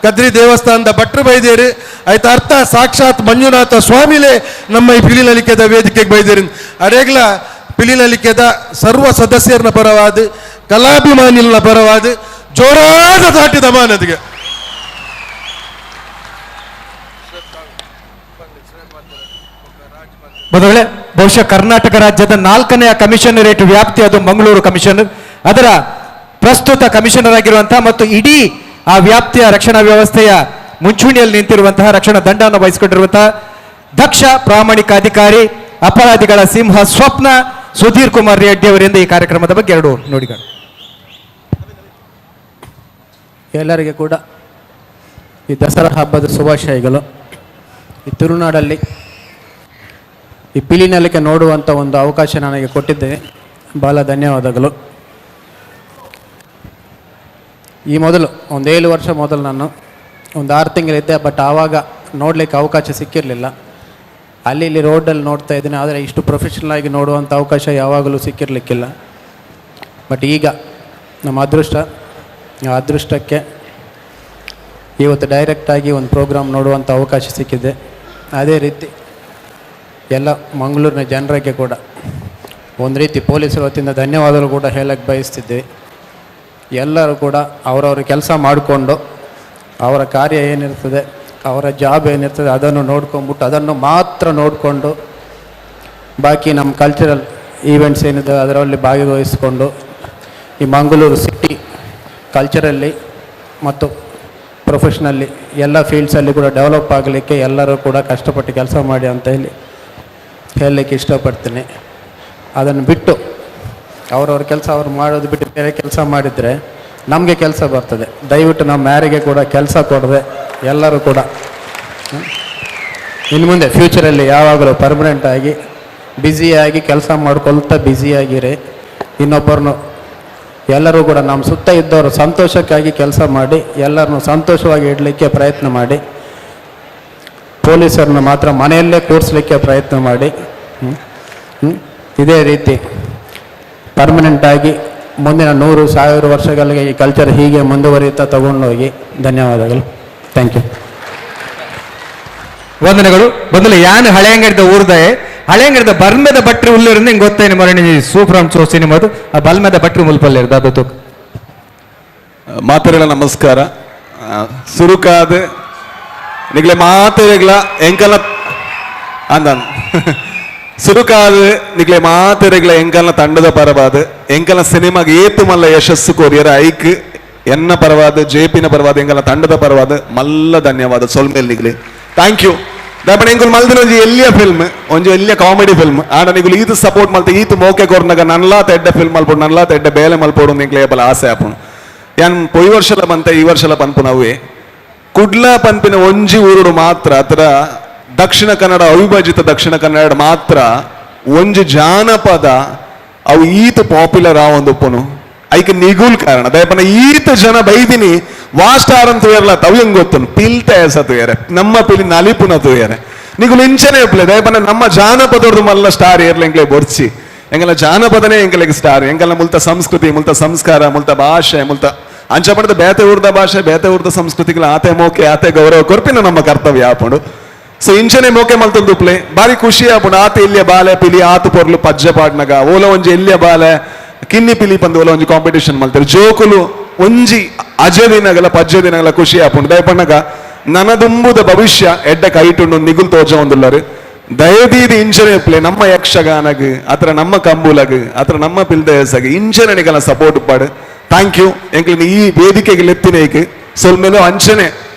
ಕದ್ರಿ ದೇವಸ್ಥಾನದ ಭಟ್ರು ಬೈದೇರು ಆಯ್ತು ಅರ್ಥ ಸಾಕ್ಷಾತ್ ಮಂಜುನಾಥ ಸ್ವಾಮಿಲೇ ನಮ್ಮ ಈ ಪಿಲಿನಲಿಕೆದ ವೇದಿಕೆಗೆ ಬೈದೇರಿ. ಅರೆಗ್ಲ ಪಿಲಿನಲಿಕೆದ ಸರ್ವ ಸದಸ್ಯರನ್ನ ಪರವಾದ ಕಲಾಭಿಮಾನಿಗಳ ಪರವಾದ ಜೋರಾದ ದಾಟಿದ ಮಾನದಿಗೆ ಮೊದಲೇ ಬಹುಶಃ ಕರ್ನಾಟಕ ರಾಜ್ಯದ 4ನೇ ಕಮಿಷನರೇಟ್ ವ್ಯಾಪ್ತಿ ಅದು ಮಂಗಳೂರು ಕಮಿಷನರ್, ಅದರ ಪ್ರಸ್ತುತ ಕಮಿಷನರ್ ಆಗಿರುವಂತಹ ಮತ್ತು ಇಡೀ ಆ ವ್ಯಾಪ್ತಿಯ ರಕ್ಷಣಾ ವ್ಯವಸ್ಥೆಯ ಮುಂಚೂಣಿಯಲ್ಲಿ ನಿಂತಿರುವಂತಹ ರಕ್ಷಣಾ ದಂಡವನ್ನು ವಹಿಸಿಕೊಂಡಿರುವಂತಹ ದಕ್ಷ ಪ್ರಾಮಾಣಿಕ ಅಧಿಕಾರಿ, ಅಪರಾಧಿಗಳ ಸಿಂಹ ಸ್ವಪ್ನ ಸುಧೀರ್ ಕುಮಾರ್ ರೆಡ್ಡಿ ಅವರಿಂದ ಈ ಕಾರ್ಯಕ್ರಮದ ಬಗ್ಗೆ ಎರಡು ನುಡಿಗಳು. ಎಲ್ಲರಿಗೆ ಕೂಡ ಈ ದಸರಾ ಹಬ್ಬದ ಶುಭಾಶಯಗಳು. ಈ ತುಳುನಾಡಲ್ಲಿ ಈ ಪಿಲಿನಲಿಕೆ ನೋಡುವಂಥ ಒಂದು ಅವಕಾಶ ನನಗೆ ಕೊಟ್ಟಿದ್ದೆ, ಭಾಳ ಧನ್ಯವಾದಗಳು. ಈ ಮೊದಲು ಒಂದು 7 ವರ್ಷ ಮೊದಲು ನಾನು ಒಂದು 6 ತಿಂಗಳಿದ್ದೆ, ಬಟ್ ಆವಾಗ ನೋಡಲಿಕ್ಕೆ ಅವಕಾಶ ಸಿಕ್ಕಿರಲಿಲ್ಲ. ಅಲ್ಲಿ ಇಲ್ಲಿ ರೋಡಲ್ಲಿ ನೋಡ್ತಾ ಇದ್ದೀನಿ, ಆದರೆ ಇಷ್ಟು ಪ್ರೊಫೆಷ್ನಲ್ ಆಗಿ ನೋಡುವಂಥ ಅವಕಾಶ ಯಾವಾಗಲೂ ಸಿಕ್ಕಿರಲಿಕ್ಕಿಲ್ಲ. ಬಟ್ ಈಗ ನಮ್ಮ ಅದೃಷ್ಟ, ಆ ಅದೃಷ್ಟಕ್ಕೆ ಇವತ್ತು ಡೈರೆಕ್ಟಾಗಿ ಒಂದು ಪ್ರೋಗ್ರಾಮ್ ನೋಡುವಂಥ ಅವಕಾಶ ಸಿಕ್ಕಿದೆ. ಅದೇ ರೀತಿ ಎಲ್ಲ ಮಂಗಳೂರಿನ ಜನರಿಗೆ ಕೂಡ ಒಂದು ರೀತಿ ಪೊಲೀಸರ ವತಿಯಿಂದ ಧನ್ಯವಾದಗಳು ಕೂಡ ಹೇಳಕ್ಕೆ ಬಯಸ್ತಿದ್ವಿ. ಎಲ್ಲರೂ ಕೂಡ ಅವರವ್ರ ಕೆಲಸ ಮಾಡಿಕೊಂಡು ಅವರ ಕಾರ್ಯ ಏನಿರ್ತದೆ, ಅವರ ಜಾಬ್ ಏನಿರ್ತದೆ ಅದನ್ನು ನೋಡ್ಕೊಂಬಿಟ್ಟು ಅದನ್ನು ಮಾತ್ರ ನೋಡಿಕೊಂಡು ಬಾಕಿ ನಮ್ಮ ಕಲ್ಚರಲ್ ಈವೆಂಟ್ಸ್ ಏನಿದೆ ಅದರಲ್ಲಿ ಭಾಗವಹಿಸಿಕೊಂಡು ಈ ಮಂಗಳೂರು ಸಿಟಿ ಕಲ್ಚರಲ್ಲಿ ಮತ್ತು ಪ್ರೊಫೆಷ್ನಲ್ಲಿ ಎಲ್ಲ ಫೀಲ್ಡ್ಸಲ್ಲಿ ಕೂಡ ಡೆವಲಪ್ ಆಗಲಿಕ್ಕೆ ಎಲ್ಲರೂ ಕೂಡ ಕಷ್ಟಪಟ್ಟು ಕೆಲಸ ಮಾಡಿ ಅಂತ ಹೇಳಿ ಹೇಳಲಿಕ್ಕೆ ಇಷ್ಟಪಡ್ತೀನಿ. ಅದನ್ನು ಬಿಟ್ಟು ಅವರವ್ರ ಕೆಲಸ ಅವ್ರು ಮಾಡೋದು ಬಿಟ್ಟು ಬೇರೆ ಕೆಲಸ ಮಾಡಿದರೆ ನಮಗೆ ಕೆಲಸ ಬರ್ತದೆ. ದಯವಿಟ್ಟು ನಮ್ಮ ಯಾರಿಗೆ ಕೂಡ ಕೆಲಸ ಕೊಡದೆ ಎಲ್ಲರೂ ಕೂಡ ಇನ್ನು ಮುಂದೆ ಫ್ಯೂಚರಲ್ಲಿ ಯಾವಾಗಲೂ ಪರ್ಮನೆಂಟಾಗಿ ಬ್ಯುಸಿಯಾಗಿ ಕೆಲಸ ಮಾಡ್ಕೊಳ್ತಾ ಬ್ಯುಸಿಯಾಗಿರಿ. ಇನ್ನೊಬ್ಬರನ್ನು ಎಲ್ಲರೂ ಕೂಡ ನಮ್ಮ ಸುತ್ತ ಇದ್ದವರು ಸಂತೋಷಕ್ಕಾಗಿ ಕೆಲಸ ಮಾಡಿ ಎಲ್ಲರನ್ನೂ ಸಂತೋಷವಾಗಿ ಇಡಲಿಕ್ಕೆ ಪ್ರಯತ್ನ ಮಾಡಿ. ಪೊಲೀಸರನ್ನ ಮಾತ್ರ ಮನೆಯಲ್ಲೇ ಕೂರಿಸಲಿಕ್ಕೆ ಪ್ರಯತ್ನ ಮಾಡಿ. ಇದೇ ರೀತಿ ಪರ್ಮನೆಂಟಾಗಿ ಮುಂದಿನ 100,000 ವರ್ಷಗಳಿಗೆ ಈ ಕಲ್ಚರ್ ಹೀಗೆ ಮುಂದುವರಿಯುತ್ತಾ ತಗೊಂಡೋಗಿ. ಧನ್ಯವಾದಗಳು. Thank you. ವಂದನೆಗಳು. ಬಂದಲೆ ಯಾನ್ ಹಳೆಯಂಗಡಿದ ಊರ್ದಾಯ ಹಳೆಯಂಗಡಿದ ಬರ್ಮೆದ ಬಟ್ರಿ ಉಲ್ಲಿರಿಂದ ಹಿಂಗೆ ಗೊತ್ತೇನೆ ಮರಣಿ ಸೂಪ್ರಾಮ್ ಚೋ ಸಿನಿಮಾದು ಆ ಬಲ್ಮೆದ ಬಟ್ರಿ ಮುಲ್ಪಲ್ಲಿರ್ದ ಅದು ತೂಕ. ಮಾತೆರೆಗಳ ನಮಸ್ಕಾರ. ಸುರುಕಾದ ನಿಗ್ಲೆ ಮಾತೆರೆಗಳ ಎಂಕಲ ಅಂದನ್ ಸುರುಕಾದ ನಿಗ್ಲೆ ಮಾತೆರೆಗಳ ಎಂಕಲ್ನ ತಂಡದ ಪರವಾದ ಎಂಕಲ್ನ ಸಿನಿಮಾಗೆ ಏತು ಮಲ್ಲ ಯಶಸ್ಸು ಕೊರಿಯರ ಐಕ್ ಎನ್ನ ಪರವಾದ ಜೆಪಿನ ಪರವಾದ ಎಂಕಲ್ನ ತಂಡದ ಪರವಾದ ಮಲ್ಲ ಧನ್ಯವಾದ ಸೊಲ್ಮೇಲ್ ನಿಗ್ಲೆ. Thank you. ದಾಪಣ ಎಂಕುಲು ಮಲ್ದಿನ ಒಂಜಿ ಎಲ್ಲಿಯ ಫಿಲ್ಮ್ ಒಂಜಿ ಎಲ್ಲಿಯ ಕಾಮಿಡಿ ಫಿಲ್ಮ್ ಆಂಡ ನಿಗುಲು ಈತು ಸಪೋರ್ಟ್ ಮಲ್ತೆ ಈತು ಮೋಕೆ ಕೊರ್ನಗ ನನ್ಲಾ ತೆಡ್ಡ ಫಿಲ್ಮ್ ಮಲ್ಪೋಡು ನನ್ಲಾ ತೆಡ್ಡ ಬೇಲೆ ಮಲ್ಪೋಡು ನಿಗ್ಲೆ ಏಪಲ ಆಸೆ ಆಪುಂಡು. ಯಾನ್ ಪೊಯ್ ವರ್ಷಲ ಬಂತ ಈ ವರ್ಷಲ ಪನ್ಪುನವೇ ಕುಡ್ಲ ಪನ್ಪಿನ ಒಂಜಿ ಊರುಡು ಮಾತ್ರ ಅತರ ದಕ್ಷಿಣ ಕನ್ನಡ ಅವಿಭಜಿತ ದಕ್ಷಿಣ ಕನ್ನಡ ಮಾತ್ರ ಒಂಜಿ ಜಾನಪದ ಅವು ಈತ ಪಾಪ್ಯುಲರ್ ಆ ಒಂದು ಉಪ್ಪುನು ಐಕ್ ನಿಗುಲ್ ಕಾರಣ ದಯಪನ ಈತ ಜನ ಬೈದಿನಿ ವಾಸ್ಟಾರ್ ಅಂತ ತುಯರ್ಲ ತವು ಹೆಂಗ್ ಗೊತ್ತುನು ಪಿಲ್ತ ಎಸ ತುಯರೆ ನಮ್ಮ ಪಿಲಿ ನಲಿಪುನ ತುಯರೆ ನಿಗುಲು ಇಂಚನೆ ಉಪ್ಪಲೆ ದಯಪನ ನಮ್ಮ ಜಾನಪದವ್ರದ್ದು ಮಲ್ಲ ಸ್ಟಾರ್ ಏರ್ಲೆಂಗ್ಲೆ ಬೊರ್ಚಿ ಎಂಗಲ ಜಾನಪದನೇ ಎಂಕಲೆಗ್ ಸ್ಟಾರ್ ಎಂಗಲ ಮುಲ್ತ ಸಂಸ್ಕೃತಿ ಮುಲ್ತ ಸಂಸ್ಕಾರ ಮುಲ್ತ ಭಾಷೆ ಮುಲ್ತ ಅಂಚ ಪಡೆದ ಬೇತೆ ಊರ್ದ ಭಾಷೆ ಬೇತೆ ಊರ್ದ ಸಂಸ್ಕೃತಿಗಳ ಆತೆ ಮೋಕೆ ಆತೆ ಗೌರವ ಕೊರ್ಪಿನ ನಮ್ಮ ಕರ್ತವ್ಯ ಆಪುಂಡು. ಸೊ ಇಂಚನೆ ಮೋಕೆ ಮಲ್ತೊಂದುಪ್ಲೆ ಬಾರಿ ಖುಷಿ ಆಪುಂಡು. ಆತ ಎಲ್ಲಿಯ ಬಾಲೆ ಪಿಲಿ ಆತು ಪೊರ್ಲು ಪಜ್ಜ ಪಾಡ್ನಗ ಓಲ ಒಂಜಿ ಎಲ್ಲಿಯ ಬಾಲೆ ಕಿನ್ನಿ ಪಿಲಿ ಪಂದು ಓಲ ಒಂಜಿ ಕಾಂಪಿಟೇಷನ್ ಮಲ್ತಾರೆ ಜೋಕುಲು ಒಂಜಿ ಅಜ ದಿನಗಲ ಪಜ್ಜ ದಿನಗಲ ಖುಷಿ ಆಪುಂಡು. ದಯಪಣ್ಣಗ ನನದುಂಬುದ ಭವಿಷ್ಯ ಎಡ್ಡ ಕೈಟುಂಡು ನಿಗುಲ್ ತೋಜ ಒಂದುಲ್ಲರು ದಯದೀದಿ ಇಂಚನೆ ಪ್ಲೇ ನಮ್ಮ ಯಕ್ಷಗಾನಗ್ ಅತ್ರ ನಮ್ಮ ಕಂಬುಲಗ್ ಅತ್ರ ನಮ್ಮ ಪಿಲ್ದಯಸಗ್ ಇಂಚನೆ ನಿಗಲ ಸಪೋರ್ಟ್ ಪಾಡು. Thank you. ಎಂಕ್ಲಿನ ಈ ವೇದಿಕೆಗೆ ಲೆತ್ತಿನೇಕ್ ಸೊಲ್ಮೇಲು ಅಂಚನೆ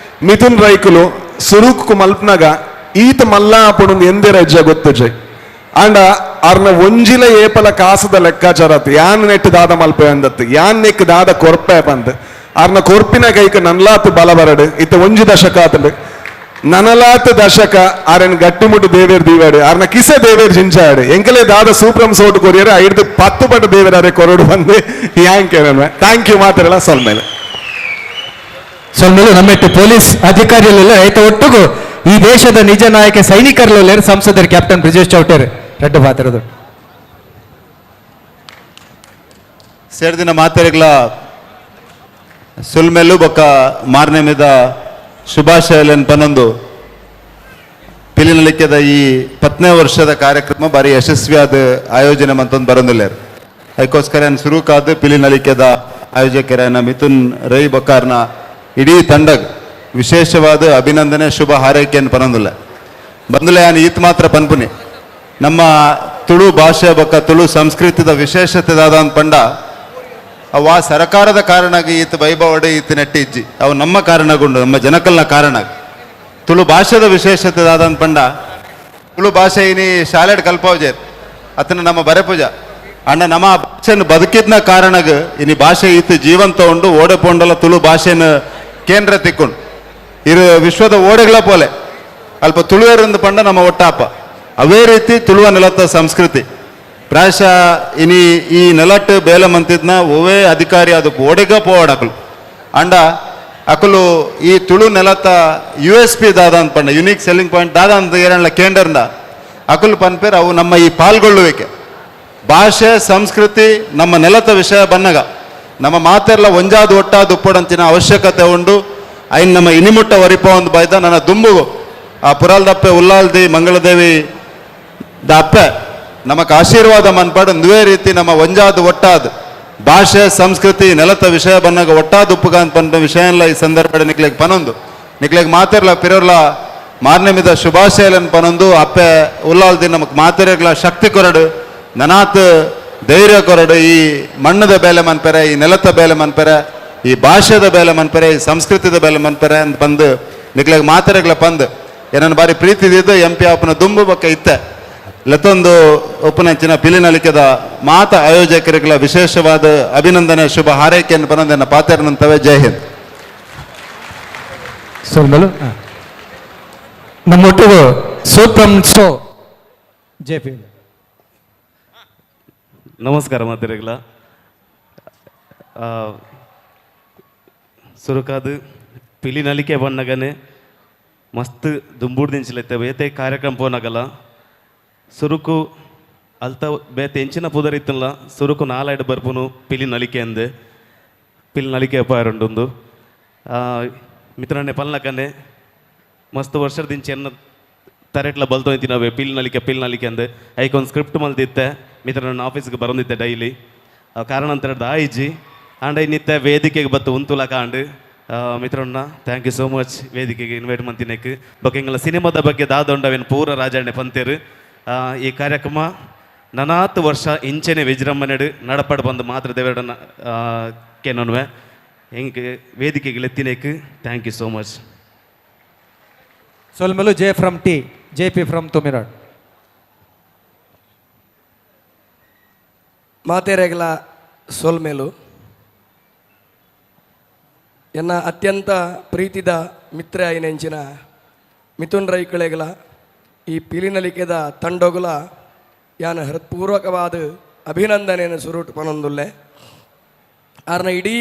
ಮಿಥುನ್ ರೈಕುಲು ಸುರುಕು ಮಲ್ಪನಾಗ ಈತ ಮಲ್ಲ ಆಪುಂಡು ಎಂದೇ ರಜ್ಜ ಗೊತ್ತು ಜೈ ಆಂಡ ಅರ್ನ ಒಂಜಿಲ ಏಪಲ ಕಾಸದ ಲೆಕ್ಕಾಚಾರ ಆತು ಯಾನ್ ನೆಟ್ ದಾದ ಮಲ್ಪೆ ಅಂದತ್ತು ಯಾನ್ ನೆಕ್ ದಾದ ಕೊರ್ಪೆ ಬಂದ್ ಅರ್ನ ಕೊರ್ಪಿನ ಕೈಕ್ ನನ್ಲಾತ್ ಬಲ ಬರಡು ಇತ್ತ ಒಂಜಿ ದಶಕ ಆತಂಡು ನನಲಾತ್ ದಶಕ ಆರನ್ ಗಟ್ಟಿಮುಟ್ಟು ದೇವೇರ್ ದೀವಾಡು ಅರ್ನ ಕಿಸೆ ದೇವೇರ್ ಜಿಂಚಾಡು ಎಂಕಲೆ ದಾದ ಸೂಪ್ರಮ್ ಸೋಟು ಕೊರಿಯರ್ ಐದು 10 ಪಟ್ಟು ದೇವೇರ್ ಅರೆ ಕೊರಡು ಬಂದು ಯಾನ್ thank you. ಮಾತಾಡಲ್ಲ ಸೊಲ್ಮೇಲೆ ಸೊಲ್ಮೇಲೆ ನಮ್ಮೆಟ್ಟು ಪೊಲೀಸ್ ಅಧಿಕಾರಿಗಳೆಲ್ಲ ರೈತ ಒಟ್ಟಿಗೂ ಈ ದೇಶದ ನಿಜ ನಾಯಕ ಸೈನಿಕರಲ್ಲ ಸಂಸದರು ಕ್ಯಾಪ್ಟನ್ ಬ್ರಿಜೇಶ್ ಚೌಟೇರ್ ರಡ್ಡು ಮಾತಾಡೋದು. ಸೇರ್ದಿನ ಮಾತೆರೆಗಳ ಸುಲ್ಮೇಲು ಬೊಕ್ಕ ಮಾರನೇ మీద ಶುಭಾಶಯಲೆನ್ ಪನ್ನೊಂದು ಪಿಲಿನಲಿಕ್ಕೆದ ಈ 10ನೇ ವರ್ಷದ ಕಾರ್ಯಕ್ರಮ ಭಾರಿ ಯಶಸ್ವಿಯಾದ ಆಯೋಜನೆ ಮಂತೊಂದು ಬರೊಂದಿಲ್ಲೇರು. ಅದಕ್ಕೋಸ್ಕರ ಏನು ಸುರುಕಾದ ಪಿಲಿನಲಿಕ್ಕೆದ ಆಯೋಜಕರನ್ನ ಮಿಥುನ್ ರೈ ಬೊಕ್ಕಾರ್ನ ಇಡೀ ತಂಡಗ್ ವಿಶೇಷವಾದ ಅಭಿನಂದನೆ ಶುಭ ಹಾರೈಕೆಯನ್ನು ಪನೊಂದಿಲ್ಲ. ಬಂದುಲೆ ಯಾನ್ ಈತ್ ಮಾತ್ರ ಪನ್ಪುನಿ ನಮ್ಮ ತುಳು ಭಾಷೆ ಬೊಕ್ಕ ತುಳು ಸಂಸ್ಕೃತಿದ ವಿಶೇಷತೆ ದಾದ ಅಂದ್ ಪಂಡ ಅವ ಸರಕಾರದ ಕಾರಣಾಗಿ ಈತ ವೈಭವಡೆ ಈತ ನೆಟ್ಟಿ ಇಜ್ಜಿ ಅವು ನಮ್ಮ ಕಾರಣಗುಂಡು ನಮ್ಮ ಜನಕಲ್ನ ಕಾರಣ. ತುಳು ಭಾಷೆದ ವಿಶೇಷತೆ ದಾದ ಅಂದ್ ಪಂಡ ತುಳು ಭಾಷೆ ಇನಿ ಶಾಲೆಡ್ ಕಲ್ಪವಜೇರ್ ಅತನ ನಮ್ಮ ಬರೆಪೂಜ ಅಣ್ಣ ನಮ್ಮ ಭಾಷೆಯನ್ನು ಬದುಕಿದ್ನ ಕಾರಣಗ ಇನಿ ಭಾಷೆ ಈತ ಜೀವಂತ ಉಂಡು ಓಡೆ ಪೋಂಡಲ ತುಳು ಭಾಷೆನ ಕೇಂದ್ರ ತಿಕ್ಕೊಂಡು ಇರು ವಿಶ್ವದ ಓಡೆಗಳ ಪೋಲೆ ಅಲ್ಪ ತುಳುವೆರಂದು ಪಂಡ ನಮ್ಮ ಒಟ್ಟಾಪ ಅವೇ ರೀತಿ ತುಳುವ ನೆಲತ್ತ ಸಂಸ್ಕೃತಿ ಪ್ರಾಯಶಃ ಇನಿ ಈ ನೆಲಟ್ಟು ಬೇಲೆ ಮಂತಿದ್ನ ಒವೇ ಅಧಿಕಾರಿ ಅದು ಓಡೆಗ ಪೋವಾಡಕಲು ಅಂಡ ಅಕಲು ಈ ತುಳು ನೆಲತ್ತ U S P ದಾದ ಅಂತ ಪಂಡ unique selling point ದಾದ ಅಂತ ಏರಣ್ಣ ಕೇಂದ್ರನ ಅಕುಲು ಪನ್ಪೇರ್ ಅವು ನಮ್ಮ ಈ ಪಾಲ್ಗೊಳ್ಳುವಿಕೆ ಭಾಷೆ ಸಂಸ್ಕೃತಿ ನಮ್ಮ ನೆಲತ್ತ ವಿಷಯ ಬನ್ನಗ ನಮ್ಮ ಮಾತೆಲ್ಲ ಒಂಜಾದ ಒಟ್ಟಾದ ಉಪ್ಪಡಂಚಿನ ಅವಶ್ಯಕತೆ ಉಂಡು ಐನ್ ನಮ್ಮ ಇನಿಮುಟ್ಟ ವರಿಪ ಒಂದು ಬಾಯ್ದ ನನ್ನ ದುಂಬುಗು ಆ ಪುರಾಲ್ದಪ್ಪೆ ಉಲ್ಲಾಲ್ದಿ ಮಂಗಳದೇವಿ ದಪ್ಪೆ ನಮಕ್ ಆಶೀರ್ವಾದ ಮನ್ಪಾಡು ಒಂದುವೇ ರೀತಿ ನಮ್ಮ ಒಂಜಾದ ಒಟ್ಟಾದ ಭಾಷೆ ಸಂಸ್ಕೃತಿ ನೆಲತ ವಿಷಯ ಬನ್ನಾಗ ಒಟ್ಟಾದ ಉಪ್ಪುಗ ಅಂತ ಪನ್ಪ ವಿಷಯ ಎಲ್ಲ ಈ ಸಂದರ್ಭ ನಿಕ್ಲೆಗ್ ಪನೊಂದು ನಿಕ್ಲೆಗ್ ಮಾತಿರ್ಲ ಪಿರೋರ್ಲ ಮಾರನೇ ಮಿದ ಶುಭಾಶಯಲನ್ ಪನೊಂದು ಅಪ್ಪೆ ಉಲ್ಲಾಲ್ದಿ ನಮಕ್ ಮಾತಿರ್ಲ ಶಕ್ತಿ ಕೊರಡು ನನಾತ್ ಧೈರ್ಯ ಕೊರಡು ಈ ಮಣ್ಣದ ಬೇಲೆ ಮನ್ಪೆರೆ ಈ ನೆಲತ ಬೇಲೆ ಮನ್ಪೆರೆ ಈ ಭಾಷೆದ ಬೇಲೆ ಮನ್ಪೆರೆ ಈ ಸಂಸ್ಕೃತಿದ ಬೇಲೆ ಮನ್ಪೆರೆ ಅಂತ ಬಂದು ನಿಕ್ಲೆಗ್ ಮಾತಿರ್ಲ ಪಂದು ಏನನ್ನ ಬಾರಿ ಪ್ರೀತಿ ಇದ್ದಿದ್ದು ಎಂ ಪಿ ಅಪ್ಪನ ದುಂಬು ಬೊಕ್ಕ ಇತ್ತೆ ಲತ್ತೊಂದು ಒಪ್ಪನಂಚಿನ ಪಿಲಿನಲಿಕೆದ ಮಾತ ಆಯೋಜಕರಿಗಳ ವಿಶೇಷವಾದ ಅಭಿನಂದನೆ ಶುಭ ಹಾರೈಕೆಯನ್ನು ಪನೊಂದನ್ನ ಪಾತ್ರನಂತವೇ. ಜೈ ಹಿಂದ್. ಸೊಲ್ಮೇಲು ನಮ್ಮೊಟ್ಟಿಗೆ ಸೂಪ್ರಮ್ so J P. ನಮಸ್ಕಾರ ಮಾತೆರೆಗಳ ಸುರುಕಾದ ಪಿಲಿನಲಿಕೆ ಬಣ್ಣಗನೆ ಮಸ್ತ್ ದುಂಬುಡ್ ದಿಂಚಲೈತೆ ಏತೆ ಕಾರ್ಯಕ್ರಮ ಪೋನಾಗಲ್ಲ ಸುರುಕು ಅಲ್ತ ಬೇತೆ ಎಂಚಿನ ಪುದರಿತ್ತಲ್ಲ ಸುರುಕು ನಾಲಾಯ್ಡು ಬರ್ಪುನು ಪಿಲಿ ನಲಿಕೆ ಅಂದೆ ಪಿಲಿ ನಲಿಕೆ ಅಪ್ಪಾರುಂಡು ಮಿತ್ರನೇ ಪಲ್ನಕನೆ ಮಸ್ತ್ ವರ್ಷದ ಎನ್ನ ತರೆಟ್ಲ ಬಲ್ತೊಂತಿನವೇ ಪಿಲ್ ನಲಿಕೆ ಪಿಲ್ ನಲಿಕೆ ಅಂದೆ ಐಕೊಂದು ಸ್ಕ್ರಿಪ್ಟ್ ಮಲ್ದಿತ್ತೆ ಮಿತ್ರ ಆಫೀಸ್ಗೆ ಬರೋಂದಿತ್ತೆ ಡೈಲಿ ಕಾರಣ ಅಂತ ಆಯಿಜಿ ಆಂಡ್ ನಿತ್ತೆ ವೇದಿಕೆಗೆ ಬತ್ತು ಉಂತುಲ ಕಾಂಡ್ ಮಿತ್ರಣ್ಣ thank you so much ವೇದಿಕೆಗೆ ಇನ್ವೈಟ್ ಮಂತಿನಕ್ಕೆ ಬೊಕ್ಕ ಎಂಗಳ ಸಿನಿಮಾದ ಬಗ್ಗೆ ದಾದೊಂಡವೇನು ಪೂರ ರಾಜಣ್ಣೆ ಪಂತೇರು ಈ ಕಾರ್ಯಕ್ರಮ ನನಾತ್ ವರ್ಷ ಇಂಚೆನೆ ವಿಜೃಂಭಣೆಡು ನಡಪಡು ಬಂದು ಮಾತ್ರ ದೇವರನ್ನ ಕೇನೋನ್ವೆ ಹೆಂಗೆ ವೇದಿಕೆಗೆ ಲೆತ್ತಿನೇಕ್ thank you so much. ಸೊಲ್ಮೆಲು J from T J P from Thuminad. ಮಾತೇರೆಗಲ ಸೊಲ್ಮೇಲು ಎನ್ನ ಅತ್ಯಂತ ಪ್ರೀತಿದ ಮಿತ್ರ ಐನೆಂಚಿನ ಮಿಥುನ್ ರೈಕಳೆಗಲ ಈ ಪಿಲಿನಲಿಕೆದ ತಂಡೊಗುಲ ಯಾನ ಹೃತ್ಪೂರ್ವಕವಾದ ಅಭಿನಂದನೆಯನ್ನು ಸುರುಟು ಪನೊಂದುಲ್ಲೆ. ಆರ್ನ ಇಡೀ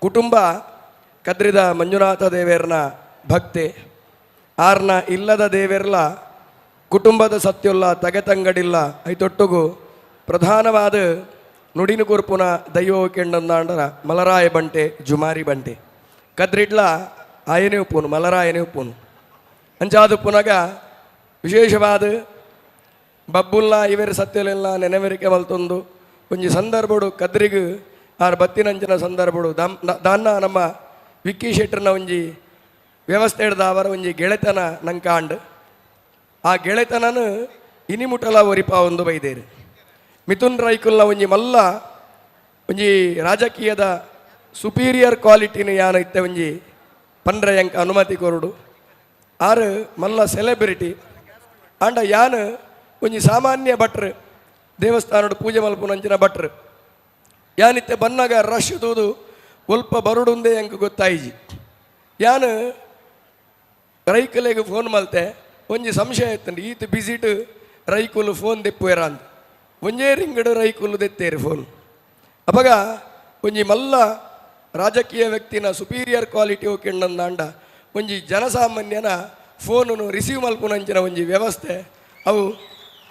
ಕುಟುಂಬ ಕದ್ರಿದ ಮಂಜುನಾಥ ದೇವೇರ್ನ ಭಕ್ತೆ. ಆರ್ನ ಇಲ್ಲದ ದೇವೆರ್ಲ ಕುಟುಂಬದ ಸತ್ಯುಲ್ಲ ತಗೆತಂಗಡಿಲ್ಲ ಐತೊಟ್ಟುಗು ಪ್ರಧಾನವಾದ ನುಡಿನು ಕುರ್ಪುನ ದೈವ ಕೆಂಡಂದಾಂಡರ ಮಲರಾಯ ಬಂಟೆ ಜುಮಾರಿ ಬಂಟೆ ಕದ್ರಿಡ್ಲ ಆಯನೇ ಉಪ್ಪುನು ಮಲರಾಯನೇ ಉಪ್ಪುನು ಅಂಚಾದ ಪುನಗ ವಿಶೇಷವಾದ ಬಬ್ಬುಲ್ಲ ಇವೆರ ಸತ್ಯಲೆಲ್ಲ ನೆನವರಿಕೆ ಮಲ್ತೊಂದು ಒಂಜಿ ಸಂದರ್ಭಡು ಕದ್ರಿಗು ಆರ್ ಬತ್ತಿನಂಚಿನ ಸಂದರ್ಭಡು ದಾನ್ನ ನಮ್ಮ ವಿಕ್ಕಿ ಶೆಟ್ಟರ್ನ ಒಂಜಿ ವ್ಯವಸ್ಥೆ ಹಿಡ್ದ ಅವರ ಒಂಜಿ ಗೆಳೆತನ ನಂಕಾಂಡ್ ಆ ಗೆಳೆತನನು ಇನಿಮುಟಲ ಒರಿಪ ಒಂದು ಬೈದೇರು. ಮಿಥುನ್ ರೈಕುಲ್ನ ಒಂಜಿ ಮಲ್ಲ ಒಂಜಿ ರಾಜಕೀಯದ ಸುಪೀರಿಯರ್ ಕ್ವಾಲಿಟಿನ ಯಾನ ಇತ್ತೆ ಒಂಜಿ ಪಂಡ್ರೆ ಎಂಕ ಅನುಮತಿ ಕೊರಡು ಆರು ಮಲ್ಲ ಸೆಲೆಬ್ರಿಟಿ ಆಂಡ ಯಾನ್ ಒಂಜಿ ಸಾಮಾನ್ಯ ಭಟ್ರು ದೇವಸ್ಥಾನಡು ಪೂಜೆ ಮಲ್ಪುನಂಚಿನ ಭಟ್ರು ಯಾನಿತ್ತೆ ಬನ್ನಾಗ ರಶ್ ತೂದು ಒಲ್ಪ ಬರುಡುಂದೇ ಎಂಕ ಗೊತ್ತಾಯಿಜಿ. ಯಾನ್ ರೈಕುಲೆಗ್ ಫೋನ್ ಮಲ್ತೆ ಒಂಜಿ ಸಂಶಯ ಇತ್ತಂಡು ಈತ ಬಿಸಿಟ್ ರೈಕುಲು ಫೋನ್ ದೆಪ್ಪುವೆರ ಅಂತ ಒಂಜೇ ರಿಂಗಡು ರೈಕುಲು ದೆತ್ತೇರು ಫೋನ್. ಅಪಗ ಒಂಜಿ ಮಲ್ಲ ರಾಜಕೀಯ ವ್ಯಕ್ತಿನ ಸುಪೀರಿಯರ್ ಕ್ವಾಲಿಟಿ ಕೆಂಡಂದಾಂಡ ಒಂಜಿ ಜನಸಾಮಾನ್ಯನ ಫೋನನ್ನು ರಿಸೀವ್ ಮಲ್ಪುನಂಚಿನ ಒಂಜಿ ವ್ಯವಸ್ಥೆ ಅವು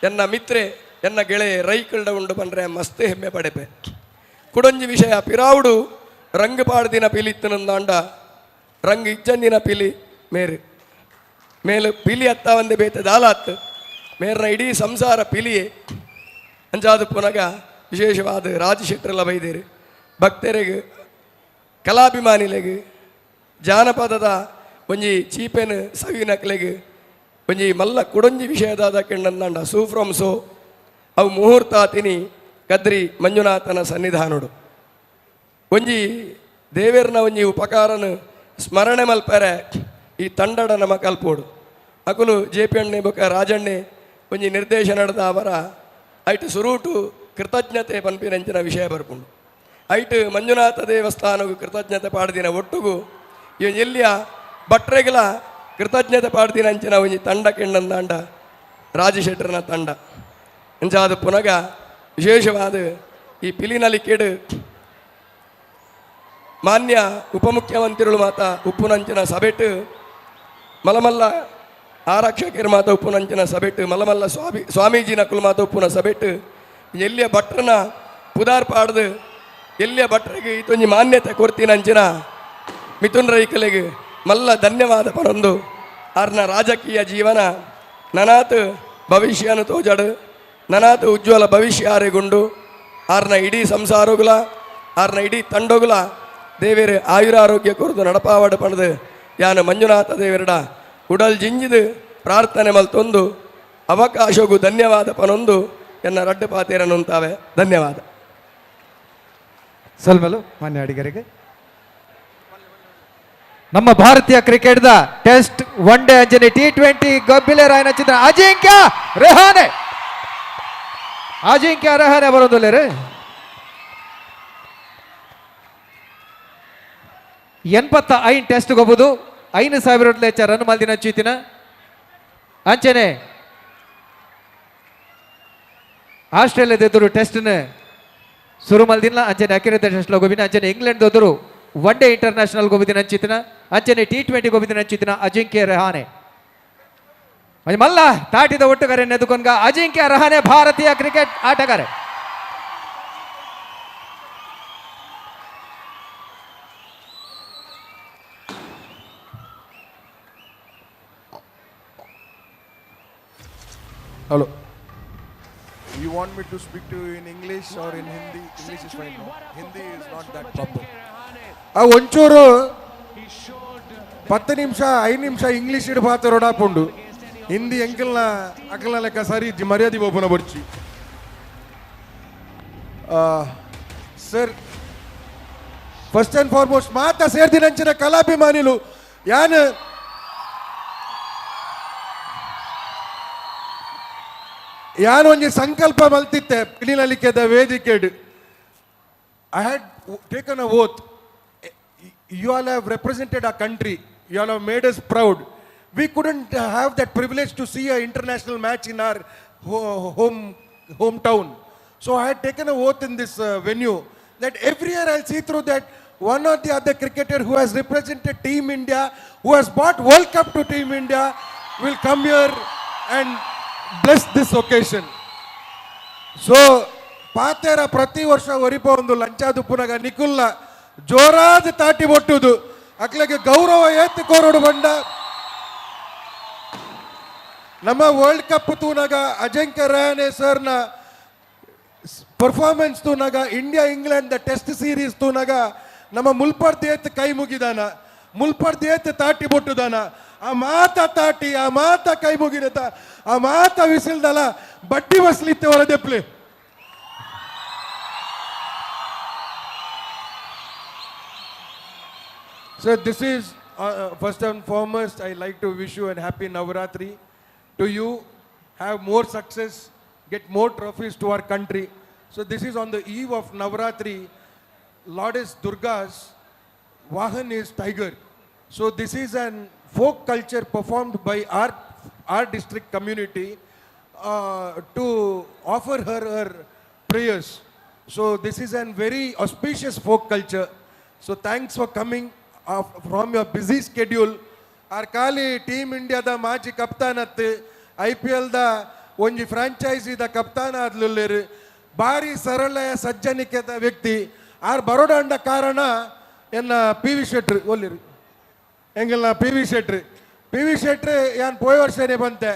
ಎನ್ನ ಮಿತ್ರೆ ಎನ್ನ ಗೆಳೆಯ ರೈಕುಲ್ಡ ಉಂಡು ಪಂಡ್ರೆ ಮಸ್ತ್ ಹೆಮ್ಮೆ ಪಡೆಪೆ. ಕುಡೊಂಜಿ ವಿಷಯ ಪಿರಾವುಡು ರಂಗ್ ಪಾಡ್ದಿನ ಪಿಲಿತ್ತನಂದಾಂಡ ರಂಗ್ ಇಜ್ಜಂದಿನ ಪಿಲಿ ಮೇರು ಮೇಲು ಪಿಲಿ ಅತ್ತ ಒಂದೇ ಬೇತೆ ದಾಲಾತ್ ಮೇರ್ನ ಇಡೀ ಸಂಸಾರ ಪಿಲಿಯೇ ಅಂಚಾದ ಪುನಗ ವಿಶೇಷವಾದ ರಾಜಶೆಟ್ಟರೆಲ್ಲ ಬೈದೇರು ಭಕ್ತರಿಗೆ ಕಲಾಭಿಮಾನಿಲೆಗ್ ಜಾನಪದದ ಒಂಜಿ ಚೀಪೆನ್ ಸವಿನಕ್ಲೆಗ್ ಒಂಜಿ ಮಲ್ಲ ಕುಡೊಂಜಿ ವಿಷಯದಾದ ಕೆಂಡಂದಾಂಡ ಸೂ ಫ್ರಮ್ ಸೋ ಅವು ಮುಹೂರ್ತ ತಿನಿ ಕದ್ರಿ ಮಂಜುನಾಥನ ಸನ್ನಿಧಾನುಡು ಒಂಜಿ ದೇವೇರ್ನ ಒಂಜಿ ಉಪಕಾರನು ಸ್ಮರಣೆ ಮಲ್ಪರೆ ಈ ತಂಡಡ ನಮ ಕಲ್ಪೋಡು. ಅಕುಲು ಜೆ ಪಿ ಅಣ್ಣೆ ಬೊಕ ರಾಜಣ್ಣೆ ಒಂಜಿ ನಿರ್ದೇಶನದ ಅವರ ಐಟ್ ಸುರೂಟು ಕೃತಜ್ಞತೆ ಪನ್ಪಿನಂಚಿನ ವಿಷಯ ಬರ್ಪುಂಡು. ಐಟ್ ಮಂಜುನಾಥ ದೇವಸ್ಥಾನಗು ಕೃತಜ್ಞತೆ ಪಾಡ್ದಿನ ಒಟ್ಟುಗು ಎಲ್ಲಿಯ ಭಟ್ರೆಗಲ ಕೃತಜ್ಞತೆ ಪಾಡ್ದಿನ ಅಂಚಿನ ಒಂಜಿ ತಂಡ ಕೆಂಡಂದಾಂಡ ರಾಜಶೆಟ್ಟರ್ನ ತಂಡ ಅಂಚಾದ ಪುನಗ ವಿಶೇಷವಾದ ಈ ಪಿಲಿನಲಿಕೆಡು ಮಾನ್ಯ ಉಪಮುಖ್ಯಮಂತ್ರಿಗಳು ಮಾತ ಉಪ್ಪುನಂಚಿನ ಸಭೆಟ್ ಮಲಮಲ್ಲ ಆರಕ್ಷಕರ ಮಾತ ಉಪ್ಪುನಂಚಿನ ಸಭೆಟ್ ಮಲಮಲ್ಲ ಸ್ವಾಮೀಜಿ ನಕುಲು ಮಾತ ಉಪ್ಪುನ ಸಭೆಟ್ ಎಲ್ಲಿಯ ಭಟ್ರನ ಪುದಾರ್ ಪಾಡ್ದು ಎಲ್ಲಿಯ ಭಟ್ರಿಗೆ ಈತೊಂಜಿ ಮಾನ್ಯತೆ ಕೊರ್ತಿನಂಚಿನ ಮಿಥುನ್ ರೈಕಲೆಗೆ ಮಲ್ಲ ಧನ್ಯವಾದ ಪರೊಂದು ಆರ್ನ ರಾಜಕೀಯ ಜೀವನ ನನಾತ್ ಭವಿಷ್ಯನು ತೋಜಡು ನನಾತ್ ಉಜ್ವಲ ಭವಿಷ್ಯ ಆರೆಗುಂಡು ಆರ್ನ ಇಡೀ ಸಂಸಾರಗುಲ ಆರ್ನ ಇಡೀ ತಂಡಗುಲ ದೇವೇರು ಆಯುರಾರೋಗ್ಯ ಕೊರದು ನಡಪಾವಡು ಪಣದು ಯಾನು ಮಂಜುನಾಥ ದೇವರಡ ಉಡಲ್ ಜಿಂಜಿದು ಪ್ರಾರ್ಥನೆ ಮಲ್ತೊಂದು ಅವಕಾಶಗೂ ಧನ್ಯವಾದ ಪನೊಂದು ಎನ್ನ ರಡ್ಡು ಪಾತೇರನುಂತಾವೆ. ಧನ್ಯವಾದ. ಸಲ್ಮಲು ಮಾನ್ಯ ಅಡಿಗರಿಗೆ. ನಮ್ಮ ಭಾರತೀಯ ಕ್ರಿಕೆಟ್ದ test one day ಅಂಜನೆ T20 ಗಬ್ಬಿಲೆ ರಾಯನ ಚಿತ್ರ ಅಜಿಂಕ್ಯ ರೆಹಾನೆ ಅಜಿಂಕ್ಯ ರೆಹಾನೆ ಬರೋದಿಲ್ಲ 85 ಟೆಸ್ಟ್ ಗೊಬ್ಬುದು 5000 ಹೆಚ್ಚ ರನ್ ಮಲ್ದಿನ ಚೀತಿನ ಅಂಚನೆ ಆಸ್ಟ್ರೇಲಿಯಾದ ಎದುರು ಟೆಸ್ಟ್ನ ಶುರು ಮಲ್ದಿನ ಅಂಚನೆ ಅಕಿರಿತ ಟೆಸ್ಟ್ ಗೋಬಿನ ಅಂಚನೆ ಇಂಗ್ಲೆಂಡ್ ಎದುರು one day international ಗೋಬಿದಿನ ಅಂಚಿತಿನ ಅಂಚನೆ T20 ಗೋಬಿದಿನ ಅಂಚಿತಿನ ಅಜಿಂಕ್ಯ ರೆಹಾನೆ. ಮಲ್ಲ ತಾಟಿದ ಒಟ್ಟುಗಾರೆ ನೆದುಕೊಂಗ ಅಜಿಂಕ್ಯ ರಹಾನೆ ಭಾರತೀಯ cricket ಆಟಗಾರೆ. Hello. You want me to speak to you in English or in Hindi? English is fine. No? Hindi is not that proper. ಆ ಒಂಚೂರು 10 ನಿಮಿಷ 5 ನಿಮಿಷ ಇಂಗ್ಲೀಷ್ ಇಡು ಪಾತ್ರ ಹಿಂದಿ ಎಂಕಲ್ನ ಅಕಲ್ನ ಲೆಕ್ಕ ಸರಿ ಮರ್ಯಾದೆ ಬೋಪನ ಬರ್ಚಿ. ಸರ್, ಫಸ್ಟ್ ಅಂಡ್ ಫಾರ್ಮೋಸ್ಟ್ ಮಾತ ಸೇರ್ದಿನಂಚಿನ ಕಲಾಭಿಮಾನಿಲು ಯಾನ್ ಯಾನ್ ಒಂಜಿ ಸಂಕಲ್ಪ ಮಲ್ತಿತ್ತೆ ಪಿಲಿನಲಿಕೆದ ವೇದಿಕೆಡ್. I had taken a oath. You all have represented our country. You all have made us proud. We couldn't have that privilege to see an international match in our hometown. So I had taken a oath in this venue that every year I'll see through that one or the other cricketer who has represented Team India, who has brought World Cup to Team India, will come here and bless this occasion. So, ಪಾತೇರ ಪ್ರತಿ ವರ್ಷ ಒರಿಪ ಒಂದು ಲಂಚಾದುಪ್ಪುನಗ ನಿಕುಲ್ಲ ಜೋರಾದ ತಾಟಿ ಬೊಟ್ಟುದು ಅಕ್ಲೆಗೆ ಗೌರವ ಏತ್ ಕೋರೋಡು ಬಂಡ. ನಮ್ಮ world cup ತೂನಾಗ ಅಜಿಂಕ್ಯ ರಹಾನೆ ಸರ್ನ ಪರ್ಫಾರ್ಮೆನ್ಸ್ ತೂನಾಗ, India England the test series ತೂನಾಗ ನಮ್ಮ ಮುಲ್ಪರ್ದು ಏತ್ ಕೈ ಮುಗಿದಾನ, ಮುಲ್ಪರ್ದು ಏತ್ ತಾಟಿ ಬೊಟ್ಟುದಾನ, ಆ ಮಾತ ತಾಟಿ ಆ ಮಾತ ಕೈ ಮುಗಿರತ ಆ ಮಾತ ವಿಸಿಲ್ದಲ್ಲ ಬಡ್ಡಿ ಬಸ್ಲಿತ್ತೆ ಹೊರದೆಪ್ಲೆ. So this is, first and foremost, I like to wish you a happy Navaratri. To you, have more success, get more trophies to our country. So this is on the eve of Navaratri. Lordess Durga's Vahan is tiger. So this is an folk culture performed by our district community to offer her prayers. So this is a very auspicious folk culture. So thanks for coming from your busy schedule. Our Kali Team India the ಮಾಜಿ ಕಪ್ತಾನ್ ಅತ್ತು, IPL the ಒಂಜಿ franchise the ಕಪ್ತಾನ ಆದ್ಲುಲ್ಲೇರು, ಭಾರಿ ಸರಳ ಸಜ್ಜನಿಕೆದ ವ್ಯಕ್ತಿ. ಆರ್ ಬರೋಡಂಡ ಕಾರಣ ಎನ್ನ P V ಶೆಟ್ರು ಒಲ್ಲಿರು ಎಂಗಲ್ನ ಪಿ ವಿ ಶೆಟ್ರು. ಪಿ ವಿ ಶೆಟ್ರು ಯಾನ್ ಪೋಯ ವರ್ಷನೇ ಬಂತೆ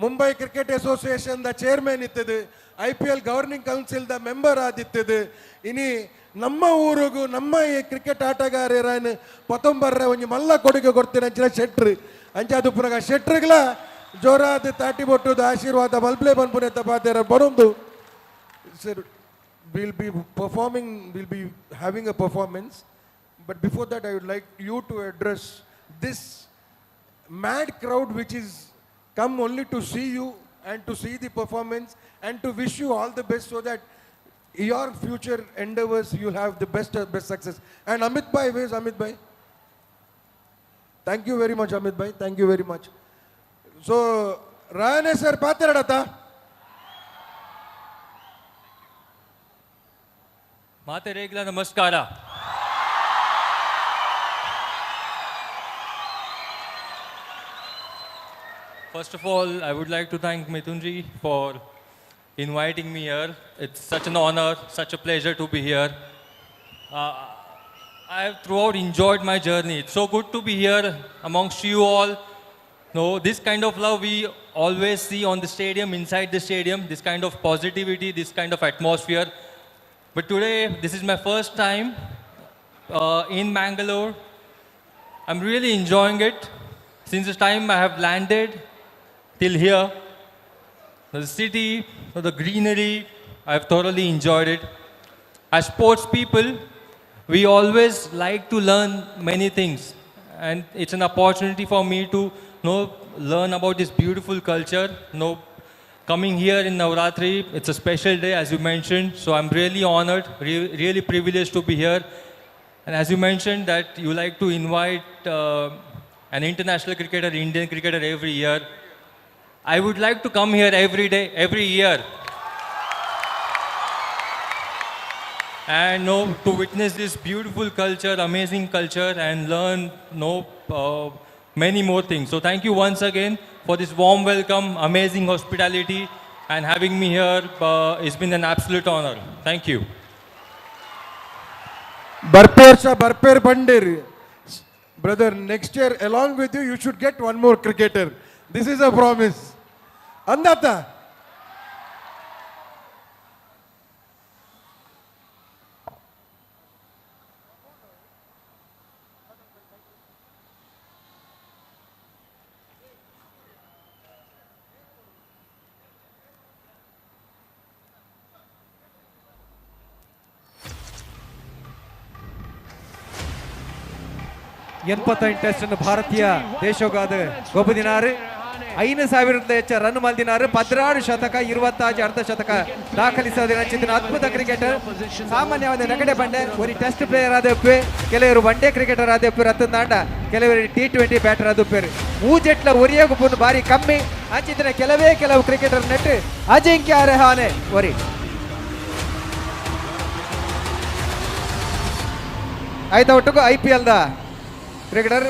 Mumbai cricket association the chairman ಇತ್ತದು, IPL governing council the member ಆದಿತ್ತದು. ಇನಿ ನಮ್ಮ ಊರಿಗೂ ನಮ್ಮ ಈ ಕ್ರಿಕೆಟ್ ಆಟಗಾರರನ್ನು ಪತ್ತೊಂಬರ್ರ ಒಂಜಿ ಮಲ್ಲ ಕೊಡುಗೆ ಕೊಡ್ತೀನಿ ಅಂಚಿನ ಶೆಟ್ರು ಅಂಚಾದು ಪುನಗ ಶೆಟ್ರುಗಳ ಜೋರಾದ ತಾಟಿ ಬೊಟ್ಟುದು ಆಶೀರ್ವಾದ ಮಲ್ಪ್ಲೆ ಬನ್ಪುನೆ ತಪಾತೇರ ಬರೊಂದು. Sir, will be performing, will be having a performance, but before that I would like you to address this mad crowd which is come only to see you and to see the performance and to wish you all the best so that your future endeavors you'll have the best success. And Amit Bhai, where is Amit Bhai? Thank you very much, Amit Bhai. Thank you very much. So, Rahane sir, paathiradata. ಮಾತೆರೇಗ್ಲ ನಮಸ್ಕಾರ. First of all, I would like to thank Mithunji for inviting me here. It's such an honor, such a pleasure to be here. I have throughout enjoyed my journey. It's so good to be here amongst you all. No, this kind of love we always see on the stadium, inside the stadium, this kind of positivity, this kind of atmosphere. But today, this is my first time in Mangalore. I'm really enjoying it. Since the time I have landed till here, the city, the greenery, I've thoroughly enjoyed it. As sports people, we always like to learn many things. And it's an opportunity for me to learn about this beautiful culture. Coming here in Navratri, it's a special day, as you mentioned. So I'm really honored, really privileged to be here. And as you mentioned that you like to invite an international cricketer, Indian cricketer every year. I would like to come here every day, every year. And to witness this beautiful culture, amazing culture, and learn many more things. So thank you once again for this warm welcome, amazing hospitality, and having me here. It's been an absolute honor. Thank you. Barper Shah, Barper Bandir. Brother, next year along with you, you should get one more cricketer. This is a promise. Andata. 88 test ಭಾರತೀಯ ದೇಶಗಾದ ಗೊಬ್ಬದಿನಾರು 5000 ಹೆಚ್ಚ run ಮಲ್ದಿನಾರು 16 ಶತಕ 26 ಅರ್ಧ ಶತಕ ದಾಖಲಿಸೋದಿನ ಅದ್ಭುತ cricketer. ಸಾಮಾನ್ಯವಾದ ನಗಡೆ ಬಂಡೆ ಒಂದು test player ಆದಪ್ಪೆ, ಕೆಲವರು ಒನ್ ಡೇ ಕ್ರಿಕೆಟರ್ ಆದಪ್ಪೆ ರತ್ನಾಂಡ, ಕೆಲವರು T20 batter ಆದಪ್ಪೇರು. ಮೂಜೆಟ್ಲ ಒರಿಯ ಗುಪ್ಪು ಬಾರಿ ಕಮ್ಮಿ ಅಂಚಿನ ಕೆಲವೇ ಕೆಲವು ಕ್ರಿಕೆಟರ್ ನೆಟ್ ಅಜಿಂಕ್ಯ ರಹಾನೆ ಒರಿ. ಆಯ್ತಾ ಒಟ್ಟಿಗೂ IPL the cricketer.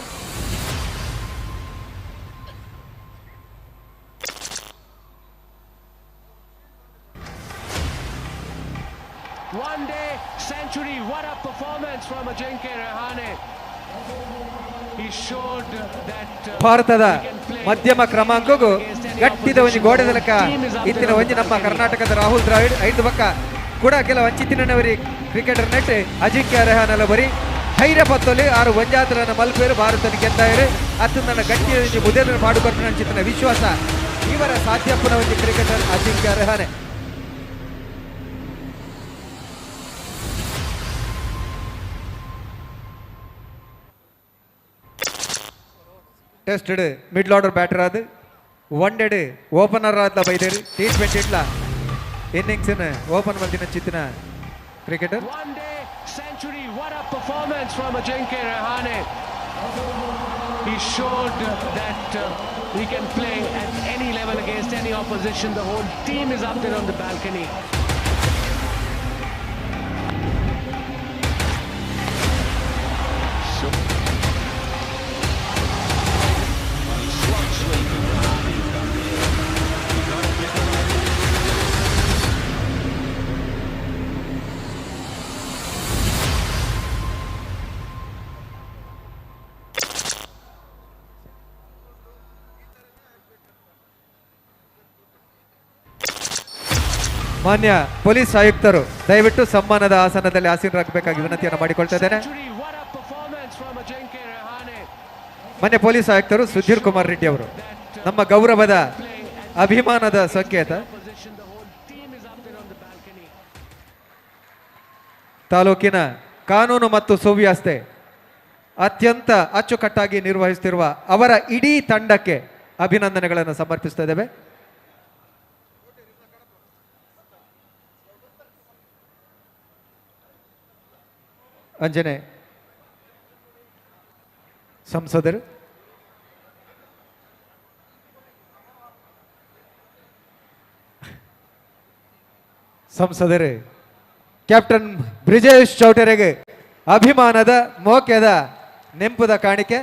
One day century, what a performance from Ajinkya Rahane. He showed that ಭಾರತದ ಮಧ್ಯಮ ಕ್ರಮಾಂಕಗೂ ಗಟ್ಟಿದ ಒಂದು ಗೋಡೆ ಲೆಕ್ಕ ಇಂದಿನ ಒಂಜಿ ನಮ್ಮ ಕರ್ನಾಟಕದ ರಾಹುಲ್ ದ್ರಾವಿಡ್. ಐದು ಪಕ್ಕ ಕೂಡ ಕೆಲವು ಅಂಚಿತಿನವರಿ ಕ್ರಿಕೆಟರ್ ನೆಟ್ ಅಜಿಂಕ್ಯ ರಹಾನೆಲ್ಲ ಬರಿ ಧೈರ್ಯ ಪತ್ತೊಲಿ ಆರು ಒಂಜಾತ್ರನ ಮಲ್ಪೇರು ಭಾರತದ ಗೆದ್ದಾಯರು. ಅತ್ತು ನನ್ನ ಗಟ್ಟಿಯ ಒಂಜಿ ಮುದೆಲನ್ನು ಪಾಡುಕೊಟ್ಟು ಅಂಚಿತನ ವಿಶ್ವಾಸ ಇವರ ಸಾಧ್ಯಪ್ಪನ ಒಂಜಿ cricketer Ajinkya Rahane. Tested middle order batter ಆದ ಒನ್ ಡೇ ಓಪನರ್ ಆದ್ಲ ಬೈದೇರು T20 ಇಟ್ಲ ಇನ್ನಿಂಗ್ಸ್ ಓಪನ್ ಮಲ್ದಿನ ಚಿತ್ತಿನ cricketer. One day century, what a performance from Ajinkya Rahane. He showed that he can play at any level against any opposition. The whole team is up there on the balcony. ಮಾನ್ಯ police ಆಯುಕ್ತರು ದಯವಿಟ್ಟು ಸಮ್ಮಾನದ ಆಸನದಲ್ಲಿ ಆಸೀನರಾಗಬೇಕಾಗಿ ವಿನಂತಿಯನ್ನು ಮಾಡಿಕೊಳ್ತಾ ಇದ್ದೇನೆ. ಮಾನ್ಯ police ಆಯುಕ್ತರು ಸುಧೀರ್ ಕುಮಾರ್ ರೆಡ್ಡಿ ಅವರು ನಮ್ಮ ಗೌರವದ ಅಭಿಮಾನದ ಸಂಕೇತ. ತಾಲೂಕಿನ ಕಾನೂನು ಮತ್ತು ಸುವ್ಯವಸ್ಥೆ ಅತ್ಯಂತ ಅಚ್ಚುಕಟ್ಟಾಗಿ ನಿರ್ವಹಿಸುತ್ತಿರುವ ಅವರ ಇಡೀ ತಂಡಕ್ಕೆ ಅಭಿನಂದನೆಗಳನ್ನು ಸಮರ್ಪಿಸ್ತಾ ಇದ್ದೇವೆ. ಅಂಜನೆ ಸಂಸದರು ಸಂಸದರು ಕ್ಯಾಪ್ಟನ್ ಬ್ರಿಜೇಶ್ ಚೌಟರಿಗೆ ಅಭಿಮಾನದ ಮೋಕ್ಯದ ನೆಂಪುದ ಕಾಣಿಕೆ.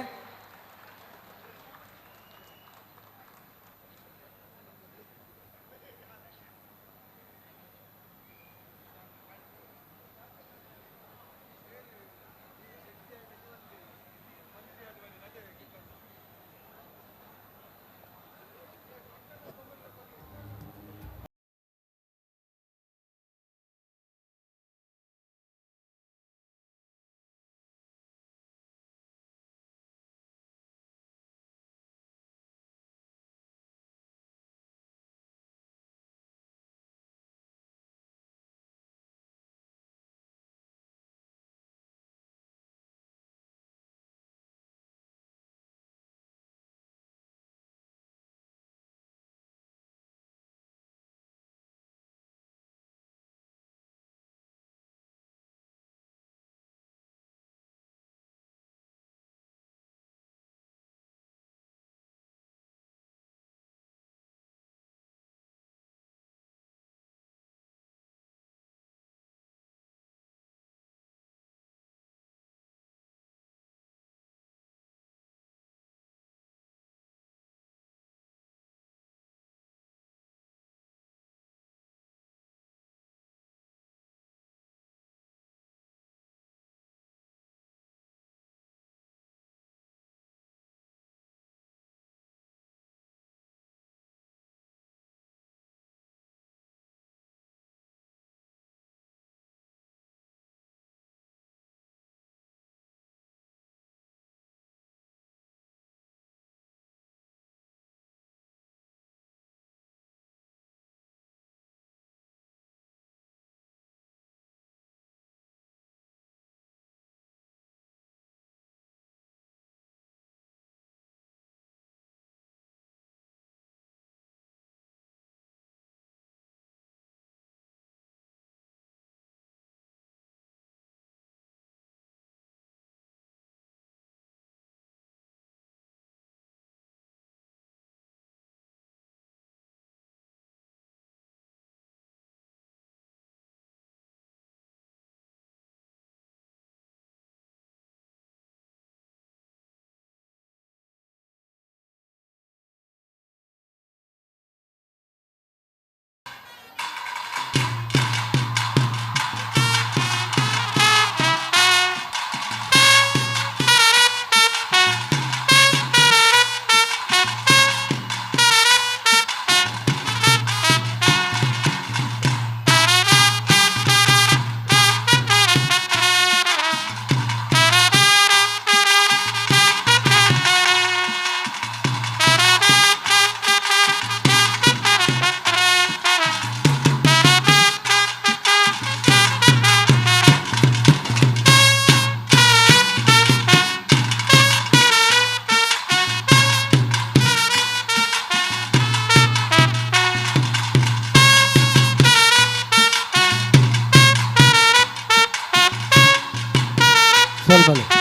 ಸೊಲ್ಮೆಲು.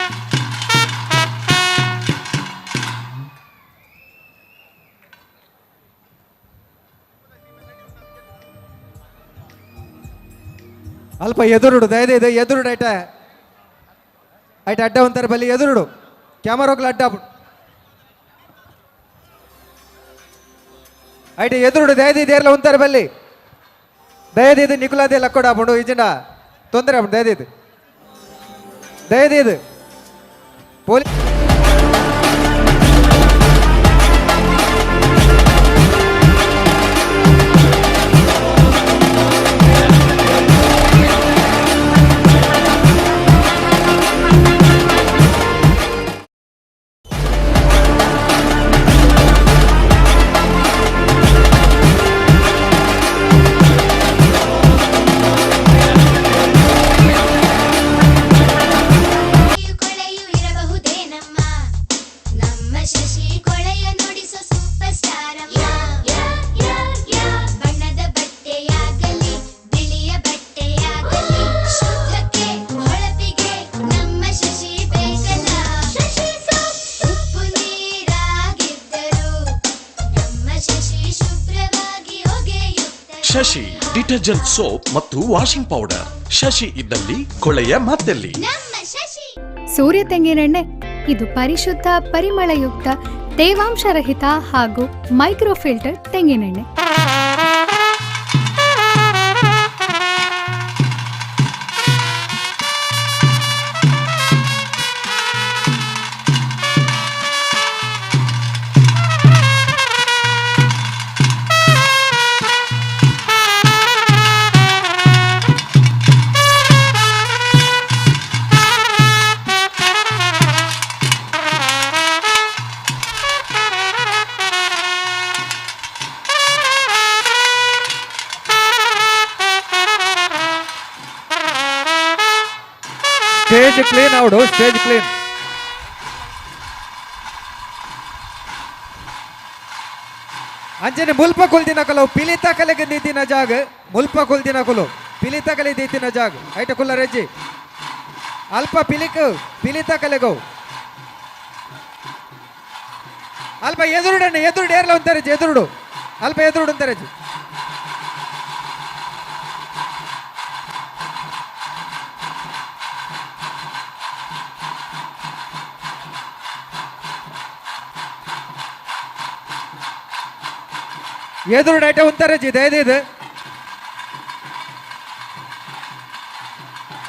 ಅಲ್ಪ ಎದುರುಡು ದಯದೈದು ಎದುರುಡು ಐಟ ಐಟ ಅಡ್ಡ ಒಂತಾರೆ ಬಲ್ಲಿ ಎದುರುಡು ಕ್ಯಾಮರಾಗ್ಲ ಅಡ್ಡ ಐಟ ಎದುರುಡು ದಯದೈದು ಏರ್ಲ ಒಂತಾರೆ ಬಲ್ಲಿ ದಯದೈದು ನಿಕುಲಾದೆ ಲಕ್ಕೋಡ ಆಪುಂಡು ಇಜಿಂಡ ತೊಂದರೆ ಆಪುಂಡು ದಯದೈದು ದಯದೈದು ಪೊಲೀಸ್ ಶಶಿ ಡಿಟರ್ಜೆಂಟ್ ಸೋಪ್ ಮತ್ತು ವಾಷಿಂಗ್ ಪೌಡರ್. ಶಶಿ ಇದ್ದಲ್ಲಿ ಕೊಳೆಯ ಮತ್ತೆಲ್ಲಿ. ಸೂರ್ಯ ತೆಂಗಿನೆಣ್ಣೆ ಇದು ಪರಿಶುದ್ಧ, ಪರಿಮಳಯುಕ್ತ, ತೇವಾಂಶರಹಿತ ಹಾಗೂ ಮೈಕ್ರೋ ಫಿಲ್ಟರ್ ತೆಂಗಿನೆಣ್ಣೆ. ಸ್ಟೇಜ್ ಕ್ಲೀನ್ ಅವಡು, ಸ್ಟೇಜ್ ಕ್ಲೀನ್. ಅಂಚನೆ ಮುಲ್ಪ ಕುಲ್ದಿನ ಕಲವು ಪಿಲಿತ ಕಲೆಗೆ ದೀತಿನ ಜಾಗ, ಮುಲ್ಪ ಕುಲ್ದಿನ ಕುಲು ಪಿಲಿತ ಕಲೆ ದೀತಿನ ಜಾಗ ಐಟ ಕುಲ್ಲ ರೆಜ್ಜಿ ಅಲ್ಪ ಪಿಲಿಕ್ ಪಿಲಿತ ಕಲೆಗೋ ಅಲ್ಪ ಎದುರುಡಣ್ಣ ಎದುರುಡು ಏರ್ಲ ಅಂತಾರೆ ಎದುರುಡು ಅಲ್ಪ ಎದುರುಡು ಅಂತಾರೆ. ಎದುರು ಐಟ ಉಂತಾರೆ ಜಿ ದಯದೈದು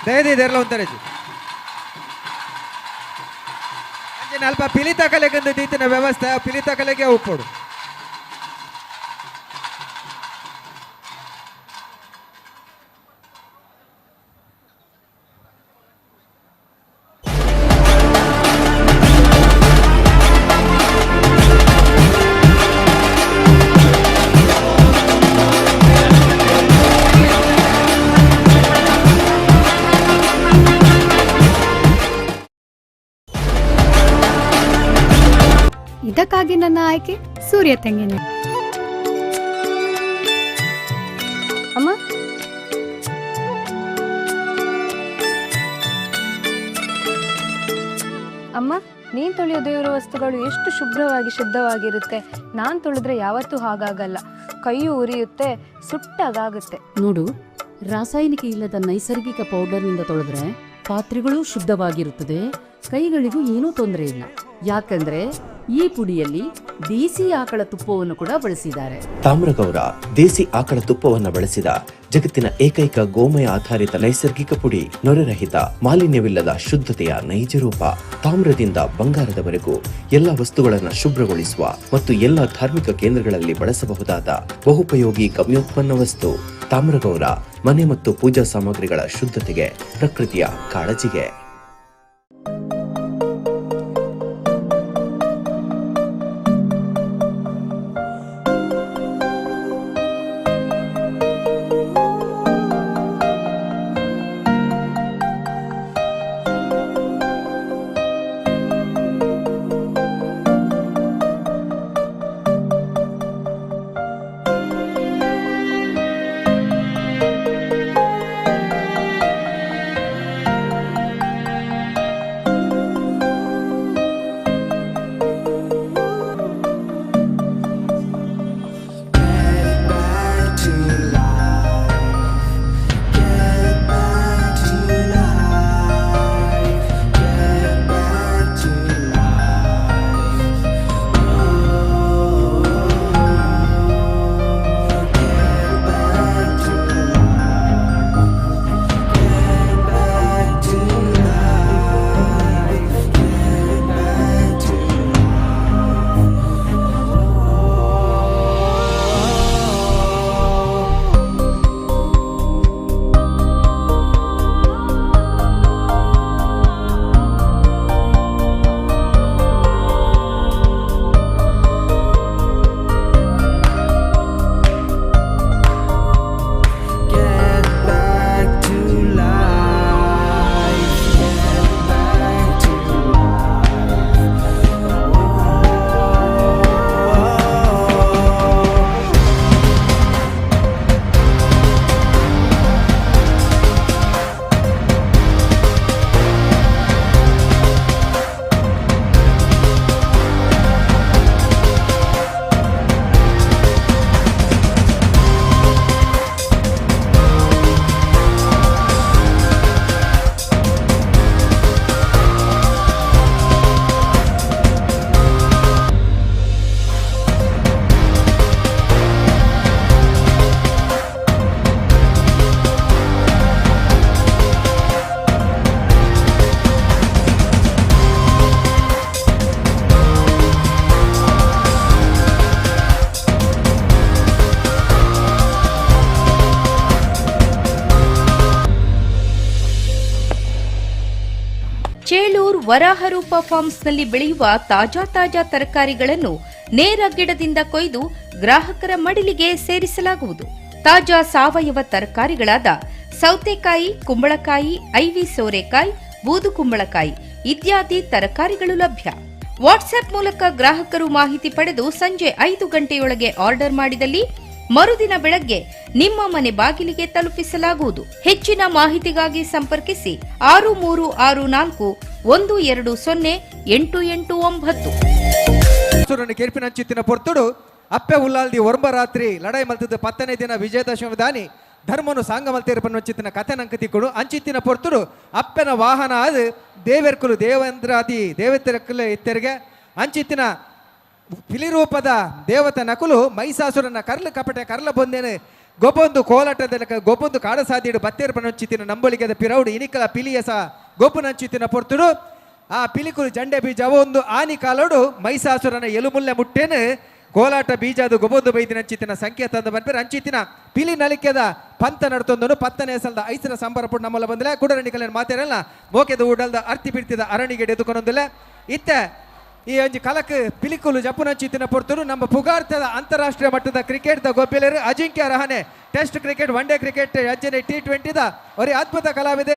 ದಯದೈದು ಎಲ್ಲ ಉಂತಾರೆ ಜಿ. ಅಂಚನೆ ಅಲ್ಪ ಪಿಲಿತ ಕಲೆಗಂದು ದೀತಿನ ವ್ಯವಸ್ಥೆ ಪಿಲಿತ ಕಲೆಗೆ ಉಪ್ಪೋಡು. ಇದಕ್ಕಾಗಿ ನನ್ನ ಆಯ್ಕೆ ಸೂರ್ಯ ತೆಂಗಿನ. ಅಮ್ಮ ಅಮ್ಮ, ನೀನು ತೊಳೆಯೋ ದೇವರ ವಸ್ತುಗಳು ಎಷ್ಟು ಶುಭ್ರವಾಗಿ ಶುದ್ಧವಾಗಿರುತ್ತೆ. ನಾನು ತೊಳೆದ್ರೆ ಯಾವತ್ತೂ ಹಾಗಾಗಲ್ಲ, ಕೈಯು ಉರಿಯುತ್ತೆ, ಸುಟ್ಟಾಗುತ್ತೆ. ನೋಡು, ರಾಸಾಯನಿಕ ಇಲ್ಲದ ನೈಸರ್ಗಿಕ ಪೌಡರ್ನಿಂದ ತೊಳೆದ್ರೆ ಪಾತ್ರೆಗಳೂ ಶುದ್ಧವಾಗಿರುತ್ತದೆ, ಕೈಗಳಿಗೂ ಏನೂ ತೊಂದರೆ ಇಲ್ಲ. ಯಾಕಂದ್ರೆ ಈ ಪುಡಿಯಲ್ಲಿ ದೇಸಿ ಆಕಳ ತುಪ್ಪವನ್ನು ಕೂಡ ಬಳಸಿದ್ದಾರೆ. ತಾಮ್ರಗೌರ ದೇಸಿ ಆಕಳ ತುಪ್ಪವನ್ನು ಬಳಸಿದ ಜಗತ್ತಿನ ಏಕೈಕ ಗೋಮಯ ಆಧಾರಿತ ನೈಸರ್ಗಿಕ ಪುಡಿ, ನೊರೆರಹಿತ, ಮಾಲಿನ್ಯವಿಲ್ಲದ ಶುದ್ಧತೆಯ ನೈಜ ರೂಪ. ತಾಮ್ರದಿಂದ ಬಂಗಾರದವರೆಗೂ ಎಲ್ಲ ವಸ್ತುಗಳನ್ನು ಶುಭ್ರಗೊಳಿಸುವ ಮತ್ತು ಎಲ್ಲ ಧಾರ್ಮಿಕ ಕೇಂದ್ರಗಳಲ್ಲಿ ಬಳಸಬಹುದಾದ ಬಹುಪಯೋಗಿ ಗಮ್ಯೋತ್ಪನ್ನ ವಸ್ತು ತಾಮ್ರಗೌರ. ಮನೆ ಮತ್ತು ಪೂಜಾ ಸಾಮಗ್ರಿಗಳ ಶುದ್ಧತೆಗೆ ಪ್ರಕೃತಿಯ ಕಾಳಜಿಗೆ. ವರಾಹರೂಪ ಫಾರ್ಮ್ಸ್ನಲ್ಲಿ ಬೆಳೆಯುವ ತಾಜಾ ತಾಜಾ ತರಕಾರಿಗಳನ್ನು ನೇರ ಗಿಡದಿಂದ ಕೊಯ್ದು ಗ್ರಾಹಕರ ಮಡಿಲಿಗೆ ಸೇರಿಸಲಾಗುವುದು. ತಾಜಾ ಸಾವಯವ ತರಕಾರಿಗಳಾದ ಸೌತೆಕಾಯಿ, ಕುಂಬಳಕಾಯಿ, ಐವಿ ಸೋರೆಕಾಯಿ, ಬೂದು ಕುಂಬಳಕಾಯಿ ಇತ್ಯಾದಿ ತರಕಾರಿಗಳು ಲಭ್ಯ. ವಾಟ್ಸ್ಆಪ್ ಮೂಲಕ ಗ್ರಾಹಕರು ಮಾಹಿತಿ ಪಡೆದು ಸಂಜೆ 5 ಗಂಟೆಯೊಳಗೆ ಆರ್ಡರ್ ಮಾಡಿದಲ್ಲಿ ಮರುದಿನ ಬೆಳಗ್ಗೆ ನಿಮ್ಮ ಮನೆ ಬಾಗಿಲಿಗೆ ತಲುಪಿಸಲಾಗುವುದು. ಹೆಚ್ಚಿನ ಮಾಹಿತಿಗಾಗಿ ಸಂಪರ್ಕಿಸಿ 6364 120 889. ಸುರನ್ನು ಕೆರ್ಪಿನಂಚಿತ್ತಿನ ಪೊರ್ತುಡು ಅಪ್ಪೆ ಉಲ್ಲಾಲ್ದಿ ಒರ್ಂಬ ರಾತ್ರಿ ಲಡಾಯಿ ಮಲ್ತದ 10ನೇ ದಿನ ವಿಜಯದಶಮಿ ದಾನಿ ಧರ್ಮನು ಸಾಂಗ ಮಲ್ತೇರ್ಪನ್ನು ಕತೆ ನಂಕತಿಕ್ಕುಡು ಅಂಚಿತ್ತಿನ ಪೊರ್ತುಡು ಅಪ್ಪೆನ ವಾಹನ ಅದು ದೇವೆರ್ಕುಲು ದೇವೇಂದ್ರಾದಿ ದೇವತೆರಕುಲು ಇತ್ತೆರಿಗೆ ಅಂಚಿತ್ತಿನ ಪಿಲಿರೂಪದ ದೇವತೆ ನಕುಲು ಮೈಸಾಸುರನ ಕರ್ಲು ಕಪಟೆ ಕರ್ಲ ಬೊಂದೇನು ಗೊಬ್ಬೊಂದು ಕೋಲಾಟದ ಗೊಬ್ಬೊಂದು ಕಾಡಸಾದಿಡು ಬತ್ತೇರ್ಪನಂಚಿತ್ತಿನ ನಂಬೊಲಿಗೆದ ಪಿರೌಡು ಇನಿಕಲ ಪಿಲಿಯಸ ಗೊಬ್ಬನಂಚಿತ್ತಿನ ಪೊರ್ತುಡು ಆ ಪಿಲಿಕುಲು ಜಂಡೆ ಬೀಜ ಒಂದು ಆನಿ ಕಾಲೋಡು ಮೈಸಾಸುರನ ಎಲುಮುಲ್ಲೆ ಮುಟ್ಟೇನು ಕೋಲಾಟ ಬೀಜ ಅದು ಗೊಬ್ಬೊಂದು ಬೈದಿನ ಅಂಚಿತ್ತಿನ ಸಂಕೇತ ಅಂದ ಬಂದ್ಬೇರೆ ಅಂಚಿತ್ತಿನ ಪಿಲಿ ನಲಿಕೆದ ಪಂತ ನಡ್ತೊಂದನು 10ನೇ ಸಲದ ಐಸರ ಸಂಬರಪುಡ್ ನಮ್ಮಲ್ಲ ಬಂದಿಲ್ಲ ಕುಡರಣಿಕಲೇನು ಮಾತಾಡಲ್ಲ ಮೋಕೆದ ಉಡಲ್ದ ಅರ್ತಿ ಬಿಡ್ತಿದ ಅರಣಿಗೆ ಎದುಕೊಂಡೊಂದಿಲ್ಲ. ಇತ್ತೆ ಈ ಒಂಜಿ ಕಲಕ್ ಪಿಲಿಕುಲು ಜಪ್ಪುನಂಚಿತ್ತಿನ ಪೊರ್ತುಡು ನಮ್ಮ ಪುಗಾರ್ತದ ಅಂತಾರಾಷ್ಟ್ರೀಯ ಮಟ್ಟದ cricket the ಗೊಬ್ಬಿಲೇರು Ajinkya Rahane test cricket, one day cricket, ಅಂಚನೆ T20 the ಒರಿ ಅದ್ಭುತ ಕಲಾವಿದೆ.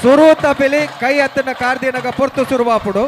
ಸುರೂತ ಪೆಲಿ ಕೈ ಹತ್ತನ ಕಾರ್ದಿನಗ ಪೊರ್ತು ಸುರುವಾಪುಡು.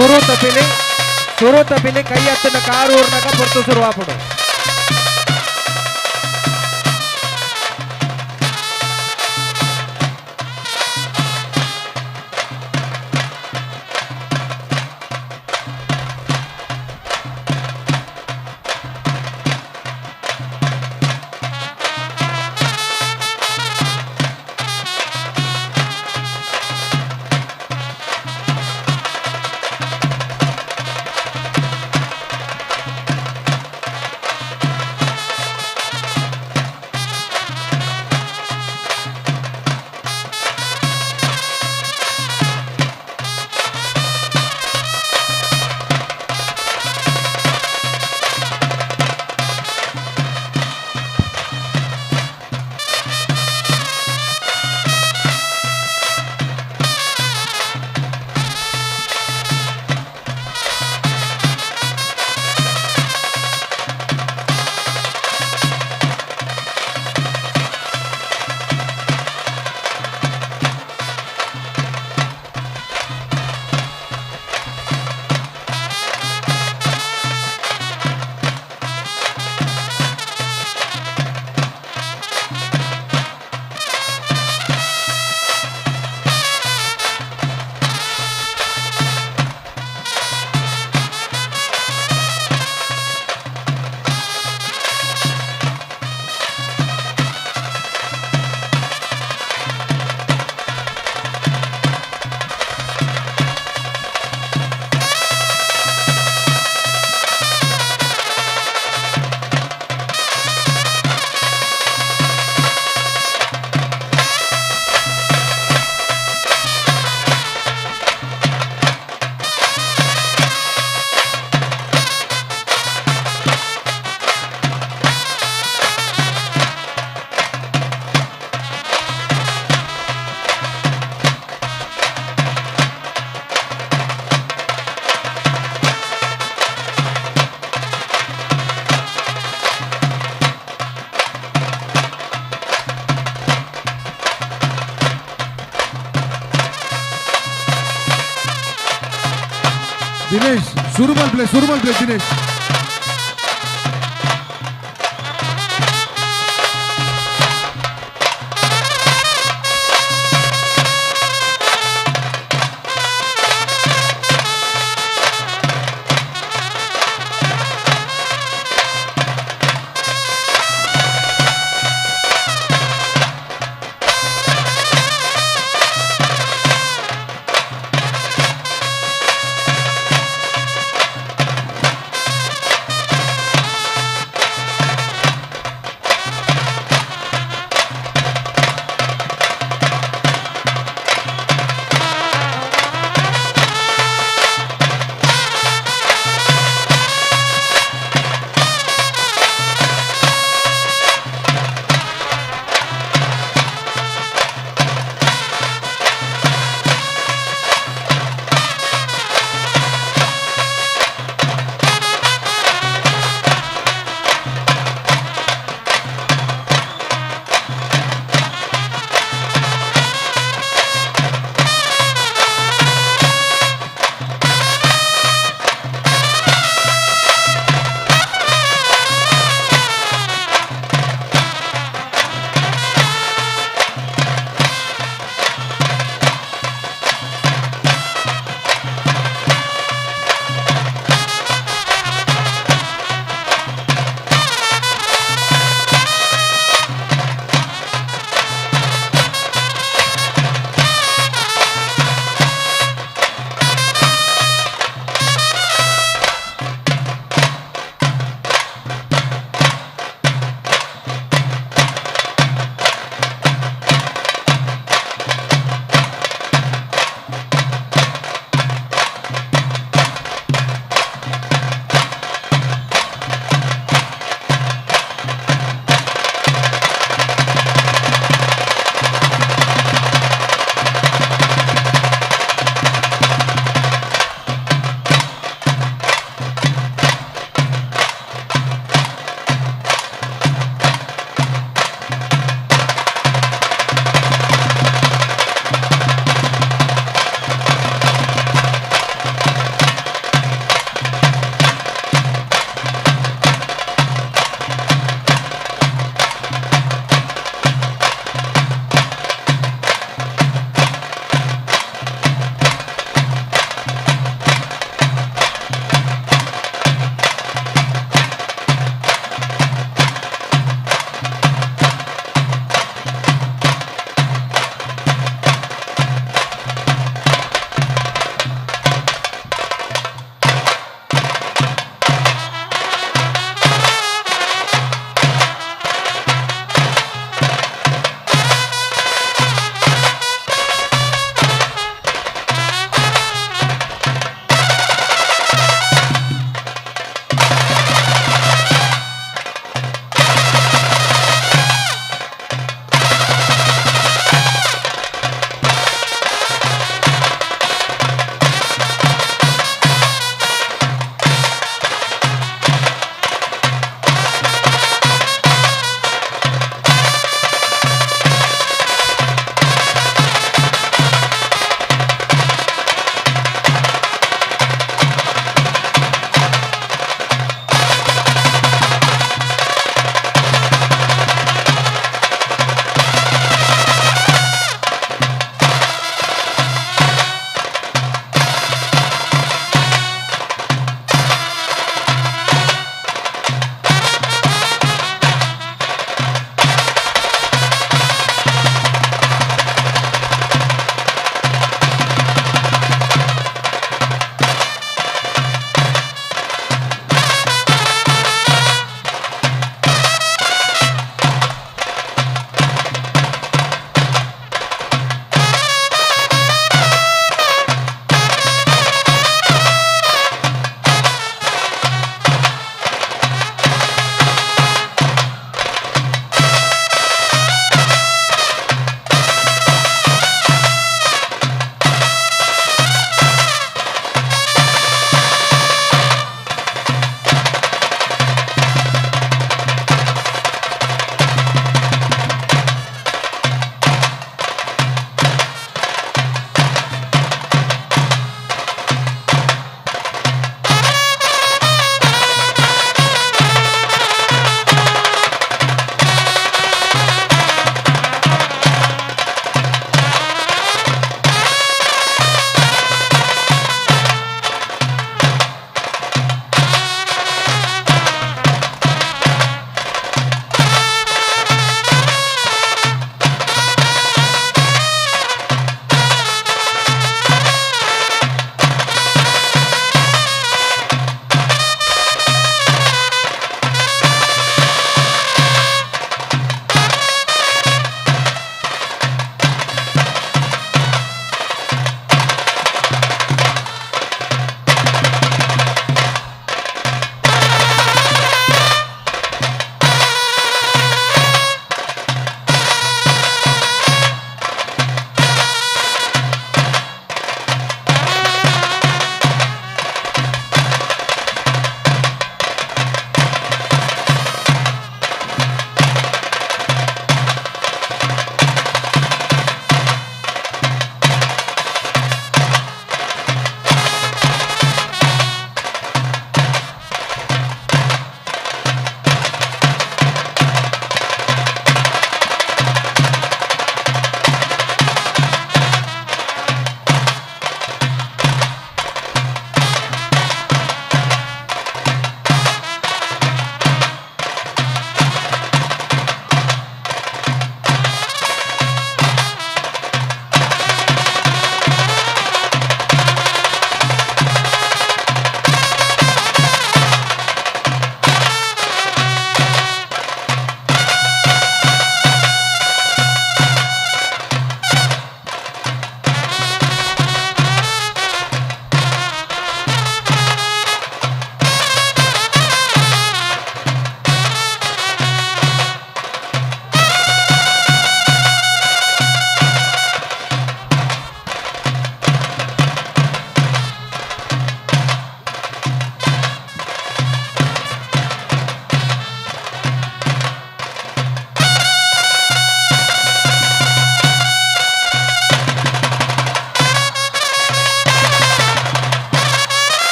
ಸುರುತ ಪಿಲಿ ಸುರುತ ಪಿಲಿ ಕೈ ಹತ್ತಿನ ಕಾರು ಊರ್ನಾಗ ಪೊರ್ತು ಶುರುವಾಪುಡು. ದಿನೇಶ್ ಸುರುಮಲ್ ಪ್ಲೇ, ಸುರುಮಲ್ ಪ್ಲೇ ದಿನೇಶ್.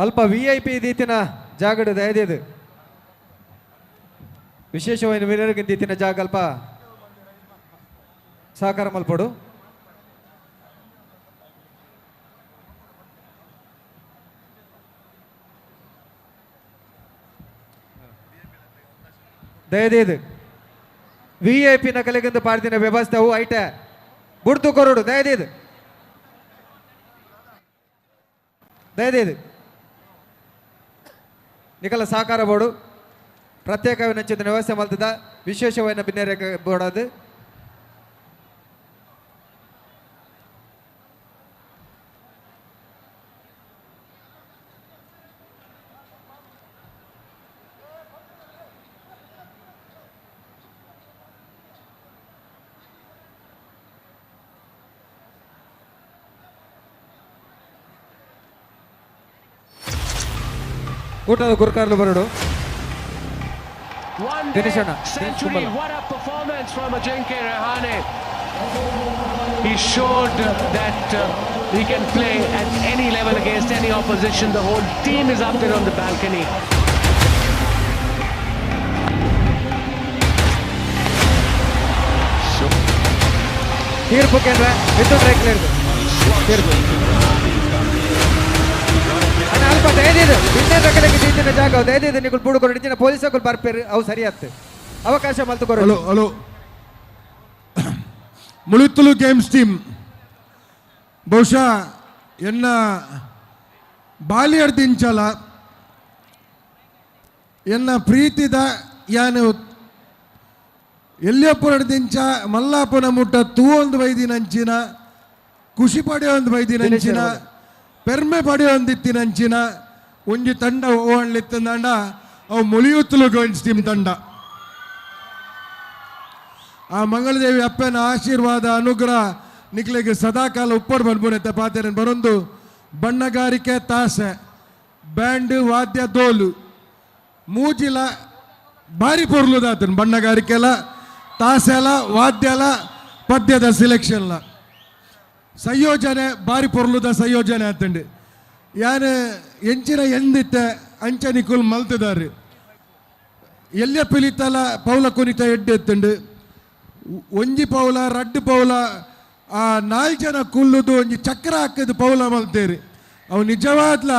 ಅಲ್ಪ ವಿ I P ದೀತಿನ ಜಾಗಡ್ ದಯದೇದು ವಿಶೇಷವಾಗಿ ವೀರರಿಗೆ ದೀತಿನ ಜಾಗ ಅಲ್ಪ ಸಹಕಾರ ಮಲ್ಪೊಡು. ದಯದೇದು ವಿ I P ನಕಲಿಗಿಂದು ಪಾಡ್ದಿನ ವ್ಯವಸ್ಥೆ ಅವು ಐಟೆ ಬುಡ್ತು ಕೊರಡು. ದಯದೇದು ದಯದೇದು ನಿಕಲ ಸಹಕಾರ ಬೋರ್ಡು ಪ್ರತ್ಯೇಕವಾಗಿ ನಂಚಿನ ವ್ಯವಸ್ಥೆ ಮಲ್ತದ ವಿಶೇಷವಾಗಿ ಬಿನ್ನೇರ ಬೋರ್ಡ್ ಅದು. ಕೂಟದ ಗುರುಕಾರ್ಲು ಬರಡು. One Dinesh day Anna, century. Dinesh Kumbala. What a performance from Ajinkya Rahane. He showed that he can play at any level against any opposition. The whole team is up there on the balcony. ತೀರ್ಪು ಕೇಂದ್ರ ಮಿಥುನ್ ರೈಕ್ಲೇರ್ದು ತೀರ್ಪು. ಅಣ್ಣ ಅಲ್ಪ ದಯದಿದ್ದು ಬಿನ್ನೆ ರಕಲೆಗೆ ದೀತಿನ ಜಾಗ ದಯದಿದ್ದು ನಿಕುಲ್ ಪೂಡು ಕೊರಡು ಇಂಚಿನ police ಅಕುಲ್ ಬರ್ಪೇರು ಅವು ಸರಿಯಾತ್ತು ಅವಕಾಶ ಮಲ್ತು ಕೊರಡು. Hello hello Mulitulu games team ಬಹುಶಃ ಎನ್ನ ಬಾಲಿಯರ್ದಿಂಚಲ ಎನ್ನ ಪ್ರೀತಿದ ಯಾನು ಎಲ್ಲಿಯಪ್ಪನದಿಂಚ ಮಲ್ಲಾಪನ ಮುಟ್ಟ ತೂವೊಂದು ಬೈದಿನಂಚಿನ ಖುಷಿ ಪಡೆಯೊಂದು ಬೈದಿನಂಚಿನ ಪೆರ್ಮೆ ಪಡೆಯೊಂದಿತ್ತಿನಂಚಿನ ಒಂಜಿ ತಂಡ ಓಣ್ಲಿತ್ತಂಡ ಅವು ಮುಳಿಯುತ್ತಲು ಗೇಮ್ಸ್ ಟೀಮ್ ತಂಡ. ಆ ಮಂಗಳದೇವಿ ಅಪ್ಪನ ಆಶೀರ್ವಾದ ಅನುಗ್ರಹ ನಿಕ್ಲೆಗೆ ಸದಾಕಾಲ ಉಪ್ಪಡ್ ಬಂದ್ಬುನತ್ತೆ ಪಾತೆರನ್ ಬರೊಂದು ಬಣ್ಣಗಾರಿಕೆ ತಾಸೆ ಬ್ಯಾಂಡ್ ವಾದ್ಯ ದೋಲು ಮೂಜಿಲ ಭಾರಿ ಪೊರ್ಲುದಾತನ್ ಬಣ್ಣಗಾರಿಕೆಲ ತಾಸೆಲ ವಾದ್ಯಲ ಪದ್ಯದ ಸೆಲೆಕ್ಷನ್ಲ ಸಂಯೋಜನೆ ಭಾರಿ ಪೊರ್ಲುದ ಸಂಯೋಜನೆ ಆತಂಡು. ಯಾನು ಎಂಚಿನ ಎಂದಿತ್ತೆ ಅಂಚ ನಿಕುಲ್ ಮಲ್ತದಾರು ಎಲ್ಲಿಯ ಪಿಲಿತಲ ಪೌಲ ಕುನಿತ ಎಡ್ಡೆ ಎತ್ತಂಡು ಒಂಜಿ ಪೌಲ ರಡ್ಡು ಪೌಲ ಆ ನಾಲ್ಕು ಜನ ಕುಲ್ಲುದು ಒಂಜಿ ಚಕ್ರ ಹಾಕಿದ್ ಪೌಲ ಮಲ್ತೇರಿ ಅವು ನಿಜವಾದ್ಲ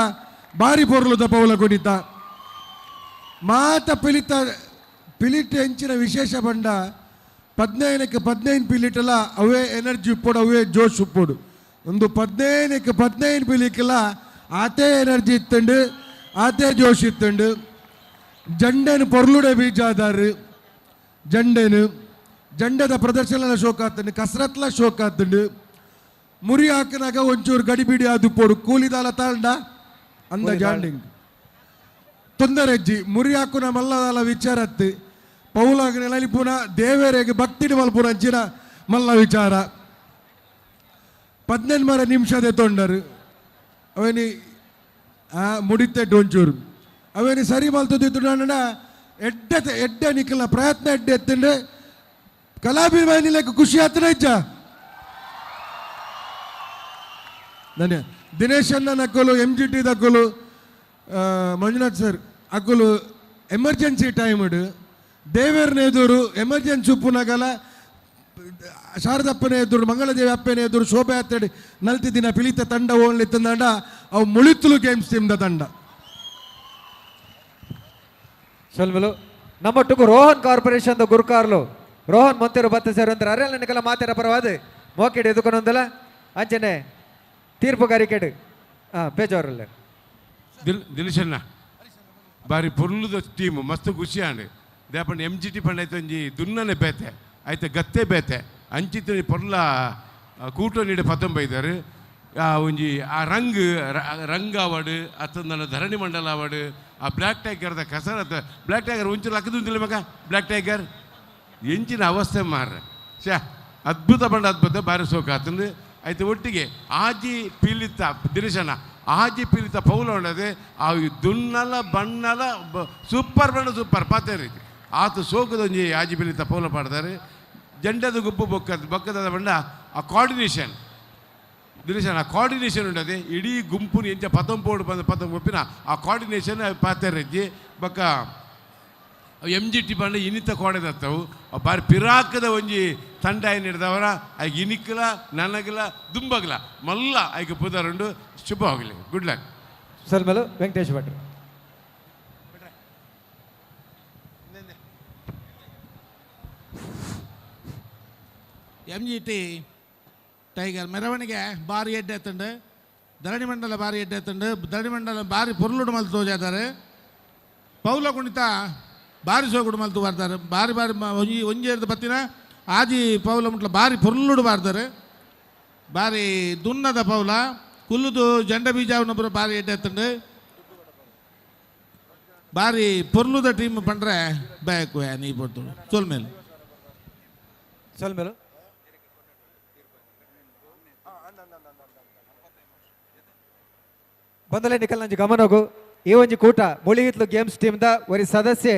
ಭಾರಿ ಪೊರ್ಲುದ ಪೌಲ ಕುಣಿತ. ಮಾತ ಪಿಲಿತ ಪಿಲಿಟ್ ಎಂಚಿನ ವಿಶೇಷ ಬಂಡ 15ಕ್ಕೆ 15 ಪಿಲಿಟಲ ಅವೇ ಎನರ್ಜಿ ಉಪ್ಪೋಡು ಅವೇ ಜೋಶ್ ಉಪ್ಪೋಡು ಒಂದು 15ಕ್ಕೆ 15 ಪಿಲಿಕಲ ಆತೇ ಎನರ್ಜಿ ಇತ್ತಂಡು ಆತೇ ಜೋಶ್ ಇತ್ತಂಡು. ಜಂಡೇನು ಪೊರ್ಲುಡೆ ಬೀಜ ಆದಾರು ಜಂಡೇನು ಜಂಡದ ಪ್ರದರ್ಶನ ಶೋಕ ಆತಂಡು ಕಸರತ್ಲ ಶೋಕ ಆತಂಡು. ಮುರಿ ಹಾಕಿನಾಗ ಒಂಚೂರು ಗಡಿಬಿಡಿ ಅದು ಪೋಡು ಕೂಲಿದಾಲ ತಾಂಡ ಅಂದ ಜಾಂಡಿಂಗ್ ತೊಂದರೆ ಅಜ್ಜಿ ಮುರಿ ಹಾಕುನ ಮಲ್ಲದಾಲ ವಿಚಾರತ್ತು ಪೌಲಾಗ ನೆಲಲಿಪುನ ದೇವರಿಗೆ ಭಕ್ತಿಡಿ ಮಲ್ಪುನ ಅಂಚಿನ ಮಲ್ಲ ವಿಚಾರ. 18 ಮರ ನಿಮಿಷದ ತೊಂಡರು ಅವೇನಿ ಮುಡಿತೆ ಒಂಚೂರು ಅವೇನಿ ಸರಿ ಮಲ್ತದಿತ್ತು ನನ್ನ ಎಡ್ಡೆ ಎಡ್ಡೆ ನಿಕ್ಕಲ ಪ್ರಯತ್ನ ಎಡ್ಡೆ ಎತ್ತಂಡೆ ಕಲಾಭಿಮಾನಿలకు ಖುಷಿ ಆತನ ಇಜ್ಜ. ಧನ್ಯ ದಿನೇಶ್ ಅಣ್ಣನ ಅಕ್ಕಲು ಎಮ್ ಜಿ ಟಿ ದಕ್ಕಲು ಮಂಜುನಾಥ್ ಸರ್ ಅಕ್ಕಲು ಎಮರ್ಜೆನ್ಸಿ ಟೈಮ್ ದೇವೇರ್ನ ಎದುರು ಎಮರ್ಜೆನ್ಸಿ ಉಪ್ಪುನಗಲ ಶಾರದಪ್ಪನ ಎದುರು ಮಂಗಳದೇವಿ ಅಪ್ಪನ ಎದುರು ಶೋಭಾಯಾತ್ರೆ ನಲ್ತಿ ದಿನ ಪಿಲಿತ ತಂಡ ಓಣ್ಲಿತ್ತಂಡ ಅವು ಮುಳಿತುಲು ಗೇಮ್ಸ್ ಟೀಮ್ದ ತಂಡ. ಸೊಲ್ಮೆಲು ನಮ್ಮೊಟ್ಟುಗು ರೋಹನ್ ಕಾರ್ಪೊರೇಷನ್ ಗುರುಕಾರ್ಲು ರೋಹನ್ ಮಂತಿರು ಬತ್ತ ಸೇರು ಅಂದ್ರೆ ಅರೆಲ್ಲ ನಿಕಲ ಮಾತೆರ ಪರವಾದ ಮೋಕೆಡ್ ಎದುಕೊನೊಂದಲ ಅಂಚನೆ ತೀರ್ಪುಗಾರಿಕೆಡ್ ಹಾಂ ಬೇಜಾರಲ್ಲ. ದಿನೇಶಣ್ಣ ಬಾರಿ ಪೊರ್ಲುದ ಟೀಮ್ ಮಸ್ತ್ ಖುಷಿ ಆಂಡ್ ದೇಪಂಡ ಎಮ್ ಜಿ ಟಿ ಪಂಡ ಐತೆ ಒಂಜಿ ದುನ್ನನೆ ಬೇತೆ ಐತೆ ಗತ್ತೆ ಬೇತೆ ಅಂಚಿತ ಪೊರ್ಲ ಕೂಟ ನೀಡಿ ಪತ್ತೊಂಬೈದಾರು ಆ ಒಂಜಿ ಆ ರಂಗ್ ರಂಗ್ ಆವಡು ಅತ್ತಂದನ ಧರಣಿ ಮಂಡಲ ಆವಡು ಆ ಬ್ಲ್ಯಾಕ್ ಟೈಗರ್ದ ಕಸರತ್ ಬ್ಲ್ಯಾಕ್ ಟೈಗರ್ ಒಂಚೂರು ಲಕ್ಕದುಂದಿಲ್ಲ ಮಗ ಬ್ಲ್ಯಾಕ್ ಟೈಗರ್ ಎಂಚಿನ ಅವಸ್ಥೆ ಮಾರ ಶ್ಯಾ ಅದ್ಭುತ ಬಂಡ ಅದ್ಭುತ ಬಾರಿ ಸೋಕ ಆತಂದು ಐತೆ ಒಟ್ಟಿಗೆ ಆಜಿ ಪೀಲಿತ ದಿನೇಶಣ್ಣ ಆಜಿ ಪೀಲಿತ ಪೌಲ ಉಂಡದೆ ಆ ದುನ್ನಲ ಬಣ್ಣಲ ಸೂಪರ್ ಬಣ್ಣ ಸೂಪರ್ ಪಾತೇರಿ ಆತ ಸೋಕದೊಂಜಿ ಆಜಿ ಪೀಲಿತ ಪೌಲ ಪಾಡ್ತಾರೆ ಜಂಡದ ಗುಪ್ಪು ಬೊಕ್ಕದ ಬೊಕ್ಕದ ಬಣ್ಣ ಆ ಕೋಆರ್ಡಿನೇಷನ್ ದಿನೇಶನ ಕೋಆರ್ಡಿನೇಷನ್ ಉಂಡದೆ ಇಡೀ ಗುಂಪುನ ಎಂಚ ಪತಂಪೋಡು ಬಂದ ಪತಂಪೊಪ್ಪಿನ ಆ ಕೋಆರ್ಡಿನೇಷನ್ ಪಾತೆರಜ್ಜಿ ಬೊಕ್ಕ ಎಮ್ ಜಿ ಟಿ ಪಂಡ ಇನಿತ ಕೋಡೆದತ್ತವು ಬಾರಿ ಪಿರಾಕದ ಒಂಜಿ ತಂಡ ಹಿಡ್ದವರ ಐಕ್ ಇನಿಕ್ಲ ನನಗಲ ದುಂಬಗಲ ಮಲ್ಲ ಐಕ್ ಪುದರುಂಡು. ಶುಭವಾಗಲಿ, ಗುಡ್ ಲಕ್. ಸಲ್ಮಲು ವೆಂಕಟೇಶ್ ಭಟ್ರು. ಎಮ್ ಜಿ ಟಿ ಟೈಗರ್ ಮೆರವಣಿಗೆ ಭಾರಿ ಎಡ್ಡೆ ಎತ್ತಂಡು, ಧರಣಿ ಮಂಡಲ ಭಾರಿ ಎಡ್ಡೆ ಎತ್ತಂಡು, ಧರಣಿ ಮಂಡಲ ಭಾರಿ ಪೊರ್ಲುಡು ಮಲ್ತು ತೋಜಾತಾರೆ, ಪೌಲ ಕುಣಿತ ಭಾರಿ ಸೋಗುಡು ಮಲ್ತು ಬರ್ತಾರೆ, ಭಾರಿ ಭಾರಿ ಒಂಜಿ ಒಂಜಿ ಬತ್ತಿನ ಆಜಿ ಪೌಲ ಮುಟ್ಲ ಭಾರಿ ಪೊರ್ಲುಡು ಬಾರ್ತಾರೆ, ಭಾರಿ ದುನ್ನದ ಪೌಲ ಕುಲ್ಲುದು ಜಂಡ ಬೀಜವನ್ನೊಬ್ಬರು ಭಾರಿ ಎಡ್ಡೆ ಎತ್ತಂಡು, ಭಾರಿ ಪೊರ್ಲುದ ಟೀಮ್ ಪಂಡ್ರೆ ಬೇಕು ನೀ ಪೊರ್ತು ಸೋಲ್ಮೇಲೆ ಸೋಲ್ಮೇಲೆ ಬಂದಲೇ ನಿಖಲ್ ನಂಜಿ ಗಮನಗು ಈ ಒಂಜಿ ಕೂಟ ಮುಳಿಗಿತ್ಲು ಗೇಮ್ಸ್ ಟೀಮ್ದ ಒರಿ ಸದಸ್ಯೆ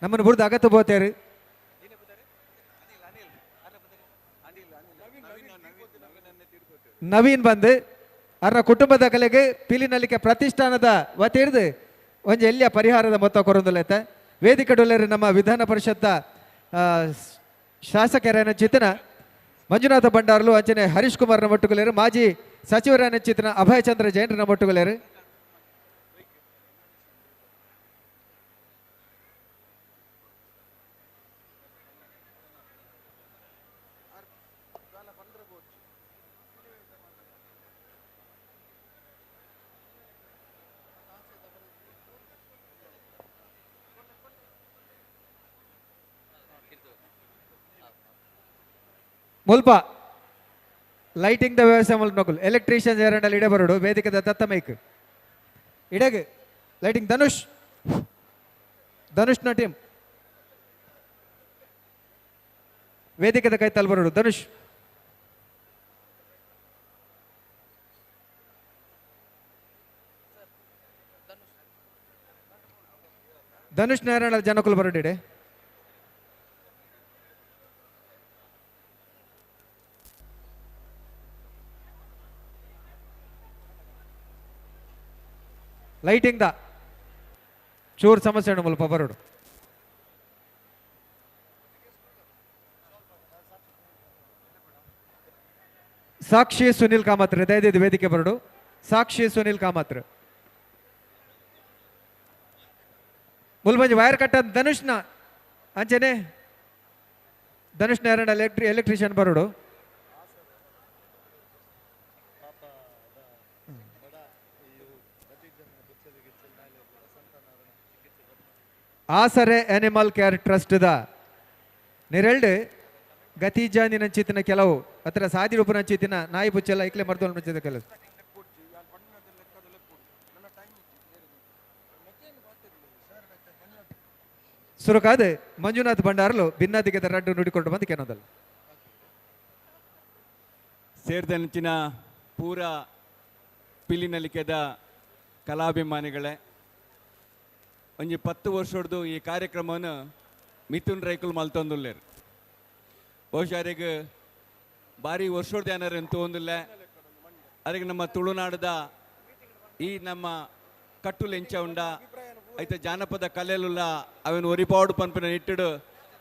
ನಮ್ಮನ್ನು ಬುಡ್ದು ಅಗತ್ಯ ಬೋತೇರು. ನವೀನ್ ಬಂದು ಅರ್ನ ಕುಟುಂಬದ ಕಲೆಗೆ ಪಿಲಿನಲ್ಲಿಕೆ ಪ್ರತಿಷ್ಠಾನದ ವತಿರ್ದು ಒಂಜಿ ಎಲ್ಲಿಯ ಪರಿಹಾರದ ಮೊತ್ತ ಕೊರೊಂದುಲೈತೆ. ವೇದಿಕೆ ಡೊಲ್ಲೆರು ನಮ್ಮ ವಿಧಾನ ಪರಿಷತ್ತ ಶಾಸಕರೇನ ಚಿತನ ಮಂಜುನಾಥ ಭಂಡಾರ್ಲು ಅಂಚನೆ ಹರೀಶ್ ಕುಮಾರ್ನ ಮೊಟ್ಟುಗಲೇರು, ಮಾಜಿ ಸಚಿವರಾನ ಚಿತನ ಅಭಯಚಂದ್ರ ಜೈನರನ ಮೊಟ್ಟುಗಲೇರು. ಮುಲ್ಪ ಲೈಟಿಂಗ್ the ವ್ಯವಸ್ಥೆ ಮುಲ್ಪ ಎಲೆಕ್ಟ್ರಿಷಿಯನ್ ಏರಂಡಲ್ಲಿ ಇಡೆ ಬರೋಡು ವೇದಿಕೆದ ದತ್ತ ಮೈಕ್ ಇಡಗ್ ಲೈಟಿಂಗ್ ಧನುಷ್ ಧನುಷ್ನ ಟೀಮ್ ವೇದಿಕೆದ ಕೈತಲ್ ಬರೋಡು ಧನುಷ್. ಧನುಷ್ ನೇರಣ ಜನಕುಲ್ ಬರೋಡು ಇಡೆ. ಲೈಟಿಂಗ್ the ಚೂರ್ ಸಮಸ್ಯೆ ಉಂಡು ಮುಲ್ಪ ಬರೋಡು. ಸಾಕ್ಷಿ ಸುನಿಲ್ ಕಾಮತ್ ದಯದಿದ್ದು ವೇದಿಕೆ ಬರೋಡು. ಸಾಕ್ಷಿ ಸುನಿಲ್ ಕಾಮತ್ ಮುಲ್ಬಂಜಿ ವೈರ್ ಕಟ್ಟ ಧನುಷ್ನ ಅಂಚನೆ ಧನುಷ್ನ ಎರಡು ಎಲೆಕ್ಟ್ರಿಷಿಯನ್ ಬರೋಡು. ಆಸರೆ ಅನಿಮಲ್ ಕೇರ್ ಟ್ರಸ್ಟ್ the ನಿರೆಲ್ಡ್ ಗತಿಜಾನಿನ ಚಿತ್ತಿನ ಕೆಲವು ಹತ್ರ ಸಾದಿ ರೂಪನ ಚಿತ್ತಿನ ನಾಯಿ ಬುಚ್ಚೆಲ್ಲ ಇಕ್ಲೆ ಮರ್ದೋಲ್ ಮುಂಚಿದ ಕೆಲವು ಸುರುಕಾದ ಮಂಜುನಾಥ್ ಭಂಡಾರಲು ಭಿನ್ನಾದಿಗೆ ರಡ್ಡು ನುಡಿಕೊಂಡು ಬಂದು ಕೆನೋದಲ್ಲ. ಸೇರಿದಂಚಿನ ಪೂರ ಪಿಲಿನಲಿಕೆದ ಕಲಾಭಿಮಾನಿಗಳೇ, ಒಂಜಿ 10 ವರ್ಷದ್ದು ಈ ಕಾರ್ಯಕ್ರಮವನ್ನು ಮಿಥುನ್ ರೈಕುಲ್ ಮಲ್ತೊಂದುಲ್ಲೇರು. ಬಹುಶಃ ಅರೆಗ್ ಭಾರಿ ವರ್ಷದ ಏನಾರು ಅಂತೂ ಒಂದಿಲ್ಲ. ಅದಕ್ಕೆ ನಮ್ಮ ತುಳುನಾಡದ ಈ ನಮ್ಮ ಕಟ್ಟುಲೆಂಚ ಉಂಡ ಐತ ಜಾನಪದ ಕಲೆಲುಲ್ಲ ಅವನು ಒರಿಪಾಡು ಪನ್ಪಿನ ನಿಟ್ಟಿಡು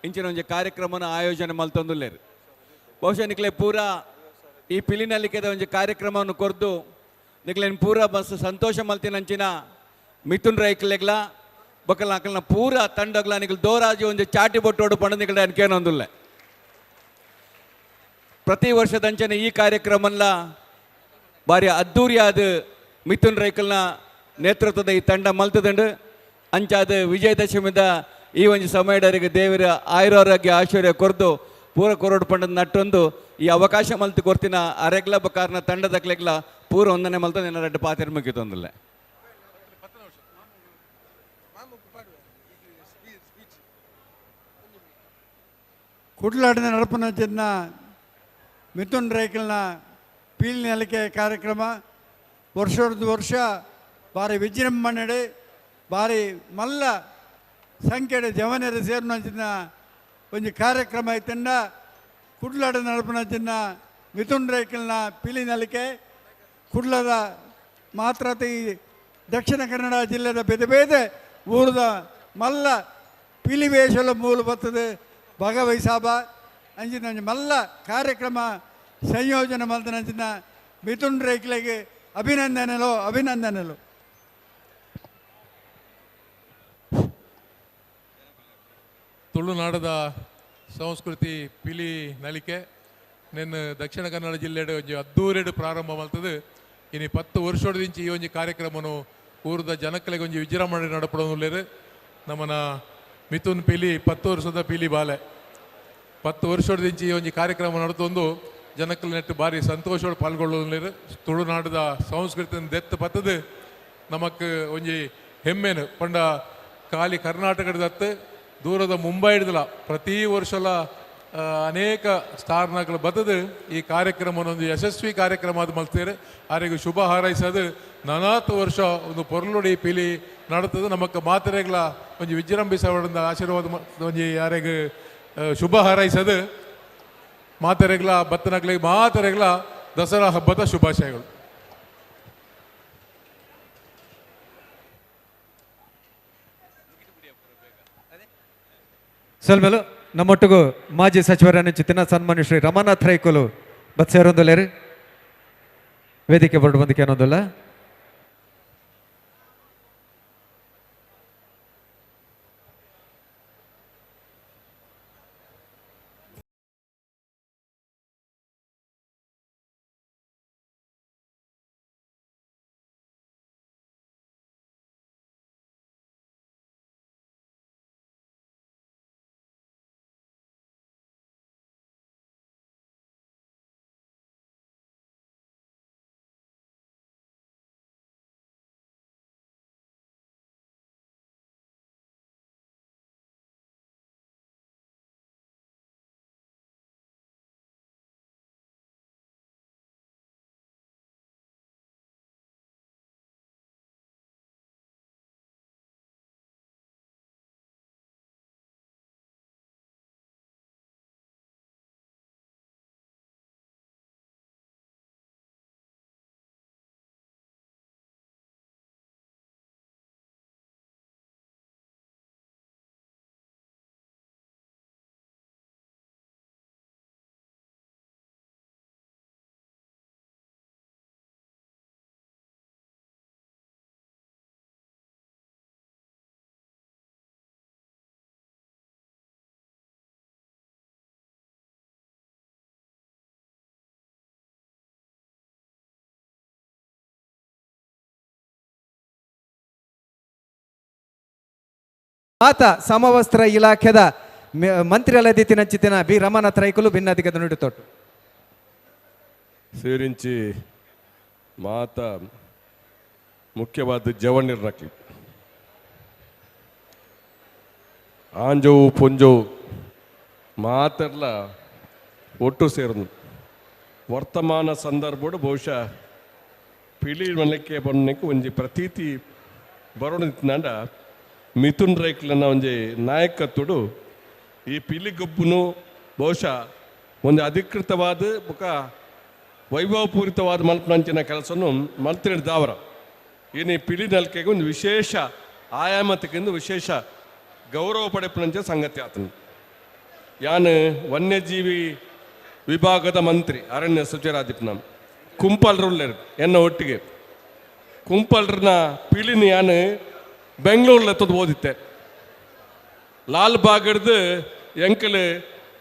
ಇಂಚಿನ ಒಂಜಿ ಕಾರ್ಯಕ್ರಮನ ಆಯೋಜನೆ ಮಲ್ತೊಂದುಲ್ಲೇರು. ಬಹುಶಃ ನಿಕ್ಲೆ ಪೂರಾ ಈ ಪಿಲಿನಲಿಕೆದ ಒಂಜಿ ಕಾರ್ಯಕ್ರಮವನ್ನು ಕೊರ್ದು ನಿಕ್ಲೇನು ಪೂರಾ ಬಸ್ ಸಂತೋಷ ಮಲ್ತಿನಂಚಿನ ಮಿಥುನ್ ರೈಕ್ಲೆಗ್ಲ ಬೊಕ್ಕಲ ಅಕಲ್ನ ಪೂರ ತಂಡಗ್ಲ ನಿಕ್ಲು ದೋರಾಜಿ ಒಂಜಿ ಚಾಟಿ ಬೊಟ್ಟೋಡು ಪಂಡ ನಿಕ್ಲೆ ಅನ್ಕೇನೊಂದುಲ್ಲೆ. ಪ್ರತಿ ವರ್ಷದಂಚನೆ ಈ ಕಾರ್ಯಕ್ರಮಲ್ಲ ಭಾರಿ ಅದ್ದೂರಿಯಾದ ಮಿಥುನ್ ರೈಕಲ್ನ ನೇತೃತ್ವದ ಈ ತಂಡ ಮಲ್ತದಂಡು. ಅಂಚಾದ ವಿಜಯದಶಮಿದ ಈ ಒಂಜಿ ಸಮಯಡರಿಗೆ ದೇವರ ಆಯುರಾರೋಗ್ಯ ಐಶ್ವರ್ಯ ಕೊರ್ದು ಪೂರ ಕೊರೋಡು ಪಂಡದ ನಟ್ಟೊಂದು ಈ ಅವಕಾಶ ಮಲ್ತು ಕೊರ್ತಿನ ಅರೆಗ್ಲ ಬಕಾರ್ನ ತಂಡದಕ್ಲೆಗ್ಲ ಪೂರ ಒಂದನೇ ಮಲ್ತ ನಿನ್ನ ರೆಡ್ಡು ಪಾತಿರ್ ಮುಗಿತೊಂದಿಲ್ಲ. ಕುಡ್ಲಾಡಿನ ನಡಪನ ಚಿನ್ನ ಮಿಥುನ್ ರೈಕಲ್ನ ಪೀಲ್ನಲಿಕೆ ಕಾರ್ಯಕ್ರಮ ವರ್ಷದ ವರ್ಷ ಭಾರಿ ವಿಜೃಂಭಣೆ ಭಾರಿ ಮಲ್ಲ ಸಂಖ್ಯೆಯ ಜವನರು ಸೇರಿನ ಒಂಜಿ ಕಾರ್ಯಕ್ರಮ ಐತಂಡ ಕುಡ್ಲಾಡ ನಡಪನ ಚಿನ್ನ Mithun ರೈಕಲ್ನ ಪಿಲಿನಲಿಕೆ ಕುಡ್ಲದ ಮಾತ್ರತೆ ಈ ದಕ್ಷಿಣ ಕನ್ನಡ ಜಿಲ್ಲೆದ ಬೇತೆ ಬೇತೆ ಊರದ ಮಲ್ಲ ಪಿಲಿ ವೇಷಲ ಮೂಲ ಬರ್ತದೆ ಭಾಗವಹಿಸಾಬ ಅಂಚಿನ ಮಲ್ಲ ಕಾರ್ಯಕ್ರಮ ಸಂಯೋಜನೆ ಮಲ್ತನಂಚಿನ ಮಿಥುನ್ ರೈಕ್ಲೆಗೆ ಅಭಿನಂದನೆಲು ಅಭಿನಂದನೆಲು. ತುಳುನಾಡದ ಸಂಸ್ಕೃತಿ ಪಿಲಿ ನಲಿಕೆ ನೆನ್ನು ದಕ್ಷಿಣ ಕನ್ನಡ ಜಿಲ್ಲೆಡ್ ಒಂಜಿ ಅದ್ದೂರಿಡ್ ಪ್ರಾರಂಭ ಮಲ್ತದೆ. ಇನಿ 10 ವರ್ಷೊಡ್ದಿಂಚಿ ಈ ಒಂಜಿ ಕಾರ್ಯಕ್ರಮನು ಊರದ ಜನಕ್ಕಲೆಗ್ ಒಂಜಿ ವಿಜೃಂಭಣೆ ನಡಪಡೊಂದುಲ್ಲೆರ್. ನಮ್ಮನ ಮಿಥುನ್ ಪಿಲಿ 10 ವರ್ಷದ ಪಿಲಿ ಬಾಲೆ 10 ವರ್ಷೊಡ್ದಿಂಚಿ ಈ ಒಂಜಿ ಕಾರ್ಯಕ್ರಮ ನಡತೊಂದು ಜನಕ್ಕಲ್ ನೆಟ್ಟು ಭಾರಿ ಸಂತೋಷೋಡು ಪಾಲ್ಗೊಳ್ಳೊಂದುಲ್ಲೆರ್. ತುಳುನಾಡದ ಸಂಸ್ಕೃತಿನ ದೆತ್ತು ಪತ್ತದು ನಮಕ್ ಒಂಜಿ ಹೆಮ್ಮೆನು ಪಂಡ ಖಾಲಿ ಕರ್ನಾಟಕದತ್ತು ದೂರದ ಮುಂಬೈ ಹಿಡ್ದಲ ಪ್ರತಿ ವರ್ಷಲ ಅನೇಕ ಸ್ಟಾರ್ನಗಳು ಬತ್ತದು ಈ ಕಾರ್ಯಕ್ರಮನೊಂದು ಯಶಸ್ವಿ ಕಾರ್ಯಕ್ರಮ ಅದು ಮಲ್ತೇರು. ಆರಿಗೆ ಶುಭ ಹಾರೈಸೋದು ನಾನಾತು ವರ್ಷ ಒಂದು ಪೊರ್ಲುಡಿ ಪಿಲಿ ನಡತದು ನಮಕ್ ಮಾತ್ರೆಗಳ ಒಂಜಿ ವಿಜೃಂಭಿಸವಡಿಂದ ಆಶೀರ್ವಾದ ಒಂಜಿ ಯಾರಿಗೆ ಶುಭ ಹಾರೈಸೋದು ಮಾತೆರೆಗಳ ಬತ್ತನಗಳಿಗೆ ಮಾತೆರೆಗಳ ದಸರಾ ಹಬ್ಬದ ಶುಭಾಶಯಗಳು. ಸೊಲ್ಮೆಲು ನಮ್ಮೊಟ್ಟಿಗೂ ಮಾಜಿ ಸಚಿವರನ್ನು ಸನ್ಮಾನ್ಯ ಶ್ರೀ ರಮಾನಾಥ್ ರೈಕುಲು ಬತ್ಸೇರೊಂದುಲ್ಲೇರು ವೇದಿಕೆ ಬರಡು ಬಂದಕ್ಕೆ ಏನೊಂದಿಲ್ಲ. ಮಾತ ಸಮವಸ್ತ್ರ ಇಲಾಖೆದ ಮಂತ್ರಿ ಅಲ್ಲದಿತ್ತಿನಂಚಿತ್ತಿನ ಬಿ ರಮಾನಾಥ್ ರೈಕುಲು ಭಿನ್ನಾಧಿಕದ ನುಡಿತೊಟ್ಟು ಸೇರಿಂಚಿ ಮಾತ ಮುಖ್ಯವಾದ ಜವಣಿರಕ್ಕೆ ಆಂಜೋವು ಪೊಂಜೋವು ಮಾತೆಲ್ಲ ಒಟ್ಟು ಸೇರನು ವರ್ತಮಾನ ಸಂದರ್ಭಡು ಬಹುಶಃ ಪಿಲಿ ಮನಕ್ಕೆ ಬಣ್ಣಕ್ಕೆ ಒಂಜಿ ಪ್ರತೀತಿ ಬರೋಣ ಮಿಥುನ್ ರೈಕ್ಲನ ಒಂಜಿ ನಾಯಕತ್ವಡು ಈ ಪಿಲಿಗೊಬ್ಬನು ಬಹುಶಃ ಒಂದು ಅಧಿಕೃತವಾದ ಬೊಕ ವೈಭವಪೂರಿತವಾದ ಮಲ್ಪನಂಚಿನ ಕೆಲಸವನ್ನು ಮಲ್ತಿನ ದಾವರ ಇನ್ನು ಪಿಲಿ ನಲ್ಕೆಗೆ ಒಂದು ವಿಶೇಷ ಆಯಾಮತಕ್ಕಿಂದು ವಿಶೇಷ ಗೌರವ ಪಡೆಪನಂಚ ಸಂಗತಿ ಆತನು. ಯಾನು ವನ್ಯಜೀವಿ ವಿಭಾಗದ ಮಂತ್ರಿ ಅರಣ್ಯ ಸಚಿವರಾದಿಪ್ನ ಕುಂಪಾಲ್ರುಲ್ಲೇರು ಎನ್ನ ಒಟ್ಟಿಗೆ ಕುಂಪಾಲ್ರನ್ನ ಪಿಲಿನ ಯಾನು ಬೆಂಗಳೂರಲ್ಲಿ ಎತ್ತದು ಓದಿತ್ತೆ. ಲಾಲ್ ಬಾಗಡ್ದು ಎಂಕಲ್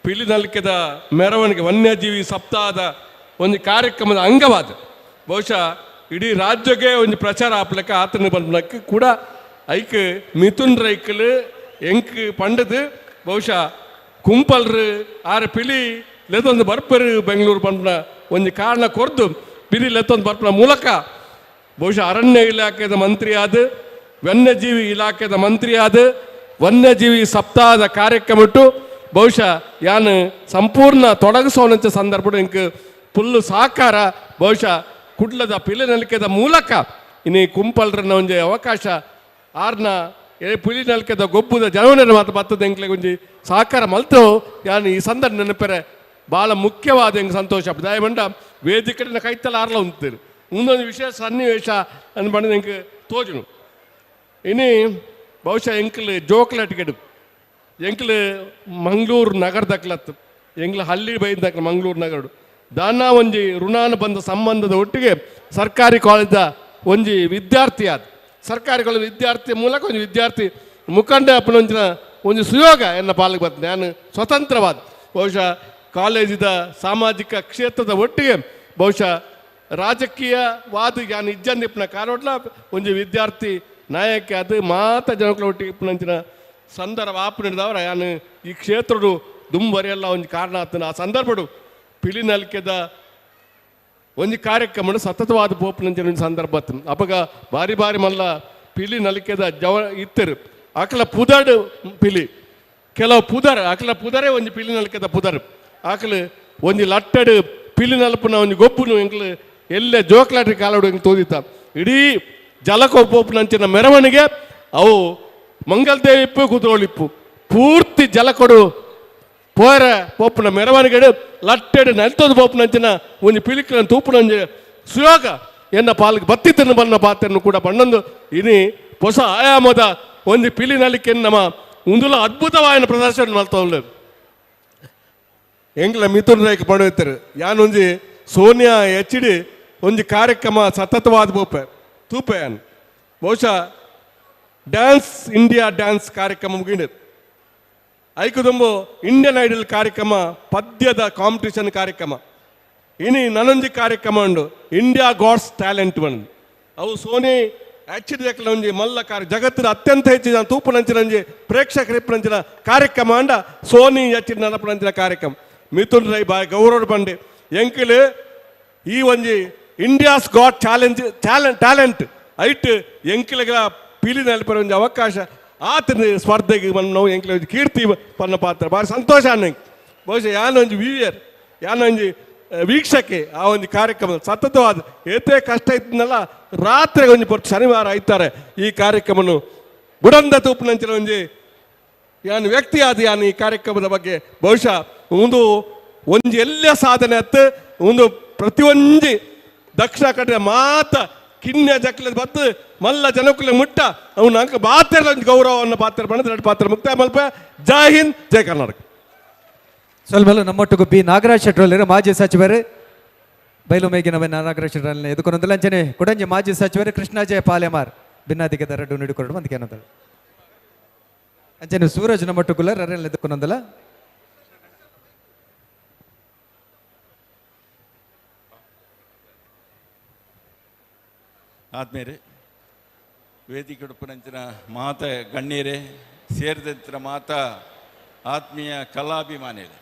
ಪಿಲಿ ನಲ್ಕೆದ ಮೆರವಣಿಗೆ ವನ್ಯಜೀವಿ ಸಪ್ತಾಹದ ಒಂದು ಕಾರ್ಯಕ್ರಮದ ಅಂಗವಾದ ಬಹುಶಃ ಇಡೀ ರಾಜ್ಯಕ್ಕೆ ಒಂದು ಪ್ರಚಾರ ಆಪ್ಲಕ್ಕೆ ಆತನ ಬಂದಕ್ಕೆ ಕೂಡ ಐಕ್ ಮಿಥುನ್ ರೈಕಲ್ ಎಂಕ್ ಪಂಡದು ಬಹುಶಃ ಕುಂಪಲ್ರು ಆರ ಪಿಲಿ ಲೆತ್ತೊಂದು ಬರ್ಪರು ಬೆಂಗಳೂರು ಬಂದ ಒಂದು ಕಾರಣ ಕೊರ್ದು ಪಿಲಿ ಲೆತ್ತೊಂದು ಬರ್ಪನ ಮೂಲಕ ಬಹುಶಃ ಅರಣ್ಯ ಇಲಾಖೆದ ಮಂತ್ರಿಯಾದ ವನ್ಯಜೀವಿ ಇಲಾಖೆದ ಮಂತ್ರಿಯಾದ ವನ್ಯಜೀವಿ ಸಪ್ತಾಹದ ಕಾರ್ಯಕ್ರಮ ಇಟ್ಟು ಬಹುಶಃ ಯಾನು ಸಂಪೂರ್ಣ ತೊಡಗಿಸೋನಂತ ಸಂದರ್ಭ ಇಂಕ್ ಫುಲ್ಲು ಸಹಕಾರ ಬಹುಶಃ ಕುಡ್ಲದ ಪಿಲಿ ನಲಿಕೆದ ಮೂಲಕ ಇನ್ನು ಕುಂಪಲ್ರನ್ನ ಒಂಜಿ ಅವಕಾಶ ಆರ್ನ ಪಿಲಿ ನಲಿಕೆದ ಗೊಬ್ಬುದ ಜನವನ ಮಾತು ಬರ್ತದೆ ಎಂಕ್ಲೆಗ್ ಒಂಜಿ ಸಹಕಾರ ಮಲ್ತು ಯಾನು ಈ ಸಂದರ್ಭ ನೆನಪೆರೆ ಭಾಳ ಮುಖ್ಯವಾದ ಹೆಂಗೆ ಸಂತೋಷ ದಯಮಂಡ ವೇದಿಕೆನ ಕೈತಲ ಆರ್ಲ ಉಂತೀರು ಮುಂದೊಂದು ವಿಶೇಷ ಸನ್ನಿವೇಶ ಅಂದ್ ಎಂಕ್ ತೋಜುನು ಇನಿ ಬಹುಶಃ ಎಂಕ್ಲು ಜೋಕ್ಲಾಟಿಕೆಡು ಎಂಕ್ಲು ಮಂಗಳೂರು ನಗರದಕ್ಲತ್ತು ಎಂಗ್ಲ ಹಳ್ಳಿ ಬೈದಕ್ಲ ಮಂಗಳೂರು ನಗರಡು ದಾನ ಒಂಜಿ ಋಣಾನು ಬಂದ ಸಂಬಂಧದ ಒಟ್ಟಿಗೆ ಸರ್ಕಾರಿ ಕಾಲೇಜದ ಒಂಜಿ ವಿದ್ಯಾರ್ಥಿ ಆದ ಸರ್ಕಾರಿ ಕಾಲೇಜ್ ವಿದ್ಯಾರ್ಥಿ ಮೂಲಕ ಒಂಜಿ ವಿದ್ಯಾರ್ಥಿ ಮುಖಂಡ ಅಪ್ಪನೊಂಚಿನ ಒಂಜಿ ಸುಯೋಗ ಎನ್ನ ಪಾಲಿಗೆ ಬರ್ತದೆ. ನಾನು ಸ್ವತಂತ್ರವಾದ ಬಹುಶಃ ಕಾಲೇಜಿದ ಸಾಮಾಜಿಕ ಕ್ಷೇತ್ರದ ಒಟ್ಟಿಗೆ ಬಹುಶಃ ರಾಜಕೀಯವಾದ ಯಾನ್ ಇಜ್ಜಂದಿಪ್ಪನ ಕಾರೋಟ್ಲ ಒಂಜಿ ವಿದ್ಯಾರ್ಥಿ ನಾಯಕ ಅದು ಮಾತ ಜನಗಳ ಒಟ್ಟಿಗೆ ಇಪ್ಪನಂಚಿನ ಸಂದರ್ಭ ಆಪು ಹಿಡಿದವರ ಯಾನು ಈ ಕ್ಷೇತ್ರಡು ದುಂಬರಿಯಲ್ಲ ಒಂಜಿ ಕಾರಣ ಆತನ. ಆ ಸಂದರ್ಭಡು ಪಿಲಿನಲ್ಕೆದ ಒಂಜಿ ಕಾರ್ಯಕ್ರಮ ಸತತವಾದ ಪೋಪುನಂಚಿನ ಒಂಜಿ ಸಂದರ್ಭ ಅಪಗ ಬಾರಿ ಬಾರಿ ಮಲ್ಲ ಪಿಲಿ ನಲಿಕೆದ ಜವ ಇತ್ತರು ಆಕಲ ಪುದರ್ ಪಿಲಿ ಕೆಲವು ಪುದರ್ ಆಕಲ ಪುದರೇ ಒಂಜಿ ಪಿಲಿ ನಲಿಕೆದ ಪುದರ್ ಆಕಲು ಒಂಜಿ ಲಟ್ಟಡು ಪಿಲಿ ನಲ್ಪುನ ಒಂಜಿ ಗೊಬ್ಬುನು ಎಂಕ್ಲು ಎಲ್ಲೆ ಜೋಕ್ಲಾಟ್ರಿ ಕಾಲಡು ಎಂಕ್ ತೋದಿತ್ತ ಇಡೀ ಜಲಕೊಪ್ಪುನಂಚಿನ ಮೆರವಣಿಗೆ ಅವು ಮಂಗಲ್ದೇವಿಪ್ಪು ಕುದುರೋಳಿಪ್ಪು ಪೂರ್ತಿ ಜಲಕೊಡು ಪೋರ ಪೋಪುನ ಮೆರವಣಿಗೆಡು ಲಟ್ಟೆಡು ನಲ್ತೋದು ಪೋಪುನಂಚಿನ ಒಂಜಿ ಪಿಲಿಕ್ಲನ್ ತೂಪುನಂಜಿ ಸುಯೋಗ ಎನ್ನ ಪಾಲಿಗೆ ಬತ್ತಿತ್ತನ್ನು ಬನ್ನ ಪಾತ್ರನ್ನು ಕೂಡ ಬಣ್ಣೊಂದು ಇನಿ ಹೊಸ ಆಯಾಮದ ಒಂಜಿ ಪಿಲಿ ನಲಿಕೆ ನಮ್ಮ ಉಂದುಲ ಅದ್ಭುತವಾಯಿನ ಪ್ರದರ್ಶನ ಮಲ್ತವಲ್ಲ ಎಂಗ್ಲ ಮಿಥುನ್ ರೈಕ್ ಪಡೆಯುತ್ತಾರೆ ಯಾನೊಂಜಿ ಸೋನಿಯಾ ಎಚ್ ಡಿ ಒಂಜಿ ಕಾರ್ಯಕ್ರಮ ಸತತವಾದ ಪೋಪೆ ತೂಪೆ ಯಾನ್ ಬಹುಶಃ dance India dance ಕಾರ್ಯಕ್ರಮ ಮುಗಿಂಡು ಐಕುದುಂಬು ಇಂಡಿಯನ್ ಐಡಲ್ ಕಾರ್ಯಕ್ರಮ ಪದ್ಯದ ಕಾಂಪಿಟಿಷನ್ ಕಾರ್ಯಕ್ರಮ ಇನಿ ನನೊಂಜಿ ಕಾರ್ಯಕ್ರಮ ಉಂಡು India God's talent ಬಂದು ಅವು ಸೋನಿ ಆಕ್ಚುಲಿ ಒಂಜಿ ಮಲ್ಲ ಕಾರ್ಯ ಜಗತ್ತಿನ ಅತ್ಯಂತ ಹೆಚ್ಚಿನ ತೂಪುನಂಚಿನಂಜಿ ಪ್ರೇಕ್ಷಕರಿಪ್ಪುನಂಚಿನ ಕಾರ್ಯಕ್ರಮ ಅಂಡ ಸೋನಿ ಹೆಚ್ಚಿನ ನಡಪುನಂಚಿನ ಕಾರ್ಯಕ್ರಮ ಮಿಥುನ್ ರೈ ಬಾಯ್ ಗೌರವ ಬಂಡೆ ಎಂಕಿಲ್ ಈ ಒಂಜಿ India's got challenge talent ಐಟ್ ಎಂಕಿಲಗ ಪೀಲಿ ನಲ್ಪರ ಒಂಜಿ ಅವಕಾಶ ಆತನ ಸ್ಪರ್ಧೆಗೆ ನಾವು ಎಂಕ್ಲ ಒಂಜಿ ಕೀರ್ತಿ ಪನ್ನ ಪಾತ್ರ ಭಾರಿ ಸಂತೋಷ ಅನ್ನಂಗೆ ಬಹುಶಃ ಯಾನೊಂಜಿ ವಿವಿಯರ್ ಯಾನೊಂಜಿ ವೀಕ್ಷಕೆ ಆ ಒಂದು ಕಾರ್ಯಕ್ರಮ ಸತತವಾದ ಏತೇ ಕಷ್ಟ ಇದ್ದನಲ್ಲ ರಾತ್ರಿ ಒಂಜಿ ಪೊರ್ತು ಶನಿವಾರ ಆಯ್ತಾರೆ ಈ ಕಾರ್ಯಕ್ರಮನು ಬುಡಂದ ತೂಪುನಂಚಿನ ಒಂಜಿ ಯಾನು ವ್ಯಕ್ತಿ ಆದ ಯಾನು ಈ ಕಾರ್ಯಕ್ರಮದ ಬಗ್ಗೆ ಬಹುಶಃ ಒಂದು ಒಂಜಿ ಎಲ್ಲ ಸಾಧನೆ ಅತ್ತು ಒಂದು ಪ್ರತಿಯೊಂಜಿ ದಕ್ಷಿಣ ಕನ್ನಡ ಮಾತ ಕಿನ್ಯ ಜಕ್ಲ ಬತ್ತು ಮಲ್ಲ ಜನಕುಲ ಮುಟ್ಟ ಅವನು ಅಂಕ ಬಾತೆಲ್ಲ ಒಂದು ಗೌರವವನ್ನು ಪಾತ್ರ ಬಣ್ಣದ ಎರಡು ಪಾತ್ರ ಮುಕ್ತಾಯ ಮಲ್ಪ. ಜೈ ಹಿಂದ್, ಜೈ ಕರ್ನಾಟಕ. ಸ್ವಲ್ಪ ನಮ್ಮೊಟ್ಟಿಗೂ ಬಿ ನಾಗರಾಜ್ ಶೆಟ್ಟರ್ ಮಾಜಿ ಸಚಿವರು ಬೈಲು ಮೇಗಿನ ನಾಗರಾಜ್ ಶೆಟ್ಟರ್ ಎದುಕೊಂದಲ್ಲ ಅಂಚನೆ ಕೊಡಂಜಿ ಮಾಜಿ ಸಚಿವರು ಕೃಷ್ಣಾಜಯ ಪಾಲೆಮಾರ್ ಭಿನ್ನಾದಿಗೆ ದರಡು ನೀಡಿಕೊರಡು ಮಂದಿಗೆ ಏನಂದಳು ಅಂಚನೆ ಸೂರಜ್ ನಮ್ಮೊಟ್ಟುಗುಲ್ಲ ರರೆಲ್ಲ ಎದುಕೊಂದಲ್ಲ. ಆದ್ಮೇಲೆ ವೇದಿಕೆ ಉಡುಪಿನಂಚಿನ ಮಾತ ಗಣ್ಯರೇ ಸೇರಿದಂತಿನ ಮಾತ ಆತ್ಮೀಯ ಕಲಾಭಿಮಾನಿಗಳೇ,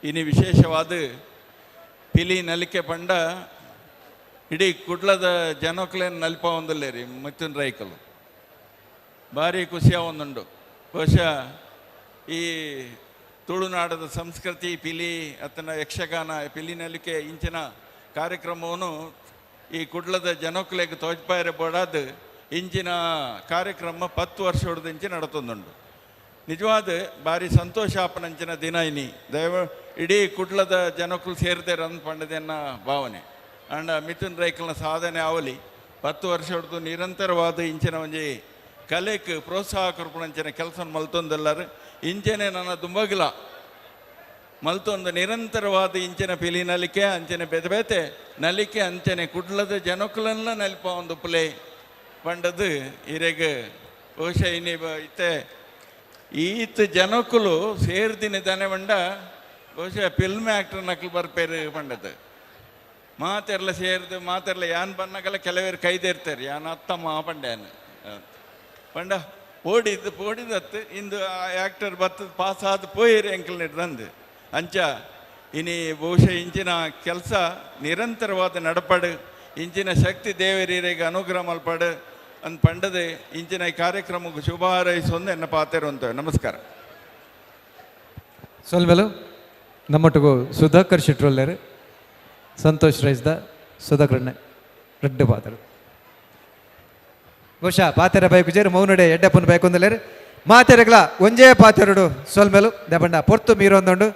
ಇನಿ ವಿಶೇಷವಾದ ಪಿಲಿ ನಲಿಕೆ ಪಂಡ ಇಡೀ ಕುಡ್ಲದ ಜನಕ್ಲೇನು ನಲಿಪ ಒಂದಲ್ಲೇ ರೀ ಮಿಥುನ್ ರೈಕಲು ಭಾರಿ ಖುಷಿಯ ಒಂದುಂಡು. ಬಹುಶಃ ಈ ತುಳುನಾಡದ ಸಂಸ್ಕೃತಿ ಪಿಲಿ ಅತನ ಯಕ್ಷಗಾನ ಪಿಲಿ ನಲಿಕೆ ಇಂಚಿನ ಕಾರ್ಯಕ್ರಮವನ್ನು ಈ ಕುಡ್ಲದ ಜನಕ್ಲೆಗ್ ತೋಜ್ಪಾಯರೆ ಬೋಡಾದ ಇಂಚಿನ ಕಾರ್ಯಕ್ರಮ 10 ವರ್ಷ ಇಂಚಿ ನಡತೊಂದುಂಡು. ನಿಜವಾದ ಭಾರಿ ಸಂತೋಷ ಆಪನಂಚಿನ ದಿನ ಇನಿ ದಯವ ಇಡೀ ಕುಡ್ಲದ ಜನಕ್ಕೂ ಸೇರಿದೆ ರನ್ ಪಂಡದೆನ್ನ ಭಾವನೆ ಅಂಡ ಮಿಥುನ್ ರೈಕಲ್ನ ಸಾಧನೆ ಅವಲಿ 10 ವರ್ಷ ಹೊಡೆದು ನಿರಂತರವಾದ ಇಂಚಿನ ಒಂಜಿ ಕಲೆಕ್ ಪ್ರೋತ್ಸಾಹ ಕೊರ್ಪುನಂಚಿನ ಕೆಲಸ ಮಲ್ತೊಂದೆಲ್ಲರು ಇಂಚನೆ ನನ್ನ ದುಂಬಗಿಲ ಮಲ್ತೊಂದು ನಿರಂತರವಾದ ಇಂಚಿನ ಪಿಲಿ ನಲಿಕೆ ಅಂಚನೆ ಬೇತೆ ಬೇತೆ ನಲಿಕೆ ಅಂಚನೆ ಕುಡ್ಲದ ಜನಕ್ಕುಲನ್ನ ನಲಿಪ ಒಂದು ಪ್ಲೇ ಪಂಡದು ಇರೆಗ್ ಬಹುಶಃ ಇನಿ ಇತ್ತೆ ಈತ ಜನಕ್ಕುಲು ಸೇರ್ದಿನ ದನೆ ಬಂಡ ಬಹುಶಃ ಫಿಲ್ಮ್ ಆ್ಯಕ್ಟರ್ ನಕಲು ಬರ್ಪೇರು ಪಂಡದು ಮಾತೆರ್ಲ ಸೇರ್ದು ಮಾತೆರ್ಲ ಯಾನ್ ಬನ್ನಗಲ ಕೆಲವೇರು ಕೈದೇರ್ತಾರೆ ಯಾನ್ ಅತ್ತಮ್ಮ ಪಂಡ್ಯಾನ್ ಪಂಡ ಪೋಡಿದ್ದು ಪೋಡಿದತ್ತು ಇಂದು ಆ ಆ್ಯಕ್ಟರ್ ಬತ್ತದ ಪಾಸ್ ಆದ ಪೋಯಿರಿ ಅಂಕಲ್ ತಂದು ಅಂಚ ಇನಿ ಬಹುಶಃ ಇಂಚಿನ ಕೆಲಸ ನಿರಂತರವಾದ ನಡಪಡು ಇಂಚಿನ ಶಕ್ತಿ ದೇವರಿಗೆ ಅನುಗ್ರಹ ಮಲ್ಪಡು ಅಂದ್ ಪಂಡದೆ ಇಂಚಿನ ಈ ಕಾರ್ಯಕ್ರಮಕ್ಕೆ ಶುಭ ಹಾರೈಸೊಂದು ಎನ್ನ ಪಾತೆರುವಂತ. ನಮಸ್ಕಾರ. ಸೊಲ್ಮೆಲು ನಮ್ಮೊಟ್ಟಿಗೂ ಸುಧಾಕರ್ ಶೆಟ್ರೋಲ್ಲೇರು ಸಂತೋಷ್ ರೈಸ್ದ ಸುಧಾಕರ್ಣ ರೆಡ್ಡು ಪಾತರು ಬಹುಶಃ ಪಾತೆರ ಬೈಕು ಜೇರು ಮೌನಡೆ ಎಡ್ಡಪ್ಪನ ಬೈಕು ಒಂದಲೇರು ಮಾತೆರಗ್ಲ ಒಂಜೇ ಪಾತೆರಡು ಸೊಲ್ಮೆಲು ದಬಂಡ ಪೊರ್ತು ಮೀರೊಂದುಂಡು.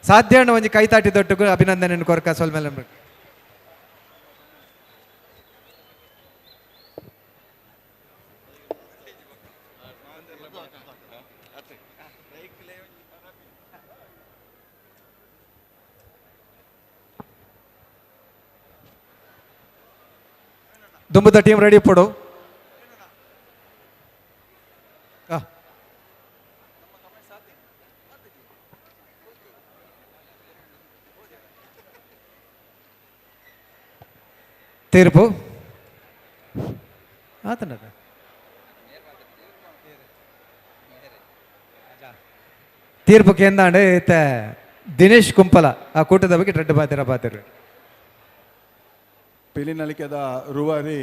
ಸಾಧ್ಯ ಒಂಜಿ ಕೈತಾಟಿ ದೊಟ್ಟುಗು ಅಭಿನಂದನೆ ಕೊರಕ ಸೊಲ್ಮೆಲೆ. ದುಂಬುದ ಟೀಮ್ ರೆಡಿ ಪಡು. ತೀರ್ಪು ಆತನ ತೀರ್ಪು ಕೇಂದಾಂಡೆ ಇತ್ತ ದಿನೇಶ್ ಕುಂಪಲ ಆ ಕೂಟದ ಬಗ್ಗೆ ರೆಡ್ಡು ಬಾತಿರ ಬಾತಿರು. ಪಿಲಿನಲಿಕೆದ ರೂವಾರಿ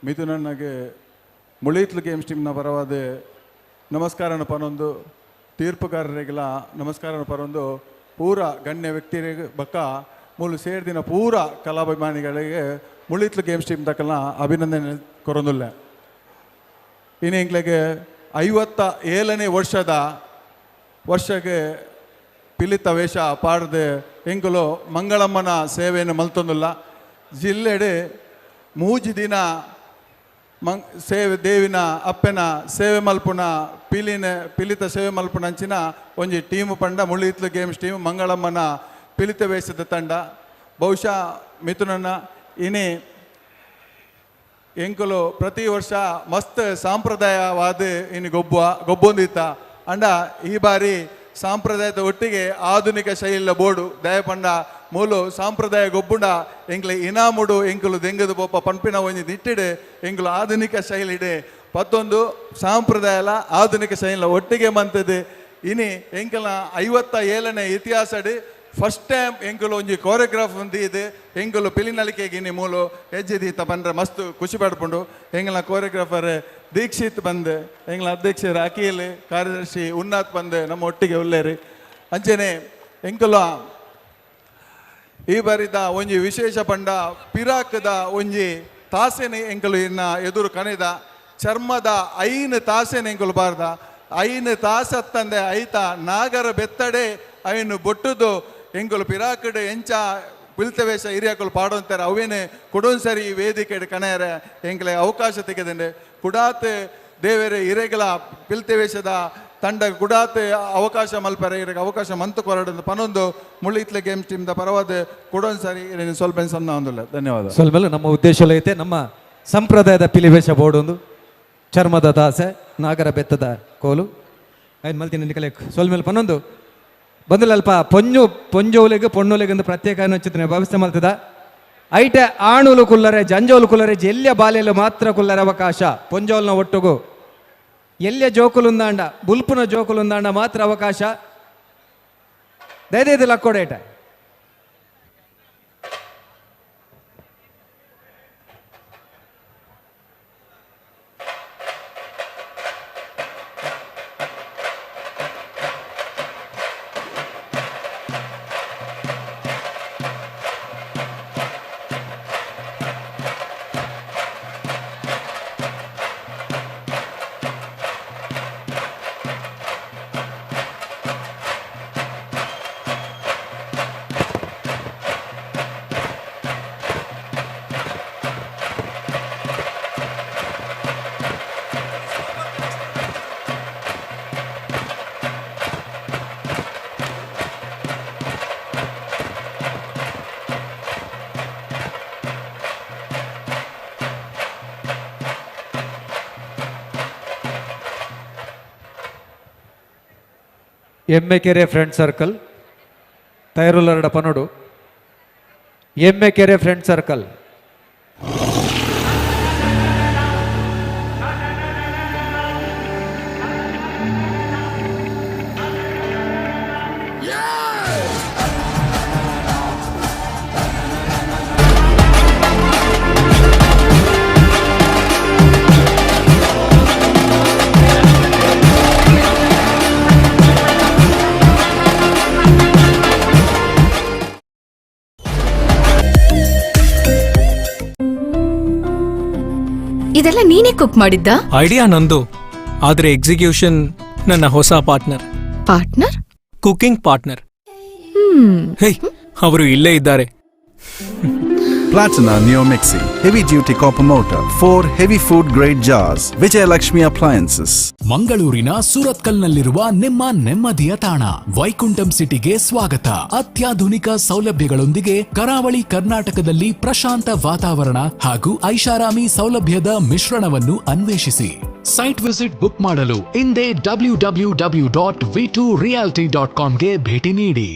ಮಿಥುನಣ್ಣಗೆ ಮುಳೀತ್ಲು ಗೇಮ್ಸ್ ಟೀಮ್ನ ಪರವಾದ ನಮಸ್ಕಾರನ ಪನೊಂದು, ತೀರ್ಪುಗಾರರಿಗೆಲ್ಲ ನಮಸ್ಕಾರನ ಪರೊಂದು, ಪೂರ ಗಣ್ಯ ವ್ಯಕ್ತಿರಿಗೆ ಬಕ್ಕ ಮೂಲು ಸೇರಿದಿನ ಪೂರ ಕಲಾಭಿಮಾನಿಗಳಿಗೆ ಮುಳೀತ್ಲು ಗೇಮ್ಸ್ ಟೀಮ್ ತಕ್ಕಲ್ಲ ಅಭಿನಂದನೆ ಕೊರೊಂದುಲ್ಲ. ಇನ್ನು ಎಂಕ್ಲೆಗೆ 57ನೇ ವರ್ಷಕ್ಕೆ ಪಿಲಿತ ವೇಷ ಪಾಡದೆ ಎಂಕುಲು ಮಂಗಳಮ್ಮನ ಸೇವೆಯನ್ನು ಮಲ್ತೊಂದುಲ್ಲ. ಜಿಲ್ಲೆಡೆ 3 ದಿನ ಸೇವೆ ದೇವಿನ ಅಪ್ಪೆನ ಸೇವೆ ಮಲ್ಪುನ ಪಿಲಿತ ಸೇವೆ ಮಲ್ಪುನ ಅಂಚಿನ ಒಂಜಿ ಟೀಮ್ ಪಂಡ ಮುಳಿತ್ಲು ಗೇಮ್ಸ್ ಟೀಮ್ ಮಂಗಳಮ್ಮನ ಪಿಲಿತ ವೇಷದ ತಂಡ. ಬಹುಶಃ ಮಿಥುನನ್ನ ಇನಿ ಎಂಕುಲು ಪ್ರತಿ ವರ್ಷ ಮಸ್ತ್ ಸಾಂಪ್ರದಾಯವಾದ ಇನಿ ಗೊಬ್ಬೊಂದಿತ್ತ ಅಂಡ ಈ ಬಾರಿ ಸಾಂಪ್ರದಾಯದ ಒಟ್ಟಿಗೆ ಆಧುನಿಕ ಶೈಲಿಯ ಬೋರ್ಡು ದಯಪಂಡ ಮೂಲು ಸಾಂಪ್ರದಾಯ ಗೊಬ್ಬುಂಡ ಎಂಕ್ಲೆ ಇನಾಮುಡು ಎಂಕುಲು ದೆಂಗದ ಪೋಪ ಪನ್ಪಿನ ಒಂಜಿ ನಿಟ್ಟಿಡೆ ಎಂಕುಲು ಆಧುನಿಕ ಶೈಲಿಡೆ ಪತ್ತೊಂದು ಸಾಂಪ್ರದಾಯಲ ಆಧುನಿಕ ಶೈಲಿನ ಒಟ್ಟಿಗೆ ಮಂತದೆ. ಇನಿ ಎಂಕಲ್ನ 57ನೇ ಇತಿಹಾಸಡಿ ಫಸ್ಟ್ ಟೈಮ್ ಎಂಕುಲು ಒಂಜಿ ಕೋರಿಯೋಗ್ರಾಫ್ ಒಂದು ಇದೆ ಎಂಕುಲು ಪಿಲಿನಲಿಕೆಗೆ ಇನಿ ಮೂಲು ಹೆಜ್ಜೆ ದೀತ ಬಂದ್ರೆ ಮಸ್ತ್ ಖುಷಿ ಪಡ್ಕೊಂಡು ಎಂಕಲ್ನ ಕೋರಿಯೋಗ್ರಾಫರ್ ದೀಕ್ಷಿತ್ ಬಂದೆ, ಎಂಗ್ಲ ಅಧ್ಯಕ್ಷರು ಅಖಿಲ್, ಕಾರ್ಯದರ್ಶಿ ಉನ್ನಾತ್ ಬಂದೆ ನಮ್ಮ ಒಟ್ಟಿಗೆ ಉಲ್ಲೇರಿ. ಅಂಚೆನೆ ಎಂಕುಲ ಈ ಬಾರಿದ ಒಂಜಿ ವಿಶೇಷ ಪಂಡ ಪಿರಾಕದ ಒಂಜಿ ತಾಸೆನೆ ಎಂಕುಲು ಇನ್ನ ಎದುರು ಕಣಿದ ಚರ್ಮದ 5 ತಾಸೆನೆ ಎಂಕುಲು ಬಾರ್ದ 5 ತಾಸತ್ತಂದೆ ಐತ ನಾಗರ ಬೆತ್ತಡೆ ಐನು ಬೊಟ್ಟುದು ಎಂಕುಲು ಪಿರಾಕಡೆ ಎಂಚ ಪಿಲ್ತ ವೇಷ ಹಿರಿಯಕುಲು ಪಾಡೋಂತಾರೆ ಅವೇನೆ ಕೊಡೊಂದು ಸರಿ ಈ ವೇದಿಕೆ ಕಣೆಯರೆ ಎಂಕಲೆ ಅವಕಾಶ ತೆಗೆದಂಡೆ ಕುಡಾತ್ ದೇವರೇ ಹಿರೇಗಳ ಪಿಲ್ತೆ ವೇಷದ ತಂಡ ಕುಡಾತ್ ಅವಕಾಶ ಮಲ್ಪರೆ ಇರಗೆ ಅವಕಾಶ ಮಂತು ಕೊರಡಂದು ಪನೊಂದು ಮುಳಿತ್ಲೆ ಗೇಮ್ಸ್ ಟೀಮ್ದ ಪರವಾದ ಕೊಡೊಂದು ಸರಿ ಸ್ವಲ್ಪ ಸಣ್ಣ ಒಂದಿಲ್ಲ. ಧನ್ಯವಾದ. ಸ್ವಲ್ಪ ನಮ್ಮ ಉದ್ದೇಶ ಐತೆ ನಮ್ಮ ಸಂಪ್ರದಾಯದ ಪಿಲಿವೇಷ ಬೋರ್ಡೊಂದು ಚರ್ಮದ ದಾಸೆ ನಾಗರ ಬೆತ್ತದ ಕೋಲು ಐನ್ ಮಲ್ತಿನ ನಿಕಲೆ ಸ್ವಲ್ಪ ಮೇಲೆ ಪನ್ನೊಂದು ಬಂದಲಲ್ಪ ಪೊಂಜು ಪೊಂಜೋಲೆಗ್ ಪೊಣ್ಣುಲೆಗ್ ಒಂದು ಪ್ರತ್ಯೇಕ ಅನ್ನಿಸುತ್ತೆ ವ್ಯವಸ್ಥೆ ಮಲ್ತದ ಐಟೆ ಆಣುಲು ಕುಲ್ಲರೆ ಜಂಜೋಲು ಕುಲ್ಲರೆ ಎಲ್ಲಿಯ ಬಾಲೆಲು ಮಾತ್ರ ಕುಲ್ಲರೆ ಅವಕಾಶ ಪೊಂಜೋಲ್ನ ಒಟ್ಟುಗು ಎಲ್ಲಿಯ ಜೋಕುಲುಂದಾಂಡ ಬುಲ್ಪುನ ಜೋಕುಲುಂದಾಂಡ ಮಾತ್ರ ಅವಕಾಶ ದಯದೈದು ಲಕ್ಕೋಡೇಟ ಎಮ್ಮೆಕೆರೆ ಫ್ರೆಂಡ್ ಸರ್ಕಲ್ ತೈರುಲರಡ ಪನೋಡು ಎಮ್ಮೆಕೆರೆ ಫ್ರೆಂಡ್ ಸರ್ಕಲ್ ಇದೆಲ್ಲ ನೀನೇ ಕುಕ್ ಮಾಡಿದ್ದ? ಐಡಿಯಾ ನಂದು, ಆದ್ರೆ ಎಕ್ಸಿಕ್ಯೂಷನ್ ನನ್ನ ಹೊಸ ಪಾರ್ಟ್ನರ್. ಪಾರ್ಟ್ನರ್? Cooking partner. ಹೇ, ಅವರು ಇಲ್ಲೇ ಇದ್ದಾರೆ. Platina Neo Mixi, heavy duty copper motor, 4 heavy food grade jars, Vijayalakshmi Appliances. ಮಂಗಳೂರಿನ ಸೂರತ್ಕಲ್ನಲ್ಲಿರುವ ನಿಮ್ಮ ನೆಮ್ಮದಿಯ ತಾಣ ವೈಕುಂಠಂ ಸಿಟಿಗೆ ಸ್ವಾಗತ. ಅತ್ಯಾಧುನಿಕ ಸೌಲಭ್ಯಗಳೊಂದಿಗೆ ಕರಾವಳಿ ಕರ್ನಾಟಕದಲ್ಲಿ ಪ್ರಶಾಂತ ವಾತಾವರಣ ಹಾಗೂ ಐಷಾರಾಮಿ ಸೌಲಭ್ಯದ ಮಿಶ್ರಣವನ್ನು ಅನ್ವೇಷಿಸಿ. Site visit book ಮಾಡಲು ಇಂದೇ www.v2realty.comಗೆ ಭೇಟಿ ನೀಡಿ.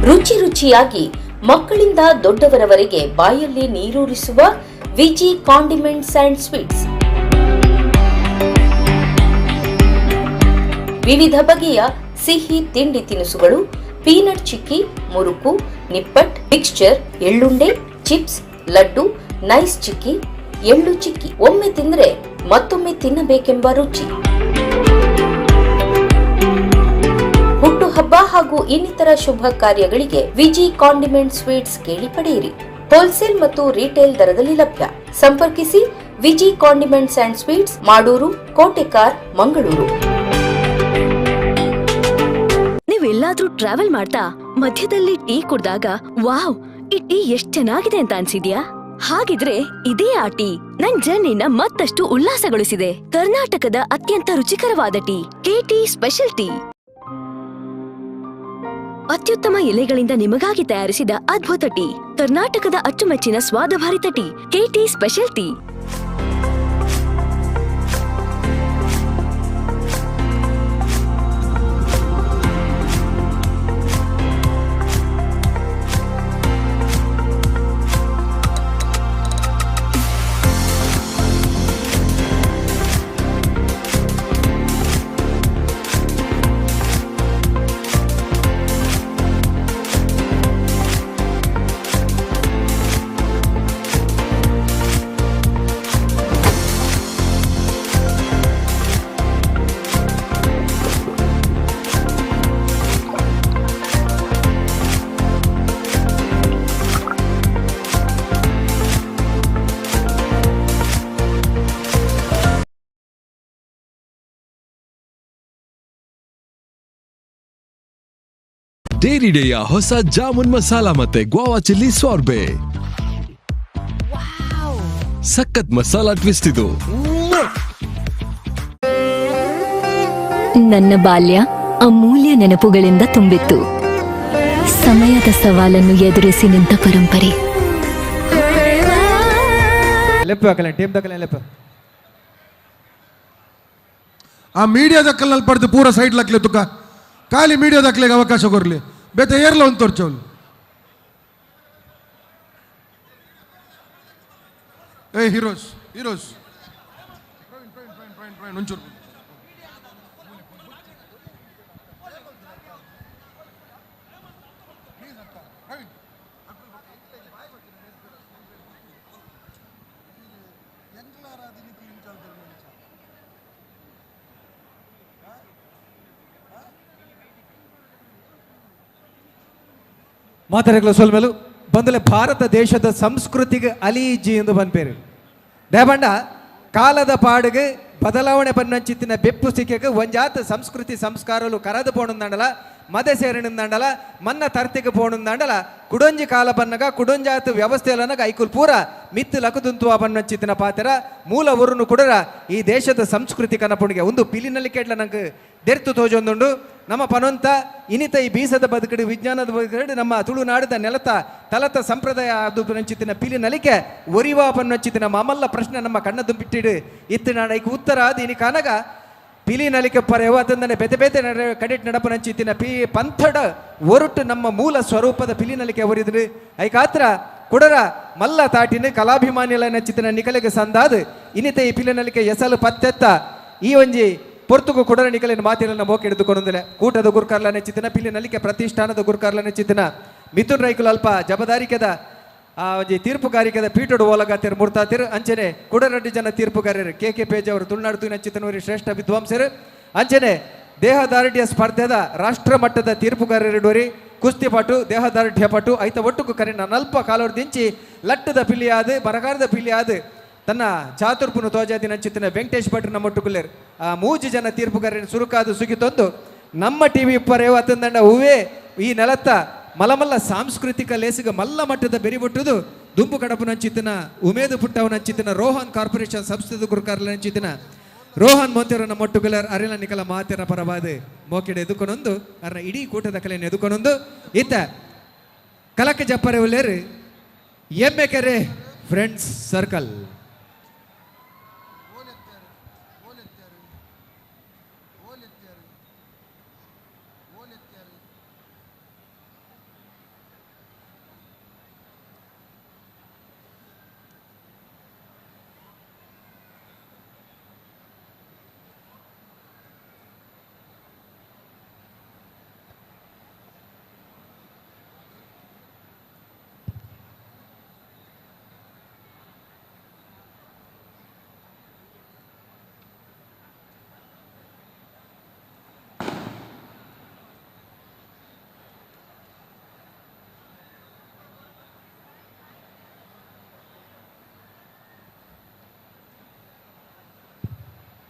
ರುಚಿ ರುಚಿಯಾಗಿ ಮಕ್ಕಳಿಂದ ದೊಡ್ಡವರವರೆಗೆ ಬಾಯಲ್ಲಿ ನೀರೂರಿಸುವ ವಿಜಿ condiments and sweets. ವಿವಿಧ ಬಗೆಯ ಸಿಹಿ ತಿಂಡಿ ತಿನಿಸುಗಳು, ಪೀನಟ್ ಚಿಕ್ಕಿ, ಮುರುಕು, ನಿಪ್ಪಟ್, ಮಿಕ್ಸ್ಚರ್, ಎಳ್ಳುಂಡೆ, ಚಿಪ್ಸ್, ಲಡ್ಡು, ನೈಸ್ ಚಿಕ್ಕಿ, ಎಳ್ಳು ಚಿಕ್ಕಿ. ಒಮ್ಮೆ ತಿಂದರೆ ಮತ್ತೊಮ್ಮೆ ತಿನ್ನಬೇಕೆಂಬ ರುಚಿ. ಹುಟ್ಟುಹಬ್ಬ ಹಾಗೂ ಇನ್ನಿತರ ಶುಭ ಕಾರ್ಯಗಳಿಗೆ ವಿಜಿ ಕಾಂಡಿಮೆಂಟ್ ಸ್ವೀಟ್ಸ್ ಕೇಳಿ ಪಡೆಯಿರಿ. ಹೋಲ್ಸೇಲ್ ಮತ್ತು ರಿಟೇಲ್ ದರದಲ್ಲಿ ಲಭ್ಯ. ಸಂಪರ್ಕಿಸಿ Viji condiments and sweets, Madur, Kotekar, Mangaluru. ನೀವೆಲ್ಲಾದ್ರೂ travel ಮಾಡ್ತಾ ಮಧ್ಯದಲ್ಲಿ ಟೀ ಕುಡ್ದಾಗ ವಾವ್, ಈ ಟೀ ಎಷ್ಟ್ ಚೆನ್ನಾಗಿದೆ ಅಂತ ಅನ್ಸಿದ್ಯಾ? ಹಾಗಿದ್ರೆ ಇದೇ ಆ ಟೀ ನನ್ ಜರ್ನಿನ ಮತ್ತಷ್ಟು ಉಲ್ಲಾಸಗೊಳಿಸಿದೆ. ಕರ್ನಾಟಕದ ಅತ್ಯಂತ ರುಚಿಕರವಾದ tea, KT special tea. ಅತ್ಯುತ್ತಮ ಎಲೆಗಳಿಂದ ನಿಮಗಾಗಿ ತಯಾರಿಸಿದ ಅದ್ಭುತ ಟೀ, ಕರ್ನಾಟಕದ ಅಚ್ಚುಮೆಚ್ಚಿನ ಸ್ವಾದಭರಿತ tea, KT special tea. Dairy ಡೇಯ ಹೊಸ ಜಾಮೂನ್ ಮಸಾಲಾ ಮತ್ತೆ ಗ್ವಾವಾ ಚಿಲ್ಲಿ ಸಾರ್ಬೆ. ಸಖತ್ ಮಸಾಲಾ ಟ್ವಿಸ್ಟ್ ಇದು. ನನ್ನ ಬಾಲ್ಯ ಅಮೂಲ್ಯ ನೆನಪುಗಳಿಂದ ತುಂಬಿತ್ತು. ಸಮಯದ ಸವಾಲನ್ನು ಎದುರಿಸಿ ನಿಂತ ಪರಂಪರೆ. ಆ ಮೀಡಿಯಾದ ಕಲ್ಲಲ್ಲಿ ಪಡೆದು ಪೂರ ಸೈಡ್ ಲಕ್ಲೆ ತುಕ ಖಾಲಿ ಮೀಡಿಯಾ ದಾಖಲೆಗೆ ಅವಕಾಶ ಕೊರಲಿ ಬೇತೆ ಏರ್ಲ ಒಂದು ತೋರ್ಚವನು. ಏ ಹೀರೋಸ್ ಹೀರೋಸ್ ಒಂಚೂರು ಮಾತಾಡಲು ಸೊಲ್ಮೆಲು ಬಂದಲೆ ಭಾರತ ದೇಶದ ಸಂಸ್ಕೃತಿಗೆ ಅಲೀಜಿ ಎಂದು ಬಂದ್ಪೇರು. ದೇಬಂಡ ಕಾಲದ ಪಾಡಿಗೆ ಬದಲಾವಣೆ ಬನ್ನಂಚಿತ್ತಿನ ಬೆಪ್ಪು ಸಿಕ್ಕಕ್ಕೆ ಒಂಜಾತ ಸಂಸ್ಕೃತಿ ಸಂಸ್ಕಾರಲು ಕರದು ಪೋಣಂದಂಡಲ ಮದೆ ಸೇರಣಿಂದಾಂಡಲ ಮನ್ನ ತರ್ತಿಗೆ ಪೋಣುಂದಾಂಡಲ ಕುಡೊಂಜಿ ಕಾಲ ಬನ್ನಗ ಕುಡೊಂಜಾತು ವ್ಯವಸ್ಥೆಲನಗ ಐಕುಲ್ ಪೂರ ಮಿತ್ತು ಲಕುದುಂತುವ ಬನ್ನಂಚಿತ್ತಿನ ಪಾತೆರ ಮೂಲ ಊರುನು ಕುಡರ ಈ ದೇಶದ ಸಂಸ್ಕೃತಿ ಕನಪುಣಿಗೆ ಒಂದು ಪಿಲಿನಲ್ಲಿ ಕೇಟ್ಲ ನಂಗೆ ದೆರ್ತು ತೋಜೊಂದುಂಡು. ನಮ್ಮ ಪನೊಂತ ಇನಿತ ಈ ಬೀಸದ ಬದುಕಡು ವಿಜ್ಞಾನದ ಬದುಕಡು ನಮ್ಮ ತುಳುನಾಡದ ನೆಲತ ತಲತ ಸಂಪ್ರದಾಯ ಅದು ನಂಚಿತ್ತಿನ ಪಿಲಿ ನಲಿಕೆ ಒರಿವಾ ಪನ್ನಂಚಿತ್ತಿನ ಮಾಮಲ್ಲ ಪ್ರಶ್ನೆ ನಮ್ಮ ಕಣ್ಣದು ಬಿಟ್ಟಿಡು ಇತ್ತು ನಾಡೈಕ್ ಉತ್ತರ ಅದು ಇನಿ ಕಾನಗ ಪಿಲಿ ನಲಿಕೆ ಪರೆವ ತಂದನೆ ಬೆತೆ ಬೆತೆ ಕಡಿಟ್ ನಡಪ ನಂಚಿತ್ತಿನ ಪಿ ಪಂಥಡ ಒರಟು ನಮ್ಮ ಮೂಲ ಸ್ವರೂಪದ ಪಿಲಿ ನಲಿಕೆ ಒರಿದ್ರು ಐಕಾತ್ರ ಕುಡರ ಮಲ್ಲ ತಾಟಿನ ಕಲಾಭಿಮಾನಿಗಳ ನಚ್ಚಿತ್ತಿನ ನಿಕಲೆಗೆ ಸಂದಾದು ಇನಿತ ಈ ಪಿಲಿ ನಲಿಕೆ ಎಸಲು ಪತ್ತೆತ್ತ ಈ ಒಂಜಿ ಪೊರ್ತುಗು ಕುಡರ ನಿಕಲಿನ ಮಾತಿನ ಮೋಕೆ ಹಿಡಿದುಕೊಂಡಿಲ್ಲ. ಕೂಟದ ಗುರುಕಾರ್ಲ ನೆಚ್ಚಿತನ ಪಿಲಿ ನಲಿಕೆ ಪ್ರತಿಷ್ಠಾನದ ಗುರುಕಾರ್ಲ ನೆಚ್ಚಿತನ ಮಿಥುನ್ ರೈಕುಲ್ ಅಲ್ಪ ಜಬದಾರಿಕೆದ ಆ ಒಂಜಿ ತೀರ್ಪುಗಾರಿಕೆದ ಪೀಠೋಡು ಓಲಗಾತಿರು ಮೂರ್ತಾತಿರು ಅಂಚನೆ ಕುಡರಡ್ಡಿ ಜನ ತೀರ್ಪುಗಾರರು ಕೆ ಕೆ ಪೇಜ್ ಅವರು ತುಳುನಾಡು ತೂನಚ್ಚಿತನವರಿ ಶ್ರೇಷ್ಠ ವಿದ್ವಾಂಸರು ಅಂಚನೆ ದೇಹದಾರ್ಢ್ಯ ಸ್ಪರ್ಧೆದ ರಾಷ್ಟ್ರ ಮಟ್ಟದ ತೀರ್ಪುಗಾರರು ಕುಸ್ತಿಪಟು ದೇಹದಾರ್ಢ್ಯಪಟು ಐತ ಒಟ್ಟುಕು ಕರಿನ ನಲ್ಪ ಕಾಲೋರ್ ದಿಂಚಿ ಲಟ್ಟದ ಪಿಲಿಯಾದು ಬರಗಾರದ ಪಿಲಿಯಾದು ತನ್ನ ಚಾತುರ್ಪುನು ತೋಜಾದಿ ನಂಚಿತ್ತಿನ ವೆಂಕಟೇಶ್ ಭಟ್ರು ನಮ್ಮ ಒಟ್ಟುಕುಲ್ಲೇರು ಆ ಮೂಜು ಜನ ತೀರ್ಪುಗಾರನ ಸುರುಕಾದು ಸುಗಿತೊಂದು ನಮ್ಮ ಟಿವಿ ಪರೇವ ತಂದಂಡ ಹೂವೇ ಈ ನೆಲತ್ತ ಮಲಮಲ್ಲ ಸಾಂಸ್ಕೃತಿಕ ಲೇಸಿಗ ಮಲ್ಲ ಮಟ್ಟದ ಬೆರಿಬೊಟ್ಟುದು ದುಂಬು ಕಡಪು ನಂಚಿತ್ತಿನ ಉಮೇದು ಪುಟ್ಟವ ನಂಚಿತ್ತಿನ ರೋಹನ್ ಕಾರ್ಪೊರೇಷನ್ ಸಂಸ್ಥೆದ ಗುರುಕಾರ್ಲ ನಂಚಿತ್ತಿನ ರೋಹನ್ ಮೊಂತೆರ ನಮ್ಮ ಒಟ್ಟುಗುಲರ್ ಅರಿಲ ನಿಕಲ ಮಾತೆರ ಪರವಾದ ಮೋಕೆಡೆ ಎದುಕೊನೊಂದು ಅರ್ನ ಇಡೀ ಕೂಟದ ಕಲೆಯನ್ನು ಎದುಕೊನೊಂದು ಇತ್ತ ಕಲಕ ಜಪ್ಪರೆ ಉಲ್ಲೇರು ಎಮ್ಮೆಕೆರೆ ಫ್ರೆಂಡ್ಸ್ ಸರ್ಕಲ್.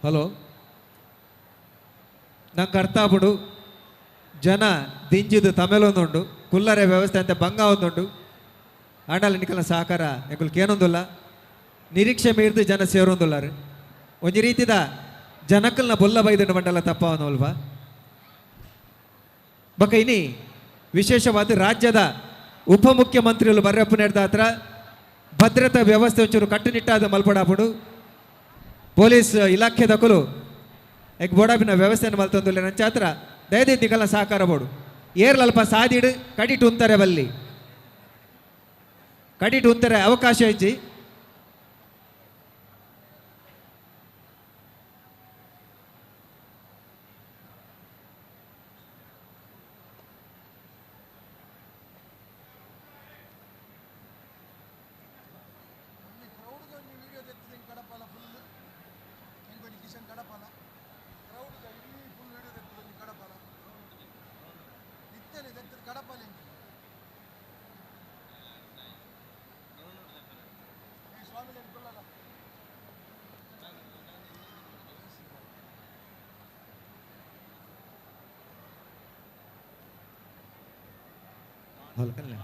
ಹಲೋ, ನಂಗೆ ಅರ್ಥ ಆಗ್ಬಿಡು ಜನ ದಿಂಜಿದು ತಮಿಳೊಂದುಂಡು ಕುಲ್ಲರೆ ವ್ಯವಸ್ಥೆ ಅಂತ ಬಂಗ ಒಂದುಂಡು ಆಂಡಲ ನಿಕಲ ಸಹಕಾರ ಎಂಕುಲ್ಕೇನೊಂದುಲ್ಲ ನಿರೀಕ್ಷೆ ಮೀರ್ದು ಜನ ಸೇರೊಂದುಲ್ಲಾರು ಒಂಜಿ ರೀತಿದ ಜನಕ್ಕಲ್ನ ಬೊಲ್ಲ ಬೈದುಂಡು ಮಂಡಲ ತಪ್ಪವನಲ್ವ ಬೊಕ ಇನಿ ವಿಶೇಷವಾದ ರಾಜ್ಯದ ಉಪಮುಖ್ಯಮಂತ್ರಿಗಳು ಬರ್ರಪ್ಪನೇಡ್ದ ಹತ್ರ ಭದ್ರತಾ ವ್ಯವಸ್ಥೆ ಒಂಚೂರು ಕಟ್ಟುನಿಟ್ಟಾದ ಮಲ್ಪಡಾಪುಡು ಪೊಲೀಸ್ ಇಲಾಖೆ ದಕಲು ಎಗ್ ಬೋಡಾಪಿನ ವ್ಯವಸ್ಥೆಯನ್ನು ಮಲ್ತೊಂದುಲ್ಲ ನಂಚಾತ್ರ ದಯದಿ ನಿಕಲ ಸಹಕಾರ ಬೋಡು ಏರ್ಲಲ್ಪ ಸಾದಿಡು ಕಡಿಟು ಉಂತಾರೆ ಬಲ್ಲಿ ಕಡಿಟು ಉಂತಾರೆ ಅವಕಾಶ ಇಜ್ಜಿ.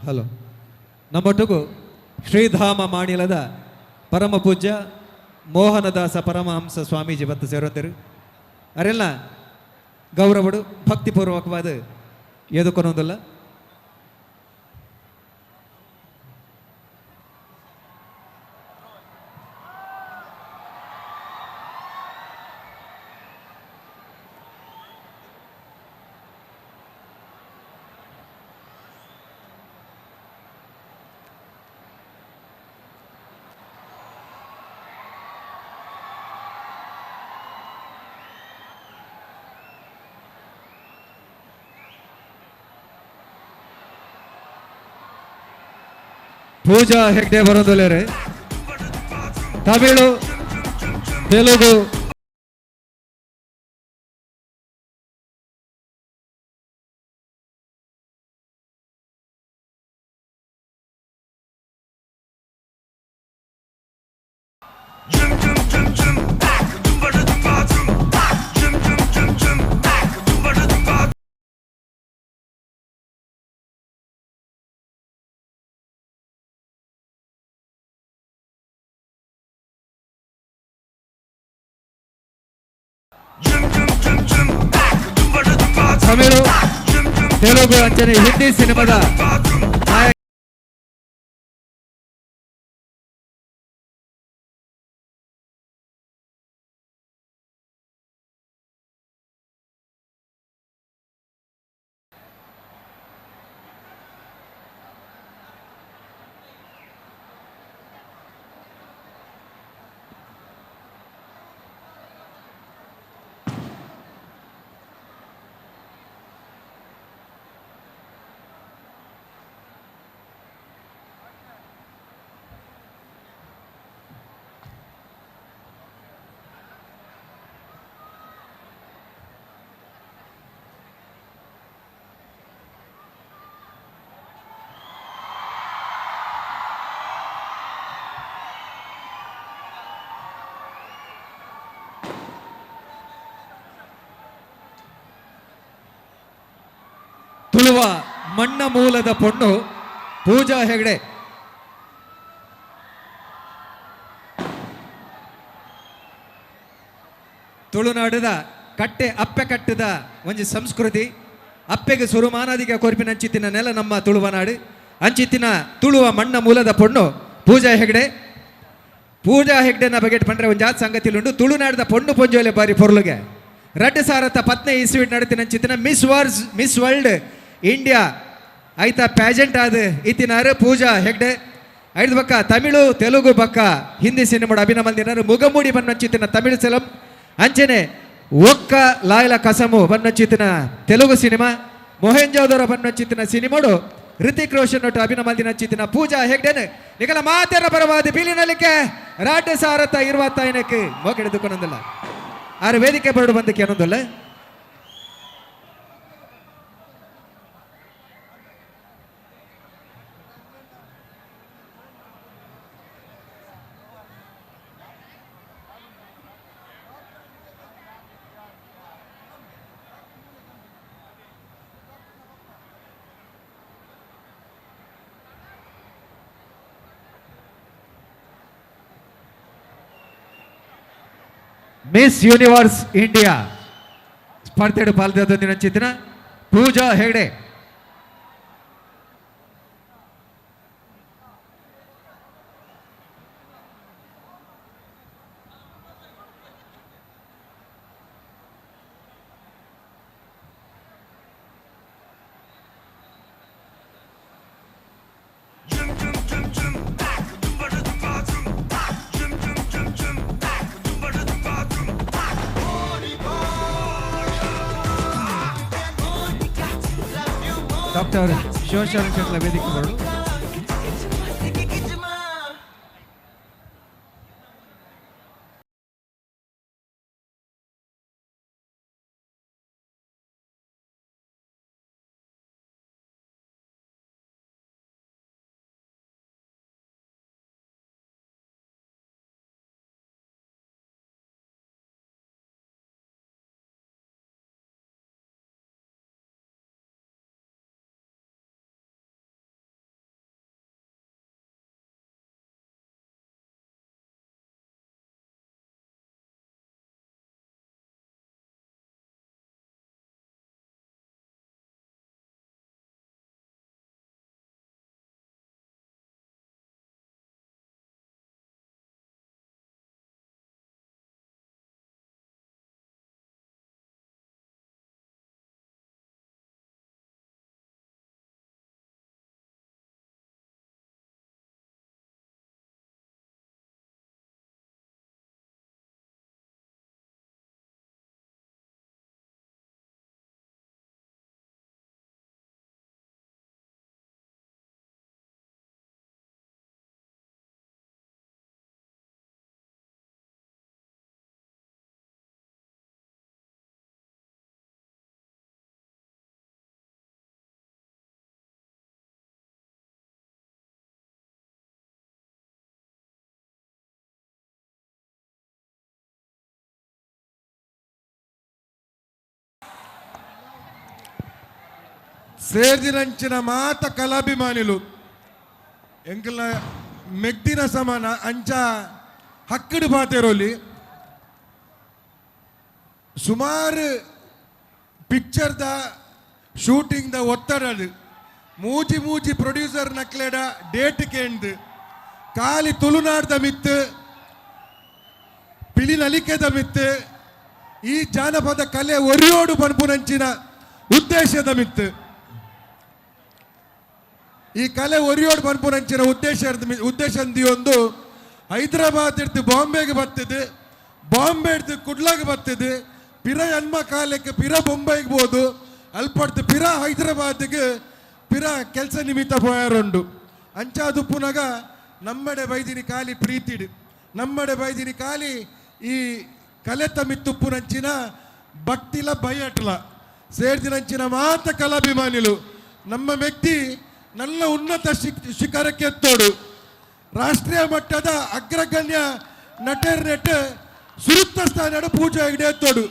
ಹಲೋ, ನಮ್ಮೊಟ್ಟಿಗೂ ಶ್ರೀಧಾಮ ಮಾಣಿಲದ ಪರಮ ಪೂಜ್ಯ ಮೋಹನದಾಸ ಪರಮಹಂಸ ಸ್ವಾಮೀಜಿ ಬತ್ತ ಸೇರೋಂದರು ಅರೆಲ್ಲ ಗೌರವಡು ಭಕ್ತಿಪೂರ್ವಕವಾದ ಎದುಕೊನೊಂದಿಲ್ಲ. ಪೂಜಾ ಹೆಗ್ಡೆ ಬರೋದಿಲ್ಲ ತಮಿಳು ತೆಲುಗು ತಮಿಳು, ತೆಲುಗು ಅಂಚನೆ ಹಿಂದಿ ಸಿನಿಮಾದ ನಾಯಕ. ತುಳುವ ಮಣ್ಣ ಮೂಲದ ಪೊಣ್ಣು ಪೂಜಾ ಹೆಗಡೆ. ತುಳುನಾಡದ ಕಟ್ಟೆ ಅಪ್ಪೆ ಕಟ್ಟದ ಒಂಜಿ ಸಂಸ್ಕೃತಿ, ಅಪ್ಪೆಗೆ ಸುರುಮಾನಾದಿಗೆ ಕೊರ್ಪಿನ ಅಂಚಿತ್ತಿನ ನೆಲ ನಮ್ಮ ತುಳುವ ನಾಡು. ಅಂಚಿತ್ತಿನ ತುಳುವ ಮಣ್ಣ ಮೂಲದ ಪೊಣ್ಣು ಪೂಜಾ ಹೆಗಡೆ. ಪೂಜಾ ಹೆಗ್ಡೆನ ಬಗೆಟ್ ಪಂಡ್ರೆ ಒಂಜಾತ್ ಸಂಗತಿಲುಂಡು. ತುಳುನಾಡದ ಪೊಣ್ಣು ಪೊಂಜೋಲೆ ಬಾರಿ ಪೊರ್ಲುಗೆ. ರಡ್ಡು ಸಾರತ್ತ ಪತ್ನೆ ಇಸ್ವಿಟ್ ನಡತಿನ ಅಂಚಿತ್ತಿನ ಮಿಸ್ ವರ್ಲ್ಡ್ ಇಂಡಿಯಾ ಐತ ಪ್ಯಾಜೆಂಟ್ ಆದ ಇತ್ತಿನಾರು ಪೂಜಾ ಹೆಗ್ಡೆ. ಐದು ಬಕ್ಕ ತಮಿಳು, ತೆಲುಗು ಬಕ್ಕ ಹಿಂದಿ ಸಿನಿಮಾಡು ಅಭಿನಯ ಮುಗಮೂಡಿ ಬನ್ನಂಚಿತ್ತಿನ ತಮಿಳು ಸೆಲಂ, ಅಂಚನೆ ಒಕ್ಕ ಲಾಯಲ ಕಸಮು ಬನ್ನಂಚಿತ್ತಿನ ತೆಲುಗು ಸಿನಿಮಾ, ಮೊಹೆಂಜೋದರ ಬನ್ನಂಚಿತ್ತಿನ ಸಿನಿಮಾಡು ಋತಿಕ್ ರೋಷನ್ ಒಟ್ಟು ಅಭಿನಯ ನಂಚಿತ್ತಿನ ಪೂಜಾ ಹೆಗ್ಡೆನ್ ನಿಗಲ ಮಾತೆರ ಪರವಾದ ಬೀಲಿನಲಿಕ್ಕೆ ರಾಡ್ಡು ಸಾರತ್ತ ಇರುವತ್ತಾಯನಕ್ಕೆ ಮೋಕೆಡೆದುಕೊಂಡಲ್ಲ ಆರು ವೇದಿಕೆ ಬರಡು ಬಂದಕ್ಕೆ ಏನೊಂದಲ್ಲ. ಮಿಸ್ ಯೂನಿವರ್ಸ್ ಇಂಡಿಯಾ ಸ್ಪರ್ಧೆಡು ಪಾಲ್ಗೊಳ್ಳುತ್ತಿನ ಪೂಜಾ ಹೆಗಡೆ. ಡಾಕ್ಟರ್ ಶಿವಶರಣ ಶೆಟ್ಲ ವೇದಿಕೆ ಬರಲು. ಸೇರ್ದಿನಂಚಿನ ಮಾತ ಕಲಾಭಿಮಾನಿಲು ಎಂಕಲ್ನ ಮೆಗ್ದಿನ ಸಮಾನ ಅಂಚ ಹಕ್ಕಡು ಪಾತೆರೋಲಿ ಸುಮಾರು ಪಿಕ್ಚರ್ದ ಶೂಟಿಂಗ್ದ ಒತ್ತಡದು ಮೂಜಿ ಮೂಜಿ ಪ್ರೊಡ್ಯೂಸರ್ ನಕ್ಲೆಡ ಡೇಟ್ ಕೇಂದು ಖಾಲಿ ತುಳುನಾಡ್ದ ಮಿತ್ತು ಪಿಲಿ ನಲಿಕೆದ ಮಿತ್ತು ಈ ಜಾನಪದ ಕಲೆ ಒರಿಯೋಡು ಪನ್ಪುನಂಚಿನ ಉದ್ದೇಶದ ಮಿತ್ತು ಈ ಕಲೆ ಒರಿಯೋಡು ಪನ್ಪುನಂಚಿನ ಉದ್ದೇಶ ಉದ್ದೇಶ ಒಂದು ಹೈದರಾಬಾದ್ ಇಡ್ದು ಬಾಂಬೆಗೆ ಬರ್ತದೆ, ಬಾಂಬೆ ಹಿಡ್ದು ಕುಡ್ಲಾಗ ಬರ್ತದೆ, ಪಿರ ಎನ್ಮ ಕಾಲಕ್ಕೆ ಪಿರ ಬೊಂಬೈಗೆ ಬೋದು, ಅಲ್ಪಡ್ದು ಪಿರ ಹೈದರಾಬಾದ್ಗೆ ಪಿರ ಕೆಲಸ ನಿಮಿತ್ತ ಪೋಯಾರುಂಡು. ಅಂಚಾದು ಪುನಗ ನಮ್ಮಡೆ ಬೈದಿನಿ ಖಾಲಿ ಪ್ರೀತಿಡು, ನಮ್ಮಡೆ ಬೈದಿನಿ ಖಾಲಿ ಈ ಕಲೆತ ಮಿತ್ತುಪ್ಪುನಂಚಿನ ಭಕ್ತಿಲ ಬಯಟ್ಲ ಸೇರ್ದಿನಂಚಿನ ಮಾತ ಕಲಾಭಿಮಾನಿಲು ನಮ್ಮ ವ್ಯಕ್ತಿ ನನ್ನ ಉನ್ನತ ಶಿಖರಕ್ಕೆ ಎತ್ತೋಡು. ರಾಷ್ಟ್ರೀಯ ಮಟ್ಟದ ಅಗ್ರಗಣ್ಯ ನಟರ್ ನೆಟ್ ಸುರುತ್ತ ಸ್ಥಾನ ಪೂಜಾ ಹೆಗ್ಡೆ ಎತ್ತೋಡು.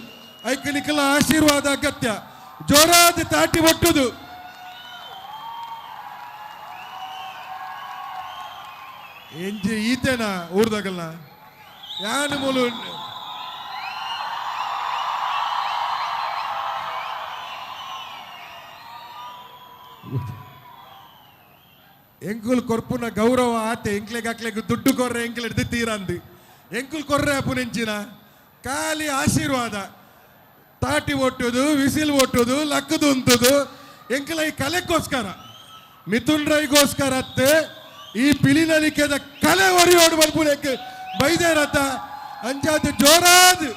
ಐಕ್ ನಿಖಲ ಆಶೀರ್ವಾದ ಅಗತ್ಯ. ಜೋರಾದ ತಾಟಿ ಒಟ್ಟುದು. ಎಂಜಿ ಈತೇನಾ ಊರ್ದಾಗಲ್ಲ ಯಾನು ಮೂಲು ಎಂಕುಲ್ ಕೊರ್ಪುನ ಗೌರವ ಆತೆ ಎಂಕ್ಲೆಗ್ ಅಕ್ಲೆಗ್ ದುಡ್ಡು ಕೊರ್ರೆ ಎಂಕ್ಲೆ ಹಿಡ್ದು ತೀರಂದು ಎಂಕುಲ್ ಕೊರ್ರೆ ಅಪ್ಪುನೆಂಚಿನ ಖಾಲಿ ಆಶೀರ್ವಾದ. ತಾಟಿ ಒಟ್ಟುದು, ವಿಸಿಲ್ ಒಟ್ಟುದು, ಲಕ್ಕದು ಉಂಟುದು ಎಂಕಲ ಈ ಕಲೆಗೋಸ್ಕರ, ಮಿಥುನ್ ರೈಗೋಸ್ಕರ ಅತ್ತೆ ಈ ಪಿಲಿನಲಿಕೆದ ಕಲೆ ಒರಿಯೋಡು ಬರ್ಪುನೆಕ್ ಬೈದೇರತ್ತ ಅಂಚಾದ ಜೋರಾದ್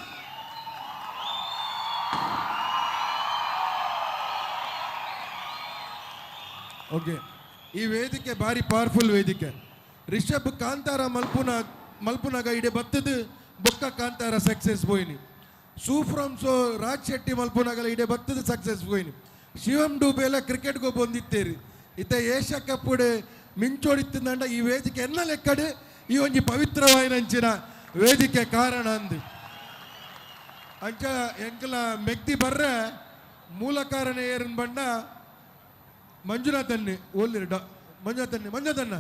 ಓಕೆ. ಈ ವೇದಿಕೆ ಭಾರಿ ಪವರ್ಫುಲ್ ವೇದಿಕೆ. ರಿಷಬ್ ಕಾಂತಾರ ಮಲ್ಪುನಾಗ ಇಡೆ ಬತ್ತದ ಬೊಕ್ಕ ಕಾಂತಾರ ಸಕ್ಸಸ್ ಪೋಯಿನಿ. ಸೂ ಫ್ರಮ್ ಸೋ ರಾಜ್ ಶೆಟ್ಟಿ ಮಲ್ಪುನಾಗಲ ಇಡೆ ಬತ್ತದ ಸಕ್ಸಸ್ ಪೋಯಿನಿ. ಶಿವಂ ಡೂಬೆಲ್ಲ ಕ್ರಿಕೆಟ್ಗೆ ಬಂದಿತ್ತೇರಿ. ಇತ್ತ ಏಷ್ಯಾ ಕಪ್ ಮಿಂಚೋಡಿತ್ತಂಡ ಈ ವೇದಿಕೆ ಎನ್ನ ಲೆಕ್ಕಡೆ ಈ ಒಂಜಿ ಪವಿತ್ರವಾಯಿನಂಚಿನ ವೇದಿಕೆ ಕಾರಣ ಅಂದು. ಅಂಚ ಎಂಕಲ ಮೆಗ್ದಿ ಬರ್ರೆ ಮೂಲ ಕಾರಣ ಏರಿನ ಬಣ್ಣ ಮಂಜುನಾಥನ್ನಿ ಓಲ್ಲಿರಿ ಡಾ ಮಂಜುನಾಥನ್ನಿ ಮಂಜುನಾಥನ್ನ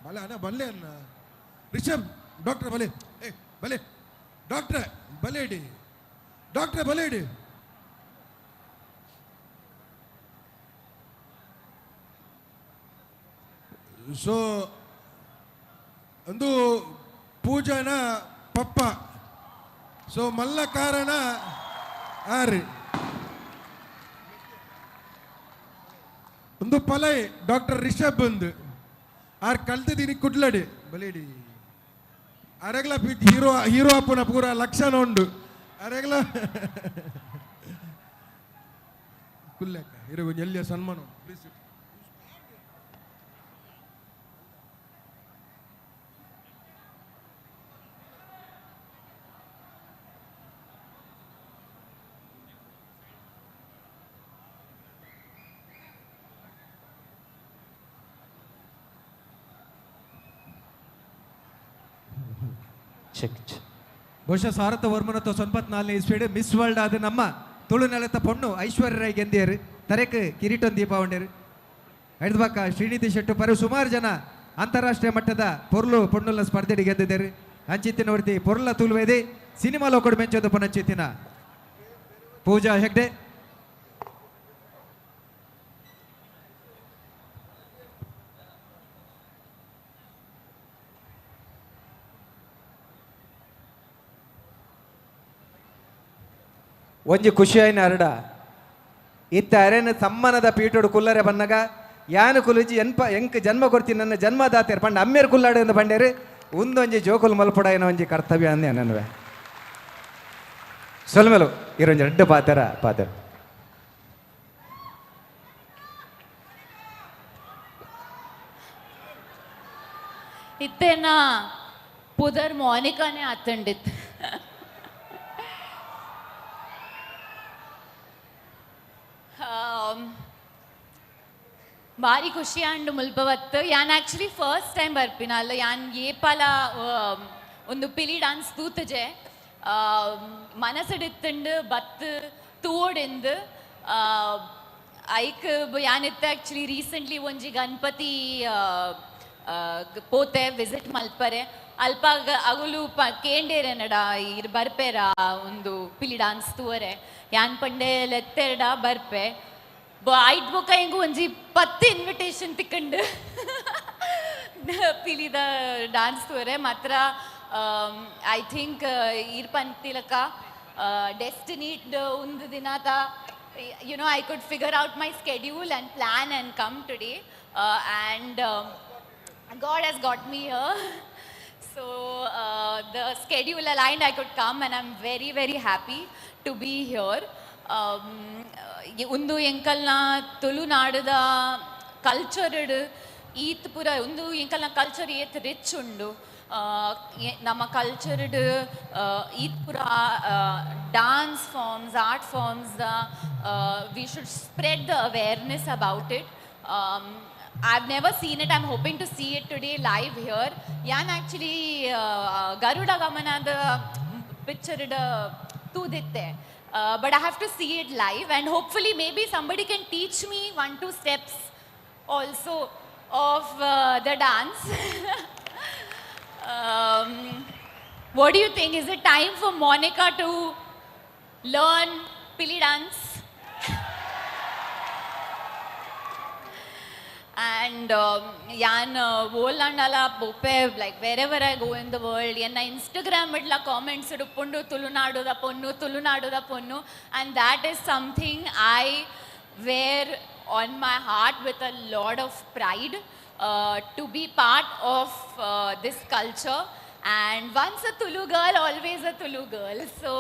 ಬಲೆ ಅಣ್ಣ ಬಲ್ಲೆ ಅಣ್ಣ ರಿಷಬ್ ಡಾಕ್ಟ್ರೆ ಬಲೆ ಏ ಬಲೆ ಡಾಕ್ಟ್ರೆ ಬಲೆ ಇಡಿ ಡಾಕ್ಟ್ರೆ ಬಲೆ ಇಡಿ. ಸೊ ಒಂದು ಪೂಜಾನ ಪಪ್ಪ ಸೊ ಮಲ್ಲ ಕಾರಣ ಆರಿ ಒಂದು ಪಲೈ ಡಾಕ್ಟರ್ ರಿಷಬ್ ಬಂದು ಆರ್ ಕಲ್ತಿದ್ದೀನಿ ಕುಡ್ಲಡಿ ಬಲೇಡಿ ಅರೆಗ್ಲ ಹೀರೋ ಹೀರೋ ಅಪ್ಪನ ಪೂರ ಲಕ್ಷಣ ಉಂಡು ಅರೆಗ್ಲ ಕುಲ್ಲಕ್ಕ ಹೀರೋ ಎಲ್ಲಿಯ ಸನ್ಮಾನ ಪ್ಲೀಸ್. ಬಹುಶಃ ಸಾರಥ ವರ್ಮನತ್ತ 94ನೇ ಇಸ್ವೀಡ್ ಮಿಸ್ ವರ್ಲ್ಡ್ ಆದ ನಮ್ಮ ತುಳುನೆಲತ್ತ ಪೊಣ್ಣು ಐಶ್ವರ್ಯ ರೈ ಗೆಂದಿಯರು ತರೆಕ್ ಕಿರೀಟೊಂದು ದೀಪ ಉಂಡೇರು. ಐದು ಶ್ರೀನಿಧಿ ಶೆಟ್ಟು ಪರು ಸುಮಾರು ಜನ ಅಂತಾರಾಷ್ಟ್ರೀಯ ಮಟ್ಟದ ಪೊರ್ಲು ಪೊಣ್ಣುಲ ಸ್ಪರ್ಧೆಗೆ ಗೆದ್ದಿದ್ದಾರೆ. ಅಂಚಿತ್ತಿನ ಹೊಡ್ತಿ ಪೊರ್ಲ ತುಳುವೇದಿ ಸಿನಿಮಾ ಲೋಕಡ್ ಮೆಂಚೋದು ಪೊನಂಚಿತ್ತಿನ ಪೂಜಾ ಹೆಗ್ಡೆ. ಒಂಜಿ ಖುಷಿಯಾಯಿನ ಅರಡ ಇತ್ತ ಅರೆನ ಸಮ್ಮನದ ಪೀಟೋಡು ಕುಲ್ಲರೆ ಬನ್ನಗ ಯಾನು ಕುಲುಜಿ ಎನ್ಪ ಎಂಕ್ ಜನ್ಮ ಕೊಡ್ತೀನಿ ನನ್ನ ಜನ್ಮದಾತೆರ್ ಪಂಡ ಅಮ್ಮೇರು ಕುಲ್ಲಾಡು ಎಂದು ಬಂಡೇರು ಒಂದೊಂಜಿ ಜೋಕುಲ್ ಮಲ್ಪುಡಾಯಿನ ಒಂಜಿ ಕರ್ತವ್ಯ ಅಂದೆ ನನ್ನುವೆ ಸೊಲ್ಮೆಲು ಇರೊಂಜಿ ರಡ್ಡು ಪಾತೆರ ಪಾತೆರ ಇತ್ತೇನ ಪುದರ್ ಮೋನಿಕಾನೇ ಆತಂಡಿತ್ತು. ಭಾರಿ ಖುಷಿ ಆಂಡ್ ಮುಲ್ಪವತ್ತು ಯಾನ್ ಆ್ಯಕ್ಚುಲಿ ಫಸ್ಟ್ ಟೈಮ್ ಬರ್ಪಿನ ಅಲ್ಲ ಯಾನ್ ಏಪಾಲ ಒಂದು ಪಿಲಿ ಡಾನ್ಸ್ ತೂತಜೆ ಮನಸ್ಸಿಡಿತ್ತಂಡು ಬತ್ತು ತೂವೋಡೆಂದು ಐಕ್ ಯಾನಿತ್ತು ಆ್ಯಕ್ಚುಲಿ ರೀಸೆಂಟ್ಲಿ ಒಂಜಿ ಗಣಪತಿ ಪೋತೆ ವಿಸಿಟ್ ಮಲ್ಪರೆ ಅಲ್ಪ ಅಗುಲು ಪ ಕೇಂಡೇರೆ ನಡ ಇರ್ ಬರ್ಪೇರ ಒಂದು ಪಿಲಿ ಡಾನ್ಸ್ ತೂವರೆ. ಯಾನ್ ಪಂಡೆ ಲೆತ್ತೆರ್ಡ ಬರ್ಪೆ ಐಟ್ ಬೊಕ್ಕ ಎಂಗು ಒಂಜಿ 10 ಇನ್ವಿಟೇಷನ್ ತಿಕ್ಕಂಡು ಪಿಲಿದ ಡಾನ್ಸ್ ತೋರೆ ಮಾತ್ರ. I think ಈರ್ ಪಂತಿಲಕ ಡೆಸ್ಟಿನಿ ಒಂದು ದಿನದ I could figure out my schedule and plan and come today, and God has got me here. So the schedule aligned, I could come, and I'm very, very happy to be here. ಉಂದು ಎಂಕಲ್ನ ತುಳುನಾಡದ culture ಈತ್ ಪೂರ ಉಂದು ಎಂಕಲ್ನ culture ಏತ್ rich ಉಂಡು. ನಮ್ಮ cultured ಈತ್ ಪೂರ dance forms, art forms, we should spread the awareness about it. I've never seen it. I'm hoping to see it today live here. Yan actually Garuda Gamanada picture tuditte. But I have to see it live, and hopefully maybe somebody can teach me 1-2 steps also of the dance. What do you think? Is it time for Monica to learn Pili dance? And yan volandala bope, like wherever I go in the world, yenna Instagram idla comments idupundu Tulunaduda ponnu, Tulunaduda ponnu, and that is something I wear on my heart with a lot of pride, to be part of this culture. And once a Tulu girl, always a Tulu girl. So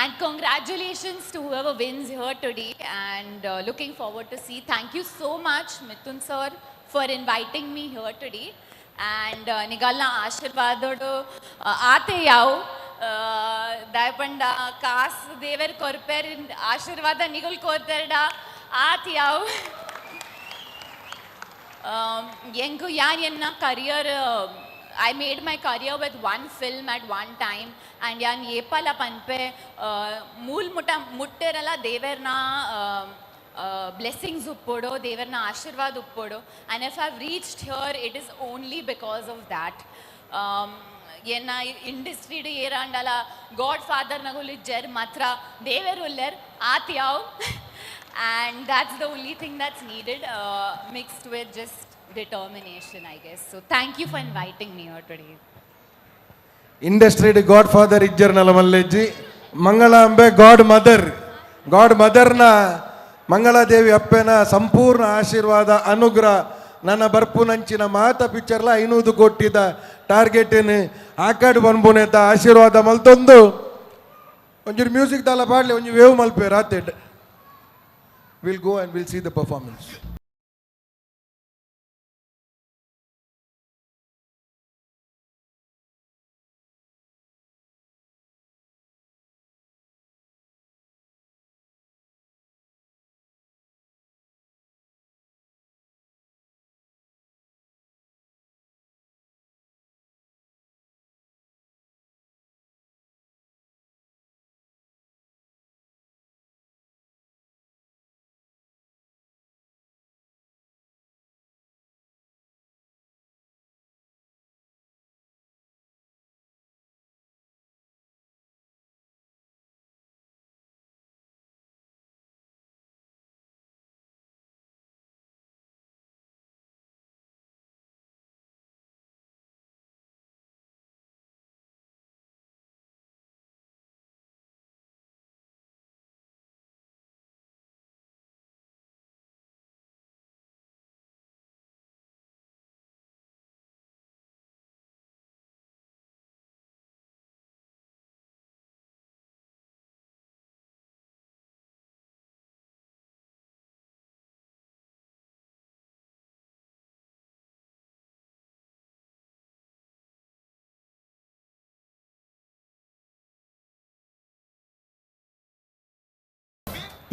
and congratulations to whoever wins here today, and looking forward to see. Thank you so much, Mithun sir, for inviting me here today. And Nigalna Ashirvadodu aate yao dayapanda kaas dever korper Ashirvada nigul korterda aate yao. Yengu yan yenna career, I made my career with one film at one time, and yan yepala panpe mool mutta mutterala deverna blessings uppodo, deverna ashirvad uppodo, and if I've reached here, it is only because of that. Yenna industry de yerandala godfather nagulu jer matra dever uller aat yav, and that's the only thing that's needed, mixed with just determination, I guess. So thank you for inviting me here today. Industry godfather ijjarnala malleji Mangalambe god mother, god mother na Mangaladevi appena sampurna ashirvada anugraha nana barpunanchina maata picture la 500 kotida target enu aakadu banbuneta ashirvada maltondu onjur music dala paadle onju wave malpe raate. We'll go and we'll see the performance.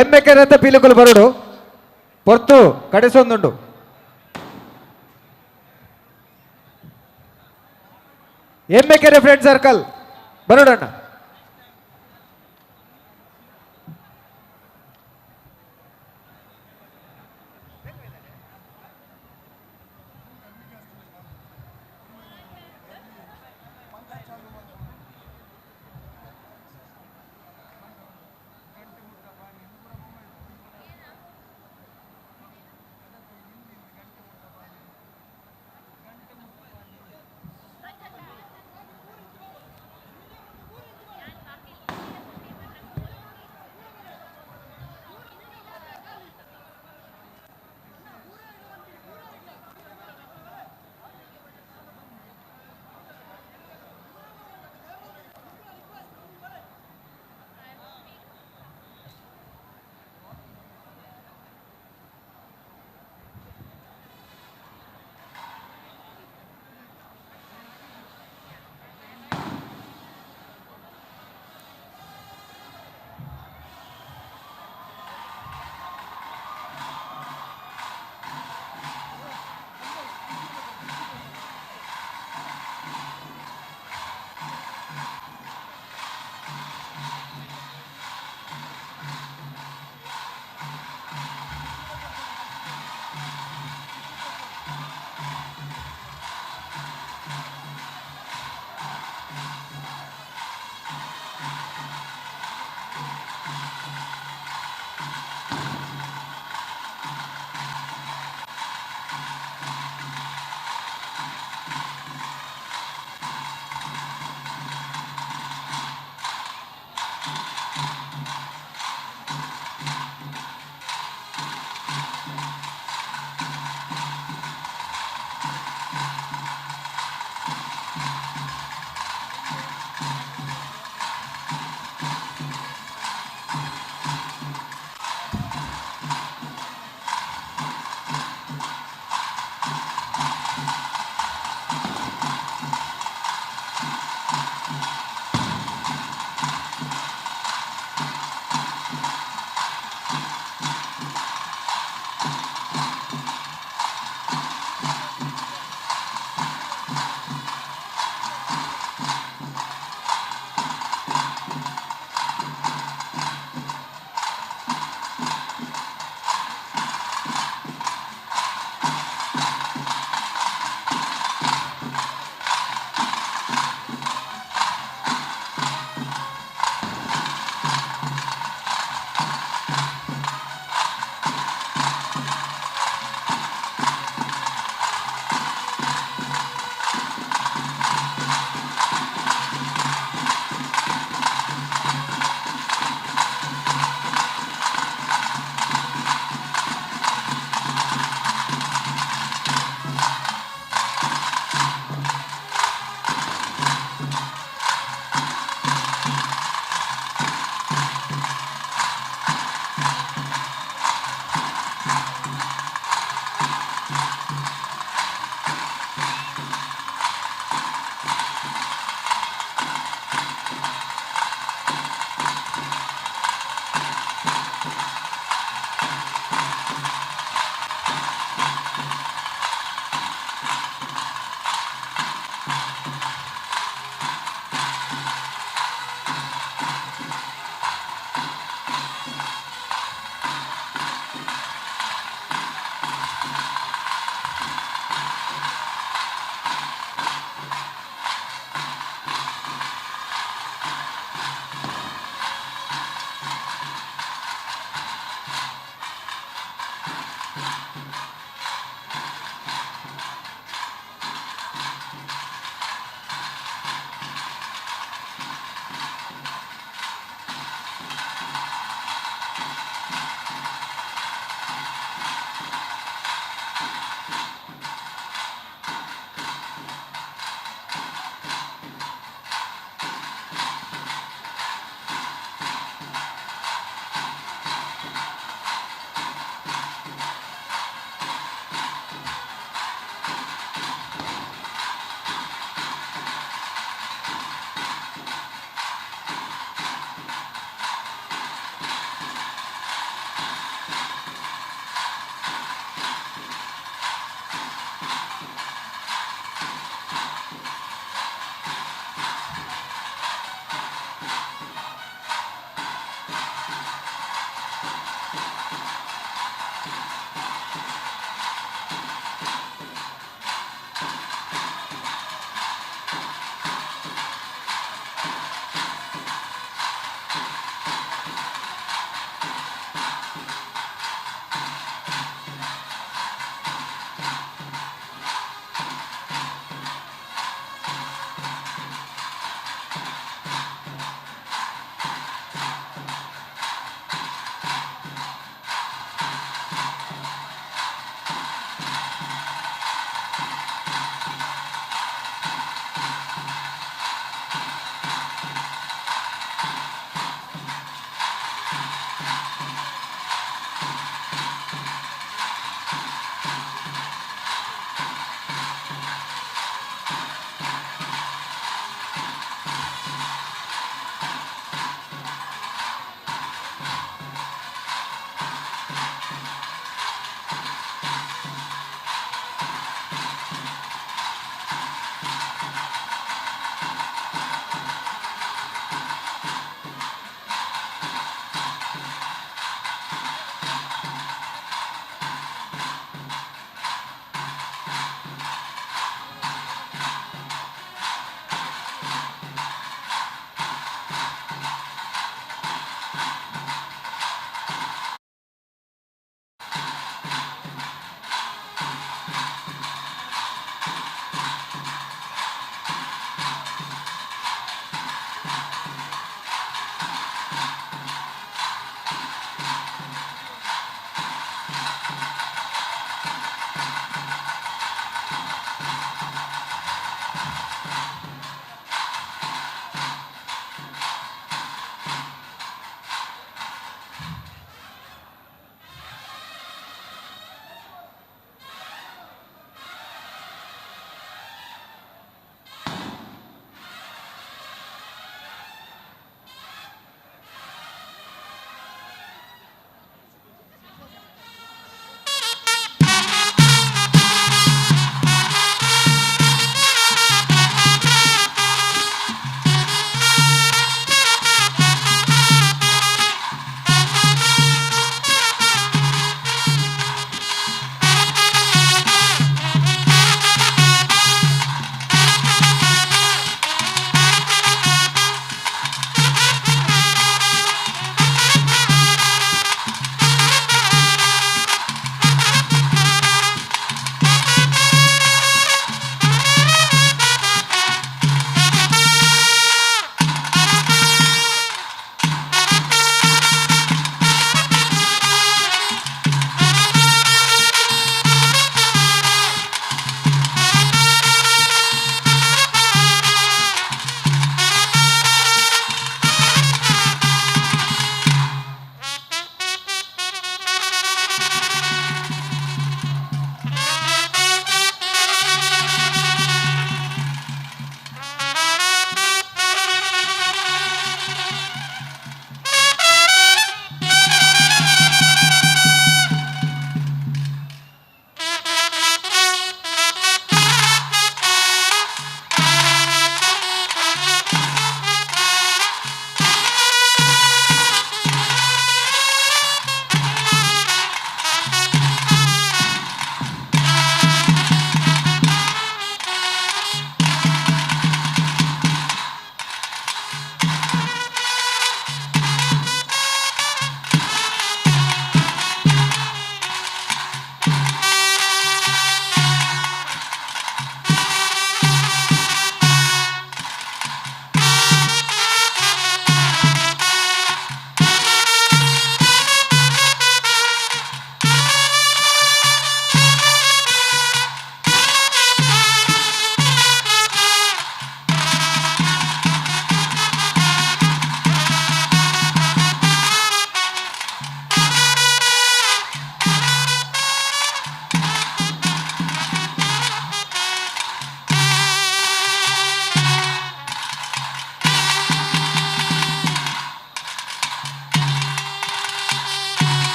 ಎಮ್ಮೆಕೆರೆತ ಪಿಲುಕುಲು ಬರುಡು ಪೊರ್ತು ಕಡೆಸೊಂದುಂಡು. Emmekere friend circle ಬರುಡಣ್ಣ.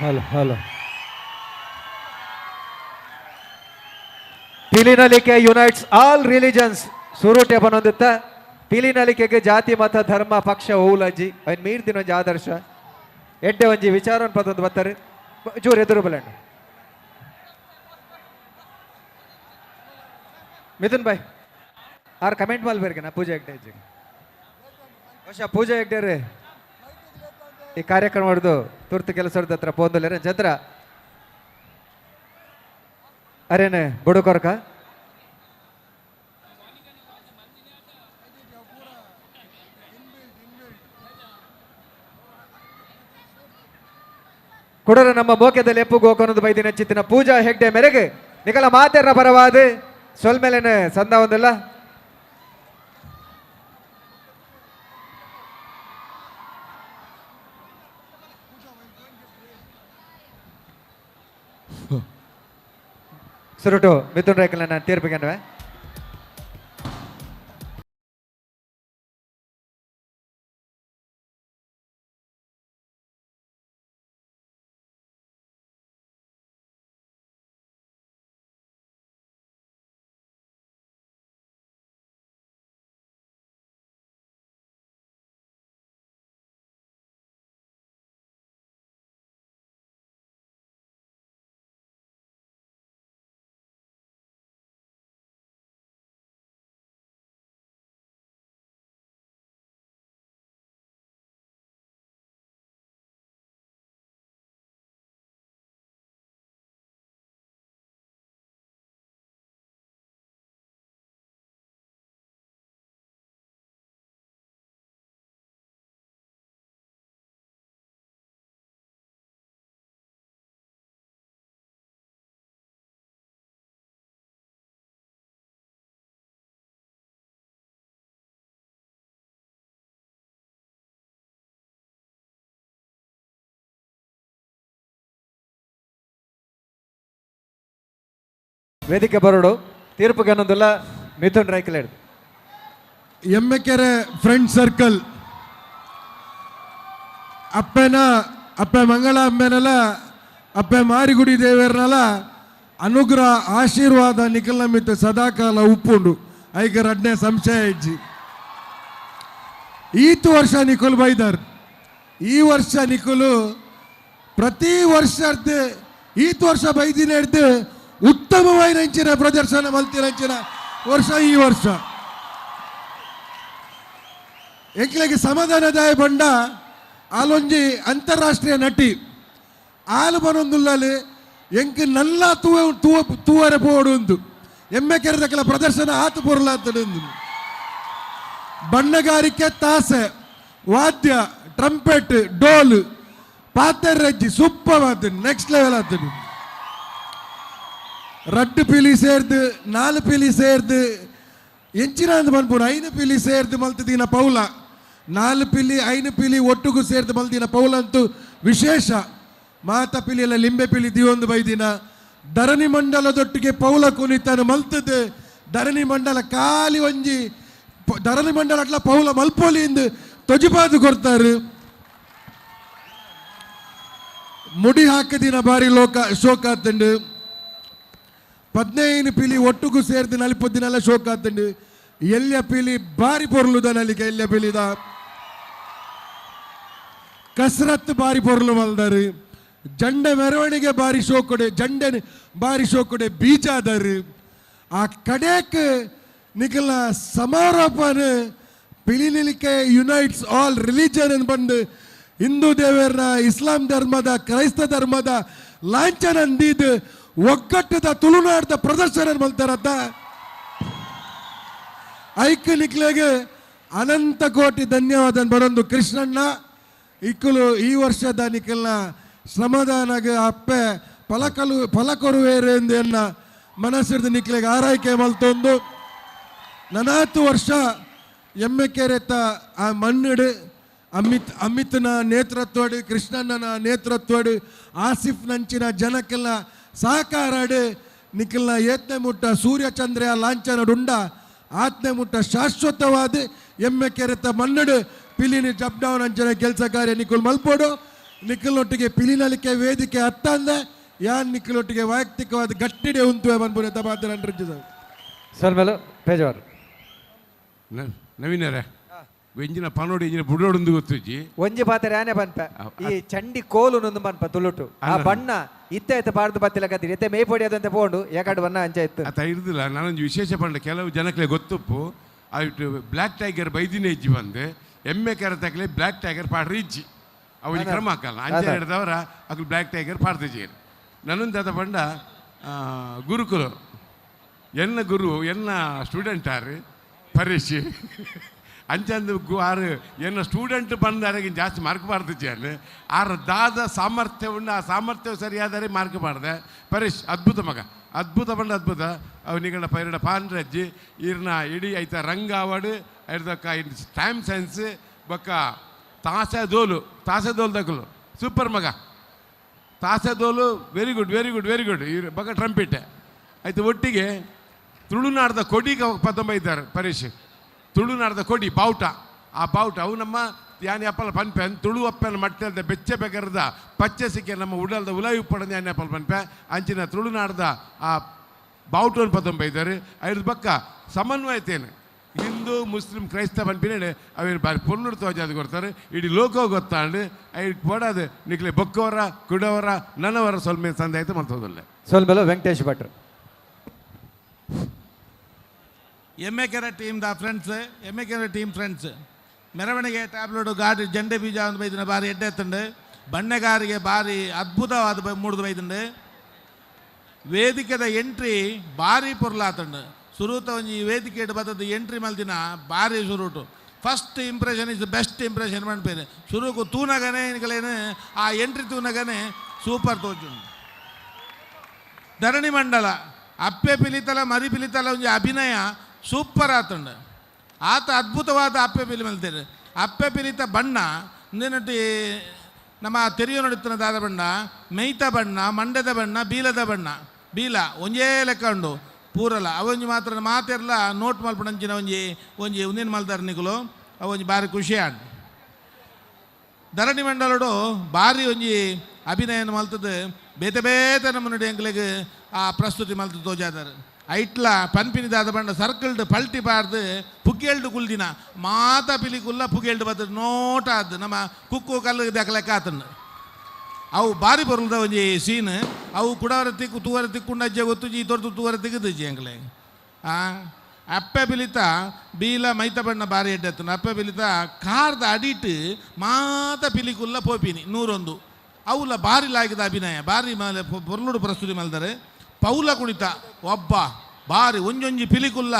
Hello hello. Pilinalike unites all religions. ಸುರುಟೆ ಬನ್ನೊಂದಿತ್ತ ಪಿಲಿನಲಿಕೆಗೆ ಜಾತಿ ಮತ ಧರ್ಮ ಪಕ್ಷ ಓಲಜ್ಜಿ ಐನ್ ಮೀರ್ದಿನ ಒಂಜಿ ಆದರ್ಶ ಎಡ್ಡೆ ಒಂಜಿ ವಿಚಾರ ಪದೊಂದು ಬತ್ತಾರೆ ಜೋರು ಎದುರು ಬಲಣ್ಣ. ಮಿಥುನ್ ಭಾಯ್ ಆರ್ ಕಮೆಂಟ್ ಮಲ್ಬೇರ್ಗೆನಾ ಪೂಜಾ ಹೆಗ್ಡೆ ಅಜ್ಜಿಗೆ? ಬಹುಶಃ ಪೂಜಾ ಹೆಗ್ಡೆ ಈ ಕಾರ್ಯಕ್ರಮ ಹೊಡೆದು ತುರ್ತು ಕೆಲಸದ ಹತ್ರ ಪೋಂದಲೇರ ಜತ್ರ ಅರೇನೆ ಬುಡುಕೊರ್ಕ ಕುಡರ ನಮ್ಮ ಮೋಕೆದಲ್ಲಿ ಎಪ್ಪು ಗೋಕನದು ಬೈದಿನ ಚಿತ್ತಿನ ಪೂಜಾ ಹೆಗ್ಡೆ ಮೇರೆಗೆ ನಿಕಲ ಮಾತೆರ್ನ ಪರವಾದ ಸೊಲ್ಮೇಲೇನೆ ಸಂದ ಒಂದಿಲ್ಲ. ಸುರುಟು ಮಿಥುನ್ ರೈಕಲ್ ನಾನು ತೀರ್ಪಿಗೆ ವೇದಿಕೆ ಬರೋಡು ತೀರ್ಪುಗೆ ಅನ್ನೊಂದಿಲ್ಲ ಮಿಥುನ್ ರೈಕಲ್ ಹಿಡ್ದು. ಎಮ್ಮೆಕೆರೆ ಫ್ರೆಂಡ್ ಸರ್ಕಲ್ ಅಪ್ಪನ ಅಪ್ಪೆ ಮಂಗಳ ಅಮ್ಮೆನಲ ಅಪ್ಪೆ ಮಾರಿಗುಡಿ ದೇವರನಲ ಅನುಗ್ರಹ ಆಶೀರ್ವಾದ ನಿಖಲ್ ನಮಿತ್ ಸದಾಕಾಲ ಉಪ್ಪುಂಡು ಐಕ ರಡ್ನೆ ಸಂಶಯ ಇಜ್ಜಿ. ಈತು ವರ್ಷ ನಿಖಲ್ ಬೈದರ್ ಈ ವರ್ಷ ನಿಖಲು ಪ್ರತಿ ವರ್ಷ ಈತು ವರ್ಷ ಬೈದಿನ ಹಿಡ್ದು ಉತ್ತಮವಾದ ಅಂಚಿನ ಪ್ರದರ್ಶನ ಮಲ್ತಿರಂಚಿನ ವರ್ಷ ಈ ವರ್ಷ. ಎಂಕ್ಲೆಗೆ ಸಮಾಧಾನದಾಯ ಬಂಡ ಆಲೊಂಜಿ ಅಂತಾರಾಷ್ಟ್ರೀಯ ನಟಿ ಆಲು ಬನೊಂದುಲ್ಲಲ್ಲಿ ಎಂಕ್ ನಲ್ಲ ತೂವ ತೂವ ತೂವರೆ ಪೋಡು ಒಂದು ಎಮ್ಮೆ ಕೆರೆದಕ್ಕೆಲ್ಲ ಪ್ರದರ್ಶನ ಆತು ಪೊರ್ಲಾತಡು. ಬಣ್ಣಗಾರಿಕೆ ತಾಸೆ ವಾದ್ಯ ಟ್ರಂಪೆಟ್ ಡೋಲು ಪಾತೆರ್ರಜ್ಜಿ ಸೂಪರ್ ಆತನು ನೆಕ್ಸ್ಟ್ ಲೆವೆಲ್ ಆತನು. ರಡ್ಡು ಪಿಲಿ ಸೇರ್ದು ನಾಲು ಪಿಲಿ ಸೇರ್ದು ಎಂಚಿನಾಂದು ಪನ್ಪುಡು ಐನು ಪಿಲಿ ಸೇರ್ದು ಮಲ್ತಿದಿನ ಪೌಲ ನಾಲು ಪಿಲಿ ಐನು ಪಿಲಿ ಒಟ್ಟುಗು ಸೇರ್ದು ಮಲ್ತಿನ ಪೌಲ ಅಂತೂ ವಿಶೇಷ. ಮಾತ ಪಿಲಿ ಎಲ್ಲ ಲಿಂಬೆ ಪಿಲಿ ದಿವೊಂದು ಬೈದಿನ ಧರಣಿ ಮಂಡಲದೊಟ್ಟಿಗೆ ಪೌಲ ಕುಣಿತಾನು ಮಲ್ತದ್ದು ಧರಣಿ ಮಂಡಲ ಖಾಲಿ ಒಂಜಿ ಧರಣಿ ಮಂಡಲ ಅಟ್ಲ ಪೌಲ ಮಲ್ಪೋಲಿ ಎಂದು ತೊಜಿಪಾದು ಕೊಡ್ತಾರೆ. ಮುಡಿ ಹಾಕದಿನ ಬಾರಿ ಲೋಕ ಶೋಕ ಆತಂಡು 15 ಪಿಲಿ ಒಟ್ಟುಗು ಸೇರ್ದು ನಲಿಪೊದ್ದಿನೆಲ್ಲ ಶೋಕ ಆತಂಡು. ಎಲ್ಯ ಪಿಲಿ ಬಾರಿ ಪೊರ್ಲುದ ನಲಿಕೆ ಎಲ್ಯ ಪಿಲಿದ ಕಸರತ್ತು ಬಾರಿ ಪೊರ್ಲು ಮಲ್ದರು ಜಂಡೆ ಮೆರವಣಿಗೆ ಬಾರಿ ಶೋಕೊಡೆ ಜಂಡೆ ಬಾರಿ ಶೋಕೊಡೆ ಬೀಜಾದರು. ಆ ಕಡೆಕ್ ನಿಖಲ ಸಮಾರೋಪನ ಪಿಲಿನಿಲಿಕೆ ಯುನೈಟ್ಸ್ ಆಲ್ ರಿಲಿಜನ್ ಅಂತ ಬಂದು ಹಿಂದೂ ದೇವರನ್ನ ಇಸ್ಲಾಂ ಧರ್ಮದ ಕ್ರೈಸ್ತ ಧರ್ಮದ ಲಾಂಛನ ಅಂದಿದ್ದು ಒಗ್ಗಟ್ಟದ ತುಳುನಾಡದ ಪ್ರದರ್ಶನ ಮಲ್ತಾರತ್ತ. ಐಕ್ ನಿಕ್ಲೆಗೆ ಅನಂತ ಕೋಟಿ ಧನ್ಯವಾದ ಬರೊಂದು ಕೃಷ್ಣಣ್ಣ ಇಕ್ಕಲು ಈ ವರ್ಷದ ನಿಖಲ್ನ ಶ್ರಮದಾನಗ ಅಪ್ಪೆ ಫಲಕಲು ಫಲಕೊರುವೇರು ಎಂದು ಎನ್ನ ಮನಸ್ಸಿರ್ದು ನಿಕ್ಲೆಗೆ ಆರೈಕೆ ಮಲ್ತೊಂದು ನನಾತು ವರ್ಷ ಎಮ್ಮೆಕೆರೆತ ಆ ಮಣ್ಣಿಡು ಅಮಿತ್ನ ನೇತೃತ್ವಡು ಕೃಷ್ಣಣ್ಣನ ನೇತೃತ್ವಡು ಆಸಿಫ್ ನಂಚಿನ ಜನಕ್ಕೆಲ್ಲ ಸಹಕಾರಾಡು ನಿಖಲ್ನ ಏತ್ನೆ ಮುಟ್ಟ ಸೂರ್ಯಚಂದ್ರೆಯ ಲಾಂಛನಡುಂಡ ಆತ್ನೆ ಮುಟ್ಟ ಶಾಶ್ವತವಾದ ಎಮ್ಮೆ ಕೆರೆತ ಮನ್ನಡು ಪಿಲಿನಿ ಜಬ್ಡಾವನ್ ಅಂಚನೆ ಕೆಲಸ ಕಾರ್ಯ ನಿಖಲ್ ಮಲ್ಪೋಡು. ನಿಖಲೊಟ್ಟಿಗೆ ಪಿಲಿನಲಿಕೆ ವೇದಿಕೆ ಅತ್ತಂದೆ ಯಾನ್ ನಿಖಲೊಟ್ಟಿಗೆ ವೈಯಕ್ತಿಕವಾದ ಗಟ್ಟಿಡೆ ಉಂತುವೆ ಬನ್ಪುನೆ ತಪಾತ್ರ ಸೊಲ್ಮೆಲು ಪೇಜಾವರ್ ನವೀನರೇ ಎಂಜಿನ ಪನೋಡಿ ಎಂಜಿನ ಬುಡೋಡೊಂದು ಗೊತ್ತುಜ್ಜಿ ಒಂಜಿ ಪಾತ್ರೆ ಆನೆ ಪನ್ಪ ಈ ಚಂಡಿ ಕೋಲು ನೊಂದು ಪನ್ಪ ತುಳುಟು ಆ ಬಣ್ಣ ಇತ್ತ ಇತ್ತ ಪಾಡ್ದು ಬತ್ತಿಲ್ಲ ಕತ್ತಿ ಇತ್ತೆ ಮೇಪೊಡಿ ಅದಂತೆ ಪೋಂಡು ಯಾಕಡ್ ಬಣ್ಣ ಅಂಚ ಇತ್ತು ಅತ ಇರ್ದಿಲ್ಲ ನಾನೊಂದು ವಿಶೇಷ ಪಂಡ ಕೆಲವು ಜನಕ್ಕೆ ಗೊತ್ತುಪ್ಪು ಅವಿಟ್ಟು ಬ್ಲ್ಯಾಕ್ ಟೈಗರ್ ಬೈದಿನ ಇಜ್ಜಿ ಬಂದು ಎಮ್ಮೆ ಕೆರೆ ತಕಲೆ ಬ್ಲ್ಯಾಕ್ ಟೈಗರ್ ಪಾಡ್ರಿ ಇಜ್ಜಿ ಅವನಿಗೆ ಕ್ರಮ ಹಾಕಲ್ಲ ಅಂಚೆ ಹಿಡ್ದವರ ಅಕ್ಲು ಬ್ಲ್ಯಾಕ್ ಟೈಗರ್ ಪಾಡ್ದಿಜೀರು ನನ್ನೊಂದು ಅದ ಪಂಡ ಗುರುಕುಲು ಎನ್ನ ಗುರು ಎನ್ನ ಸ್ಟೂಡೆಂಟ್ ಆರು ಪರೇಶ್ ಅಂಚಂದು ಆರು ಎನ್ನ ಸ್ಟೂಡೆಂಟ್ ಬಂದಾರಿಗೆ ಜಾಸ್ತಿ ಮಾರ್ಕ್ ಮಾಡ್ತಿದ್ದಾನೆ ಆರ ದಾದ ಸಾಮರ್ಥ್ಯವನ್ನು ಆ ಸಾಮರ್ಥ್ಯವು ಸರಿಯಾದರೆ ಮಾರ್ಕ್ ಮಾಡಿದೆ ಪರೇಶ್ ಅದ್ಭುತ ಮಗ ಅದ್ಭುತ ಬಂಡ ಅದ್ಭುತ ಅವನಿಗಳ ಪೈರಡ ಪಾನ್ರಜ್ಜಿ ಈರ್ನ ಇಡೀ ಐತ ರಂಗಾವಡು ಐರ್ದಕ್ಕ ಟೈಮ್ ಸೆನ್ಸ್ ಬೊಕ್ಕ ತಾಸೆ ದೋಲು ತಾಸೆ ದೋಲು ದಕ್ಕಲು ಸೂಪರ್ ಮಗ ತಾಸೆ ದೋಲು very good very good very good ಇವ್ರ ಬೊಕ್ಕ ಟ್ರಂಪಿಟ್ಟೆ ಆಯ್ತು ಒಟ್ಟಿಗೆ ತುಳುನಾಡ್ದ ಕೊಡಿಗೆ ಪತ್ತೊಂಬೈತಾರೆ ಪರೇಶ್ ತುಳುನಾಡ್ದ ಕೊಡಿ ಬಾವುಟ ಆ ಬಾವುಟ ಅವು ನಮ್ಮ ಯಾನಿ ಅಪ್ಪಲ ಪನ್ಪೆ ತುಳು ಅಪ್ಪನ ಮಟ್ಟಲ್ದ ಬೆಚ್ಚ ಬೆಗರದ ಪಚ್ಚೆ ಸಿಕ್ಕೆ ನಮ್ಮ ಉಡಲ್ದ ಉಲಾಯಿ ಉಪ್ಪಡ ಯಾನಿ ಅಪ್ಪಲ ಪನ್ಪೆ ಅಂಚಿನ ತುಳುನಾಡ್ದ ಆ ಬಾವುಟವನ್ನು ಪತ್ತೊಂಬೈತಾರೆ ಐದು ಬಕ್ಕ ಸಮನ್ವಯತೇನೆ ಹಿಂದೂ ಮುಸ್ಲಿಂ ಕ್ರೈಸ್ತ ಪನ್ಪಿನೇನೆ ಅವೇನು ಬಾರಿ ಪೊರ್ಲುಡು ತೋಜಾದ ಕೊಡ್ತಾರೆ ಇಡೀ ಲೋಕ ಗೊತ್ತಾಂಡು ಐದು ಕೊಡೋದು ನಿಕ್ಲೆ ಬೊಕ್ಕವರ ಕುಡವರ ನನವರ ಸೊಲ್ಮೆ ಸಂದಾಯ್ತು ಮರ್ತೋದಲ್ಲ ಸೊಲ್ಮೆಲು ವೆಂಕಟೇಶ್ ಭಟ್ರು Emmekere team the friends Emmekere team friends ಮೆರವಣಿಗೆ ಟ್ಯಾಬ್ಲೆಟ್ ಗಾಡಿ ಜಂಡೆ ಬೀಜ ಒಂದು ಬೈದಿನ ಬಾರಿ ಎಡ್ಡೆ ಎತ್ತುಂಡು ಬಣ್ಣಗಾರಿಗೆ ಬಾರಿ ಅದ್ಭುತವಾದ ಮೂಡ್ದು ಬೈದುಂಡು ವೇದಿಕೆದ ಎಂಟ್ರಿ ಬಾರಿ ಪೊರ್ಲಾತುಂಡು ಸುರೂತ ಒಂಜಿ ವೇದಿಕೆ ಬತ್ತದ ಎಂಟ್ರಿ ಮಲ್ದಿನ ಬಾರಿ ಸುರೂಟು first impression is best impression ಪನ್ಪೇರು ಸುರುಕು ತೂನಗನೆ ನಿಕಲೇನು ಆ ಎಂಟ್ರಿ ತೂನಗನೆ ಸೂಪರ್ ತೋಜುಂಡು ಧರಣಿ ಮಂಡಲ ಅಪ್ಪೆ ಪಿಲಿತಲ ಮರಿ ಪಿಲಿತಲ ಒಂಜಿ ಅಭಿನಯ ಸೂಪರ್ ಆತುಂಡು ಆತ ಅದ್ಭುತವಾದ ಅಪ್ಪೆ ಪಿಲಿ ಮಲ್ತೇನೆ ಅಪ್ಪೆ ಪಿಲಿತ ಬಣ್ಣ ನಿನ್ನಟಿ ನಮ್ಮ ತೆರಿಯೋ ನಡುತ್ತಿನ ದಾದ ಬಣ್ಣ ಮೈತ ಬಣ್ಣ ಮಂಡ್ಯದ ಬಣ್ಣ ಬೀಲದ ಬಣ್ಣ ಬೀಲ ಒಂಜೇ ಲೆಕ್ಕ ಉಂಡು ಪೂರಲ ಅವೊಂಜಿ ಮಾತ್ರ ಮಾತೆರ್ಲ ನೋಟ್ ಮಲ್ಪಣಂಚಿನ ಒಂಜಿ ಒಂಜಿ ಒಂದೇನು ಮಲ್ತಾರ ನಿಕುಲು ಅವೊಂಜಿ ಭಾರಿ ಖುಷಿ ಆಂಡ್ ಧರಣಿ ಮಂಡಲಡು ಭಾರಿ ಒಂಜಿ ಅಭಿನಯನ ಮಲ್ತದ್ದು ಬೇತೆ ಬೇತೆ ನಮ್ಮ ಎಂಕ್ಲೆಗ್ ಆ ಪ್ರಸ್ತುತಿ ಮಲ್ತು ತೋಜಾದಾರ ಐಟ್ಲ ಪನ್ಪಿನಿದಾದ ಬಂಡ ಸರ್ಕಲ್ಡ್ ಪಲ್ಟಿ ಬಾರ್ದು ಪುಗ್ಗೇಲ್ಡು ಕುಲ್ದಿನ ಮಾತಾ ಪಿಲಿ ಕುಲ್ಲ ಪುಗ್ಗೇಲ್ಡು ಬತ್ತದ ನೋಟ ಆದ್ದು ನಮ್ಮ ಕುಕ್ಕು ಕಲ್ಲು ದೆಕ್ಕಲೆಕ್ಕ ಆತಂಡು ಅವು ಭಾರಿ ಬರುಲ್ದ ಒಂಜಿ ಸೀನ್ ಅವು ಕುಡವರ ತಿಕ್ಕು ತೂವರ ತಿಕ್ಕೊಂಡು ಅಜ್ಜೆ ಗೊತ್ತು ಈ ತೊರ್ತು ತೂವರ ತಿಕ್ಕುದಿಜ್ಜಿ ಎಂಕ್ಲೆ ಅಪ್ಪೆ ಪಿಲಿತ ಬೀಲ ಮೈತ ಬಣ್ಣ ಭಾರಿ ಎಡ್ಡೆತ್ತನ ಅಪ್ಪೆ ಪಿಲಿತ ಕಾರ್ದ ಅಡಿಟ್ ಮಾತ ಪಿಲಿಕುಲ್ಲ ಪೋಪಿನಿ ನೂರೊಂದು ಅವುಲ ಭಾರಿ ಲಾಗಿದ ಅಭಿನಯ ಭಾರಿ ಮೇಲೆ ಪೊರ್ಲುಡು ಪ್ರಸ್ತುತಿ ಮಲ್ದರೆ ಪೌಲ ಕುಣಿತ ಒಬ್ಬ ಭಾರಿ ಒಂಜೊಂಜಿ ಪಿಲಿಕುಲ್ಲ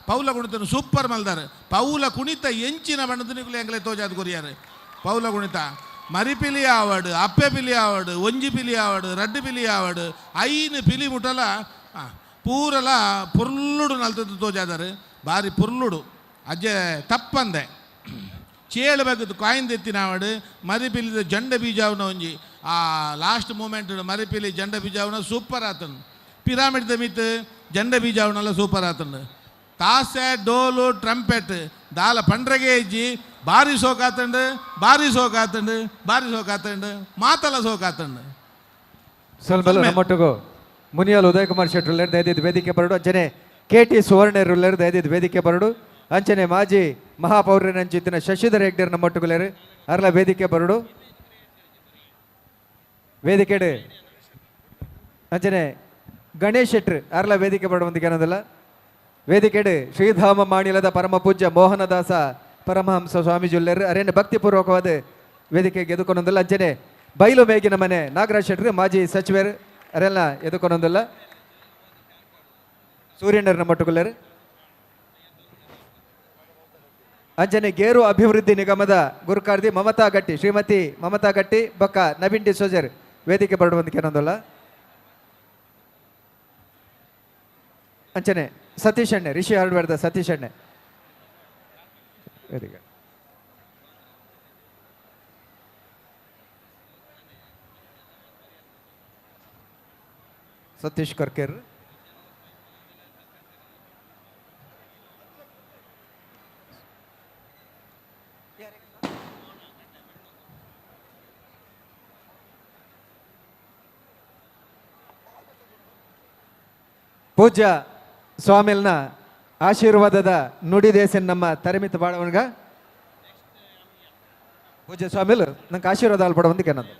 ಪೌಲ ಕುಣಿತನು ಸೂಪರ್ ಮಲ್ದಾರೆ ಪೌಲ ಕುಣಿತ ಎಂಚಿನ ಬಣ್ಣದ ನಿಕುಲು ಎಂಗ್ಲೆ ತೋಜಾದ ಕೊರಿಯಾರೆ ಪೌಲ ಕುಣಿತ ಮರಿಪಿಲಿ ಆವಡು ಅಪ್ಪೆ ಪಿಲಿ ಆವಡು ಒಂಜಿ ಪಿಲಿ ಆವಡು ರಡ್ಡು ಪಿಲಿ ಆವಡು ಐನು ಪಿಲಿ ಮುಟಲ ಪೂರಲ ಪೊರ್ಲುಡು ನಲ್ತದ್ದು ತೋಜಾದಾರೆ ಭಾರಿ ಪೊರ್ಲುಡು ಅಜ್ಜೆ ತಪ್ಪಂದೆ ಚೇಳು ಬಗ್ಗದು ಕಾಯಿಂದೆತ್ತಿನ ಆವಡು ಮರಿಪಿಲಿದ ಜಂಡ ಬೀಜಾವನ ಒಂಜಿ ಆ ಲಾಸ್ಟ್ ಮೂಮೆಂಟ್ ಮರಿಪಿಲಿ ಜಂಡ ಬೀಜಾವನ ಸೂಪರ್ ಆತನು ಪಿರಾಮಿಡ್ ಮಿತ್ ಜಂಡ ಬೀಜಾವನೆಲ್ಲ ಸೂಪರ್ ಆತನು ತಾಸೆ ಡೋಲು ಟ್ರಂಪೆಟ್ ದಾಲ ಪಂಡ್ರಗೆ ಇಜ್ಜಿ ಭಾರಿ ಸೋಕಾತಂಡು ಭಾರಿ ಸೋಕಾತಂಡು ಭಾರಿ ಸೋಕಾತಂಡು ಮಾತಲ್ಲ ಸೋಕಾತಂಡು ಸೊಲ್ಮೆಲು ನಮ್ಮೊಟ್ಟಿಗೂ ಮುನಿಯಾಲ್ ಉದಯ್ ಕುಮಾರ್ ಶೆಟ್ಟರ್ ದಯದಿದ್ದು ವೇದಿಕೆ ಬರಡು ಅಂಚನೆ ಕೆ ಟಿ ಸುವರ್ಣರುಲ್ಲರ್ ದಯದಿದ್ದು ವೇದಿಕೆ ಬರಡು ಅಂಚನೆ ಮಾಜಿ ಮಹಾಪೌರ್ಯನಂಚಿತ್ತಿನ ಶಶಿಧರ್ ಹೆಗ್ಡೆರ್ ನಮ್ಮೊಟ್ಟುಗುಲೇರು ಅರ್ಲ ವೇದಿಕೆ ಬರಡು ವೇದಿಕೆಡು ಅಂಚನೆ ಗಣೇಶ್ ಶೆಟ್ರ್ ಅರ್ಲ ವೇದಿಕೆ ಬರಡು ಒಂದಿಗೆ ಅನ್ನೋದಿಲ್ಲ ವೇದಿಕೆಡು ಶ್ರೀಧಾಮ ಮಾಣಿಲದ ಪರಮ ಪೂಜ್ಯ ಮೋಹನದಾಸ ಪರಮಹಂಸ ಸ್ವಾಮೀಜುಲ್ಲೆರ್ ಅರೇನು ಭಕ್ತಿಪೂರ್ವಕವಾದ ವೇದಿಕೆಗೆ ಎದುಕೊಂಡೊಂದಿಲ್ಲ ಅಂಚನೆ ಬೈಲು ಮೇಗಿನ ಮನೆ ನಾಗರಾಜ್ ಶೆಟ್ರು ಮಾಜಿ ಸಚಿವರು ಅರೆಲ್ಲ ಎದುಕೊಂಡೊಂದಿಲ್ಲ ಸೂರ್ಯನರ್ ನಮ್ಮೊಟ್ಟುಗುಲ್ಲರು ಅಂಚನೆ ಗೇರು ಅಭಿವೃದ್ಧಿ ನಿಗಮದ ಗುರುಕಾರ್ದಿ ಮಮತಾ ಗಟ್ಟಿ ಶ್ರೀಮತಿ ಮಮತಾ ಗಟ್ಟಿ ಬೊಕ್ಕ ನವೀನ್ ಡಿಸೋಜರ್ ವೇದಿಕೆ ಬರಡುವಂತಕ್ಕೆ ಏನೊಂದಲ್ಲ ಅಂಚನೆ ಸತೀಶ್ ಅಣ್ಣೆ ರಿಷಿ ಹಾರ್ಡ್ವೇರ್ದ ಸತೀಶ್ ಅಣ್ಣೆ ವೇದಿಕೆ ಸತೀಶ್ ಕರ್ಕೇರ್ ಪೂಜ್ಯ ಸ್ವಾಮಿಲ್ನ ಆಶೀರ್ವಾದದ ನುಡಿದೇಶನ್ ನಮ್ಮ ತರಮಿತ ಬಾಳವನ್ಗ ಪೂಜ್ಯ ಸ್ವಾಮಿಲ್ ನಂಗೆ ಆಶೀರ್ವಾದ ಅಲ್ಪಡ ನಂದು.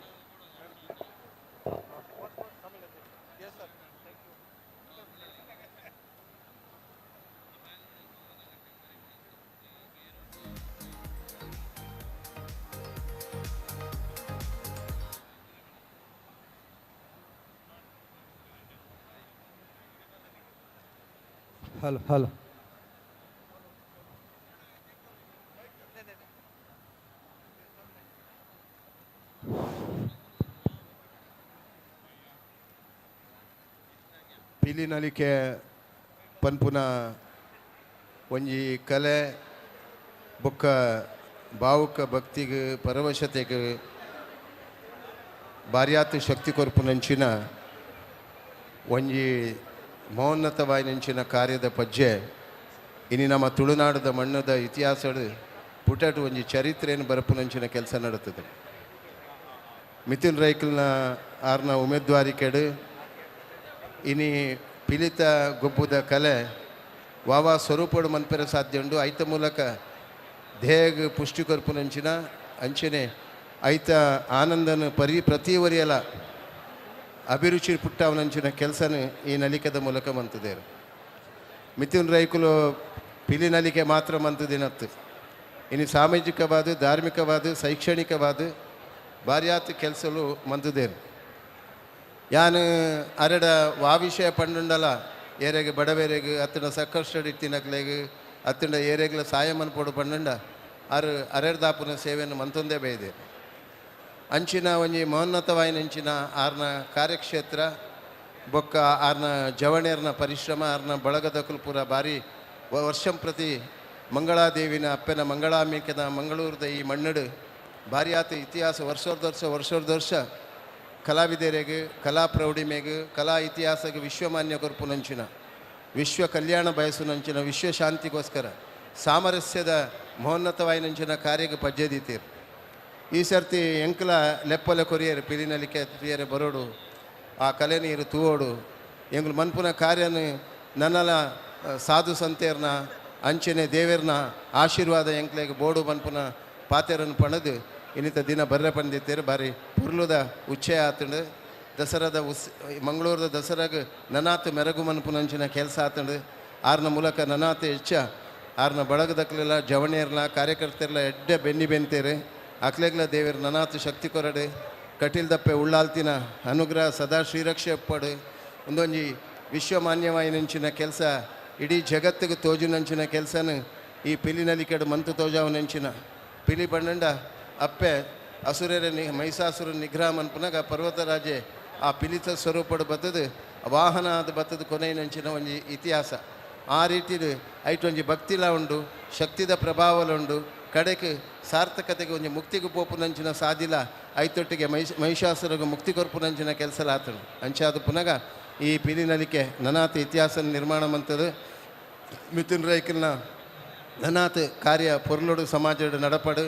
Hello hello Pilinalike ಪನ್ಪುನ ಒಂಜಿ ಕಲೆ ಬೊಕ್ಕ ಭಾವುಕ ಭಕ್ತಿಗೆ ಪರವಶತೆಗೆ ಬಾರ್ಯಾತ್ ಶಕ್ತಿ ಕೊರ್ಪುನಂಚಿನ ಒಂಜಿ ಮೌನ್ನತವಾಯಿನಂಚಿನ ಕಾರ್ಯದ ಪಜ್ಜೆ ಇನಿ ನಮ್ಮ ತುಳುನಾಡದ ಮಣ್ಣದ ಇತಿಹಾಸಡು ಪುಟಟು ಒಂಜಿ ಚರಿತ್ರೆಯನ್ನು ಬರಪುನಂಚಿನ ಕೆಲಸ ನಡೀತದೆ. ಮಿಥುನ್ ರೈಕಲ್ನ ಆರ್ನ ಉಮೇದ್ವಾರಿಕೆಡು ಇನಿ ಪಿಲಿತ ಗೊಬ್ಬುದ ಕಲೆ ವಾವಾ ಸ್ವರೂಪಡು ಮನ್ಪೆರ ಸಾಧ್ಯ ಉಂಡು. ಐತ ಮೂಲಕ ದೇಹಗ್ ಪುಷ್ಟಿ ಕೊರ್ಪುನಂಚಿನ ಅಂಚನೆ ಐತ ಆನಂದನ ಪರಿ ಪ್ರತಿವರಿಯಲ ಅಭಿರುಚಿ ಪುಟ್ಟವನಂಚಿನ ಕೆಲಸನ ಈ ನಲಿಕೆದ ಮೂಲಕ ಮಂತದೇರು. ಮಿಥುನ್ ರೈಕುಲು ಪಿಲಿ ನಲಿಕೆ ಮಾತ್ರ ಮಂತದಿನತ್ತು ಇನ್ನು ಸಾಮಾಜಿಕವಾದ ಧಾರ್ಮಿಕವಾದ ಶೈಕ್ಷಣಿಕವಾದ ಬಾರ್ಯಾತ್ ಕೆಲಸಲು ಮಂತದೇರು. ಯಾನು ಅರಡ ವಾವಿಷಯ ಪಂಡುಂಡಲ ಏರೆಗೆ ಬಡವೇರೆಗೆ ಅತ್ತಂಡ ಸಕ್ಕರ್ಷ ಇತ್ತಿನಕ್ಲೆಗ್ ಅತ್ತಂಡ ಏರೆಗ್ಲ ಸಾಯ ಮನ್ಪೋಡು ಪಂಡುಂಡ ಅರು ಅರೆಡ್ದಾಪುನ ಸೇವೆಯನ್ನು ಮಂತೊಂದೇ ಬೈದೆ. ಅಂಚಿನ ಒಂಜಿ ಮಹೋನ್ನತವಾಯಿನಂಚಿನ ಆರ್ನ ಕಾರ್ಯಕ್ಷೇತ್ರ ಬೊಕ್ಕ ಆರ್ನ ಜವಣೇರ್ನ ಪರಿಶ್ರಮ ಆರ್ನ ಬಳಗದಕುಲು ಪೂರ ಭಾರಿ ವರ್ಷಂ ಪ್ರತಿ ಮಂಗಳಾದೇವಿನ ಅಪ್ಪನ ಮಂಗಳಾಂಬಿಕೆನ ಮಂಗಳೂರದ ಈ ಮಣ್ಣಡು ಭಾರಿ ಆತ ಇತಿಹಾಸ ವರ್ಷೋರ್ದ ವರ್ಷ ಕಲಾವಿದರಿಗೆ ಕಲಾ ಪ್ರೌಢಿಮೆಗೆ ಕಲಾ ಇತಿಹಾಸಕ್ಕೆ ವಿಶ್ವಮಾನ್ಯ ಕೊರ್ಪುನಂಚಿನ ವಿಶ್ವ ಕಲ್ಯಾಣ ಬಯಸುನಂಚಿನ ವಿಶ್ವ ಶಾಂತಿಗೋಸ್ಕರ ಸಾಮರಸ್ಯದ ಮಹೋನ್ನತವಾಯಿನಂಚಿನ ಕಾರ್ಯಕ್ಕೆ ಪಜ್ಜೆದೀತೀರು. ಈ ಸರ್ತಿ ಎಂಕಲ ಲೆಪ್ಪಲೆ ಕೊರಿಯರು ಪಿಲಿನಲಿಕೆ ಪ್ರಿಯರೆ ಬರೋಡು ಆ ಕಲೆ ನೀರು ತೂವೋಡು ಎಂಗ್ಲು ಮನ್ಪುನ ಕಾರ್ಯನ ನನ್ನಲ ಸಾಧು ಸಂತೇರ್ನ ಅಂಚನೆ ದೇವೇರ್ನ ಆಶೀರ್ವಾದ ಎಂಕ್ಲೆಗೆ ಬೋಡು ಮನ್ಪುನ ಪಾತೆರನ್ನು ಪಣದು ಇನ್ನಿತ ದಿನ ಬರ್ರೆ ಪಂದಿತ್ತೇರು. ಬಾರಿ ಪುರ್ಲುದ ಉಚ್ಚಯ ಆತಂಡು ದಸರಾದ ಮಂಗಳೂರದ ದಸರಾಗ ನನಾತ್ ಮೆರಗು ಮನ್ಪುನಂಚಿನ ಕೆಲಸ ಆತಂಡು. ಆರ್ನ ಮೂಲಕ ನನಾತ್ ಹೆಚ್ಚ ಆರ್ನ ಬಳಗದಕ್ಲೆಲ್ಲ ಜವಣಿಯರ್ನ ಕಾರ್ಯಕರ್ತರೆಲ್ಲ ಎಡ್ಡೆ ಬೆನ್ನಿ ಬೆಂತೇರು. ಅಕ್ಲೆಗ್ಲ ದೇವರು ನನಾತ್ ಶಕ್ತಿ ಕೊರಡು ಕಟೀಲ್ ದಪ್ಪೆ ಉಳ್ಳಾಲ್ತಿನ ಅನುಗ್ರಹ ಸದಾ ಶ್ರೀರಕ್ಷೆ ಒಪ್ಪಡು. ಒಂದೊಂಜಿ ವಿಶ್ವಮಾನ್ಯವಾಯಿನಂಚಿನ ಕೆಲಸ ಇಡೀ ಜಗತ್ತಿಗೆ ತೋಜುನಂಚಿನ ಕೆಲಸನ ಈ ಪಿಲಿನಲಿಕೆಡು ಮಂತು ತೋಜಾವನಂಚಿನ ಪಿಲಿ ಬಣ್ಣಂಡ ಅಪ್ಪೆ ಅಸುರರ ಮಹಿಷಾಸುರ ನಿಗ್ರಹ ಮನ್ಪುನಾಗ ಪರ್ವತರಾಜೆ ಆ ಪಿಲಿತ ಸ್ವರೂಪಡು ಬತ್ತದು ವಾಹನ ಅದು ಬತ್ತದು ಕೊನೆಯಂಚಿನ ಒಂಜಿ ಇತಿಹಾಸ. ಆ ರೀತಿದು ಐಟೊಂಜಿ ಭಕ್ತಿಲ ಉಂಡು ಶಕ್ತಿದ ಪ್ರಭಾವಲ ಉಂಡು ಕಡೆಗೆ ಸಾರ್ಥಕತೆಗೆ ಒಂಜಿ ಮುಕ್ತಿಗೆ ಪೋಪುನಂಚಿನ ಸಾದಿಲ ಐತೊಟ್ಟಿಗೆ ಮಹಿಷಾಸುರಗೆ ಮುಕ್ತಿ ಕೊರ್ಪುನಂಚಿನ ಕೆಲಸ ಆತನು. ಅಂಚಾದ ಪುನಗ ಈ ಪಿಲಿನಲಿಕೆ ನನಾತ್ ಇತಿಹಾಸ ನಿರ್ಮಾಣ ಮಂತದು. ಮಿಥುನ್ ರೈಕಲ್ನ ನನಾತ್ ಕಾರ್ಯ ಪೊರ್ಲುಡು ಸಮಾಜದ ನಡಪಡು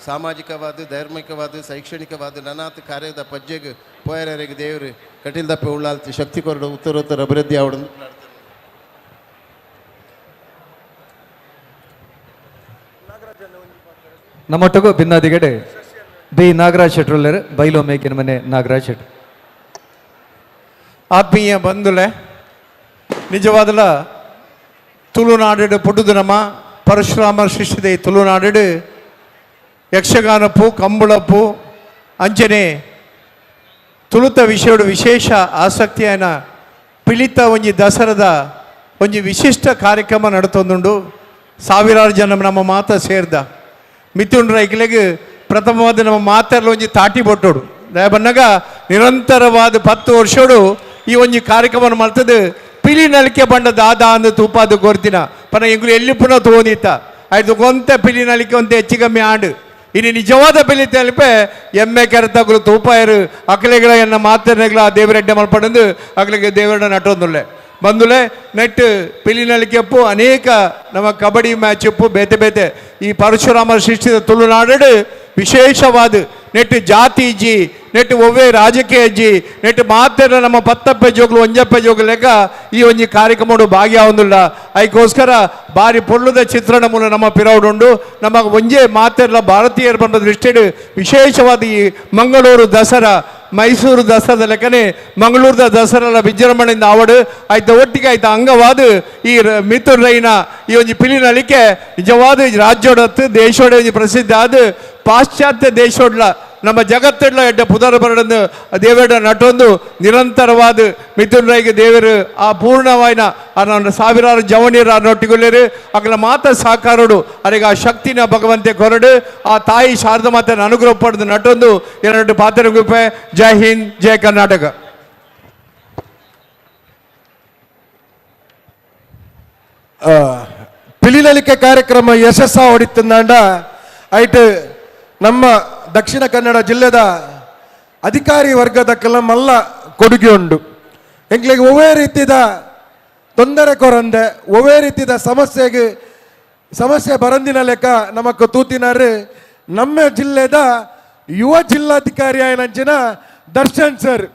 ಸಾಮಾಜಿಕವಾದ ಧಾರ್ಮಿಕವಾದ ಶೈಕ್ಷಣಿಕವಾದ ನನಾತ್ ಕಾರ್ಯದ ಪಜ್ಜೆಗೆ ಪೋಯರಿಗೆ ದೇವರು ಕಟೀಲ್ ದಪ್ಪೆ ಉಳ್ಳಾಲ್ತಿ ಶಕ್ತಿ ಕೊರಡು ಉತ್ತರೋತ್ತರ ಅಭಿವೃದ್ಧಿ ಆವಡು. ನಮ್ಮೊಟ್ಟಿಗೂ ಭಿನ್ನಾದಿಗಡೆ ಬಿ ನಾಗರಾಜ್ ಶೆಟ್ರುಲ್ಲರ್ ಬೈಲೋ ಮೇಕಿನ ಮನೆ ನಾಗರಾಜ್ ಶೆಟ್ರು. ಆತ್ಮೀಯ ಬಂಧುಲೆ, ನಿಜವಾದಲ ತುಳುನಾಡು ಪುಟ್ಟುದು ನಮ್ಮ ಪರಶುರಾಮ ಸೃಷ್ಟಿದೆ ತುಳುನಾಡು ಯಕ್ಷಗಾನಪ್ಪು ಕಂಬಳಪ್ಪು ಅಂಚನೆ ತುಳುತ ವಿಷಯಡು ವಿಶೇಷ ಆಸಕ್ತಿಯನ್ನ ಪಿಳಿತ ಒಂಜಿ ದಸರದ ಒಂಜಿ ವಿಶಿಷ್ಟ ಕಾರ್ಯಕ್ರಮ ನಡತೊಂದುಂಡು. ಸಾವಿರಾರು ಜನ ನಮ್ಮ ಮಾತ ಸೇರ್ದ ಮಿಥುನ್ ರೈಕ್ಲೆಗ್ ಪ್ರಥಮವಾದ ನಮ್ಮ ಮಾತೆಲ್ಲ ಒಂಜಿ ತಾಟಿ ಬೊಟ್ಟೋಡು ದಯಬನ್ನಾಗ ನಿರಂತರವಾದ 10 ವರ್ಷೋಡು ಈ ಒಂಜಿ ಕಾರ್ಯಕ್ರಮ ಮಾಡ್ತದೆ. ಪಿಲಿ ನಲಿಕೆ ಬಂಡ ದಾದಾ ಅಂದು ತೂಪಾದು ಕೊರ್ತಿನ ಪನ ಎಂಗುಲು ಎಲ್ಲಿ ಪುನಃ ತೋನಿತ್ತ ಆಯ್ತು ಗೊಂತೆ ಪಿಲಿ ನಲಿಕೆ ಒಂತೆ ಹೆಚ್ಚು ಕಮ್ಮಿ ಆಂಡು ಇನ್ನು ನಿಜವಾದ ಪಿಲಿ ತಲುಪೆ ಎಮ್ಮೆ ಕೆರೆತಗುಲು ತೂಪಾಯರು ಅಕಲೆಗಳ ಎನ್ನ ಮಾತನೆಗಳ ದೇವರೆಡ್ಡೆ ಮಲ್ಪಡಂದು ಅಕಲೆಗೆ ದೇವರನ್ನ ನಟೊಂದುಲ್ಲೆ ಬಂದುಲೆ ನೆಟ್ ಪಿಲಿ ನಲಿಕೆಪ್ಪು ಅನೇಕ ನಮ್ಮ ಕಬಡ್ಡಿ ಮ್ಯಾಚ್ ಉಪ್ಪು ಬೇತೆ ಬೇತೆ ಈ ಪರಶುರಾಮ ಸೃಷ್ಟಿದ ತುಳುನಾಡು ವಿಶೇಷವಾದ ನೆಟ್ ಜಾತಿ ಜಿ ನೆಟ್ ಒವ್ವೇ ರಾಜಕೀಯ ಅಜ್ಜಿ ನೆಟ್ ಮಾತ್ರ ನಮ್ಮ ಪತ್ತಪ್ಪೆ ಜೋಗ್ಲು ಒಂಜಪ್ಪೆ ಜೋಗ್ಲು ಲೆಕ್ಕ ಈ ಒಂಜಿ ಕಾರ್ಯಕ್ರಮ ಭಾಗ್ಯ ಒಂದುಲ್ಲ. ಅದಕ್ಕೋಸ್ಕರ ಬಾರಿ ಪೊಳ್ಳುದ ಚಿತ್ರಣ ಮೂಲ ನಮ್ಮ ಪಿರವುಡುಂಡು. ನಮ್ಮ ಒಂಜೇ ಮಾತೆಲ್ಲ ಭಾರತೀಯರ ಬಂದ ದೃಷ್ಟಿಡ್ ವಿಶೇಷವಾದ ಈ ಮಂಗಳೂರು ದಸರಾ, ಮೈಸೂರು ದಸರಾದ ಲೆಕ್ಕನೆ ಮಂಗಳೂರದ ದಸರಾದ ವಿಜೃಂಭಣೆಯಿಂದ ಆವಡು ಆಯ್ತ ಒಟ್ಟಿಗೆ ಆಯ್ತ ಅಂಗವಾದ ಈ ಮಿಥುನ್ ರೈನ ಈ ಒಂಜಿ ಪಿಲಿನಲಿಕೆ ನಿಜವಾದ ರಾಜ್ಯೋಡತ್ತು ದೇಶೋಡ ಒಂಜಿ ಪ್ರಸಿದ್ಧ ಆದ ಪಾಶ್ಚಾತ್ಯ ದೇಶೋಡ್ಲ ನಮ್ಮ ಜಗತ್ತೆಡ್ಲ ಎಡ್ಡ ಪುದರ್ ಬರಡನ್ನು ದೇವೇಡ ನಟೊಂದು ನಿರಂತರವಾದ ಮಿಥುನ್ ರೈಗೆ ದೇವರು ಆ ಪೂರ್ಣವಾಯಿನ ಆ ಸಾವಿರಾರು ಜವನಿಯರ ನೊಟ್ಟಿಗೊಳ್ಳೇರು ಅಗಲ ಮಾತ ಸಾಕಾರೋಡು ಅರೆಗೆ ಆ ಶಕ್ತಿನ ಭಗವಂತೆ ಕೊರಡು ಆ ತಾಯಿ ಶಾರದಾ ಮಾತನ ಅನುಗ್ರಹ ಪಡೆದು ನಟೊಂದು ಎರಡು ಪಾತ್ರ ಗುಪ್ಪೆ. ಜೈ ಹಿಂದ್, ಜೈ ಕರ್ನಾಟಕ. ಪಿಲಿನಲಿಕೆ ಕಾರ್ಯಕ್ರಮ ಯಶಸ್ಸ ಹೊಡಿತಂದಾಂಡ ಐಟ್ ನಮ್ಮ ದಕ್ಷಿಣ ಕನ್ನಡ ಜಿಲ್ಲೆದ ಅಧಿಕಾರಿ ವರ್ಗದ ಮಲ್ಲ ಕೊಡುಗೆ ಉಂಡು. ಎಂಗ್ಲಿಗೆ ಒವ್ವೇ ರೀತಿದ ತೊಂದರೆ ಕೊರಂದೆ ಒವ್ವೇ ರೀತಿದ ಸಮಸ್ಯೆಗೆ ಸಮಸ್ಯೆ ಬರಂದಿನ ಲೆಕ್ಕ ನಮಕ್ ತೂತಿನಾರು ನಮ್ಮ ಜಿಲ್ಲೆದ ಯುವ ಜಿಲ್ಲಾಧಿಕಾರಿ ಆಯನಂಚಿನ ದರ್ಶನ್ ಸರ್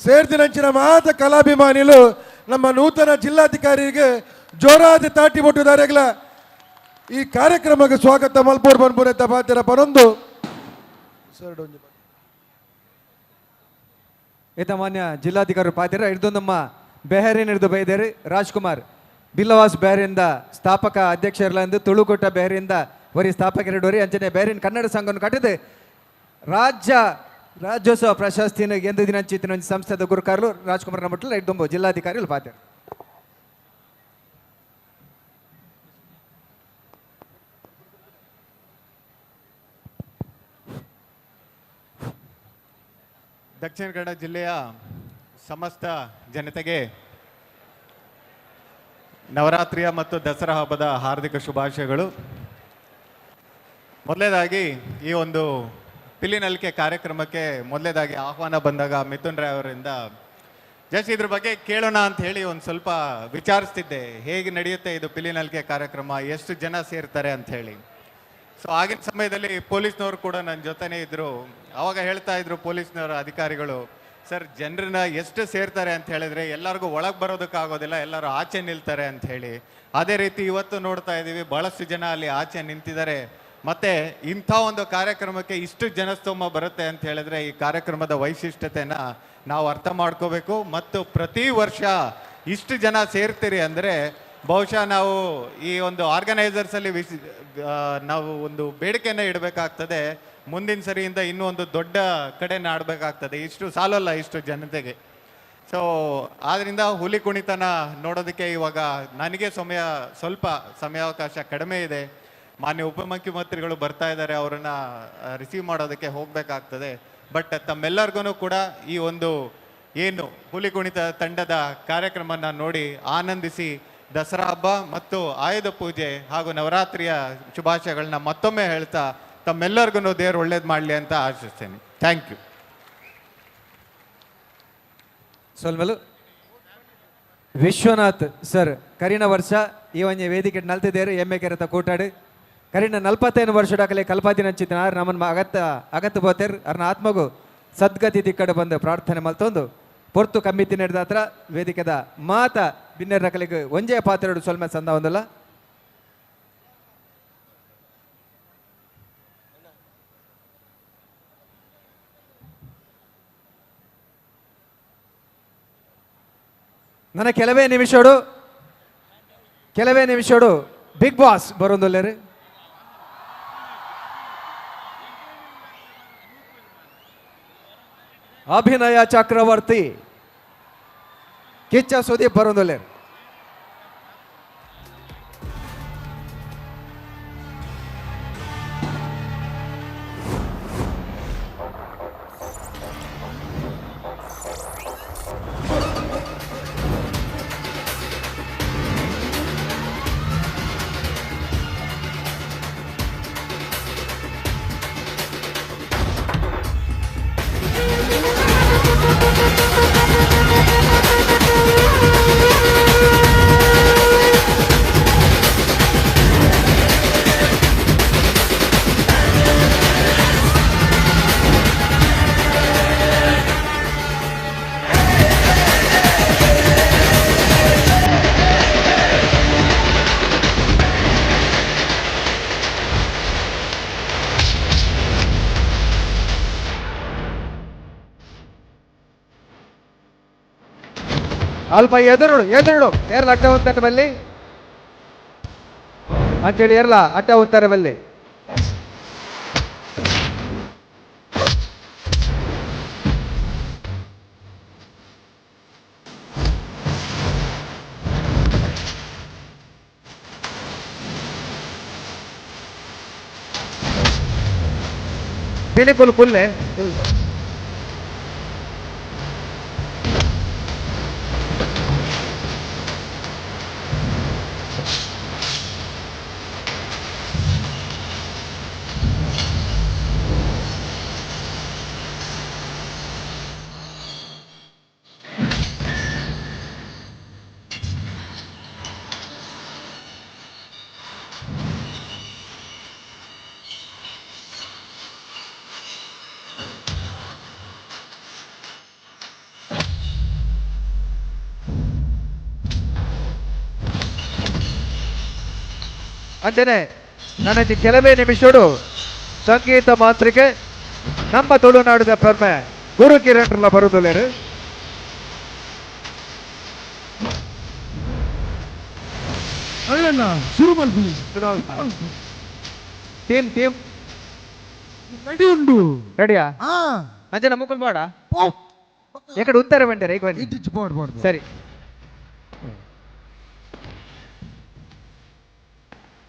ಸೇರ್ದಿನಂಚಿನ ಮಾತ ಕಲಾಭಿಮಾನಿಲು ನಮ್ಮ ನೂತನ ಜಿಲ್ಲಾಧಿಕಾರಿಗೆ ಜೋರಾದ ತಾಟಿ ಕೊಟ್ಟಿದ್ದಾರೆಗ್ಲ ಈ ಕಾರ್ಯಕ್ರಮಕ್ಕೆ ಸ್ವಾಗತ ಮಲ್ಪೂರ್ ಬನ್ಪುರ ಪಾತ್ರ ಪನೊಂದು. ಇತ ಮಾನ್ಯ ಜಿಲ್ಲಾಧಿಕಾರಿ ಪಾತ್ರ ಹಿಡಿದು ನಮ್ಮ ಬೆಹರಿನ್ ಹಿಡಿದು ಬೈದೇರಿ ರಾಜ್ಕುಮಾರ್ ಬಿಲ್ಲವಾಸ್ ಬೆಹರಿಂದ ಸ್ಥಾಪಕ ಅಧ್ಯಕ್ಷರಲ್ಲ ತುಳುಕೊಟ್ಟ ಬೆಹರಿಂದ ವರಿ ಸ್ಥಾಪಕರಿಡೋರಿ ಅಂಚನೆ ಬೆಹರಿನ್ ಕನ್ನಡ ಸಂಘವನ್ನು ಕಟ್ಟಿದೆ ರಾಜ್ಯೋತ್ಸವ ಪ್ರಶಸ್ತಿನ ಎಂದು ದಿನಂಚಿತ್ತಿನ ಒಂದು ಸಂಸ್ಥೆದ ಗುರುಕಾರರು ರಾಜ್ಕುಮಾರ್ ನಮ್ಮಟ್ಲ ಹಿಡಿದು ಜಿಲ್ಲಾಧಿಕಾರಿಗಳು ಪಾತ್ರ. ದಕ್ಷಿಣ ಕನ್ನಡ ಜಿಲ್ಲೆಯ ಸಮಸ್ತ ಜನತೆಗೆ ನವರಾತ್ರಿಯ ಮತ್ತು ದಸರಾ ಹಬ್ಬದ ಹಾರ್ದಿಕ ಶುಭಾಶಯಗಳು. ಮೊದಲನೇದಾಗಿ ಈ ಒಂದು ಪಿಲಿನಲಿಕೆ ಕಾರ್ಯಕ್ರಮಕ್ಕೆ ಮೊದಲನೇದಾಗಿ ಆಹ್ವಾನ ಬಂದಾಗ ಮಿಥುನ್ ರಾಯ್ ಅವರಿಂದ ಜಸ್ಟ್ ಇದ್ರ ಬಗ್ಗೆ ಕೇಳೋಣ ಅಂತ ಹೇಳಿ ಒಂದು ಸ್ವಲ್ಪ ವಿಚಾರಿಸ್ತಿದ್ದೆ, ಹೇಗೆ ನಡೆಯುತ್ತೆ ಇದು ಪಿಲಿನಲಿಕೆ ಕಾರ್ಯಕ್ರಮ, ಎಷ್ಟು ಜನ ಸೇರ್ತಾರೆ ಅಂತ ಹೇಳಿ. ಸೊ ಆಗಿನ ಸಮಯದಲ್ಲಿ ಪೊಲೀಸ್ನವರು ಕೂಡ ನನ್ನ ಜೊತೆನೇ ಇದ್ದರು. ಆವಾಗ ಹೇಳ್ತಾ ಇದ್ರು ಪೊಲೀಸ್ನವರ ಅಧಿಕಾರಿಗಳು, ಸರ್ ಜನರನ್ನ ಎಷ್ಟು ಸೇರ್ತಾರೆ ಅಂತ ಹೇಳಿದ್ರೆ ಎಲ್ಲರಿಗೂ ಒಳಗೆ ಬರೋದಕ್ಕಾಗೋದಿಲ್ಲ, ಎಲ್ಲರೂ ಆಚೆ ನಿಲ್ತಾರೆ ಅಂತ ಹೇಳಿ. ಅದೇ ರೀತಿ ಇವತ್ತು ನೋಡ್ತಾ ಇದ್ದೀವಿ, ಭಾಳಷ್ಟು ಜನ ಅಲ್ಲಿ ಆಚೆ ನಿಂತಿದ್ದಾರೆ. ಮತ್ತು ಇಂಥ ಒಂದು ಕಾರ್ಯಕ್ರಮಕ್ಕೆ ಇಷ್ಟು ಜನಸ್ತೋಮ ಬರುತ್ತೆ ಅಂತ ಹೇಳಿದ್ರೆ ಈ ಕಾರ್ಯಕ್ರಮದ ವೈಶಿಷ್ಟ್ಯತೆನ ನಾವು ಅರ್ಥ ಮಾಡ್ಕೋಬೇಕು. ಮತ್ತು ಪ್ರತಿ ವರ್ಷ ಇಷ್ಟು ಜನ ಸೇರ್ತೀರಿ ಅಂದರೆ ಬಹುಶಃ ನಾವು ಈ ಒಂದು ಆರ್ಗನೈಸರ್ಸಲ್ಲಿ ನಾವು ಒಂದು ಬೇಡಿಕೆಯನ್ನು ಇಡಬೇಕಾಗ್ತದೆ. ಮುಂದಿನ ಸರಿಯಿಂದ ಇನ್ನೂ ಒಂದು ದೊಡ್ಡ ಕಡೆನ ಆಡಬೇಕಾಗ್ತದೆ, ಇಷ್ಟು ಸಾಲಲ್ಲ ಇಷ್ಟು ಜನತೆಗೆ. ಸೊ ಆದ್ದರಿಂದ ಹುಲಿ ಕುಣಿತನ ನೋಡೋದಕ್ಕೆ ಇವಾಗ ನನಗೆ ಸ್ವಲ್ಪ ಸಮಯಾವಕಾಶ ಕಡಿಮೆ ಇದೆ. ಮಾನ್ಯ ಉಪಮುಖ್ಯಮಂತ್ರಿಗಳು ಬರ್ತಾ ಇದ್ದಾರೆ, ಅವರನ್ನು ರಿಸೀವ್ ಮಾಡೋದಕ್ಕೆ ಹೋಗಬೇಕಾಗ್ತದೆ. ಬಟ್ ತಮ್ಮೆಲ್ಲರಿಗೂ ಕೂಡ ಈ ಒಂದು ಏನು ಹುಲಿ ಕುಣಿತ ತಂಡದ ಕಾರ್ಯಕ್ರಮನ ನೋಡಿ ಆನಂದಿಸಿ ದಸರಾ ಹಬ್ಬ ಮತ್ತು ಆಯುಧ ಪೂಜೆ ಹಾಗೂ ನವರಾತ್ರಿಯ ಶುಭಾಶಯಗಳನ್ನ ಮತ್ತೊಮ್ಮೆ ಹೇಳ್ತಾ ತಮ್ಮೆಲ್ಲರಿಗೂ ದೇವರು ಒಳ್ಳೇದು ಮಾಡಲಿ ಅಂತ ಆಶಿಸ್ತೇನೆ. Thank you. ಸೊಲ್ಮೆಲು ವಿಶ್ವನಾಥ್ ಸರ್ ಕರಿನ ವರ್ಷ ಈ ಒಂಜಿ ವೇದಿಕೆ ನಲ್ತಿದ್ದೇರು ಎಮ್ಮೆ ಕೆರೆತ ಕೂಟಾಡು ಕರಿನ 45 ವರ್ಷಡಾಕಲೆ ಕಲ್ಪಾತಿ ನಂಚಿತನ ನಮ್ಮನ್ನು ಅಗತ್ತ ಬೋತೇರ್ ಅರ್ನ ಆತ್ಮಗು ಸದ್ಗತಿ ದಿಕ್ಕಡೆ ಬಂದು ಪ್ರಾರ್ಥನೆ ಮಲ್ತೊಂದು ಪೊರ್ತು ಕಮ್ಮಿತಿ ನಡೆದ ಹತ್ರ ವೇದಿಕೆದ ಮಾತ ಬಿನ್ನೆರ್ ನಕಲಿಗೆ ಒಂಜೇ ಪಾತ್ರೆಡು ಸೊಲ್ಮೆ ಸಂದ ಒಂದಲ್ಲ. ನನ್ನ ಕೆಲವೇ ನಿಮಿಷೋಡು ಬಿಗ್ ಬಾಸ್ ಬರೋದಲ್ಲೇರಿ. ಅಭಿನಯ ಚಕ್ರವರ್ತಿ ಕಿಚ್ಚ ಸುದೀಪ್ ಬರೋದಲ್ಲೇರಿ. Thank you. ಅಲ್ಪ ಎದುರುಡು ಎದುರುಡು ಏರ್ಲ ಅಡ್ಡ ಉಂತಾರೆ ಬಲ್ಲಿ ಅಂತೇಳಿ ಏರ್ಲ ಅಡ್ಡ ಉಂತಾರೆ ಬಲ್ಲಿ. ಬಿಳಿಕುಲ್ ಕುಲ್ಲೆ ಅಂಚನೆ ನನಗೆ ಕೆಲವೇ ನಿಮಿಷಡು ಸಂಗೀತ ಮಾಂತ್ರಿಕೆ ನಮ್ಮ ತುಳುನಾಡಿದ ಪೆರ್ಮೆ ಗುರು ಕಿರಣ್ ಬರುದುಲೇರು. ಅಣ್ಣ ಶುರು ಮಲ್ಪುಲಿ. ಟೀಮ್ ಟೀಮ್ ರೆಡಿ ಉಂಡು. ರೆಡಿಯಾ? ಅಂಚನೆ ಮುಕುಲ್ ಬೇಡ ಎಕಡೆ ಉತ್ತರ ಬಂಡರೆ ಈಗ ಬನ್ನಿ. ಸರಿ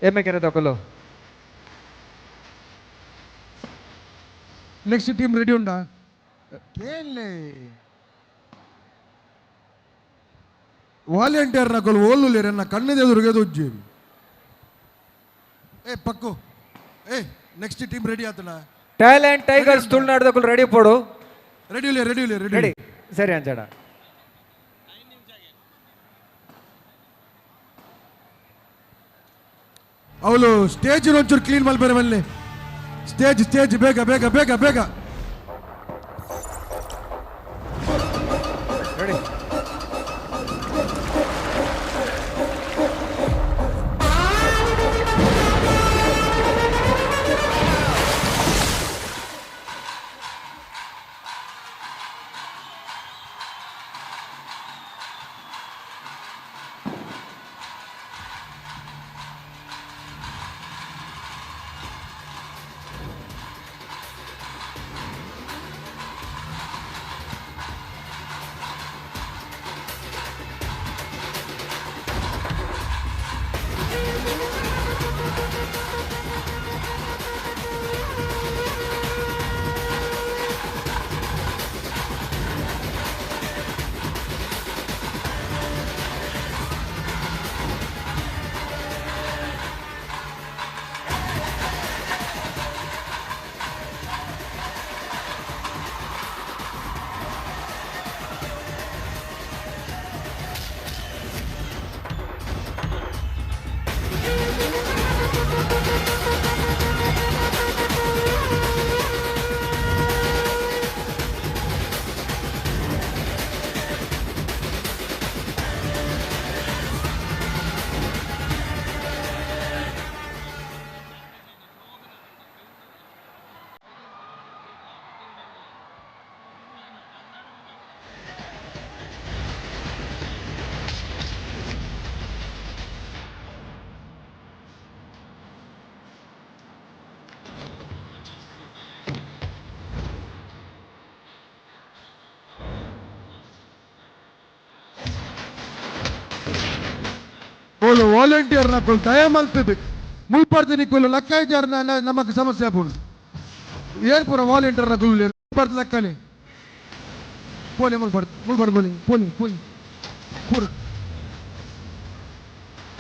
ಎಮ್ಮೆ ಕೆರೆ ತಗೊಳ್ಳೋ. ನೆಕ್ಸ್ಟ್ ಟೀಮ್ ರೆಡಿ ಉಂಡಾ? ಕೇಳಲೆ ವಾಲಂಟಿಯರ್ ನಕಲು ಓಲ್ಲುಲೇರು ಎನ್ನ ಕಣ್ಣದ ಎದುರಿಗೆ ಉಜ್ಜೇರಿ. ಏ ಪಕ್ಕು ಏ ನೆಕ್ಸ್ಟ್ ಟೀಮ್ ರೆಡಿ ಆತನ. ಟ್ಯಾಲೆಂಟ್ ಟೈಗರ್ಸ್ ತುಳುನಾಡದಕ್ಕೂ ರೆಡಿ ಪೋಡು. ರೆಡಿ ಇಲ್ಲ ರೆಡಿ ಇಲ್ಲ ರೆಡಿ ರೆಡಿ ಸರಿ ಅಂಜಣ. ಅವಳು ಸ್ಟೇಜ್ ಒಂಚೂರು ಕ್ಲೀನ್ ಮಲ್ಪರೆ ಬಲ್ಲೆ. ಸ್ಟೇಜ್ ಸ್ಟೇಜ್ ಬೇಗ ಬೇಗ ಬೇಗ ಬೇಗ. ರೆಡಿ ಓಲು ವಾಲಂಟಿಯರ್ ನಕುಲು ದಯ ಮಲ್ತದು ಮುಲ್ಪರ್ದು ನಿಕ್ಕುಲು ಲಕ್ಕ ಇಜ್ಜಾರ್ ನಮಕ್ ಸಮಸ್ಯೆ ಆಪುಂಡು. ಏನ್ ಪೂರ ವಾಲಂಟಿಯರ್ ನಕುಲು ಮುಲ್ಪರ್ದು ಲಕ್ಕನೆ ಪೋಲೆ ಮುಲ್ಪರ್ದು ಮುಲ್ಪರ್ದು ಪೋಲಿ ಪೋಲಿ ಪೋಲಿ ಪೂರ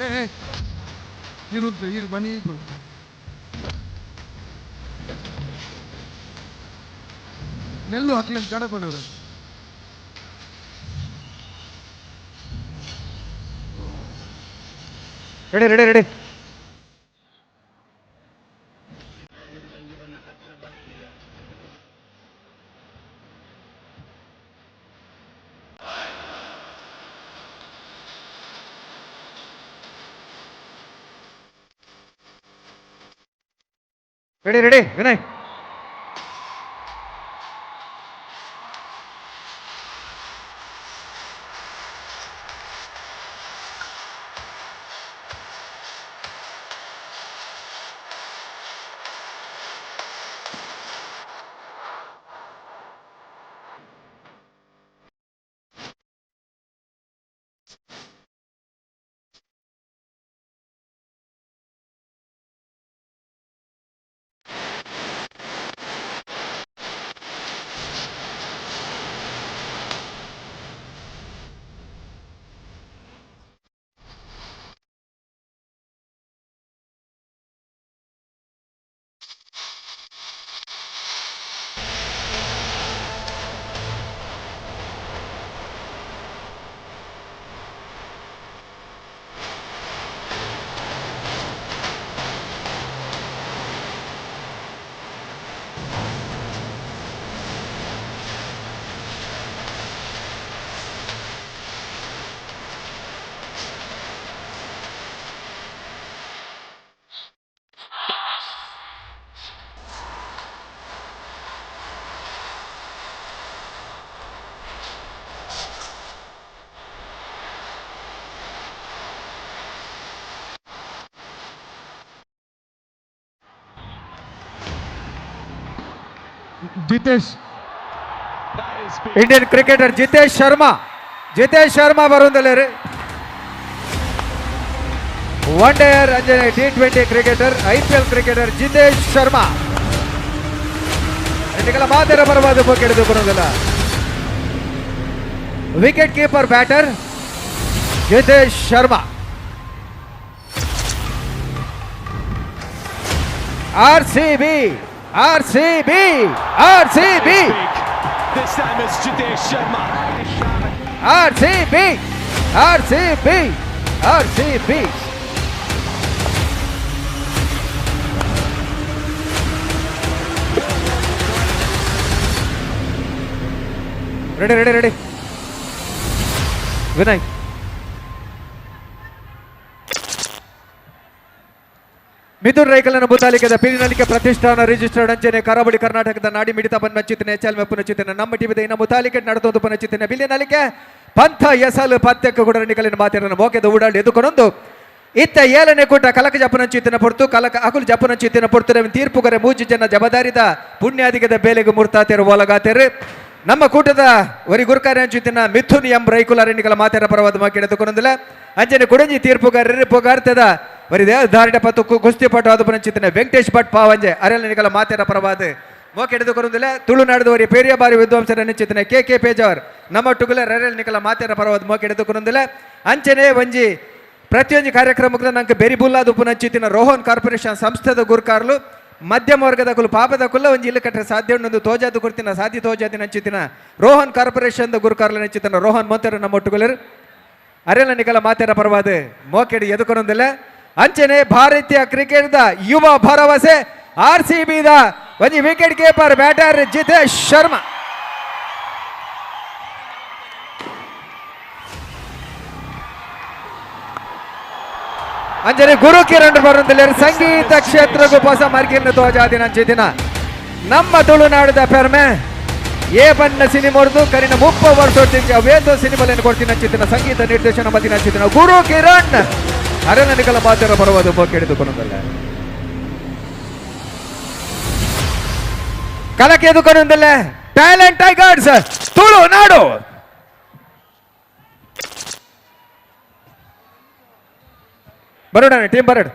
ಏ ಏ ಇರುತ್ತೆ ಇರು ಬನ್ನಿ ನೆಲ್ಲು ಹಾಕ್ಲಿ ಜಡಕೊಂಡವ್ರು. Ready ready ready ready ready Vinay. Jitesh. Indian cricketer Jitesh Sharma, Jitesh Sharma ಬರುವಂದಲ್ಲೇರು. One day ಅಂಜನೆ T20 cricketer, IPL cricketer Jitesh Sharma. ಇದಕ್ಕೆಲ್ಲ ಮಾತೆರ ಪರವಾದ ಹಿಡಿದು ಬರೋದಿಲ್ಲ. Wicket keeper batter Jitesh Sharma. RCB, RCB, RCB. This time it's Jitesh Sharma. RCB, RCB, RCB. Ready, ready, ready. Vinay. Mithun ರೈಕಲನ ಮುತಾಲಿಕದ Pilinalike ಪ್ರತಿಷ್ಠಾನ registered ಅಂಚನೆ ಕರಾವಳಿ ಕರ್ನಾಟಕದ ನಾಡಿ ಮಿಡಿತ ಪನ್ಮಚ್ಚಿತನೆ H L ಮೆಪ್ಪುನಚಿತನೆ ನಮ್ಮ ಟಿವಿದ ಇನ್ನ ಮುತಾಲಿಕೆ ನಡೆದೊಂದು ಪನಚಿತನೆ ಬಿಲಿನಲಿಕೆ ಪಂಥ ಎಸಲು ಪತ್ಯಕ್ಕೆ ಕೂಡ ನಿಕಲಿನ ಮಾತಿರನ್ನು ಮೋಕೆದ ಓಡಾಡಿ ಎದುಕೊಂಡೊಂದು ಇತ್ತ ಏಳನೇ ಕೂಟ ಕಲಕ ಜಪನಂಚಿತನ ಪೊರ್ತು ಕಲಕ ಅಕುಲು ಜಪನಂಚಿತನ ಪೊರ್ತು ತೀರ್ಪುಗರೆ ಮೂಜಿ ಜನ ಜಬದಾರಿದ ಪುಣ್ಯಾಧಿಕದ ಬೇಲೆಗೆ ಮುರ್ತಾತೆರು ಒಲಗಾತೆರು. ನಮ್ಮ ಕೂಟದ ವರಿ ಗುರುಕಾರ್ಯ ಅಂಚಿತಿನ ಮಿಥುನ್ ಎಂ ರೈಕುಲಾರಣಿಗಳ ಮಾತೆರ ಪರವಾದ ಮಾಕಿಡದುಕೊಂಡೊಂದಿಲ್ಲ ಅಂಜನೆ ಕುಡಂಜಿ ತೀರ್ಪುಗಾರರು ಪುಗಾರ್ತದ ವರಿ ಧಾರಿಡ ಪತ್ತು ಕುಸ್ತಿ ಪಟು ಅದು ಪನಂಚಿತನ ವೆಂಕಟೇಶ್ ಭಟ್ ಪಾವಂಜೆ ಅರೆಲನಿಗಳ ಮಾತೆರ ಪರವಾದ ಮೋಕೆಡೆದುಕೊಂಡೊಂದಿಲ್ಲ. ತುಳುನಾಡದ ವರಿ ಪೇರಿಯ ಬಾರಿ ವಿದ್ವಾಂಸರ ಅಂಚಿತನ ಕೆ ಕೆ ಪೇಜಾವರ್ ನಮ್ಮ ಟುಗುಲ ರೆರೆಲ್ ಮಾತೆರ ಪರವಾದ ಮೋಕೆಡೆದುಕೊಂಡೊಂದಿಲ್ಲ. ಅಂಚನೆ ಒಂಜಿ ಪ್ರತಿಯೊಂದು ಕಾರ್ಯಕ್ರಮಕ್ಕೆ ನಂಗೆ ಬೆರಿಬುಲ್ಲಾದ ಉಪನಂಚಿತಿನ ರೋಹನ್ ಕಾರ್ಪೊರೇಷನ್ ಸಂಸ್ಥೆದ ಗುರುಕಾರ್ಲು ಮಧ್ಯಮ ವರ್ಗದ ಕುಲು ಪಾಪದ ಕುಲ್ಲ ಒಂಜಿ ಇಲ್ಲು ಕಟ್ಟರೆ ಸಾಧ್ಯ ಉಂಡು ತೋಜಾದು ಕೊಡ್ತಿನ ಸಾಧ್ಯ ತೋಜಾದಿನ ಅಂಚಿತಿನ ರೋಹನ್ ಕಾರ್ಪೊರೇಷನ್ ಗುರುಕಾರ್ಲ ಅಂಚಿತನ ರೋಹನ್ ಮೊಂತೆರ ನಮ್ಮ ಒಟ್ಟುಗುಲರು ಅರೆಲ ನಿಕಲ ಮಾತೆರ ಪರವಾದ ಮೋಕೆಡಿ ಎದುಕೊಂಡೊಂದಿಲ್ಲ. ಅಂಚನೆ ಭಾರತೀಯ ಕ್ರಿಕೆಟ್ದ ಯುವ ಭರವಸೆ ಆರ್ ಸಿ ಬಿದ ಒಂಜಿ wicket keeper batter Jitesh Sharma. ಅಂಜನೆ ಗುರು ಕಿರಣ್ ಬರುವಂತಿಲ್ಲ ಸಂಗೀತ ಕ್ಷೇತ್ರಕ್ಕೂ ಹೊಸ ಮಾರ್ಗಿನ ತೋಜಾದಿನ ಅಂಚಿದಿನ ನಮ್ಮ ತುಳುನಾಡದ ಪೆರ್ಮೆ ಏ ಬಣ್ಣ ಸಿನಿಮೋರ್ದು ಕರಿನ 30 ವರ್ಷ ವೇದ ಸಿನಿಮಾలను ಕೊಡ್ತೀನಿ ಅಂಚಿತಿನ ಸಂಗೀತ ನಿರ್ದೇಶನ ಮದಿನ ಅಂಚಿತಿನ ಗುರು ಕಿರಣ್ ಅರನನಿಕಲ ಮಾತರ ಬರುವುದು ಕೇಳಿದುಕೊಂಡಲ್ಲ. ಕಲಕ್ಕೆ ಎದುಕೊಂಡಲ್ಲ ಟ್ಯಾಲೆಂಟ್ ಟೈಗರ್ಸ್ ತುಳುನಾಡು. ಬರೋಣ ಟೀಮ್ ಬರೋಣ.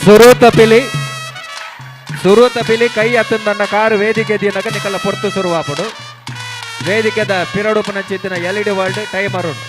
ಸುರೂತ ಪಿಲಿ, ಸುರೂತ ಪಿಲಿ ಕೈ ಅತ್ತಂದನ್ನ ಕಾರು ವೇದಿಕೆ ದಿನಕ ನಿಕಲ ಪೊರ್ತು ಸುರುವಾಪುಡು. ವೇದಿಕೆದ ಪಿರಡುಪುನಂಚಿತ್ತಿನ L E D world timer ಉಂಡು.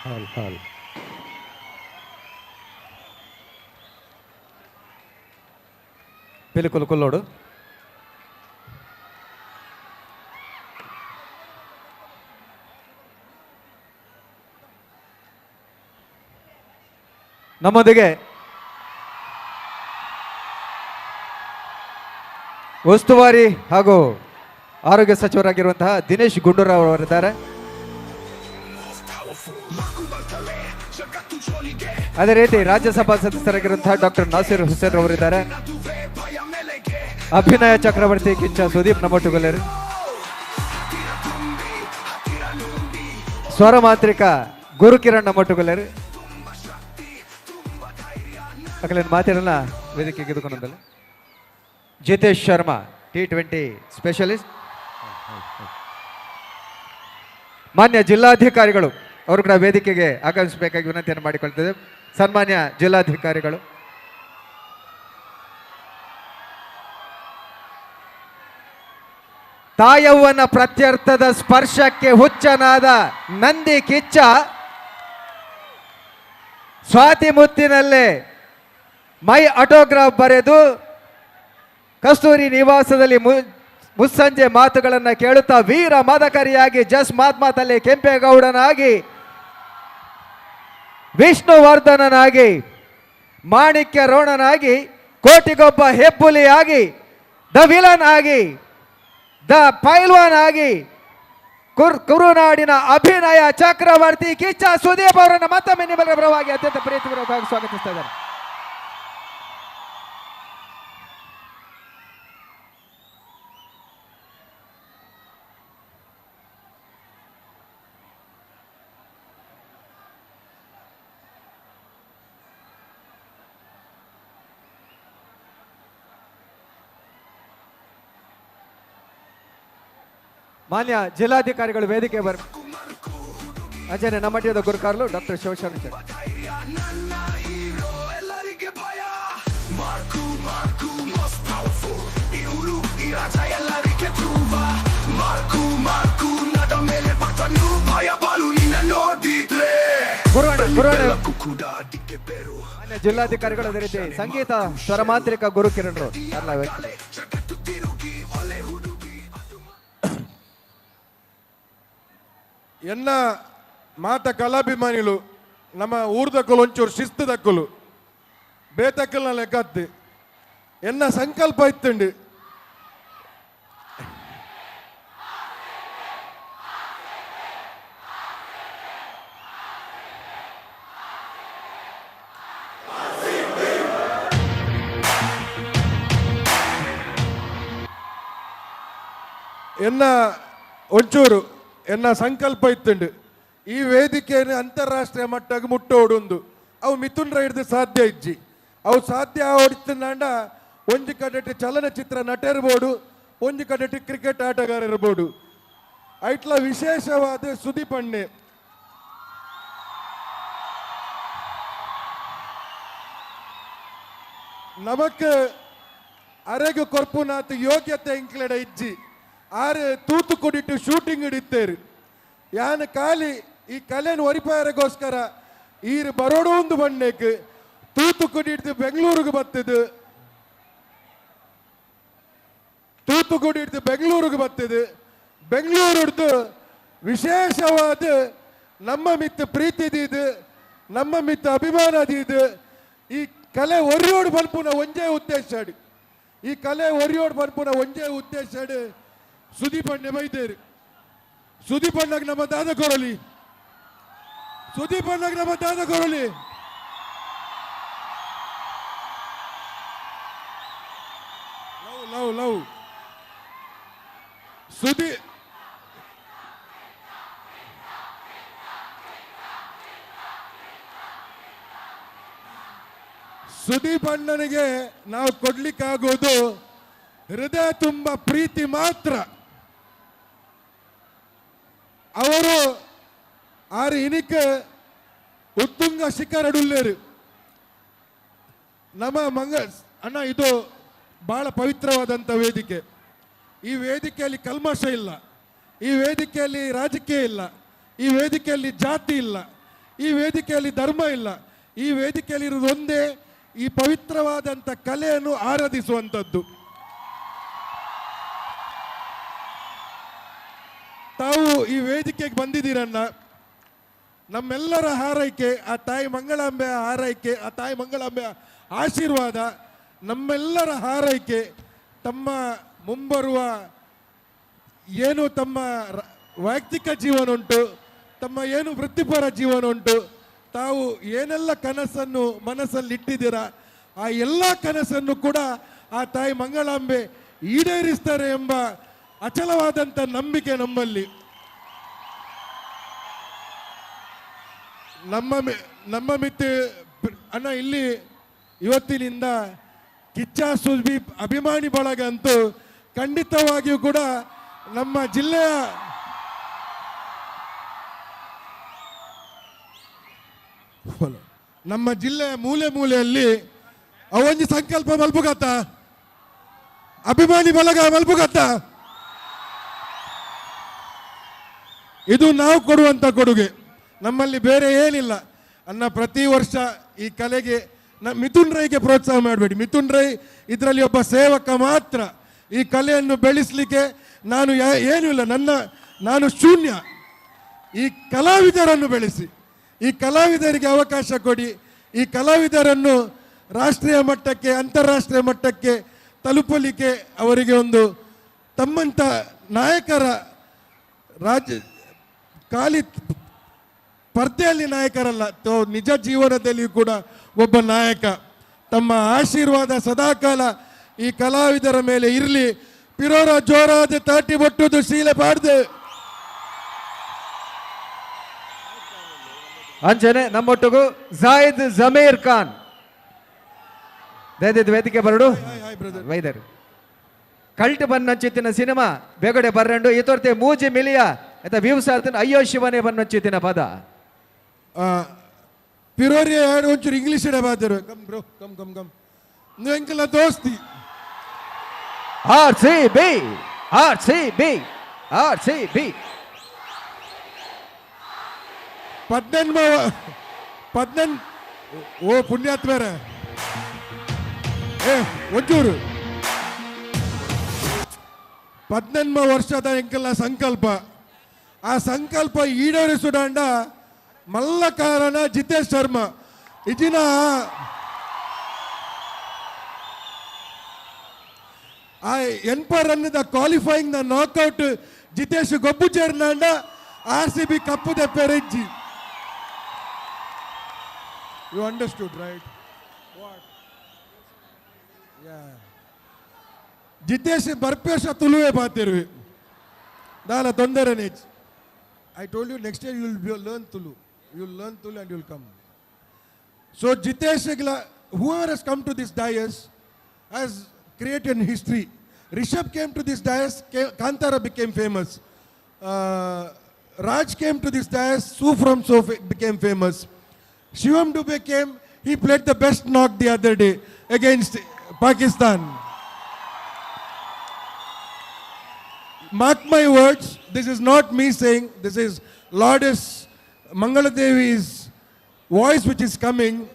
ಹಾಲ್ ಹಾಲ್ ಪಿಲಿಕುಲು ಕೊಲ್ಲೋಡು. ನಮ್ಮೊಂದಿಗೆ ಉಸ್ತುವಾರಿ ಹಾಗೂ ಆರೋಗ್ಯ ಸಚಿವರಾಗಿರುವಂತಹ ದಿನೇಶ್ ಗುಂಡೂರಾವ್ ಅವರಿದ್ದಾರೆ. ಅದೇ ರೀತಿ ರಾಜ್ಯಸಭಾ ಸದಸ್ಯರಾಗಿರುವಂತಹ ಡಾಕ್ಟರ್ ನಾಸೀರ್ ಹುಸೇನ್ ಅವರಿದ್ದಾರೆ. ಅಭಿನಯ ಚಕ್ರವರ್ತಿ ಕಿಚ್ಚ ಸುದೀಪ್ ನಮ್ಮೊಟ್ಟುಗಲ್ಲೇರು, ಸ್ವರ ಮಾಂತ್ರಿಕ ಗುರುಕಿರಣ್ ನಮ್ಮೊಟ್ಟುಗಲ್ಲೇರು. ಅಕಲೇನು ಮಾತಿರಲ್ಲ ವೇದಿಕೆ ಗೆದ್ದುಕೊಂಡಲ್ಲ. ಜಿತೇಶ್ ಶರ್ಮಾ T20 specialist, ಮಾನ್ಯ ಜಿಲ್ಲಾಧಿಕಾರಿಗಳು ಅವರು ಕೂಡ ವೇದಿಕೆಗೆ ಆಗಮಿಸಬೇಕಾಗಿ ವಿನಂತಿಯನ್ನು ಮಾಡಿಕೊಳ್ತಿದ್ದೇವೆ. ಸನ್ಮಾನ್ಯ ಜಿಲ್ಲಾಧಿಕಾರಿಗಳು. ತಾಯವ್ವನ ಪ್ರತ್ಯರ್ಥದ ಸ್ಪರ್ಶಕ್ಕೆ ಹುಚ್ಚನಾದ ನಂದಿ ಕಿಚ್ಚ ಸ್ವಾತಿ ಮುತ್ತಿನಲ್ಲೇ ಮೈ ಆಟೋಗ್ರಾಫ್ ಬರೆದು ಕಸ್ತೂರಿ ನಿವಾಸದಲ್ಲಿ ಮುಸ್ಸಂಜೆ ಮಾತುಗಳನ್ನು ಕೇಳುತ್ತಾ ವೀರ ಮದಕರಿಯಾಗಿ ಜಸ್ ಮಾತ್ ಮಾತಲ್ಲಿ ಕೆಂಪೇಗೌಡನಾಗಿ, ವಿಷ್ಣುವರ್ಧನನಾಗಿ, ಮಾಣಿಕ್ಯ ರೋಣನಾಗಿ, ಕೋಟಿಗೊಬ್ಬ ಹೆಬ್ಬುಲಿಯಾಗಿ, the villain ಆಗಿ, the ಪೈಲ್ವಾನ್ ಆಗಿ, ಕುರುನಾಡಿನ ಅಭಿನಯ ಚಕ್ರವರ್ತಿ ಕಿಚ್ಚ ಸುದೀಪ್ ಅವರನ್ನು ಮತ್ತೊಮ್ಮೆ ನಿಮ್ಮೆಲ್ಲರ ಪರವಾಗಿ ಅತ್ಯಂತ ಪ್ರೀತಿಪೂರ್ವಕವಾಗಿ ಸ್ವಾಗತಿಸ್ತಾ ಇದ್ದಾರೆ. ಮಾನ್ಯ ಜಿಲ್ಲಾಧಿಕಾರಿಗಳು ವೇದಿಕೆ ಬರ್ ಅಜಯ್ ನಮ್ಮಟ್ಟಿಯದ ಗುರುಕಾರ್ಲು ಡಾಕ್ಟರ್ ಶಿವಶರಣ ಶೆಟ್ಟಿ. ಮಾನ್ಯ ಜಿಲ್ಲಾಧಿಕಾರಿಗಳು ಅದೇ ರೀತಿ ಸಂಗೀತ ಸ್ವರಮಾಂತ್ರಿಕ ಗುರುಕಿರಣರು ಎನ್ನ ಮಾತ ಕಲಾಭಿಮಾನಿಲು ನಮ್ಮ ಊರ್ದಕ್ಕಲು ಒಂಚೂರು ಶಿಸ್ತು ದಕ್ಕಲು ಬೇತಕ್ಕಲ್ನ ಲೆಕ್ಕತ್ತಿ ಎನ್ನ ಸಂಕಲ್ಪ ಇತ್ತುಂಡು. ಎನ್ನ ಒಂಚೂರು ಎನ್ನ ಸಂಕಲ್ಪ ಇತ್ತುಂಡು ಈ ವೇದಿಕೆಯನ್ನು ಅಂತಾರಾಷ್ಟ್ರೀಯ ಮಟ್ಟಕ್ಕೆ ಮುಟ್ಟೋಡುಂದು ಅವು ಮಿಥುನ್ ಹಿಡಿದು ಸಾಧ್ಯ ಇಜ್ಜಿ. ಅವು ಸಾಧ್ಯ ಓಡಿತ್ತಂಡ ಒಂಜಿ ಕಡೆಟ್ ಚಲನಚಿತ್ರ ನಟ ಇರ್ಬೋದು, ಒಂಜಿ ಕಡೆಟ್ ಕ್ರಿಕೆಟ್ ಆಟಗಾರ ಇರ್ಬೋದು. ಐಟ್ಲ ವಿಶೇಷವಾದ ಸುದೀಪ್ ಅಣ್ಣೆ ನಮಕ್ ಅರೆಗು ಕೊರ್ಪುನಾತ್ ಯೋಗ್ಯತೆ ಇಂಕ್ಲೆಡ ಇಜ್ಜಿ. ಆರು ತೂತುಕುಡಿಟ್ಟು ಶೂಟಿಂಗ್ ಹಿಡಿತೇರು ಯಾನ್ ಖಾಲಿ ಈ ಕಲೆಯನ್ನು ಒರಿಪಾಯರಿಗೋಸ್ಕರ ಈರು ಬರೋಡು ಒಂದು ಬಣ್ಣಕ್ಕೆ ತೂತುಕುಡಿ ಹಿಡಿದು ಬೆಂಗಳೂರಿಗೆ ಬರ್ತದೆ, ತೂತುಕುಡಿ ಹಿಡಿದು ಬೆಂಗಳೂರಿಗೆ ಬರ್ತದೆ. ಬೆಂಗಳೂರು ಹಿಡಿದು ವಿಶೇಷವಾದ ನಮ್ಮ ಮಿತ್ತ ಪ್ರೀತಿ ಇದು, ನಮ್ಮ ಮಿತ್ತ ಅಭಿಮಾನ ಇದು. ಈ ಕಲೆ ಒರಿಯೋಡು ಬಲ್ಪುನ ಒಂಜೇ ಉದ್ದೇಶ, ಈ ಕಲೆ ಒರಿಯೋಡು ಬಲ್ಪುನ ಒಂಜೇ ಉದ್ದೇಶ ಸುದೀಪ್ ಅಣ್ಣೆ ಬೈದೇರು. ಸುದೀಪ್ ಅಣ್ಣಗೆ ನಮ್ಮ ದಾದ ಕೊರಲಿ, ಸುದೀಪ್ ಅಣ್ಣಗೆ ನಮ್ಮ ದಾದ ಕೊರಲಿ. Love love love Sudeep. Sudeep ಅಣ್ಣನಿಗೆ ನಾವು ಕೊಡ್ಲಿಕ್ಕಾಗೋದು ಹೃದಯ ತುಂಬ ಪ್ರೀತಿ ಮಾತ್ರ. ಅವರು ಆರು ಇನಿಕ ಉತ್ತುಂಗ ಶಿಖರಡುಲ್ಲೇರು ನಮ್ಮ ಮಂಗ ಅಣ್ಣ. ಇದು ಬಹಳ ಪವಿತ್ರವಾದಂಥ ವೇದಿಕೆ. ಈ ವೇದಿಕೆಯಲ್ಲಿ ಕಲ್ಮಶ ಇಲ್ಲ, ಈ ವೇದಿಕೆಯಲ್ಲಿ ರಾಜಕೀಯ ಇಲ್ಲ, ಈ ವೇದಿಕೆಯಲ್ಲಿ ಜಾತಿ ಇಲ್ಲ, ಈ ವೇದಿಕೆಯಲ್ಲಿ ಧರ್ಮ ಇಲ್ಲ. ಈ ವೇದಿಕೆಯಲ್ಲಿ ಇರುವುದು ಒಂದೇ, ಈ ಪವಿತ್ರವಾದಂಥ ಕಲೆಯನ್ನು ಆರಾಧಿಸುವಂಥದ್ದು. ತಾವು ಈ ವೇದಿಕೆಗೆ ಬಂದಿದ್ದೀರನ್ನ, ನಮ್ಮೆಲ್ಲರ ಹಾರೈಕೆ, ಆ ತಾಯಿ ಮಂಗಳಾಂಬೆಯ ಹಾರೈಕೆ, ಆ ತಾಯಿ ಮಂಗಳಾಂಬೆಯ ಆಶೀರ್ವಾದ, ನಮ್ಮೆಲ್ಲರ ಹಾರೈಕೆ ತಮ್ಮ ಮುಂಬರುವ ಏನು ತಮ್ಮ ವೈಯಕ್ತಿಕ ಜೀವನ ಉಂಟು, ತಮ್ಮ ಏನು ವೃತ್ತಿಪರ ಜೀವನ ಉಂಟು, ತಾವು ಏನೆಲ್ಲ ಕನಸನ್ನು ಮನಸ್ಸಲ್ಲಿ ಇಟ್ಟಿದ್ದೀರಾ ಆ ಎಲ್ಲ ಕನಸನ್ನು ಕೂಡ ಆ ತಾಯಿ ಮಂಗಳಾಂಬೆ ಈಡೇರಿಸ್ತಾರೆ ಎಂಬ ಅಚಲವಾದಂಥ ನಂಬಿಕೆ ನಮ್ಮಲ್ಲಿ. ನಮ್ಮ ಮಿತ್ತು ಅಣ್ಣ ಇಲ್ಲಿ ಇವತ್ತಿನಿಂದ ಕಿಚ್ಚ ಸುದೀಪ್ ಅಭಿಮಾನಿ ಬಳಗ ಅಂತೂ ಖಂಡಿತವಾಗಿಯೂ ಕೂಡ ನಮ್ಮ ಜಿಲ್ಲೆಯ ಮೂಲೆ ಮೂಲೆಯಲ್ಲಿ ಅವೊಂದು ಸಂಕಲ್ಪ ಮಲ್ಪುಗತ್ತ, ಅಭಿಮಾನಿ ಬಳಗ ಮಲ್ಪುಗತ್ತ, ಇದು ನಾವು ಕೊಡುವಂಥ ಕೊಡುಗೆ, ನಮ್ಮಲ್ಲಿ ಬೇರೆ ಏನಿಲ್ಲ. ಅನ್ನ ಪ್ರತಿ ವರ್ಷ ಈ ಕಲೆಗೆ ಮಿಥುನ್ ರೈಗೆ ಪ್ರೋತ್ಸಾಹ ಮಾಡಬೇಡಿ. ಮಿಥುನ್ ರೈ ಇದರಲ್ಲಿ ಒಬ್ಬ ಸೇವಕ ಮಾತ್ರ. ಈ ಕಲೆಯನ್ನು ಬೆಳೆಸಲಿಕ್ಕೆ ನಾನು ಏನೂ ಇಲ್ಲ, ನಾನು ಶೂನ್ಯ. ಈ ಕಲಾವಿದರನ್ನು ಬೆಳೆಸಿ, ಈ ಕಲಾವಿದರಿಗೆ ಅವಕಾಶ ಕೊಡಿ, ಈ ಕಲಾವಿದರನ್ನು ರಾಷ್ಟ್ರೀಯ ಮಟ್ಟಕ್ಕೆ, ಅಂತಾರಾಷ್ಟ್ರೀಯ ಮಟ್ಟಕ್ಕೆ ತಲುಪಲಿಕ್ಕೆ ಅವರಿಗೆ ಒಂದು ತಮ್ಮಂಥ ನಾಯಕರ ರಾಜ್ಯ ಖಾಲಿ ಸ್ಪರ್ಧೆಯಲ್ಲಿ ನಾಯಕರಲ್ಲ, ನಿಜ ಜೀವನದಲ್ಲಿಯೂ ಕೂಡ ಒಬ್ಬ ನಾಯಕ. ತಮ್ಮ ಆಶೀರ್ವಾದ ಸದಾಕಾಲ ಈ ಕಲಾವಿದರ ಮೇಲೆ ಇರಲಿ. ಪಿರೋರ ಜೋರಾದ ತಾಟಿ ಬೊಟ್ಟುದು ಶೀಲೆ ಪಾಡ್ದು. ಅಂಚನೆ ನಮ್ಮೊಟ್ಟಿಗೂ ಜಾಹಿದ್ ಜಮೀರ್ ಖಾನ್ ದಯದಿದ್ದು ವೇದಿಕೆ ಬರಡು ವೈದರು ಕಲ್ಟ್ ಬನ್ನಂಚಿತ್ತಿನ ಸಿನಿಮಾ ಬೇಗಡೆ ಬರ್ರಂಡು ಈ ತೋರ್ತೆ ಮೂಜಿ ಮಿಲಿಯ ಎತ್ತ ವ್ಯೂಸ್ ಆತನ ಅಯ್ಯೋ ಶಿವನೇ ಬನ್ನಂಚಿತ್ತಿನ ಪದ. ಪಿರೋರಿಯ ಒಂಚೂರು English ಬಾದರು. Come bro, come come come, ನೀವು ಎಂಕಲ್ಲ ದೋಸ್ತಿ. R C B, R C B, R C B. 18 ಓ ಪುಣ್ಯಾತ್ಮರ ಏ ಒಂಚೂರು 18 ವರ್ಷದ ಎಂಕಲ್ಲ ಸಂಕಲ್ಪ. ಆ ಸಂಕಲ್ಪ ಈಡೇರಿಸುಡಂಡ ಮಲ್ಲ ಕಾರಣ ಜಿತೇಶ್ ಶರ್ಮಾ. ಇಜಿನ ಆ 80 run the qualifying the knockout Jitesh ಗೊಬ್ಬು ಚೇರ್ನಾಂಡ ಆರ್ ಸಿ ಬಿ ಕಪ್ಪು ದೆಪ್ಪೆರೆಜ್ಜಿ. You understood right? Jitesh ಬರ್ಪೇಶ ತುಳುವೆ ಪಾತಿರುವೆ ದಾಲ ತೊಂದರೆ ನೇಚ್. I told you next year you will learn Tulu, you will learn Tulu and you will come. So Jitesh, whoever has come to this dais has created history. Rishabh came to this dais, Kantara became famous. Raj came to this dais, Su from So became famous. Shivam Dube came, he played the best knock the other day against Pakistan. Mark my words, this is not me saying, this is Lordess Mangaladevi's voice which is coming.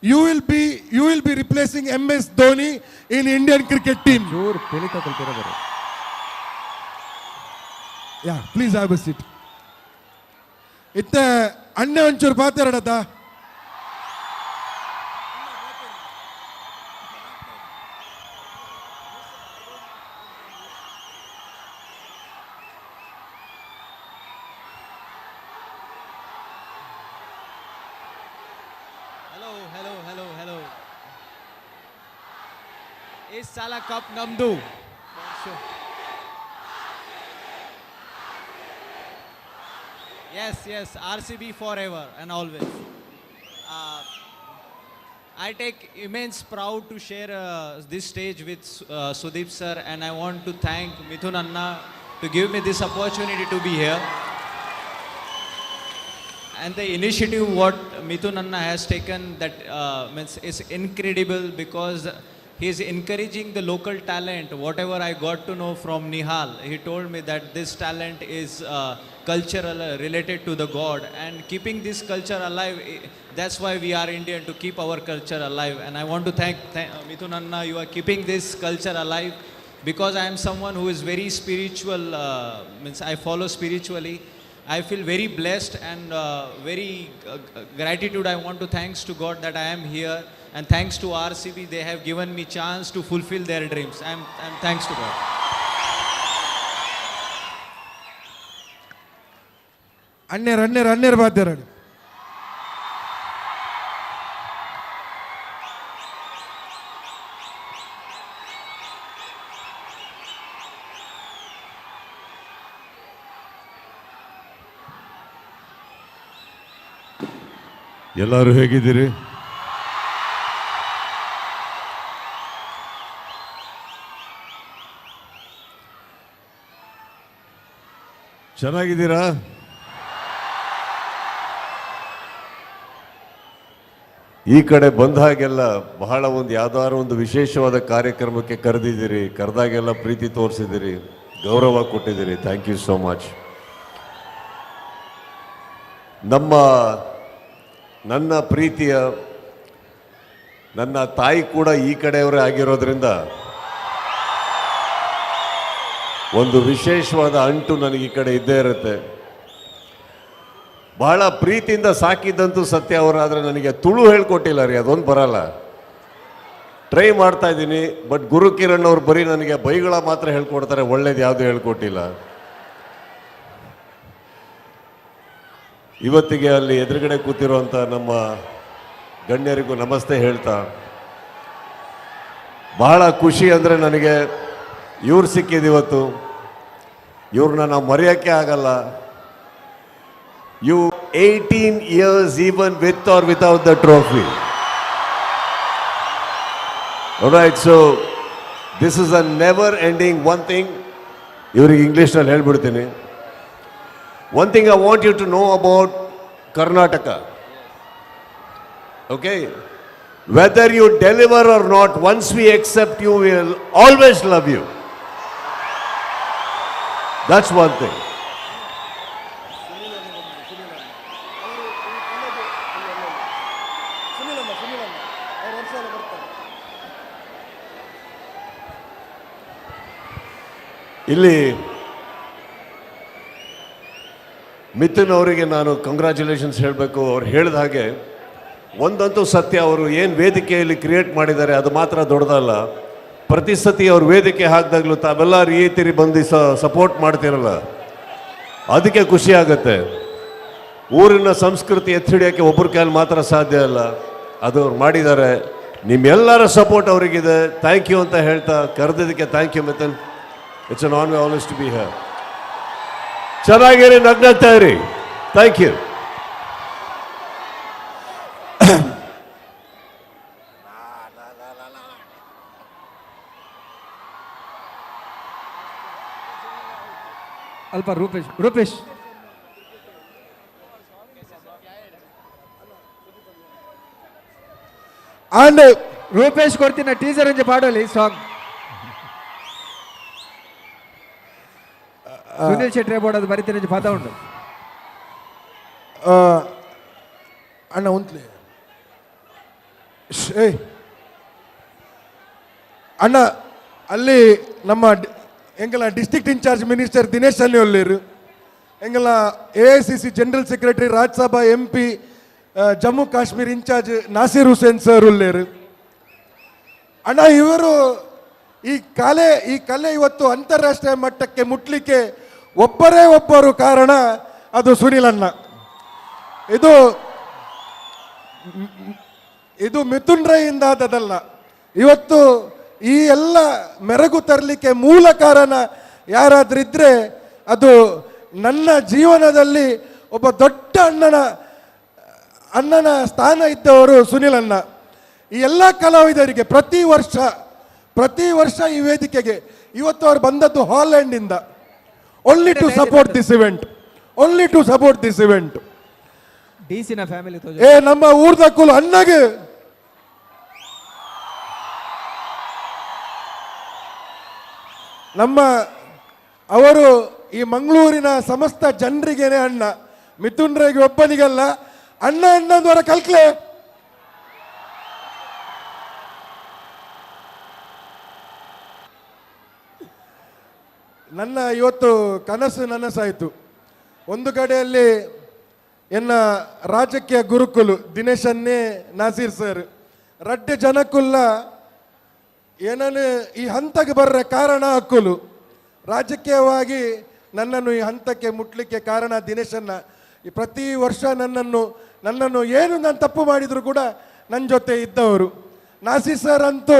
You will be replacing MS Dhoni in Indian cricket team. Yeah, please have a seat. Itte anne onchur paateradata. Hello, hello, hello. Is Sala Cup Namdu. Yes, yes, RCB forever and always. I take immense proud to share this stage with Sudeep sir, and I want to thank Mithun Anna to give me this opportunity to be here. And the initiative what Mithun Anna has taken, that means is incredible, because he is encouraging the local talent. Whatever I got to know from Nihal, he told me that this talent is cultural related to the God, and keeping this culture alive, that's why we are Indian, to keep our culture alive. And I want to thank Mithun Anna, you are keeping this culture alive, because I am someone who is very spiritual, means I follow spiritually. I feel very blessed and very gratitude. I want to thanks to God that I am here, and thanks to RCB, they have given me chance to fulfill their dreams. I'm thanks to God. ಅಣ್ಣೇರ್ ಅಣ್ಣೇರ್ ಅಣ್ಣೇರ್ ಬಾಧ್ಯರಾಡು. ಎಲ್ಲರೂ ಹೇಗಿದ್ದೀರಿ? ಚೆನ್ನಾಗಿದ್ದೀರಾ? ಈ ಕಡೆ ಬಂದ ಹಾಗೆಲ್ಲ ಬಹಳ ಒಂದು ಯಾವ್ದಾದ್ರು ಒಂದು ವಿಶೇಷವಾದ ಕಾರ್ಯಕ್ರಮಕ್ಕೆ ಕರೆದಿದ್ದೀರಿ, ಕರೆದಾಗೆಲ್ಲ ಪ್ರೀತಿ ತೋರಿಸಿದ್ದೀರಿ, ಗೌರವ ಕೊಟ್ಟಿದ್ದೀರಿ. Thank you so much. ನನ್ನ ಪ್ರೀತಿಯ ನನ್ನ ತಾಯಿ ಕೂಡ ಈ ಕಡೆಯವರೇ ಆಗಿರೋದ್ರಿಂದ ಒಂದು ವಿಶೇಷವಾದ ಅಂಟು ನನಗೆ ಈ ಕಡೆ ಇದ್ದೇ ಇರುತ್ತೆ. ಬಹಳ ಪ್ರೀತಿಯಿಂದ ಸಾಕಿದ್ದಂತೂ ಸತ್ಯ ಅವರು. ಆದರೆ ನನಗೆ ತುಳು ಹೇಳ್ಕೊಟ್ಟಿಲ್ಲ ರೀ, ಅದೊಂದು ಬರಲ್ಲ. ಟ್ರೈ ಮಾಡ್ತಾ ಇದ್ದೀನಿ, ಬಟ್ ಗುರುಕಿರಣ್ ಅವ್ರು ಬರೀ ನನಗೆ ಬೈಗಳ ಮಾತ್ರ ಹೇಳ್ಕೊಡ್ತಾರೆ, ಒಳ್ಳೇದು ಯಾವುದೂ ಹೇಳ್ಕೊಟ್ಟಿಲ್ಲ. ಇವತ್ತಿಗೆ ಅಲ್ಲಿ ಎದುರುಗಡೆ ಕೂತಿರುವಂಥ ನಮ್ಮ ಗಣ್ಯರಿಗೂ ನಮಸ್ತೆ ಹೇಳ್ತಾ, ಬಹಳ ಖುಷಿ ಅಂದರೆ ನನಗೆ ಇವ್ರು ಸಿಕ್ಕಿದ್ದು ಇವತ್ತು. ಇವ್ರನ್ನ ನಾವು ಮರೆಯೋಕ್ಕೆ ಆಗಲ್ಲ. You 18 years even with or without the trophy. All right, so this is a never ending one thing. ಇವ್ರಿಗೆ ಇಂಗ್ಲೀಷ್ನಲ್ಲಿ ಹೇಳ್ಬಿಡ್ತೀನಿ. One thing I want you to know about Karnataka. Okay? Whether you deliver or not, once we accept you, we will always love you. That's one thing. ಇಲ್ಲಿ ಮಿಥುನ್ ಅವರಿಗೆ ನಾನು congratulations ಹೇಳಬೇಕು. ಅವ್ರು ಹೇಳಿದ ಹಾಗೆ ಒಂದಂತೂ ಸತ್ಯ, ಅವರು ಏನು ವೇದಿಕೆಯಲ್ಲಿ ಕ್ರಿಯೇಟ್ ಮಾಡಿದ್ದಾರೆ ಅದು ಮಾತ್ರ ದೊಡ್ಡದಲ್ಲ. ಪ್ರತಿ ಸತಿ ಅವ್ರ ವೇದಿಕೆ ಹಾಕಿದಾಗಲೂ ತಾವೆಲ್ಲ ರೀತಿರಿ ಬಂದು ಸಪೋರ್ಟ್ ಮಾಡ್ತಿರಲ್ಲ, ಅದಕ್ಕೆ ಖುಷಿ ಆಗುತ್ತೆ. ಊರಿನ ಸಂಸ್ಕೃತಿ ಎತ್ತಿ ಹಿಡಿಯೋಕ್ಕೆ ಒಬ್ಬರ ಕೈಯಲ್ಲಿ ಮಾತ್ರ ಸಾಧ್ಯ ಅಲ್ಲ, ಅದು ಅವ್ರು ಮಾಡಿದ್ದಾರೆ. ನಿಮ್ಮೆಲ್ಲರ ಸಪೋರ್ಟ್ ಅವರಿಗಿದೆ. Thank you ಅಂತ ಹೇಳ್ತಾ ಕರೆದಿದ್ದಕ್ಕೆ thank you Mithun. It's an honour always to be here. ಚೆನ್ನಾಗಿರಿ, ನಗ್ನಗ್ತಾ ಇರಿ. Thank you. ಅಲ್ಪ ರೂಪೇಶ್, ರೂಪೇಶ್ ಅಂಡ್ ರೂಪೇಶ್ ಕೊಡ್ತೀನಿ ಟೀಸರ್ ಒಂಜಿ ಪಾಡೋಲಿ ಸಾಂಗ್. ಸುನಿಲ್ ಶೆಟ್ಟಿ ಬೋರ್ಡ್ ಅದು ಬರಿತೀನಿ ಪದ ಉಂಟು. ಅಣ್ಣ ಉಂತ್ಲೆ ಏಯ್ ಅಣ್ಣ, ಅಲ್ಲಿ ನಮ್ಮ ಎಂಗಲ ಡಿಸ್ಟ್ರಿಕ್ಟ್ ಇನ್ಚಾರ್ಜ್ ಮಿನಿಸ್ಟರ್ ದಿನೇಶ್ ಅಲ್ಲಿ ಒಲ್ಲೇರು, ಎಂಗಲ A I C C general secretary Rajya Sabha M P Jammu Kashmir incharge Nasir Hussain sir ಉಲ್ಲೇರು. ಅಣ್ಣ, ಇವರು ಈ ಕಲೆ ಇವತ್ತು ಅಂತಾರಾಷ್ಟ್ರೀಯ ಮಟ್ಟಕ್ಕೆ ಮುಟ್ಲಿಕ್ಕೆ ಒಬ್ಬರೇ ಒಬ್ಬರು ಕಾರಣ, ಅದು ಸುನಿಲ್ ಅಣ್ಣ. ಇದು ಇದು ಮಿಥುನ್ ರೈಯಿಂದ ಆದದಲ್ಲ. ಇವತ್ತು ಈ ಎಲ್ಲ ಮೆರಗು ತರಲಿಕ್ಕೆ ಮೂಲ ಕಾರಣ ಯಾರಾದ್ರಿದ್ರೆ ಅದು ನನ್ನ ಜೀವನದಲ್ಲಿ ಒಬ್ಬ ದೊಡ್ಡ ಅಣ್ಣನ ಸ್ಥಾನ ಇದ್ದವರು ಸುನಿಲ್ ಅಣ್ಣ. ಈ ಎಲ್ಲ ಕಲಾವಿದರಿಗೆ ಪ್ರತಿ ವರ್ಷ ಈ ವೇದಿಕೆಗೆ ಇವತ್ತು ಅವ್ರು ಬಂದದ್ದು ಹಾಲೆಂಡಿಂದ, only to support this event, only to support this event. ಡಿಸಿನ family ಏ ನಮ್ಮ ಊರ್ದ ಕುಲು ಅಣ್ಣಗೆ ನಮ್ಮ ಅವರು ಈ ಮಂಗಳೂರಿನ ಸಮಸ್ತ ಜನರಿಗೇನೆ ಅಣ್ಣ, ಮಿಥುನ್ ರೈಗೆ ಒಬ್ಬನಿಗಲ್ಲ. ಅಣ್ಣ ಅಣ್ಣ ಅಂದವರ ಕಲ್ಕ್ಲೆ. ನನ್ನ ಇವತ್ತು ಕನಸು ನನಸಾಯಿತು. ಒಂದು ಕಡೆಯಲ್ಲಿ ಎನ್ನ ರಾಜಕೀಯ ಗುರುಕುಲು ದಿನೇಶನ್ನೇ ನಾಸೀರ್ ಸರ್ ರಡ್ಡೆ ಜನಕ್ಕುಲ್ಲ ಏನನ್ನು ಈ ಹಂತಕ್ಕೆ ಬರ್ರ ಕಾರಣ ಹಕ್ಕುಲು. ರಾಜಕೀಯವಾಗಿ ನನ್ನನ್ನು ಈ ಹಂತಕ್ಕೆ ಮುಟ್ಲಿಕ್ಕೆ ಕಾರಣ ದಿನೇಶನ್ನ. ಈ ಪ್ರತಿ ವರ್ಷ ನನ್ನನ್ನು ಏನು ನಾನು ತಪ್ಪು ಮಾಡಿದರೂ ಕೂಡ ನನ್ನ ಜೊತೆ ಇದ್ದವರು. ನಾಸೀರ್ ಸರ್ ಅಂತೂ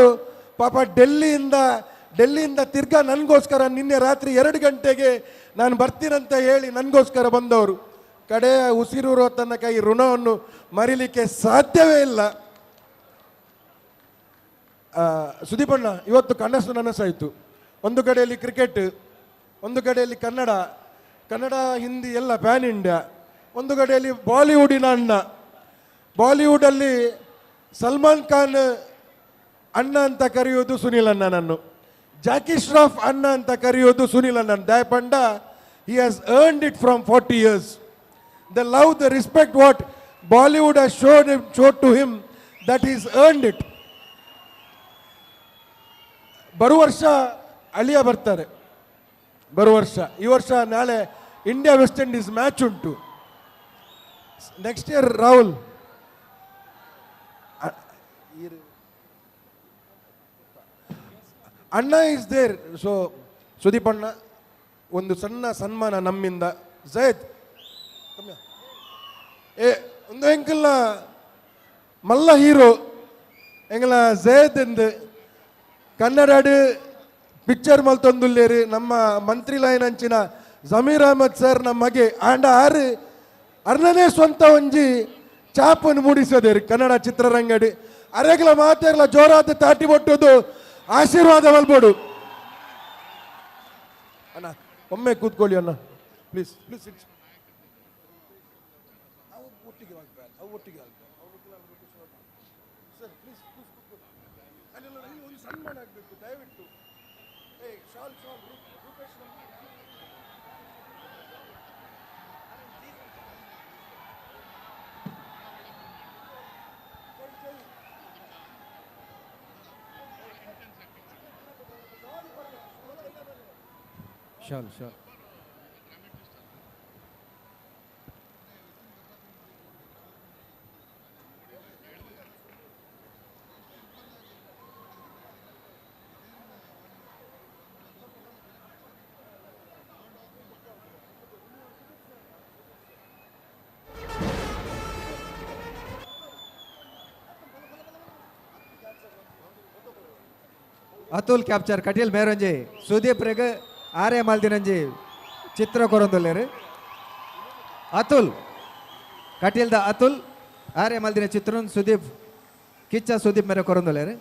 ಪಾಪ ಡೆಲ್ಲಿಯಿಂದ ತಿರ್ಗಾ ನನಗೋಸ್ಕರ ನಿನ್ನೆ ರಾತ್ರಿ 2 ಗಂಟೆಗೆ ನಾನು ಬರ್ತೀನಂತ ಹೇಳಿ ನನಗೋಸ್ಕರ ಬಂದವರು. ಕಡೆಯ ಉಸಿರೂರುವ ತನಕ ಈ ಋಣವನ್ನು ಮರೀಲಿಕ್ಕೆ ಸಾಧ್ಯವೇ ಇಲ್ಲ. ಸುದೀಪಣ್ಣ, ಇವತ್ತು ಕನಸು ನನಸಾಯಿತು. ಒಂದು ಕಡೆಯಲ್ಲಿ ಕ್ರಿಕೆಟ್, ಒಂದು ಕಡೆಯಲ್ಲಿ ಕನ್ನಡ, ಕನ್ನಡ ಹಿಂದಿ ಎಲ್ಲ ಪ್ಯಾನ್ ಇಂಡಿಯಾ, ಒಂದು ಕಡೆಯಲ್ಲಿ ಬಾಲಿವುಡಿನ ಅಣ್ಣ. ಬಾಲಿವುಡಲ್ಲಿ ಸಲ್ಮಾನ್ ಖಾನ್ ಅಣ್ಣ ಅಂತ ಕರೆಯುವುದು ಸುನೀಲ್ ಅಣ್ಣನನ್ನು, ಜಾಕಿ ಶ್ರಾಫ್ ಅಣ್ಣ ಅಂತ ಕರೆಯುವುದು ಸುನೀಲ್ ಅಣ್ಣನ್. ದಯಪಂಡ he has earned it from 40 years. The love, the respect what Bollywood has showed to him, that he's earned it. ಬರುವ ವರ್ಷ ಅಳಿಯ ಬರ್ತಾರೆ, ಬರುವ ವರ್ಷ, ಈ ವರ್ಷ ನಾಳೆ ಇಂಡಿಯಾ ವೆಸ್ಟ್ ಇಂಡೀಸ್ ಮ್ಯಾಚ್ ಉಂಟು. ನೆಕ್ಸ್ಟ್ ಇಯರ್ ರಾಹುಲ್ ಅಣ್ಣ is there. So Sudeep ಅಣ್ಣ ಒಂದು ಸಣ್ಣ ಸನ್ಮಾನ ನಮ್ಮಿಂದ. ಜಯದ್ ಏ ಒಂದು ಎಂಕಲ್ನ ಮಲ್ಲ ಹೀರೋ ಎಂಗಲ ಜಯದ್ ಎಂದು ಕನ್ನಡ ಪಿಕ್ಚರ್ ಮಲ್ತೊಂದುಲ್ಲೇರಿ. ನಮ್ಮ ಮಂತ್ರಿ ಲೈನ್ ಅಂಚಿನ ಜಮೀರ್ ಅಹಮದ್ ಸರ್ ನಮಗೆ ಆಂಡ ಆರು ಅರ್ಣನೇ ಸ್ವಂತ ಒಂಜಿ ಚಾಪನ್ನು ಮೂಡಿಸೋದೇರಿ ಕನ್ನಡ ಚಿತ್ರರಂಗಡಿ. ಅರೆಗಲ ಮಾತೆರ್ಲ ಜೋರಾದ ತಾಟಿ ಬೊಟ್ಟುದು ಆಶೀರ್ವಾದ ಮಲ್ಬೋಡು. ಅಣ್ಣ ಒಮ್ಮೆ ಕೂತ್ಕೊಳ್ಳಿ ಅಣ್ಣ, please please. Sir please please ಕೂತ್ಕೊಳ್ಳಿ. ಒಂದು ಸನ್ಮಾನ ಆಗಬೇಕು ದಯವಿಟ್ಟು. ಏ ಶಾಲ್ ಶಾಲ್ ರೂಪೇಶ್ ಶಾಲ್ ಶಾಲ್. ಅತುಲ್ ಕ್ಯಾಪ್ಚರ್ ಕಟೀಲ್ ಮೇರಂಜಿ ಸುದೀಪ್ ರೆಗ್ ಆರ್ಯ ಮಾಲ್ದಿನಂಜಿ ಚಿತ್ರ ಕೊರೊಂದುಲ್ಲೇರು. ಅತುಲ್ ಕಟೀಲ್ದ ಅತುಲ್ ಆರ್ಯ ಮಾಲ್ದಿನ ಚಿತ್ರ ಸುದೀಪ್ ಕಿಚ್ಚ ಸುದೀಪ್ ಮೇರೆ ಕೊರೊಂದುಲ್ಲೇರು.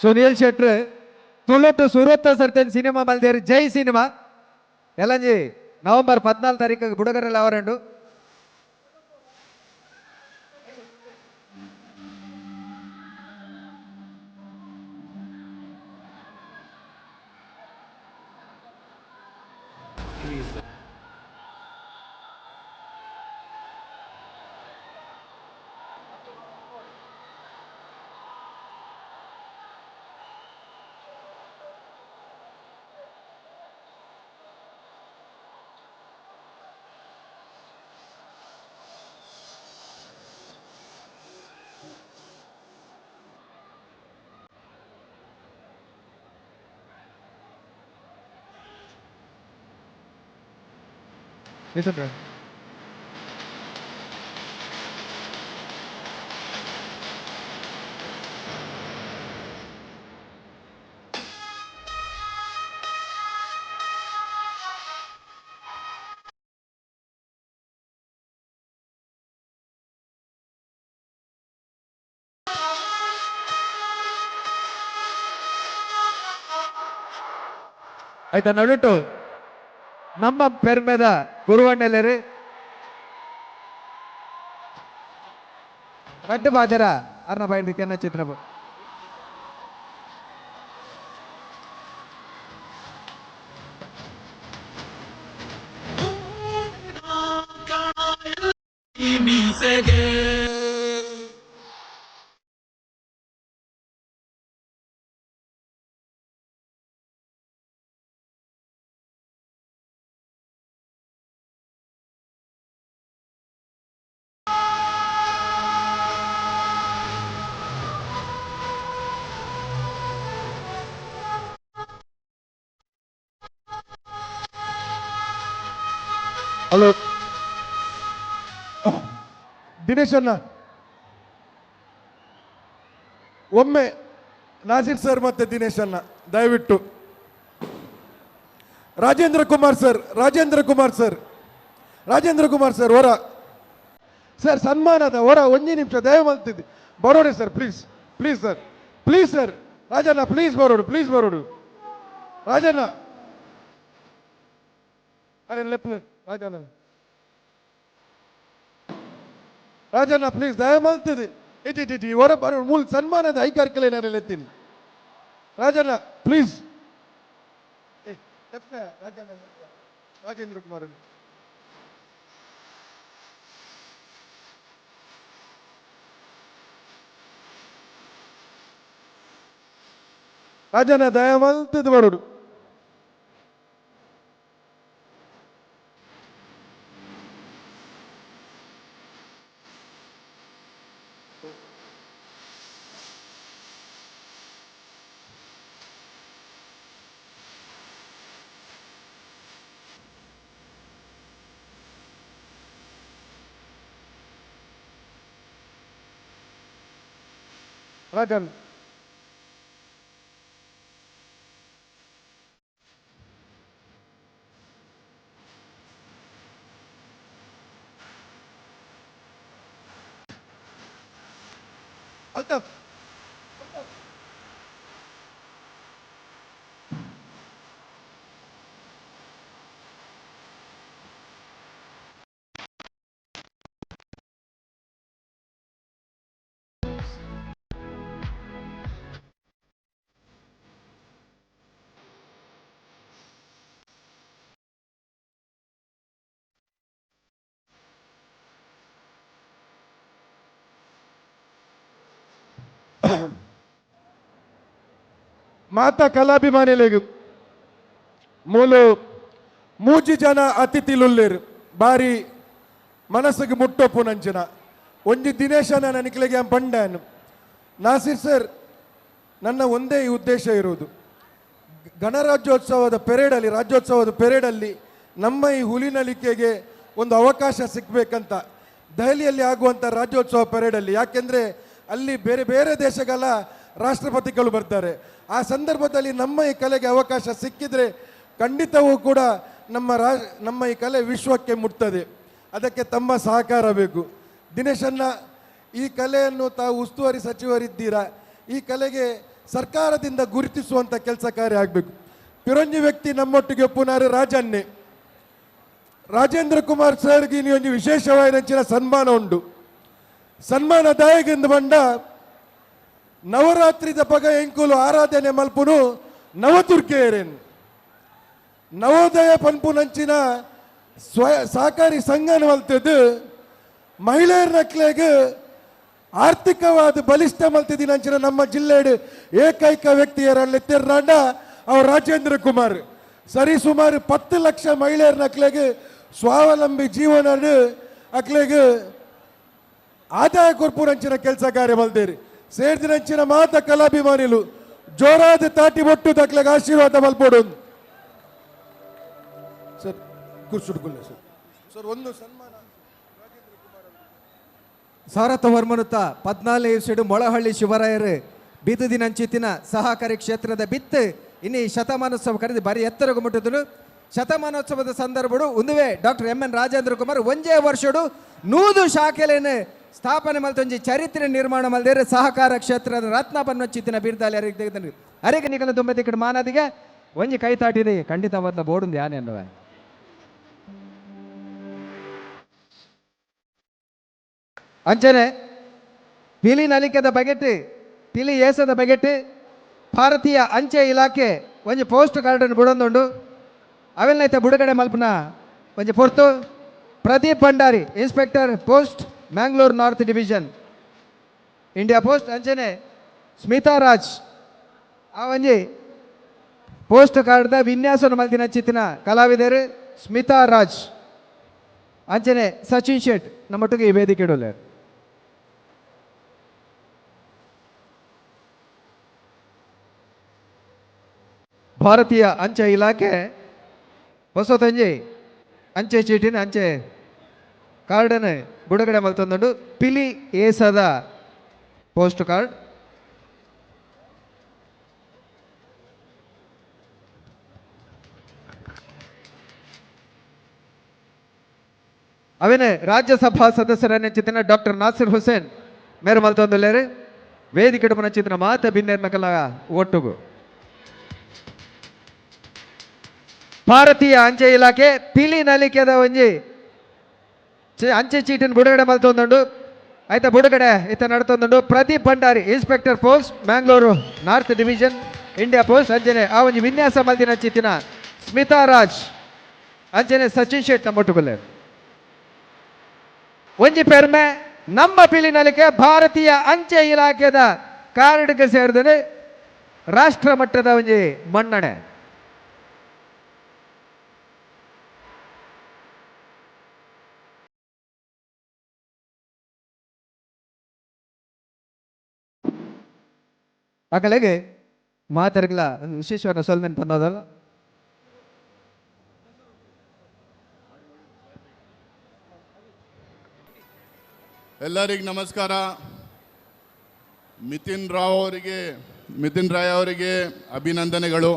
ಸುನೀಲ್ ಶೆಟ್ರು ತುಳುಟು ಸುರತ್ತ ಸರ್ತೇನ್ ಸಿನಿಮಾ ಮಲ್ದೇರು ಜೈ ಸಿನಿಮಾ ಎಲ್ಲಂಜಿ ನವೆಂಬರ್ 14 ತಾರೀಕು ಬುಡಗರೆಲ್ಲ ಅವರಂಡು. Mithun Rai. ಆಯ್ತಾ ನಡುಟು ನಮ್ಮ ಪೆರ್ಮೆದ ಗುರುವಣ್ಣೆಲೆರು ರಡ್ಡು ಬಾಜರ ಅರ್ನ ಬೈಂಡ್ ಕೆನ್ನ ಚಿತ್ರ ಹಲೋ ದಿನೇಶ್ ಅಣ್ಣ, ಒಮ್ಮೆ ನಾಸಿರ್ ಸರ್ ಮತ್ತೆ ದಿನೇಶ್ ಅಣ್ಣ ದಯವಿಟ್ಟು. Rajendra Kumar sir, Rajendra Kumar sir, Rajendra Kumar sir ಹೊರ ಸರ್, ಸನ್ಮಾನದ ಹೊರ ಒಂಜಿ ನಿಮಿಷ ದಯ ಮಾಡ್ತಿದ್ದೆ ಬರೋಡೆ sir, please please sir, please sir, Rajanna please ಬರೋಡು, please ಬರೋಡು Rajanna. ಅರೆ ಲೆಪ್ ರಾಜಣ್ಣ, ರಾಜಣ್ಣ ಪ್ಲೀಸ್ ದಯ ಮಾಡ್ತಿದ್ದೆ. ಇಟಿ ಇಟಿ ಹೊರ ಬರೋ ಮೂಲ ಸನ್ಮಾನದ ಐಕಾರ್ಕಲೆ ನಾನು ಎತ್ತೀನಿ. ರಾಜಣ್ಣ ಪ್ಲೀಸ್. ರಾಜಣ್ಣ, ರಾಜೇಂದ್ರ ಕುಮಾರ್ ರಾಜಣ್ಣ ದಯ ಮಾಡ್ತಿದ್ದು ಬರೋಡು. ರಾಜನ್ ಅಲ್ತಾಫ್ ಮಾತಾ ಕಲಾಭಿಮಾನಿಲೆಗ್ ಮೂಲು ಮೂಜಿ ಜನ ಅತಿಥಿಲುಲ್ಲೇರು ಬಾರಿ ಮನಸ್ಸಿಗೆ ಮುಟ್ಟೊಪ್ಪು ನಂಚಿನ ಒಂಜಿ ದಿನೇಶನ ನನಕ್ಲೆಗೆ ಪಂಡಾನು. ನಾಸಿರ್ ಸರ್, ನನ್ನ ಒಂದೇ ಈ ಉದ್ದೇಶ ಇರುವುದು, ಗಣರಾಜ್ಯೋತ್ಸವದ ಪೆರೇಡಲ್ಲಿ, ರಾಜ್ಯೋತ್ಸವದ ಪೆರೇಡಲ್ಲಿ ನಮ್ಮ ಈ ಹುಲಿನಲಿಕೆಗೆ ಒಂದು ಅವಕಾಶ ಸಿಕ್ಕಬೇಕಂತ ದೆಹಲಿಯಲ್ಲಿ ಆಗುವಂಥ ರಾಜ್ಯೋತ್ಸವ ಪೆರೇಡಲ್ಲಿ. ಯಾಕೆಂದರೆ ಅಲ್ಲಿ ಬೇರೆ ಬೇರೆ ದೇಶಗಳ ರಾಷ್ಟ್ರಪತಿಗಳು ಬರ್ತಾರೆ. ಆ ಸಂದರ್ಭದಲ್ಲಿ ನಮ್ಮ ಈ ಕಲೆಗೆ ಅವಕಾಶ ಸಿಕ್ಕಿದರೆ ಖಂಡಿತವೂ ಕೂಡ ನಮ್ಮ ಈ ಕಲೆ ವಿಶ್ವಕ್ಕೆ ಮುಟ್ತದೆ. ಅದಕ್ಕೆ ತಮ್ಮ ಸಹಕಾರ ಬೇಕು. ದಿನೇಶನ್ನ, ಈ ಕಲೆಯನ್ನು ತಾವು ಉಸ್ತುವಾರಿ ಸಚಿವರಿದ್ದೀರಾ, ಈ ಕಲೆಗೆ ಸರ್ಕಾರದಿಂದ ಗುರುತಿಸುವಂಥ ಕೆಲಸ ಕಾರ್ಯ ಆಗಬೇಕು. ಪಿರಂಜಿ ವ್ಯಕ್ತಿ ನಮ್ಮೊಟ್ಟಿಗೆ ಪುನರ್ ರಾಜನ್ನೇ ರಾಜೇಂದ್ರ ಕುಮಾರ್ ಸರ್ಗೆ ಒಂದು ವಿಶೇಷವಾದ ಸನ್ಮಾನ ಉಂಟು. ಸನ್ಮಾನದಾಯಕೆಂದು ಬಂಡ ನವರಾತ್ರಿದ ಪಗ ಎಂಕುಲು ಆರಾಧನೆ ಮಲ್ಪುನು ನವದುರ್ಗೆಯರೇನು ನವೋದಯ ಪನ್ಪುನಂಚಿನ ಸಹಕಾರಿ ಸಂಘನ ಮಲ್ತದ್ದು ಮಹಿಳೆಯರ ನಕ್ಲೆಗೆ ಆರ್ಥಿಕವಾದ ಬಲಿಷ್ಠ ಮಲ್ತಿದ್ದಿನಂಚಿನ ನಮ್ಮ ಜಿಲ್ಲೆಡು ಏಕೈಕ ವ್ಯಕ್ತಿಯರಲ್ಲಿ ತೆರ್ನಾಂಡ ಅವ್ರು ರಾಜೇಂದ್ರ ಕುಮಾರ್. ಸರಿ ಸುಮಾರು 10 ಲಕ್ಷ ಮಹಿಳೆಯರ ನಕ್ಲೆಗೆ ಸ್ವಾವಲಂಬಿ ಜೀವನ ಅಕ್ಲೆಗೆ ಆದಾಯ ಕೊರ್ಪುರಂಚಿನ ಕೆಲಸ ಕಾರ್ಯ ಮಲ್ದೇರಿ. ಸೇರ್ದಿನಂಚಿನ ಮಾತ ಕಲಾಭಿಮಾನಿಲು ಜೋರಾದ ತಾಟಿ ಬೊಟ್ಟು ದಕ್ಲೆಗೆ ಆಶೀರ್ವಾದ ಮಲ್ಪೋಡು. ಸರ್ ಕುರ್ಸುಡ್ಗುಲ್ಲ ಸರ್. Sir ಒಂದು ಸನ್ಮಾನ. ಸಾರಥವರ್ಮನುತ 14 ಇಸೆಡು ಮೊಳಹಳ್ಳಿ ಶಿವರಾಯರು ಬೀದುದಿನಂಚಿತ್ತಿನ ಸಹಕಾರಿ ಕ್ಷೇತ್ರದ ಬಿತ್ತು ಇನ್ನಿ ಶತಮಾನೋತ್ಸವ ಕರೆದು ಬಾರಿ ಎತ್ತರಗು ಮುಟ್ಟುತ್ತಲು. ಶತಮಾನೋತ್ಸವದ ಸಂದರ್ಭಡು ಉಂದುವೆ doctor M N Rajendra Kumar ಒಂಜೇ ವರ್ಷಡು 100 ಶಾಖೆಲೇನು ಸ್ಥಾಪನೆ ಮಲ್ತೊಂಜಿ ಚರಿತ್ರೆ ನಿರ್ಮಾಣ ಮಲ್ದೇರು ಸಹಕಾರ ಕ್ಷೇತ್ರದ ರತ್ನ ಪನ್ವಂಚಿತ್ತಿನ ಬೀರ್ದಾಲಿ ಅರಿಗೆ ತೆಗೆದನು. ಅರಿಗೆ ನಿಗಲ ದುಂಬೆ ಮಾನದಿಗೆ ಒಂಜಿ ಕೈ ತಾಟಿದೆ ಖಂಡಿತವಾದ ಬೋಡುಂದು ಯಾನೆ ಅನ್ನುವ. ಅಂಚನೆ ಪಿಲಿ ನಲಿಕೆದ ಬಗೆಟ್ ಪಿಲಿ ಏಸದ ಬಗೆಟ್ ಭಾರತೀಯ ಅಂಚೆ ಇಲಾಖೆ ಒಂಜಿ ಪೋಸ್ಟ್ ಕಾರ್ಡನ್ನು ಬುಡೊಂದುಂಡು. ಅವೆಲ್ಲೈತೆ ಬುಡುಗಡೆ ಮಲ್ಪನ ಒಂಜಿ ಪೊರ್ತು. Pradeep Bhandari inspector post Mangalore north division India post. ಅಂಚನೆ ಸ್ಮಿತಾ ರಾಜ್ ಆ ಒಂಜಿ ಪೋಸ್ಟ್ ಕಾರ್ಡ್ದ ವಿನ್ಯಾಸನ ಮಲ್ತಿನ ಚಿತ್ತಿನ ಕಲಾವಿದರು ಸ್ಮಿತಾ ರಾಜ್. ಅಂಚನೆ ಸಚಿನ್ ಶೆಟ್ ನಮ್ಮೊಟ್ಟಿಗೆ ಈ ವೇದಿಕೆ ಇಡೋಲ್ಲೇರು. ಭಾರತೀಯ ಅಂಚೆ ಇಲಾಖೆ ಹೊಸತಂಜಿ ಅಂಚೆ ಚೀಟಿನ ಅಂಚೆ ಕಾರ್ಡನ್ನು ಬಿಡುಗಡೆ ಮಲ್ತೊಂದುಂಡು. ಪಿಲಿ ಏಸದ ಪೋಸ್ಟ್ ಕಾರ್ಡ್. ಅವೇನೆ ರಾಜ್ಯಸಭಾ ಸದಸ್ಯರನ್ನ ಡಾಕ್ಟರ್ ನಾಸಿರ್ ಹುಸೇನ್ ಮೇರು ಮಲ್ತೊಂದುಲ್ಲೇರು. ವೇದಿಕೆ ಚಿತ್ತಿನ ಮಾತ ಬಿನ್ನೇರ್ನಕಲ ಒಟ್ಟುಗು. ಭಾರತೀಯ ಅಂಚೆ ಇಲಾಖೆ ಪಿಲಿ ನಲಿಕೆದ ಒಂಜಿ ಅಂಚೆ ಚೀಟಿನ ಬಿಡುಗಡೆ ಮಲ್ತೊಂದುಂಡು. ಆಯ್ತಾ ಬಿಡುಗಡೆ ಇತ್ತ ನಡ್ತೊಂದುಂಡು. Pradeep Bhandari inspector post Mangalore north division India post. ಅಂಚನೆ ಆ ಒಂಜಿ ವಿನ್ಯಾಸ ಮಲ್ತಿನ ಚಿತ್ತಿನ ಸ್ಮಿತಾ ರಾಜ್. ಅಂಚನೆ ಸಚಿನ್ ಶೆಟ್ ನಮ್ಮೊಟ್ಟುಗುಲ್ಲೇರು. ಒಂಜಿ ಪೆರ್ಮೆ ನಮ್ಮ ಪಿಲಿ ನಲಿಕೆ ಭಾರತೀಯ ಅಂಚೆ ಇಲಾಖೆದ ಕಾರ್ಡ್ಗೆ ಸೇರಿದ್ರೆ ರಾಷ್ಟ್ರ ಮಟ್ಟದ ಒಂಜಿ ಮನ್ನಣೆ. ಅಕಲೆಗೆ ಮಾತಾಡಲ್ಲ ವಿಶೇಷವಾದ ಸೊಲ್ಮೆನ್ ಬಂದದಲ್ಲ. ಎಲ್ಲರಿಗೂ ನಮಸ್ಕಾರ. ಮಿಥುನ್ ರಾಯ್ ಅವರಿಗೆ ಅಭಿನಂದನೆಗಳು.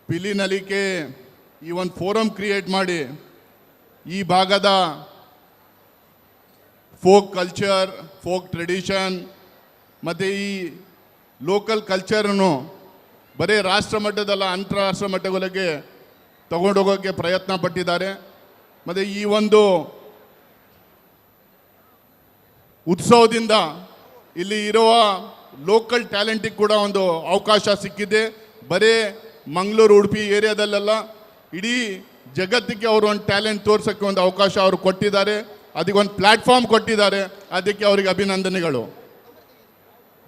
ಪಿಲಿ ನಲಿಕೆ ಈ ಒಂದು ಫೋರಮ್ ಕ್ರಿಯೇಟ್ ಮಾಡಿ ಈ ಭಾಗದ folk culture, folk tradition ಮತ್ತು ಈ ಲೋಕಲ್ ಕಲ್ಚರನ್ನು ಬರೀ ರಾಷ್ಟ್ರ ಮಟ್ಟದಲ್ಲ ಅಂತಾರಾಷ್ಟ್ರ ಮಟ್ಟಗಳಿಗೆ ತಗೊಂಡೋಗೋಕ್ಕೆ ಪ್ರಯತ್ನ ಪಟ್ಟಿದ್ದಾರೆ. ಮತ್ತು ಈ ಒಂದು ಉತ್ಸವದಿಂದ ಇಲ್ಲಿ ಇರುವ ಲೋಕಲ್ ಟ್ಯಾಲೆಂಟಿಗೆ ಕೂಡ ಒಂದು ಅವಕಾಶ ಸಿಕ್ಕಿದೆ. ಬರೀ ಮಂಗಳೂರು ಉಡುಪಿ ಏರಿಯಾದಲ್ಲೆಲ್ಲ ಇಡೀ ಜಗತ್ತಿಗೆ ಅವರು ಒಂದು ಟ್ಯಾಲೆಂಟ್ ತೋರ್ಸೋಕ್ಕೆ ಒಂದು ಅವಕಾಶ ಅವರು ಕೊಟ್ಟಿದ್ದಾರೆ, ಅದಕ್ಕೊಂದು ಪ್ಲ್ಯಾಟ್ಫಾರ್ಮ್ ಕೊಟ್ಟಿದ್ದಾರೆ, ಅದಕ್ಕೆ ಅವರಿಗೆ ಅಭಿನಂದನೆಗಳು.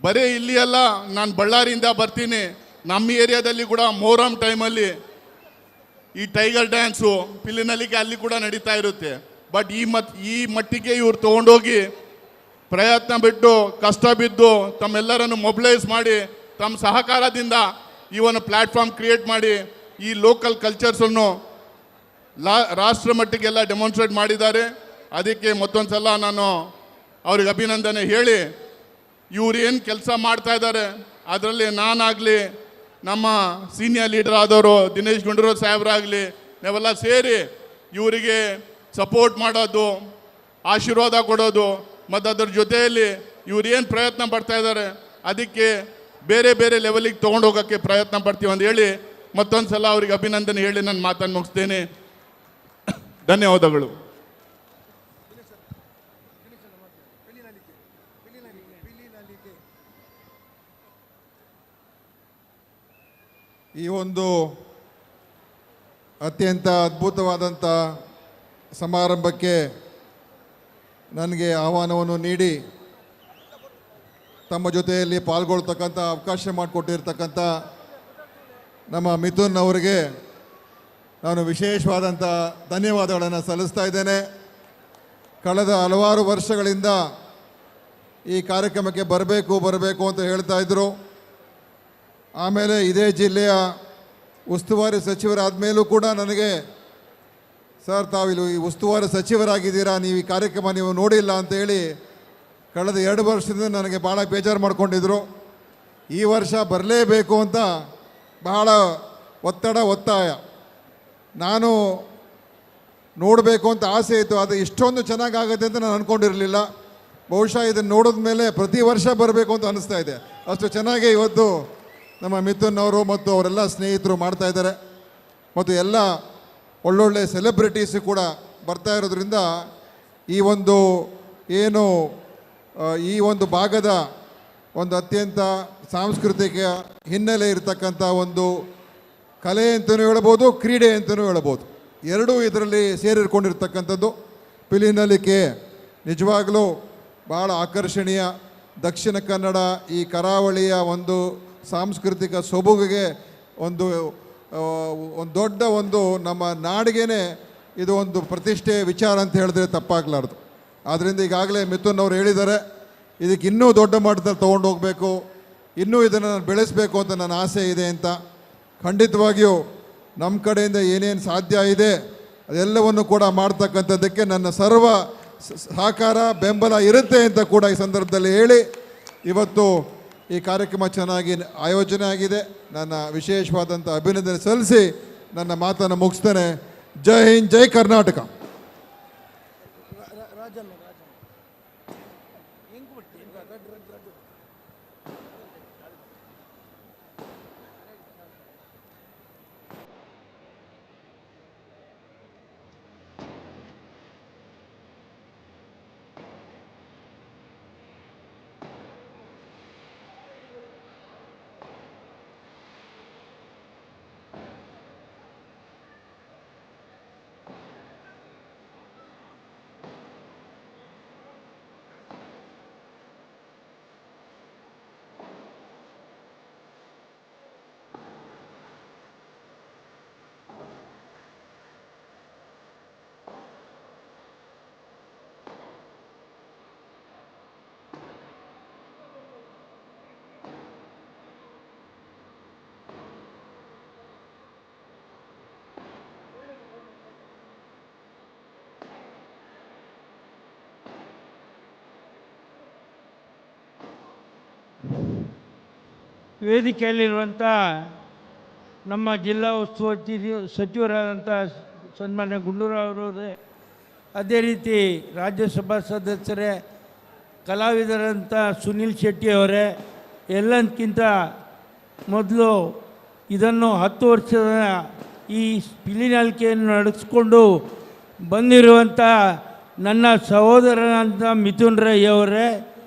ಬರೀ ಇಲ್ಲಿ ಅಲ್ಲ, ನಾನು ಬಳ್ಳಾರಿಯಿಂದ ಬರ್ತೀನಿ, ನಮ್ಮ ಏರಿಯಾದಲ್ಲಿ ಕೂಡ ಮೊಹರಂ ಟೈಮಲ್ಲಿ ಈ ಟೈಗರ್ ಡ್ಯಾನ್ಸು ಪಿಲಿನಲಿಕೆ ಅಲ್ಲಿ ಕೂಡ ನಡೀತಾ ಇರುತ್ತೆ. ಬಟ್ ಈ ಮಟ್ಟಿಗೆ ಇವ್ರು ತೊಗೊಂಡೋಗಿ ಪ್ರಯತ್ನ ಬಿಟ್ಟು ಕಷ್ಟ ಬಿದ್ದು ತಮ್ಮೆಲ್ಲರನ್ನು ಮೊಬಿಲೈಸ್ ಮಾಡಿ ತಮ್ಮ ಸಹಕಾರದಿಂದ ಈ ಒಂದು ಪ್ಲ್ಯಾಟ್ಫಾರ್ಮ್ ಕ್ರಿಯೇಟ್ ಮಾಡಿ ಈ ಲೋಕಲ್ ಕಲ್ಚರ್ಸನ್ನು ರಾಷ್ಟ್ರ ಮಟ್ಟಿಗೆಲ್ಲ ಡೆಮಾನ್ಸ್ಟ್ರೇಟ್ ಮಾಡಿದ್ದಾರೆ. ಅದಕ್ಕೆ ಮತ್ತೊಂದು ಸಲ ನಾನು ಅವ್ರಿಗೆ ಅಭಿನಂದನೆ ಹೇಳಿ, ಇವ್ರು ಏನು ಕೆಲಸ ಮಾಡ್ತಾ ಇದ್ದಾರೆ ಅದರಲ್ಲಿ ನಾನಾಗಲಿ, ನಮ್ಮ ಸೀನಿಯರ್ ಲೀಡರ್ ಆದವರು ದಿನೇಶ್ ಗುಂಡೂರಾವ್ ಸಾಹೇಬ್ರಾಗಲಿ, ನಾವೆಲ್ಲ ಸೇರಿ ಇವರಿಗೆ ಸಪೋರ್ಟ್ ಮಾಡೋದು, ಆಶೀರ್ವಾದ ಕೊಡೋದು, ಮತ್ತು ಅದ್ರ ಜೊತೆಯಲ್ಲಿ ಇವ್ರು ಏನು ಪ್ರಯತ್ನ ಪಡ್ತಾ ಇದ್ದಾರೆ ಅದಕ್ಕೆ ಬೇರೆ ಬೇರೆ ಲೆವೆಲಿಗೆ ತೊಗೊಂಡೋಗೋಕ್ಕೆ ಪ್ರಯತ್ನ ಪಡ್ತೀವಿ ಅಂತ ಹೇಳಿ ಮತ್ತೊಂದು ಸಲ ಅವ್ರಿಗೆ ಅಭಿನಂದನೆ ಹೇಳಿ ನನ್ನ ಮಾತನ್ನು ಮುಗಿಸ್ತೇನೆ. ಧನ್ಯವಾದಗಳು. ಈ ಒಂದು ಅತ್ಯಂತ ಅದ್ಭುತವಾದಂಥ ಸಮಾರಂಭಕ್ಕೆ ನನಗೆ ಆಹ್ವಾನವನ್ನು ನೀಡಿ ತಮ್ಮ ಜೊತೆಯಲ್ಲಿ ಪಾಲ್ಗೊಳ್ತಕ್ಕಂಥ ಅವಕಾಶ ಮಾಡಿಕೊಟ್ಟಿರ್ತಕ್ಕಂಥ ನಮ್ಮ ಮಿಥುನ್ ಅವರಿಗೆ ನಾನು ವಿಶೇಷವಾದಂಥ ಧನ್ಯವಾದಗಳನ್ನು ಸಲ್ಲಿಸ್ತಾ ಇದ್ದೇನೆ. ಕಳೆದ ಹಲವಾರು ವರ್ಷಗಳಿಂದ ಈ ಕಾರ್ಯಕ್ರಮಕ್ಕೆ ಬರಬೇಕು ಬರಬೇಕು ಅಂತ ಹೇಳ್ತಾ ಇದ್ದರು. ಆಮೇಲೆ ಇದೇ ಜಿಲ್ಲೆಯ ಉಸ್ತುವಾರಿ ಸಚಿವರಾದ ಮೇಲೂ ಕೂಡ ನನಗೆ ಸರ್ ತಾವಿಲ್ಲಿ ಉಸ್ತುವಾರಿ ಸಚಿವರಾಗಿದ್ದೀರಾ, ನೀವು ಈ ಕಾರ್ಯಕ್ರಮ ನೀವು ನೋಡಿಲ್ಲ ಅಂತೇಳಿ ಕಳೆದ 2 ವರ್ಷದಿಂದ ನನಗೆ ಭಾಳ ಬೇಜಾರು ಮಾಡಿಕೊಂಡಿದ್ದರು. ಈ ವರ್ಷ ಬರಲೇಬೇಕು ಅಂತ ಬಹಳ ಒತ್ತಡ ಒತ್ತಾಯ. ನಾನು ನೋಡಬೇಕು ಅಂತ ಆಸೆ ಇತ್ತು, ಆದರೆ ಇಷ್ಟೊಂದು ಚೆನ್ನಾಗಾಗುತ್ತೆ ಅಂತ ನಾನು ಅಂದ್ಕೊಂಡಿರಲಿಲ್ಲ. ಬಹುಶಃ ಇದನ್ನು ನೋಡಿದ ಮೇಲೆ ಪ್ರತಿ ವರ್ಷ ಬರಬೇಕು ಅಂತ ಅನ್ನಿಸ್ತಾ ಇದೆ. ಅಷ್ಟು ಚೆನ್ನಾಗಿ ಇವತ್ತು ನಮ್ಮ ಮಿಥುನ್ ಅವರು ಮತ್ತು ಅವರೆಲ್ಲ ಸ್ನೇಹಿತರು ಮಾಡ್ತಾಯಿದ್ದಾರೆ ಮತ್ತು ಎಲ್ಲ ಒಳ್ಳೊಳ್ಳೆ ಸೆಲೆಬ್ರಿಟೀಸು ಕೂಡ ಬರ್ತಾ ಇರೋದ್ರಿಂದ ಈ ಒಂದು ಏನು ಈ ಒಂದು ಭಾಗದ ಒಂದು ಅತ್ಯಂತ ಸಾಂಸ್ಕೃತಿಕ ಹಿನ್ನೆಲೆ ಇರತಕ್ಕಂಥ ಒಂದು ಕಲೆ ಅಂತಲೂ ಹೇಳ್ಬೋದು, ಕ್ರೀಡೆ ಅಂತಲೂ ಹೇಳ್ಬೋದು, ಎರಡೂ ಇದರಲ್ಲಿ ಸೇರಿಕೊಂಡಿರ್ತಕ್ಕಂಥದ್ದು. ಪಿಲಿನಲಿಕೆ ನಿಜವಾಗಲೂ ಭಾಳ ಆಕರ್ಷಣೀಯ. ದಕ್ಷಿಣ ಕನ್ನಡ ಈ ಕರಾವಳಿಯ ಒಂದು ಸಾಂಸ್ಕೃತಿಕ ಸೊಬಗಿಗೆ ಒಂದು ಒಂದು ದೊಡ್ಡ ಒಂದು ನಮ್ಮ ನಾಡಿಗೇ ಇದು ಒಂದು ಪ್ರತಿಷ್ಠೆ ವಿಚಾರ ಅಂತ ಹೇಳಿದ್ರೆ ತಪ್ಪಾಗಲಾರ್ದು. ಆದ್ದರಿಂದ ಈಗಾಗಲೇ ಮಿಥುನ್ ಅವರು ಹೇಳಿದ್ದಾರೆ, ಇದಕ್ಕೆ ಇನ್ನೂ ದೊಡ್ಡ ಮಟ್ಟದಲ್ಲಿ ತೊಗೊಂಡು ಹೋಗಬೇಕು, ಇನ್ನೂ ಇದನ್ನು ನಾನು ಬೆಳೆಸಬೇಕು ಅಂತ ನನ್ನ ಆಸೆ ಇದೆ ಅಂತ. ಖಂಡಿತವಾಗಿಯೂ ನಮ್ಮ ಕಡೆಯಿಂದ ಏನೇನು ಸಾಧ್ಯ ಇದೆ ಅದೆಲ್ಲವನ್ನು ಕೂಡ ಮಾಡ್ತಕ್ಕಂಥದ್ದಕ್ಕೆ ನನ್ನ ಸರ್ವ ಸಹಕಾರ ಬೆಂಬಲ ಇರುತ್ತೆ ಅಂತ ಕೂಡ ಈ ಸಂದರ್ಭದಲ್ಲಿ ಹೇಳಿ, ಇವತ್ತು ಈ ಕಾರ್ಯಕ್ರಮ ಚೆನ್ನಾಗಿ ಆಯೋಜನೆ ಆಗಿದೆ. ನನ್ನ ವಿಶೇಷವಾದಂಥ ಅಭಿನಂದನೆ ಸಲ್ಲಿಸಿ ನನ್ನ ಮಾತನ್ನು ಮುಗಿಸ್ತೇನೆ. ಜೈ ಹಿಂದ್, ಜೈ ಕರ್ನಾಟಕ. ವೇದಿಕೆಯಲ್ಲಿರುವಂಥ ನಮ್ಮ ಜಿಲ್ಲಾ ಉಸ್ತುವಾರಿ ಸಚಿವರಾದಂಥ ಸನ್ಮಾನ್ಯ ಗುಂಡೂರಾವ್ರವರೇ, ಅದೇ ರೀತಿ ರಾಜ್ಯಸಭಾ ಸದಸ್ಯರೇ, ಕಲಾವಿದರಂಥ ಸುನೀಲ್ ಶೆಟ್ಟಿಯವರೇ, ಎಲ್ಲದಕ್ಕಿಂತ ಮೊದಲು ಇದನ್ನು 10 ವರ್ಷದ ಈ ಪಿಲಿನಲಿಕೆಯನ್ನು ನಡೆಸಿಕೊಂಡು ಬಂದಿರುವಂಥ ನನ್ನ ಸಹೋದರನಂಥ ಮಿಥುನ್ ರೈ ಅವರೇ,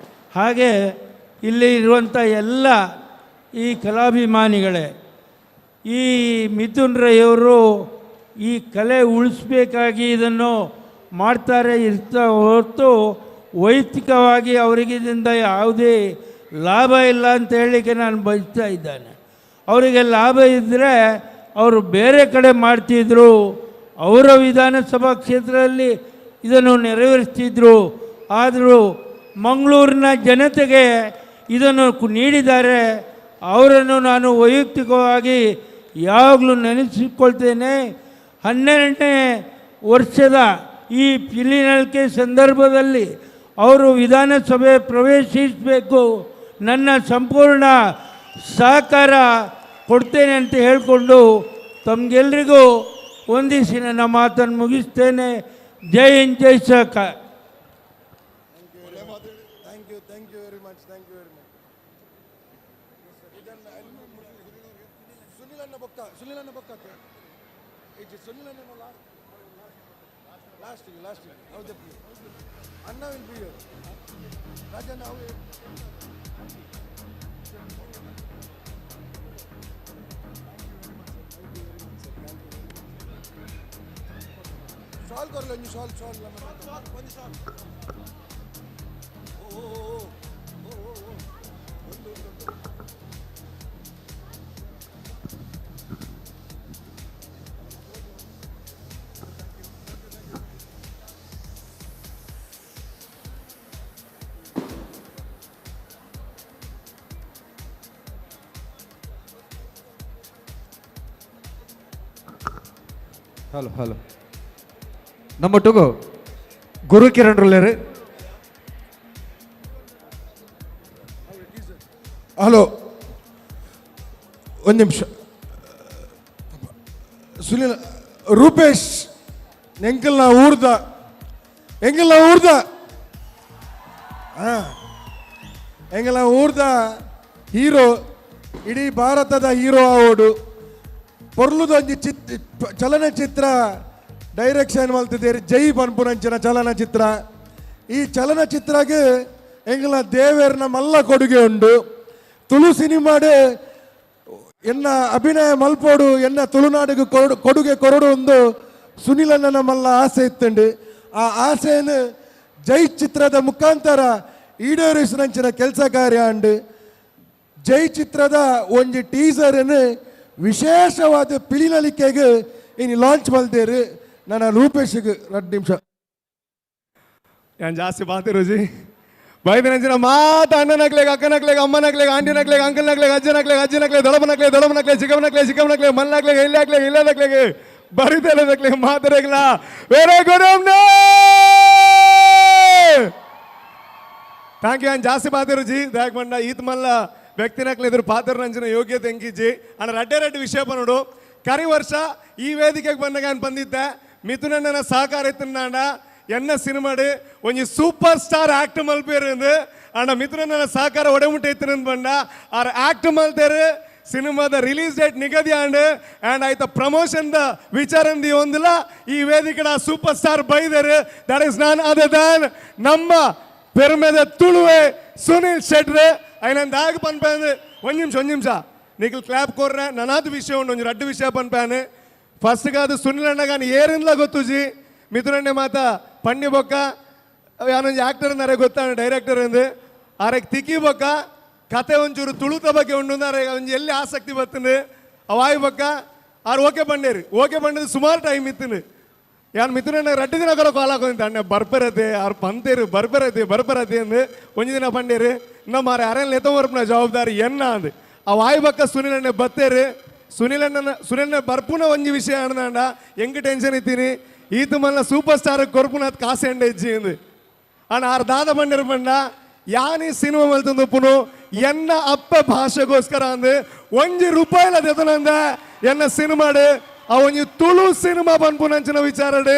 ಹಾಗೆ ಇಲ್ಲಿ ಇರುವಂಥ ಎಲ್ಲ ಈ ಕಲಾಭಿಮಾನಿಗಳೇ, ಈ ಮಿಥುನ್ ರೈಯವರು ಈ ಕಲೆ ಉಳಿಸ್ಬೇಕಾಗಿ ಇದನ್ನು ಮಾಡ್ತಾರೆ ಇರ್ತಾ ಹೊರತು ವೈಯಕ್ತಿಕವಾಗಿ ಅವರಿಗೆ ಇದರಿಂದ ಯಾವುದೇ ಲಾಭ ಇಲ್ಲ ಅಂತ ಹೇಳಲಿಕ್ಕೆ ನಾನು ಬಯಸ್ತಾ ಇದ್ದೇನೆ. ಅವರಿಗೆ ಲಾಭ ಇದ್ದರೆ ಅವರು ಬೇರೆ ಕಡೆ ಮಾಡ್ತಿದ್ದರು, ಅವರ ವಿಧಾನಸಭಾ ಕ್ಷೇತ್ರದಲ್ಲಿ ಇದನ್ನು ನೆರವೇರಿಸ್ತಿದ್ರು. ಆದರೂ ಮಂಗಳೂರಿನ ಜನತೆಗೆ ಇದನ್ನು ನೀಡಿದ್ದಾರೆ. ಅವರನ್ನು ನಾನು ವೈಯಕ್ತಿಕವಾಗಿ ಯಾವಾಗಲೂ ನೆನೆಸಿಕೊಳ್ತೇನೆ. 12ನೇ ವರ್ಷದ ಈ ಪಿಲಿನಲಿಕೆ ಸಂದರ್ಭದಲ್ಲಿ ಅವರು ವಿಧಾನಸಭೆ ಪ್ರವೇಶಿಸಬೇಕು, ನನ್ನ ಸಂಪೂರ್ಣ ಸಹಕಾರ ಕೊಡ್ತೇನೆ ಅಂತ ಹೇಳಿಕೊಂಡು ತಮಗೆಲ್ಲರಿಗೂ ವಂದಿಸಿ ನನ್ನ ಮಾತನ್ನು ಮುಗಿಸ್ತೇನೆ. ಜೈ ಹಿಂದ್, ಜೈ ಸಹಕಾರ. Hello hello. ನಮ್ಮೊಟ್ಟುಗು ಗುರು ಕಿರಣ್ ರುಲ್ಲೇರು. ಹಲೋ, ಒಂದು ನಿಮಿಷ ಸುನಿಲ್. ರೂಪೇಶ್ ಎಂಕಲ್ನ ಊರ್ದ, ಎಂಕಲ್ನ ಊರ್ದ, ಹಾಂ, ಎಂಕಲ್ನ ಊರ್ದ ಹೀರೋ, ಇಡೀ ಭಾರತದ ಹೀರೋ ಆವೋಡು. ಪೊರ್ಲುದೊಂಜಿ ಚಲನಚಿತ್ರ ಡೈರೆಕ್ಷನ್ ಮಲ್ತಿದ್ದೀರಿ, ಜೈ ಪನ್ಪುನಂಚಿನ ಚಲನಚಿತ್ರ. ಈ ಚಲನಚಿತ್ರಗೆ ಎಂಕಲ್ನ ದೇವೇರ್ನ ಮಲ್ಲ ಕೊಡುಗೆ ಉಂಡು. ತುಳು ಸಿನಿಮಾಡು ಎನ್ನ ಅಭಿನಯ ಮಲ್ಪೋಡು, ಎನ್ನ ತುಳುನಾಡಿಗೆ ಕೊಡುಗೆ ಕೊರಡು ಒಂದು ಸುನಿಲಣ್ಣನ ಮಲ್ಲ ಆಸೆ ಇತ್ತುಂಡು. ಆ ಆಸೆಯನ್ನು ಜೈ ಚಿತ್ರದ ಮುಖಾಂತರ ಈಡೇರಿಸಿನಂಚಿನ ಕೆಲಸ ಕಾರ್ಯ ಅಂಡು. ಜೈ ಚಿತ್ರದ ಒಂಜಿ ಟೀಸರನ್ನು ವಿಶೇಷವಾದ ಪಿಳಿನಲಿಕೆಗೆ ಇನ್ನು ಲಾಂಚ್ ಮಲ್ದೇರು. ನನ್ನ ರೂಪೇಶ್ಗೆ 2 ನಿಮಿಷ. ನಾನು ಜಾಸ್ತಿ ಬಾತಿರೋಜಿ ಬೈದಿನಂಚಿನ ಮಾತ ಅಣ್ಣನಕ್ಲೆಗ್, ಅಕ್ಕನಕ್ಲೆಗ್, ಅಮ್ಮನಕ್ಲೆಗ್, ಆಂಟಿನಕ್ಲೆಗ್, ಅಂಕಲ್ನಕ್ಲೆಗ್, ಅಜ್ಜನಕ್ಲೆಗ್, ಅಜ್ಜನಕ್ಲೆಗ್, ದೊಡಬನಕ್ಲೆಗ್, ದೊಡಬನಕ್ಲೆಗ್, ಚಿಕ್ಕಮ್ಮನಕ್ಲೆಗ್, ಚಿಕ್ಕಮ್ಮನಕ್ಲೆಗ್, ಮಲ್ಲಕ್ಲೆಗ್, ಇಲ್ಲಕ್ಲೆಗ್, ಇಲ್ಲದಕ್ಲೆಗ್, ಬರಿತಲದಕ್ಲೆಗ್ ಮಾತರೆಗ್ಲ ವೆರಿ ಗುಡ್ thank you. ನಾನು ಜಾಸ್ತಿ ಪಾತಿರುಜಿ ದಾಯಕ್ ಮಂಡ ಈತ್ ಮಲ್ಲ ವ್ಯಕ್ತಿನಕ್ಲೆ ಎದುರು ಪಾತ್ರ ಯೋಗ್ಯತೆ ಎಂಕಿಜ್ಜಿ. ಅಣ್ಣ ರಡ್ಡೆ ರಡ್ಡೆ ವಿಷಯ ಪನೋಡು. ಕರಿ ವರ್ಷ ಈ ವೇದಿಕೆಗೆ ಬಂದಾಗ ನಾನು ಬಂದಿದ್ದೆ, ಮಿಥುನಣ್ಣನ ಸಹಕಾರ ಇತ್ತಿನಾಂಡ ಎನ್ನ ಸಿನಿಮಾಡು ಒಂಜಿ ಸೂಪರ್ ಸ್ಟಾರ್ ಆಕ್ಟ್ ಮಲ್ಪೇರು. ಅಣ್ಣ ಮಿಥುನಣ್ಣನ ಸಹಕಾರ ಒಡೆಮುಟ್ಟೆ ಇತ್ತಿನ ಬಂಡ ಆರ್ ಆಕ್ಟ್ ಮಲ್ತೇರು. ಸಿನಿಮಾದ ರಿಲೀಸ್ ಡೇಟ್ ನಿಗದಿ ಆಂಡ್ ಆ್ಯಂಡ್ ಆಯ್ತ ಪ್ರಮೋಷನ್ the ವಿಚಾರ ಒಂದಿಲ್ಲ ಈ ವೇದಿಕೆಡ ಸೂಪರ್ ಸ್ಟಾರ್ ಬೈದರು. That is none other than ನಮ್ಮ ಪೆರ್ಮೆದ ತುಳುವೆ ಸುನಿಲ್ ಶೆಟ್ರ್. ಐನಂದಾಗ ಪನ್ಪೇನು ಒಂದು ನಿಮಿಷ, ಒಂದು ನಿಮಿಷ ನಿಖಲ್ ಕ್ಲಾಪ್ ಕೋರ್ರೆ. ನನಾದ ವಿಷಯ ಉಂಡು, ಒಂಜಿ ರಡ್ಡು ವಿಷಯ ಪನ್ಪೇನು. ಫಸ್ಟ್ಗಾದ ಸುನಿಲ್ ಅಣ್ಣಗಾನ ಏರಿಂದ್ಲ ಗೊತ್ತುಜಿ. ಮಿಥುನಣ್ಣೆ ಮಾತ ಪಣ್ಣಿ ಬೊಕ್ಕ ಯಾನೊಂಜಿ ಆಕ್ಟರ್ ನರೆ ಗೊತ್ತಾನ ಡೈರೆಕ್ಟರ್ ಅಂದು ಆರೆಗ್ ತಿಕ್ಕಿ ಬೊಕ್ಕ ಕತೆ ಒಂಚೂರು ತುಳುತ ಬಗ್ಗೆ ಉಂಡು ಅರೆ ಒಂಜಿ ಎಲ್ಲಿ ಆಸಕ್ತಿ ಬತ್ತಂದು ಅವಾಯ್ ಬೊಕ್ಕ ಆರು ಓಕೆ ಬಂಡೇರಿ. ಓಕೆ ಬಂಡದು ಸುಮಾರು ಟೈಮ್ ಇತ್ತು. ಯಾನ್ ಮಿಥುನಣ್ಣ ರಡ್ಡು ದಿನ ಕೂಡ ಕಾಲ್ ಹಾಕೊಂತ ಅಣ್ಣ ಬರ್ಪರತೆ ಆರು ಪಂತೇರು ಬರ್ಪರತೆ ಬರ್ಪರತೆ ಅಂದು ಒಂಜಿ ದಿನ ಪಂಡೇರು. ನಮ್ಮ ಆರು ಯಾರೆಲ್ಲ ಎತ್ತೊಂಬರ್ಪುನ ಜವಾಬ್ದಾರಿ ಎನ್ನ ಅಂದು ಆ ವಾಯ್ ಬೊಕ್ಕ ಸುನಿಲ್ ಅಣ್ಣೆ ಬತ್ತೇರು. ಸುನಿಲ್ ಅಣ್ಣನ ಸುನಿಲ್ ಬರ್ಪುನ ಒಂಜಿ ವಿಷಯ ಅಣ್ಣಂಡ ಹೆಂಗೆ ಟೆನ್ಷನ್ ಇತ್ತೀನಿ, ಈತ ಮಲ್ಲ ಸೂಪರ್ ಸ್ಟಾರ್ ಕೊರ್ಪುನ ಕಾಸು ಎಂಡ ಇಜ್ಜಿ ಅಂದು. ಅಣ್ಣ ಆರು ದಾದ ಬಂಡಿರು ಬಂಡ ಯಾನಿ ಸಿನಿಮಾ ಮಲ್ತಂದುಪ್ಪುನು ಎನ್ನ ಅಪ್ಪ ಭಾಷೆಗೋಸ್ಕರ ಅಂದು ಒಂಜಿ ರೂಪಾಯಿಲ ದೆತನಂದ ಎನ್ನ ಸಿನಿಮಾಡು ಆ ಒಂಜಿ ತುಳು ಸಿನಿಮಾ ಪನ್ಪುನಂಚಿನ ವಿಚಾರಡು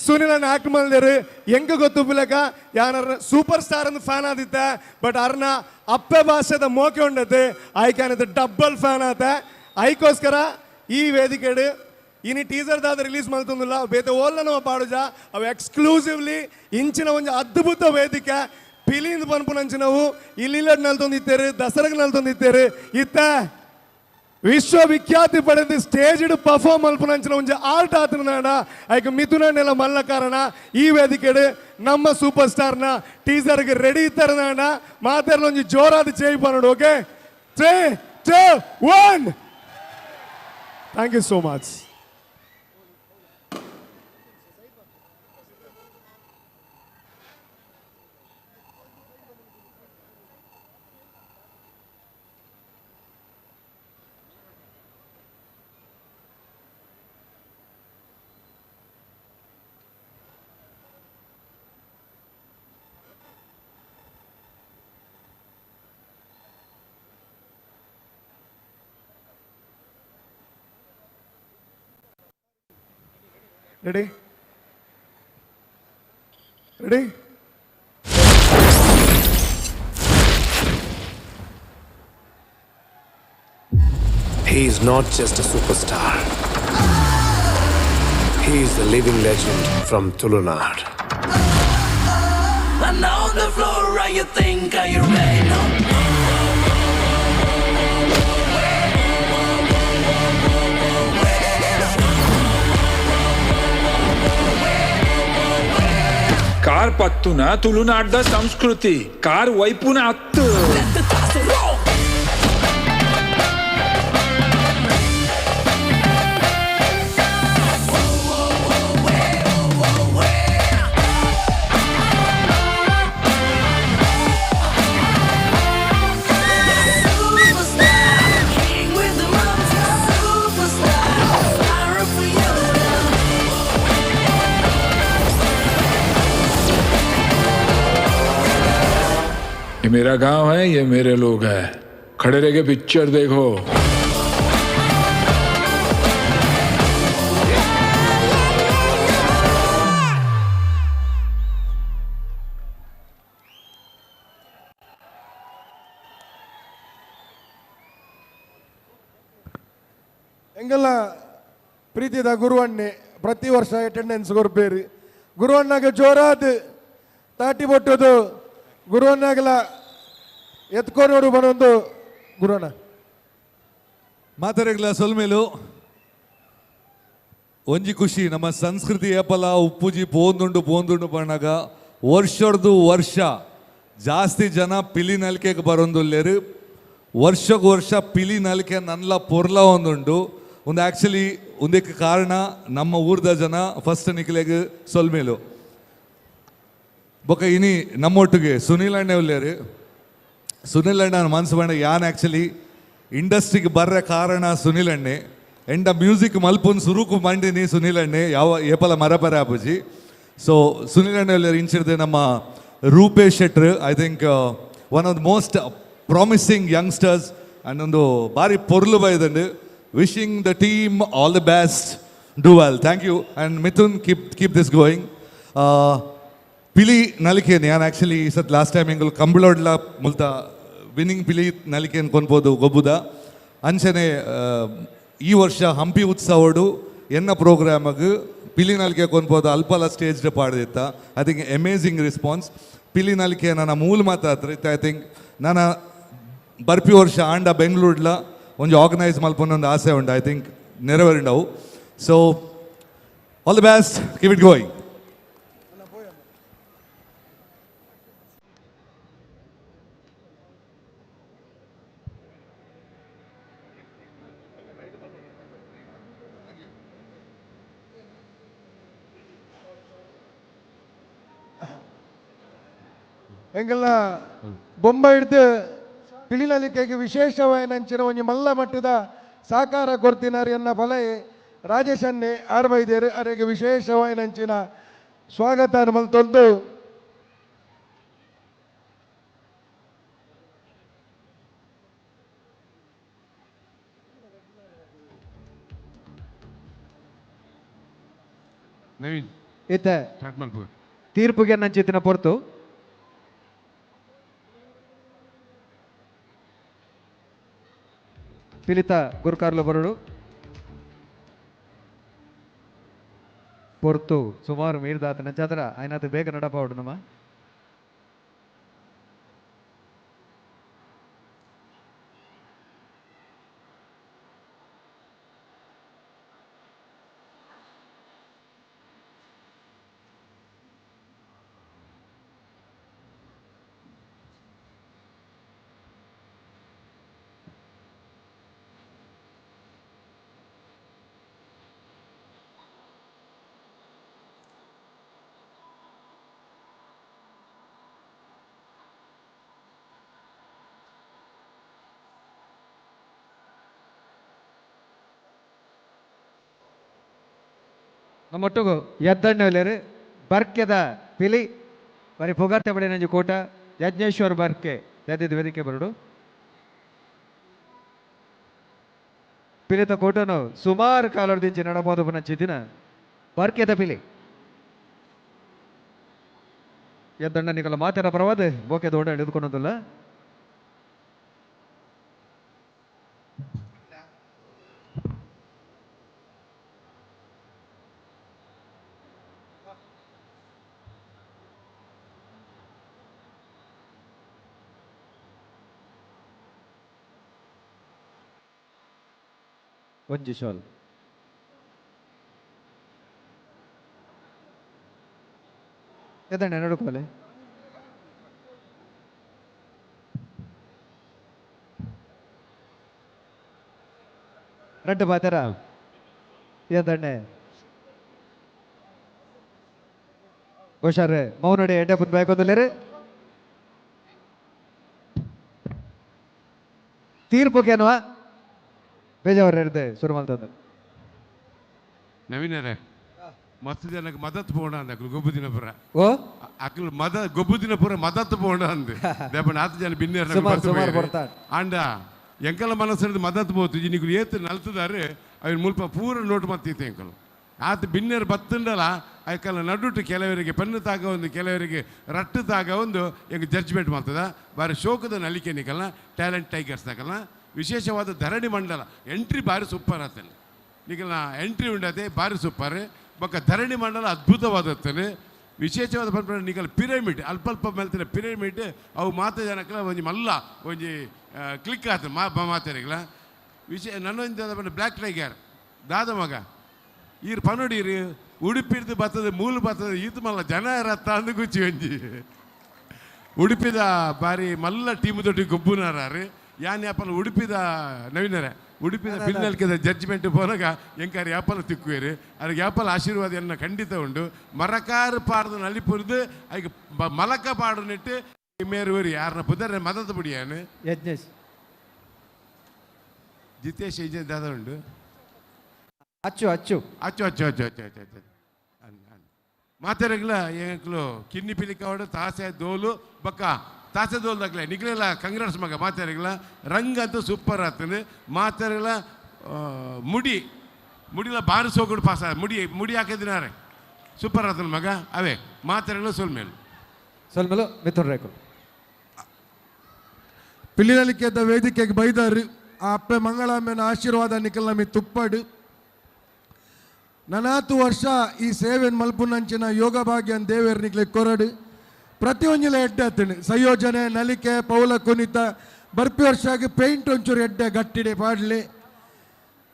ಸುನಿಲ್ ಅಣ್ಣ ಆಕ್ಟ್ ಮಲ್ದೇರು. ಹೆಂಗೆ ಗೊತ್ತುಪ್ಪಿಲಕ ಯಾನ ಸೂಪರ್ ಸ್ಟಾರ್ ಅಂದ್ ಫ್ಯಾನ್ ಆದಿತ್ತ, ಬಟ್ ಅರ್ನ ಅಪ್ಪೆ ಭಾಷೆದ ಮೋಕೆ ಉಂಡತೆ ಆಯ್ಕಾನದ ಡಬ್ಬಲ್ ಫ್ಯಾನ್ ಆತ. ಐಕೋಸ್ಕರ ಈ ವೇದಿಕೆಡು ಇನಿ ಟೀಸರ್ ದಾದ ರಿಲೀಸ್ ಮಲ್ತೊಂದಿಲ್ಲ ಬೇತೆ ಓಲ್ಲ ನಮ್ಮ ಪಾಡುಜ ಅವು ಎಕ್ಸ್ಕ್ಲೂಸಿವ್ಲಿ ಇಂಚಿನ ಒಂಜಿ ಅದ್ಭುತ ವೇದಿಕೆ ಪಿಲಿಂದ ಪನ್ಪುನಂಚಿನವು ಇಲ್ಲಿ ನಲ್ತೊಂದಿತ್ತೇರು, ದಸರಾಗ ನಲ್ತೊಂದಿತ್ತೇರು. ಇತ್ತ ವಿಶ್ವವಿಖ್ಯಾತಿ ಪಡೆದು ಸ್ಟೇಜ್ ಪರ್ಫಾರ್ಮ್ ಮಲ್ಪುನಂಚಿನ ಒಂಜಿ ಆರ್ಟ್ ಆತನ ಐಕ್ ಮಿಥುನಣ್ಣೆಲ್ಲ ಮಲ್ಲ ಕಾರಣ ಈ ವೇದಿಕೆಡು ನಮ್ಮ ಸೂಪರ್ ಸ್ಟಾರ್ನ ಟೀಸರ್ಗೆ ರೆಡಿ ಇತ್ತಾರನ ಮಾತಾಡಲು ಒಂಜಿ ಜೋರಾದ ಚೇಯ್ ಪನೋಡು. Okay, 3 2 1. Thank you so much. Ready? Ready? He is not just a superstar. He is the living legend from Tulunad. And on the floor, are you think, are you ready? No. Car ಪತ್ತುನ ತುಳುನಾಡ್ದ ಸಂಸ್ಕೃತಿ, car ವೈಪುನ ಅತ್ತು. ये मेरा गांव है, ये मेरे लोग हैं। खड़े रह के पिक्चर देखो। ಎಂಗಲ್ಲ ಪ್ರೀತಿದ ಗುರುವಣ್ಣೆ ಪ್ರತಿ ವರ್ಷ ಅಟೆಂಡೆನ್ಸ್ ಕೊರ್ಪೇರಿ. ಗುರುವಣ್ಣಗೆ ಜೋರಾದ ತಾಟಿ ಬೊಟ್ಟುದು ಗುರುವಣ್ಣಗಲ ಎತ್ಕೊನೋಡು ಬನೊಂದು ಗುರುವಣ್ಣ. ಮಾತಾಡಗ್ಲ ಸೊಲ್ಮೇಲು ಒಂಜಿ ಖುಷಿ ನಮ್ಮ ಸಂಸ್ಕೃತಿ ಏಪಲ ಉಪ್ಪುಜಿ ಪೋಂದುಂಡು ಪೋಂದುಂಡು ಪಣ್ಣಾಗ ವರ್ಷರ್ದು ವರ್ಷ ಜಾಸ್ತಿ ಜನ ಪಿಲಿ ನಲಿಕೆಗೆ ಬರೋಂದುಲ್ಲೇರು. ವರ್ಷಕ್ಕೆ ವರ್ಷ ಪಿಲಿ ನಲಿಕೆ ನನ್ಲ ಪೊರ್ಲ ಒಂದುಂಡು. ಒಂದು ಆ್ಯಕ್ಚುಲಿ ಒಂದಕ್ಕೆ ಕಾರಣ ನಮ್ಮ ಊರ್ದ ಜನ ಫಸ್ಟ್ ನಿಕ್ಲೆಗ್ ಸೊಲ್ಮೇಲು. ಬೊಕ ಇನಿ ನಮ್ಮೊಟ್ಟಿಗೆ ಸುನೀಲ್ ಅಣ್ಣೆ ಉಲ್ಲೇರು. ಸುನೀಲ್ ಅಣ್ಣ ಮನ್ಸು ಬಣ್ಣ ಯಾನ್ ಆ್ಯಕ್ಚುಲಿ ಇಂಡಸ್ಟ್ರಿಗೆ ಬರ್ರ ಕಾರಣ ಸುನೀಲ್ ಅಣ್ಣೆ. ಎಂಡ ಮ್ಯೂಸಿಕ್ ಮಲ್ಪುನ್ ಸುರುಕು ಮಂಡಿನಿ ಸುನೀಲ್ ಅಣ್ಣೆ ಯಾವ ಏಪಲ ಮರಪರ ಆಪುಜಿ. ಸೊ ಸುನೀಲ್ ಅಣ್ಣೆ ಉಲ್ಲೇರು. ಇಂಚಿರ್ದೆ ನಮ್ಮ Rupesh Shettar, I think one of the most promising youngsters and ಒಂದು ಭಾರಿ ಪೊರ್ಲು ಬೈದಂಡು. Wishing the team all the best, do well, thank you. And Mithun, keep this going. Pili Nalike ನಾನು ಆ್ಯಕ್ಚುಲಿ ಈ ಸತ್ ಲಾಸ್ಟ್ ಟೈಮ್ ಎಂಗುಲು ಕಂಬಳೋಡ್ಲ ಮುಲ್ತ ವಿನ್ನಿಂಗ್ ಪಿಲಿ ನಲಿಕೆ ಅನ್ಕೊನ್ಬೋದು ಗೊಬ್ಬುದ. ಅಂಚನೆ ಈ ವರ್ಷ ಹಂಪಿ ಉತ್ಸವಡು ಎನ್ನ ಪ್ರೋಗ್ರಾಮಗ್ ಪಿಲಿ ನಲಿಕೆ ಕೊನ್ಬೋದು ಅಲ್ಪಲ stage ಪಾಡ್ದಿತ್ತ. I think amazing response. Pili Nalike ನನ್ನ ಮೂಲ ಮಾತಾತ್ರ ಇತ್ತು. I think ನಾನು ಬರ್ಪಿ ವರ್ಷ ಆಂಡ ಬೆಂಗಳೂರ್ಲ ಒಂಜಿ ಆರ್ಗನೈಸ್ ಮಲ್ಪೊಂದು ಒಂದು ಆಸೆ ಉಂಡು. I think ನೆರವೇರಿಂಡವು. So all the best, keep it going. ಎಂಗಲ್ನ Bombay ಹಿಡ್ದು ಪಿಲಿನಲಿಕೆಗೆ ವಿಶೇಷವಾಯಿನಂಚಿನ ಒಂಜಿ ಮಲ್ಲ ಮಟ್ಟದ ಸಾಕಾರ ಕೊರ್ತಿನಾರ್ ಎನ್ನ ಬಲೈ ರಾಜೇಶ್ ಅನ್ನೆ ಆರ್ಬೈದೇರು ಅರೆಗೆ ವಿಶೇಷವಾಯಿನಂಚಿನ ಸ್ವಾಗತ ಮಲ್ತೊಂದು. ನವೀನ್ ಇತ್ತೆ ಸ್ಟಾರ್ಟ್ ಮಲ್ಪು. ತೀರ್ಪುಗೆ ನಂಚಿತ್ತಿನ ಪೊರ್ತು ಪಿಲಿತ ಗುರುಕಾರ್ಲು ಬರಡು ಪೊರ್ತು ಸುಮಾರು ಮೀರ್ದಾತ ನಂಚಾದ್ರ ಆಯ್ನಾತ ಬೇಗ ನಡಪಾವಡು ನಮ್ಮ. ನಮ್ಮೊಟ್ಟುಗು ಎದ್ದಣ್ಣಲೇರು ಬರ್ಕೆದ ಪಿಲಿ ಬರಿ ಪುಗಾರ್ತೆ ಬಡಿ ನಂಜಿ ಕೋಟ ಯಜ್ಞೇಶ್ವರ ಬರ್ಕೆ ಎದ್ದಿದ್ದು ವೇದಿಕೆ ಬರಡು. ಪಿಲಿತ ಕೋಟನು ಸುಮಾರು ಕಾಲದಿಂಚಿ ನಡಬಹುದು ನಂಚಿದಿನ ಬರ್ಕೆದ ಪಿಲಿ ಎದ್ದಣ್ಣ ನಿಕಲ ಮಾತಿನ ಪರವಾದ ಬೋಕೆ ದೋಡ ಹಿಡಿದುಕೊಂಡದಲ್ಲ. ಒಂಜಿ ಶಾಲ್ ಎದಣ್ಣ ನಡುಕೋಲೆ ರಡ್ಡು ಬಾತರ ಎದಣ್ಣೆ ಗೋಶಾರೆ ಮೌನಡೆ ಎಡ್ಡೆ ಪುನ್ ಬೇಕೊಂದುಲ್ಲೇರು ತೀರ್ಪುಕೇನುವ ಬೇಜಾರು ಹಿಡ್ದೆ ಶುರು ಮಾಡ್ತಂದ್ರೆ. ನವೀನರೇ ಮಸ್ತ್ ಜನಕ್ಕೆ ಮದತ್ ಪೋಣ ಅಂದ ಅಕ್ಲು ಗೊಬ್ಬು ದಿನ ಪುರ. ಓ ಅಕ್ಲು ಮದ ಗೊಬ್ಬು ದಿನ ಪೂರ ಮದತ್ ಪೋಣ ಅಂದ್ ದೇಪಣ್ಣ ಆತ ಜನ ಬಿನ್ನೇರ್ ಆಂಡ ಎಂಕಲ ಮನಸ್ಸು ಮದತ್ ಪೋತು ನಿಕುಲು ಏತ್ ನಲ್ತದಾರೆ ಅವಿನ ಮುಲ್ಪ ಪೂರ ನೋಟ್ ಮತ್ತಿತ್ತು ಎಂಕಲು ಆತ ಬಿನ್ನೇರು ಬತ್ತುಂಡಲ ಐಕಲ್ಲ ನಡುಟು ಕೆಲವರಿಗೆ ಪೆನ್ನು ತಾಗ ಒಂದು ಕೆಲವರಿಗೆ ರಟ್ಟು ತಾಗ ಒಂದು ಎಂಕ್ ಜಡ್ಜ್ಮೆಂಟ್ ಮಾಡ್ತದ ಬಾರಿ ಶೋಕದ ನಲಿಕೆ ನಿಕಲ್ನ ಟ್ಯಾಲೆಂಟ್ ಟೈಗರ್ಸ್ ತಾಕಲ್ನ ವಿಶೇಷವಾದ ಧರಣಿ ಮಂಡಲ ಎಂಟ್ರಿ ಬಾರಿ ಸೂಪರ್ ಆತನೆ ನಿಕಲ್ನ ಎಂಟ್ರಿ ಉಂಡತೆ ಬಾರಿ ಸೂಪರ್ ಬೊಕ್ಕ ಧರಣಿ ಮಂಡಲ ಅದ್ಭುತವಾದತ್ತನೆ ವಿಶೇಷವಾದ ಪನ್ಪುನ ನಿಕಲ್ ಪಿರಮಿಡ್ ಅಲ್ಪ ಅಲ್ಪ ಮೇಲ್ತಿನ ಪಿರಮಿಡ್ ಅವು ಮಾತ ಜನಕ್ಲ ಒಂಜಿ ಮಲ್ಲ ಒಂಜಿ ಕ್ಲಿಕ್ ಆತ ಮಾತೆರಿಗ್ಲ ವಿಶೇಷ ನನ್ನೊಂದು ಬ್ಲ್ಯಾಕ್ ಟೈಗರ್ ದಾದ ಮಗ ಈರ್ ಪನುಡೀರು ಉಡುಪಿಡ್ದು ಬರ್ತದೆ ಮೂಲು ಬರ್ತದೆ ಈತ ಮಲ್ಲ ಜನ ರತ್ತ ಅಂದು ಗುಚ್ಚಿ ಒಂಜಿ ಉಡುಪಿದ ಬಾರಿ ಮಲ್ಲ ಟೀಮ್ ದೊಡ್ಡ ಗೊಬ್ಬುನಾರಾರು ಯಾನ್ ಯಾಪಲ ಉಡುಪಿದ ನವೀನರೇ ಉಡುಪಿದ ಬಿಲ್ನಲ್ಕೆದ ಜಡ್ಜ್ಮೆಂಟ್ ಪೋನಾಗ ಎಂಕಾರು ಯಾಪಲ ತಿಕ್ಕುವೇರು ಅದಕ್ಕೆ ಯಾಪಲ ಆಶೀರ್ವಾದ ಎನ್ನ ಖಂಡಿತ ಉಂಡು ಮರಕಾರು ಪಾಡ್ದು ನಲಿಪುರ್ದು ಐಕ್ ಮಲಕ ಪಾಡು ನೆಟ್ಟು ಮೇರುವರಿ ಯಾರನ್ನ ಪುದರ್ ಮದತ್ ಬುಡಿಯಾನು ಯಜ್ಞೇಶ್ ಜಿತೇಶ್ ಇಜೆ ದಾದ ಉಂಡು ಅಚ್ಚು ಅಚ್ಚು ಅಚ್ಚು ಅಚ್ಚು ಅಚ್ಚು ಅಚ್ಚು ಅಚ್ಚು ಅಚ್ಚು ಮಾತಾಡಗ್ಲ ಏನಕ್ಲು ಕಿನ್ನಿ ಪಿಲಿಕಾವಡು ತಾಸೆ ದೋಲು ಬಕ್ಕ ತಾಸೆ ದೋಲ್ದಾಗ್ಲೆ ನಿಗ್ಲೆಲ್ಲ ಕಂಗ್ರೆಸ್ ಮಗ ಮಾತಾಡಗ್ಲ ರಂಗ ಅಂತೂ ಸೂಪರ್ ಆಗ್ತದೆ ಮಾತಾಡಗ್ಲ ಮುಡಿ ಮುಡಿಲ ಬಾರಿ ಸೋಗುಡು ಪಾಸ ಮುಡಿ ಮುಡಿ ಹಾಕಿದಿನಾರೆ ಸೂಪರ್ ಆಗ್ತದೆ ಮಗ ಅವೇ ಮಾತಾಡಗ್ಲ ಸೊಲ್ಮೇಲು ಸೊಲ್ಮೇಲು ಮಿಥುನ್ ರೇಖು ಪಿಲಿನಲಿಕೆದ ವೇದಿಕೆಗೆ ಬೈದಾರು ಆ ಅಪ್ಪೆ ಮಂಗಳಾಂಬೆನ ಆಶೀರ್ವಾದ ನಿಕಲ್ ನಮಿ ತುಪ್ಪಡು ನನಾತು ವರ್ಷ ಈ ಸೇವೆನ್ ಮಲ್ಪುನಂಚಿನ ಯೋಗ ಭಾಗ್ಯನ್ ದೇವೇರ್ ನಿಕ್ಲೆ ಕೊರಡು ಪ್ರತಿಯೊಂಜಿಲ ಎಡ್ಡೆ ಆತಂಡು ಸಂಯೋಜನೆ ನಲಿಕೆ ಪೌಲ ಕುಣಿತ ಬರ್ಪಿ ವರ್ಷ ಪೇಂಟ್ ಒಂಚೂರು ಎಡ್ಡೆ ಗಟ್ಟಿಡೆ ಪಾಡ್ಲಿ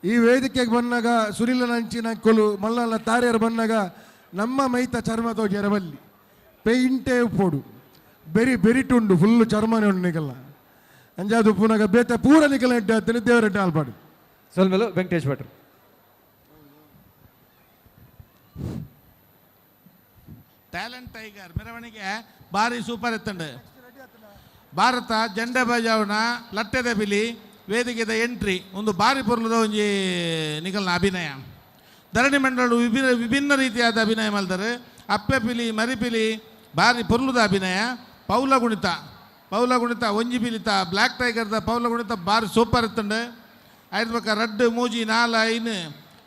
ಈ ವೇದಿಕೆಗೆ ಬಂದಾಗ ಸುನಿಲನಂಚಿನ ಕೊಲು ಮಲ್ಲನ ತಾರೆಯರು ಬಂದಾಗ ನಮ್ಮ ಮೈತ ಚರ್ಮ ತೋಜರಬಲ್ಲಿ ಪೇಂಟೇ ಉಪ್ಪೋಡು ಬೆರಿ ಬೆರಿಟುಂಡು ಫುಲ್ಲು ಚರ್ಮನೇ ಉಂಡು ನಿಕಲ್ಲ ಅಂಜಾದು ಉಪ್ಪುನಾಗ ಬೇತೆ ಪೂರ ನಿಕಲ ಎಡ್ಡೆ ಆತಂಡು ದೇವರೆಡ್ಡೆ ಆಲ್ಪಾಡು ಸೊಲ್ಮೇಲು ವೆಂಕಟೇಶ್ ಭಟ್ರು ಟ್ಯಾಲೆಂಟ್ ಟೈಗರ್ ಮೆರವಣಿಗೆ ಭಾರಿ ಸೂಪರ್ ಎತ್ತಂಡು ಭಾರತ ಜೆಂಡೆ ಬಜಾವಣ ಲಟ್ಟೆದ ಬಿಲಿ ವೇದಿಕೆದ ಎಂಟ್ರಿ ಒಂದು ಭಾರಿ ಪೊರ್ಲದ ಒಂಜಿ ನಿಕಲ್ನ ಅಭಿನಯ ಧರಣಿ ಮಂಡಳು ವಿಭಿನ್ನ ವಿಭಿನ್ನ ರೀತಿಯಾದ ಅಭಿನಯ ಮಲ್ತಾರೆ ಅಪ್ಪೆ ಪಿಲಿ ಮರಿಪಿಲಿ ಭಾರಿ ಪೊರ್ಲುದ ಅಭಿನಯ ಪೌಲ ಗುಣಿತ ಪೌಲ ಗುಣಿತ ಒಂಜಿ ಪಿಲಿತ ಬ್ಲ್ಯಾಕ್ ಟೈಗರ್ದ ಪೌಲ ಗುಣಿತ ಭಾರಿ ಸೂಪರ್ ಎತ್ತಂಡು ಐದು ಪಕ್ಕ ರಡ್ಡು ಮೂಜಿ ನಾಲ್ ಐನು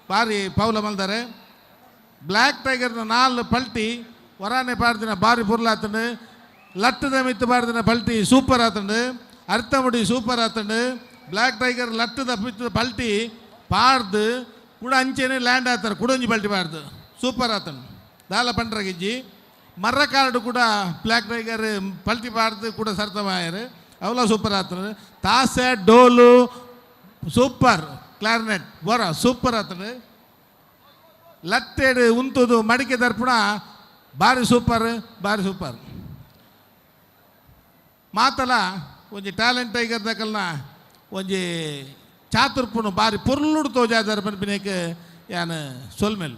ಭಾರಿ ಪೌಲ ಮಲ್ತಾರೆ ಬ್ಲ್ಯಾಕ್ ಟೈಗರ್ನ ನಾಲ್ ಪಲ್ಟಿ ವರಾನೆ ಪಾಡ್ದಿನ ಭಾರಿ ಪೊರ್ಲಾತಂಡು ಲಟ್ಟದ ಮಿತ್ತು ಪಾಡ್ದಿನ ಪಲ್ಟಿ ಸೂಪರ್ ಆತಂಡು ಅರ್ಥముಡಿ ಸೂಪರ್ ಆತಂಡು ಬ್ಲ್ಯಾಕ್ ಟೈಗರ್ ಲಟ್ಟದ ಮಿತ್ತು ಪಲ್ಟಿ ಪಾಡ್ದು ಕೂಡ ಅಂಚೆನೆ ಲ್ಯಾಂಡ್ ಆತಾರೆ ಕುಡೊಂಜಿ ಪಲ್ಟಿ ಪಾಡ್ದು ಸೂಪರ್ ಆತಂಡು ದಾಲ ಪಂಡ್ರ ಗಿಜ್ಜಿ ಮರ್ರ ಕಾರ್ಡು ಕೂಡ ಬ್ಲ್ಯಾಕ್ ಟೈಗರ್ ಪಲ್ಟಿ ಪಾಡ್ದು ಕೂಡ ಸರ್ತಮಾಯರು ಅವಲ ಸೂಪರ್ ಆತಂಡು ತಾಸೆ ಡೋಲು ಸೂಪರ್ ಕ್ಲಾರ್ನೆಟ್ ಬರ ಸೂಪರ್ ಆತಂಡು ಲಟ್ಟೆಡು ಉಂತುದು ಮಡಿಕೆ ದರ್ಪಣ ಭಾರಿ ಸೂಪರ್ ಭಾರಿ ಸೂಪರ್ ಮಾತಲ ಒಂಜಿ ಟ್ಯಾಲೆಂಟ್ ಟೈಗರ್ ದಕಲ್ನ ಒಂಜಿ ಚಾತುರ್ಪುನು ಭಾರಿ ಪೊರ್ಲುಡು ತೋಜಾದಾರ ಪನ್ಪಿನೇಕ್ ಯಾನ್ ಸೊಲ್ಮೇಲು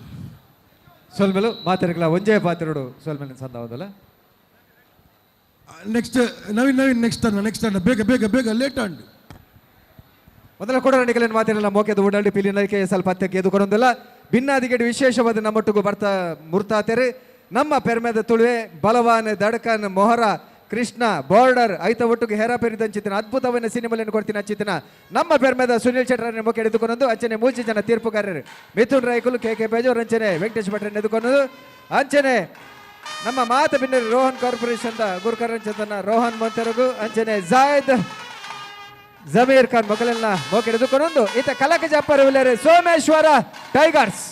ಸೊಲ್ಮೇಲು ಮಾತಾಡಕ್ಲ ಒಂಜೇ ಪಾತ್ರಡು ಸೊಲ್ಮೇಲಿನ ಸಂದವದಲ್ಲ ನೆಕ್ಸ್ಟ್ ನವೀನ್ ನವೀನ್ ನೆಕ್ಸ್ಟ್ ಅಣ್ಣ ನೆಕ್ಸ್ಟ್ ಅಣ್ಣ ಬೇಗ ಬೇಗ ಬೇಗ ಲೇಟ್ ಅಂಡು ಮೊದಲ ಕೂಡ ನಿಕಲೇನು ಮಾತಿರಲ್ಲ ಮೋಕೆದ ಓಡಾಡಿ ಪಿಲಿನಲಿಕೆ ಸ್ವಲ್ಪ ಹತ್ತಕ್ಕೆ ಎದುಕೊಂಡೊಂದಿಲ್ಲ ಭಿನ್ನಾದಿಗೆಡು ವಿಶೇಷವಾದ ನಮ್ಮೊಟ್ಟಿಗೂ ಬರ್ತಾ ಮುರ್ತಾತೆರೆ ನಮ್ಮ ಪೆರ್ಮೆದ ತುಳುವೆ ಬಲವಾನ್ ದಡ್ಕನ್ ಮೊಹರ ಕೃಷ್ಣ ಬಾರ್ಡರ್ ಐತ ಒಟ್ಟಿಗೆ ಹೇರಾಪೇರಿದಂಚಿತನ ಅದ್ಭುತವನ್ನ ಸಿನಿಮಾలను ಕೊಡ್ತೀನಿ ಅಂಚಿತನ ನಮ್ಮ ಪೆರ್ಮೆದ ಸುನಿಲ್ ಶೆಟ್ಟರನ್ನು ಮುಖ್ಯ ಎದುಕೊಂಡು ಅಂಚನೆ ಮೂಜಿ ಜನ ತೀರ್ಪುಗಾರರು ಮಿಥುನ್ ರಾಯ್ಕುಲು ಕೆ ಕೆ ಬೇಜೋರ್ ಅಂಚನೆ ವೆಂಕಟೇಶ್ ಭಟ್ರನ್ನು ಎದುಕೊಂಡು ಅಂಚನೆ ನಮ್ಮ ಮಾತ ಬಿನ್ನರು ರೋಹನ್ ಕಾರ್ಪೊರೇಷನ್ ಗುರುಕರ್ ರೋಹನ್ ಮಂತರಗು ಅಂಚನೆ ಜಾಯದ್ ಜಮೀರ್ ಖಾನ್ ಮಕ್ಕಳೆಲ್ಲ ಮೋಕೆಡೆದುಕೊಂಡು ಈತ ಕಲಕ ಜಪ್ಪರು ಸೋಮೇಶ್ವರ ಟೈಗರ್ಸ್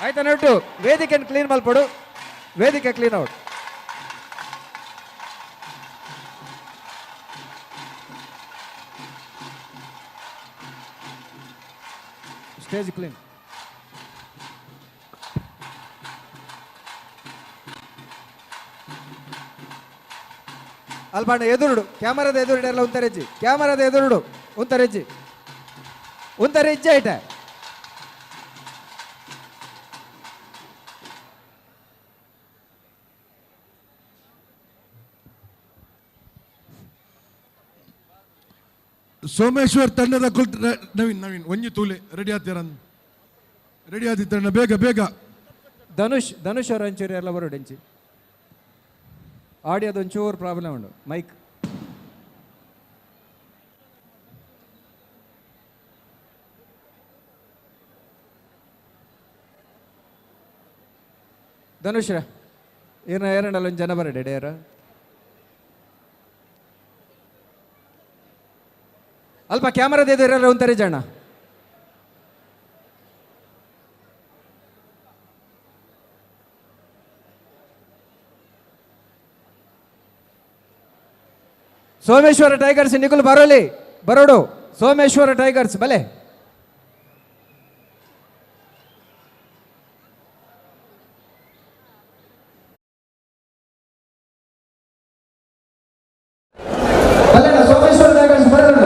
ಆಯ್ತಾ ನೋಟು ವೇದಿಕೆ ಕ್ಲೀನ್ ಮಲ್ಪಡು ವೇದಿಕೆ ಕ್ಲೀನ್ ಔಟ್ ಸ್ಟೇಜ್ ಕ್ಲೀನ್ ಅಲ್ಬಾಣ ಎದುರುಡು ಕ್ಯಾಮರಾದ ಎದುರುಡು ಎಲ್ಲ ಉಂತರೆಜ್ಜಿ ಕ್ಯಾಮರಾದ ಎದುರುಡು ಉಂತರೆಜ್ಜಿ ಉಂತರೆಜ್ಜಿ ಐಟ ಸೋಮೇಶ್ವರ್ ತಂಡದ ಕುಲ್ ನವೀನ್ ನವೀನ್ ಒಂಜಿ ತೂಲೆ ರೆಡಿ ಆತೀರ ರೆಡಿ ಆದಿತ್ತಣ್ಣ ಬೇಗ ಬೇಗ ಧನುಷ್ ಧನುಷ್ ಅವ್ರ ಒಂಚೂರು ಎಲ್ಲ ಬರೋಡು ಆಡಿಯೋದು ಒಂಚೂರು ಪ್ರಾಬ್ಲಮ್ ಉಂಡು ಮೈಕ್. ಧನುಷ್ರ ಏನ ಏರಂಡಲ್ಲ ಒಂದು ಜನ ಬರಡೆ ಡೇರ ಅಲ್ಪ ಕ್ಯಾಮರಾದ ಎದುರೆಲ್ಲ ಒಂತರೆ ಜನ. ಸೋಮೇಶ್ವರ ಟೈಗರ್ಸ್ ನಿಖುಲ್ ಬರೋಲಿ ಬರೋಡು ಸೋಮೇಶ್ವರ ಟೈಗರ್ಸ್ ಬಲೆ. ಸೋಮೇಶ್ವರ ಟೈಗರ್ಸ್ ಬರೋಡು.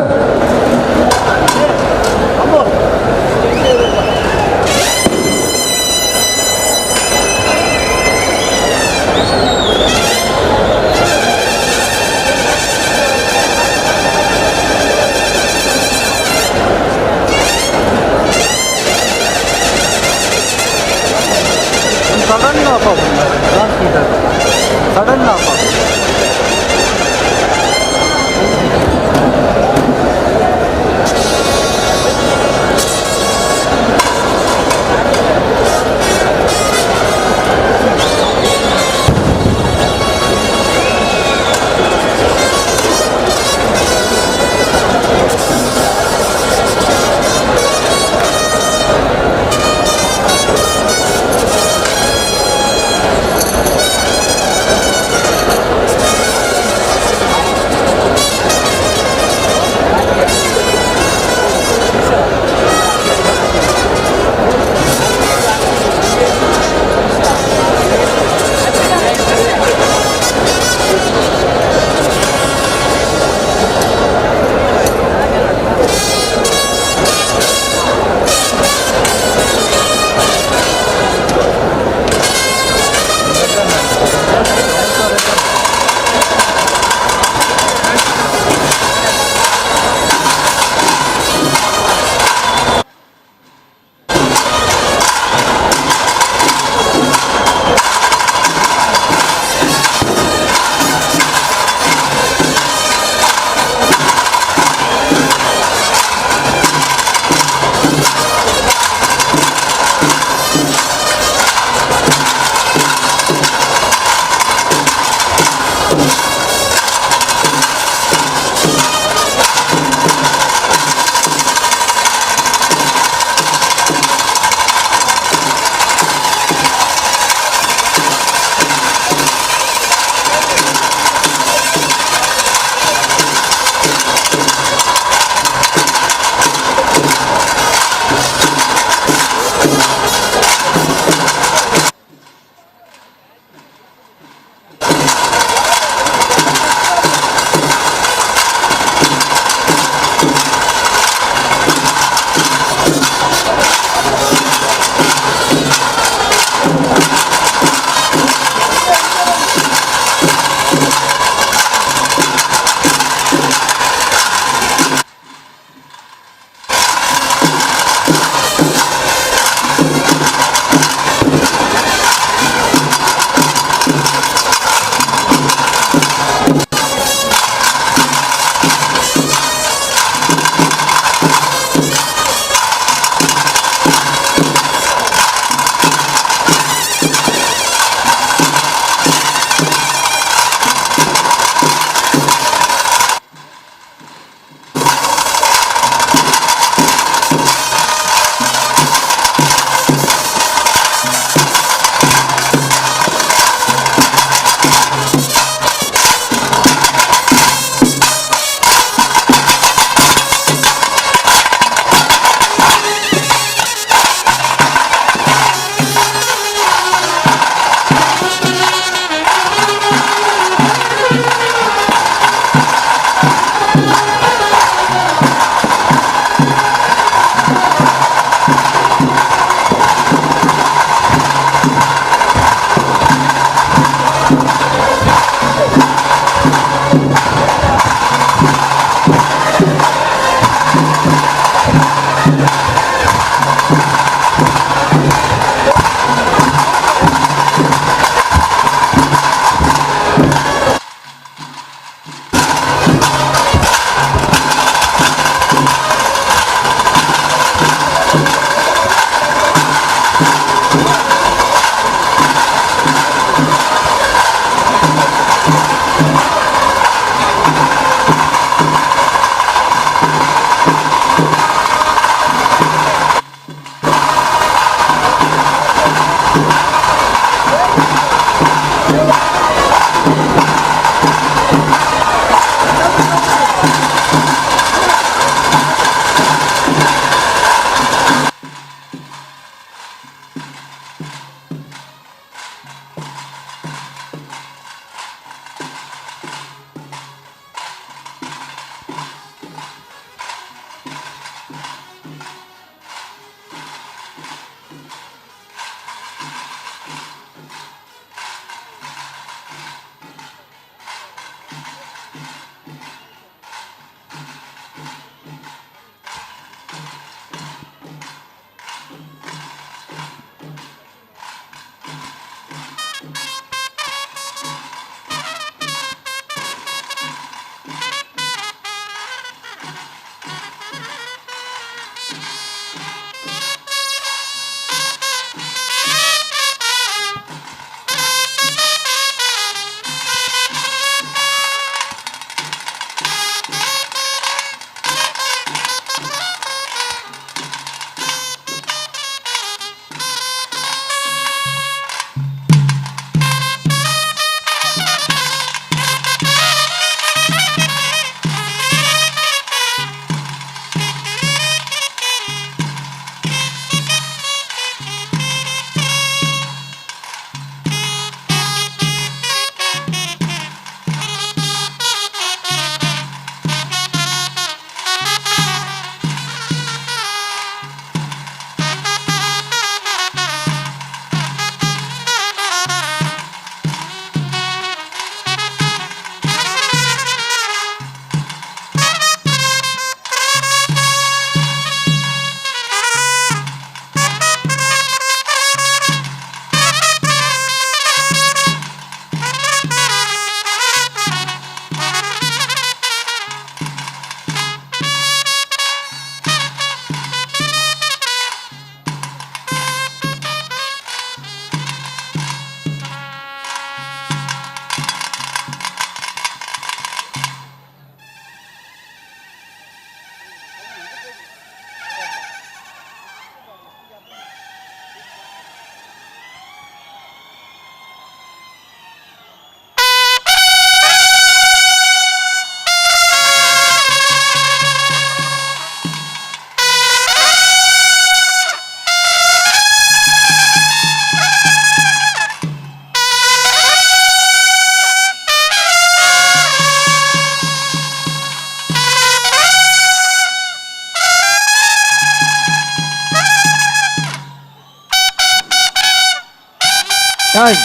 ಟೈಮ್.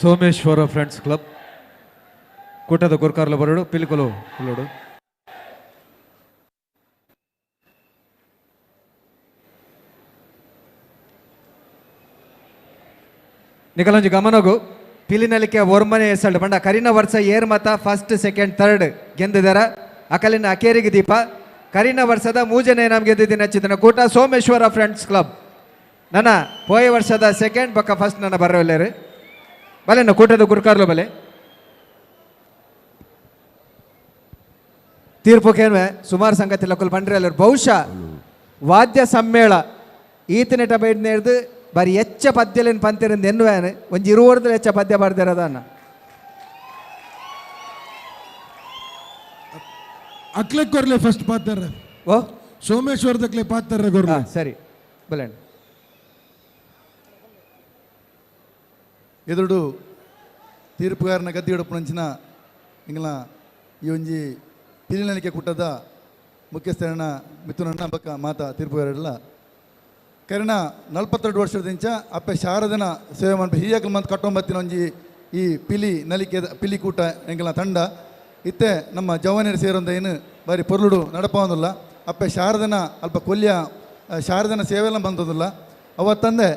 ಸೋಮೇಶ್ವರ ಫ್ರೆಂಡ್ಸ್ ಕ್ಲಬ್ ಕೂಟದ ಗುರ್ಕಾರ್ಲ ಬರೋಡು ಪಿಲಿಕುಲು ಕುಲ್ಲೋಡು. ನಿಕಲೊಂಜಿ ಗಮನಗು ಪಿಲಿನಲಿಕೆ ಒರ್ಮನೆ ಎಸಲ್ಡು ಪಂಡ ಕರಿನ ವರ್ಷ ಏರ್ ಮತ ಫಸ್ಟ್ ಸೆಕೆಂಡ್ ಥರ್ಡ್ ಗೆಂದಿದಾರ ಅಕಲಿನ ಅಕೇರಿಗೆ ದೀಪ. ಕರಿನ ವರ್ಷದ ಮೂಜನೇ ನಮ್ಗೆ ಗೆದ್ದಿದ್ದಿನ ಚಿತ್ರನ ಕೂಟ ಸೋಮೇಶ್ವರ ಫ್ರೆಂಡ್ಸ್ ಕ್ಲಬ್. ನನ್ನ ಪೋಯ ವರ್ಷದ ಸೆಕೆಂಡ್ ಬಕ್ಕ ಫಸ್ಟ್ ನನ್ನ ಬರೋಲ್ಲೇರು ಬಲೆ ನಾ ಕೂಟದ ಗುರುಕಾರ್ಲು ಬಲೆ ತೀರ್ಪು ಕೇನ್ವೆ ಸುಮಾರು ಸಂಗತಿ ಲಕ್ಕುಲ್ ಬಂಡ್ರೆ ಅಲ್ಲರು. ಬಹುಶಃ ವಾದ್ಯ ಸಮ್ಮೇಳ ಈತನೆಟ ಬೈಡ್ನೇರ್ದು ಬಾರಿ ಹೆಚ್ಚ ಪದ್ಯಲೇನು ಪಂತಿರಿಂದ ಎನ್ನುವೇನು ಒಂಜಿ ಇರುವರ್ದಲ್ಲಿ ಹೆಚ್ಚ ಪದ್ಯ ಬರ್ದಿರೋದನ್ನ ಅಕ್ಲೆ ಕೊರ್ಲೆ ಫಸ್ಟ್ ಪಾತ್ರ ಓ ಸೋಮೇಶ್ವರದಕ್ಲೆ ಪಾತ್ರ ಕೊರ್ಲೆ. ಸರಿ ಬಲೆ. ಎದುರುಡು ತೀರ್ಪುಗಾರನ ಗದ್ದಿಗಡಪ್ಪುನಂಚಿನ ಇಂಗ್ಲ ಈ ಒಂಜಿ ಪಿಲಿನಲಿಕೆ ಕೂಟದ ಮುಖ್ಯಸ್ಥರನ್ನ ಮಿಥುನಣ್ಣ ಬಕ್ಕ ಮಾತಾ ತೀರ್ಪುಗಾರಲ್ಲ ಕರಿನ 42 ವರ್ಷದಿಂಚ ಅಪ್ಪೆ ಶಾರದನ ಸೇವೆ ಮನ್ಪ ಹಿರಿಯಕಲ್ ಮಂತ್ ಕಟ್ಟೊಂಬತ್ತಿನ ಒಂಜಿ ಈ ಪಿಲಿ ನಲಿಕೆ ಪಿಲಿ ಕೂಟ ಎಂಕಲ್ನ ತಂಡ ಇತ್ತೆ ನಮ್ಮ ಜವಾನಿಯರು ಸೇರೊಂದ ಏನು ಬಾರಿ ಪೊರ್ಲುಡು ನಡಪವೊಂದುಲ್ಲ. ಅಪ್ಪೆ ಶಾರದನ ಅಲ್ಪ ಕೊಲ್ಯ ಶಾರದನ ಸೇವೆಲ್ಲ ಬಂತದಿಲ್ಲ. ಅವತ್ತಂದೆ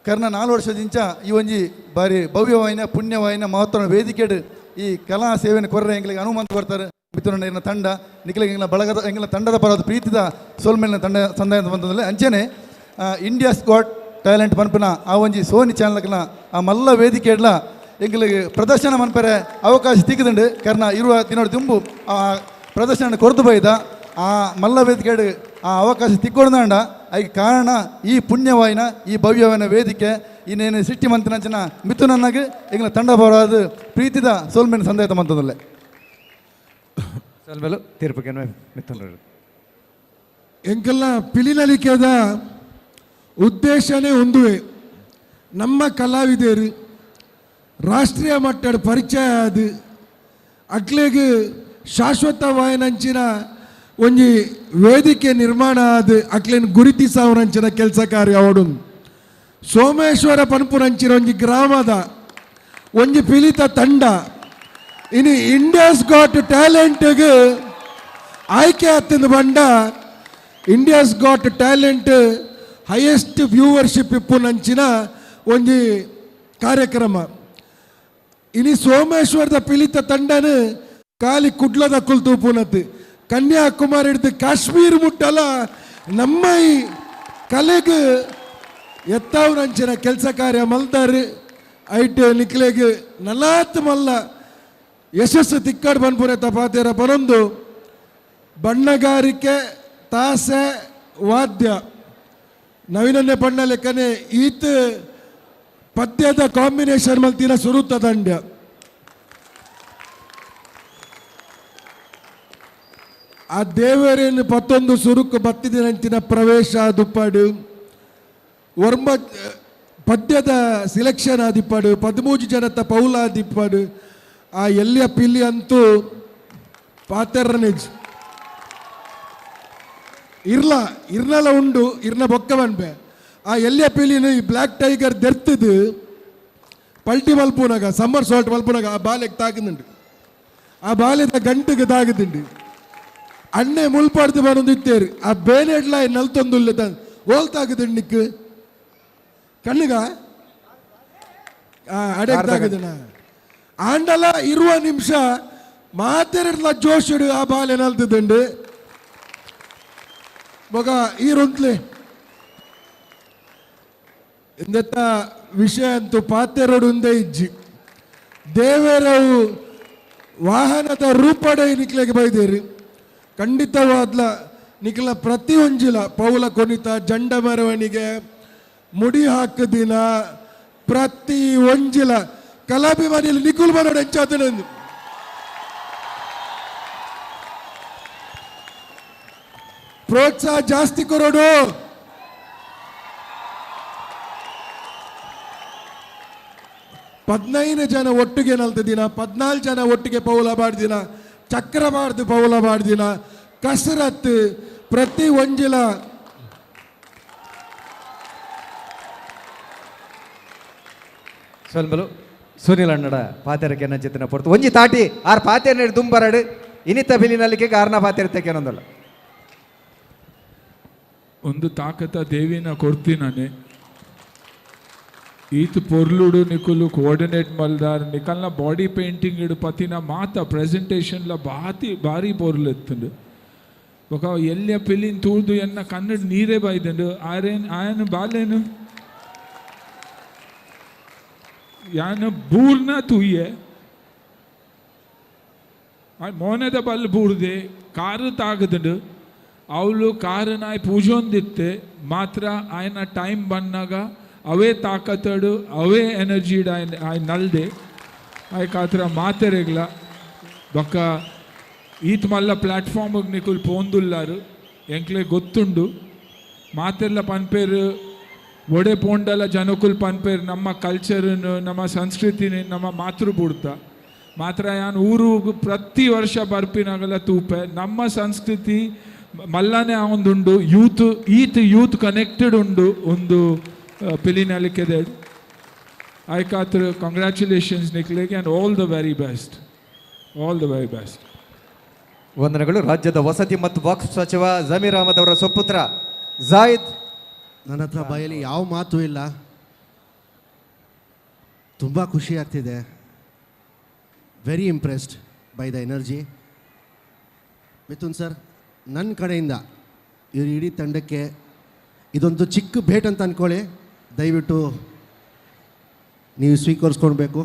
ಕರ್ನ 4 ವರ್ಷದಿಂಚ ಈ ಒಂಜಿ ಬಾರಿ ಭವ್ಯವಾಯಿನ ಪುಣ್ಯವಾಯಿನ ಮಹತ್ವದ ವೇದಿಕೆಡು ಈ ಕಲಾ ಸೇವೆಯನ್ನು ಕೊರ್ರೆ ಎಂಕಲಿಗೆ ಅನುಮಂತ ಬರ್ತಾರೆ ಮಿಥುನಣ್ಣ ಇರ್ನ ತಂಡ ನಿಖಲಿಗೆ ಎಂಗ್ಲ ಬಳಗದ ಎಂಗ್ಲ ತಂಡದ ಪರವಾದ ಪ್ರೀತಿದ ಸೋಲ್ಮೇಲಿನ ತಂಡ ಸಂದಾಯ ಬಂತದಲ್ಲ. ಅಂಚೆನೆ ಇಂಡಿಯಾಸ್ ಗಾಟ್ ಟ್ಯಾಲೆಂಟ್ ಪನ್ಪುನ ಆ ಒಂಜಿ ಸೋನಿ ಚಾನಲ್ನ ಆ ಮಲ್ಲ ವೇದಿಕೆಡ್ಲ ಎಂಗ್ಲಿಗೆ ಪ್ರದರ್ಶನ ಮನ್ಪರೆ ಅವಕಾಶ ತಿಕ್ಕದುಂಡು. ಕರ್ನ ಇರುವ ದಿನೋಡು ದುಂಬು ಆ ಪ್ರದರ್ಶನ ಕೊರತು ಬೈದ ಆ ಮಲ್ಲ ವೇದಿಕೆಡು ಆ ಅವಕಾಶ ತಿಕ್ಕೊಡ್ದಾಂಡ ಐಗೆ ಕಾರಣ ಈ ಪುಣ್ಯವಾಯಿನ ಈ ಭವ್ಯವಾಯಿನ ವೇದಿಕೆ ಇನ್ನೇನು ಸಿಟ್ಟಿ ಮಂತನಂಚಿನ ಮಿಥುನನ್ನಾಗ ಎಂಗ್ಲ ತಂಡ ಬರೋದು ಪ್ರೀತಿದ ಸೋಲ್ಮೇನ ಸಂದಾಯ ಮಂತದಲ್ಲೇ. ಸೋಲ್ಮೇಲು ತೀರ್ಪುಗೆ ಮಿಥುನ್. ಎಂಕೆಲ್ಲ ಪಿಲಿನಲಿಕೆದ ಉದ್ದೇಶನೇ ಒಂದುವೆ ನಮ್ಮ ಕಲಾವಿದರು ರಾಷ್ಟ್ರೀಯ ಮಟ್ಟದ ಪರಿಚಯ ಅದು ಅಕ್ಲೆಗ್ ಶಾಶ್ವತವಾಯಿನಂಚಿನ ಒಂಜಿ ವೇದಿಕೆ ನಿರ್ಮಾಣ ಅದು ಅಕ್ಲೇನ್ ಗುರುತಿಸಾವರಂಚಿನ ಕೆಲಸ ಕಾರ್ಯ ಅವಡು. ಸೋಮೇಶ್ವರ ಪನ್ಪುರಂಚಿನ ಒಂಜಿ ಗ್ರಾಮದ ಒಂಜಿ ಪಿಲಿತ ತಂಡ ಇನಿ ಇಂಡಿಯಾಸ್ ಗಾಟ್ ಟ್ಯಾಲೆಂಟ್ಗೆ ಆಯ್ಕೆ ಆಗ್ತದೆ ಬಂಡ India's got talent highest viewership ಇಪ್ಪುನಂಚಿನ ಒಂಜಿ ಕಾರ್ಯಕ್ರಮ. ಇನಿ ಸೋಮೇಶ್ವರದ ಪಿಲಿತ ತಂಡನ ಖಾಲಿ ಕುಡ್ಲದ ಕುಲ್ತೂಪುನತ್ತು ಕನ್ಯಾಕುಮಾರಿ ಹಿಡಿದು ಕಾಶ್ಮೀರ್ ಮುಟ್ಟಲ ನಮ್ಮ ಈ ಕಲೆಗೆ ಎತ್ತಾವನಂಚಿನ ಕೆಲಸ ಕಾರ್ಯ ಮಲ್ತಾರೆ. ಐಟ್ ನಿಕ್ಲೆಗ್ ನಲಾತ್ ಮಲ್ಲ ಯಶಸ್ಸು ತಿಕ್ಕಾಡ್ ಬನ್ಪುರೆ ತಪಾತಿರ ಬರೊಂದು ಬಣ್ಣಗಾರಿಕೆ ತಾಸೆ ವಾದ್ಯ ನವೀನನ್ನೇ ಬಣ್ಣ ಲೆಕ್ಕನೆ ಈತ ಪದ್ಯದ ಕಾಂಬಿನೇಷನ್ ಮಲ್ತಿನ ಸುರುತ ದಂಡ್ಯ. ಆ ದೇವರೇನು ಪತ್ತೊಂದು ಸುರುಕು ಬತ್ತಿದಿನಂಚಿನ ಪ್ರವೇಶ ದುಪ್ಪಾಡು ವರ್ಮ ಪದ್ಯದ ಸಿಲೆಕ್ಷನ್ ಆದಿಪ್ಪಾಡು 13 ಜನತ ಪೌಲ ಆದಿಪ್ಪಾಡು ಆ ಎಲ್ಲಿಯ ಪಿಲಿ ಅಂತೂ ಪಾತೆರ್ರನೇಜ್ ಇರ್ಲ ಇರ್ನಲ ಉಂಡು ಇರ್ನ ಬೊಕ್ಕ ಬನ್ಪೆ ಆ ಎಲ್ಲಿಯ ಪಿಲಿನ ಈ ಬ್ಲ್ಯಾಕ್ ಟೈಗರ್ ದೆರ್ತದು ಪಲ್ಟಿ ಮಲ್ಪುನಾಗ ಸಮ್ಮರ್ ಸಾಲ್ಟ್ ಮಲ್ಪುನಾಗ ಆ ಬಾಲೆಗೆ ತಾಗುದುಂಡು ಆ ಬಾಲೆದ ಗಂಟೆಗೆ ತಾಗುದುಂಡು ಅಣ್ಣೆ ಮುಲ್ಪಾಡ್ದು ಬರೊಂದು ಇತ್ತೇರು ಆ ಬೇನೆಡ್ಲ ನಲ್ತೊಂದುಲ್ಲೆ ತಂದು ಓಲ್ ತಾಗುದುಂಡು ನಿಕ್ಕು ಕಣ್ಣುಗ ಅಡೆ ತಾಗುದಣ ಆಂಡಲ ಇರುವ ನಿಮಿಷ ಮಾತೆರಡ್ಲ ಜೋಶುಡು ಆ ಬಾಲೆ ನಲ್ತದುಂಡು ಮಗ ಈ ರೊಂತ್ಲೆ ಇಂದತ್ತ ವಿಷಯ ಅಂತೂ ಪಾತೆರಡು ಉಂದೇ ಇಜ್ಜಿ ದೇವರವು ವಾಹನದ ರೂಪಡೆ ನಿಕ್ಲೆಗೆ ಬೈದೇರಿ ಖಂಡಿತವಾದ್ಲ ನಿಖಲ ಪ್ರತಿ ಒಂಜಿಲ ಪೌಲ ಕೊನಿತ ಜಂಡ ಮೆರವಣಿಗೆ ಮುಡಿ ಹಾಕದಿನ ಪ್ರತಿ ಒಂಜಿಲ ಕಲಾಭಿಮಾನಿಯಲ್ಲಿ ನಿಖುಲ್ ಬರೋಡು ಹೆಂಚಾತನಂದು ಪ್ರೋತ್ಸಾಹ ಜಾಸ್ತಿ ಕೊರೋಡು. 15 ಜನ ಒಟ್ಟಿಗೆ ನಲ್ತ ದಿನ 14 ಜನ ಒಟ್ಟಿಗೆ ಪೌಲ ಬಾಡ್ದಿನ ಚಕ್ರ ಬಾಡ್ದು ಪೌಲ ಬಾಡ್ದಿನ ಕಸರತ್ತು ಪ್ರತಿ ಒಂಜಿಲ ಸೊಲ್ಮಲು ಸುನಿಲ್ ಅಣ್ಣಡ ಪಾತೆರಕ್ಕೆ ನಂಚಿತ್ತಿನ ಪೊರ್ತು ಒಂಜಿ ತಾಟಿ ಆರ್ ಪಾತೆರ ದುಂಬರಡು ಇನಿತ ಬಿಲಿನಲ್ಲಿಗೆ ಆರ್ನ ಪಾತೆರಕ್ಕೆ ಏನೊಂದಲ್ಲ. ಒಂದು ತಾಕತ ದೇವಿನ ಕೊಡ್ತೀನಾನೆ ಈತ ಪೊರ್ಲುಡು ನಿಕುಲು ಕೋಆರ್ಡಿನೇಟ್ ಮಲ್ದಾರ್ ನಿಕಲ್ನ ಬಾಡಿ ಪೇಂಟಿಂಗ್ ಇಡು ಪತಿನ ಮಾತ ಪ್ರೆಸೆಂಟೇಷನ್ಲ ಬಾತಿ ಭಾರಿ ಪೊರ್ಲು ಎತ್ತುಂಡು. ಬೊಕ ಎಲ್ಲಿಯ ಪಿಲಿನ್ ತೂರ್ದು ಎನ್ನ ಕನ್ನಡ ನೀರೇ ಬೈದಂಡು ಆರೇನ್ ಆಯನ ಬಾಲೇನು ಯಾನ ಬೂರ್ನ ತೂಯೆ ಮೋನದ ಬಲ್ ಬೂರ್ದೆ ಕಾರು ತಾಗದಂಡು ಅವಳು ಕಾರು ನಾಯಿ ಪೂಜೊಂದಿತ್ತೆ ಮಾತ್ರ ಆಯನ ಟೈಮ್ ಬಂದಾಗ ಅವೇ ತಾಕತ್ತಡು ಅವೇ ಎನರ್ಜಿ ಆಯ್ ನಲ್ದೆ ಆಯ್ ಮಾತೆರೆಗ್ಲ ಬೊಕ್ಕ ಈತ್ ಮಲ್ಲ ಪ್ಲಾಟ್ಫಾರ್ಮಿಗೆ ನಿಕುಲ್ ಪೋಂದುಲ್ಲಾರು ಎಂಕ್ಲೆ ಗೊತ್ತುಂಡು ಮಾತೆರ್ಲ ಪನ್ಪೇರು ಒಡೆ ಪೋಂಡಲ ಜನಕುಲ್ ಪನ್ಪೇರು ನಮ್ಮ ಕಲ್ಚರನ್ನು ನಮ್ಮ ಸಂಸ್ಕೃತಿನ ನಮ್ಮ ಮಾತೃ ಬುಡ್ತ ಮಾತ್ರ ಯಾನ್ ಊರು ಪ್ರತಿ ವರ್ಷ ಬರ್ಪಿನಾಗಲ್ಲ ತೂಪೆ ನಮ್ಮ ಸಂಸ್ಕೃತಿ ಮಲ್ಲನೆ ಒಂದುಂಡು ಯೂತ್ ಈತ್ ಯೂತ್ ಕನೆಕ್ಟೆಡ್ ಉಂಡು ಒಂದು ಪಿಲಿನಲಿಕೆದೆ ಆಯ್ಕಾತ್ರ congratulations ನಿಕ್ಲೆಗೆ and all the very best, all the very best. ವಂದನೆಗಳು. ರಾಜ್ಯದ ವಸತಿ ಮತ್ತು ವಕ್ಫ್ ಸಚಿವ ಜಮೀರ್ ಅಹಮದ್ ಅವರ ಸುಪುತ್ರ ಜಾಹಿದ್. ನನ್ನ ಹತ್ರ ಬಾಯಲ್ಲಿ ಯಾವ ಮಾತು ಇಲ್ಲ, ತುಂಬ ಖುಷಿ ಆಗ್ತಿದೆ. Very impressed by the energy. Mithun sir, ನನ್ನ ಕಡೆಯಿಂದ ಇವ್ರ ಇಡೀ ತಂಡಕ್ಕೆ ಇದೊಂದು ಚಿಕ್ಕ ಭೇಟ್ ಅಂತ ಅಂದ್ಕೊಳ್ಳಿ, ದಯವಿಟ್ಟು ನೀವು ಸ್ವೀಕರಿಸ್ಕೊಳ್ಬೇಕು.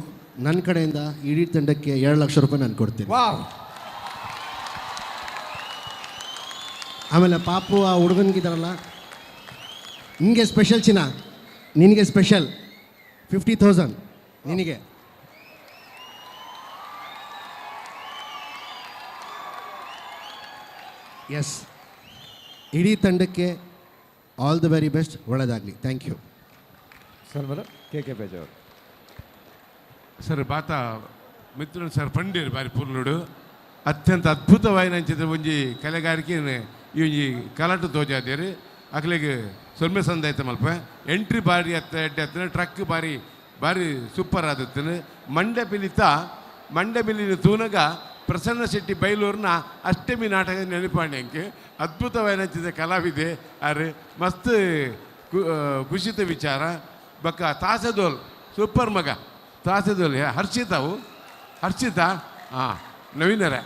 ನನ್ನ ಕಡೆಯಿಂದ ಇಡೀ ತಂಡಕ್ಕೆ 2 ಲಕ್ಷ ರೂಪಾಯಿ ನಾನು ಕೊಡ್ತೀನಿ. ಆಮೇಲೆ ಪಾಪು ಆ ಹುಡುಗನಿಗಿದಾರಲ್ಲ, ನಿನಗೆ ಸ್ಪೆಷಲ್ ಚಿನ್ನ, ನಿನಗೆ ಸ್ಪೆಷಲ್ 50,000 ನಿನಗೆ. ಎಸ್, ಇಡೀ ತಂಡಕ್ಕೆ ಆಲ್ the very best, ಒಳ್ಳೆಯದಾಗಲಿ. Thank you. ಸನ್ಮಾನ ಕೆ ಕೆ ಬೇಜವರು ಸರ್. ಬಾತ ಮಿತ್ರನ್ ಸರ್ ಪಂಡೀರ್ ಬಾರಿ ಪುರ್ಲುಡು ಅತ್ಯಂತ ಅದ್ಭುತವಾಯಿನಂಚಿದ ಒಂಜಿ ಕಲೆಗಾರಿಕೆ ಈ ಒಂಜಿ ಕಲಾಟು ತೋಜಾದೇರು ಅಕ್ಲೆಗ್ ಸೊಲ್ಮೆ ಸಂದಾಯ್ತ ಮಲ್ಪ ಎಂಟ್ರಿ ಬಾರಿ ಅತ್ತ ಎಡ್ಡೆ ಅತ್ತನ ಟ್ರಕ್ ಬಾರಿ ಬಾರಿ ಸೂಪರ್ ಆದತ್ತನ ಮಂಡ್ಯ ಪಿಲಿತ ಮಂಡ್ಯ ಪಿಲಿನ ತೂನಗ ಪ್ರಸನ್ನ ಶೆಟ್ಟಿ ಬೈಲೂರಿನ ಅಷ್ಟಮಿ ನಾಟಕ ನೆನಪಾಣಿ ಅಂಕೆ ಅದ್ಭುತವಾಯಿನಂಚಿದ ಕಲಾವಿದೆ ಆರು ಮಸ್ತ್ ಖುಷಿತ ವಿಚಾರ. ಬಕ್ಕ ತಾಸೆದೋಲ್ ಸೂಪರ್ ಮಗ ತಾಸೆದೋಲ್ ಹರ್ಷಿತಾವು ಹರ್ಷಿತಾ ಹಾಂ ನವೀನರೇ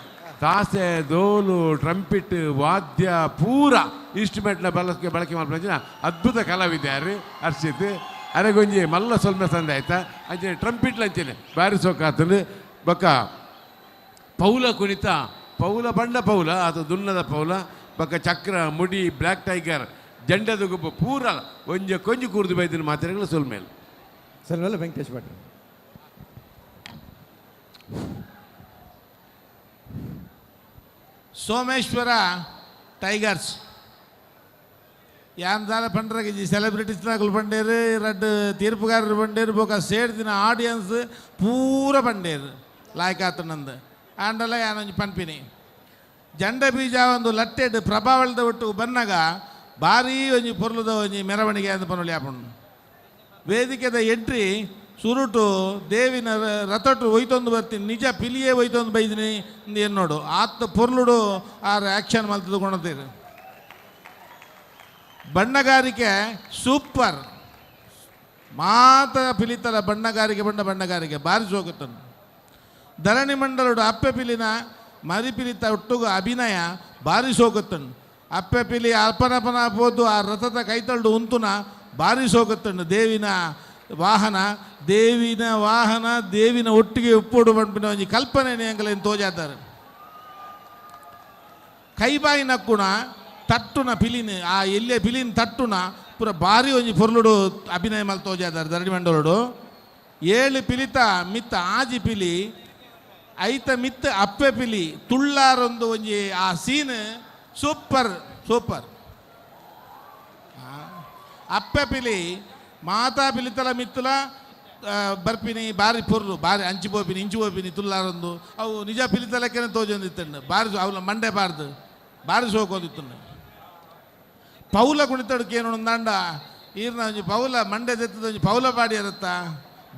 ತಾಸೆ ದೋಲು ಟ್ರಂಪಿಟ್ ವಾದ್ಯ ಪೂರ ಇನ್ಸ್ಟ್ರೂಮೆಂಟ್ನ ಬಳಕೆ ಬಳಕೆ ಮಾಡ್ಕೊಂಡ ಅದ್ಭುತ ಕಲಾವಿದೆ ಯಾರು ಹರ್ಷಿತ್ ಅರೆಗೊಂಜಿ ಮಲ್ಲ ಸೊಲ್ಮೆ ಸಂದೆ ಆಯ್ತಾ ಅಂಚನೆ ಟ್ರಂಪಿಟ್ಲ ಅಂಚನೆ ಬಾರಿ ಸೋಕಾತನು. ಬಕ್ಕ ಪೌಲ ಕುಣಿತ ಪೌಲ ಬಂಡ ಪೌಲ ಅದು ದುನ್ನದ ಪೌಲ ಬಕ್ಕ ಚಕ್ರ ಮುಡಿ ಬ್ಲ್ಯಾಕ್ ಟೈಗರ್ ಜಂಡದ ಗುಬ್ಬ ಪೂರ ಒಂಜೆ ಕೊಂಜು ಕೂರ್ದು ಬೈದಿನ ಮಾತ್ರೆಗಳು ಸೊಲ್ಮೇಲೆ. ಸಲ್ಮೇಲೆ ವೆಂಕಟೇಶ್ ಭಟ್. ಸೋಮೇಶ್ವರ ಟೈಗರ್ಸ್ ಯಾನ್ ಪಂಡ್ರಗೆ ಸೆಲೆಬ್ರಿಟೀಸ್ನಾಗಲು ಪಂಡೇರು ರಡ್ಡು ತೀರ್ಪುಗಾರರು ಪಂಡೇರು ಬೊಕ ಸೇರ್ದಿನ ಆಡಿಯನ್ಸ್ ಪೂರ ಪಂಡೇರು ಲಾಯ್ಕಾತನಂದು ಆಂಡಲ ಯಾನೊಂಜಿ ಪನ್ಪಿನಿ ಜಂಡ ಬೀಜ ಒಂದು ಲಟ್ಟೆಡ್ ಪ್ರಭಾವಳದ ಒಟ್ಟು ಬನ್ನಾಗ ಭಾರೀ ಒಂಜಿ ಪೊರ್ಲುದ ಒಂಜಿ ಮೆರವಣಿಗೆ ಅಂದ್ ಪನೊಲಿ ಆಪುಂಡು. ವೇದಿಕೆದ ಎಂಟ್ರಿ ಸುರುಟು ದೇವಿನ ರಥಟು ಒಯ್ತೊಂದು ಬರ್ತೀನಿ ನಿಜ ಪಿಲಿಯೇ ಒಯ್ತೊಂದು ಬೈದಿನಿ ಏನು ನೋಡು ಆತ ಪೊರ್ಲುಡು ಆ ಆ್ಯಕ್ಷನ್ ಮಲ್ತದು ಕೊಣತೀರಿ. ಬಣ್ಣಗಾರಿಕೆ ಸೂಪರ್ ಮಾತ ಪಿಲಿತಲ ಬಣ್ಣಗಾರಿಕೆ ಬಣ್ಣ ಬಣ್ಣಗಾರಿಕೆ ಭಾರಿ ಸೋಗುತ್ತನು. ಧರಣಿ ಮಂಡಲುಡು ಅಪ್ಪೆ ಪಿಲಿನ ಮರಿ ಪಿಲಿತ ಒಟ್ಟುಗು ಅಭಿನಯ ಭಾರಿ ಸೋಗುತ್ತನು. ಅಪ್ಪೆ ಪಿಲಿ ಅಲ್ಪನಪನ ಪೋದು ಆ ರಥದ ಕೈತಳ್ಳು ಉಂತುನ ಭಾರಿ ಸೋಗುತ್ತನು. ದೇವಿನ ವಾಹನ ದೇವಿನ ವಾಹನ ದೇವಿನ ಒಟ್ಟಿಗೆ ಉಪ್ಪೋಡು ಪಂಪಿನ ಒಂಜಿ ಕಲ್ಪನೆ ಎಂಕಲೇನು ತೋಜಾತಾರೆ. ಕೈಬಾಯಿ ನಕ್ಕುಣ ತಟ್ಟುನ ಪಿಲಿನ ಆ ಎಲ್ಲೇ ಪಿಲಿನ ತಟ್ಟುನ ಪೂರ ಭಾರಿ ಒಂಜಿ ಪೊರ್ಲುಡು ಅಭಿನಯ ಮಲ್ ತೋಜಾತಾರೆ ಧರಣಿ ಮಂಡಲುಡು. 7 ಪಿಲಿತ ಮಿತ್ತ ಆಜಿ ಪಿಲಿ ಐತ ಮಿತ್ತ ಅಪ್ಪೆ ಪಿಲಿ ತುಳ್ಳಾರೊಂದು ಒಂಜಿ ಆ ಸೀನ್ ಸೂಪರ್ ಸೂಪರ್. ಅಪ್ಪೆ ಪಿಲಿ ಮಾತಾ ಪಿಲಿತಲ ಮಿತ್ತಲ ಬರ್ಪಿನಿ ಬಾರಿ ಪೊರ್ಲು ಬಾರಿ ಅಂಚಿ ಪೋಪಿನಿ ಇಂಚು ಪೋಪಿನಿ ತುಲ್ಲಾರೊಂದು ಅವು ನಿಜ ಪಿಲಿತಲಕ್ಕೇನೆ ತೋಜೊಂದಿತ್ತಂಡು ಬಾರಿ ಅವನ ಮಂಡೆ ಬಾರ್ದು ಬಾರಿ ಸೋಕೊಂದಿತ್ತಂಡು. ಪೌಲ ಕುಣಿತಡ್ಕೆ ಏನು ದಾಂಡ ಈರ್ನ ಒಂಜಿ ಪೌಲ ಮಂಡೆ ದೆತ್ತದ ಒಂಜಿ ಪೌಲ ಪಾಡಿ ಇರುತ್ತ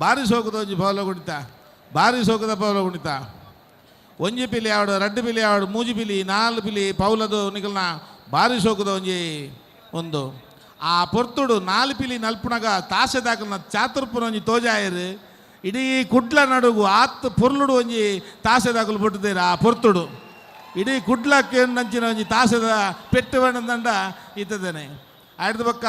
ಬಾರಿ ಸೋಕದ ಒಂಜಿ ಪೌಲ ಕುಣಿತ ಬಾರಿ ಸೋಕದ ಪೌಲ ಕುಣಿತ ಒಂಜಿ ಪಿಲಿ ಆವಡು ರಡ್ಡು ಪಿಲಿ ಆವಡು ಮೂಜಿ ಪಿಲಿ ನಾಲ್ ಪಿಲಿ ಪೌಲದು ನಿಕಲ್ನ ಬಾರಿ ಸೋಕದ ಒಂಜಿ ಒಂದು ಆ ಪೊರ್ತುಡು ನಾಲ್ ಪಿಲಿ ನಲ್ಪುನಗ ತಾಸೆ ದಾಕಲ್ನ ಚಾತುರ್ಪುನ ಒಂಜಿ ತೋಜಾಯರು ಇಡೀ ಕುಡ್ಲ ನಡುಗು ಆತ್ ಪೊರ್ಲುಡು ಒಂಜಿ ತಾಸೆ ದಾಕಲು ಪುಟ್ಟುದೇರು ಆ ಪೊರ್ತುಡು ಇಡೀ ಕುಡ್ಲಕ್ಕೆ ನಂಚಿನ ಒಂಜಿ ತಾಸೆದ ಪೆಟ್ಟು ದಂಡ ಇತ್ತದೇನೆ ಆಯ್ದ ಪಕ್ಕ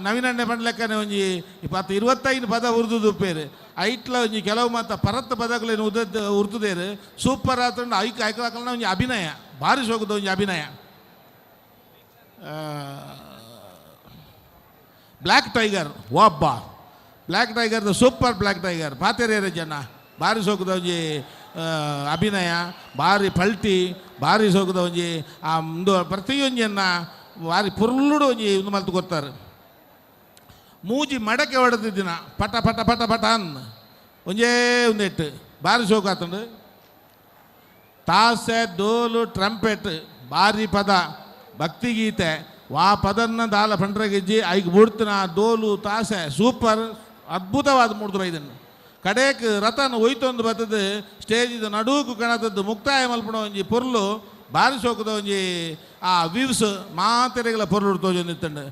ನವೀನಣ್ಣೆ ಪಂಡ್ಲೆಕ್ಕನೆ ಒಂಜಿ 20-25 ಪದ ಉರ್ದು ಉಪ್ಪೇರು ಐಟ್ಲ ಒಂಜಿ ಕೆಲವು ಮಾತ ಪರತ್ ಪದಗಳೇನು ಉದದ್ ಉರ್ತುದೇರು ಸೂಪರ್ ಆತಂಡು ಐಕ್ ಐಕಲಾಕಲ್ನ ಒಂಜಿ ಅಭಿನಯ ಭಾರಿ ಸೋಕದ ಒಂಜಿ ಅಭಿನಯ ಬ್ಲ್ಯಾಕ್ ಟೈಗರ್ ಒಬ್ಬ black tiger the super black tiger ಪಾತೆರೇರೆ ಜನ ಭಾರಿ ಸೋಕದ ಒಂಜಿ ಅಭಿನಯ ಭಾರಿ ಪಲ್ಟಿ ಭಾರಿ ಸೋಕದ ಒಂಜಿ ಆ ಒಂದು ಪ್ರತಿಯೊಂಜಿಯನ್ನು ಭಾರಿ ಪುರ್ಲುಡು ಒಂಜಿ ಒಂದು ಮಲ್ತು ಕೊರ್ತಾರೆ ಮೂಜಿ ಮಡಕೆ ಹೊಡೆದಿದ್ದಿನ ಪಟ ಪಟ ಪಟ ಪಟ ಅನ್ ಒಂಜೇ ಒಂದೆಟ್ಟು ಭಾರಿ ಸೋಕು ಆತಂಡು ತಾಸೆ ಡೋಲು ಟ್ರಂಪೆಟ್ ಭಾರಿ ಪದ ಭಕ್ತಿಗೀತೆ ವಾ ಪದನ್ನ ದಾಲ ಪಂಡ್ರಗಿಜ್ಜಿ ಐಕ್ ಬುಡ್ತನ ಡೋಲು ತಾಸೆ ಸೂಪರ್ ಅದ್ಭುತವಾದ ಮೂಡ್ದು ಇದನ್ನು ಕಡೇಕ್ ರಥನ ಒಯ್ತೊಂದು ಬರ್ತದೆ ಸ್ಟೇಜಿದ ನಡುಕು ಕಣತದ್ದು ಮುಕ್ತಾಯ ಮಲ್ಪಣ ಒಂಜಿ ಪೊರ್ಲು ಭಾರಿ ಸೋಕದ ಒಂಜಿ ಆ ವ್ಯೂಸ್ ಮಾತೆರೆಗಳ ಪೊರ್ಲು ತೋಜೊಂದಿತ್ತಂಡು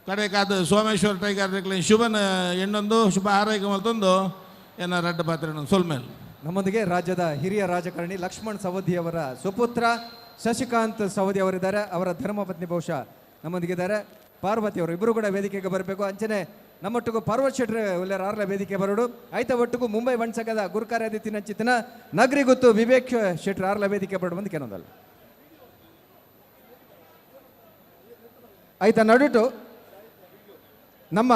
ಕಡೆಕಾದ ಸೋಮೇಶ್ವರ ಟೈಗರ್ ಶುಭನ ಎಣ್ಣೊಂದು ಶುಭ ಆರೈಕೆ ಮಲ್ತೊಂದು ಏನ ರಡ್ಡ ಪಾತ್ರೆ ಸೊಲ್ಮೇಲ್. ನಮ್ಮೊಂದಿಗೆ ರಾಜ್ಯದ ಹಿರಿಯ ರಾಜಕಾರಣಿ ಲಕ್ಷ್ಮಣ್ ಸವದಿಯವರ ಸುಪುತ್ರ ಶಶಿಕಾಂತ್ ಸವದಿ ಅವರಿದ್ದಾರೆ. ಅವರ ಧರ್ಮಪತ್ನಿ ಬಹುಶಃ ನಮ್ಮೊಂದಿಗಿದ್ದಾರೆ ಪಾರ್ವತಿ ಅವರು. ಇಬ್ಬರು ಕೂಡ ವೇದಿಕೆಗೆ ಬರಬೇಕು. ಅಂಚನೆ ನಮ್ಮೊಟ್ಟಿಗೂ ಪಾರ್ವತ್ ಶೆಟ್ರು ಉಲ್ಲೇರ ಆರ್ಲ ವೇದಿಕೆ ಬರೋಡು. ಆಯ್ತ ಒಟ್ಟಿಗೂ ಮುಂಬೈ ವಣ್ಸಗದ ಗುರುಕಾರ್ಯಾದಿತಿ ನಂಚಿತನ ನಗರಿ ಗೊತ್ತು ವಿವೇಕ್ ಶೆಟ್ರು ಆರ್ಲ ವೇದಿಕೆ ಬರೋಡು ಬಂದು ಕೆನೊಂದಲ್ಲ. ಆಯ್ತ ನಡುಟು ನಮ್ಮ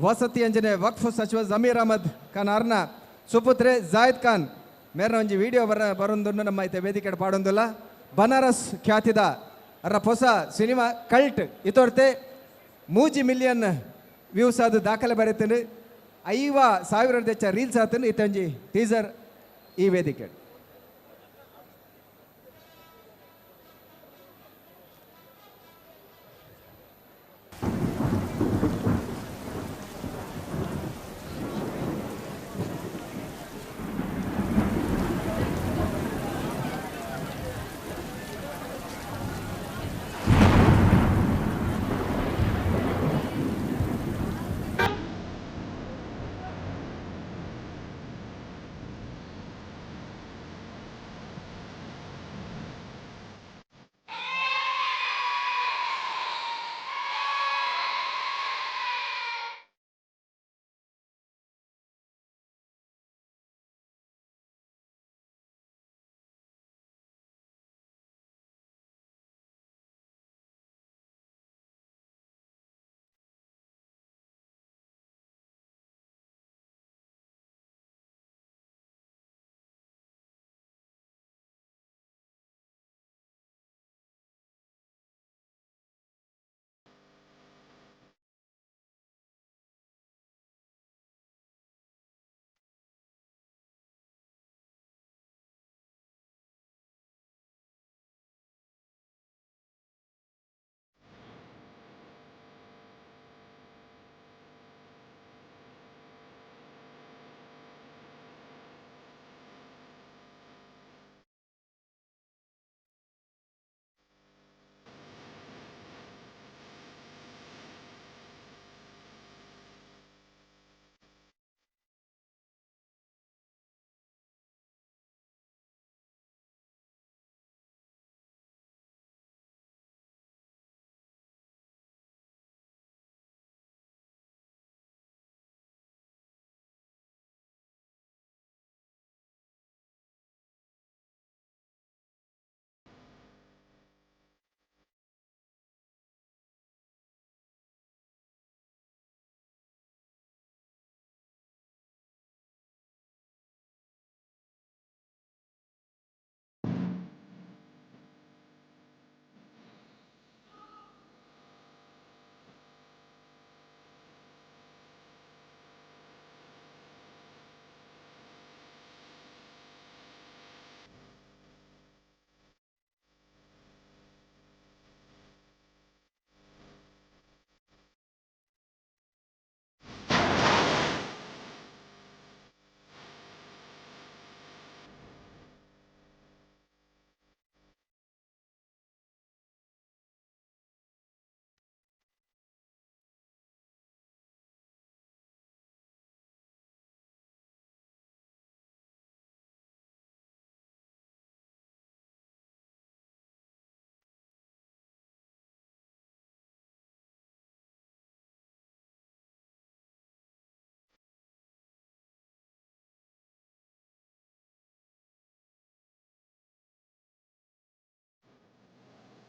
ವಸತಿ ಅಂಜನೆ ವಕ್ಫ್ ಸಚಿವ ಜಮೀರ್ ಅಹಮದ್ ಖಾನ್ ಆರ್ನ ಸುಪುತ್ರೆ ಜಾಯದ್ ಖಾನ್ ಮೇರ್ನ ಒಂಜಿ ವಿಡಿಯೋ ಬರೊಂದು ನಮ್ಮ ಐತೆ ವೇದಿಕೆ ಪಾಡೊಂದುಲ್ಲ. ಬನಾರಸ್ ಖ್ಯಾತಿದ ಅರ ಹೊಸ ಸಿನಿಮಾ ಕಲ್ಟ್ ಇತೋರ್ತೆ 3 ಮಿಲಿಯನ್ ವ್ಯೂಸ್ ಅದು ದಾಖಲೆ ಬರೀತೇನೆ. 50,000 ಹೆಚ್ಚ ರೀಲ್ಸ್ ಆತನು ಇತ್ತೊಂಜಿ ಟೀಸರ್ ಈ ವೇದಿಕೆ.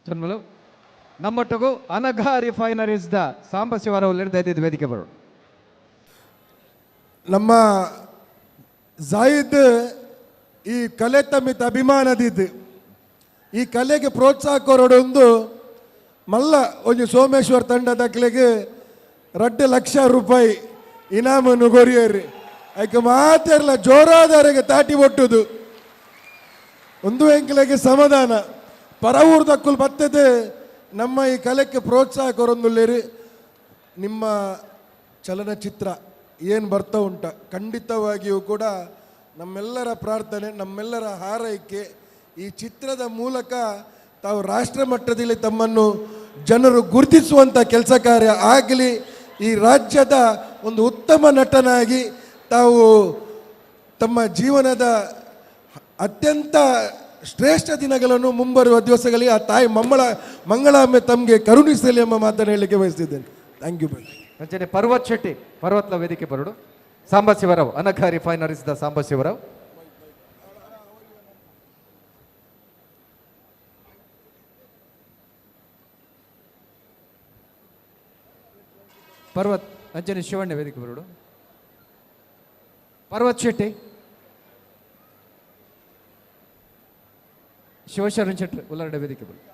ಸೊನ್ಮಲು ನಮ್ಮೊಟ್ಟಗು ಅನಘ ರಿಫೈನರೀಸ್ the Sambasivarao ದಯದಿದ್ದು ವೇದಿಕೆ ಬರೋಣ. ನಮ್ಮ ಜಾಯಿದ್ ಈ ಕಲೆ ತಮ್ಮಿತ ಅಭಿಮಾನದಿದ್ದು ಈ ಕಲೆಗೆ ಪ್ರೋತ್ಸಾಹ ಕೊರಡೊಂದು ಮಲ್ಲ ಒಂಜಿ ಸೋಮೇಶ್ವರ್ ತಂಡದಕ್ಲೆಗೆ 2 ಲಕ್ಷ ರೂಪಾಯಿ ಇನಾಮನ್ನು ಕೊರಿಯರಿ. ಐಕೆ ಮಾತಿರಲ್ಲ ಜೋರಾದವರೆಗೆ ತಾಟಿ ಒಟ್ಟುದು ಒಂದು ಎಂಕಲೆಗೆ ಸಮಾಧಾನ. ಪರವೂರ್ದಕ್ಕುಲ್ ಬತ್ತದೆ ನಮ್ಮ ಈ ಕಲೆಗೆ ಪ್ರೋತ್ಸಾಹ ಕೊರೊಂದುಲ್ಲೇರಿ. ನಿಮ್ಮ ಚಲನಚಿತ್ರ ಏನು ಬರ್ತಾ ಉಂಟ ಖಂಡಿತವಾಗಿಯೂ ಕೂಡ ನಮ್ಮೆಲ್ಲರ ಪ್ರಾರ್ಥನೆ, ನಮ್ಮೆಲ್ಲರ ಹಾರೈಕೆ, ಈ ಚಿತ್ರದ ಮೂಲಕ ತಾವು ರಾಷ್ಟ್ರ ಮಟ್ಟದಲ್ಲಿ ತಮ್ಮನ್ನು ಜನರು ಗುರುತಿಸುವಂಥ ಕೆಲಸ ಕಾರ್ಯ ಆಗಲಿ. ಈ ರಾಜ್ಯದ ಒಂದು ಉತ್ತಮ ನಟನಾಗಿ ತಾವು ತಮ್ಮ ಜೀವನದ ಅತ್ಯಂತ ಶ್ರೇಷ್ಠ ದಿನಗಳನ್ನು ಮುಂಬರುವ ದಿವಸಗಳಲ್ಲಿ ಆ ತಾಯಿ ಮಂಗಳಾಂಬೆ ತಮಗೆ ಕರುಣಿಸಲಿ ಎಂಬ ಮಾತನ್ನು ಹೇಳಲಿಕ್ಕೆ ಬಯಸ್ತಿದ್ದೇನೆ. Thank you. ಅಂಚನೆ ಪರ್ವತ್ ಶೆಟ್ಟಿ ಪರ್ವತ್ಲ ವೇದಿಕೆ ಬರಡು. Sambasivarao Anagha refineries the Sambasivarao. Parvat ಅಂಚನೆ ಶಿವಣ್ಣ ವೇದಿಕೆ ಬರಡು. ಪರ್ವತ್ ಶೆಟ್ಟಿ, ಶಿವಶರಣ್ ಶೆಟ್ಟಿ ಉಲ್ಲರಡೆ ವೇದಿಕೆ ಬರಡು.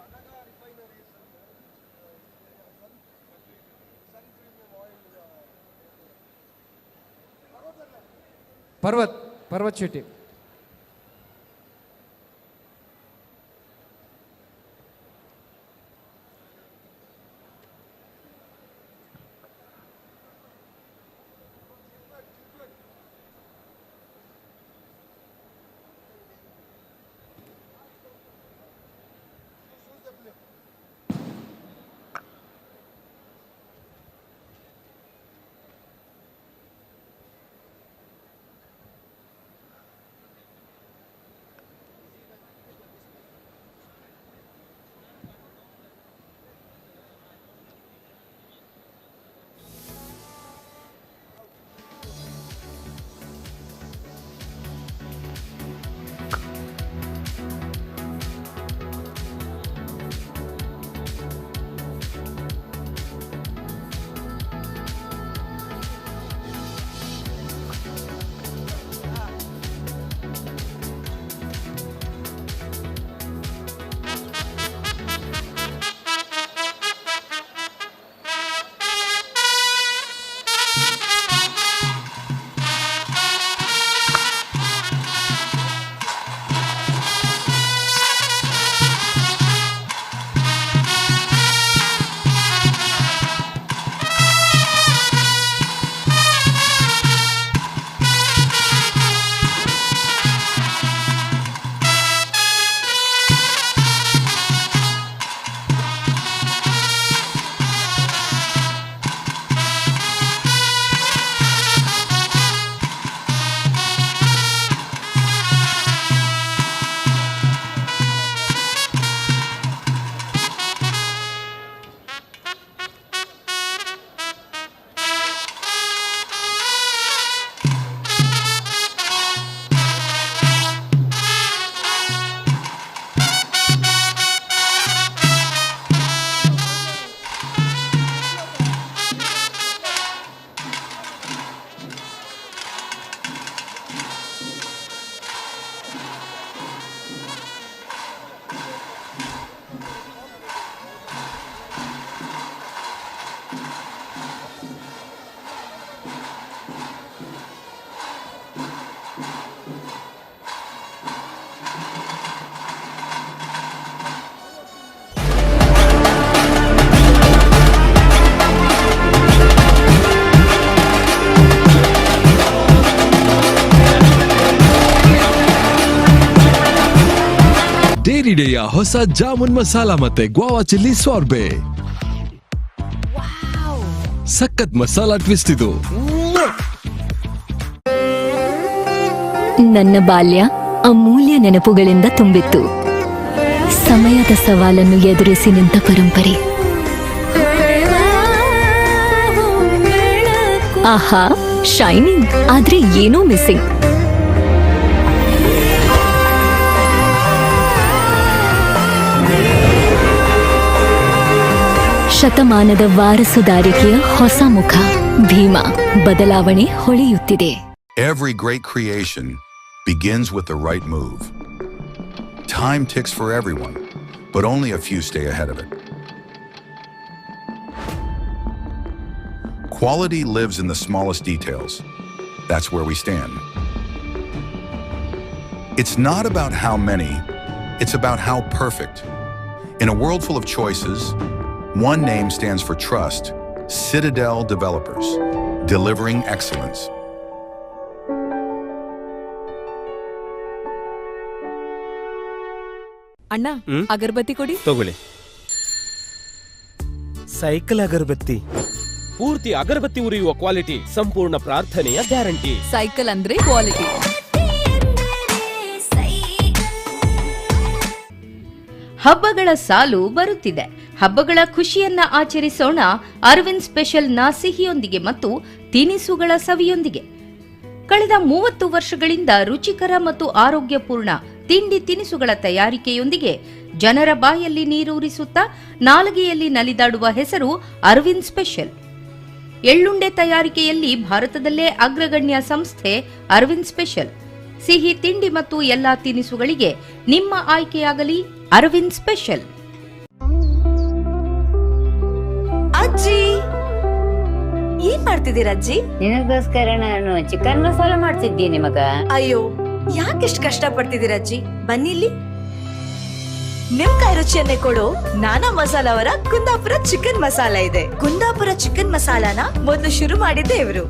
ಪರ್ವತ್ ಪರ್ವತ್ ಶೆಟ್ಟಿ. ಡೇರಿ ಡೇಯ ಹೊಸ ಜಾಮೂನ್ ಮಸಾಲ ಮತ್ತೆ ಗ್ವಾವಾ ಚಿಲ್ಲಿ ಸಾರ್ಬೆ. ಸಖತ್ ಮಸಾಲಾ ಟ್ವಿಸ್ಟ್ ಇದು. ನನ್ನ ಬಾಲ್ಯ ಅಮೂಲ್ಯ ನೆನಪುಗಳಿಂದ ತುಂಬಿತ್ತು. ಸಮಯದ ಸವಾಲನ್ನು ಎದುರಿಸಿ ನಿಂತ ಪರಂಪರೆ. ಆಹಾ, ಶೈನಿಂಗ್, ಆದ್ರೆ ಏನೋ ಮಿಸ್ಸಿಂಗ್. ಶತಮಾನದ ವಾರಸುದಾರಿಕೆಯ ಹೊಸ ಮುಖ ಭೀಮಾ. ಬದಲಾವಣೆ ಹೊಳೆಯುತ್ತಿದೆ. Every great creation begins with the right move. Time ticks for everyone, but only a few stay ahead of it. Quality lives in the smallest details. That's where we stand. It's not about how many, it's about how perfect. In a world full of choices, one name stands for trust: Citadel Developers, delivering excellence. ಅಣ್ಣ, ಅಗರಬತ್ತಿ ಕೊಡಿ. ತಗೊಳ್ಳಿ. Cycle ಅಗರಬತ್ತಿ. ಪೂರ್ತಿ ಅಗರಬತ್ತಿ ಉರಿಯುವ quality, ಸಂಪೂರ್ಣ ಪ್ರಾರ್ಥನೆಯ guarantee. Cycle ಅಂದ್ರೆ quality. ಹಬ್ಬಗಳ ಸಾಲು ಬರುತ್ತಿದೆ. ಹಬ್ಬಗಳ ಖುಷಿಯನ್ನ ಆಚರಿಸೋಣ ಅರವಿಂದ್ ಸ್ಪೆಷಲ್ನ ಸಿಹಿಯೊಂದಿಗೆ ಮತ್ತು ತಿನಿಸುಗಳ ಸವಿಯೊಂದಿಗೆ. ಕಳೆದ 30 ವರ್ಷಗಳಿಂದ ರುಚಿಕರ ಮತ್ತು ಆರೋಗ್ಯಪೂರ್ಣ ತಿಂಡಿ ತಿನಿಸುಗಳ ತಯಾರಿಕೆಯೊಂದಿಗೆ ಜನರ ಬಾಯಲ್ಲಿ ನೀರೂರಿಸುತ್ತಾ ನಾಲಿಗೆಯಲ್ಲಿ ನಲಿದಾಡುವ ಹೆಸರು ಅರವಿಂದ್ ಸ್ಪೆಷಲ್. ಎಳ್ಳುಂಡೆ ತಯಾರಿಕೆಯಲ್ಲಿ ಭಾರತದಲ್ಲೇ ಅಗ್ರಗಣ್ಯ ಸಂಸ್ಥೆ ಅರವಿಂದ್ ಸ್ಪೆಷಲ್. ಸಿಹಿ ತಿಂಡಿ ಮತ್ತು ಎಲ್ಲಾ ತಿನಿಸುಗಳಿಗೆ ನಿಮ್ಮ ಆಯ್ಕೆಯಾಗಲಿ ಅರವಿಂದ್ ಸ್ಪೆಷಲ್. ಅಜ್ಜಿ, ಏನ್ ಮಾಡ್ತಿದ್ದೀರ ಅಜ್ಜಿ? ನಿನಗೋಸ್ಕರ ನಾನು ಚಿಕನ್ ಮಸಾಲ ಮಾಡ್ತಿದ್ದೀನಿ ಮಗ. ಅಯ್ಯೋ, ಯಾಕಿಷ್ಟು ಕಷ್ಟ ಪಡ್ತಿದ್ದೀರ ಅಜ್ಜಿ? ಬನ್ನಿ ಇಲ್ಲಿ. ನಿಮ್ ಕೈ ರುಚಿಯನ್ನೇ ಕೊಡೋ ನಾನಾ ಮಸಾಲ ಅವರ ಕುಂದಾಪುರ ಚಿಕನ್ ಮಸಾಲ ಇದೆ. ಕುಂದಾಪುರ ಚಿಕನ್ ಮಸಾಲಾನ ಮೊದಲು ಶುರು ಮಾಡಿದ್ದೆ ಇವರು.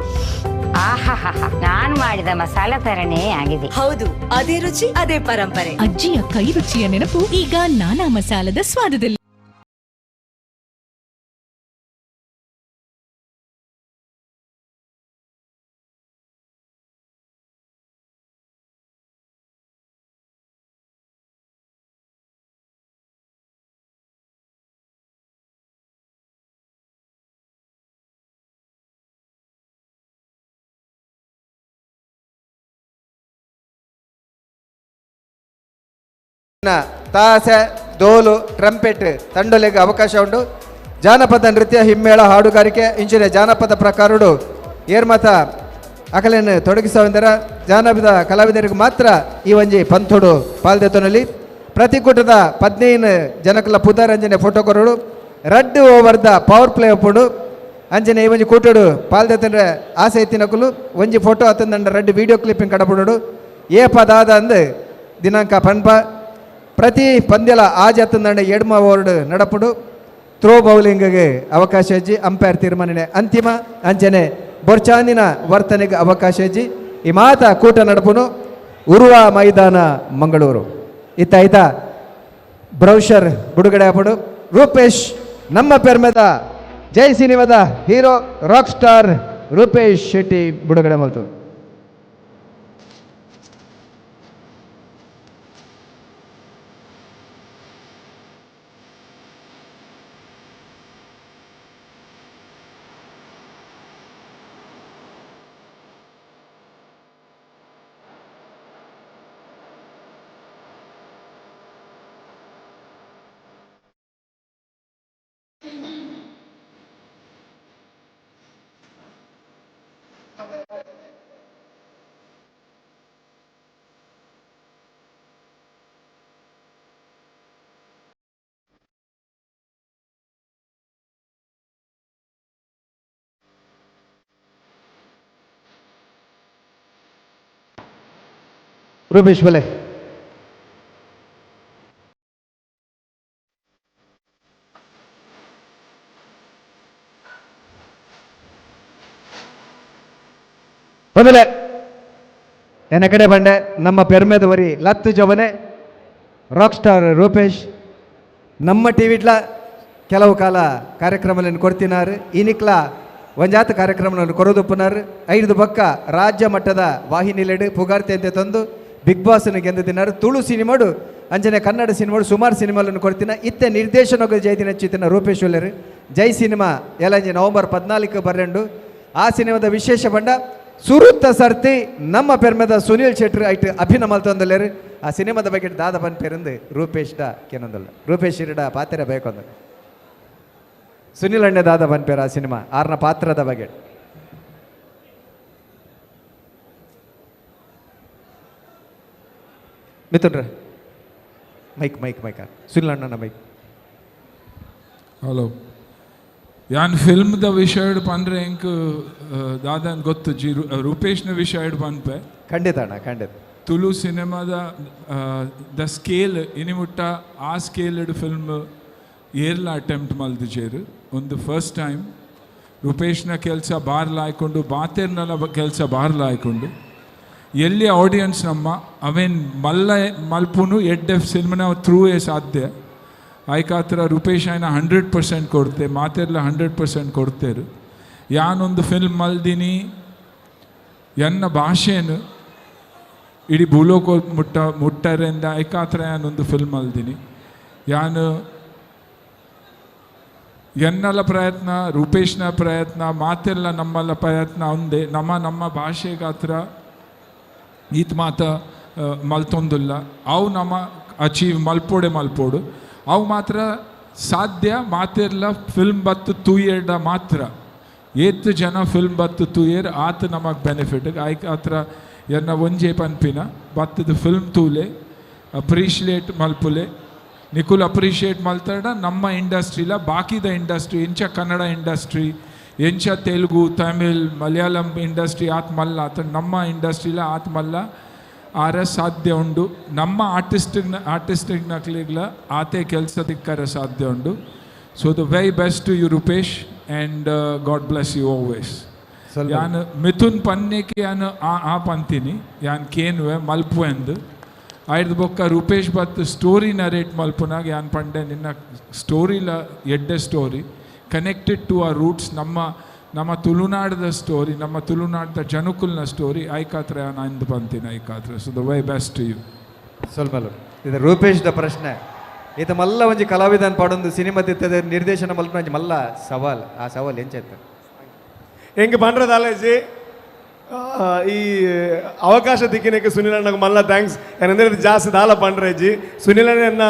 ಆಹಾಹಾ, ನಾನು ಮಾಡಿದ ಮಸಾಲ ತರನೇ ಆಗಿದೆ. ಹೌದು, ಅದೇ ರುಚಿ, ಅದೇ ಪರಂಪರೆ. ಅಜ್ಜಿಯ ಕೈ ರುಚಿಯ ನೆನಪು ಈಗ ನಾನಾ ಮಸಾಲದ ಸ್ವಾದದಲ್ಲಿ. ತಾಸೆ, ಡೋಲು, ಟ್ರಂಪೆಟ್ ತಂಡೊಲೆಗೆ ಅವಕಾಶ ಉಂಟು. ಜಾನಪದ ನೃತ್ಯ, ಹಿಮ್ಮೇಳ, ಹಾಡುಗಾರಿಕೆ ಇಂಚಿನ ಜಾನಪದ ಪ್ರಕಾರಡು ಏರ್ಮತ ಅಕಲೆಯನ್ನು ತೊಡಗಿಸುವಂದರ ಜಾನಪದ ಕಲಾವಿದರಿಗೆ ಮಾತ್ರ ಈ ಒಂಜಿ ಪಂಥೋಡು ಪಾಲ್ದೆತೊನಲ್ಲಿ. ಪ್ರತಿ ಕೂಟದ 15 ಜನಕಲ ಪುದರಂಜನೆ ಫೋಟೋ ಕೊರಡು. ರಡ್ಡು ಓವರ್ದ ಪವರ್ ಪ್ಲೇ ಒಪ್ಪುಂಡು. ಅಂಜನೆ ಈ ಒಂಜಿ ಕೂಟಡು ಪಾಲ್ದೆತಂದ್ರೆ ಆಸೆ ಎತ್ತಿನಕುಲು ಒಂಜಿ ಫೋಟೋ ಅತ್ತಂದಂಡ ರಡ್ಡು ವಿಡಿಯೋ ಕ್ಲಿಪ್ಪಿಂಗ್ ಕಡಪುಡು. ಏ ಪದಾದ ಅಂದು ದಿನಾಂಕ ಪನ್ಪ. ಪ್ರತಿ ಪಂದ್ಯಲ ಆಜತ್ತಂದಂಡ ಎಡ್ಮ ಓವರ್ಡ್ ನಡಪುಡು. ಥ್ರೋ ಬೌಲಿಂಗ್ಗೆ ಅವಕಾಶ ಅಜ್ಜಿ, ಅಂಪೈರ್ ತೀರ್ಮಾನನೆ ಅಂತಿಮ. ಅಂಚನೆ ಬೊರ್ಚಾಂದಿನ ವರ್ತನೆಗೆ ಅವಕಾಶ ಅಜ್ಜಿ. ಈ ಮಾತ ಕೂಟ ನಡಪುನು ಉರುವ ಮೈದಾನ, ಮಂಗಳೂರು. ಇತ್ತ ಬ್ರೌಷರ್ ಬಿಡುಗಡೆ ಆಪುಡು. ರೂಪೇಶ್ ನಮ್ಮ ಪೆರ್ಮೆದ ಜೈ ಸಿನಿಮಾದ hero rock star Rupesh Shetty ಬಿಡುಗಡೆ ಮಾಡ್ತು. ರೂಪೇಶ್ ಬಲೆ. ಮೊದಲೇ ಎನ್ನ ಕಡೆ ಬಂಡೆ ನಮ್ಮ ಪೆರ್ಮೆದವರಿ ಲತ್ತು ಜವನೆ ರಾಕ್ ಸ್ಟಾರ್ ರೂಪೇಶ್. ನಮ್ಮ ಟಿ ವಿಟ್ಲ ಕೆಲವು ಕಾಲ ಕಾರ್ಯಕ್ರಮಗಳನ್ನು ಕೊಡ್ತಿನಾರು. ಇನಿಕ್ಲ ಒಂಜಾತ ಕಾರ್ಯಕ್ರಮಗಳನ್ನು ಕೊರೋದುಪ್ಪನಾರು. 5 ಬಕ್ಕ ರಾಜ್ಯ ಮಟ್ಟದ ವಾಹಿನಿಲೆಡು ಪುಗಾರ್ತೆ ಅಂತ ತಂದು ಬಿಗ್ ಬಾಸ್ನ ಗೆದ್ದಿನಾರು. ತುಳು ಸಿನಿಮಾಡು ಅಂಜನೆ ಕನ್ನಡ ಸಿನಿಮಾಡು ಸುಮಾರು ಸಿನಿಮಾలను ಕೊಡ್ತಿನ. ಇತ್ತೆ ನಿರ್ದೇಶನ ಜಯದಿನ ಚಿತ್ತಿನ ರೂಪೇಶ್ ಉಲ್ಲೇರು. ಜೈ ಸಿನಿಮಾ ಎಲ್ಲಂಜಿ ನವೆಂಬರ್ 14 ಬರ್ರೆಂಡು. ಆ ಸಿನಿಮಾದ ವಿಶೇಷ ಬಂಡ ಸುರುತ್ತ ಸರ್ತಿ ನಮ್ಮ ಪೆರ್ಮೆದ ಸುನೀಲ್ ಶೆಟ್ಟರ್ ಐಟ್ ಅಭಿನಯ ಮಲ್ತೊಂದುಲ್ಲೇರು. ಆ ಸಿನಿಮಾದ ಬಗ್ಗೆ ದಾದ ಪನ್ಪೆರಂದು ರೂಪೇಶ್ ಡಾ ಕೇನೊಂದುಲ್ಲ. ರೂಪೇಶ್ ಇರಡ ಪಾತೆರ ಬೇಕೊಂದು. ಸುನಿಲ್ ಅಣ್ಣೆ ದಾದ ಪನ್ಪೇರ ಆ ಸಿನಿಮಾ ಆರ್ನ ಪಾತ್ರದ ಬಗ್ಗೆ. ಮಿಥುನ್ರ ಮೈಕ್ ಮೈಕ್ ಮೈಕ್ ಸುನಿಲ್ ಅಣ್ಣನ ಮೈಕ್. ಹಲೋ, ಯಾನ್ ಫಿಲ್ಮ್ದ ವಿಷಯಡ್ ಪಂಡ್ರೆ ಎಂಕ್ ದಾದನ್ ಗೊತ್ತು ಜಿ ರೂಪೇಶ್ನ ವಿಷಯಡ್ ಪನ್ಪೆ. ಖಂಡಿತ ಅಣ್ಣ, ಖಂಡಿತ. ತುಳು ಸಿನಿಮಾದ the scale ಇನಿಮುಟ್ಟ ಆ ಸ್ಕೇಲ್ಡ್ ಫಿಲ್ಮ್ ಏರ್ಲ ಅಟೆಂಪ್ಟ್ ಮಲ್ದಿಜೇರು. ಒಂದು ಫಸ್ಟ್ ಟೈಮ್ ರೂಪೇಶ್ನ ಕೆಲಸ ಬಾರ್ಲ ಹಾಯ್ಕೊಂಡು ಬಾತೇರ್ನಲ ಕೆಲಸ ಬಾರ್ಲ ಹಾಯ್ಕೊಂಡು ಎಲ್ಲಿ ಆಡಿಯನ್ಸ್ ನಮ್ಮ ಅವೇನು ಮಲ್ಲ ಮಲ್ಪುನು ಎಡ್ಡೆ ಸಿನಿಮಾನ ಥ್ರೂವೇ ಸಾಧ್ಯ. ಆಯ್ಕಾತ್ರ ರೂಪೇಶ್ ಆಯ್ನ 100% ಕೊಡ್ತೆ, ಮಾತೆರ್ಲ 100% ಕೊಡ್ತೇರು. ಯಾನೊಂದು ಫಿಲ್ಮ್ ಮಲ್ದಿನಿ ಎನ್ನ ಭಾಷೆನು ಇಡೀ ಭೂಲೋಕ ಮುಟ್ಟರಿಂದ ಐಕಾತ್ರ ಯಾನೊಂದು ಫಿಲ್ಮ್ ಮಲ್ದಿನಿ. ಯಾನು ಎನ್ನೆಲ್ಲ ಪ್ರಯತ್ನ, ರೂಪೇಶ್ನ ಪ್ರಯತ್ನ, ಮಾತೆಲ್ಲ ನಮ್ಮೆಲ್ಲ ಪ್ರಯತ್ನ ಒಂದೇ. ನಮ್ಮ ನಮ್ಮ ಭಾಷೆಗಾತ್ರ ಈತ ಮಾತ ಮಲ್ತೊಂದಿಲ್ಲ, ಅವು ನಮ್ಮ ಅಚೀವ್ ಮಲ್ಪೋಡೆ ಮಲ್ಪೋಡು ಅವು ಮಾತ್ರ ಸಾಧ್ಯ. ಮಾತಿರ್ಲ ಫಿಲ್ಮ್ ಬತ್ತು ತೂಯೇಡ ಮಾತ್ರ ಏತ್ ಜನ ಫಿಲ್ಮ್ ಬತ್ತು ತೂಯೇರ್ ಆತ ನಮಗೆ ಬೆನಿಫಿಟ್. ಆಯ್ಕ ಎನ್ನ ಒಂಜೆ ಪನ್ಪಿನ ಬತ್ತದ ಫಿಲ್ಮ್ ತೂಲೆ ಅಪ್ರಿಷಿಯೇಟ್ ಮಲ್ಪುಲೆ ನಿಕುಲ್ ಅಪ್ರಿಷಿಯೇಟ್ ಮಲ್ತಾಡ ನಮ್ಮ ಇಂಡಸ್ಟ್ರಿಲ ಬಾಕಿದ ಇಂಡಸ್ಟ್ರಿ ಎಂಚ ಕನ್ನಡ ಇಂಡಸ್ಟ್ರಿ ಎಂಚ ತೆಲುಗು ತಮಿಳ್ ಮಲಯಾಳಂ ಇಂಡಸ್ಟ್ರಿ ಆತ್ ಮಲ್ಲ ಆತ ನಮ್ಮ ಇಂಡಸ್ಟ್ರಿಲ ಆತ್ ಮಲ್ಲ ಆರ ಸಾಧ್ಯ ಉಂಡು. ನಮ್ಮ ಆರ್ಟಿಸ್ಟಿಕ್ ನಕ್ಲಿಗ್ಲ ಆತೆ ಕೆಲಸ ದಿಕ್ಕರ ಸಾಧ್ಯ ಉಂಡು. So the very best to you Rupesh and God bless you always. ಯಾನ್ ಮಿಥುನ್ ಪನ್ನೇಕೆ ಯಾನ್ ಆ ಪಂತೀನಿ ಯಾನ್ ಕೇನ್ವೆ ಮಲ್ಪು ಎಂದು ಆಯ್ದು ಬೊಕ್ಕ ರೂಪೇಶ್ ಬತ್ ಸ್ಟೋರಿ ನರೇಟ್ ಮಲ್ಪುನಾಗ ಯಾನ್ ಪಂಡೆ ನಿನ್ನ ಸ್ಟೋರಿಲ ಎಡ್ಡೆ ಸ್ಟೋರಿ ಕನೆಕ್ಟೆಡ್ ಟು ಆ ರೂಟ್ಸ್ ನಮ್ಮ ನಮ್ಮ ತುಳುನಾಡದ ಸ್ಟೋರಿ ನಮ್ಮ ತುಳುನಾಡದ ಜನಕುಲ್ನ ಸ್ಟೋರಿ ಐಕಾತ್ರ ಯಾನ್ ಅಂದು ಬಂತೀನಿ ಐಕಾತ್ರ. So the very best to you. ಸ್ವಲ್ಪ ಇದು ರೂಪೇಶ್ದ ಪ್ರಶ್ನೆ. ಈತ ಮಲ್ಲ ಒಂಜಿ ಕಲಾವಿದನ್ ಪಾಡೊಂದು ಸಿನಿಮಾ ತಿತ್ತದೆ ನಿರ್ದೇಶನ ಮಲ್ಪುನ ಒಂಜಿ ಮಲ್ಲ ಸವಾಲ್, ಆ ಸವಾಲ್ ಎಂಚಾಯ್ತು ಹೆಂಗೆ ಪಂಡ್ರದಾಲೇಜಿ ಈ ಅವಕಾಶ ದಿಕ್ಕಿನಕ್ಕೆ ಸುನಿಲ್ ಅಣ್ಣಗೆ ಮಲ್ಲ thanks. ಏನಂದ್ರೆ ಜಾಸ್ತಿ ದಾಲ ಪಂಡ್ರೇಜಿ ಸುನಿಲ್ ಅಣ್ಣ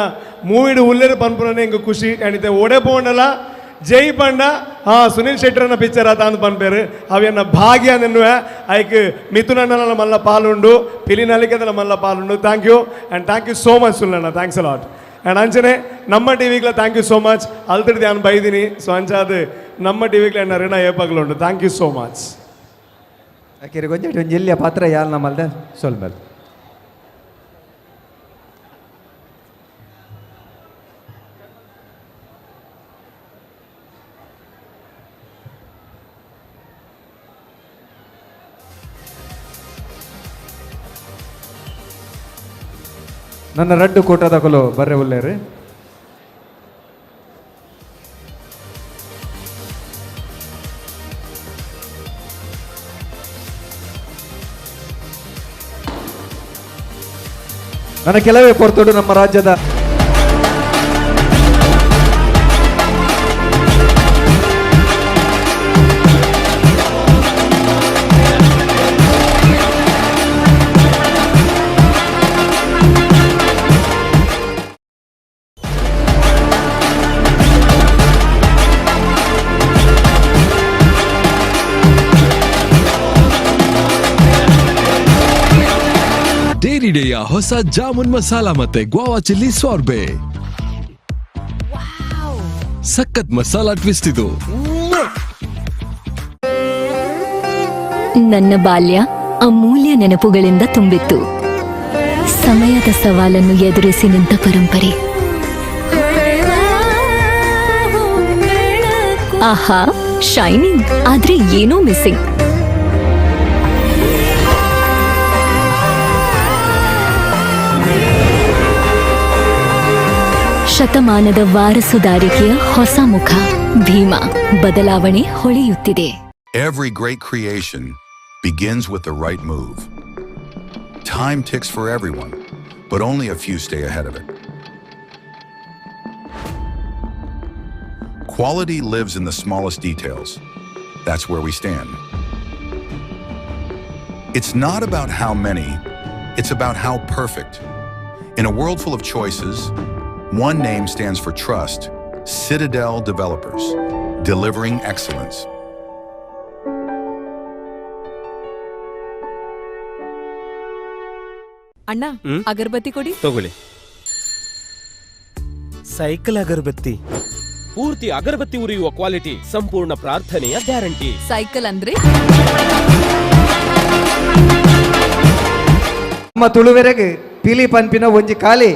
ಮೂವಿಡು ಉಲ್ಲೇರು ಪನ್ಪುನೇ ಹೆಂಗೆ ಖುಷಿ. ಆ್ಯಂಡ್ ಇತ್ತೆ ಓಡೆ ಪೋಂಡಲ ಜೈ ಪಂಡ ಹಾ ಸುನಿಲ್ ಶೆಟ್ಟರನ್ನ ಪಿಕ್ಚರ್ ಆತ ಅಂದ್ ಪನ್ಪೇರು ಅವೆನ್ನ ಭಾಗ್ಯ ನೆನ್ನುವೆ. ಐಕ್ ಮಿಥುನ್ ಅಣ್ಣನ ಮಲ್ಲ ಪಾಲುಂಡು, ಪಿಲಿನಲಿಕೆದಲ್ಲ ಮಲ್ಲ ಪಾಲುಂಡು. Thank you and thank you so much Sunil ಅಣ್ಣ, thanks a lot. And ಅಂಚನೆ ನಮ್ಮ ಟಿ ವಿಗ್ಲ thank you so much. ಅಲ್ತಿಡ್ದು ನಾನು ಬೈದಿನಿ ಸೊ ಅಂಚಾದ ನಮ್ಮ ಟಿ ವಿಗ್ಲ ಎನ್ನ ಋಣ ಏಪಾಗ್ಲುಂಡು. Thank you so much. ಅಕ್ಕಿರಿ ಗೊಂಜಿ ಒಂಜಿ ಎಲ್ಲಿಯ ಪಾತ್ರ ಯಾಲ್ ನಮ್ಮಲ್ದೆ ಸೊಲ್ಮೆಲ್. ನನ್ನ ರಡ್ಡು ಕೋಟದಕಲು ಬರ್ರೆ ಉಲ್ಲೇರಿ. ನನ್ನ ಕೆಲವೇ ಪೊರ್ತುಡು ನಮ್ಮ ರಾಜ್ಯದ ಡೇರಿಡೆಯ ಹೊಸ ಜಾಮೂನ್ ಮಸಾಲಾ ಮತ್ತೆ ಗ್ವಾವಾ ಚಿಲ್ಲಿ ಸಾರ್ಬೆ ಸಖತ್ ಮಸಾಲಾ ಟ್ವಿಸ್ಟ್ ಇದು. ನನ್ನ ಬಾಲ್ಯ ಅಮೂಲ್ಯ ನೆನಪುಗಳಿಂದ ತುಂಬಿತ್ತು. ಸಮಯದ ಸವಾಲನ್ನು ಎದುರಿಸಿ ನಿಂತ ಪರಂಪರೆ. ಆಹಾ ಶೈನಿಂಗ್, ಆದ್ರೆ ಏನೋ ಮಿಸ್ಸಿಂಗ್. ಶತಮಾನದ ವಾರಸುದಾರಿಕೆಯ ಹೊಸ ಮುಖ ಭೀಮಾ, ಬದಲಾವಣೆ ಹೊಳೆಯುತ್ತಿದೆ. Every great creation begins with the right move. Time ticks for everyone, but only a few stay ahead of it. Quality lives in the smallest details. That's where we stand. It's not about how many, it's about how perfect. In a world full of choices, one name stands for trust, Citadel Developers, delivering excellence. ಅಣ್ಣ, ಅಗರಬತ್ತಿ ಕೊಡಿ. ತಗೊಳ್ಳಿ. Cycle ಅಗರಬತ್ತಿ, ಪೂರ್ತಿ ಅಗರಬತ್ತಿ ಉರಿಯುವ quality, ಸಂಪೂರ್ಣ ಪ್ರಾರ್ಥನೆಯ guarantee. Cycle ಅಂದ್ರೆ ನಮ್ಮ ತುಳುವೆರೆಗ್ ಪಿಲಿ ಪನ್ಪಿನ ಒಂಜಿ ಕಾಲಿ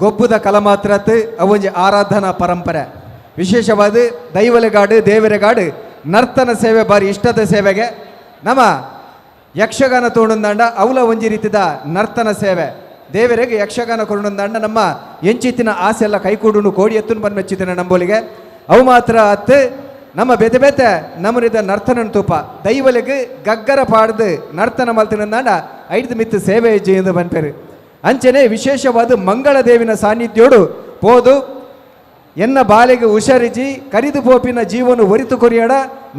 ಗೊಬ್ಬುದ ಕಲಮಾತ್ರತ್ ಅವೊಂಜಿ ಆರಾಧನಾ ಪರಂಪರೆ. ವಿಶೇಷವಾದ ದೈವಲೆಗಾಡು ದೇವರೆಗಾಡು ನರ್ತನ ಸೇವೆ ಬಾರಿ ಇಷ್ಟದ ಸೇವೆಗೆ ನಮ್ಮ ಯಕ್ಷಗಾನ ತೋಣುಂದಾಂಡ ಅವಲ ಒಂಜಿ ರೀತಿದ ನರ್ತನ ಸೇವೆ ದೇವರಿಗೆ ಯಕ್ಷಗಾನ ಕೊರುಣುಂದಾಂಡ ನಮ್ಮ ಎಂಚಿತ್ತಿನ ಆಸೆ ಎಲ್ಲ ಕೈಕೂಡುನು ಕೋಡಿ ಎತ್ತುನ್ ಬಂದು ಮೆಚ್ಚಿತ್ತಿನ ನಂಬೋಲಿಗೆ ಅವು ಮಾತ್ರ ಅತ್ತು ನಮ್ಮ ಬೇತೆ ಬೇತೆ ನಮ್ಮನಿದ ನರ್ತನನ್ ತೂಪ ದೈವಲಿಗೆ ಗಗ್ಗರ ಪಾಡ್ದು ನರ್ತನ ಮಲ್ತಿನಂದಾಂಡ ಐದು ಮಿತ್ತು ಸೇವೆ ಹೆಜ್ಜೆ ಎಂದು ಬನ್ಪೇರು. ಅಂಚನೆ ವಿಶೇಷವಾದ ಮಂಗಳದೇವಿನ ಸಾನ್ನಿಧ್ಯೋಡು ಪೋದು ಎನ್ನ ಬಾಲೆಗೆ ಹುಷಾರಿಜಿ ಕರಿದು ಪೋಪಿನ ಜೀವನ ಒರಿತು ಕೊರಿಯಡ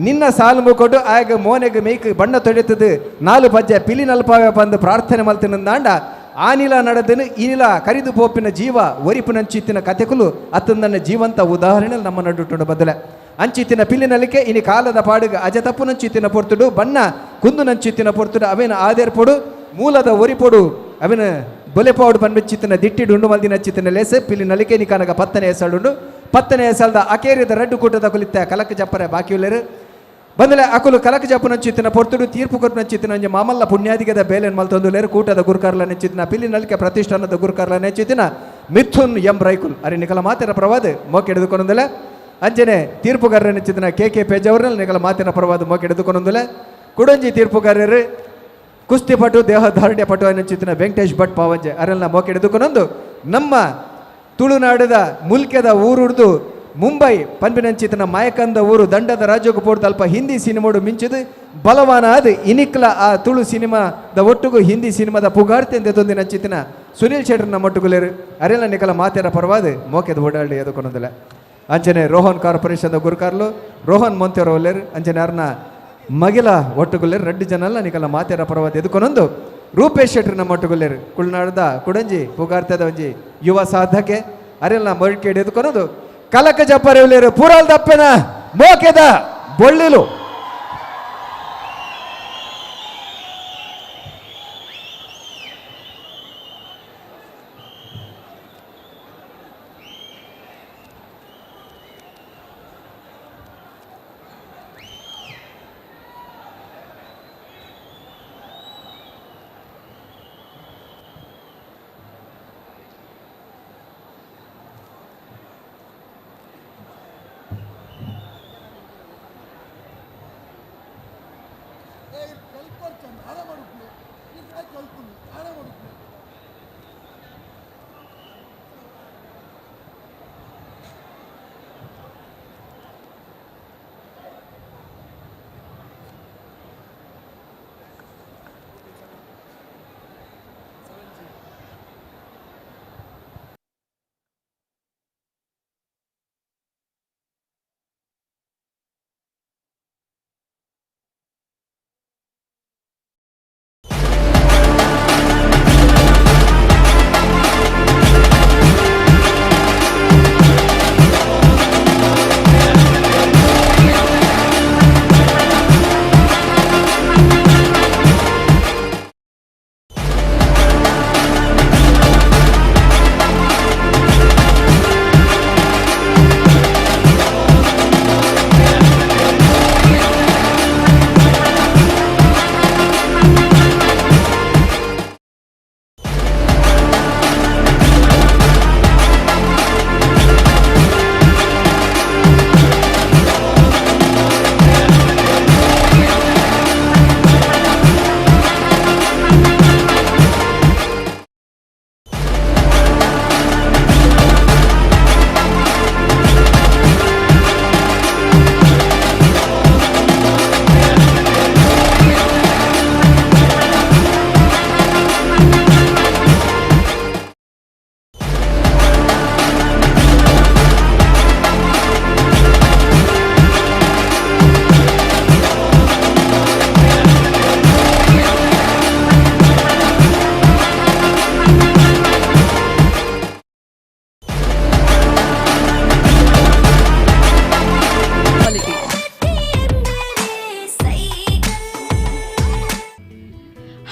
ನಿನ್ನ ಸಾಲು ಮುಕೊಡು ಆಗ ಮೋನೆಗೆ ಮೇಕ್ ಬಣ್ಣ ತೊಡೆತದು ನಾಲು ಪಜ್ಜೆ ಪಿಲಿ ನಲ್ಪಾವೆ ಬಂದು ಪ್ರಾರ್ಥನೆ ಮಲ್ತಿನಂದಾಂಡ ಆನಿಲ ನಡೆದನು ಇನಿಲ ಕರಿದು ಪೋಪಿನ ಜೀವ ಒರಿಪುನಂಚಿತ್ತಿನ ಕತೆಕುಲು ಅತ್ತಂದನ್ನ ಜೀವಂತ ಉದಾಹರಣೆ ನಮ್ಮ ನಡುಟುಂಡು ಬದಲೆ ಅಂಚಿತ್ತಿನ ಪಿಲಿನಲಿಕೆ ಇನಿ ಕಾಲದ ಪಾಡುಗ ಅಜತಪ್ಪುನಂಚಿತ್ತಿನ ಪೊರ್ತುಡು ಬಣ್ಣ ಕುಂದುನಂಚಿತ್ತಿನ ಪೊರ್ತುಡು ಅವೇನ ಆದೇರ್ಪೊಡು ಮೂಲದ ಒರಿಪೊಡು ಅವೇನ ಬೊಲೆಪಾಡು ಪನ್ಬಿಚ್ಚಿತ್ತಿನ ದಿಟ್ಟಿಡು ಉಂಡು ಮಲ್ದಿನ ಚಿತ್ತಿನ ಲೇಸೆ ಪಿಲಿ ನಲಿಕೆ ನಿಕಾನಗ ಪತ್ತನೆ ಎಸಳುಂಡು ಪತ್ತನೆ ಎಸಲ್ದ ಅಕೇರಿದ ರಡ್ಡು ಕೂಟದ ಕುಲಿತ್ತ ಕಲಕ ಜಪ್ಪರೆ ಬಾಕಿಯುಲ್ಲೇರು ಬಂದಲೆ ಅಕುಲು ಕಲಕ ಜಪ್ಪುನಂಚಿತ್ತಿನ ಪೊರ್ತುಡು ತೀರ್ಪು ಕೊರ್ಪುನಂಚಿತ್ತಿನ ಒಂಜಿ ಮಾಮಲ್ಲ ಪುಣ್ಯಾದಿಗದ ಬೇಲೆನ್ ಮಲ್ತೊಂದುಲೇರು ಕೂಟದ ಗುರುಕಾರ್ಲ ನೆಚ್ಚಿತ್ತಿನ ಪಿಲಿ ನಲಿಕೆ ಪ್ರತಿಷ್ಠಾನದ ಗುರುಕಾರ್ಲ ನೆಚ್ಚಿತ್ತಿನ ಮಿಥುನ್ ಎಂ ರೈಕುಲ್ ಅರೆ ನಿಕಲ ಮಾತಿನ ಪ್ರವಾದ ಮೋಕೆ ಹಿಡಿದುಕೊಂಡಲೆ ಅಂಜನೆ ತೀರ್ಪುಗಾರರ ನೆಚ್ಚಿತ್ತಿನ ಕೆ ಕೆ ಪೇಜವರ್ನಲ್ಲಿ ನಿಕಲ ಮಾತಿನ ಪ್ರವಾದ ಮೋಕೆ ಹಿಡಿದುಕೊಂಡಲೆ ಕುಡಂಜಿ ತೀರ್ಪುಗಾರರು ಕುಸ್ತಿಪಟು ದೇಹಧಾರಣ್ಯ ಪಟು ಅನ್ನಿಚಿತ್ತಿನ ವೆಂಕಟೇಶ್ ಭಟ್ ಪಾವಂಜೆ ಅರೆಲ್ಲ ಮೋಕೆ ಹಿಡಿದುಕೊಂಡೊಂದು ನಮ್ಮ ತುಳುನಾಡದ ಮುಲ್ಕೆದ ಊರುಡ್ದು ಮುಂಬೈ ಪನ್ಪಿನಂಚಿತನ ಮಾಯಕಂದ ಊರು ದಂಡದ ರಾಜ್ಯಕ್ಕೂ ಪೋಡ್ದು ಅಲ್ಪ ಹಿಂದಿ ಸಿನಿಮೋಡು ಮಿಂಚಿದು ಬಲವಾನ ಅದು ಇನಿಕ್ಲ ಆ ತುಳು ಸಿನಿಮಾದ ಒಟ್ಟುಗು ಹಿಂದಿ ಸಿನಿಮಾದ ಪುಗಾರ್ತೆ ಅಂತ ತೊಂದಿನ ಸುನೀಲ್ ಶೆಟ್ಟರ್ನ ಮೊಟ್ಟುಗುಲೇರು ಅರೆಲ್ಲ ನಿಕಲ ಮಾತೆರ ಪರವಾದ ಮೋಕೆದ ಓಡಾಡಿ ಎದುಕೊಂಡೊಂದಿಲ್ಲ. ಅಂಚನೆ ರೋಹನ್ ಕಾರ್ಪೊರೇಷನ್ದ ಗುರುಕಾರ್ಲು ರೋಹನ್ ಮೊಂತೆರೋ ಒಲ್ಲೇರು ಅಂಚನೆ ಅರ್ನ ಮಗಿಲ ಒಟ್ಟುಗುಲ್ಲೇರು ರಡ್ಡು ಜನಲ್ಲ ನಿಕಲ ಮಾತೆರ ಪರವಾದ ಎದುಕೊನೊಂದು ರೂಪೇಶ್ ಶೆಟ್ಟರ್ನ ಮೊಟ್ಟುಗುಲ್ಲೇರು ಕುಳ್ನಾಡದ ಕುಡಂಜಿ ಪುಗಾರ್ತದ ಒಂಜಿ ಯುವ ಸಾಧಕೆ ಅರೆಲ್ಲ ಮೊಳಕೆ ಎದುಕೊನೊಂದು ಕಲಕ ಜಪ್ಪರೆ ಪೂರಾಲ್ ದಪ್ಪೆನ ಮೋಕೆದ ಬೊಳ್ಳಿಲು.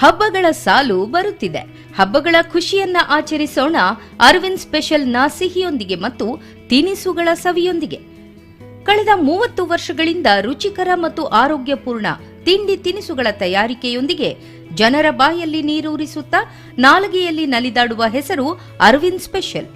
ಹಬ್ಬಗಳ ಸಾಲು ಬರುತ್ತಿದೆ. ಹಬ್ಬಗಳ ಖುಷಿಯನ್ನ ಆಚರಿಸೋಣ ಅರವಿಂದ್ ಸ್ಪೆಷಲ್ನ ಸಿಹಿಯೊಂದಿಗೆ ಮತ್ತು ತಿನಿಸುಗಳ ಸವಿಯೊಂದಿಗೆ. ಕಳೆದ 30 ವರ್ಷಗಳಿಂದ ರುಚಿಕರ ಮತ್ತು ಆರೋಗ್ಯಪೂರ್ಣ ತಿಂಡಿ ತಿನಿಸುಗಳ ತಯಾರಿಕೆಯೊಂದಿಗೆ ಜನರ ಬಾಯಲ್ಲಿ ನೀರೂರಿಸುತ್ತಾ ನಾಲಿಗೆಯಲ್ಲಿ ನಲಿದಾಡುವ ಹೆಸರು ಅರವಿಂದ್ ಸ್ಪೆಷಲ್.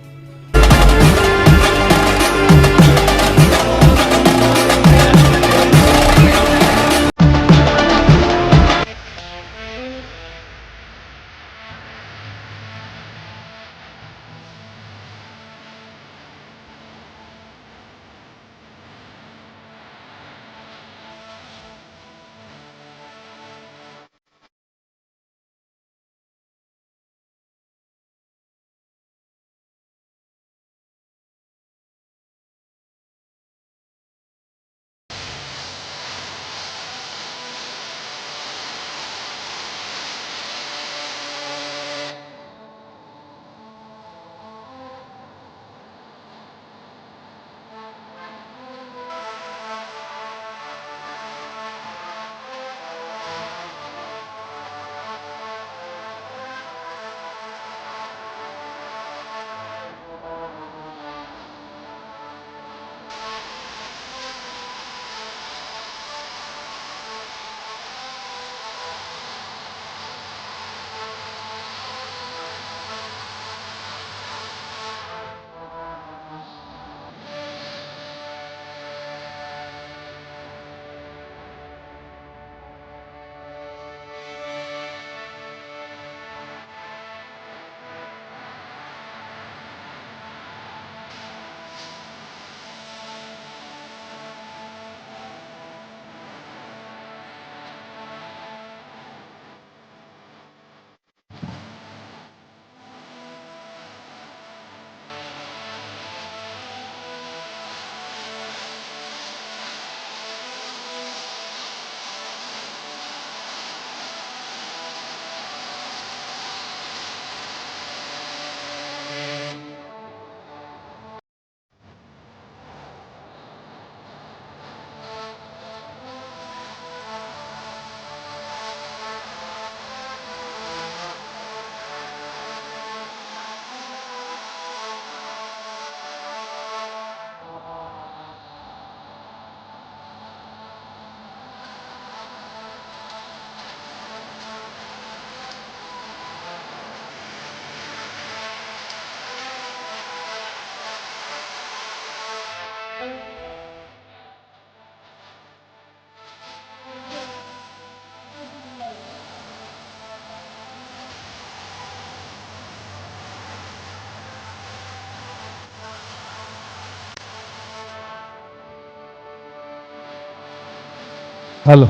ಹಲೋ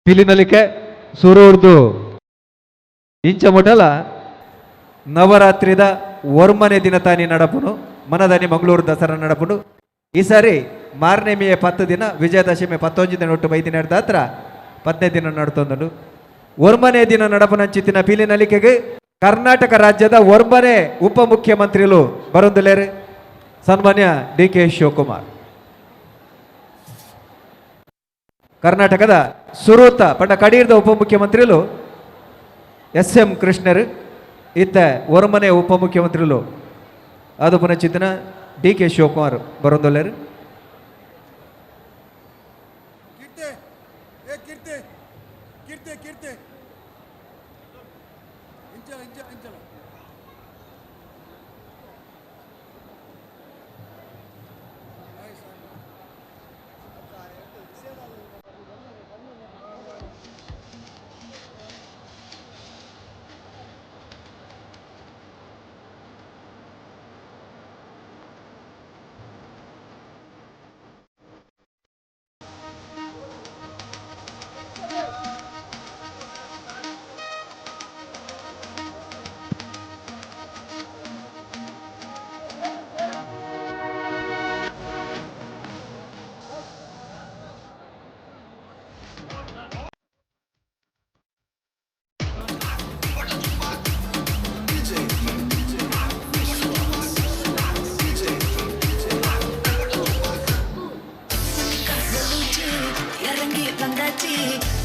ಪಿಲಿನಲಿಕೆ ಸುರೂರ್ದು ಇಂಚ ಮೊಟಲ ನವರಾತ್ರಿದ ಒರ್ಮನೆ ದಿನ ತಾನಿ ನಡಪುನು ಮನದಾನಿ ಮಂಗಳೂರು ದಸರಾ ನಡಪುನು. ಈ ಸಾರಿ ಮಾರನೆಮಿಯ 10 ದಿನ, ವಿಜಯದಶಮಿ 19 ದಿನ, ಒಟ್ಟು 5 ದಿನ ಹತ್ರ 15 ದಿನ ನಡ್ತೊಂದನು. ಒರ್ಮನೆ ದಿನ ನಡಪುನಂಚಿತ್ತಿನ ಪಿಲಿನಲಿಕೆಗೆ ಕರ್ನಾಟಕ ರಾಜ್ಯದ ಒರ್ಮನೆ ಉಪಮುಖ್ಯಮಂತ್ರಿಲು ಬರೊಂದುಲೇರು ಸನ್ಮಾನ್ಯ ಡಿ.ಕೆ. ಶಿವಕುಮಾರ್. ಕರ್ನಾಟಕದ ಸುರೂತ ಪಂಡ ಕಡೀರ್ದ ಉಪಮುಖ್ಯಮಂತ್ರಿಲು ಎಸ್ ಎಂ ಕೃಷ್ಣರು, ಇತ್ತ ಒರ್ಮನೆ ಉಪಮುಖ್ಯಮಂತ್ರಿಲು ಅದು ಪುನಚಿತ್ತಿನ ಡಿ.ಕೆ. ಶಿವಕುಮಾರ್ ಬರೊಂದುಲ್ಲೇರು.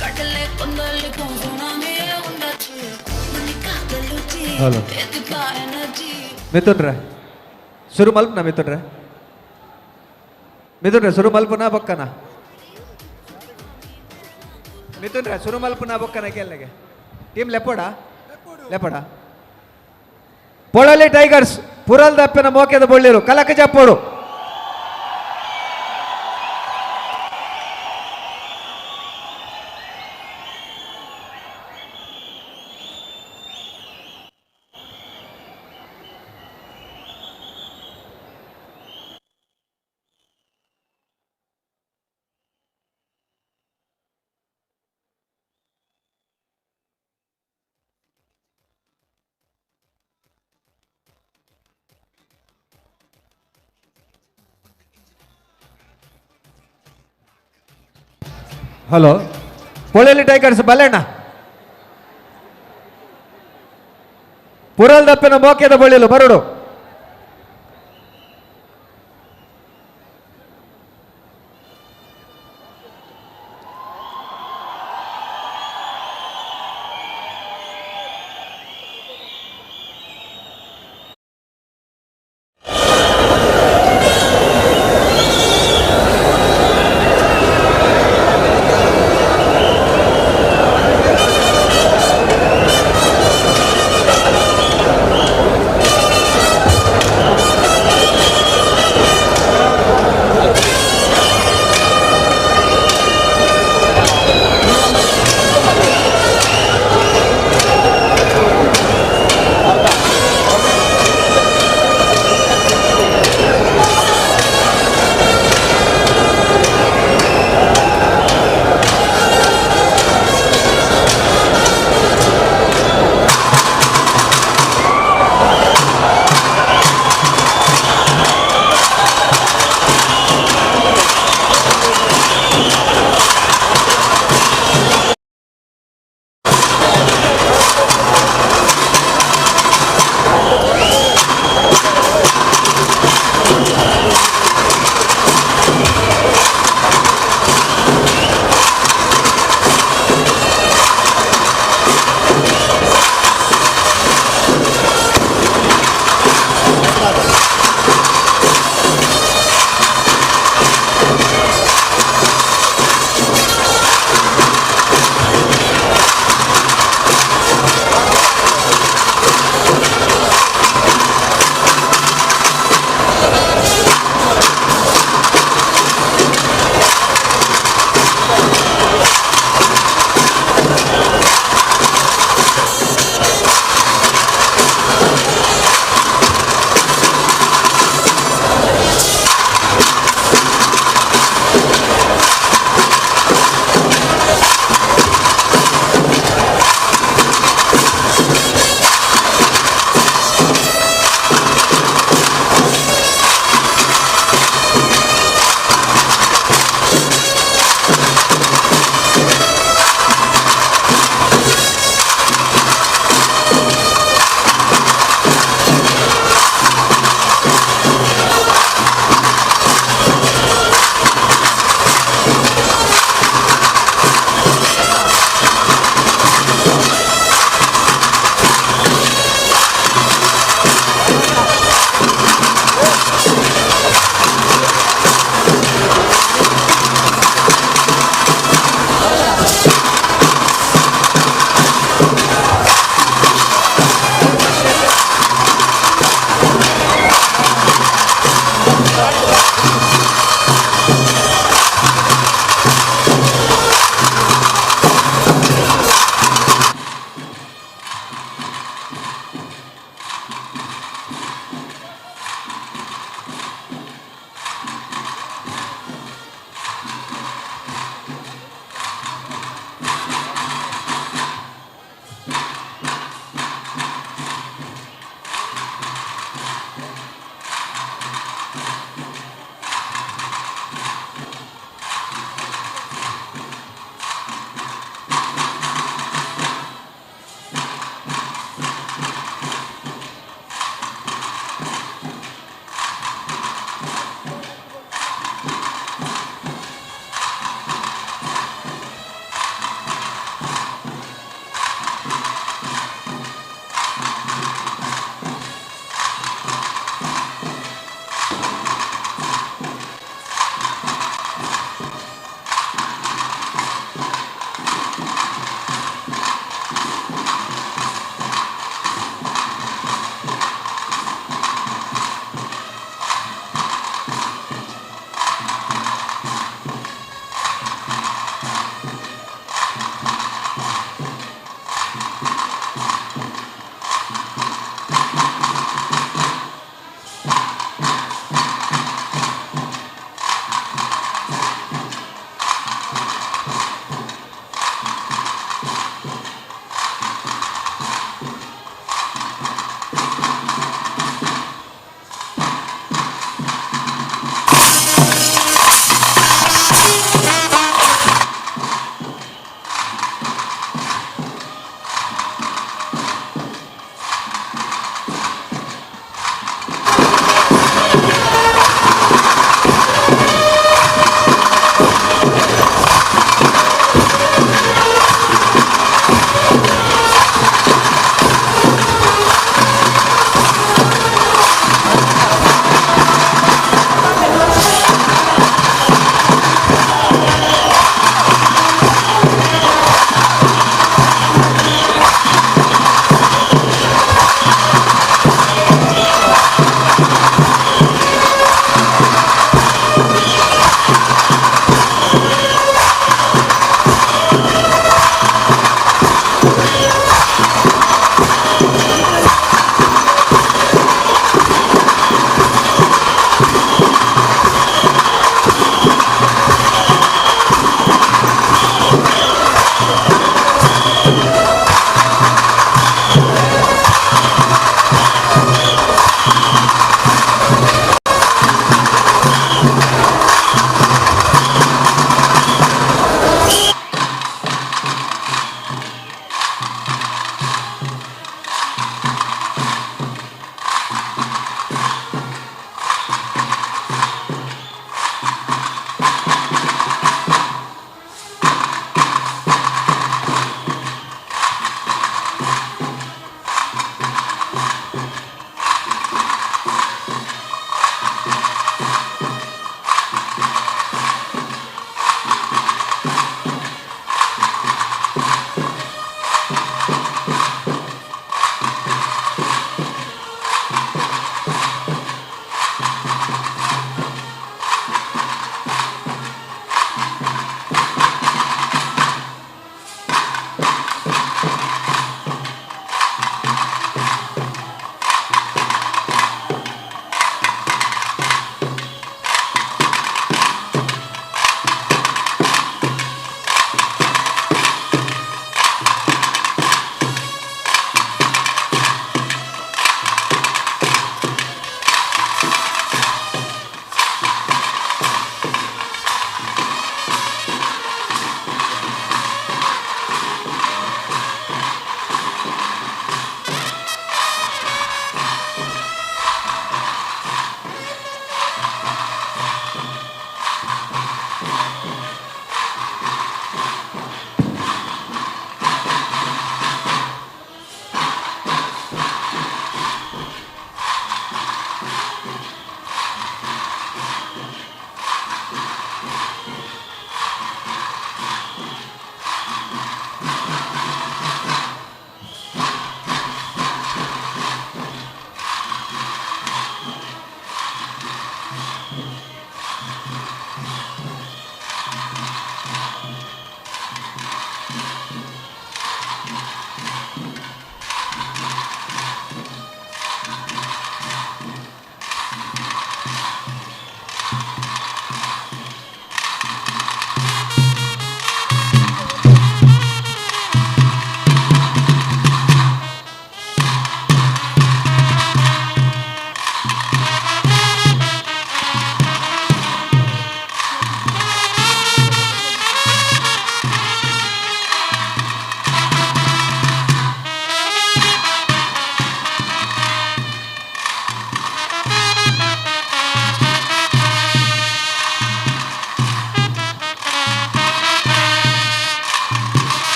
கடலே கொந்தளிக்கும். ಹಲೋ ಮಿಥುನ್ ರೇ ಶುರು ಮಲ್ಪನ ಮಿಥುನ್ ರೇ ಮಿಥುನ್ ರೇ ಶುರು ಮಲ್ಪನ ಬೊಕ್ಕನ ಮಿಥುನ್ ರೇ ಶುರು ಮಲ್ಪನ ಬೊಕ್ಕನ ಕೇಳಗೆ ಟೀಮ್ ಲೆಪ್ಪೋಡ ಲೆಪ್ಪೋಡ ಪೊಳಲಿ ಟೈಗರ್ಸ್ ಪುರಲ್ ದಪ್ಪನ ಮೋಕೆದ ಬೊಳ್ಳಿರು ಕಲಕ ಜಪ್ಪೋಡು ಹಲೋ ಪೊಳಲಿ ಟೈಗರ್ಸ್ ಬಲ್ಲೆಣ್ಣ ಪುರಲ್ ದಪ್ಪನ ಮೋಕೆದ ಬೊಳ್ಳಿಲು ಬರುಡು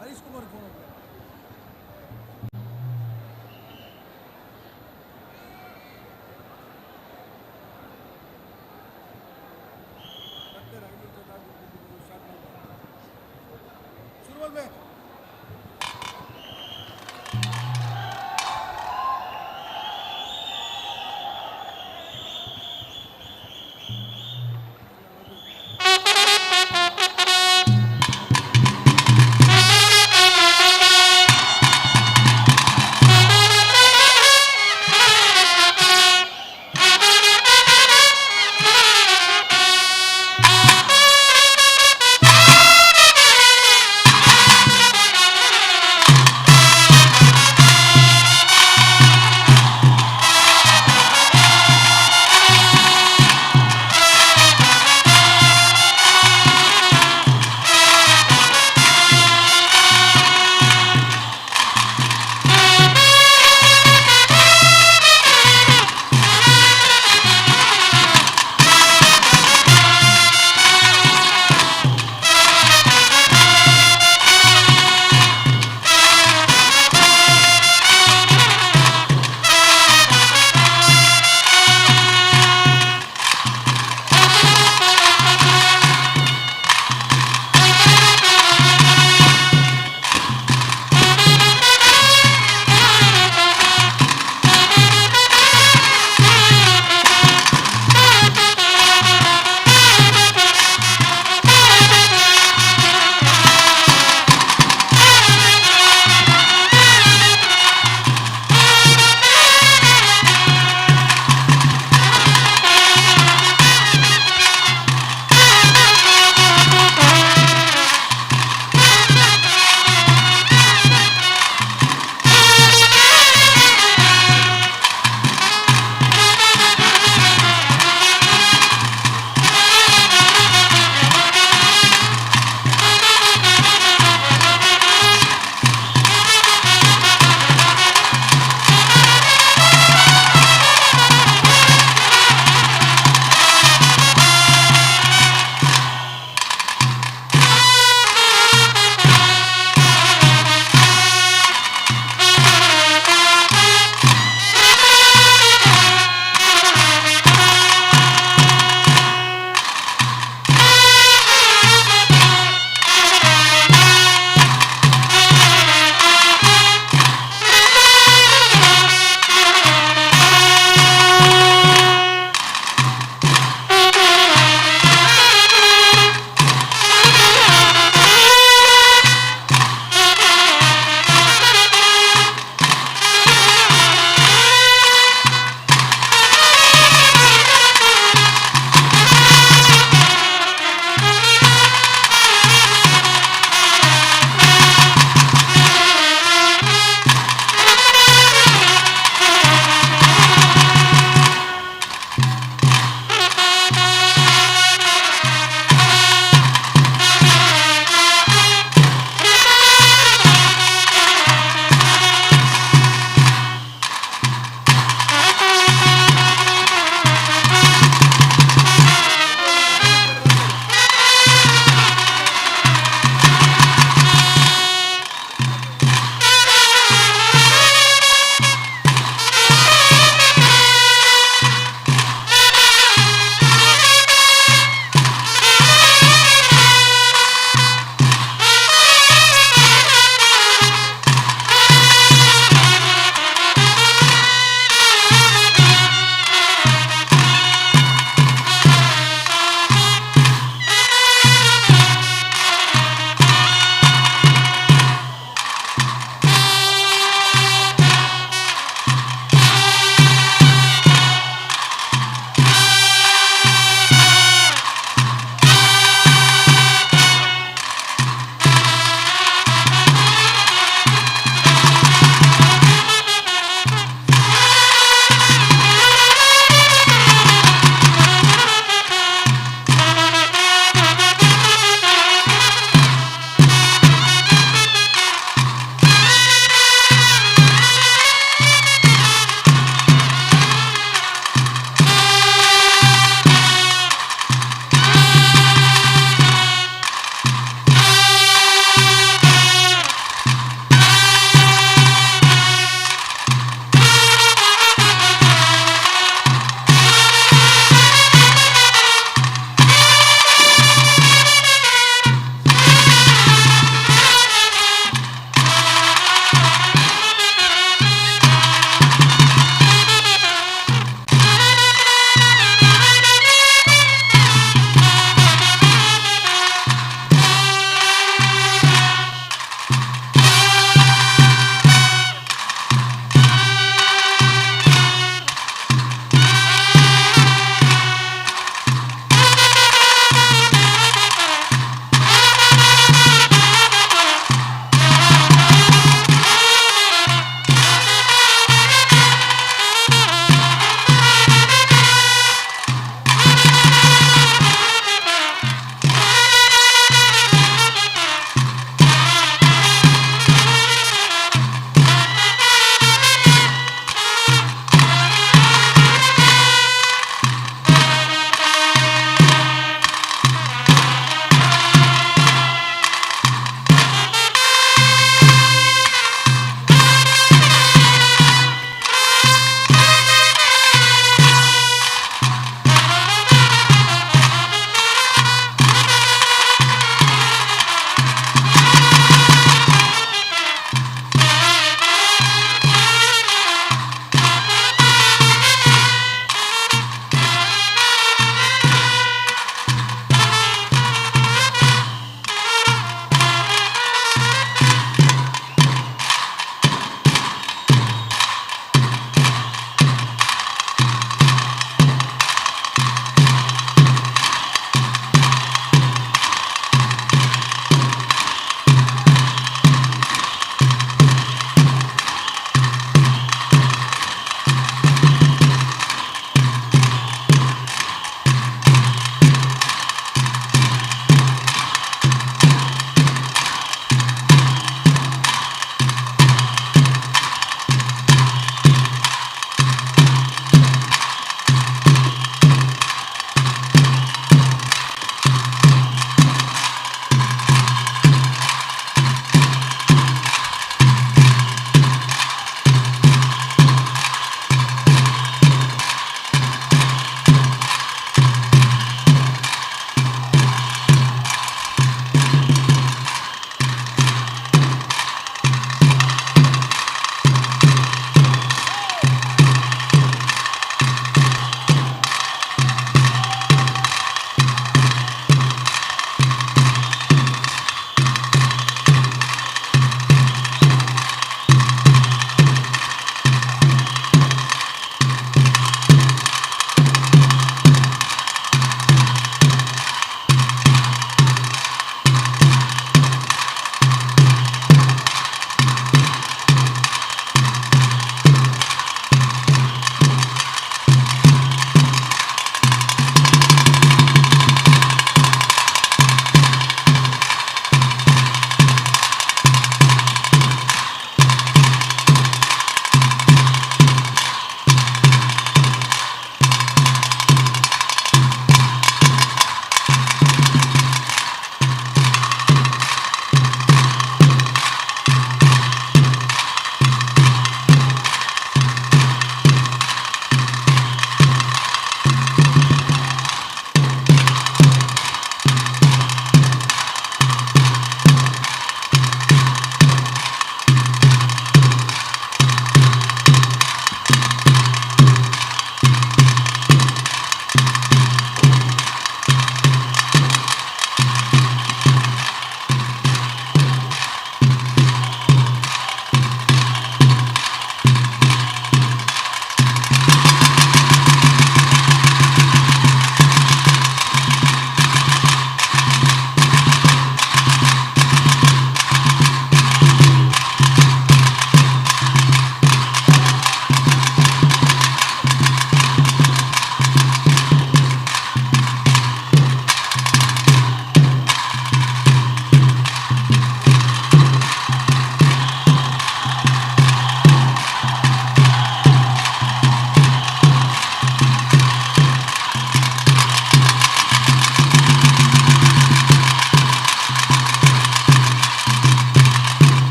ಹರೀಶ್ ಕುಮಾರ್ ಫೋನ್. ಶುರು.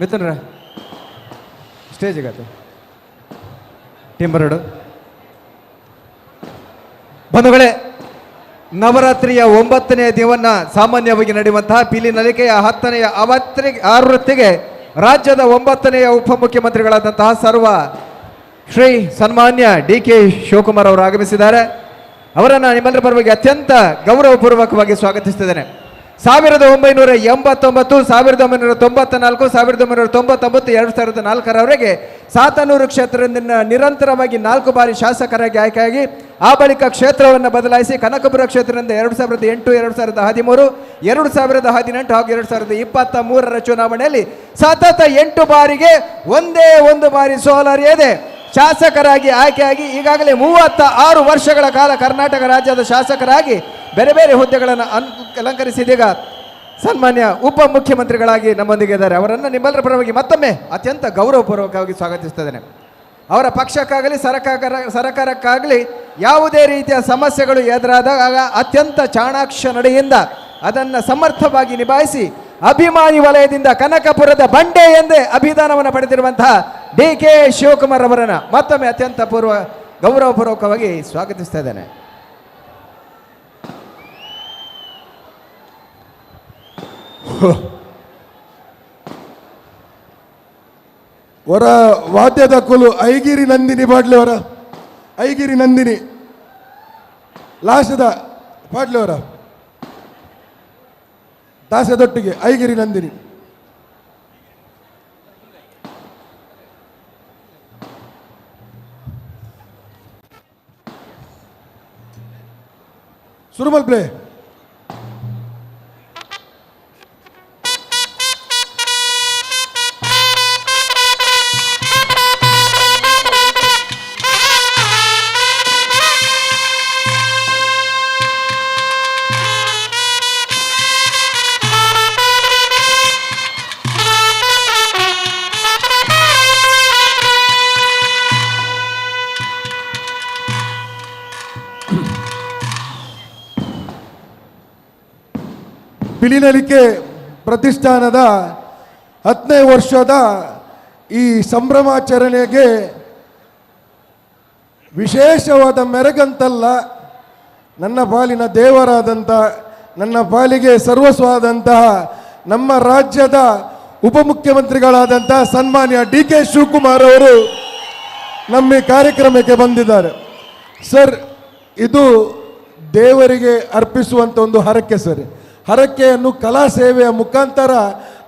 ಮಿಥುನ್ರ ಸ್ಟೇಜಿಗತ್ತೆ ಟೀಮ್ ಬರೋಡು. ಬಂಧುಗಳೇ, ನವರಾತ್ರಿಯ 9ನೇ ದಿವನ್ನ ಸಾಮಾನ್ಯವಾಗಿ ನಡೆಯುವಂತಹ ಪಿಲಿನಲಿಕೆಯ 10ನೇ ಆವೃತ್ತಿಗೆ ರಾಜ್ಯದ 9ನೇ ಉಪಮುಖ್ಯಮಂತ್ರಿಗಳಾದಂತಹ ಸರ್ವ ಶ್ರೀ ಸನ್ಮಾನ್ಯ ಡಿ.ಕೆ. ಶಿವಕುಮಾರ್ ಅವರು ಆಗಮಿಸಿದ್ದಾರೆ. ಅವರನ್ನು ನಿಮ್ಮೆಲ್ಲರ ಪರವಾಗಿ ಅತ್ಯಂತ ಗೌರವಪೂರ್ವಕವಾಗಿ ಸ್ವಾಗತಿಸುತ್ತಿದ್ದೇನೆ. 1989, 1994, 1999, 2004ರವರೆಗೆ ಸಾತನೂರು ಕ್ಷೇತ್ರದಿಂದ ನಿರಂತರವಾಗಿ 4 ಬಾರಿ ಶಾಸಕರಾಗಿ ಆಯ್ಕೆಯಾಗಿ ಆ ಬಳಿಕ ಕ್ಷೇತ್ರವನ್ನು ಬದಲಾಯಿಸಿ ಕನಕಪುರ ಕ್ಷೇತ್ರದಿಂದ 2008, 2013, 2018 ಹಾಗೂ 2023ರ ಚುನಾವಣೆಯಲ್ಲಿ ಸತತ 8 ಬಾರಿಗೆ ಒಂದೇ ಒಂದು ಬಾರಿ ಸೋಲರಿಯದೆ ಶಾಸಕರಾಗಿ ಆಯ್ಕೆಯಾಗಿ ಈಗಾಗಲೇ 36 ವರ್ಷಗಳ ಕಾಲ ಕರ್ನಾಟಕ ರಾಜ್ಯದ ಶಾಸಕರಾಗಿ ಬೇರೆ ಬೇರೆ ಹುದ್ದೆಗಳನ್ನು ಅಲಂಕರಿಸಿದೀಗ ಸನ್ಮಾನ್ಯ ಉಪಮುಖ್ಯಮಂತ್ರಿಗಳಾಗಿ ನಮ್ಮೊಂದಿಗೆ ಇದ್ದಾರೆ. ಅವರನ್ನು ನಿಮ್ಮೆಲ್ಲರ ಪರವಾಗಿ ಮತ್ತೊಮ್ಮೆ ಅತ್ಯಂತ ಗೌರವಪೂರ್ವಕವಾಗಿ ಸ್ವಾಗತಿಸ್ತಿದ್ದೇನೆ. ಅವರ ಪಕ್ಷಕ್ಕಾಗಲಿ ಸರ್ಕಾರಕ್ಕಾಗಲಿ ಯಾವುದೇ ರೀತಿಯ ಸಮಸ್ಯೆಗಳು ಎದುರಾದಾಗ ಅತ್ಯಂತ ಚಾಣಾಕ್ಷ ನಡೆಯಿಂದ ಅದನ್ನು ಸಮರ್ಥವಾಗಿ ನಿಭಾಯಿಸಿ ಅಭಿಮಾನಿ ವಲಯದಿಂದ ಕನಕಪುರದ ಬಂಡೆ ಎಂದೇ ಅಭಿದಾನವನ್ನು ಪಡೆದಿರುವಂತಹ ಡಿ.ಕೆ. ಶಿವಕುಮಾರ್ ಅವರನ್ನು ಮತ್ತೊಮ್ಮೆ ಅತ್ಯಂತ ಗೌರವಪೂರ್ವಕವಾಗಿ ಸ್ವಾಗತಿಸ್ತಾ ಇದ್ದೇನೆ. ವರ ವಾದ್ಯದ ಕುಲು ಐಗಿರಿ ನಂದಿನಿ ಪಾಡ್ಲೆವರ, ಐಗಿರಿ ನಂದಿನಿ ಲಾಸದ ಪಾಡ್ಲೆವರ ದಾಸದೊಟ್ಟಿಗೆ ಐಗಿರಿ ನಂದಿನಿ. ಸುರುಮಲ್ ಪ್ಲೇ. ಪಿಲಿನಲಿಕೆ ಪ್ರತಿಷ್ಠಾನದ 10ನೇ ವರ್ಷದ ಈ ಸಂಭ್ರಮಾಚರಣೆಗೆ ವಿಶೇಷವಾದ ಮೆರಗಂತಲ್ಲ, ನನ್ನ ಪಾಲಿನ ದೇವರಾದಂಥ, ನನ್ನ ಪಾಲಿಗೆ ಸರ್ವಸ್ವಾದಂತಹ ನಮ್ಮ ರಾಜ್ಯದ ಉಪಮುಖ್ಯಮಂತ್ರಿಗಳಾದಂಥ ಸನ್ಮಾನ್ಯ ಡಿ.ಕೆ. ಶಿವಕುಮಾರ್ ಅವರು ನಮ್ಮ ಈ ಕಾರ್ಯಕ್ರಮಕ್ಕೆ ಬಂದಿದ್ದಾರೆ. ಸರ್, ಇದು ದೇವರಿಗೆ ಅರ್ಪಿಸುವಂಥ ಒಂದು ಹರಕೆ ಸರ್. ಹರಕೆಯನ್ನು ಕಲಾ ಸೇವೆಯ ಮುಖಾಂತರ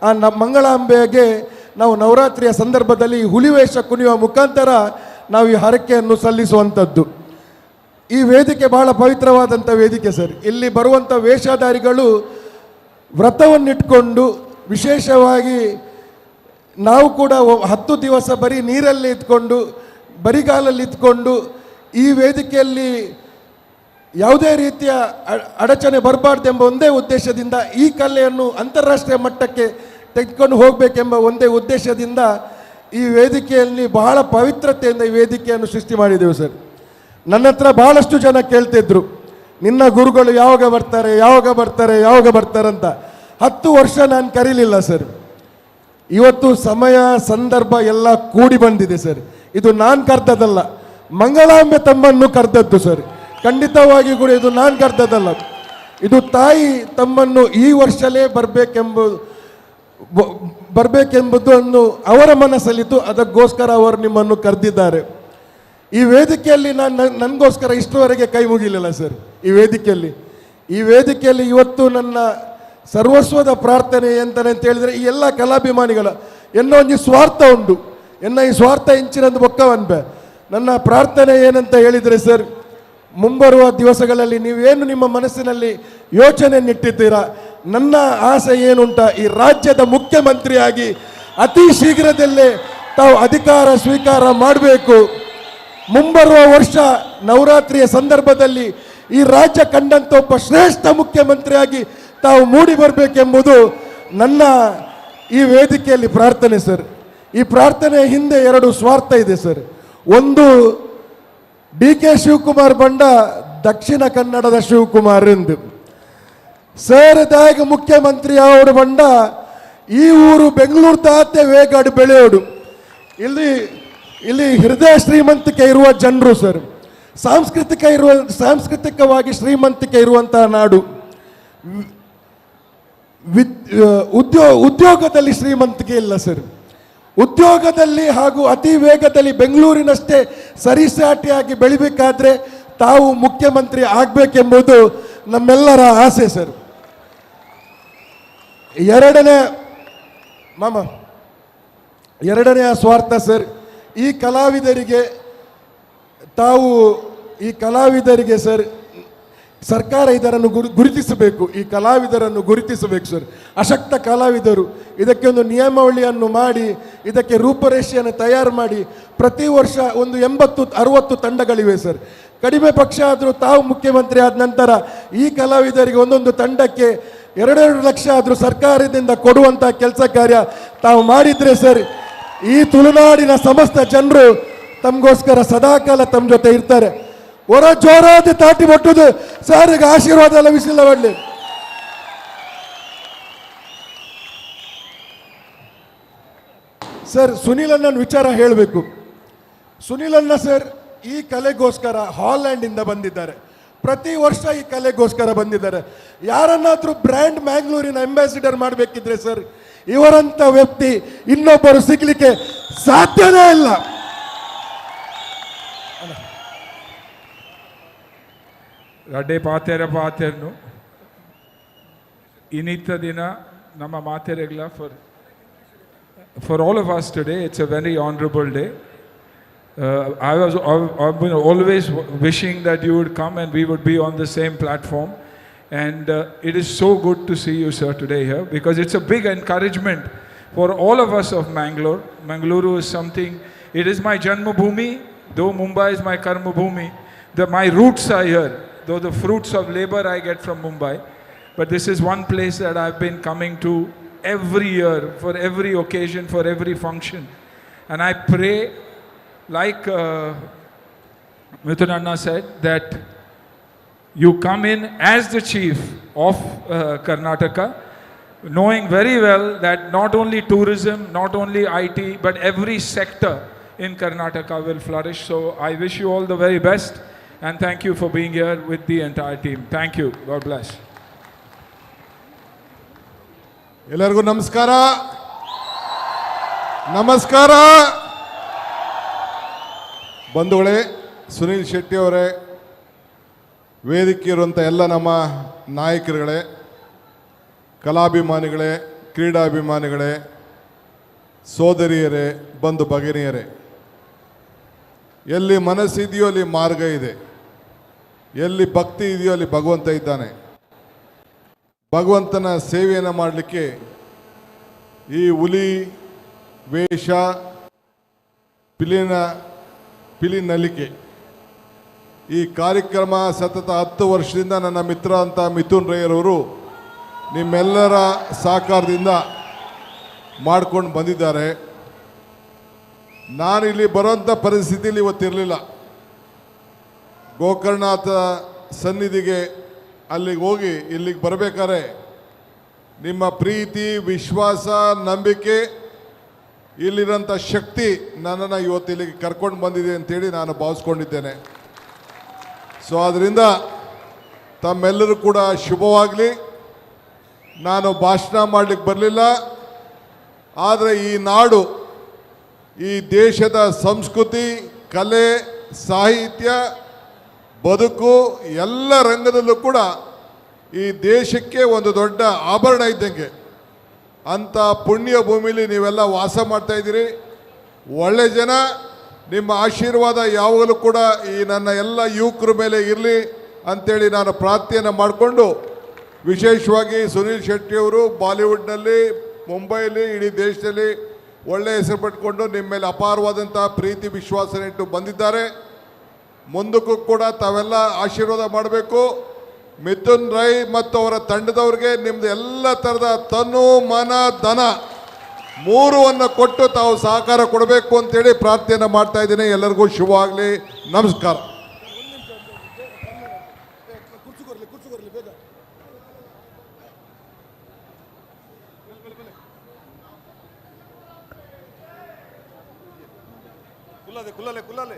ಆ ಮಂಗಳಾಂಬೆಗೆ ನಾವು ನವರಾತ್ರಿಯ ಸಂದರ್ಭದಲ್ಲಿ ಹುಲಿವೇಷ ಕುಣಿಯುವ ಮುಖಾಂತರ ನಾವು ಈ ಹರಕೆಯನ್ನು ಸಲ್ಲಿಸುವಂಥದ್ದು. ಈ ವೇದಿಕೆ ಬಹಳ ಪವಿತ್ರವಾದಂಥ ವೇದಿಕೆ ಸರ್. ಇಲ್ಲಿ ಬರುವಂಥ ವೇಷಧಾರಿಗಳು ವ್ರತವನ್ನಿಟ್ಕೊಂಡು, ವಿಶೇಷವಾಗಿ ನಾವು ಕೂಡ 10 ದಿವಸ ಬರೀ ನೀರಲ್ಲಿ ಇದ್ಕೊಂಡು, ಬರಿಗಾಲಲ್ಲಿ ಇದ್ಕೊಂಡು ಈ ವೇದಿಕೆಯಲ್ಲಿ ಯಾವುದೇ ರೀತಿಯ ಅಡಚಣೆ ಬರಬಾರ್ದೆಂಬ ಒಂದೇ ಉದ್ದೇಶದಿಂದ ಈ ಕಲೆಯನ್ನು ಅಂತಾರಾಷ್ಟ್ರೀಯ ಮಟ್ಟಕ್ಕೆ ತೆಗೆದುಕೊಂಡು ಹೋಗಬೇಕೆಂಬ ಒಂದೇ ಉದ್ದೇಶದಿಂದ ಈ ವೇದಿಕೆಯಲ್ಲಿ ಬಹಳ ಪವಿತ್ರತೆಯಿಂದ ಈ ವೇದಿಕೆಯನ್ನು ಸೃಷ್ಟಿ ಮಾಡಿದೆವು ಸರ್. ನನ್ನ ಹತ್ರ ಬಹಳಷ್ಟು ಜನ ಕೇಳ್ತಿದ್ರು, ನಿನ್ನ ಗುರುಗಳು ಯಾವಾಗ ಬರ್ತಾರೆ, ಯಾವಾಗ ಬರ್ತಾರೆ, ಯಾವಾಗ ಬರ್ತಾರಂತ. 10 ವರ್ಷ ನಾನು ಕರೀಲಿಲ್ಲ ಸರ್. ಇವತ್ತು ಸಮಯ ಸಂದರ್ಭ ಎಲ್ಲ ಕೂಡಿ ಬಂದಿದೆ ಸರ್. ಇದು ನಾನು ಕರೆದದ್ದಲ್ಲ, ಮಂಗಳಾಂಬೆ ತಮ್ಮನ್ನು ಕರೆದದ್ದು ಸರ್. ಖಂಡಿತವಾಗಿಯೂ ಕೂಡ ಇದು ನಾನು ಕರೆದದ್ದಲ್ಲ, ಇದು ತಾಯಿ ತಮ್ಮನ್ನು ಈ ವರ್ಷಲೇ ಬರಬೇಕೆಂಬುದನ್ನು ಅವರ ಮನಸ್ಸಲ್ಲಿತ್ತು, ಅದಕ್ಕೋಸ್ಕರ ಅವರು ನಿಮ್ಮನ್ನು ಕರೆದಿದ್ದಾರೆ. ಈ ವೇದಿಕೆಯಲ್ಲಿ ನಾನು ನನಗೋಸ್ಕರ ಇಷ್ಟರವರೆಗೆ ಕೈ ಮುಗಿಲಿಲ್ಲ ಸರ್. ಈ ವೇದಿಕೆಯಲ್ಲಿ ಇವತ್ತು ನನ್ನ ಸರ್ವಸ್ವದ ಪ್ರಾರ್ಥನೆ ಎಂತಾನೆ ಅಂತ ಹೇಳಿದರೆ, ಈ ಎಲ್ಲ ಕಲಾಭಿಮಾನಿಗಳ ಎನ್ನೋ ಒಂದು ಸ್ವಾರ್ಥ ಉಂಟು, ಎನ್ನ ಈ ಸ್ವಾರ್ಥ ಇಂಚಿನಂದು ಬೊಕ್ಕವನ್ಬೆ. ನನ್ನ ಪ್ರಾರ್ಥನೆ ಏನಂತ ಹೇಳಿದರೆ ಸರ್, ಮುಂಬರುವ ದಿವಸಗಳಲ್ಲಿ ನೀವೇನು ನಿಮ್ಮ ಮನಸ್ಸಿನಲ್ಲಿ ಯೋಚನೆಯನ್ನಿಟ್ಟಿದ್ದೀರಾ, ನನ್ನ ಆಸೆ ಏನುಂಟ, ಈ ರಾಜ್ಯದ ಮುಖ್ಯಮಂತ್ರಿಯಾಗಿ ಅತಿ ಶೀಘ್ರದಲ್ಲೇ ತಾವು ಅಧಿಕಾರ ಸ್ವೀಕಾರ ಮಾಡಬೇಕು. ಮುಂಬರುವ ವರ್ಷ ನವರಾತ್ರಿಯ ಸಂದರ್ಭದಲ್ಲಿ ಈ ರಾಜ್ಯ ಕಂಡಂಥ ಒಬ್ಬ ಶ್ರೇಷ್ಠ ಮುಖ್ಯಮಂತ್ರಿಯಾಗಿ ತಾವು ಮೂಡಿ ಬರಬೇಕೆಂಬುದು ನನ್ನ ಈ ವೇದಿಕೆಯಲ್ಲಿ ಪ್ರಾರ್ಥನೆ ಸರ್. ಈ ಪ್ರಾರ್ಥನೆ ಹಿಂದೆ 2 ಸ್ವಾರ್ಥ ಇದೆ ಸರ್. ಒಂದು, ಡಿ.ಕೆ. ಶಿವಕುಮಾರ್ ಬಂಡ ದಕ್ಷಿಣ ಕನ್ನಡದ ಶಿವಕುಮಾರ್ ಎಂದು ಸರ್ ದಾಗ ಮುಖ್ಯಮಂತ್ರಿ ಅವರು ಬಂಡ ಈ ಊರು ಬೆಂಗಳೂರು ತಾತೆ ವೇಗಾಡು ಬೆಳೆಯೋಡು. ಇಲ್ಲಿ ಇಲ್ಲಿ ಹೃದಯ ಶ್ರೀಮಂತಿಕೆ ಇರುವ ಜನರು ಸರ್, ಸಾಂಸ್ಕೃತಿಕವಾಗಿ ಶ್ರೀಮಂತಿಕೆ ಇರುವಂತಹ ನಾಡು, ಉದ್ಯೋಗದಲ್ಲಿ ಶ್ರೀಮಂತಿಕೆ ಇಲ್ಲ ಸರ್. ಉದ್ಯೋಗದಲ್ಲಿ ಹಾಗೂ ಅತಿ ವೇಗದಲ್ಲಿ ಬೆಂಗಳೂರಿನಷ್ಟೇ ಸರಿಸಾಟಿಯಾಗಿ ಬೆಳಿಬೇಕಾದ್ರೆ ತಾವು ಮುಖ್ಯಮಂತ್ರಿ ಆಗಬೇಕೆಂಬುದು ನಮ್ಮೆಲ್ಲರ ಆಸೆ ಸರ್. ಎರಡನೆಯ ಸ್ವಾರ್ಥ ಸರ್, ಈ ಕಲಾವಿದರಿಗೆ ತಾವು ಈ ಕಲಾವಿದರಿಗೆ ಸರ್ ಸರ್ಕಾರ ಇದನ್ನು ಗುರುತಿಸಬೇಕು, ಈ ಕಲಾವಿದರನ್ನು ಗುರುತಿಸಬೇಕು ಸರ್. ಅಶಕ್ತ ಕಲಾವಿದರು, ಇದಕ್ಕೆ ಒಂದು ನಿಯಮಾವಳಿಯನ್ನು ಮಾಡಿ, ಇದಕ್ಕೆ ರೂಪರೇಷೆಯನ್ನು ತಯಾರು ಮಾಡಿ, ಪ್ರತಿ ವರ್ಷ ಒಂದು 80-60 ತಂಡಗಳಿವೆ ಸರ್. ಕಡಿಮೆ ಪಕ್ಷ ಆದರೂ ತಾವು ಮುಖ್ಯಮಂತ್ರಿ ಆದ ನಂತರ ಈ ಕಲಾವಿದರಿಗೆ ಒಂದೊಂದು ತಂಡಕ್ಕೆ 2-2 ಲಕ್ಷ ಆದರೂ ಸರ್ಕಾರದಿಂದ ಕೊಡುವಂಥ ಕೆಲಸ ಕಾರ್ಯ ತಾವು ಮಾಡಿದರೆ ಸರ್, ಈ ತುಳುನಾಡಿನ ಸಮಸ್ತ ಜನರು ತಮಗೋಸ್ಕರ ಸದಾಕಾಲ ತಮ್ಮ ಜೊತೆ ಇರ್ತಾರೆ. ಹೊರ ಜೋರಾದ ತಾಟಿ ಬಟ್ಟುದು ಸಾರಿಗೆ ಆಶೀರ್ವಾದ ಲಭಿಸಿಲ್ಲ ಮಾಡಲಿ. ಸರ್, ಸುನೀಲ್ ಅಣ್ಣನ ವಿಚಾರ ಹೇಳಬೇಕು. ಸುನೀಲ್ ಅಣ್ಣ ಸರ್ ಈ ಕಲೆಗೋಸ್ಕರ ಹಾಲೆಂಡಿಂದ ಬಂದಿದ್ದಾರೆ, ಪ್ರತಿ ವರ್ಷ ಈ ಕಲೆಗೋಸ್ಕರ ಬಂದಿದ್ದಾರೆ. ಯಾರನ್ನಾದರೂ ಬ್ರ್ಯಾಂಡ್ ಮ್ಯಾಂಗ್ಳೂರಿನ ಅಂಬಾಸಿಡರ್ ಮಾಡಬೇಕಿದ್ರೆ ಸರ್ ಇವರಂಥ ವ್ಯಕ್ತಿ ಇನ್ನೊಬ್ಬರು ಸಿಗ್ಲಿಕ್ಕೆ ಸಾಧ್ಯನೇ ಇಲ್ಲ. ರಡ್ಡೆ ಪಾತೆರ ಪಾತೆರ್ನು ಇನ್ನಿತ್ತ ದಿನ ನಮ್ಮ ಮಾತೆರೆಗ್ಲ for all of us today it's a very honourable day. I've been always wishing that you would come and we would be on the same platform. And it is so good to see you, sir, today here, because it's a big encouragement for all of us of Mangalore. Mangaluru is something, it is my Janmabhoomi, though Mumbai is my Karma Bhoomi. My roots are here, though the fruits of labor I get from Mumbai. But this is one place that I've been coming to every year, for every occasion, for every function. And I pray, like Mithun Anna said, that you come in as the chief of Karnataka, knowing very well that not only tourism, not only IT, but every sector in Karnataka will flourish. So I wish you all the very best, and thank you for being here with the entire team. Thank you. God bless. ಎಲ್ಲರಿಗೂ ನಮಸ್ಕಾರ. ನಮಸ್ಕಾರ ಬಂಧುಗಳೇ, ಸುನೀಲ್ ಶೆಟ್ಟಿ ಅವರೇ, ವೇದಿಕೆ ಇರುವಂಥ ಎಲ್ಲ ನಮ್ಮ ನಾಯಕರುಗಳೇ, ಕಲಾಭಿಮಾನಿಗಳೇ, ಕ್ರೀಡಾಭಿಮಾನಿಗಳೇ, ಸೋದರಿಯರೇ, ಬಂಧು ಭಗಿನಿಯರೇ, ಎಲ್ಲಿ ಮನಸ್ಸಿದೆಯೋ ಅಲ್ಲಿ ಮಾರ್ಗ ಇದೆ, ಎಲ್ಲಿ ಭಕ್ತಿ ಇದೆಯೋ ಅಲ್ಲಿ ಭಗವಂತ ಇದ್ದಾನೆ. ಭಗವಂತನ ಸೇವೆಯನ್ನು ಮಾಡಲಿಕ್ಕೆ ಈ ಹುಲಿ ವೇಷ, ಪಿಲಿ ನಲಿಕೆ ಈ ಕಾರ್ಯಕ್ರಮ ಸತತ 10 ವರ್ಷದಿಂದ ನನ್ನ ಮಿತ್ರ ಅಂತ ಮಿಥುನ್ ರೈರವರು ನಿಮ್ಮೆಲ್ಲರ ಸಹಕಾರದಿಂದ ಮಾಡ್ಕೊಂಡು ಬಂದಿದ್ದಾರೆ. ನಾನಿಲ್ಲಿ ಬರೋಂಥ ಪರಿಸ್ಥಿತಿಯಲ್ಲಿ ಇವತ್ತಿರಲಿಲ್ಲ. ಗೋಕರ್ಣನಾಥ ಸನ್ನಿಧಿಗೆ ಅಲ್ಲಿಗೆ ಹೋಗಿ ಇಲ್ಲಿಗೆ ಬರಬೇಕಾದ್ರೆ ನಿಮ್ಮ ಪ್ರೀತಿ, ವಿಶ್ವಾಸ, ನಂಬಿಕೆ, ಇಲ್ಲಿರೋಂಥ ಶಕ್ತಿ ನನ್ನನ್ನು ಇವತ್ತು ಇಲ್ಲಿಗೆ ಕರ್ಕೊಂಡು ಬಂದಿದೆ ಅಂತೇಳಿ ನಾನು ಭಾವಿಸ್ಕೊಂಡಿದ್ದೇನೆ. ಆದ್ದರಿಂದ ತಮ್ಮೆಲ್ಲರೂ ಕೂಡ ಶುಭವಾಗಲಿ. ನಾನು ಭಾಷಣ ಮಾಡಲಿಕ್ಕೆ ಬರಲಿಲ್ಲ, ಆದರೆ ಈ ನಾಡು, ಈ ದೇಶದ ಸಂಸ್ಕೃತಿ, ಕಲೆ, ಸಾಹಿತ್ಯ, ಬದುಕು ಎಲ್ಲ ರಂಗದಲ್ಲೂ ಕೂಡ ಈ ದೇಶಕ್ಕೆ ಒಂದು ದೊಡ್ಡ ಆಭರಣ ಇದ್ದಂಗೆ. ಅಂಥ ಪುಣ್ಯ ಭೂಮಿಲಿ ನೀವೆಲ್ಲ ವಾಸ ಮಾಡ್ತಾಯಿದ್ದೀರಿ. ಒಳ್ಳೆ ಜನ, ನಿಮ್ಮ ಆಶೀರ್ವಾದ ಯಾವಾಗಲೂ ಕೂಡ ಈ ನನ್ನ ಎಲ್ಲ ಯುವಕರ ಮೇಲೆ ಇರಲಿ ಅಂಥೇಳಿ ನಾನು ಪ್ರಾರ್ಥನೆಯನ್ನು ಮಾಡಿಕೊಂಡು, ವಿಶೇಷವಾಗಿ ಸುನೀಲ್ ಶೆಟ್ಟಿಯವರು ಬಾಲಿವುಡ್ನಲ್ಲಿ, ಮುಂಬೈಲಿ, ಇಡೀ ದೇಶದಲ್ಲಿ ಒಳ್ಳೆಯ ಹೆಸರು ಪಟ್ಕೊಂಡು ನಿಮ್ಮ ಮೇಲೆ ಅಪಾರವಾದಂಥ ಪ್ರೀತಿ ವಿಶ್ವಾಸನ ಇಟ್ಟು ಬಂದಿದ್ದಾರೆ. ಮುಂದಕ್ಕೂ ಕೂಡ ತಾವೆಲ್ಲ ಆಶೀರ್ವಾದ ಮಾಡಬೇಕು. ಮಿಥುನ್ ರೈ ಮತ್ತು ಅವರ ತಂಡದವ್ರಿಗೆ ನಿಮ್ಮದು ಎಲ್ಲ ಥರದ ತನು ಮನ ಧನ ಮೂರುವನ್ನು ಕೊಟ್ಟು ತಾವು ಸಹಕಾರ ಕೊಡಬೇಕು ಅಂತೇಳಿ ಪ್ರಾರ್ಥನೆ ಮಾಡ್ತಾ ಇದ್ದೀನಿ. ಎಲ್ಲರಿಗೂ ಶುಭವಾಗಲಿ. ನಮಸ್ಕಾರ. ಕುಲ್ಲದೆ ಕುಲ್ಲಲೆ ಕುಲ್ಲಲೆ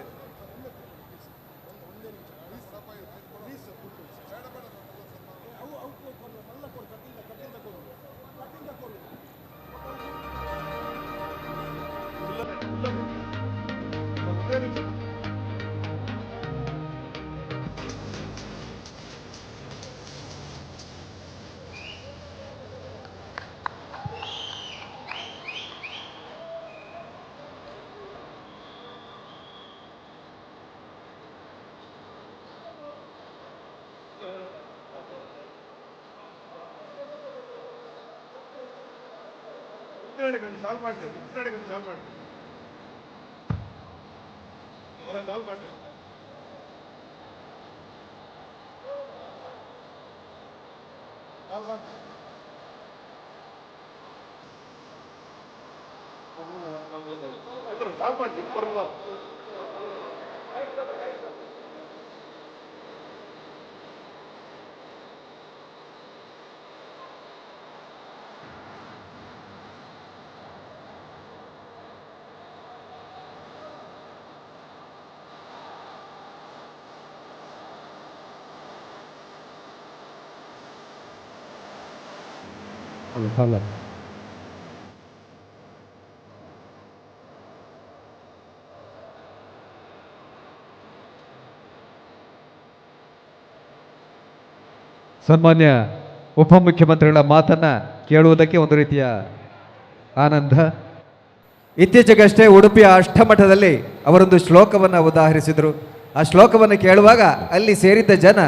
ಸನ್ಮಾನ್ಯ ಉಪಮುಖ್ಯಮಂತ್ರಿಗಳ ಮಾತನ್ನ ಕೇಳುವುದಕ್ಕೆ ಒಂದು ರೀತಿಯ ಆನಂದ. ಇತ್ತೀಚೆಗಷ್ಟೇ ಉಡುಪಿಯ ಅಷ್ಟಮಠದಲ್ಲಿ ಅವರೊಂದು ಶ್ಲೋಕವನ್ನು ಉದಾಹರಿಸಿದರು. ಆ ಶ್ಲೋಕವನ್ನು ಕೇಳುವಾಗ ಅಲ್ಲಿ ಸೇರಿದ್ದ ಜನ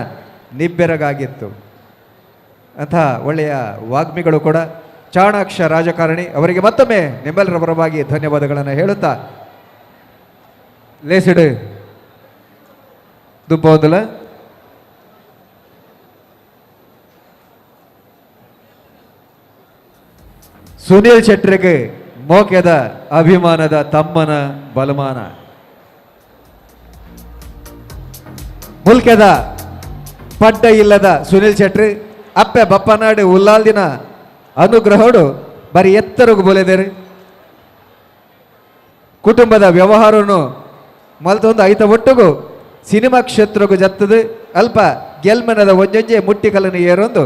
ನಿಬ್ಬೆರಗಾಗಿತ್ತು. ಅಂತಹ ಒಳ್ಳೆಯ ವಾಗ್ಮಿಗಳು ಕೂಡ, ಚಾಣಾಕ್ಷ ರಾಜಕಾರಣಿ ಅವರಿಗೆ ಮತ್ತೊಮ್ಮೆ ನಿಮ್ಮೆಲ್ಲರ ಪರವಾಗಿ ಧನ್ಯವಾದಗಳನ್ನು ಹೇಳುತ್ತಾ ಲೇಸಿಡು ದುಬ್ಬ ಸುನೀಲ್ ಶೆಟ್ಟರಿಗೆ ಮೋಕೆದ ಅಭಿಮಾನದ ತಮ್ಮನ ಬಲಮಾನ. ಮುಲ್ಕೆದ ಪಡ್ಡ ಇಲ್ಲದ ಸುನೀಲ್ ಶೆಟ್ರಿ ಅಪ್ಪೆ ಬಪ್ಪನಾಡು ಉಲ್ಲಾಲ್ದಿನ ಅನುಗ್ರಹೋಡು ಬರೀ ಎತ್ತರಗು ಬೋಲೆದೇರಿ. ಕುಟುಂಬದ ವ್ಯವಹಾರನು ಮಲ್ತೊಂದು ಐತ ಒಟ್ಟುಗು ಸಿನಿಮಾ ಕ್ಷೇತ್ರಗೂ ಜತ್ತದು ಅಲ್ಪ ಗೆಲ್ಮನದ ಒಂಜೊಂಜೆ ಮುಟ್ಟಿಕಲನ್ನು ಏರೊಂದು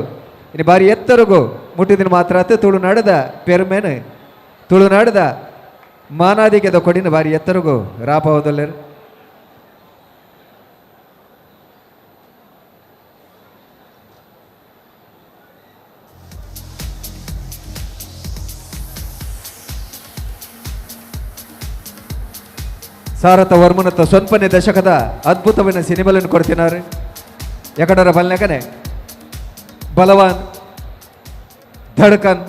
ಇನ್ನು ಬಾರಿ ಎತ್ತರಗು ಮುಟ್ಟಿದಿನ ಮಾತ್ರ ತುಳುನಾಡದ ಪೆರ್ಮೇನು ತುಳುನಾಡದ ಮಾನಾದಿಗೆದ ಕೊಡಿನ ಬಾರಿ ಎತ್ತರಗು ರಾಪವದಲ್ಲೇರು. ಸಾರಥ ವರ್ಮನತ್ತ ಸ್ವಲ್ಪನೇ ದಶಕದ ಅದ್ಭುತವಿನ ಸಿನಿಮಾలను ಕೊಡ್ತಿನಾರು. ಎಕಡರ ಬಲ್ನಕನೆ ಬಲವಾನ್ ಧಡ್ಕನ್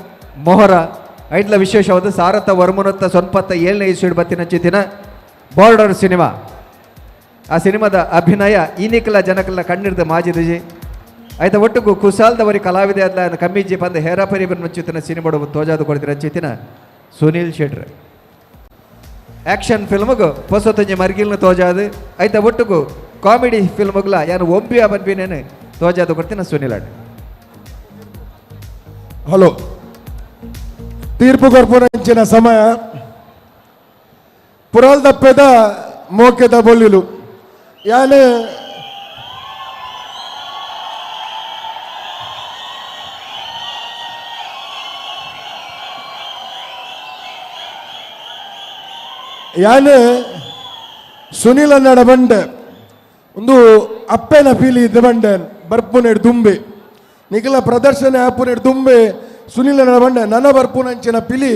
ಮೊಹರ ಐಟ್ಲ ವಿಶೇಷವಾದ ಸಾರಥ ವರ್ಮನತ್ತ ಸ್ವಲ್ಪತ್ತ 7ನೇ ಇಸ್ವಿಡ್ ಬತ್ತಿನ ಚಿತ್ತಿನ ಬಾರ್ಡರ್ ಸಿನಿಮಾ. ಆ ಸಿನಿಮಾದ ಅಭಿನಯ ಈನಿಕಲ ಜನಕಲ್ಲ ಕಣ್ಣಿರ್ದ ಮಾಜಿದಿಜಿ ಆಯ್ತ ಒಟ್ಟುಗು ಕುಸಾಲ್ದವರಿ ಕಲಾವಿದೆ ಅದ್ಲ ಕಮ್ಮಿಜಿ ಬಂದ ಹೇರಾಪರಿ ಬಂದ ಸಿನಿಮಾ ತೋಜಾದು ಕೊಡ್ತಿರ ಚಿತ್ತಿನ ಸುನೀಲ್ ಶೆಟ್ರ್. ಆಕ್ಷನ್ ಫಿಲ್ಮ್ಗು ಹೊಸತೊಂಜಿ ಮರ್ಗಿಲ್ನ ತೋಜಾದು ಐತ ಒಟ್ಟುಗು ಕಾಮಿಡಿ ಫಿಲ್ಮ್ಗಳ ಯಾನು ಒಂಬಿಯ ಬನ್ಬಿನೇನು ತೋಜಾದು ಕೊಡ್ತೀನಿ ಸುನೀಲ್ ಅಣ್ಣ. ಹಲೋ, ತೀರ್ಪು ಕೊರ್ಪುನಂಚಿನ ಸಮಯ ಪುರಾಲ್ದಪ್ಪೆದ ಮೋಕೆದ ಬೊಲ್ಲಿಲು ಯಾನು ಯಾನು ಸುನೀಲ್ ಅನ್ನಡ ಬಂಡೆ ಒಂದು ಅಪ್ಪೆನ ಪೀಲಿ ಇದ್ದ ಬಂಡೆ ಬರ್ಪುನೆಡ್ ದುಂಬೆ ನಿಖಲ ಪ್ರದರ್ಶನ ಆಪುನೆಡ್ ದುಂಬೆ ಸುನೀಲ್ ಅನ್ನಡ ಬಂಡೆ ನನ್ನ ಬರ್ಪುನಂಚಿನ ಪಿಲಿ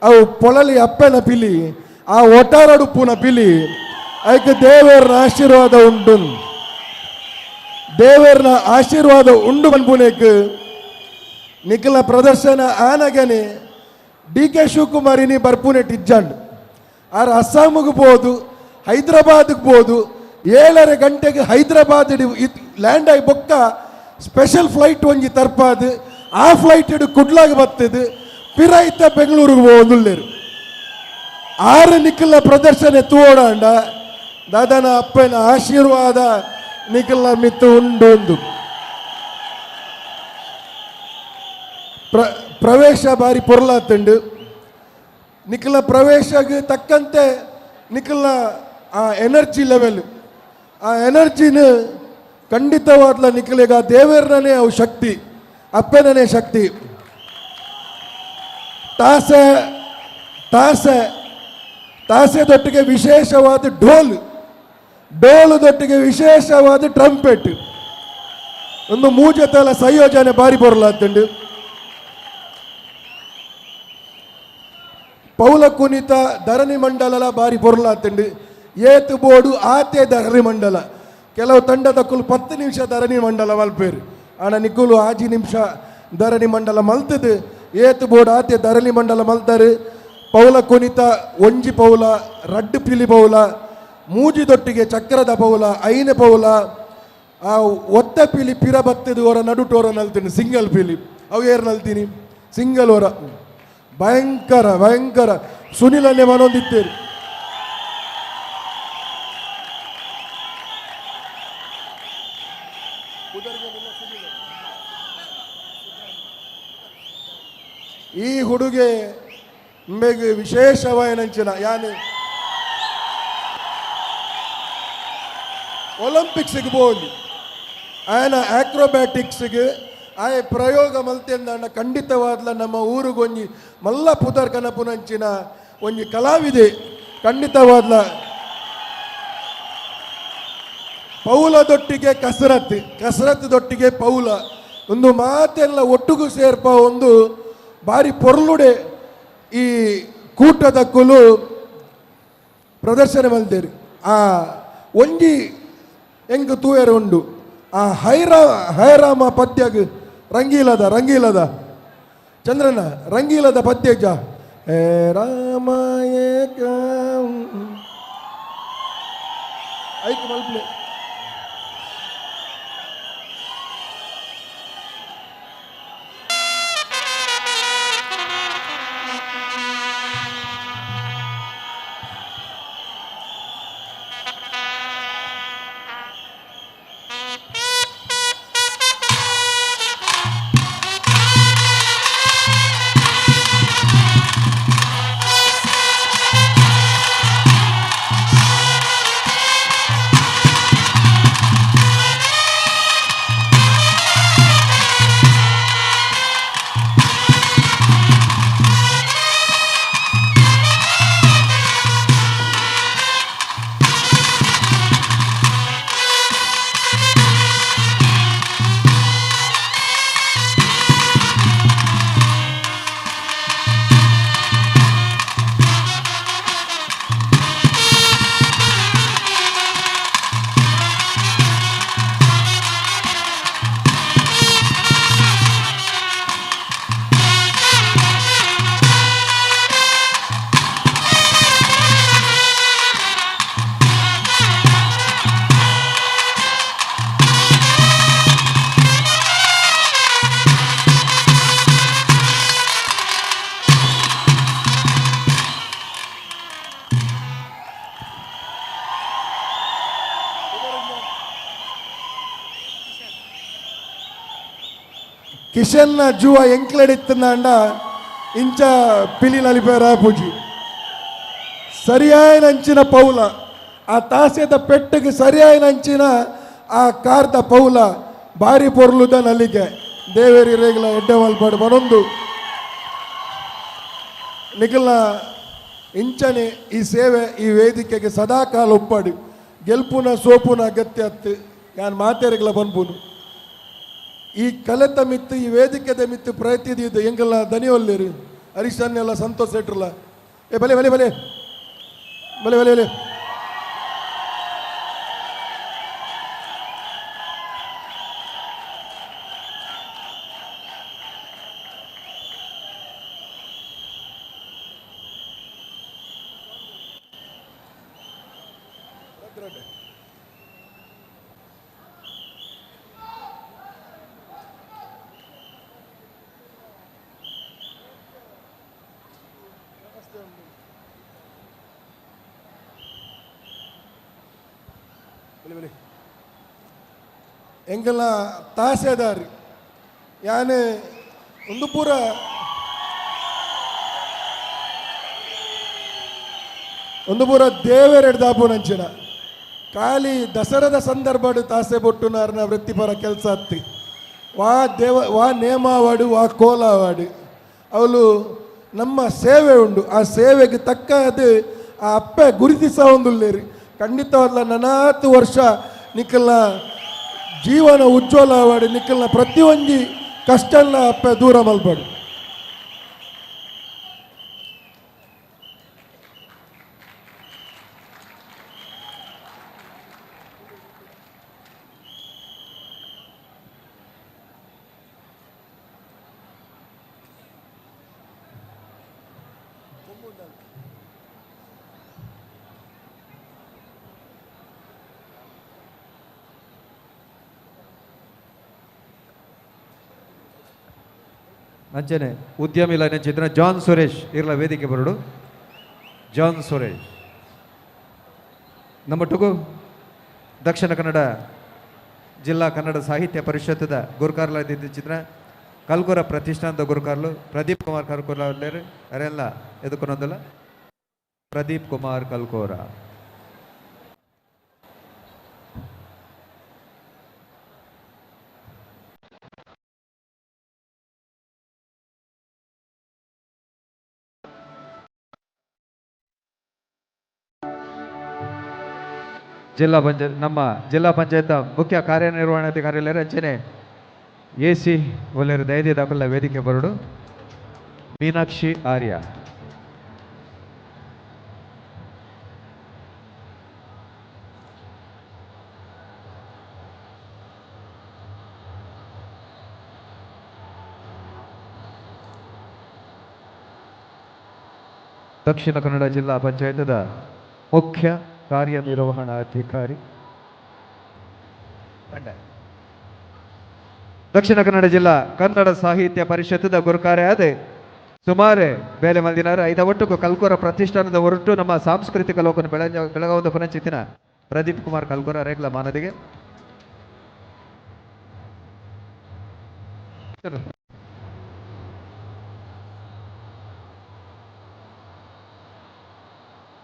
ಅವು ಪೊಳಲಿ ಅಪ್ಪೆನ ಪಿಲಿ ಆ ಒಟಾರಡುಪ್ಪುನ ಪಿಲಿ ಐಕೆ ದೇವರನ ಆಶೀರ್ವಾದ ಉಂಟು ದೇವರನ ಆಶೀರ್ವಾದ ಉಂಡು ಬನ್ಪುನೇಕ್ ನಿಖಲ ಪ್ರದರ್ಶನ ಆನಗನೆ ಡಿ ಕೆ ಶಿವಕುಮಾರಿನಿ ಬರ್ಪುನೆಟ್ ಇಜ್ಜಂಡ್ ಆರ್ ಅಸ್ಸಾಮಿಗೆ ಬೋದು ಹೈದರಾಬಾದ್ಗೆ ಬೋದು 7.5 ಗಂಟೆಗೆ ಹೈದರಾಬಾದ್ ಲ್ಯಾಂಡ್ ಆಗಿ ಬೊಕ್ಕ ಸ್ಪೆಷಲ್ ಫ್ಲೈಟ್ ಒಂಜಿ ತರ್ಪಾದು ಆ ಫ್ಲೈಟ್ ಇಡು ಕುಡ್ಲಾಗ ಬರ್ತದೆ ಪಿರೈತ ಬೆಂಗಳೂರಿಗೆ ಹೋದುಲ್ಲೇರು ಆರು ನಿಖಲ ಪ್ರದರ್ಶನ ತೋಡಾಂಡ ದಾದನ ಅಪ್ಪನ ಆಶೀರ್ವಾದ ನಿಖಲ ಮಿತ್ತು ಉಂಡು ಒಂದು ಪ್ರವೇಶ ಬಾರಿ ಪೊರ್ಲಾತುಂಡು ನಿಖಲ ಪ್ರವೇಶಗೆ ತಕ್ಕಂತೆ ನಿಕಲ್ನ ಆ ಎನರ್ಜಿ ಲೆವೆಲ್, ಆ ಎನರ್ಜಿನ ಖಂಡಿತವಾದ್ಲ ನಿಕಲೆಗ ದೇವರನೇ ಅವು ಶಕ್ತಿ, ಅಪ್ಪನೇ ಶಕ್ತಿ. ತಾಸೆ ತಾಸೆ ತಾಸೆದೊಟ್ಟಿಗೆ ವಿಶೇಷವಾದ ಡೋಲ್, ಡೋಲದೊಟ್ಟಿಗೆ ವಿಶೇಷವಾದ ಟ್ರಂಪೆಟ್, ಒಂದು ಮೂಜತಲ ಸಂಯೋಜನೆ ಬಾರಿ ಬರಲಾತುಂಡು. ಪೌಲ ಕುಣಿತ ಧರಣಿ ಮಂಡಲಲ ಬಾರಿ ಪೊರ್ಲಾತುಂಡು. ಏತು ಬೋಡು ಆತೆ ಧರಣಿ ಮಂಡಲ. ಕೆಲವು ತಂಡದ ಕುಲು 10 ನಿಮಿಷ ಧರಣಿ ಮಂಡಲ ಮಲ್ಪೇರು, ಆಣ ನಿಕುಲು 5 ನಿಮಿಷ ಧರಣಿ ಮಂಡಲ ಮಲ್ತದು. ಏತು ಬೋಡು ಆತೆ ಧರಣಿ ಮಂಡಲ ಮಲ್ತಾರೆ. ಪೌಲ ಕುಣಿತ ಒಂಜಿ ಪೌಲ, ರಡ್ಡು ಪಿಲಿ ಪೌಲ, ಮೂಜಿದೊಟ್ಟಿಗೆ ಚಕ್ರದ ಪೌಲ, ಐನೆ ಪೌಲ, ಆ ಒತ್ತ ಪಿಲಿ ಪಿರ ಬತ್ತದು ಓರ ನಡುಟೋರ ನಲ್ತೀನಿ ಸಿಂಗಲ್ ಪಿಲಿ, ಅವು ಏರ್ ನಲ್ತೀನಿ ಸಿಂಗಲ್ ಓರ. ಭಯಂಕರ ಭಯಂಕರ ಸುನಿಲನ್ನೇ ಮನೊಂದಿತ್ತೇರಿ. ಈ ಹುಡುಗೆ ಮೇಗೆ ವಿಶೇಷವಾಯನಂಚಿನ ಯಾನೆ ಒಲಿಂಪಿಕ್ಸ್ಗೆ ಬೋಲಿ ಆಯನ ಆಕ್ರೋಬ್ಯಾಟಿಕ್ಸ್ಗೆ ಆಯ ಪ್ರಯೋಗ ಮಲ್ತೆಂದ ಖಂಡಿತವಾದ್ಲ ನಮ್ಮ ಊರುಗೊಂಜಿ ಮಲ್ಲ ಪುದರ್ ಕನಪುನಂಚಿನ ಒಂಜಿ ಕಲಾವಿದೆ ಖಂಡಿತವಾದ್ಲ. ಪೌಲದೊಟ್ಟಿಗೆ ಕಸರತ್ತು, ಕಸರತ್ತದೊಟ್ಟಿಗೆ ಪೌಲ, ಒಂದು ಮಾತೆಲ್ಲ ಒಟ್ಟಿಗೂ ಸೇರ್ಪ ಒಂದು ಬಾರಿ ಪೊರ್ಲುಡೆ ಈ ಕೂಟದ ಕುಲು ಪ್ರದರ್ಶನ ಮಲ್ತೇರಿ. ಆ ಒಂಜಿ ಎಂಕ್ ತೂಯರೆ ಉಂಡು ಆ ಹೈರಾಮ ಪದ್ಯಗ್ ರಂಗೀಲದ ರಂಗೀಲದ ಚಂದ್ರನ ರಂಗೀಲದ ಪದ್ಯಜ ಹೇ ರಾಮ ಏಕ ಐಕ್ ಮಲ್ಪ್ಲೆ. ಕಿಶನ್ನ ಜುವ ಎಂಕ್ಲೆಡಿತ್ತಂಡ ಇಂಚ ಪಿಲಿ ನಲಿಪೇರ ಪೂಜಿ ಸರಿಯಾಯನಂಚಿನ ಪೌಲ, ಆ ತಾಸೆದ ಪೆಟ್ಟಿಗೆ ಸರಿಯಾಯನಂಚಿನ ಆ ಕಾರ್ದ ಪೌಲ ಬಾರಿ ಪೊರ್ಲುದ ನಲಿಗೆ ದೇವೇರಿ ರೇಗಲ ಎಡ್ಡೆ ಮಲ್ಪಾಡು ಬನೊಂದು ನಿಖಲ ಇಂಚನೆ ಈ ಸೇವೆ ಈ ವೇದಿಕೆಗೆ ಸದಾಕಾಲ ಒಪ್ಪಾಡು. ಗೆಲ್ಪುನ ಸೋಪುನ ಅಗತ್ಯ ಅತ್ತು ಯಾನ್ ಮಾತೇರಿಗಳ ಬನ್ಪುನು. ಈ ಕಲೆತ ಮಿತ್ತು ಈ ವೇದಿಕೆದ ಮಿತ್ತು ಪ್ರಯತ್ನ ಎಂಗೆಲ್ಲ ದನಿಯೊಲ್ಲಿರು ಹರೀಶನ್ನೆಲ್ಲ ಸಂತೋಷ ಇಟ್ರಲ್ಲ. ಏ ಬಲೆ ಬಲೆ ಬಲೆ ಬಲೆ ಬಲೆ ಬಲೆ ಎಂಗೆಲ್ಲ ತಾಸೆದಾರಿ ಯಾನೆ ಒಂದು ಪೂರ ಒಂದು ಪೂರ ದೇವರೆಡ್ ದಾಪುನಂಚಿನ ಖಾಲಿ ದಸರದ ಸಂದರ್ಭಡು ತಾಸೆ ಬೊಟ್ಟುನಾರ್ನ ವೃತ್ತಿಪರ ಕೆಲಸ ಅತ್ತಿ ವಾ ದೇವ ವಾ ನೇಮಾವಾಡು ವಾ ಕೋಲಾವಾಡು ಅವಳು ನಮ್ಮ ಸೇವೆ ಉಂಡು. ಆ ಸೇವೆಗೆ ತಕ್ಕ ಅದು ಆ ಅಪ್ಪೆ ಗುರುತಿಸ ಒಂದುಲ್ಲೇರಿ ಖಂಡಿತವಾದ ನನಾತು ವರ್ಷ ನಿಕ್ಕಲ್ನ ಜೀವನ ಉಜ್ವಲವಾಡಿ ನಿಕ್ಕಲ್ನ ಪ್ರತಿಯೊಂದು ಕಷ್ಟನ ಅಪ್ಪೆ ದೂರ ಮಲ್ಪಾಡು. ಅಂಚನೆ ಉದ್ಯಮಿ ಚಿತ್ರ ಜಾನ್ ಸುರೇಶ್ ಇರ್ಲ ವೇದಿಕೆ ಬರಡು. ಜಾನ್ ಸುರೇಶ್ ನಮ್ಮೊಟ್ಟಿಗೂ ದಕ್ಷಿಣ ಕನ್ನಡ ಜಿಲ್ಲಾ ಕನ್ನಡ ಸಾಹಿತ್ಯ ಪರಿಷತ್ತದ ಗುರುಕಾರ್ಲ ಚಿತ್ರ ಕಲ್ಕುರ ಪ್ರತಿಷ್ಠಾನದ ಗುರುಕಾರ್ಲು ಪ್ರದೀಪ್ ಕುಮಾರ್ ಕಲ್ಕೋರ ಅರೆಲ್ಲ ಎದುಕೊನೊಂದಲ್ಲ ಪ್ರದೀಪ್ ಕುಮಾರ್ ಕಲ್ಕೋರ. ಜಿಲ್ಲಾ ಪಂಚಾಯತ್ ನಮ್ಮ ಜಿಲ್ಲಾ ಪಂಚಾಯತ್ ಮುಖ್ಯ ಕಾರ್ಯನಿರ್ವಹಣಾಧಿಕಾರಿ ಅಂಚನೆ ಎ ಸಿ ಒಲ್ಲೇರು ದಯದಿ ದಾಖಲ ವೇದಿಕೆ ಬರಡು ಮೀನಾಕ್ಷಿ ಆರ್ಯ. ದಕ್ಷಿಣ ಕನ್ನಡ ಜಿಲ್ಲಾ ಪಂಚಾಯತ್ದ ಮುಖ್ಯ ಕಾರ್ಯನಿರ್ವಹಣಾಧಿಕಾರಿ ದಕ್ಷಿಣ ಕನ್ನಡ ಜಿಲ್ಲಾ ಕನ್ನಡ ಸಾಹಿತ್ಯ ಪರಿಷತ್ತದ ಗುರುಕಾರ್ಯಾದ ಸುಮಾರು ಬೇಲೆ ಮಲ್ದಿನಾರು ಐದ ಒಟ್ಟುಕು ಕಲ್ಕೋರ ಪ್ರತಿಷ್ಠಾನದ ಹೊರಟು ನಮ್ಮ ಸಾಂಸ್ಕೃತಿಕ ಲೋಕನ ಬೆಳಗಾವದ ಪುನಚಿತ್ತಿನ ಪ್ರದೀಪ್ ಕುಮಾರ್ ಕಲ್ಕೋರ ರೇಗ್ಲ ಮಾನದಿಗೆ.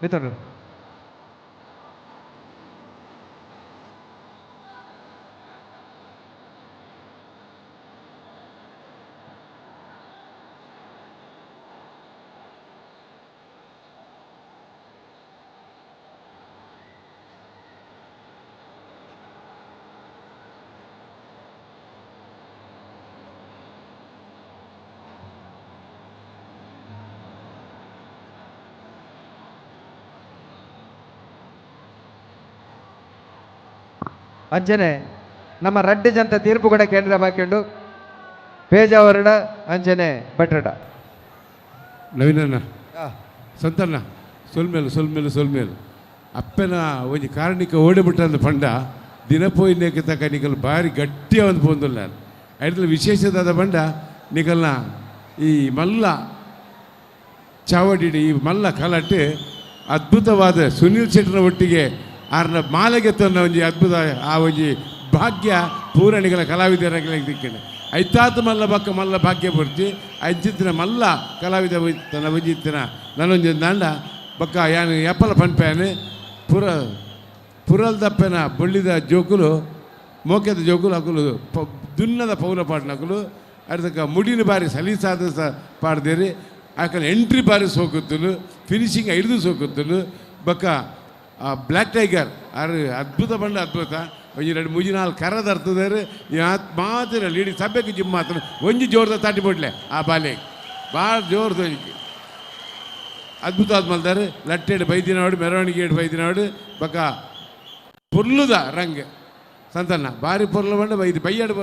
ಮಿತ್ರರು ಅಂಚನೆ ನಮ್ಮ ರಡ್ಡು ಜಂತ ತೀರ್ಪು ಕೂಡ ಕೇಂದ್ರ ಬಾಕಿಂಡು ಪೇಜಾವರಡ ಅಂಚನೆ ಭಟ್ರಡ. ನವೀನಣ್ಣ ಸಂತಣ್ಣ ಸೊಲ್ಮೇಲು ಸೊಲ್ಮೇಲು ಸೊಲ್ಮೇಲು ಅಪ್ಪನ ಒಂಜಿ ಕಾರಣಿಕ ಓಡಿಬಿಟ್ಟಂದು ಪಂಡ ದಿನ ಪೋಯಿನೇಕ ತಕ್ಕ ನಿಕಲ್ ಭಾರಿ ಗಟ್ಟಿಯ ಒಂದು ಪೋಂದುಲ್ಲ ಐದರಲ್ಲಿ ವಿಶೇಷದಾದ ಬಂಡ ನಿಕಲ್ನ ಈ ಮಲ್ಲ ಚಾವಡಿ ಈ ಮಲ್ಲ ಕಲಾಟೆ ಅದ್ಭುತವಾದ ಸುನೀಲ್ ಶೆಟ್ಟರ ಒಟ್ಟಿಗೆ ಆರ್ನ ಮಾಲೆಗೆ ತನ್ನ ಒಂಜಿ ಅದ್ಭುತ ಆ ಒಂಜಿ ಭಾಗ್ಯ ಪೂರಣಿಗಳ ಕಲಾವಿದರ ದಿಕ್ಕನೆ ಐತಾತ ಮಲ್ಲ ಬಕ್ಕ ಮಲ್ಲ ಭಾಗ್ಯ ಪೂರ್ತಿ ಅಂಚಿತ್ತಿನ ಮಲ್ಲ ಕಲಾವಿದ ತನ್ನ ಒಂಜಿತ್ತಿನ ನನ್ನೊಂಜಿ ದಾಂಡ ಬಕ್ಕ ಯಾನು ಎಪ್ಪಲ ಪನ್ಪ್ಯಾನು ಪುರ ಪುರಲ್ದಪ್ಪನ ಬೊಳ್ಳಿದ ಜೋಕುಲು ಮೋಕೆದ ಜೋಕುಲು ಅಕುಲು ದುನ್ನದ ಪೌಲ ಪಾಡ್ನಕುಲು ಅದಕ್ಕೆ ಮುಡಿನ ಬಾರಿ ಸಲೀಸಾದ ಸ ಪಾಡ್ದೇರಿ ಆಕಲ ಎಂಟ್ರಿ ಬಾರಿ ಸೋಕುತ್ತಲು ಫಿನಿಶಿಂಗ್ ಹಿಡಿದು ಸೋಕುತ್ತಲು ಬಕ್ಕ ಆ ಬ್ಲ್ಯಾಕ್ ಟೈಗರ್ ಆರು ಅದ್ಭುತ ಬಂಡ ಅದ್ಭುತ ಒಂಜಿ ಎರಡು ಮೂಜಿ ನಾಲ್ಕು ಕರದ ಅರ್ಥದಾರೆ ಮಾತ್ರ ಇಡೀ ಸಭೆಗೆ ಜಿಮ್ ಮಾತ್ರ ಒಂಜಿ ಜೋರ್ದ ತಾಟಿ ಬಿಡ್ಲೆ ಆ ಬಾಲೆ ಭಾಳ ಜೋರ್ದ ಅದ್ಭುತ ಆದ್ಮಲ್ದಾರೆ ಲಟ್ಟೆಡು ಬೈದಿನವಾಡು ಮೆರವಣಿಗೆ ಏಡು ಬೈದಿನವಾಡು ಬಕ್ಕ ಪೊರ್ಲುದ ರಂಗ್ ಸಂತಣ್ಣ ಭಾರಿ ಪೊರ್ಲು ಬಂಡ ಬೈದು ಬೈಯಾಡು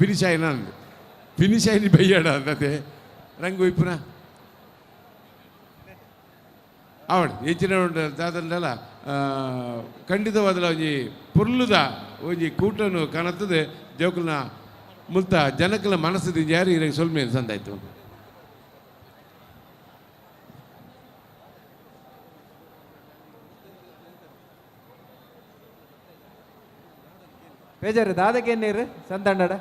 ಫಿನಿಶ್ ಆಯ್ನ ಫಿನಿಶ್ ಆಯ್ನಿ ಬೈಯಾಡ ಅಂತೆ ರಂಗು ಇಪ್ಪುನ ಅವಡು ಹೆಚ್ಚಿನ ದಾದಂಡಲ ಖಂಡಿತವಾದಲ ಒಂಜಿ ಪೊರ್ಲುದ ಒಂಜಿ ಕೂಟನು ಕಾಣುತ್ತದೆ ಜೋಕುಲ್ನ ಮುಲ್ತ ಜನಕಲ ಮನಸ್ಸು ಯಾರು ಇರಗೆ ಸೊಲ್ಮೆ ಸಂದಾಯ್ತು. ಬೇಜಾರು ದಾದಕ್ಕೆ ನೀರು ಸಂತಣ್ಣಡ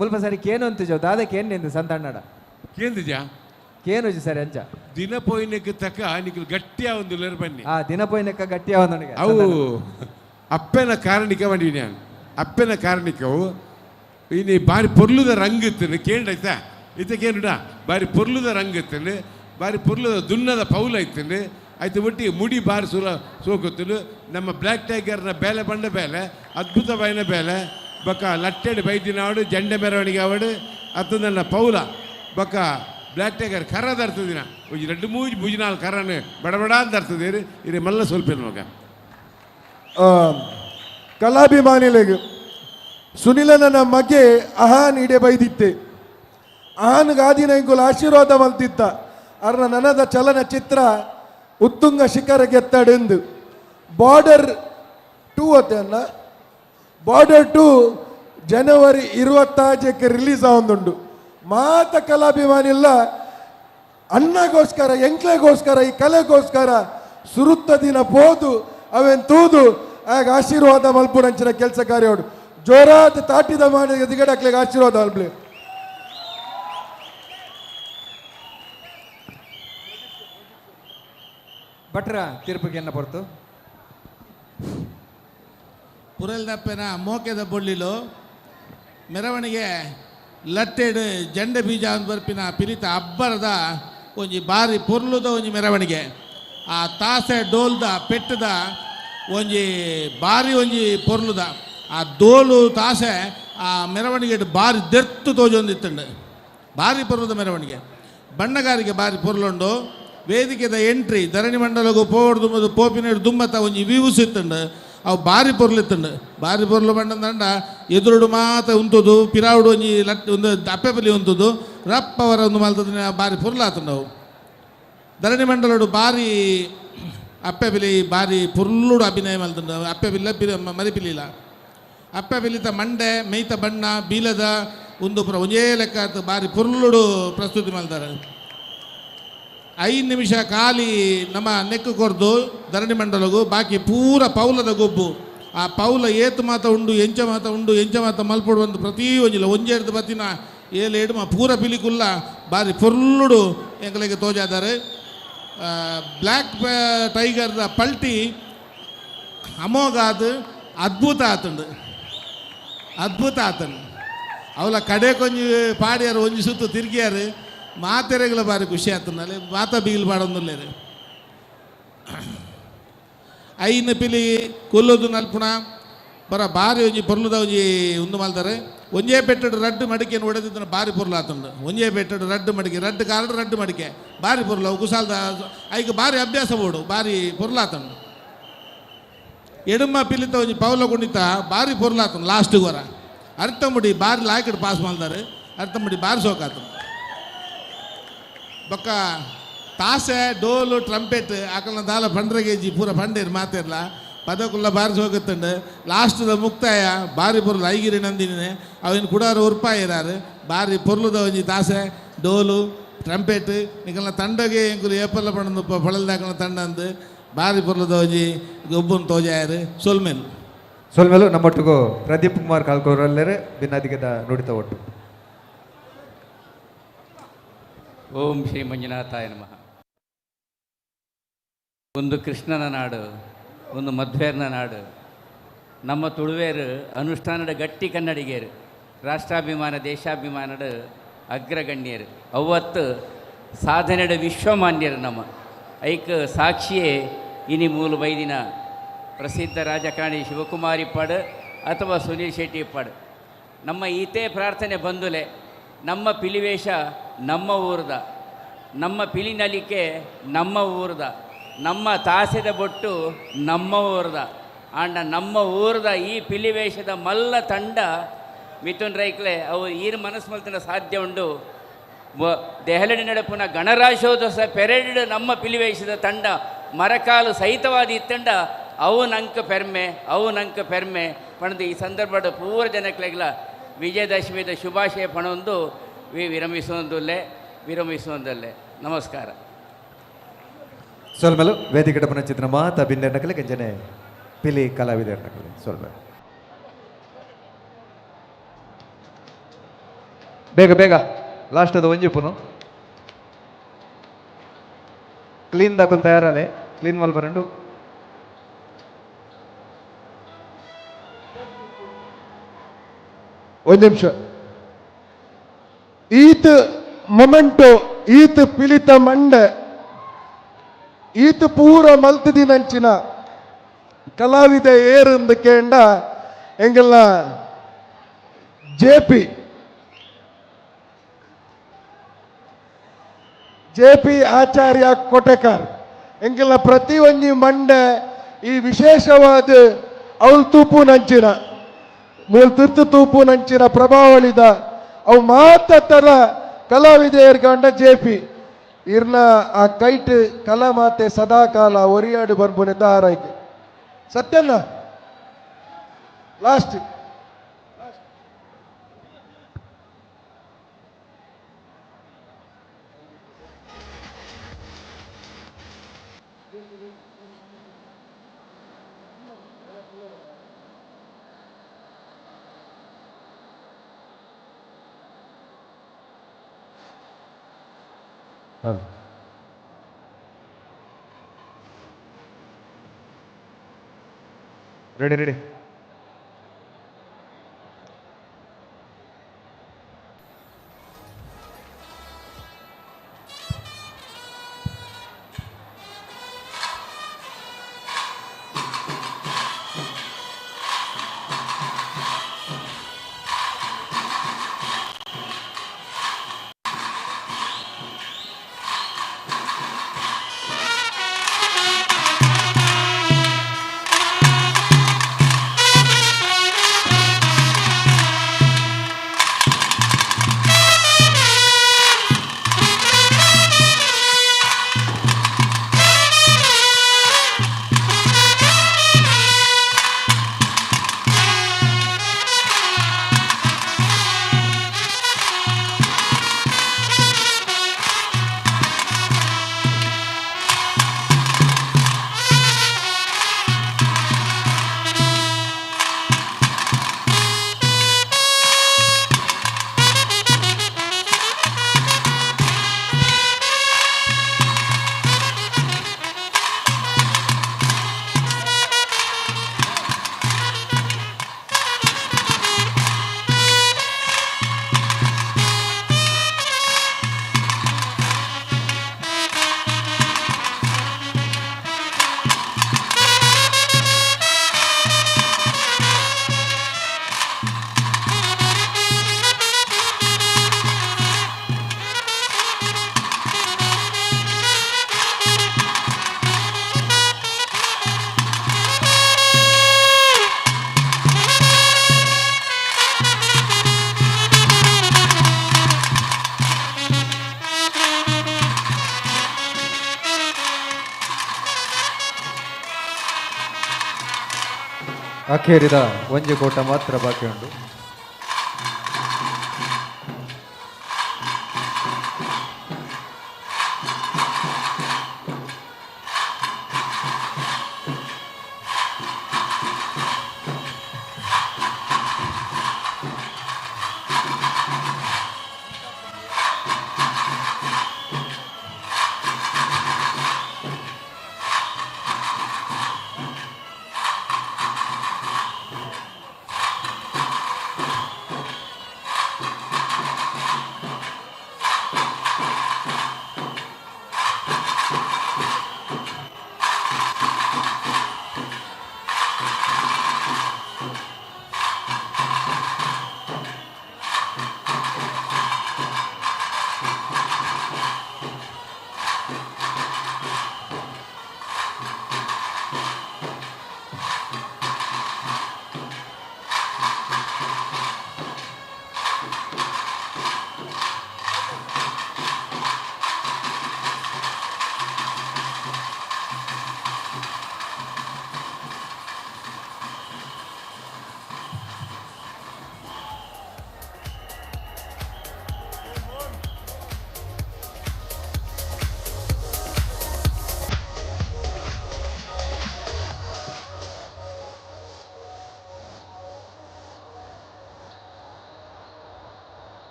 ಮುಲ್ಪ ಸರಿ ಕೇನು ಅಂತಿಜೋ ದಾದಕ್ಕೆ ಏನ್ ನಿಂದು ಸಂತಣ್ಣಡ ಕೇಂದಿಜಾ ಕೇನುಜಿ ಸರಿ ಅಂಚ ದಿನ ಪೋಯಿನಕ್ಕೆ ತಕ್ಕ ನಿಕ್ಲು ಗಟ್ಟಿ ಆವೊಂದುಲ್ಲೆರ್ ಬನ್ನಿ. ಆ ದಿನ ಪೋಯಿನಕ್ಕ ಗಟ್ಟಿ ಆವೊಂದುಂಡು. ಅವು ಅಪ್ಪೆನ ಕಾರಣಿಕ ಬಂಡಿ ನಾನು ಅಪ್ಪೆನ ಕಾರಣಿಕವು ಇನಿ ಬಾರಿ ಪೊರ್ಲುದ ರಂಗ್ ಇತ್ತನು ಕೇಂಡಾಯ್ತಾ ಇತ್ತ ಕೇನುಡ ಬಾರಿ ಪೊರ್ಲುದ ರಂಗ್ ಇತ್ತನು ಬಾರಿ ಪೊರ್ಲುದ ದುನ್ನದ ಪೌಲ ಇತ್ತನು ಆಯ್ತು ಒಟ್ಟಿ ಮುಡಿ ಬಾರಿ ಸುಲ ಸೋಕುತ್ತನು. ನಮ್ಮ ಬ್ಲ್ಯಾಕ್ ಟೈಗರ್ನ ಬೇಲೆ ಬಂಡ ಬೇಲೆ ಅದ್ಭುತವಾಯಿನ ಬೇಲೆ ಬೊಕ್ಕ ಲಟ್ಟೆಡ್ ಬೈದಿನಾಡು ಜಂಡೆ ಮೆರವಣಿಗೆ ಆವಡು ಅತ್ತ ನನ್ನ ಪೌಲ ಬೊಕ್ಕ ಬ್ಲ್ಯಾಕ್ ಟೈಗರ್ ಕರ ದರ್ತದಿನ ಒಂಜಿ ರಡ್ಡು ಮೂಜಿ ಮೂಜಿ ನಾಲ್ ಕರನು ಬಡಬಡ ಅಂತ ದರ್ತದೇರು ಇರೆ ಮಲ್ಲ ಸ್ವಲ್ಪ ಮಗ. ಕಲಾಭಿಮಾನಿಲೆಗ್ ಸುನಿಲನ ಮಗೆ ಅಹಾನ್ ಇಡೆ ಬೈದಿತ್ತೆ ಅಹಾನ್ ಗಾದಿನ ಇಂಕುಲು ಆಶೀರ್ವಾದ ಮಲ್ತಿತ್ತ ಅರ್ನ ನನದ ಚಲನಚಿತ್ರ ಉತ್ತುಂಗ ಶಿಖರ ಗೆತ್ತಡೆಂದು ಬಾರ್ಡರ್ 2 ಅತ್ತೆ ಬಾರ್ಡರ್ 2 ಜನವರಿ 26ಕ್ಕೆ ರಿಲೀಸ್ ಆವೊಂದುಂಡು. ಮಾತ ಕಲಾಭಿಮಾನಿಲ್ಲ ಅಣ್ಣಗೋಸ್ಕರ ಎಂಕ್ಲೆಗೋಸ್ಕರ ಈ ಕಲೆಗೋಸ್ಕರ ಸುರುತ್ತ ದಿನ ಪೋದು ಅವೇನ್ ತೂದು ಆಗ ಆಶೀರ್ವಾದ ಮಲ್ಪುನಂಚಿನ ಕೆಲಸ ಕಾರ್ಯೋಡು ಜೋರಾದ ತಾಟಿದ ಮಾಡಿ ದಿಗಡಕ್ಲೆಗ್ ಆಶೀರ್ವಾದ ಮಲ್ಪಲೆ. ಭಟ್ರ ತೀರ್ಪಿಗೆ ಎನ್ನ ಪೊರ್ತು ಪುರಲ್ದಪ್ಪನ ಮೋಕೆದ ಬೊಳ್ಳಿಲು ಮೆರವಣಿಗೆ ಲಟ್ಟೆಡ್ ಜಂಡೆ ಬೀಜ ಅಂದ್ ಬರ್ಪಿನ ಪಿಲಿತ ಅಬ್ಬರದ ಒಂಜಿ ಬಾರಿ ಪೊರ್ಲುದ ಒಂಜಿ ಮೆರವಣಿಗೆ ಆ ತಾಸೆ ಡೋಲ್ದ ಪೆಟ್ಟದ ಒಂಜಿ ಬಾರಿ ಒಂಜಿ ಪೊರ್ಲುದ ಆ ಡೋಲು ತಾಸೆ ಆ ಮೆರವಣಿಗೆ ಬಾರಿ ದೆರ್ತು ತೋಜೊಂದಿತ್ತಂಡು ಬಾರಿ ಪೊರ್ಲುದ ಮೆರವಣಿಗೆ ಬಣ್ಣಗಾರಿಗೆ ಬಾರಿ ಪೊರ್ಲುಂಡು. ವೇದಿಕೆದ ಎಂಟ್ರಿ ಧರಣಿ ಮಂಡಲಗು ಪೋಡ್ದು ದುಮ್ಮದು ಪೋಪಿನ ದುಮ್ಮತ ಒಂಜಿ ವ್ಯೂಸ್ ಇತ್ತಂಡು ಅವು ಬಾರಿ ಪೊರ್ಲಿತ್ತಂಡು ಬಾರಿ ಪೊರ್ಲು ಬಂಡಂದಂಡ ಎದುರುಡು ಮಾತ ಉಂತುದು ಪಿರಾವುಡು ಒಂಜಿ ಲಟ್ ಒಂದು ಅಪ್ಪೆಪಲಿ ಉಂತುದು ರಪ್ಪವರ ಒಂದು ಮಲ್ತದ ಬಾರಿ ಪೊರ್ಲಾತಂಡು ಅವು ಧರಣಿ ಮಂಡಲಡು ಬಾರಿ ಅಪ್ಪೆಪಿಲಿ ಬಾರಿ ಪೊರ್ಲುಡು ಅಭಿನಯ ಮಲ್ತಂಡು ಅಪ್ಪೆಪಿಲ್ಲ ಪಿರ ಮರಿಪಿಲಿಲ್ಲ ಅಪ್ಪೆಪಿಲಿತ ಮಂಡೆ ಮೇಯ್ತ ಬಣ್ಣ ಬೀಲದ ಒಂದು ಪುರ ಒಂಜೇ ಲೆಕ್ಕ ಬಾರಿ ಪೊರ್ಲುಡು ಪ್ರಸ್ತುತಿ ಮಲ್ತಾರೆ. 5 ನಿಮಿಷ ಖಾಲಿ ನಮ್ಮ ನೆಕ್ಕು ಕೊರ್ದು ಧರಣಿ ಮಂಡಲಗು ಬಾಕಿ ಪೂರ ಪೌಲದ ಗೊಬ್ಬು ಆ ಪೌಲ ಏತು ಮಾತ ಉಂಡು ಎಂಚ ಮಾತ ಉಂಡು ಎಂಚ ಮಾತ ಮಲ್ಪೊಡು ಒಂದು ಪ್ರತಿ ಒಂಜಿಲ್ಲ ಒಂಜೆಡ್ದು ಬತ್ತಿನ ಏಳು ಎಡುಮ ಪೂರ ಪಿಲಿಕುಲ್ಲ ಬಾರಿ ಪೊರ್ಲುಡು ಎಂಕಲೆಗೆ ತೋಜಾದಾರೆ. ಬ್ಲ್ಯಾಕ್ ಟೈಗರ್ದ ಪಲ್ಟಿ ಅಮೋಘ ಆದು ಅದ್ಭುತ ಆತಂಡು ಅದ್ಭುತ ಆತಂಡು ಅವಲ ಕಡೆ ಕೊಂಜಿ ಪಾಡ್ಯಾರು ಒಂಜಿ ಸುತ್ತು ತಿರ್ಗಿಯಾರು ಮಾತೆರೆಗಳ ಬಾರಿ ಖುಷಿ ಆತನಲ್ಲಿ ಮಾತ ಬೀಲ್ ಪಾಡೊಂದುಲ್ಲೇರು. ಐನು ಪಿಲಿ ಕೊಲ್ಲೋದು ನಲ್ಪುಣ ಬರ ಬಾರಿ ಒಂಜಿ ಪೊರ್ಲುದ ಒಂಜಿ ಉಂದು ಮಲ್ತಾರೆ ಒಂಜೇ ಪೆಟ್ಟಡು ರಡ್ಡು ಮಡಿಕೆಯನ್ನು ಒಡೆದಿದ್ದನ್ನು ಬಾರಿ ಪೊರ್ಲು ಆತುಂಡು ಒಂಜೇ ಪೆಟ್ಟಡು ರಡ್ಡು ಮಡಿಕೆ ರಡ್ಡು ಕಾರಡು ರಡ್ಡು ಮಡಿಕೆ ಬಾರಿ ಪೊರ್ಲು ಅವು ಕುಸಾಲ್ದ ಐಕ್ ಬಾರಿ ಅಭ್ಯಾಸ ಬೋಡು ಬಾರಿ ಪೊರ್ಲಾತುಂಡು. ಎಡುಮ ಪಿಲಿತ ಒಂಜಿ ಪೌಲ ಕುಣಿತ ಬಾರಿ ಪೊರ್ಲಾತುಂಡು ಲಾಸ್ಟ್ಗೆ ವರ ಅರ್ಥ ಮುಡಿ ಬಾರಿ ಲಾಯ್ಕಡ್ ಪಾಸ್ ಮಾಡ್ತಾರೆ ಅರ್ಥ ಮುಡಿ ಬಾರಿ ಸೋಕಾತುಂಡು. ಬೊಕ್ಕ ತಾಸೆ ಡೋಲು ಟ್ರಂಪೆಟ್ ಆಕಲ್ನ ದಾಲ ಪಂಡ್ರಗೇಜಿ ಪೂರ ಪಂಡೇರು ಮಾತಿರ್ಲ ಪದಕುಲ್ಲ ಬಾರಿ ಹೋಗುತ್ತಂಡು ಲಾಸ್ಟ್ದ ಮುಕ್ತಾಯ ಬಾರಿ ಪೊರ್ಲು ಐಗಿರಿ ನಂದಿನಿ ಅವಿನ ಕುಡಾರ ಉರ್ಪಾಯಿರಾರು ಬಾರಿ ಪೊರ್ಲುದ ಒಂಜಿ ತಾಸೆ ಡೋಲು ಟ್ರಂಪೆಟ್ ನಿಕಲ್ನ ತಂಡಗೆ ಎಂಕುಲು ಏಪಲ್ಲ ಪಂಡು ಪಳಲ್ದಾಕಲ್ನ ತಂಡ ಅಂದು ಬಾರಿ ಪೊರ್ಲುದ ಒಂಜಿ ಗೊಬ್ಬನ್ ತೋಜಾಯರು ಸೊಲ್ಮೇಲು ಸೊಲ್ಮೇಲು ನಮ್ಮೊಟ್ಟಿಗೂ ಪ್ರದೀಪ್ ಕುಮಾರ್ ಕಾಲ್ಕೋರಲ್ಲೇ ಭಿನ್ನಾದಿಗೆದ ನುಡಿತ ಒಟ್ಟು. ಓಂ ಶ್ರೀ ಮಂಜುನಾಥಾಯ ನಮಃ. ಒಂದು ಕೃಷ್ಣನ ನಾಡು, ಒಂದು ಮಧ್ವೇರ್ನ ನಾಡು. ನಮ್ಮ ತುಳುವೇರು ಅನುಷ್ಠಾನದ ಗಟ್ಟಿ ಕನ್ನಡಿಗರು, ರಾಷ್ಟ್ರಾಭಿಮಾನ ದೇಶಾಭಿಮಾನದ ಅಗ್ರಗಣ್ಯರು, ಅವತ್ತು ಸಾಧನೆಡ ವಿಶ್ವಮಾನ್ಯರು ನಮ್ಮ ಐಕ್ ಸಾಕ್ಷಿಯೇ ಇನಿ ಮೂಲು ಬೈದಿನ ಪ್ರಸಿದ್ಧ ರಾಜಕಾರಣಿ ಶಿವಕುಮಾರಿ ಪಾಡು ಅಥವಾ ಸುನೀಲ್ ಶೆಟ್ಟಿ ಪಾಡು. ನಮ್ಮ ಈತೇ ಪ್ರಾರ್ಥನೆ ಬಂದುಲೆ ನಮ್ಮ ಪಿಲಿವೇಷ ನಮ್ಮ ಊರದ, ನಮ್ಮ ಪಿಲಿನಲಿಕೆ ನಮ್ಮ ಊರದ, ನಮ್ಮ ತಾಸೆದ ಬೊಟ್ಟು ನಮ್ಮ ಊರದ ಆಂಡ ನಮ್ಮ ಊರದ ಈ ಪಿಲಿವೇಷದ ಮಲ್ಲ ತಂಡ ಮಿಥುನ್ ರೈಕ್ಲೆ ಅವು ಈರು ಮನಸ್ಸು ಮಲ್ತನ ಸಾಧ್ಯ ಉಂಡು. ದೆಹಲಿ ನಡಪುನ ಗಣರಾಜ್ಯೋತ್ಸವ ಪೆರೇಡ್ ನಮ್ಮ ಪಿಲಿವೇಷದ ತಂಡ ಮರಕಾಲು ಸಹಿತವಾದ ಈ ತಂಡ ಅವು ನಂಕ ಪೆರ್ಮೆ, ಅವು ನಂಕ ಪೆರ್ಮೆ ಪಣದು ಈ ಸಂದರ್ಭದ ಪೂರ ಜನಕ್ಲೆಗ್ಲ ವಿಜಯದಶಮಿದ ಶುಭಾಶಯ ಪಣೊಂದು ವಿರಮಿಸುವಂದುಲ್ಲೆ ವಿರಮಿಸುವಂದಲ್ಲೇ. ನಮಸ್ಕಾರ. ಸೊಲ್ಮೆಲು ವೇದಿಕೆ ಚಿತ್ರ ಮಾತಾ ಬಿಂದೆರ್ನಕಲೆ ಕಂಜನೆ ಪಿಲಿ ಕಲಾವಿದರ್ನಕಲೆ ಸೊಲ್ಮೆಲು ಬೇಗ ಬೇಗ ಲಾಸ್ಟ್ ಅದು ಒಂಜಿಪುನು. Clean ದಾಕುಲ್ ತಯಾರಾಲೆ clean ಮಲ್ಪರಂಡು. ಒಂದು ನಿಮಿಷ. ಈತ್ ಮೊಮೆಂಟೋ ಈತ್ ಪಿಲಿತ ಮಂಡೆ ಈತ್ ಪೂರ ಮಲ್ತದಿನಂಚಿನ ಕಲಾವಿದ ಏರಂದು ಕೇಂಡ ಎಂಗೆಲ್ಲ ಜೆ ಪಿ ಜೆ ಪಿ ಆಚಾರ್ಯ ಕೋಟೆಕಾರ್ ಎಂಗೆಲ್ಲ ಪ್ರತಿ ಒಂಜಿ ಮಂಡೆ ಈ ವಿಶೇಷವಾದ ಅವಳು ತೂಪು ನಂಚಿನ ಮೂಲ ತಿರ್ತು ತೂಪು ನಂಚಿನ ಪ್ರಭಾವಳಿದ ಅವು ಮಾತ ತರ ಕಲಾವಿದೆಯರ್ಗಂಡ ಜೆ ಪಿ ಇರ್ನ ಆ ಕೈಟ್ ಕಲಾಮಾತೆ ಸದಾಕಾಲ ಒರಿಯಾಡು ಬರ್ಬುನೆ ಆರೈಕೆ ಸತ್ಯನ್ನ last. Ready ready. ಅಖೇರಿದ ಒಂಜಿ ಕೋಟ ಮಾತ್ರ ಬಾಕಿ ಉಂಟು.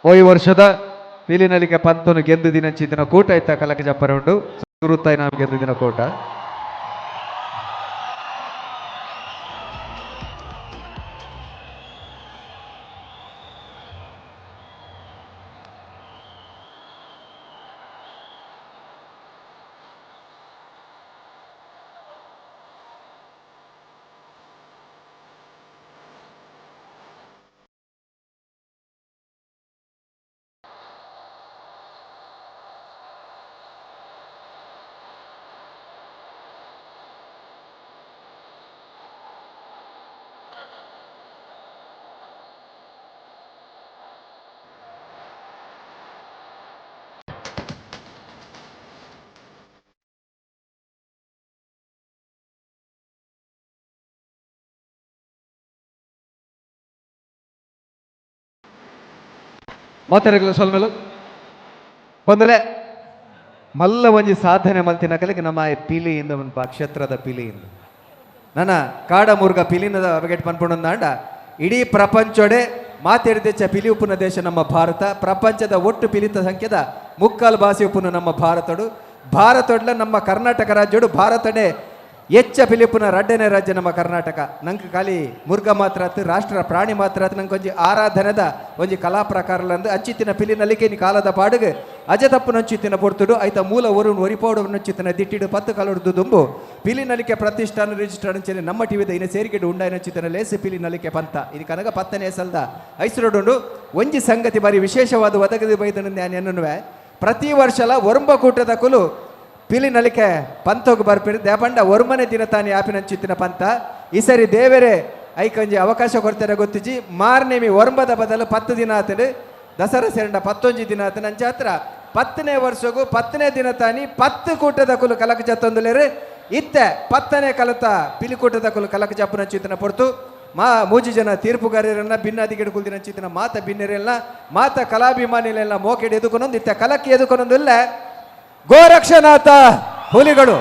ಪೋಯಿ ವರ್ಷದ ಪಿಲಿನಲಿಕೆ ಪಂತನು ಗೆಂದು ದಿನಂಚಿತ್ತಿನ ಕೂಟ ಇತ್ತ ಕಲಕ ಜಪ್ಪರೆ ಉಂಡು. ಸುರುತ್ತಾಯಿ ನಾಮ್ ಗೆಂದು ದಿನ ಕೂಟ. ಮಾತಾಡಲು ಸೊಲ್ಮೆಲು ಬಂದರೆ ಮಲ್ಲ ಒಂಜಿ ಸಾಧನೆ ಮಲ್ತಿನ ಕಲಿಗೆ ನಮ್ಮ ಪಿಲಿಯಿಂದ ಒಂದು ಕ್ಷೇತ್ರದ ಪಿಲಿಯಿಂದ ನನ್ನ ಕಾಡ ಮುರುಗ ಪಿಲಿನದ ಬಗೆಟ್ ಪನ್ಪುಂಡಂದಾಂಡ ಇಡೀ ಪ್ರಪಂಚೊಡೆ ಮಾತೆರ್ದೆಚ್ಚ ಪಿಲಿ ಉಪ್ಪುನ ದೇಶ ನಮ್ಮ ಭಾರತ. ಪ್ರಪಂಚದ ಒಟ್ಟು ಪಿಲಿತ ಸಂಖ್ಯೆದ ಮುಕ್ಕಾಲು ಭಾಷೆ ಉಪ್ಪುನ ನಮ್ಮ ಭಾರತಡು. ಭಾರತೊಡ್ಲ ನಮ್ಮ ಕರ್ನಾಟಕ ರಾಜ್ಯಡು ಭಾರತಡೆ ಎಚ್ಚ ಪಿಲಿಪುನ ರಡ್ಡನೇ ರಾಜ್ಯ ನಮ್ಮ ಕರ್ನಾಟಕ. ನಂಗೆ ಖಾಲಿ ಮುರ್ಗ ಮಾತ್ರ ಆತು, ರಾಷ್ಟ್ರ ಪ್ರಾಣಿ ಮಾತ್ರ ಆತು, ನಂಗೆ ಒಂಜಿ ಆರಾಧನೆದ ಒಂಜಿ ಕಲಾ ಪ್ರಕಾರಲಂದು ಅಂಚಿತ್ತಿನ ಪಿಲಿನಲಿಕೆ ನೀ ಕಾಲದ ಪಾಡುಗೆ ಅಜತಪ್ಪು ನಂಚಿತ್ತಿನ ಪೊರ್ತುಡು ಐತ ಮೂಲ ಒರು ಒರಿಪೋಡು ನಂಚಿತ್ತಿನ ದಿಟ್ಟಿಡು ಪತ್ತು ಕಲುಡ್ದು ದುಂಬು ಪಿಲಿನಲಿಕೆ ಪ್ರತಿಷ್ಠಾನ ರಿಜಿಸ್ಟರ್ ಅಂಚನೆ ನಮ್ಮ ಟಿವಿದ ಇನ್ನು ಸೇರಿಕೆಡು ಉಂಡಾಯ ನಂಚಿತ್ತಿನ ಲೇಸು ಪಿಲಿನಲಿಕೆ ಪಂತ ಇದು ಕನಗ ಪತ್ತನೇ ಸಲ್ದ ಐಸರುಡುಂಡು. ಒಂಜಿ ಸಂಗತಿ ಬಾರಿ ವಿಶೇಷವಾದ ಒದಗದಿ ಬೈದನ ನಾನು ಎನ್ನುವೆ ಪ್ರತಿ ವರ್ಷಲ ಒರಂಬ ಕೂಟದ ಕುಲು ಪಿಲಿನಲಿಕೆ ಪಂತೋಗ್ ಬರ್ಪಿರು ದೇಪಂಡ ಒರ್ಮನೆ ದಿನ ತಾನೇ ಆಪಿನಂಚಿತ್ತಿನ ಪಂತ. ಈ ಸರಿ ದೇವರೇ ಐಕಂಜಿ ಅವಕಾಶ ಕೊಡ್ತಾರೆ ಗೊತ್ತಿಜಿ ಮಾರ್ನೇಮಿ ಒರಂಬದ ಬದಲು 10 ದಿನ ಆತನು ದಸರಾ ಸೇರಂಡ 11 ದಿನ ಆತನ ಅಂಚಾತ್ರ 10ನೇ ವರ್ಷಗೂ 10ನೇ ದಿನ ತಾನಿ 10 ಕೂಟದ ಕುಲು ಕಲಕ ಜತ್ತೊಂದುಲೇರು ಇತ್ತೆ 10ನೇ ಕಲತ ಪಿಲಿಕೂಟದ ಕುಲು ಕಲಕ ಜಪ್ಪುನಂಚಿತ್ತಿನ ಪೊರ್ತು ಮಾ ಮೂಜಿ ಜನ ತೀರ್ಪುಗಾರರನ್ನ ಭಿನ್ನಾದಿಗೆ ಕುಲ್ದಿನಂಚಿತ್ತಿನ ಮಾತ ಭಿನ್ನರೆಲ್ಲ ಮಾತ ಕಲಾಭಿಮಾನಿಗಳೆಲ್ಲ ಮೋಕೆಡ್ ಎದುಕೊನೊಂದು ಇತ್ತೆ ಕಲಕ್ಕೆ ಎದುಕೊನೊಂದಿಲ್ಲ ಗೋರಕ್ಷನಾಥ ಹುಲಿಗಳು.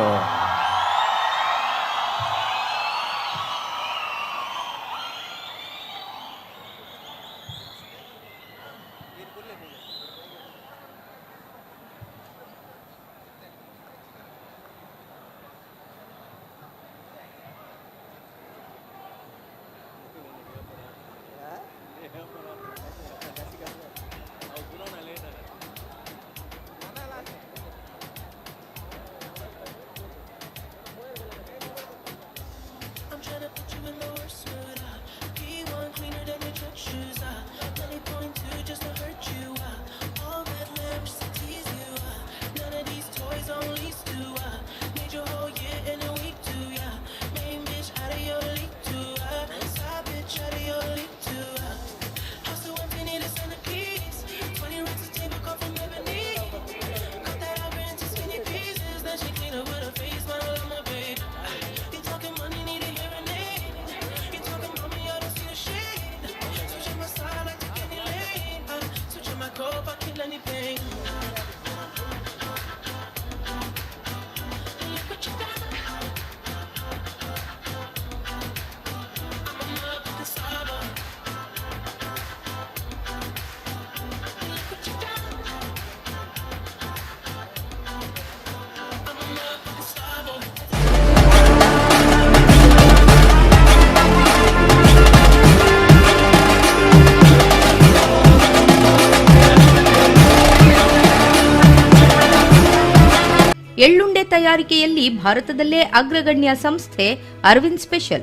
ಎಳ್ಳುಂಡೆ ತಯಾರಿಕೆಯಲ್ಲಿ ಭಾರತದಲ್ಲೇ ಅಗ್ರಗಣ್ಯ ಸಂಸ್ಥೆ ಅರವಿಂದ್ ಸ್ಪೆಷಲ್.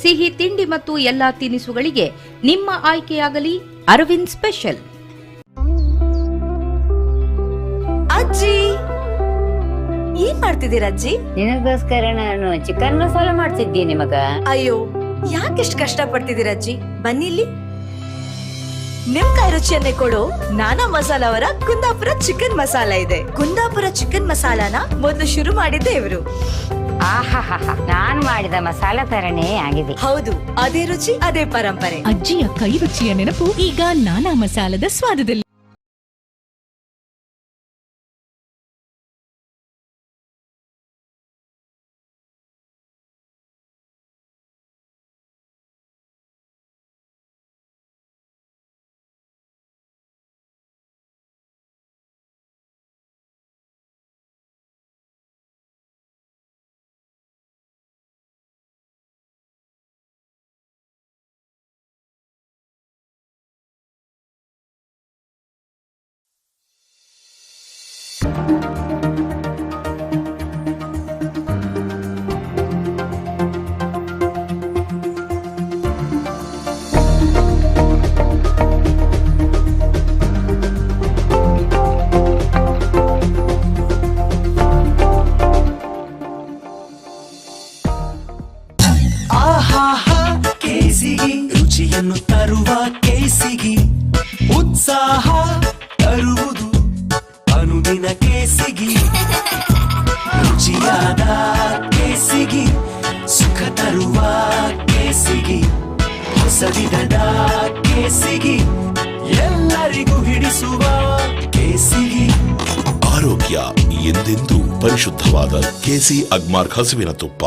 ಸಿಹಿ ತಿಂಡಿ ಮತ್ತು ಎಲ್ಲಾ ತಿನಿಸುಗಳಿಗೆ ನಿಮ್ಮ ಆಯ್ಕೆಯಾಗಲಿ ಅರವಿಂದ್ ಸ್ಪೆಷಲ್. ಅಜ್ಜಿ ಏನ್ ಮಾಡ್ತಿದ್ದೀರಾ ಅಜ್ಜಿ? ನಿನಗೋಸ್ಕರ ನಾನು ಚಿಕನ್ ಮಸಾಲ ಮಾಡ್ತಿದ್ದೀನಿ ಮಗ. ಅಯ್ಯೋ ಯಾಕೆಷ್ಟು ಕಷ್ಟ ಪಡ್ತಿದ್ದೀರಾ ಅಜ್ಜಿ, ಬನ್ನಿ ಇಲ್ಲಿ. ನಿಮ್ ಕೈ ರುಚಿಯನ್ನೇ ಕೊಡೋ ನಾನಾ ಮಸಾಲ ಅವರ ಕುಂದಾಪುರ ಚಿಕನ್ ಮಸಾಲ ಇದೆ. ಕುಂದಾಪುರ ಚಿಕನ್ ಮಸಾಲಾನ ಮೊದಲು ಶುರು ಮಾಡಿದ್ದೆ ಇವರು. ಆಹಾಹಾಹಾ, ನಾನ್ ಮಾಡಿದ ಮಸಾಲ ತರನೇ ಆಗಿದೆ. ಹೌದು, ಅದೇ ರುಚಿ ಅದೇ ಪರಂಪರೆ. ಅಜ್ಜಿಯ ಕೈ ರುಚಿಯ ನೆನಪು ಈಗ ನಾನಾ ಮಸಾಲದ ಸ್ವಾದದಲ್ಲಿ. ರುಚಿಯನ್ನು ತರುವ ಕೇಸಿಗಿ, ಉತ್ಸಾಹ ತರುವುದು ಅನುದಿನ ಕೇಸಿಗಿ. ರುಚಿಯಾದ ಕೇಸಿಗಿ, ಸುಖ ತರುವ ಕೇಸಿಗಿ, ಹೊಸ ವಿಧದ ಕೇಸಿಗಿ, ಎಲ್ಲರಿಗೂ ಹಿಡಿಸುವ ಕೇಸಿಗಿ. ಆರೋಗ್ಯ ಎಂದೆಂದೂ ಪರಿಶುದ್ಧವಾದ ಕೆಸಿ ಅಗ್ಮಾರ್ಕ್ ಹಸುವಿನ ತುಪ್ಪ.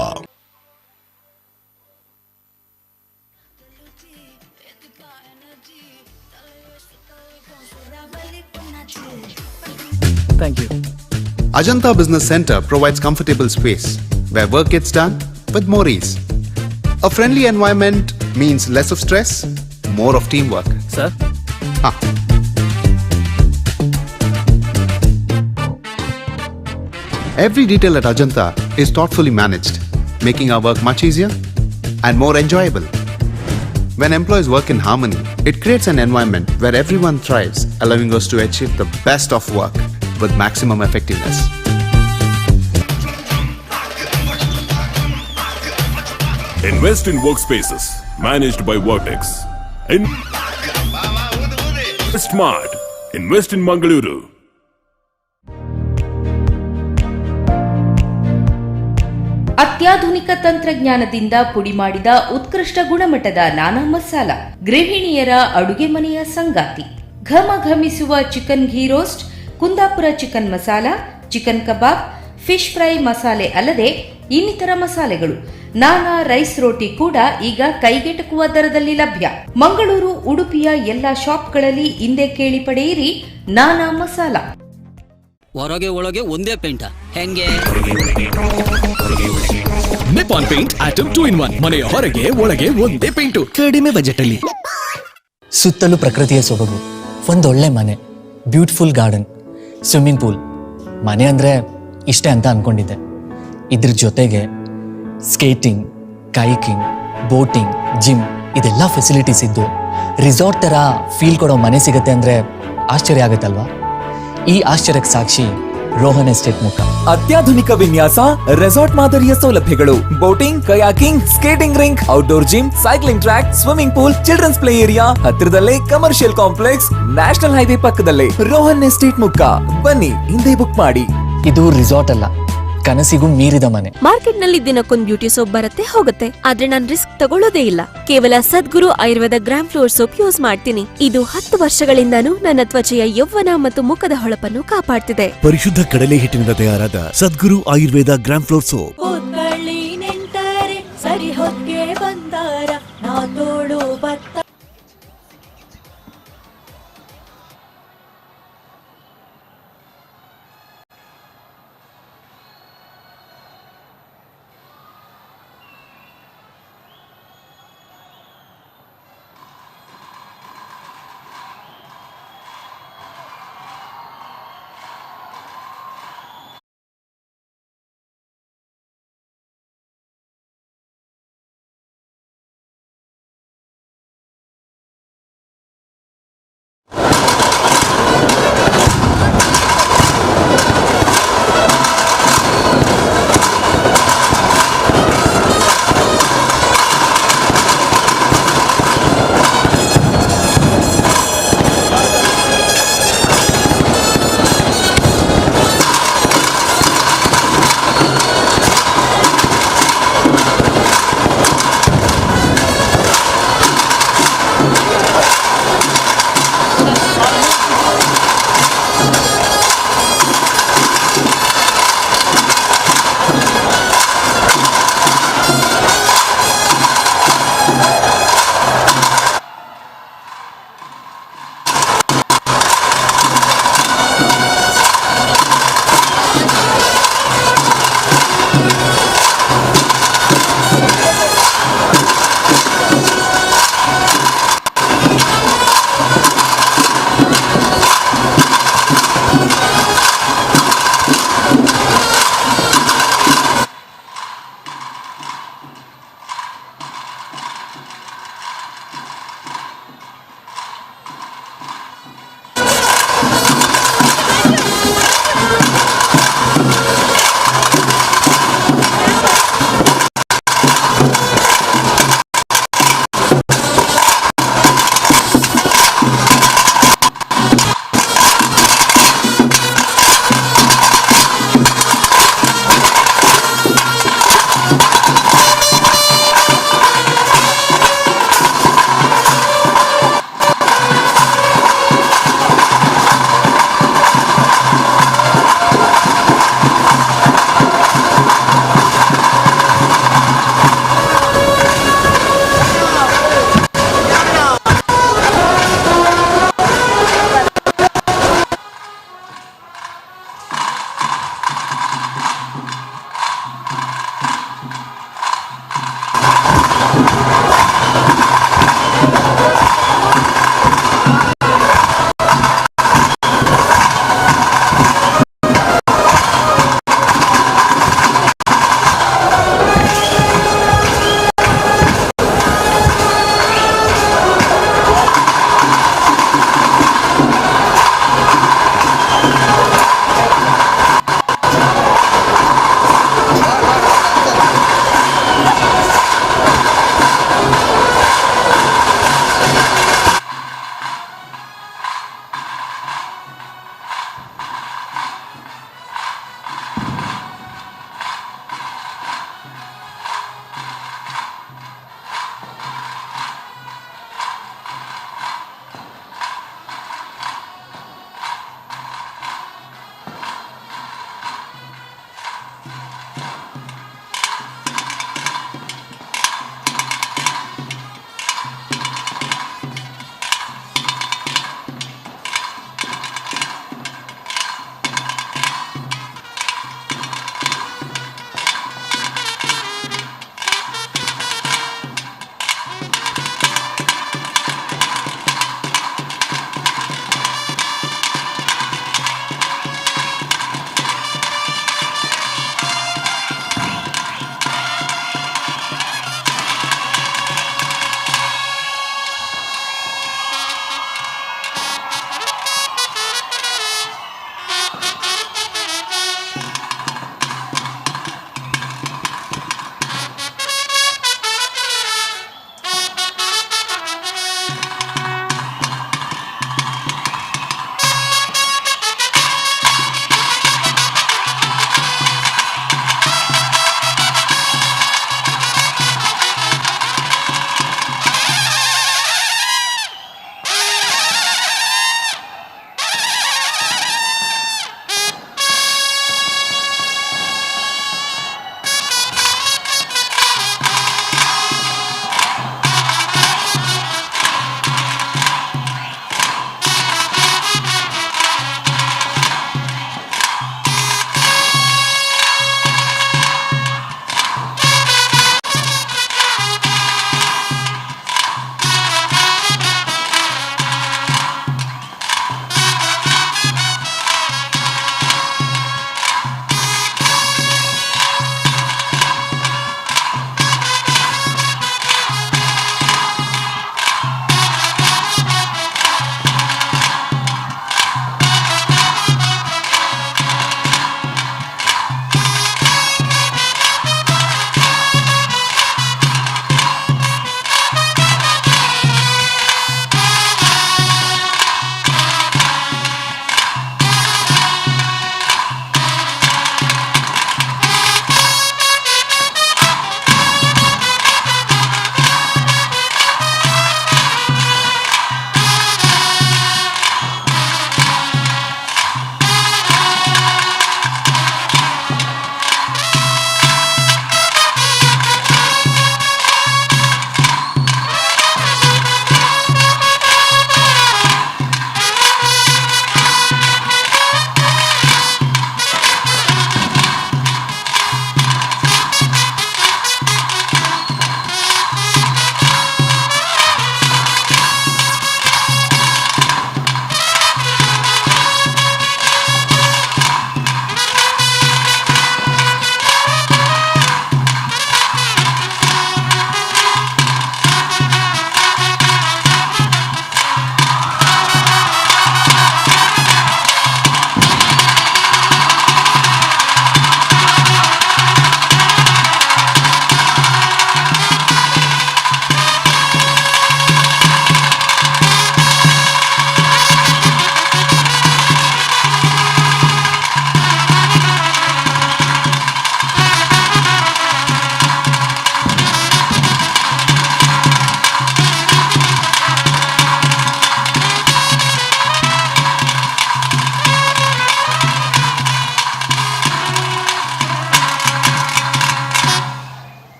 Thank you. Ajanta Business Center provides comfortable space where work gets done with more ease. A friendly environment means less of stress, more of teamwork. Sir? Ah. Every detail at Ajanta is thoughtfully managed, making our work much easier and more enjoyable. When employees work in harmony, it creates an environment where everyone thrives, allowing us to achieve the best of work with maximum effectiveness. Invest in workspaces managed by Vertex. Invest smart. Invest in Mangaluru. ಅತ್ಯಾಧುನಿಕ ತಂತ್ರಜ್ಞಾನದಿಂದ ಪುಡಿ ಮಾಡಿದ ಉತ್ಕೃಷ್ಟ ಗುಣಮಟ್ಟದ ನಾನಾ ಮಸಾಲ, ಗೃಹಿಣಿಯರ ಅಡುಗೆ ಮನೆಯ ಸಂಗಾತಿ. ಘಮ ಘಮಿಸುವ chicken ghee roast, Kundapura chicken masala, chicken kebab, fish fry ಮಸಾಲೆ ಅಲ್ಲದೆ ಇನ್ನಿತರ ಮಸಾಲೆಗಳು, ನಾನಾ ರೈಸ್ ರೋಟಿ ಕೂಡ ಈಗ ಕೈಗೆಟಕುವ ದರದಲ್ಲಿ ಲಭ್ಯ. ಮಂಗಳೂರು, ಉಡುಪಿಯ ಎಲ್ಲಾ ಶಾಪ್ಗಳಲ್ಲಿ ಇಂದೇ ಕೇಳಿ ಪಡೆಯಿರಿ ನಾನಾ ಮಸಾಲ. ಹೊರಗೆ ಒಳಗೆ ಒಂದೇ ಪೇಂಟ ಹೆಂಗೆ? Nippon paint atom 2 in 1. ಮನೆಯ ಹೊರಗೆ ಒಳಗೆ ಒಂದೇ ಪೇಂಟು, ಕಡಿಮೆ ಬಜೆಟ್ ಅಲ್ಲಿ. ಸುತ್ತಲೂ ಪ್ರಕೃತಿಯ ಸೊಬಗು, ಒಂದೊಳ್ಳೆ ಮನೆ, ಬ್ಯೂಟಿಫುಲ್ ಗಾರ್ಡನ್, ಸ್ವಿಮ್ಮಿಂಗ್ ಪೂಲ್. ಮನೆ ಅಂದರೆ ಇಷ್ಟೇ ಅಂತ ಅಂದ್ಕೊಂಡಿದ್ದೆ. ಇದ್ರ ಜೊತೆಗೆ ಸ್ಕೇಟಿಂಗ್, ಕೈಕಿಂಗ್, ಬೋಟಿಂಗ್, ಜಿಮ್ ಇದೆಲ್ಲ ಫೆಸಿಲಿಟೀಸ್ ಇದ್ದು ರಿಸಾರ್ಟ್ ಥರ ಫೀಲ್ ಕೊಡೋ ಮನೆ ಸಿಗುತ್ತೆ ಅಂದರೆ ಆಶ್ಚರ್ಯ ಆಗುತ್ತಲ್ವಾ? ಈ ಆಶ್ಚರ್ಯಕ್ಕೆ ಸಾಕ್ಷಿ ರೋಹನ್ ಎಸ್ಟೇಟ್ ಮುಕ್ಕ. ಅತ್ಯಾಧುನಿಕ ವಿನ್ಯಾಸ, ರೆಸಾರ್ಟ್ ಮಾದರಿಯ ಸೌಲಭ್ಯಗಳು, boating, kayaking, skating rink, outdoor gym, cycling track, swimming pool, children's play area, ಹತ್ತಿರದಲ್ಲೇ ಕಮರ್ಷಿಯಲ್ ಕಾಂಪ್ಲೆಕ್ಸ್, ನ್ಯಾಷನಲ್ ಹೈವೇ ಪಕ್ಕದಲ್ಲೇ ರೋಹನ್ ಎಸ್ಟೇಟ್ ಮುಕ್ಕ. ಬನ್ನಿ, ಹಿಂದೆ ಬುಕ್ ಮಾಡಿ. ಇದು ರಿಸಾರ್ಟ್ ಅಲ್ಲ, ಕನಸಿಗೂ ಮೀರಿದ ಮನೆ. ಮಾರ್ಕೆಟ್ನಲ್ಲಿ ದಿನಕ್ಕೊಂದು ಬ್ಯೂಟಿ ಸೋಪ್ ಬರುತ್ತೆ ಹೋಗುತ್ತೆ, ಆದ್ರೆ ನಾನ್ ರಿಸ್ಕ್ ತಗೊಳ್ಳೋದೇ ಇಲ್ಲ. ಕೇವಲ Sadguru Ayurveda gram flour soap use ಮಾಡ್ತೀನಿ. ಇದು 10 ವರ್ಷಗಳಿಂದಾನೂ ನನ್ನ ತ್ವಚೆಯ ಯೌವನ ಮತ್ತು ಮುಖದ ಹೊಳಪನ್ನು ಕಾಪಾಡ್ತಿದೆ. ಪರಿಶುದ್ಧ ಕಡಲೆ ಹಿಟ್ಟಿನಿಂದ ತಯಾರಾದ Sadguru Ayurveda gram flour soap. ಸರಿ ಹೊಕ್ಕೆ ಬಂದಾರ ನಾ ತೋಳು ಬತ್ತ.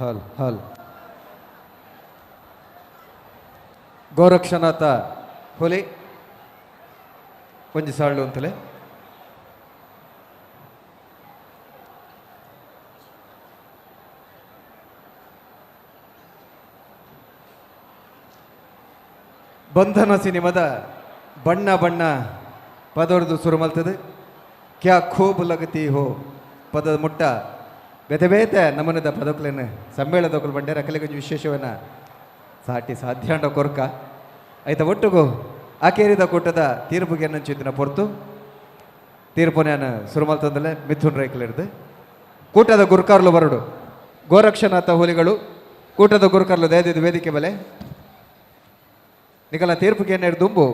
ಹಲ್ ಹಲ್ ಗೋರಕ್ಷನಾಥ ಹುಲಿ ಒಂಜಿ ಸಾಳ್ಳು ಅಂತಲೇ ಬಂಧನ ಸಿನಿಮಾದ ಬಣ್ಣ ಬಣ್ಣ ಪದೊರ್ದು ಶುರು ಮಲ್ತದೆ. ಕ್ಯಾ ಖೂಬ್ ಲಗತಿ ಹೋ ಪದದ ಮುಟ್ಟ ಬೇತೆ ಬೇತೆ ನಮನದ ಪದಕ್ಲೇನು ಸಮ್ಮೇಳದೊಕ್ಕಲು ಬಂಡೆ ರಕಲೆಗೊಂಜಿ ವಿಶೇಷವನ್ನ ಸಾಟಿ ಸಾಧ್ಯಾಂಡ ಕೊರ್ಕ ಆಯ್ತ ಒಟ್ಟುಗು ಆಕೇರಿದ ಕೂಟದ ತೀರ್ಪುಗೆ ಅನ್ನಂಚಿತ್ತಿನ ಪೊರ್ತು ತೀರ್ಪುನ ಶುರು ಮಲ್ತಂದಲೇ ಮಿಥುನ್ ರೈಕಲಿರ್ದು ಕೂಟದ ಗುರುಕಾರ್ಲು ಬರಡು ಗೋರಕ್ಷನಾಥ ಹುಲಿಗಳು ಕೂಟದ ಗುರುಕಾರ್ಲು ದಯದಿದ್ದು ವೇದಿಕೆ ಮೇಲೆ ನಿಕಲ ತೀರ್ಪುಗೆ ಏನೇರು ದುಂಬು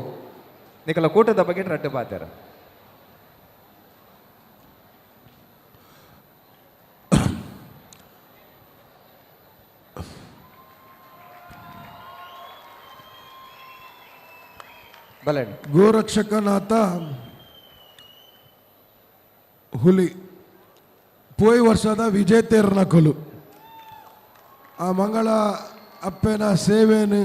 ನಿಕಲ ಕೂಟದ ಬಗ್ಗೆ ರಡ್ಡು ಬಾತಾರ. ಗೋರಕ್ಷಕನಾಥ ಹುಲಿ ಪೋಯ್ ವರ್ಷದ ವಿಜೇತೇರ್ನ ಕೊಲು ಆ ಮಂಗಳ ಅಪ್ಪೆನ ಸೇವೆನು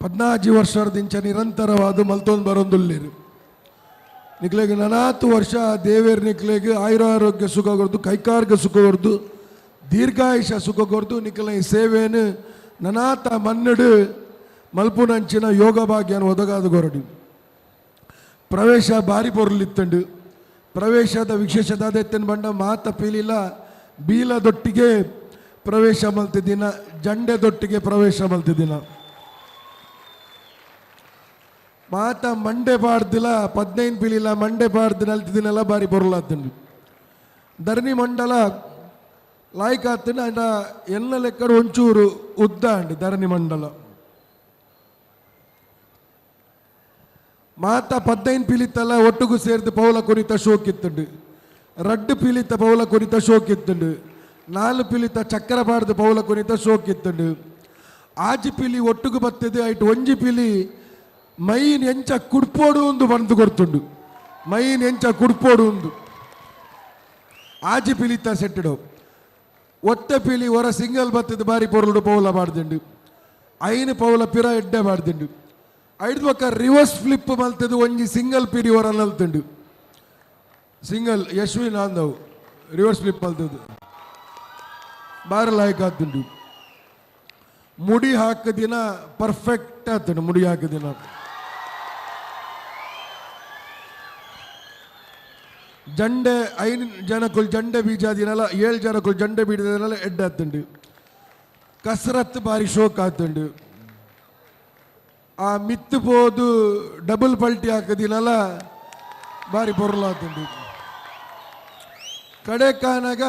14 ವರ್ಷದಿಂಚ ನಿರಂತರವಾದ ಮಲ್ತೊಂದು ಬರೋದುಲ್ಲಿರು. ನಿಕ್ಲೆಗ್ ನನಾತು ವರ್ಷ ದೇವೇರ್ ನಿಕ್ಲೆಗ್ ಆಯುರಾರೋಗ್ಯ ಸುಖ ಕೊರ್ದು, ಕೈಕಾರ್ಗ ಸುಖ ಕೊರ್ದು, ದೀರ್ಘಾಯುಷ ಸುಖ ಕೊರ್ದು ನಿಕ್ಲೆ ಈ ಸೇವೆನು ನನಾತ ಮನ್ನಡು ಮಲ್ಪುನಂಚಿನ ಯೋಗ ಭಾಗ್ಯನ ಒದಗಾದ ಗೊರಡಿ. ಪ್ರವೇಶ ಬಾರಿ ಪೊರ್ಲಿತ್ತಂಡು. ಪ್ರವೇಶದ ವಿಶೇಷದಾದೆತ್ತನ ಬಂಡ ಮಾತ ಪೀಲಿಲ್ಲ ಬೀಲದೊಟ್ಟಿಗೆ ಪ್ರವೇಶ ಮಲ್ತಿದ್ದಿನ, ಜಂಡೆದೊಟ್ಟಿಗೆ ಪ್ರವೇಶ ಮಲ್ತಿದ್ದಿನ. ಮಾತ ಮಂಡೆ ಪಾಡ್ದಿಲ್ಲ 15 ಪೀಲಿಲ್ಲ ಮಂಡೆ ಪಾಡ್ದು ನಲ್ತಿದ್ದಿನೆಲ್ಲ ಬಾರಿ ಪೊರ್ಲಾತಂಡು. ಧರಣಿ ಮಂಡಲ ಲಾಯ್ಕಾತಂಡು ಅಂಡ ಎಲ್ಲ ಲೆಕ್ಕಡು ಒಂಚೂರು ಉದ್ದ ಅಂಡು ಧರಣಿ ಮಂಡಲ. ಮಾತ 15 ಪೀಲಿತ್ತಲ್ಲ ಒಟ್ಟುಗು ಸೇರ್ದು ಪೌಲ ಕುರಿತ ಶೋಕಿತ್ತುಂಡು, ರಡ್ಡು ಪೀಲಿತ್ತ ಪೌಲ ಕುರಿತ ಶೋಕಿತ್ತುಂಡು, 4 ಪೀಲಿತ್ತ ಚಕ್ರ ಪಾಡ್ದು ಪೌಲ ಕುರಿತ ಶೋಕಿತ್ತುಂಡು. ಆಜಿ ಪೀಲಿ ಒಟ್ಟುಗು ಬತ್ತಿದೆ ಐಟ್ ಒಂಜಿ ಪೀಲಿ ಮೈನ್ ಎಂಚ ಕುಡ್ಪೋಡು ಒಂದು ಬಂದು ಕೊಡ್ತುಂಡು, ಮೈನ್ ಎಂಚ ಕುಡ್ಪೋಡು ಒಂದು ಆಜಿ ಪೀಲಿತ್ತ ಸೆಟ್ಟಿಡು. ಒತ್ತೆ ಪೀಲಿ ಹೊರ ಸಿಂಗಲ್ ಬತ್ತಿದ್ದು ಬಾರಿ ಪೊರುಡು ಪೌಲ ಮಾಡ್ದುಂಡು, 5 ಪೌಲ ಪಿರ ಎಡ್ಡೆ ಮಾಡ್ದುಂಡು. ಐದು ಪಕ್ಕ ರಿವರ್ಸ್ ಫ್ಲಿಪ್ ಮಲ್ತದ್ದು ಒಂಜಿ ಸಿಂಗಲ್ ಪಿರಿ ಹೊರ ನಲ್ತುಂಡು. ಸಿಂಗಲ್ ಯಶ್ವಿನ್ ಆಂದವು ರಿವರ್ಸ್ ಫ್ಲಿಪ್ ಮಲ್ತದ್ದು ಬಾರಿ ಲಾಯ್ಕ್ ಆತುಂಡು. ಮುಡಿ ಹಾಕದಿನ ಪರ್ಫೆಕ್ಟ್ ಆತುಂಡು ಮುಡಿ ಹಾಕದಿನ. ಜಂಡೆ 5 ಜನಕ್ಕೂ ಜಂಡೆ ಬೀಜ ದಿನಲ್ಲ 7 ಜನಕ್ಕೂ ಜಂಡೆ ಬೀಜದಿನಲ್ಲ ಎಡ್ಡೆ ಆತುಂಡು. ಕಸರತ್ತು ಬಾರಿ ಶೋಕ್ ಆತುಂಡು. ಆ ಮಿತ್ತು ಪೋದು ಡಬಲ್ ಪಲ್ಟಿ ಹಾಕದಿನಲ್ಲ ಬಾರಿ ಪೊರ್ಲಾತುಂಡು. ಕಡೆ ಕಾನಾಗ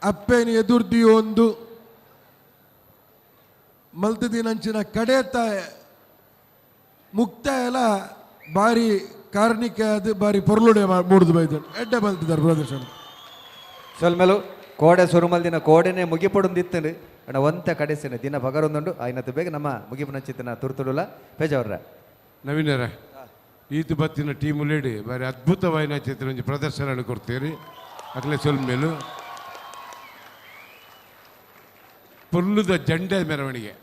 ಅಪ್ಪೇನ ಎದುರ್ದಿ ಒಂದು ಮಲ್ತದಿನಂಚಿನ ಕಡೆ ಮುಕ್ತಾಯ ಬಾರಿ ಕಾರ್ಣಿಕ ಅದು ಬಾರಿ ಪೊರ್ಲುಡೆ ಮೂಡ್ದು ಬೈದು ಎಡ್ಡೆ ಮಲ್ತಿದ್ದಾರೆ ಪ್ರದರ್ಶನ. ಸೊಲ್ಮೆಲು ಕೋಡೆ ಸುರುಮಲ್ದಿನ ಕೋಡೆನೆ ಮುಗಿಪೊಡೊಂದಿತ್ತಂಡು ಅಣ್ಣ ಒಂತ ಕಡೆಸಿನ ದಿನ ಬಗರೊಂದುಂಡು ಆಯ್ನತ್ತು ಬೇಗ ನಮ್ಮ ಮುಗಿಪುನಂಚಿತ್ತಿನ ತುರ್ತುಡುಲ ಪೇಜಾವರ ನವೀನರ ಈತು ಬತ್ತಿನ ಟೀಮ್ ಲೇಡಿ ಬಾರಿ ಅದ್ಭುತವಾಯಿನ ಚಿತ್ರ ಒಂಜಿ ಪ್ರದರ್ಶನ ಕೊಡ್ತೀರಿ. ಅಕ್ಲೆ ಸೊಲ್ಮೇಲು ಪೊರ್ಲುದ ಜಂಡೆ ಮೆರವಣಿಗೆ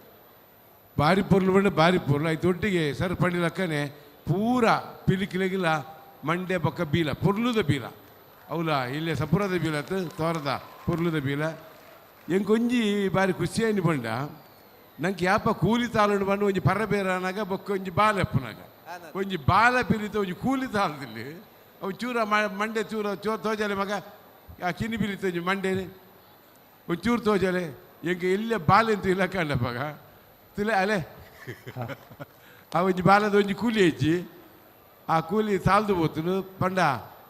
ಬಾರಿ ಪೊರ್ಲು ಬಂಡ ಬಾರಿ ಪೊರ್ಲು ಆಯ್ತು. ಒಟ್ಟಿಗೆ ಸರ್ ಪಂಡಿಲಕ್ಕನೆ ಪೂರ ಪಿಲಿಕಿಲಗಿಲ್ಲ ಮಂಡೆ ಪಕ್ಕ ಬೀಲ ಪೊರ್ಲುದ ಬೀಲ ಅವಲ ಇಲ್ಲೇ ಸಪುರದ ಬೀಲ ತೋರದ ಪೊರ್ಲುದ ಬೀಲ. ಎಂಕೊಂಜಿ ಬಾರಿ ಖುಷಿಯಾಗಿ ಬಂಡ ನಂಗೆ ಯಾಪ ಕೂಲಿ ತಾಳುಂಡು ಬಂಡು ಒಂಜಿ ಪರಬೇರನಾಗ ಬೊಕ್ಕ ಒಂಜಿ ಬಾಲೆಪ್ಪನಾಗ ಒಂಜಿ ಬಾಲ ಪಿಲಿತ ಒಂಜಿ ಕೂಲಿ ತಾಳದಲ್ಲಿ ಅವು ಚೂರ ಮಂಡೆ ಚೂರ ಚೂರು ತೋಜಲೆ ಮಗ ಆ ಕಿನ್ನಿ ಪಿಲಿತ ಒಂಜಿ ಮಂಡೇನೆ ಒಂದು ಚೂರು ತೋಜಲೆ ಎಂಕೆ ಇಲ್ಲೇ ಬಾಲೆ ಅಂತ ಇಲ್ಲ ಕಂಡಪ್ಪಾಗ ತಿಲೆ ಅಲೆ ಆ ಒಂಜಿ ಬಾಲದ ಒಂಜಿ ಕೂಲಿ ಹೆಚ್ಚಿ ಆ ಕೂಲಿ ತಾಳ್ದು ಪೋತನು ಪಂಡ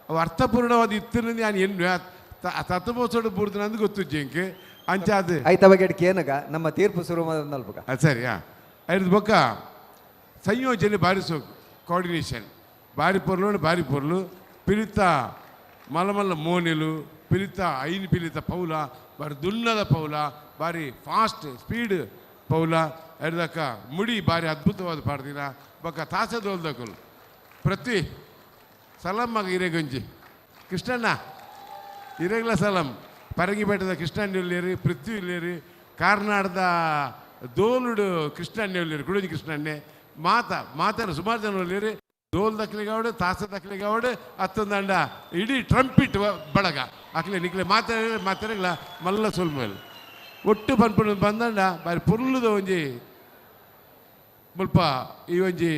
ಅವು ಅರ್ಥಪೂರ್ಣವಾದ ಇತ್ತು ನಾನು ಎನ್ನು ತತ್ವೋತ್ಸವ ಪೂರ್ತಿ ಅಂದು ಗೊತ್ತು ಎಂಕೆ ಅಂಚಾದ ಆಯ್ತ ಬಗ್ಗೆ ಕೇನಗ ನಮ್ಮ ತೀರ್ಪು ಶುರು ನಲ್ಪಕ ಸರಿ. ಹಾಂ ಐದು ಬೊಕ್ಕ ಸಂಯೋಜನೆ ಬಾರಿ ಸೋಕು ಕೋಆರ್ಡಿನೇಷನ್ ಬಾರಿ ಪೊರ್ಲು ಬಾರಿ ಪೊರ್ಲು ಪಿಲಿತ ಮಲ್ಲ ಮಲ್ಲ ಮೋನೆಲು ಪಿಲಿತ ಐನು ಪಿಲಿತ ಪೌಲ ಬಾರಿ ದುನ್ನದ ಪೌಲ ಬಾರಿ ಫಾಸ್ಟ್ ಸ್ಪೀಡ್ ಪೌಲ ಐದಕ್ಕ ಮುಡಿ ಬಾರಿ ಅದ್ಭುತವಾದ ಪಾಡ್ದಿನ ಬೊಕ್ಕ ತಾಸದೋಲ್ದಕಲು ಪ್ರತಿ ಸಲಾಂ ಮಗ ಹಿರೇಗಂಜಿ ಕೃಷ್ಣಣ್ಣ ಹಿರೇಗ್ಲ ಸಲಾಂ ಪರಂಗಿಪೇಟದ ಕೃಷ್ಣಣ್ಣೆ ಪೃಥ್ವಿ ಉಲ್ಲೇರು ಕಾರ್ನಾಡದ ದೋಲುಡು ಕೃಷ್ಣಣ್ಣೆ ಉಲ್ಲೇರು ಕುಡೋಜಿ ಕೃಷ್ಣಣ್ಣೆ ಮಾತ ಮಾತಾಡ ಸುಮಾರು ಜನ ಉಲ್ಲೇರು ದೋಲ್ ದಕ್ಲಿಗಾವಡು ತಾಸ ದಕ್ಲಿಗಾವಡು ಅತ್ತಂದಂಡ ಇಡೀ ಟ್ರಂಪಿಟ್ ಬಳಗ ಅಕ್ಲೆ ನಿಕ್ಲೆ ಮಾತಾಡ ಮಾತಾಡಗ್ಲ ಮಲ್ಲ ಸೊಲ್ಮೇಲ್ ಒಟ್ಟು ಪನ್ಪುಣ ಬಂದಂಡ ಬಾರಿ ಪುರ್ಲುದ ಒಂಜಿ ಮುಲ್ಪ ಈ ಒಂಜಿ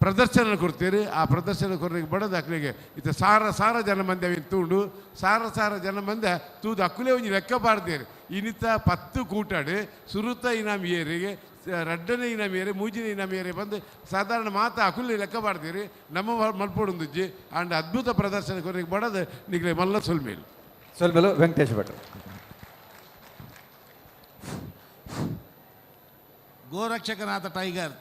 ಪ್ರದರ್ಶನ ಕೊಡ್ತೀರಿ. ಆ ಪ್ರದರ್ಶನ ಕೊರ್ರಿಗೆ ಬಡದ ಅಕ್ಲಿಗೆ ಇತ್ತ ಸಾರ ಸಾರ ಜನ ಮಂದಿ ಅವಿನ ತೂಂಡು ಸಾರ ಸಾರ ಜನ ಮಂದಿ ತೂದು ಅಕ್ಕುಲೇ ಒಂಜಿ ಲೆಕ್ಕ ಪಾಡ್ತೀರಿ. ಇನ್ನಿತ್ತ 10 ಕೂಟಾಡು ಸುರುತ ಇನಾಮ್ ಏರಿಗೆ ರಡ್ಡನೇ ಇನಾಮ್ ಏರೆ ಮೂಜಿನ ಇನಾಮ್ ಏರೆ ಬಂದು ಸಾಧಾರಣ ಮಾತ ಅಕುಲಿ ಲೆಕ್ಕ ಪಾಡ್ತೀರಿ. ನಮ್ಮ ಮಲ್ಪೊಡುಂದುಜ್ಜಿ ಆಂಡ್ ಅದ್ಭುತ ಪ್ರದರ್ಶನ ಕೊರ್ರಿಗೆ ಬಡದ ನಿಗ್ಲೆ ಮಲ್ಲ ಸೊಲ್ಮೇಲು ಸೊಲ್ಮೇಲು ವೆಂಕಟೇಶ್ ಭಟ್. ಗೋರಕ್ಷಕನಾಥ ಟೈಗರ್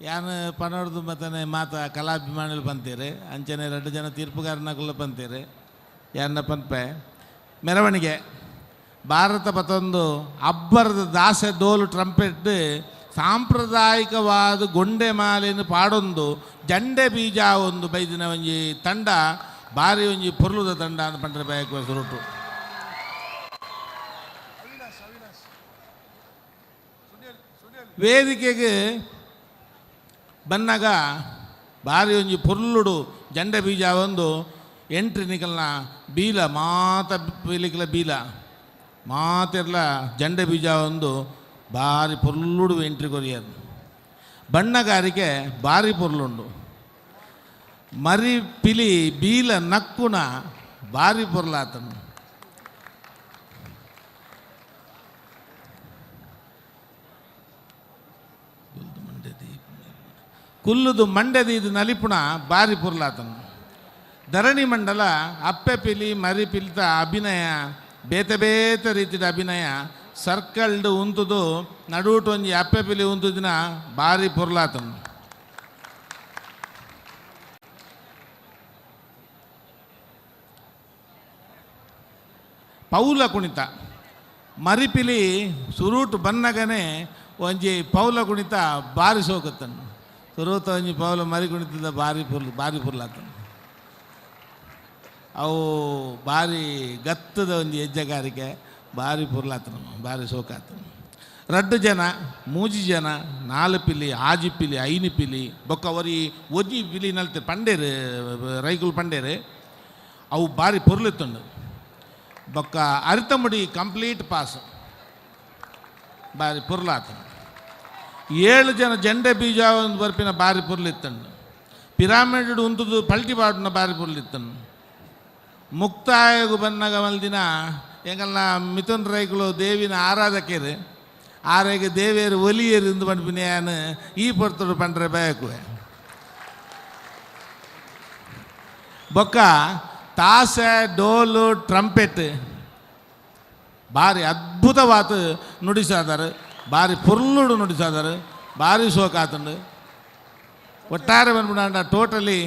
ಯಾನ್ ಪನೋಡ್ದು ಮತ್ತನೆ ಮಾತ ಕಲಾಭಿಮಾನಿಗಳು ಬಂತೀರಿ ಅಂಚನೆ 2 ಜನ ತೀರ್ಪುಗಾರನಕುಲು ಬಂತೀರಿ ಯಾನ್ನ ಪನ್ಪೆ ಮೆರವಣಿಗೆ ಭಾರತ ಪತ್ತೊಂದು ಅಬ್ಬರದ ದಾಸೆ ಡೋಲು ಟ್ರಂಪೆಟ್ ಸಾಂಪ್ರದಾಯಿಕವಾದ ಗೊಂಡೆ ಮಾಲಿನ ಪಾಡೊಂದು ಜಂಡೆ ಬೀಜ ಒಂದು ಬೈದಿನ ಒಂಜಿ ತಂಡ ಭಾರಿ ಒಂಜಿ ಪೊರ್ಲುದ ತಂಡ ಅಂತ ಪಂಡ್ರೆ ಬಯಕುವ ಸುರುಟು. ವೇದಿಕೆಗೆ ಬನ್ನಾಗ ಭಾರಿ ಒಂಜಿ ಪೊರ್ಲುಡು ಜಂಡೆ ಬೀಜ ಒಂದು ಎಂಟ್ರಿ ನಿಕಲ್ನ ಬೀಲ ಮಾತ ಪಿಲಿಕಲ ಬೀಲ ಮಾತೆರ್ಲ ಜಂಡೆ ಬೀಜ ಒಂದು ಭಾರಿ ಪೊರ್ಲುಡು ಎಂಟ್ರಿ ಕೊರಿಯರ್. ಬಣ್ಣಗಾರಿಕೆ ಭಾರಿ ಪೊರ್ಲುಂಡು ಮರಿ ಪಿಲಿ ಬೀಲ ನಕ್ಕುನ ಭಾರಿ ಪೊರ್ಲಾತನು. ಕುಲ್ಲುದು ಮಂಡ್ಯದ ಇದು ನಲಿಪುಣ ಭಾರಿ ಪೊರ್ಲಾತನು. ಧರಣಿ ಮಂಡಲ ಅಪ್ಪೆ ಪಿಲಿ ಮರಿ ಪಿಲಿತ ಅಭಿನಯ ಬೇತೆ ಬೇತೆ ರೀತಿಯ ಅಭಿನಯ ಸರ್ಕಲ್ಡ್ ಉಂತುದು ನಡುಟು ಒಂಜಿ ಅಪ್ಪೆ ಪಿಲಿ ಉಂತುದಿನ ಭಾರಿ ಪೊರ್ಲಾತನು. ಪೌಲ ಕುಣಿತ ಮರಿಪಿಲಿ ಸುರೂಟು ಬನ್ನಗನೆ ಒಂಜಿ ಪೌಲ ಕುಣಿತ ಭಾರಿ ಸೋಕತ್ತನು. ಸುರೂತ ಒಂಜಿ ಪೌಲ ಮರಿ ಕುಣಿತದ ಭಾರಿ ಪೊರ್ಲು ಭಾರಿ ಪೊರ್ಲಾತನು. ಅವು ಭಾರಿ ಗತ್ತದ ಒಂಜಿ ಹೆಜ್ಜೆಗಾರಿಕೆ ಭಾರಿ ಪೊರ್ಲಾತನು ಭಾರಿ ಸೋಕಾತನು. 2 ಜನ 3 ಜನ 4 ಪಿಲಿ 6 ಪಿಲಿ 5 ಪಿಲಿ ಬೊಕ್ಕ ಒರಿ ಒಜಿ ಪಿಲಿ ನಲ್ತೆ ಪಂಡೇರು ರೈಕುಲು ಪಂಡೇರು ಅವು ಭಾರಿ ಪೊರ್ಲಿತ್ತುಂಡು. ಬೊಕ್ಕ ಅರಿತಮುಡಿ ಕಂಪ್ಲೀಟ್ ಪಾಸ್ ಭಾರಿ ಪೊರ್ಲಾತನು. 7 ಜನ ಜಂಡೆ ಬೀಜ ಒಂದು ಬರ್ಪಿನ ಭಾರಿ ಪೊರ್ಲಿತ್ತಂಡು. ಪಿರಾಮಿಡ್ ಉಂತುದು ಪಲ್ಟಿ ಬಾಡುನ ಭಾರಿ ಪೊರ್ಲಿತ್ತಂಡು. ಮುಕ್ತಾಯಗು ಬನ್ನಗ ಮಲ್ದಿನ ಎಂಗಲ್ನ ಮಿಥುನ್ ರೈಗಳು ದೇವಿನ ಆರಾಧಕರು ಆರೆಗೆ ದೇವಿಯರು ಒಲಿಯರು ಇಂದು ಪನ್ಪಿನ ಈ ಪೊರ್ತುಡು ಪಂಡ್ರೆ ಬಯಕುವೆ. ಬೊಕ್ಕ ತಾಸೆ ಡೋಲು ಟ್ರಂಪೆಟ್ ಭಾರಿ ಅದ್ಭುತವಾದ ನುಡಿಸಾದಾರು ಭಾರಿ ಪೊರ್ಲುಡು ನುಡಿಸಾದಾರು ಭಾರಿ ಸೋಕಾತಂಡು. ಒಟ್ಟಾರೆ ಬಂದ್ಬಿಡ ಟೋಟಲಿ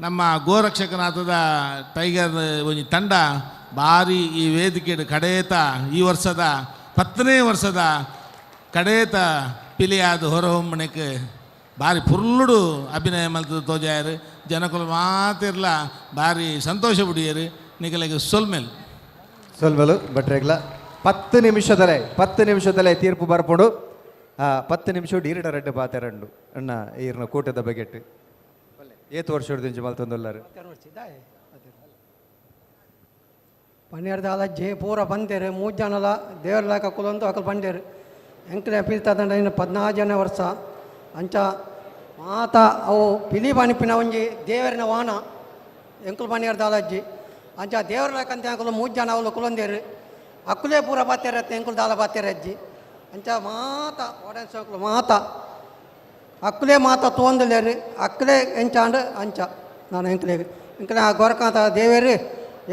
ನಮ್ಮ ಗೋರಕ್ಷಕನಾಥದ ಟೈಗರ್ ಒಂಜಿ ತಂಡ ಭಾರಿ ಈ ವೇದಿಕೆ ಕಡೇತ ಈ ವರ್ಷದ 10ನೇ ವರ್ಷದ ಕಡೇತ ಪಿಲಿಯಾದ ಹೊರಹೊಮ್ಮಣಕ್ಕೆ ಭಾರಿ ಪುರ್ಲುಡು ಅಭಿನಯ ಮಲ್ತದ ತೋಜಾಯರು ಜನಕುಲು ಮಾತಿರ್ಲ ಭಾರಿ ಸಂತೋಷ ಬಿಡಿಯರು. ನಿಕಲೆಗೆ ಸೊಲ್ಮೇಲ್ ಸೊಲ್ಮೇಲು ಭಟ್ರೆಗ್ಲ. 10 ನಿಮಿಷದಲ್ಲೇ 10 ನಿಮಿಷದಲ್ಲೇ ತೀರ್ಪು ಬರ್ಪುಂಡು. 10 ನಿಮಿಷ ಈರಡ ರೆಡ್ಡು ಪಾತೆರಂಡು ಅಣ್ಣ ಈರ್ನ ಕೂಟದ ಬಗೆಟ್ ಏತು ವರ್ಷ ದಿಂಚು ಮಲ್ತೊಂದುಲ್ಲಾರು ಪನ್ನೆರಡು ಅಜ್ಜಿ ಪೂರ ಬಂದೇರು 3 ಜನಲ ದೇವರ ಲಾಕ ಕುಲೊಂದು ಅಕಲ್ ಬಂಡೇರು ಎಂಕಲೆ ಪಿಲ್ತದಂಡ ಇನ್ನು 14 ಜನ ವರ್ಷ ಅಂಚ ಮಾತ ಅವು ಪಿಲಿ ಬನಿಪಿನ ಒಂಜಿ ದೇವರಿನ ವಾನ ಎಂಕುಲು ಪನ್ನೆರಡು ಅಜ್ಜಿ ಅಂಚ ದೇವರ ಲಾಕಂತ ಅಂಕಲು 3 ಜನ ಅವಳು ಕುಲೊಂದೇರು ಅಕ್ಕುಲೇ ಪೂರ ಬಾತೇರತ್ತೆ ಎಂಕುಲು ದಾಲ ಬಾತೇರ ಅಜ್ಜಿ ಅಂಚ ಮಾತ ಓಡನ್ಸ್ ಅಂಕಲು ಮಾತ ಅಕ್ಕುಲೇ ಮಾತ ತೋಂದಲೇರು ಅಕ್ಕಲೇ ಎಂಚಾಂಡು ಅಂಚ ನಾನು ಎಂಕಲೆ ಎಂಕಲೆ ಆ ಗೊರಕಾಂತ ದೇವೇರು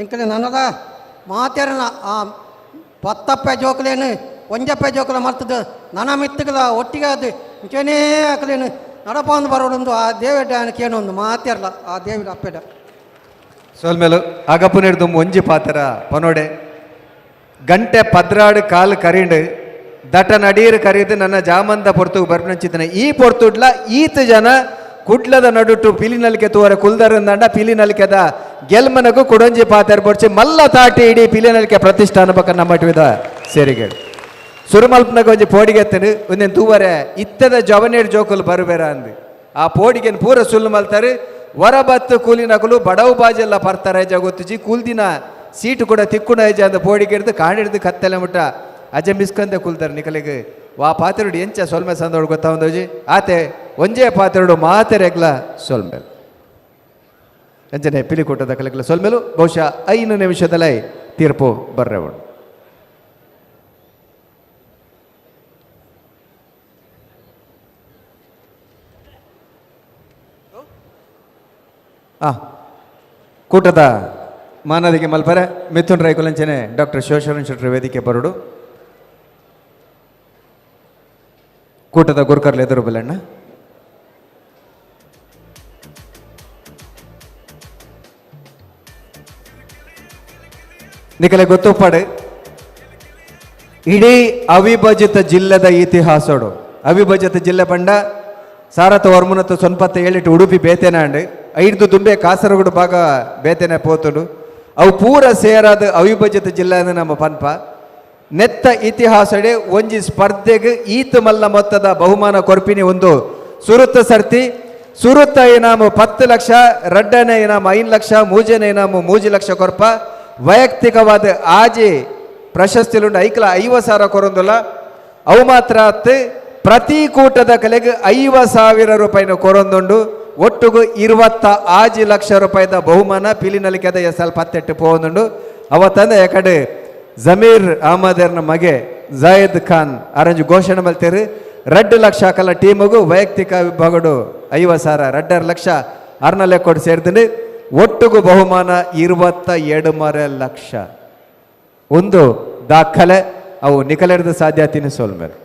ಎಂಕಲೆ ನನ್ನದ ಮಾತೇರನ ಆ ಪತ್ತಪ್ಪೆ ಜೋಕಲೇನು ಒಂಜಪ್ಪೆ ಜೋಕಲ ಮರ್ತದ ನನ್ನ ಮಿತ್ತುಗಳ ಒಟ್ಟಿಗೆ ಅದು ಇಂಚನೇ ಅಕ್ಕಲೇನು ನಡಪಂದು ಬರೋಡೊಂದು ಆ ದೇವೇಟ ಏನೊಂದು ಮಾತೇರಲ್ಲ ಆ ದೇವಿನ ಅಪ್ಪೆಡ. ಸೋಲ್ಮೇಲು ಅಗಪುನಿಡ್ದು ಒಂಜಿ ಪಾತ್ರ ಪನೋಡೆ ಗಂಟೆ 12 ಕಾಲು ಕರಿಂಡು ದಟ ನಡೀರು ಕರೀದು ನನ್ನ ಜಾಮಂದ ಪೊರ್ತುಗು ಬರ್ಪನಂಚಿತ್ತನೆ ಈ ಪೊರ್ತುಡ್ಲ ಈತ ಜನ ಕುಡ್ಲದ ನಡುಟು ಪಿಲಿನಲಿಕೆ ತೂವರೆ ಕುಲ್ದರಂದಂಡ ಪಿಲಿನಲಿಕೆದ ಗೆಲ್ಮನಗು ಕುಡೊಂಜಿ ಪಾತೆರ್ ಬೊಡ್ಚಿ ಮಲ್ಲ ತಾಟಿ ಇಡೀ ಪಿಲಿನಲಿಕೆ ಪ್ರತಿಷ್ಠಾನ ಬಕ್ಕ ನಮ್ಮಟಿವಿದ ಸೇರಿಗೆ ಸುರುಮಲ್ಪನಗ ಒಂಜಿ ಪೋಡಿಗೆತ್ತನು ಒಂದೇನು ತೂವರೆ ಇತ್ತದ ಜವನೇಡ್ ಜೋಕುಲು ಬರುಬೇರ ಅಂದು ಆ ಪೋಡಿಗೆನ್ ಪೂರ ಸುಲ್ಲು ಮಲ್ತಾರೆ ವರಬತ್ತು ಕೂಲಿನಕುಲು ಬಡವು ಬಾಜೆಲ್ಲ ಪರ್ತಾರೆ ಜಗೊತ್ತುಜಿ ಕೂಲ್ದಿನ ಸೀಟು ಕೂಡ ತಿಕ್ಕುಣ ಐಜ ಅಂದ ಪೋಡಿಗೆ ಹಿಡ್ದು ಕಾಣಿಡ್ದು ಕತ್ತೆಲೆ ಮುಟ್ಟ ಅಜ ಮಿಸ್ಕಂದೆ ಕೂಲ್ತಾರೆ ನಿಕಲಿಗೆ ವಾ ಪಾತೆರುಡು ಎಂಚ ಸೊಲ್ಮೆ ಸಂದೋಡು ಗೊತ್ತಾವಂದೋಜಿ ಆತೆ ಒಂಜೇ ಪಾತೆರುಡು ಮಾತೆರೆಗ್ಲ ಸೊಲ್ಮೆಲ್ ಅಂಚನೆ ಪಿಲಿಕೂಟದ ಕಲೆಗ್ಲ ಸೊಲ್ಮೆಲು ಬಹುಶಃ 5 ನಿಮಿಷದಲ್ಲೇ ತೀರ್ಪು ಬರ್ರೆವಳು. ಕೂಟದ ಮಾನದಿಗೆ ಮಲ್ಪರೆ ಮಿಥುನ್ ರೈ ಕುಲಂಚನೆ ಡಾಕ್ಟರ್ ಶಿವಶರಣ್ ಶೆಟ್ಟರ್ ವೇದಿಕೆ ಬರುಡು ಕೂಟದ ಗುರುಕರ್ಲ ಎದುರು ಬಲಣ್ಣ. ನಿಕಲೆ ಗೊತ್ತುಪಾಡು ಇಡೀ ಅವಿಭಜಿತ ಜಿಲ್ಲೆದ ಇತಿಹಾಸೋಡು ಅವಿಭಜಿತ ಜಿಲ್ಲೆ ಪಂಡ ಸಾರತ ವರ್ಮುನತ್ತು ಸೊನ್ಪತ್ತ ಏಳಿಟ್ಟು ಉಡುಪಿ ಬೇತೆನಾಂಡು ಐದು ದುಂಬೆ ಕಾಸರಗೋಡು ಭಾಗ ಬೇತೆನೆ ಪೋತುಂಡು ಅವು ಪೂರ ಸೇರಾದ ಅವಿಭಜಿತ ಜಿಲ್ಲೆ ಅಂದ್ರೆ ನಮ್ಮ ಪನ್ಪ ನೆತ್ತ ಇತಿಹಾಸಡೆ ಒಂಜಿ ಸ್ಪರ್ಧೆಗೆ ಈತ ಮಲ್ಲ ಮೊತ್ತದ ಬಹುಮಾನ ಕೊರ್ಪಿನಿ ಒಂದು ಸುರುತ್ತ ಸರ್ತಿ ಸುರುತ್ತ ಇನಾಮು 10 ಲಕ್ಷ, ರಡ್ಡನೆ ಇನಾಮು 5 ಲಕ್ಷ, ಮೂಜನೆ ಇನಾಮು 3 ಲಕ್ಷ ಕೊರ್ಪ ವೈಯಕ್ತಿಕವಾದ ಆಜಿ ಪ್ರಶಸ್ತಿಲುಂಡು ಐಕ್ಲ 50,000 ಕೊರೊಂದುಲ್ಲ ಅವು ಮಾತ್ರ ಪ್ರತಿ ಕೂಟದ ಕಲೆಗೆ 50,000 ರೂಪಾಯಿನ ಕೊರೊಂದುಂಡು ಒಟ್ಟುಗು 26 ಲಕ್ಷ ರೂಪಾಯಿದ ಬಹುಮಾನ ಪಿಲಿನಲಿಕೆದ ಎಸ್ ಎಲ್ 18 ಪೋವೊಂದುಂಡು. ಅವತ್ತಂದ ಯಾಕಡೆ ಜಮೀರ್ ಅಹಮದರ್ನ ಮಗೆ ಜಾಯದ್ ಖಾನ್ ಅರಂಜು ಘೋಷಣೆ ಮಲ್ತೇರು 2 ಲಕ್ಷ ಕಲ ಟೀಮುಗು ವೈಯಕ್ತಿಕ ವಿಭಾಗಡು 50,000 2.5 ಲಕ್ಷ ಅರ್ನಲೆ ಕೊಟ್ಟು ಸೇರ್ತೀನಿ ಒಟ್ಟುಗು ಬಹುಮಾನ 27 ಲಕ್ಷ ಒಂದು ದಾಖಲೆ ಅವು ನಿಕಲೆಡ್ದು ಸಾಧ್ಯತಿನ ಸೋಲ್ಮೇಲೆ.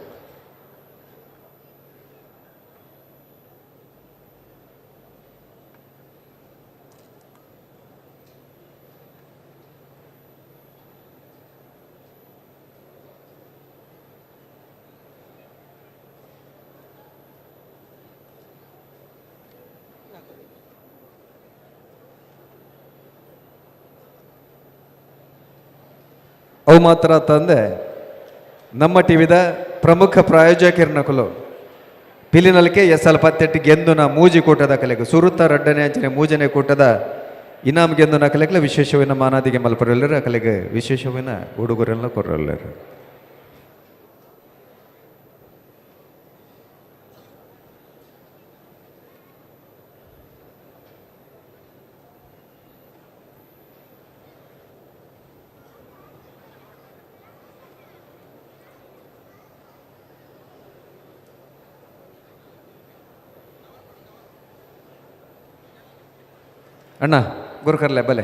ಅವು ಮಾತ್ರ ತಂದೆ ನಮ್ಮ ಟಿವಿದ ಪ್ರಮುಖ ಪ್ರಾಯೋಜಕರ್ನಕುಲು ಪಿಲಿನಲಿಕೆ ಎಸ್ ಎಲ್ 18 ಗೆಂದುನ ಮೂಜಿ ಕೂಟದ ಕಲೆಗೆ ಸುರುತ್ತ ರಡ್ಡನೆ ಅಂಚನೆ ಮೂಜನೆ ಕೂಟದ ಇನಾಮ್ ಗೆಂದುನ ಕಲೆಗೆ ವಿಶೇಷವಿನ ಮಾನಾದಿಗೆ ಮಲ್ಪರಲ್ಲರು ಕಲೆಗೆ ವಿಶೇಷವಿನ ಉಡುಗೊರೆಲ್ಲ ಕೊರಲ್ಲರು. ಅಣ್ಣ ಗುರುಕರ್ಲೆ ಬಲೆ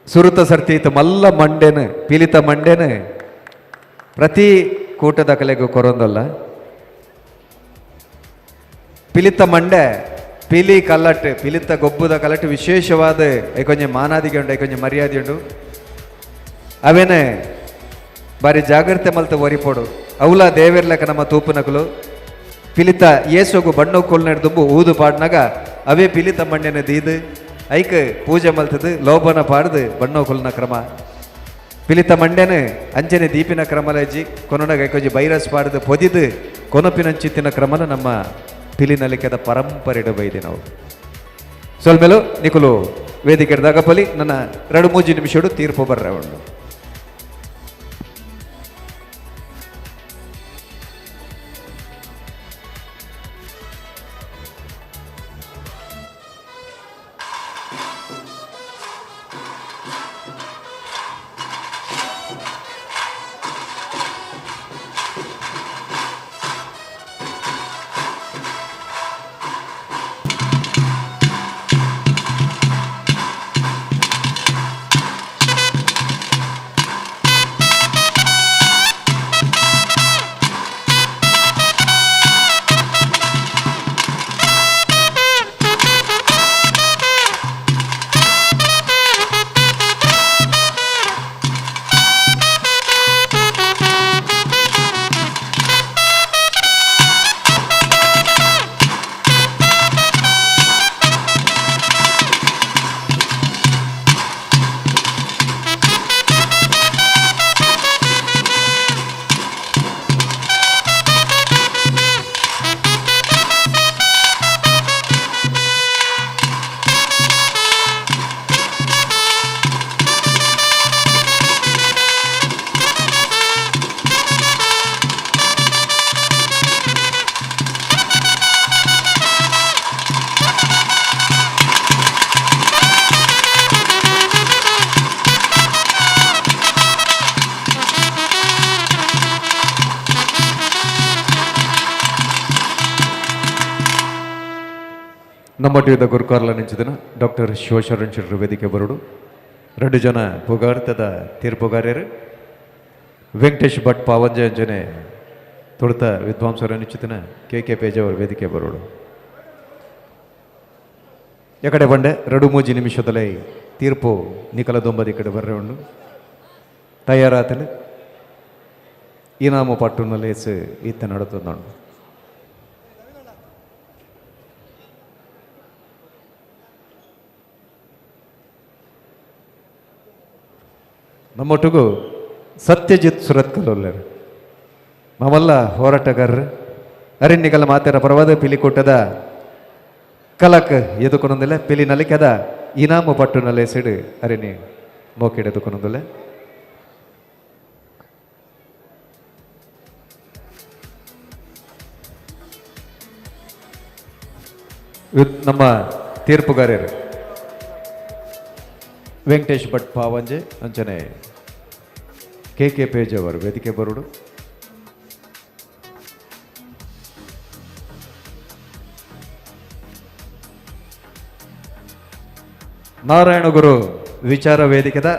ಸುರುತ ಸರ್ತಿ ಮಲ್ಲ ಮಂಡೆನು ಪೀಲಿತ ಮಂಡೆನು ಪ್ರತಿ ಕೂಟದ ಕಲೆಗೂ ಕೊರೊಂದಲ್ಲ ಪಿಲಿತ ಮಂಡೆ ಪಿಲಿ ಕಲ್ಲಟ್ಟು ಪಿಲಿತ ಗೊಬ್ಬುದ ಕಲ್ಲಟ್ಟು ವಿಶೇಷವಾದ ಐಕೊಂಜ ಮಾನಾದಿಗೆ ಉಂಡು ಐಕೊಂಜ ಮರ್ಯಾದೆ ಉಂಡು ಅವೇನೆ ಬಾರಿ ಜಾಗ್ರತೆ ಮಲ್ತ ಒರಿಪೋಡು ಅವಲ ದೇವಿರ್ಲಕ ನಮ್ಮ ತೂಪುನಕುಲು ಪಿಲಿತ ಏಸೋಗು ಬಣ್ಣು ಕೊಲ್ನೆಡ್ ದುಂಬು ಊದು ಪಾಡ್ನಾಗ ಅವೇ ಪಿಲಿತ ಮಂಡೆನ ದೀದು ಐಕ್ ಪೂಜೆ ಮಲ್ತದು ಲೋಭನ ಪಾಡ್ದು ಬಣ್ಣೋ ಕೊಲ್ನ ಕ್ರಮ ಪಿಲಿತ ಮಂಡೆನ ಅಂಚನೆ ದೀಪಿನ ಕ್ರಮಲಜ್ಜಿ ಕೊನೊನಗ ಐಕೊಂಜಿ ಬೈರಸ್ ಪಾಡ್ದು ಪೊದಿದು ಕೊನಪಿನಂಚಿತ್ತಿನ ಕ್ರಮನ ನಮ್ಮ ಪಿಲಿನಲಿಕೆದ ಪರಂಪರೆಡು ಬೈದೆ ನಾವು. ಸೊಲ್ಮೇಲು ನಿಕುಲು ವೇದಿಕೆ ದಾಗಪಲಿ ನನ್ನ 2-3 ನಿಮಿಷಡು ತೀರ್ಪು ಬರ್ರೆ ಉಂಡು. ನಮ್ಮ ಟಿವಿದ ಗುರುಕಾರ್ಲ ನಿಂಚಿದನ ಡಾಕ್ಟರ್ ಶಿವಶರಣ್ ಶೆಟ್ಟರು ವೇದಿಕೆ ಬರುಡು. 2 ಜನ ಪುಗಾರ್ತದ ತೀರ್ಪುಗಾರ್ಯರು ವೆಂಕಟೇಶ್ ಭಟ್ ಪಾವಂಜೆ ಅಂಜನೆ ತುರ್ತ ವಿದ್ವಾಂಸರ ನಿಶ್ಚಿತನ ಕೆ ಕೆ ಪೇಜಾವರ್ ವೇದಿಕೆ ಬರೋಡು. ಎಕಡೆ ಬಂಡೆ 2-3 ನಿಮಿಷದಲ್ಲೇ ತೀರ್ಪು ನಿಕಲ ದೊಂಬದಿ ಕಡೆ ಬರ್ರೆ ಉಂಡು. ತಯಾರಾತಲು ಇನಾಮು ಪಟ್ಟುನ ಲೇಸು ಈತ ನಡತುಂಡು. ನಮ್ಮೊಟ್ಟಿಗೂ ಸತ್ಯಜಿತ್ ಸುರತ್ಕಲ್ ಉಲ್ಲೆರ್ ಮಾಮಲ್ಲ ಹೋರಾಟಗಾರರು ಅರಣ್ಯಗಲ ಮಾತೆರ ಪರವಾದ ಪಿಲಿಕೂಟದ ಕಲಕ್ ಎದುಕೊನೊಂದಿಲ್ಲ ಪಿಲಿ ನಲಿಕದ ಇನಾಮು ಪಟ್ಟುನ ಲೇಸಿಡು ಅರಿನಿ ಮೋಕೆಡ್ ಎದುಕೊನೊಂದಿಲ್ಲ. ನಮ್ಮ ತೀರ್ಪುಗಾರರು ವೆಂಕಟೇಶ್ ಭಟ್ ಪಾವಂಜೆ ಅಂಚನೆ ಕೆ ಕೆ ಪೇಜಾವರ್ ವೇದಿಕೆ ಬರುಡು. ನಾರಾಯಣಗುರು ವಿಚಾರ ವೇದಿಕೆದ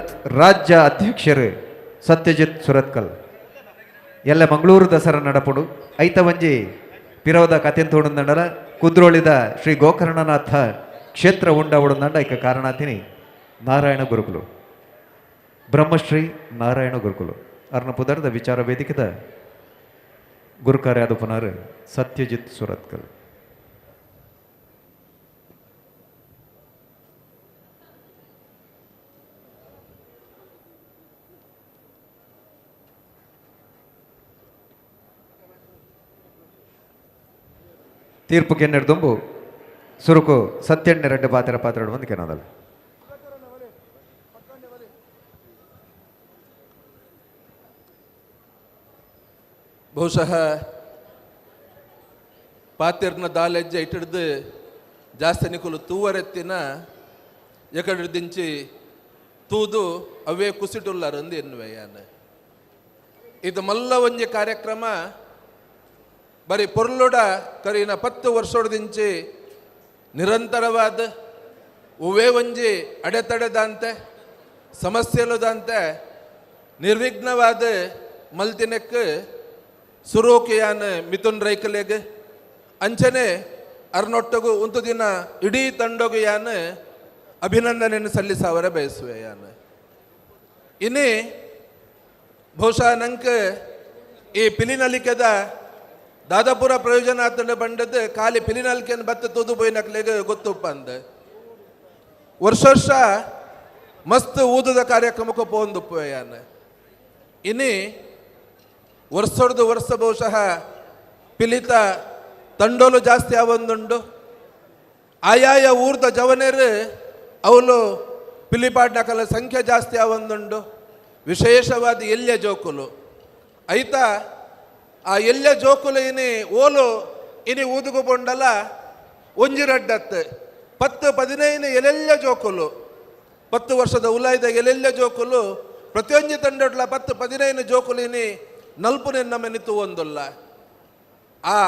ರಾಜ್ಯ ಅಧ್ಯಕ್ಷರು ಸತ್ಯಜಿತ್ ಸುರತ್ಕಲ್ ಎಲ್ಲ ಮಂಗಳೂರು ದಸರಾ ನಡಪುಡು ಐತವಂಜಿ ಪಿರವದ ಕತೆಂತೋಡುಂದಂಡಲ ಕುದ್ರೋಳಿದ ಶ್ರೀ ಗೋಕರ್ಣನಾಥ ಕ್ಷೇತ್ರ ಉಂಡವುಡುಂದಂಡ ಐಕ ಕಾರಣಾತಿನಿ ನಾರಾಯಣ ಗುರುಕುಲು ಬ್ರಹ್ಮಶ್ರೀ ನಾರಾಯಣ ಗುರುಕುಲು ಅರ್ನ ಪುದರ್ದ ವಿಚಾರ ವೇದಿಕೆದ ಗುರುಕಾರ್ಯಾದ ಪುನರ್ ಸತ್ಯಜಿತ್ ಸುರತ್ಕಲ್. ತೀರ್ಪು ಕೆನ್ನೆಡ್ದೊಂಬು ಸುರುಕು ಸತ್ಯಣ್ಣೆ ರೆಡ್ಡಿ ಪಾತ್ರ ಪಾತ್ರ ಒಂದು ಕೆನದಲ್ಲ. ಬಹುಶಃ ಪಾತಿರ್ನ ದಾಲೆಜ್ಜೆ ಇಟ್ಟಿಡ್ದು ಜಾಸ್ತಿ ನಿಕುಲು ತೂವರೆತ್ತಿನ ಎಕಡಿದಿಂಚಿ ತೂದು ಅವೇ ಕುಸಿಟುಲ್ಲಾರಂದು ಎನ್ನುವೆ ಯಾನ್. ಇದು ಮಲ್ಲ ಒಂಜಿ ಕಾರ್ಯಕ್ರಮ ಬರೀ ಪೊರ್ಲುಡ ಕರಿನ 10 ವರ್ಷದಿಂಚಿ ನಿರಂತರವಾದ ಒವೇ ಒಂಜಿ ಅಡೆತಡೆದಂತೆ ಸಮಸ್ಯೆಲುದಂತೆ ನಿರ್ವಿಘ್ನವಾದ ಮಲ್ತಿನೆಕ್ ಸುರೋಕಿಯಾನ್ ಮಿಥುನ್ ರೈಕಲೆಗ್ ಅಂಚನೆ ಅರ್ನೊಟ್ಟಗು ಒಂದು ದಿನ ಇಡೀ ತಂಡೊಗು ಯಾನ್ ಅಭಿನಂದನೆಯನ್ನು ಸಲ್ಲಿಸವರ ಬಯಸುವೆ ಯಾನ್. ಇನ್ನಿ ಬಹುಶಃ ನಂಗೆ ಈ ಪಿಲಿನಲಿಕೆದ ದಾದಾಪುರ ಪ್ರಯೋಜನ ಆತಂಡ ಬಂಡದ್ದು ಖಾಲಿ ಪಿಲಿನಲಿಕೆಯನ್ನು ಬತ್ತ ತೂದು ಪೋಯಿನಕ್ಲೆಗ್ ಗೊತ್ತುಪ್ಪ ಅಂದ ವರ್ಷ ವರ್ಷ ಮಸ್ತ್ ಊದದ ಕಾರ್ಯಕ್ರಮಕ್ಕೆ ಪೋಂದುಪ್ಪುವೆ ಯಾನ್. ಇನ್ನಿ ವರ್ಷದ ವರ್ಷ ಬಹುಶಃ ಪಿಲಿತ ತಂಡೋಲು ಜಾಸ್ತಿ ಆವೊಂದುಂಡು. ಆಯಾಯ ಊರ್ದ ಜವನೇರು ಅವಳು ಪಿಲಿಪಾಡ್ನಕಲ ಸಂಖ್ಯೆ ಜಾಸ್ತಿ ಆವೊಂದುಂಡು. ವಿಶೇಷವಾದ ಎಲ್ಯ ಜೋಕುಲು ಐತಾ ಆ ಎಲ್ಯ ಜೋಕುಲು ಇನಿ ಓಲು ಇನಿ ಊದುಗು ಪೊಂಡಲ ಒಂಜಿ ರಡ್ಡತ್ತು 10 15 ಎಲೆಲ್ಲ ಜೋಕುಲು 10 ವರ್ಷದ ಉಲಾಯ್ದ ಎಲೆಲ್ಲ ಜೋಕುಲು ಪ್ರತಿಯೊಂಜಿ ತಂಡೊಡ್ಲ 10 15 ಜೋಕುಲು ಇನಿ ನಲ್ಪುನೆ ನಮ್ಮನಿತು ಒಂದುಲ್ಲ. ಆ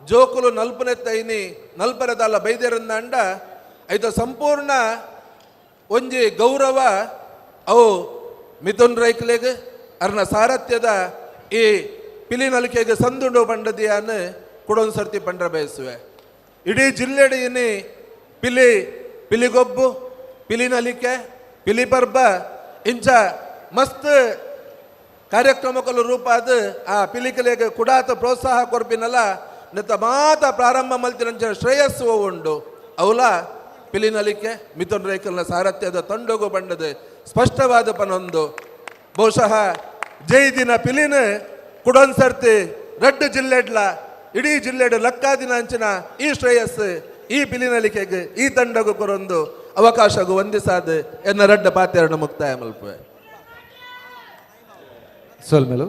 ಜೋಕುಲು ನಲ್ಪುನೆತ್ತೈನಿ ನಲ್ಪರದಲ್ಲ ಬೈದೇರಂದ ಐತ ಸಂಪೂರ್ಣ ಒಂಜಿ ಗೌರವ ಅವು ಮಿಥುನ್ ರೈಕ್ಲೆಗ್ ಅರ್ನ ಸಾರಥ್ಯದ ಈ ಪಿಲಿನಲಿಕೆಗೆ ಸಂದುಂಡು ಬಂಡದಿಯಾನು ಕುಡೊಂದು ಸರ್ತಿ ಪಂಡ್ರ ಬಯಸುವೆ. ಇಡೀ ಜಿಲ್ಲೆಡು ಇನಿ ಪಿಲಿ ಪಿಲಿಗೊಬ್ಬು ಪಿಲಿನಲಿಕೆ ಪಿಲಿ ಪರ್ಬ ಇಂಚ ಮಸ್ತ್ ಕಾರ್ಯಕ್ರಮಕ್ಕಲು ರೂಪಾದ ಆ ಪಿಲಿಕಲೆಗೆ ಕುಡಾತ ಪ್ರೋತ್ಸಾಹ ಕೊರ್ಪಿನಲ್ಲ ನೆತ್ತ ಮಾತ ಪ್ರಾರಂಭ ಮಲ್ತಿನಂಚ ಶ್ರೇಯಸ್ಸು ಉಂಡು. ಅವಲ ಪಿಲಿನಲಿಕೆ ಮಿಥುನ್ ರೈಕಲ್ನ ಸಾರಥ್ಯದ ತಂಡೋಗು ಬಂಡದೆ ಸ್ಪಷ್ಟವಾದ ಪನೊಂದು. ಬಹುಶಃ ಜೈ ದಿನ ಪಿಲಿನ ಕುಡೊಂದು ಸರ್ತಿ ರಡ್ಡು ಜಿಲ್ಲೆಡ್ಲ ಇಡೀ ಜಿಲ್ಲೆಡು ಲಕ್ಕಾದಿನ ಅಂಚಿನ ಈ ಶ್ರೇಯಸ್ಸು ಈ ಪಿಲಿನಲಿಕೆಗೆ ಈ ತಂಡಗು ಕೊರೊಂದು ಅವಕಾಶಗೂ ವಂದಿಸಾದ ಎನ್ನ ರಡ್ಡ ಪಾತೆರನ್ನು ಮುಕ್ತಾಯ ಮಲ್ಪುವೆ. ಸೊಲ್ಮೆಲು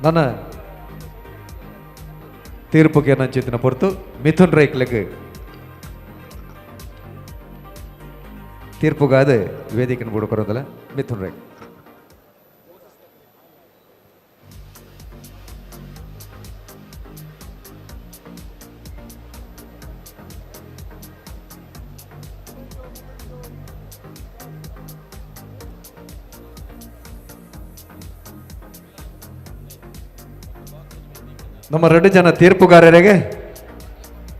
ನನ್ನ ತೀರ್ಪುಗೆ ನಂಚಿತ್ತಿನ ಪೊರ್ತು ಮಿಥುನ್ ರೈಕ್ಲೆಗ್ ತೀರ್ಪುಗಾದ ವೇದಿಕೆನ ಬುಡುಕೊರೋದಲ್ಲ ಮಿಥುನ್ ರೈ. ನಮ್ಮ ಎರಡು ಜನ ತೀರ್ಪುಗಾರರಿಗೆ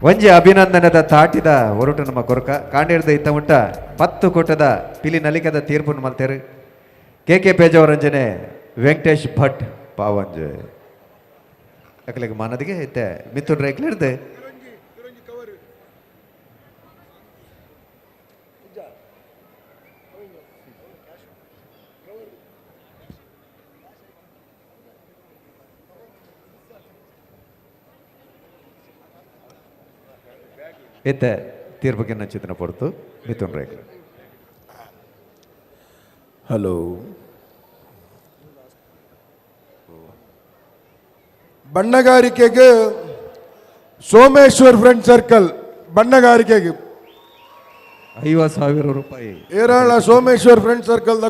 ಒಂಜಿ ಅಭಿನಂದನದ ತಾಟಿದ ಹೊರಟು ನಮ್ಮ ಕೊರಕ ಕಾಂಡೇರ್ದ ಇತ್ತ ಮುಟ್ಟ 10 ಕೂಟದ ಪಿಲಿ ನಲಿಕದ ತೀರ್ಪುನ್ ಮಲ್ತೇರು ಕೆ ಕೆ ಪೇಜವರಂಜನೆ ವೆಂಕಟೇಶ್ ಭಟ್ ಪಾವಂಜೆ ಅಕಲಿಗೆ ಮಾನದಿಗೆ ಇತ್ತೆ ಮಿಥುನ್ ರೈಕ್ಲಿರ್ದೆ ಇತ್ತೆ ತೀರ್ಪುಗೆ ನಚ್ಚಿತನ ಪೊರ್ತು ಮಿಥುನ್ ರೈಕ್ಲು. ಹಲೋ ಬಣ್ಣಗಾರಿಕೆಗೆ ಸೋಮೇಶ್ವರ್ ಫ್ರೆಂಡ್ ಸರ್ಕಲ್ ಬಣ್ಣಗಾರಿಕೆಗೆ 50,000 ರೂಪಾಯಿ ಏರಾಳ ಸೋಮೇಶ್ವರ್ ಫ್ರೆಂಡ್ ಸರ್ಕಲ್.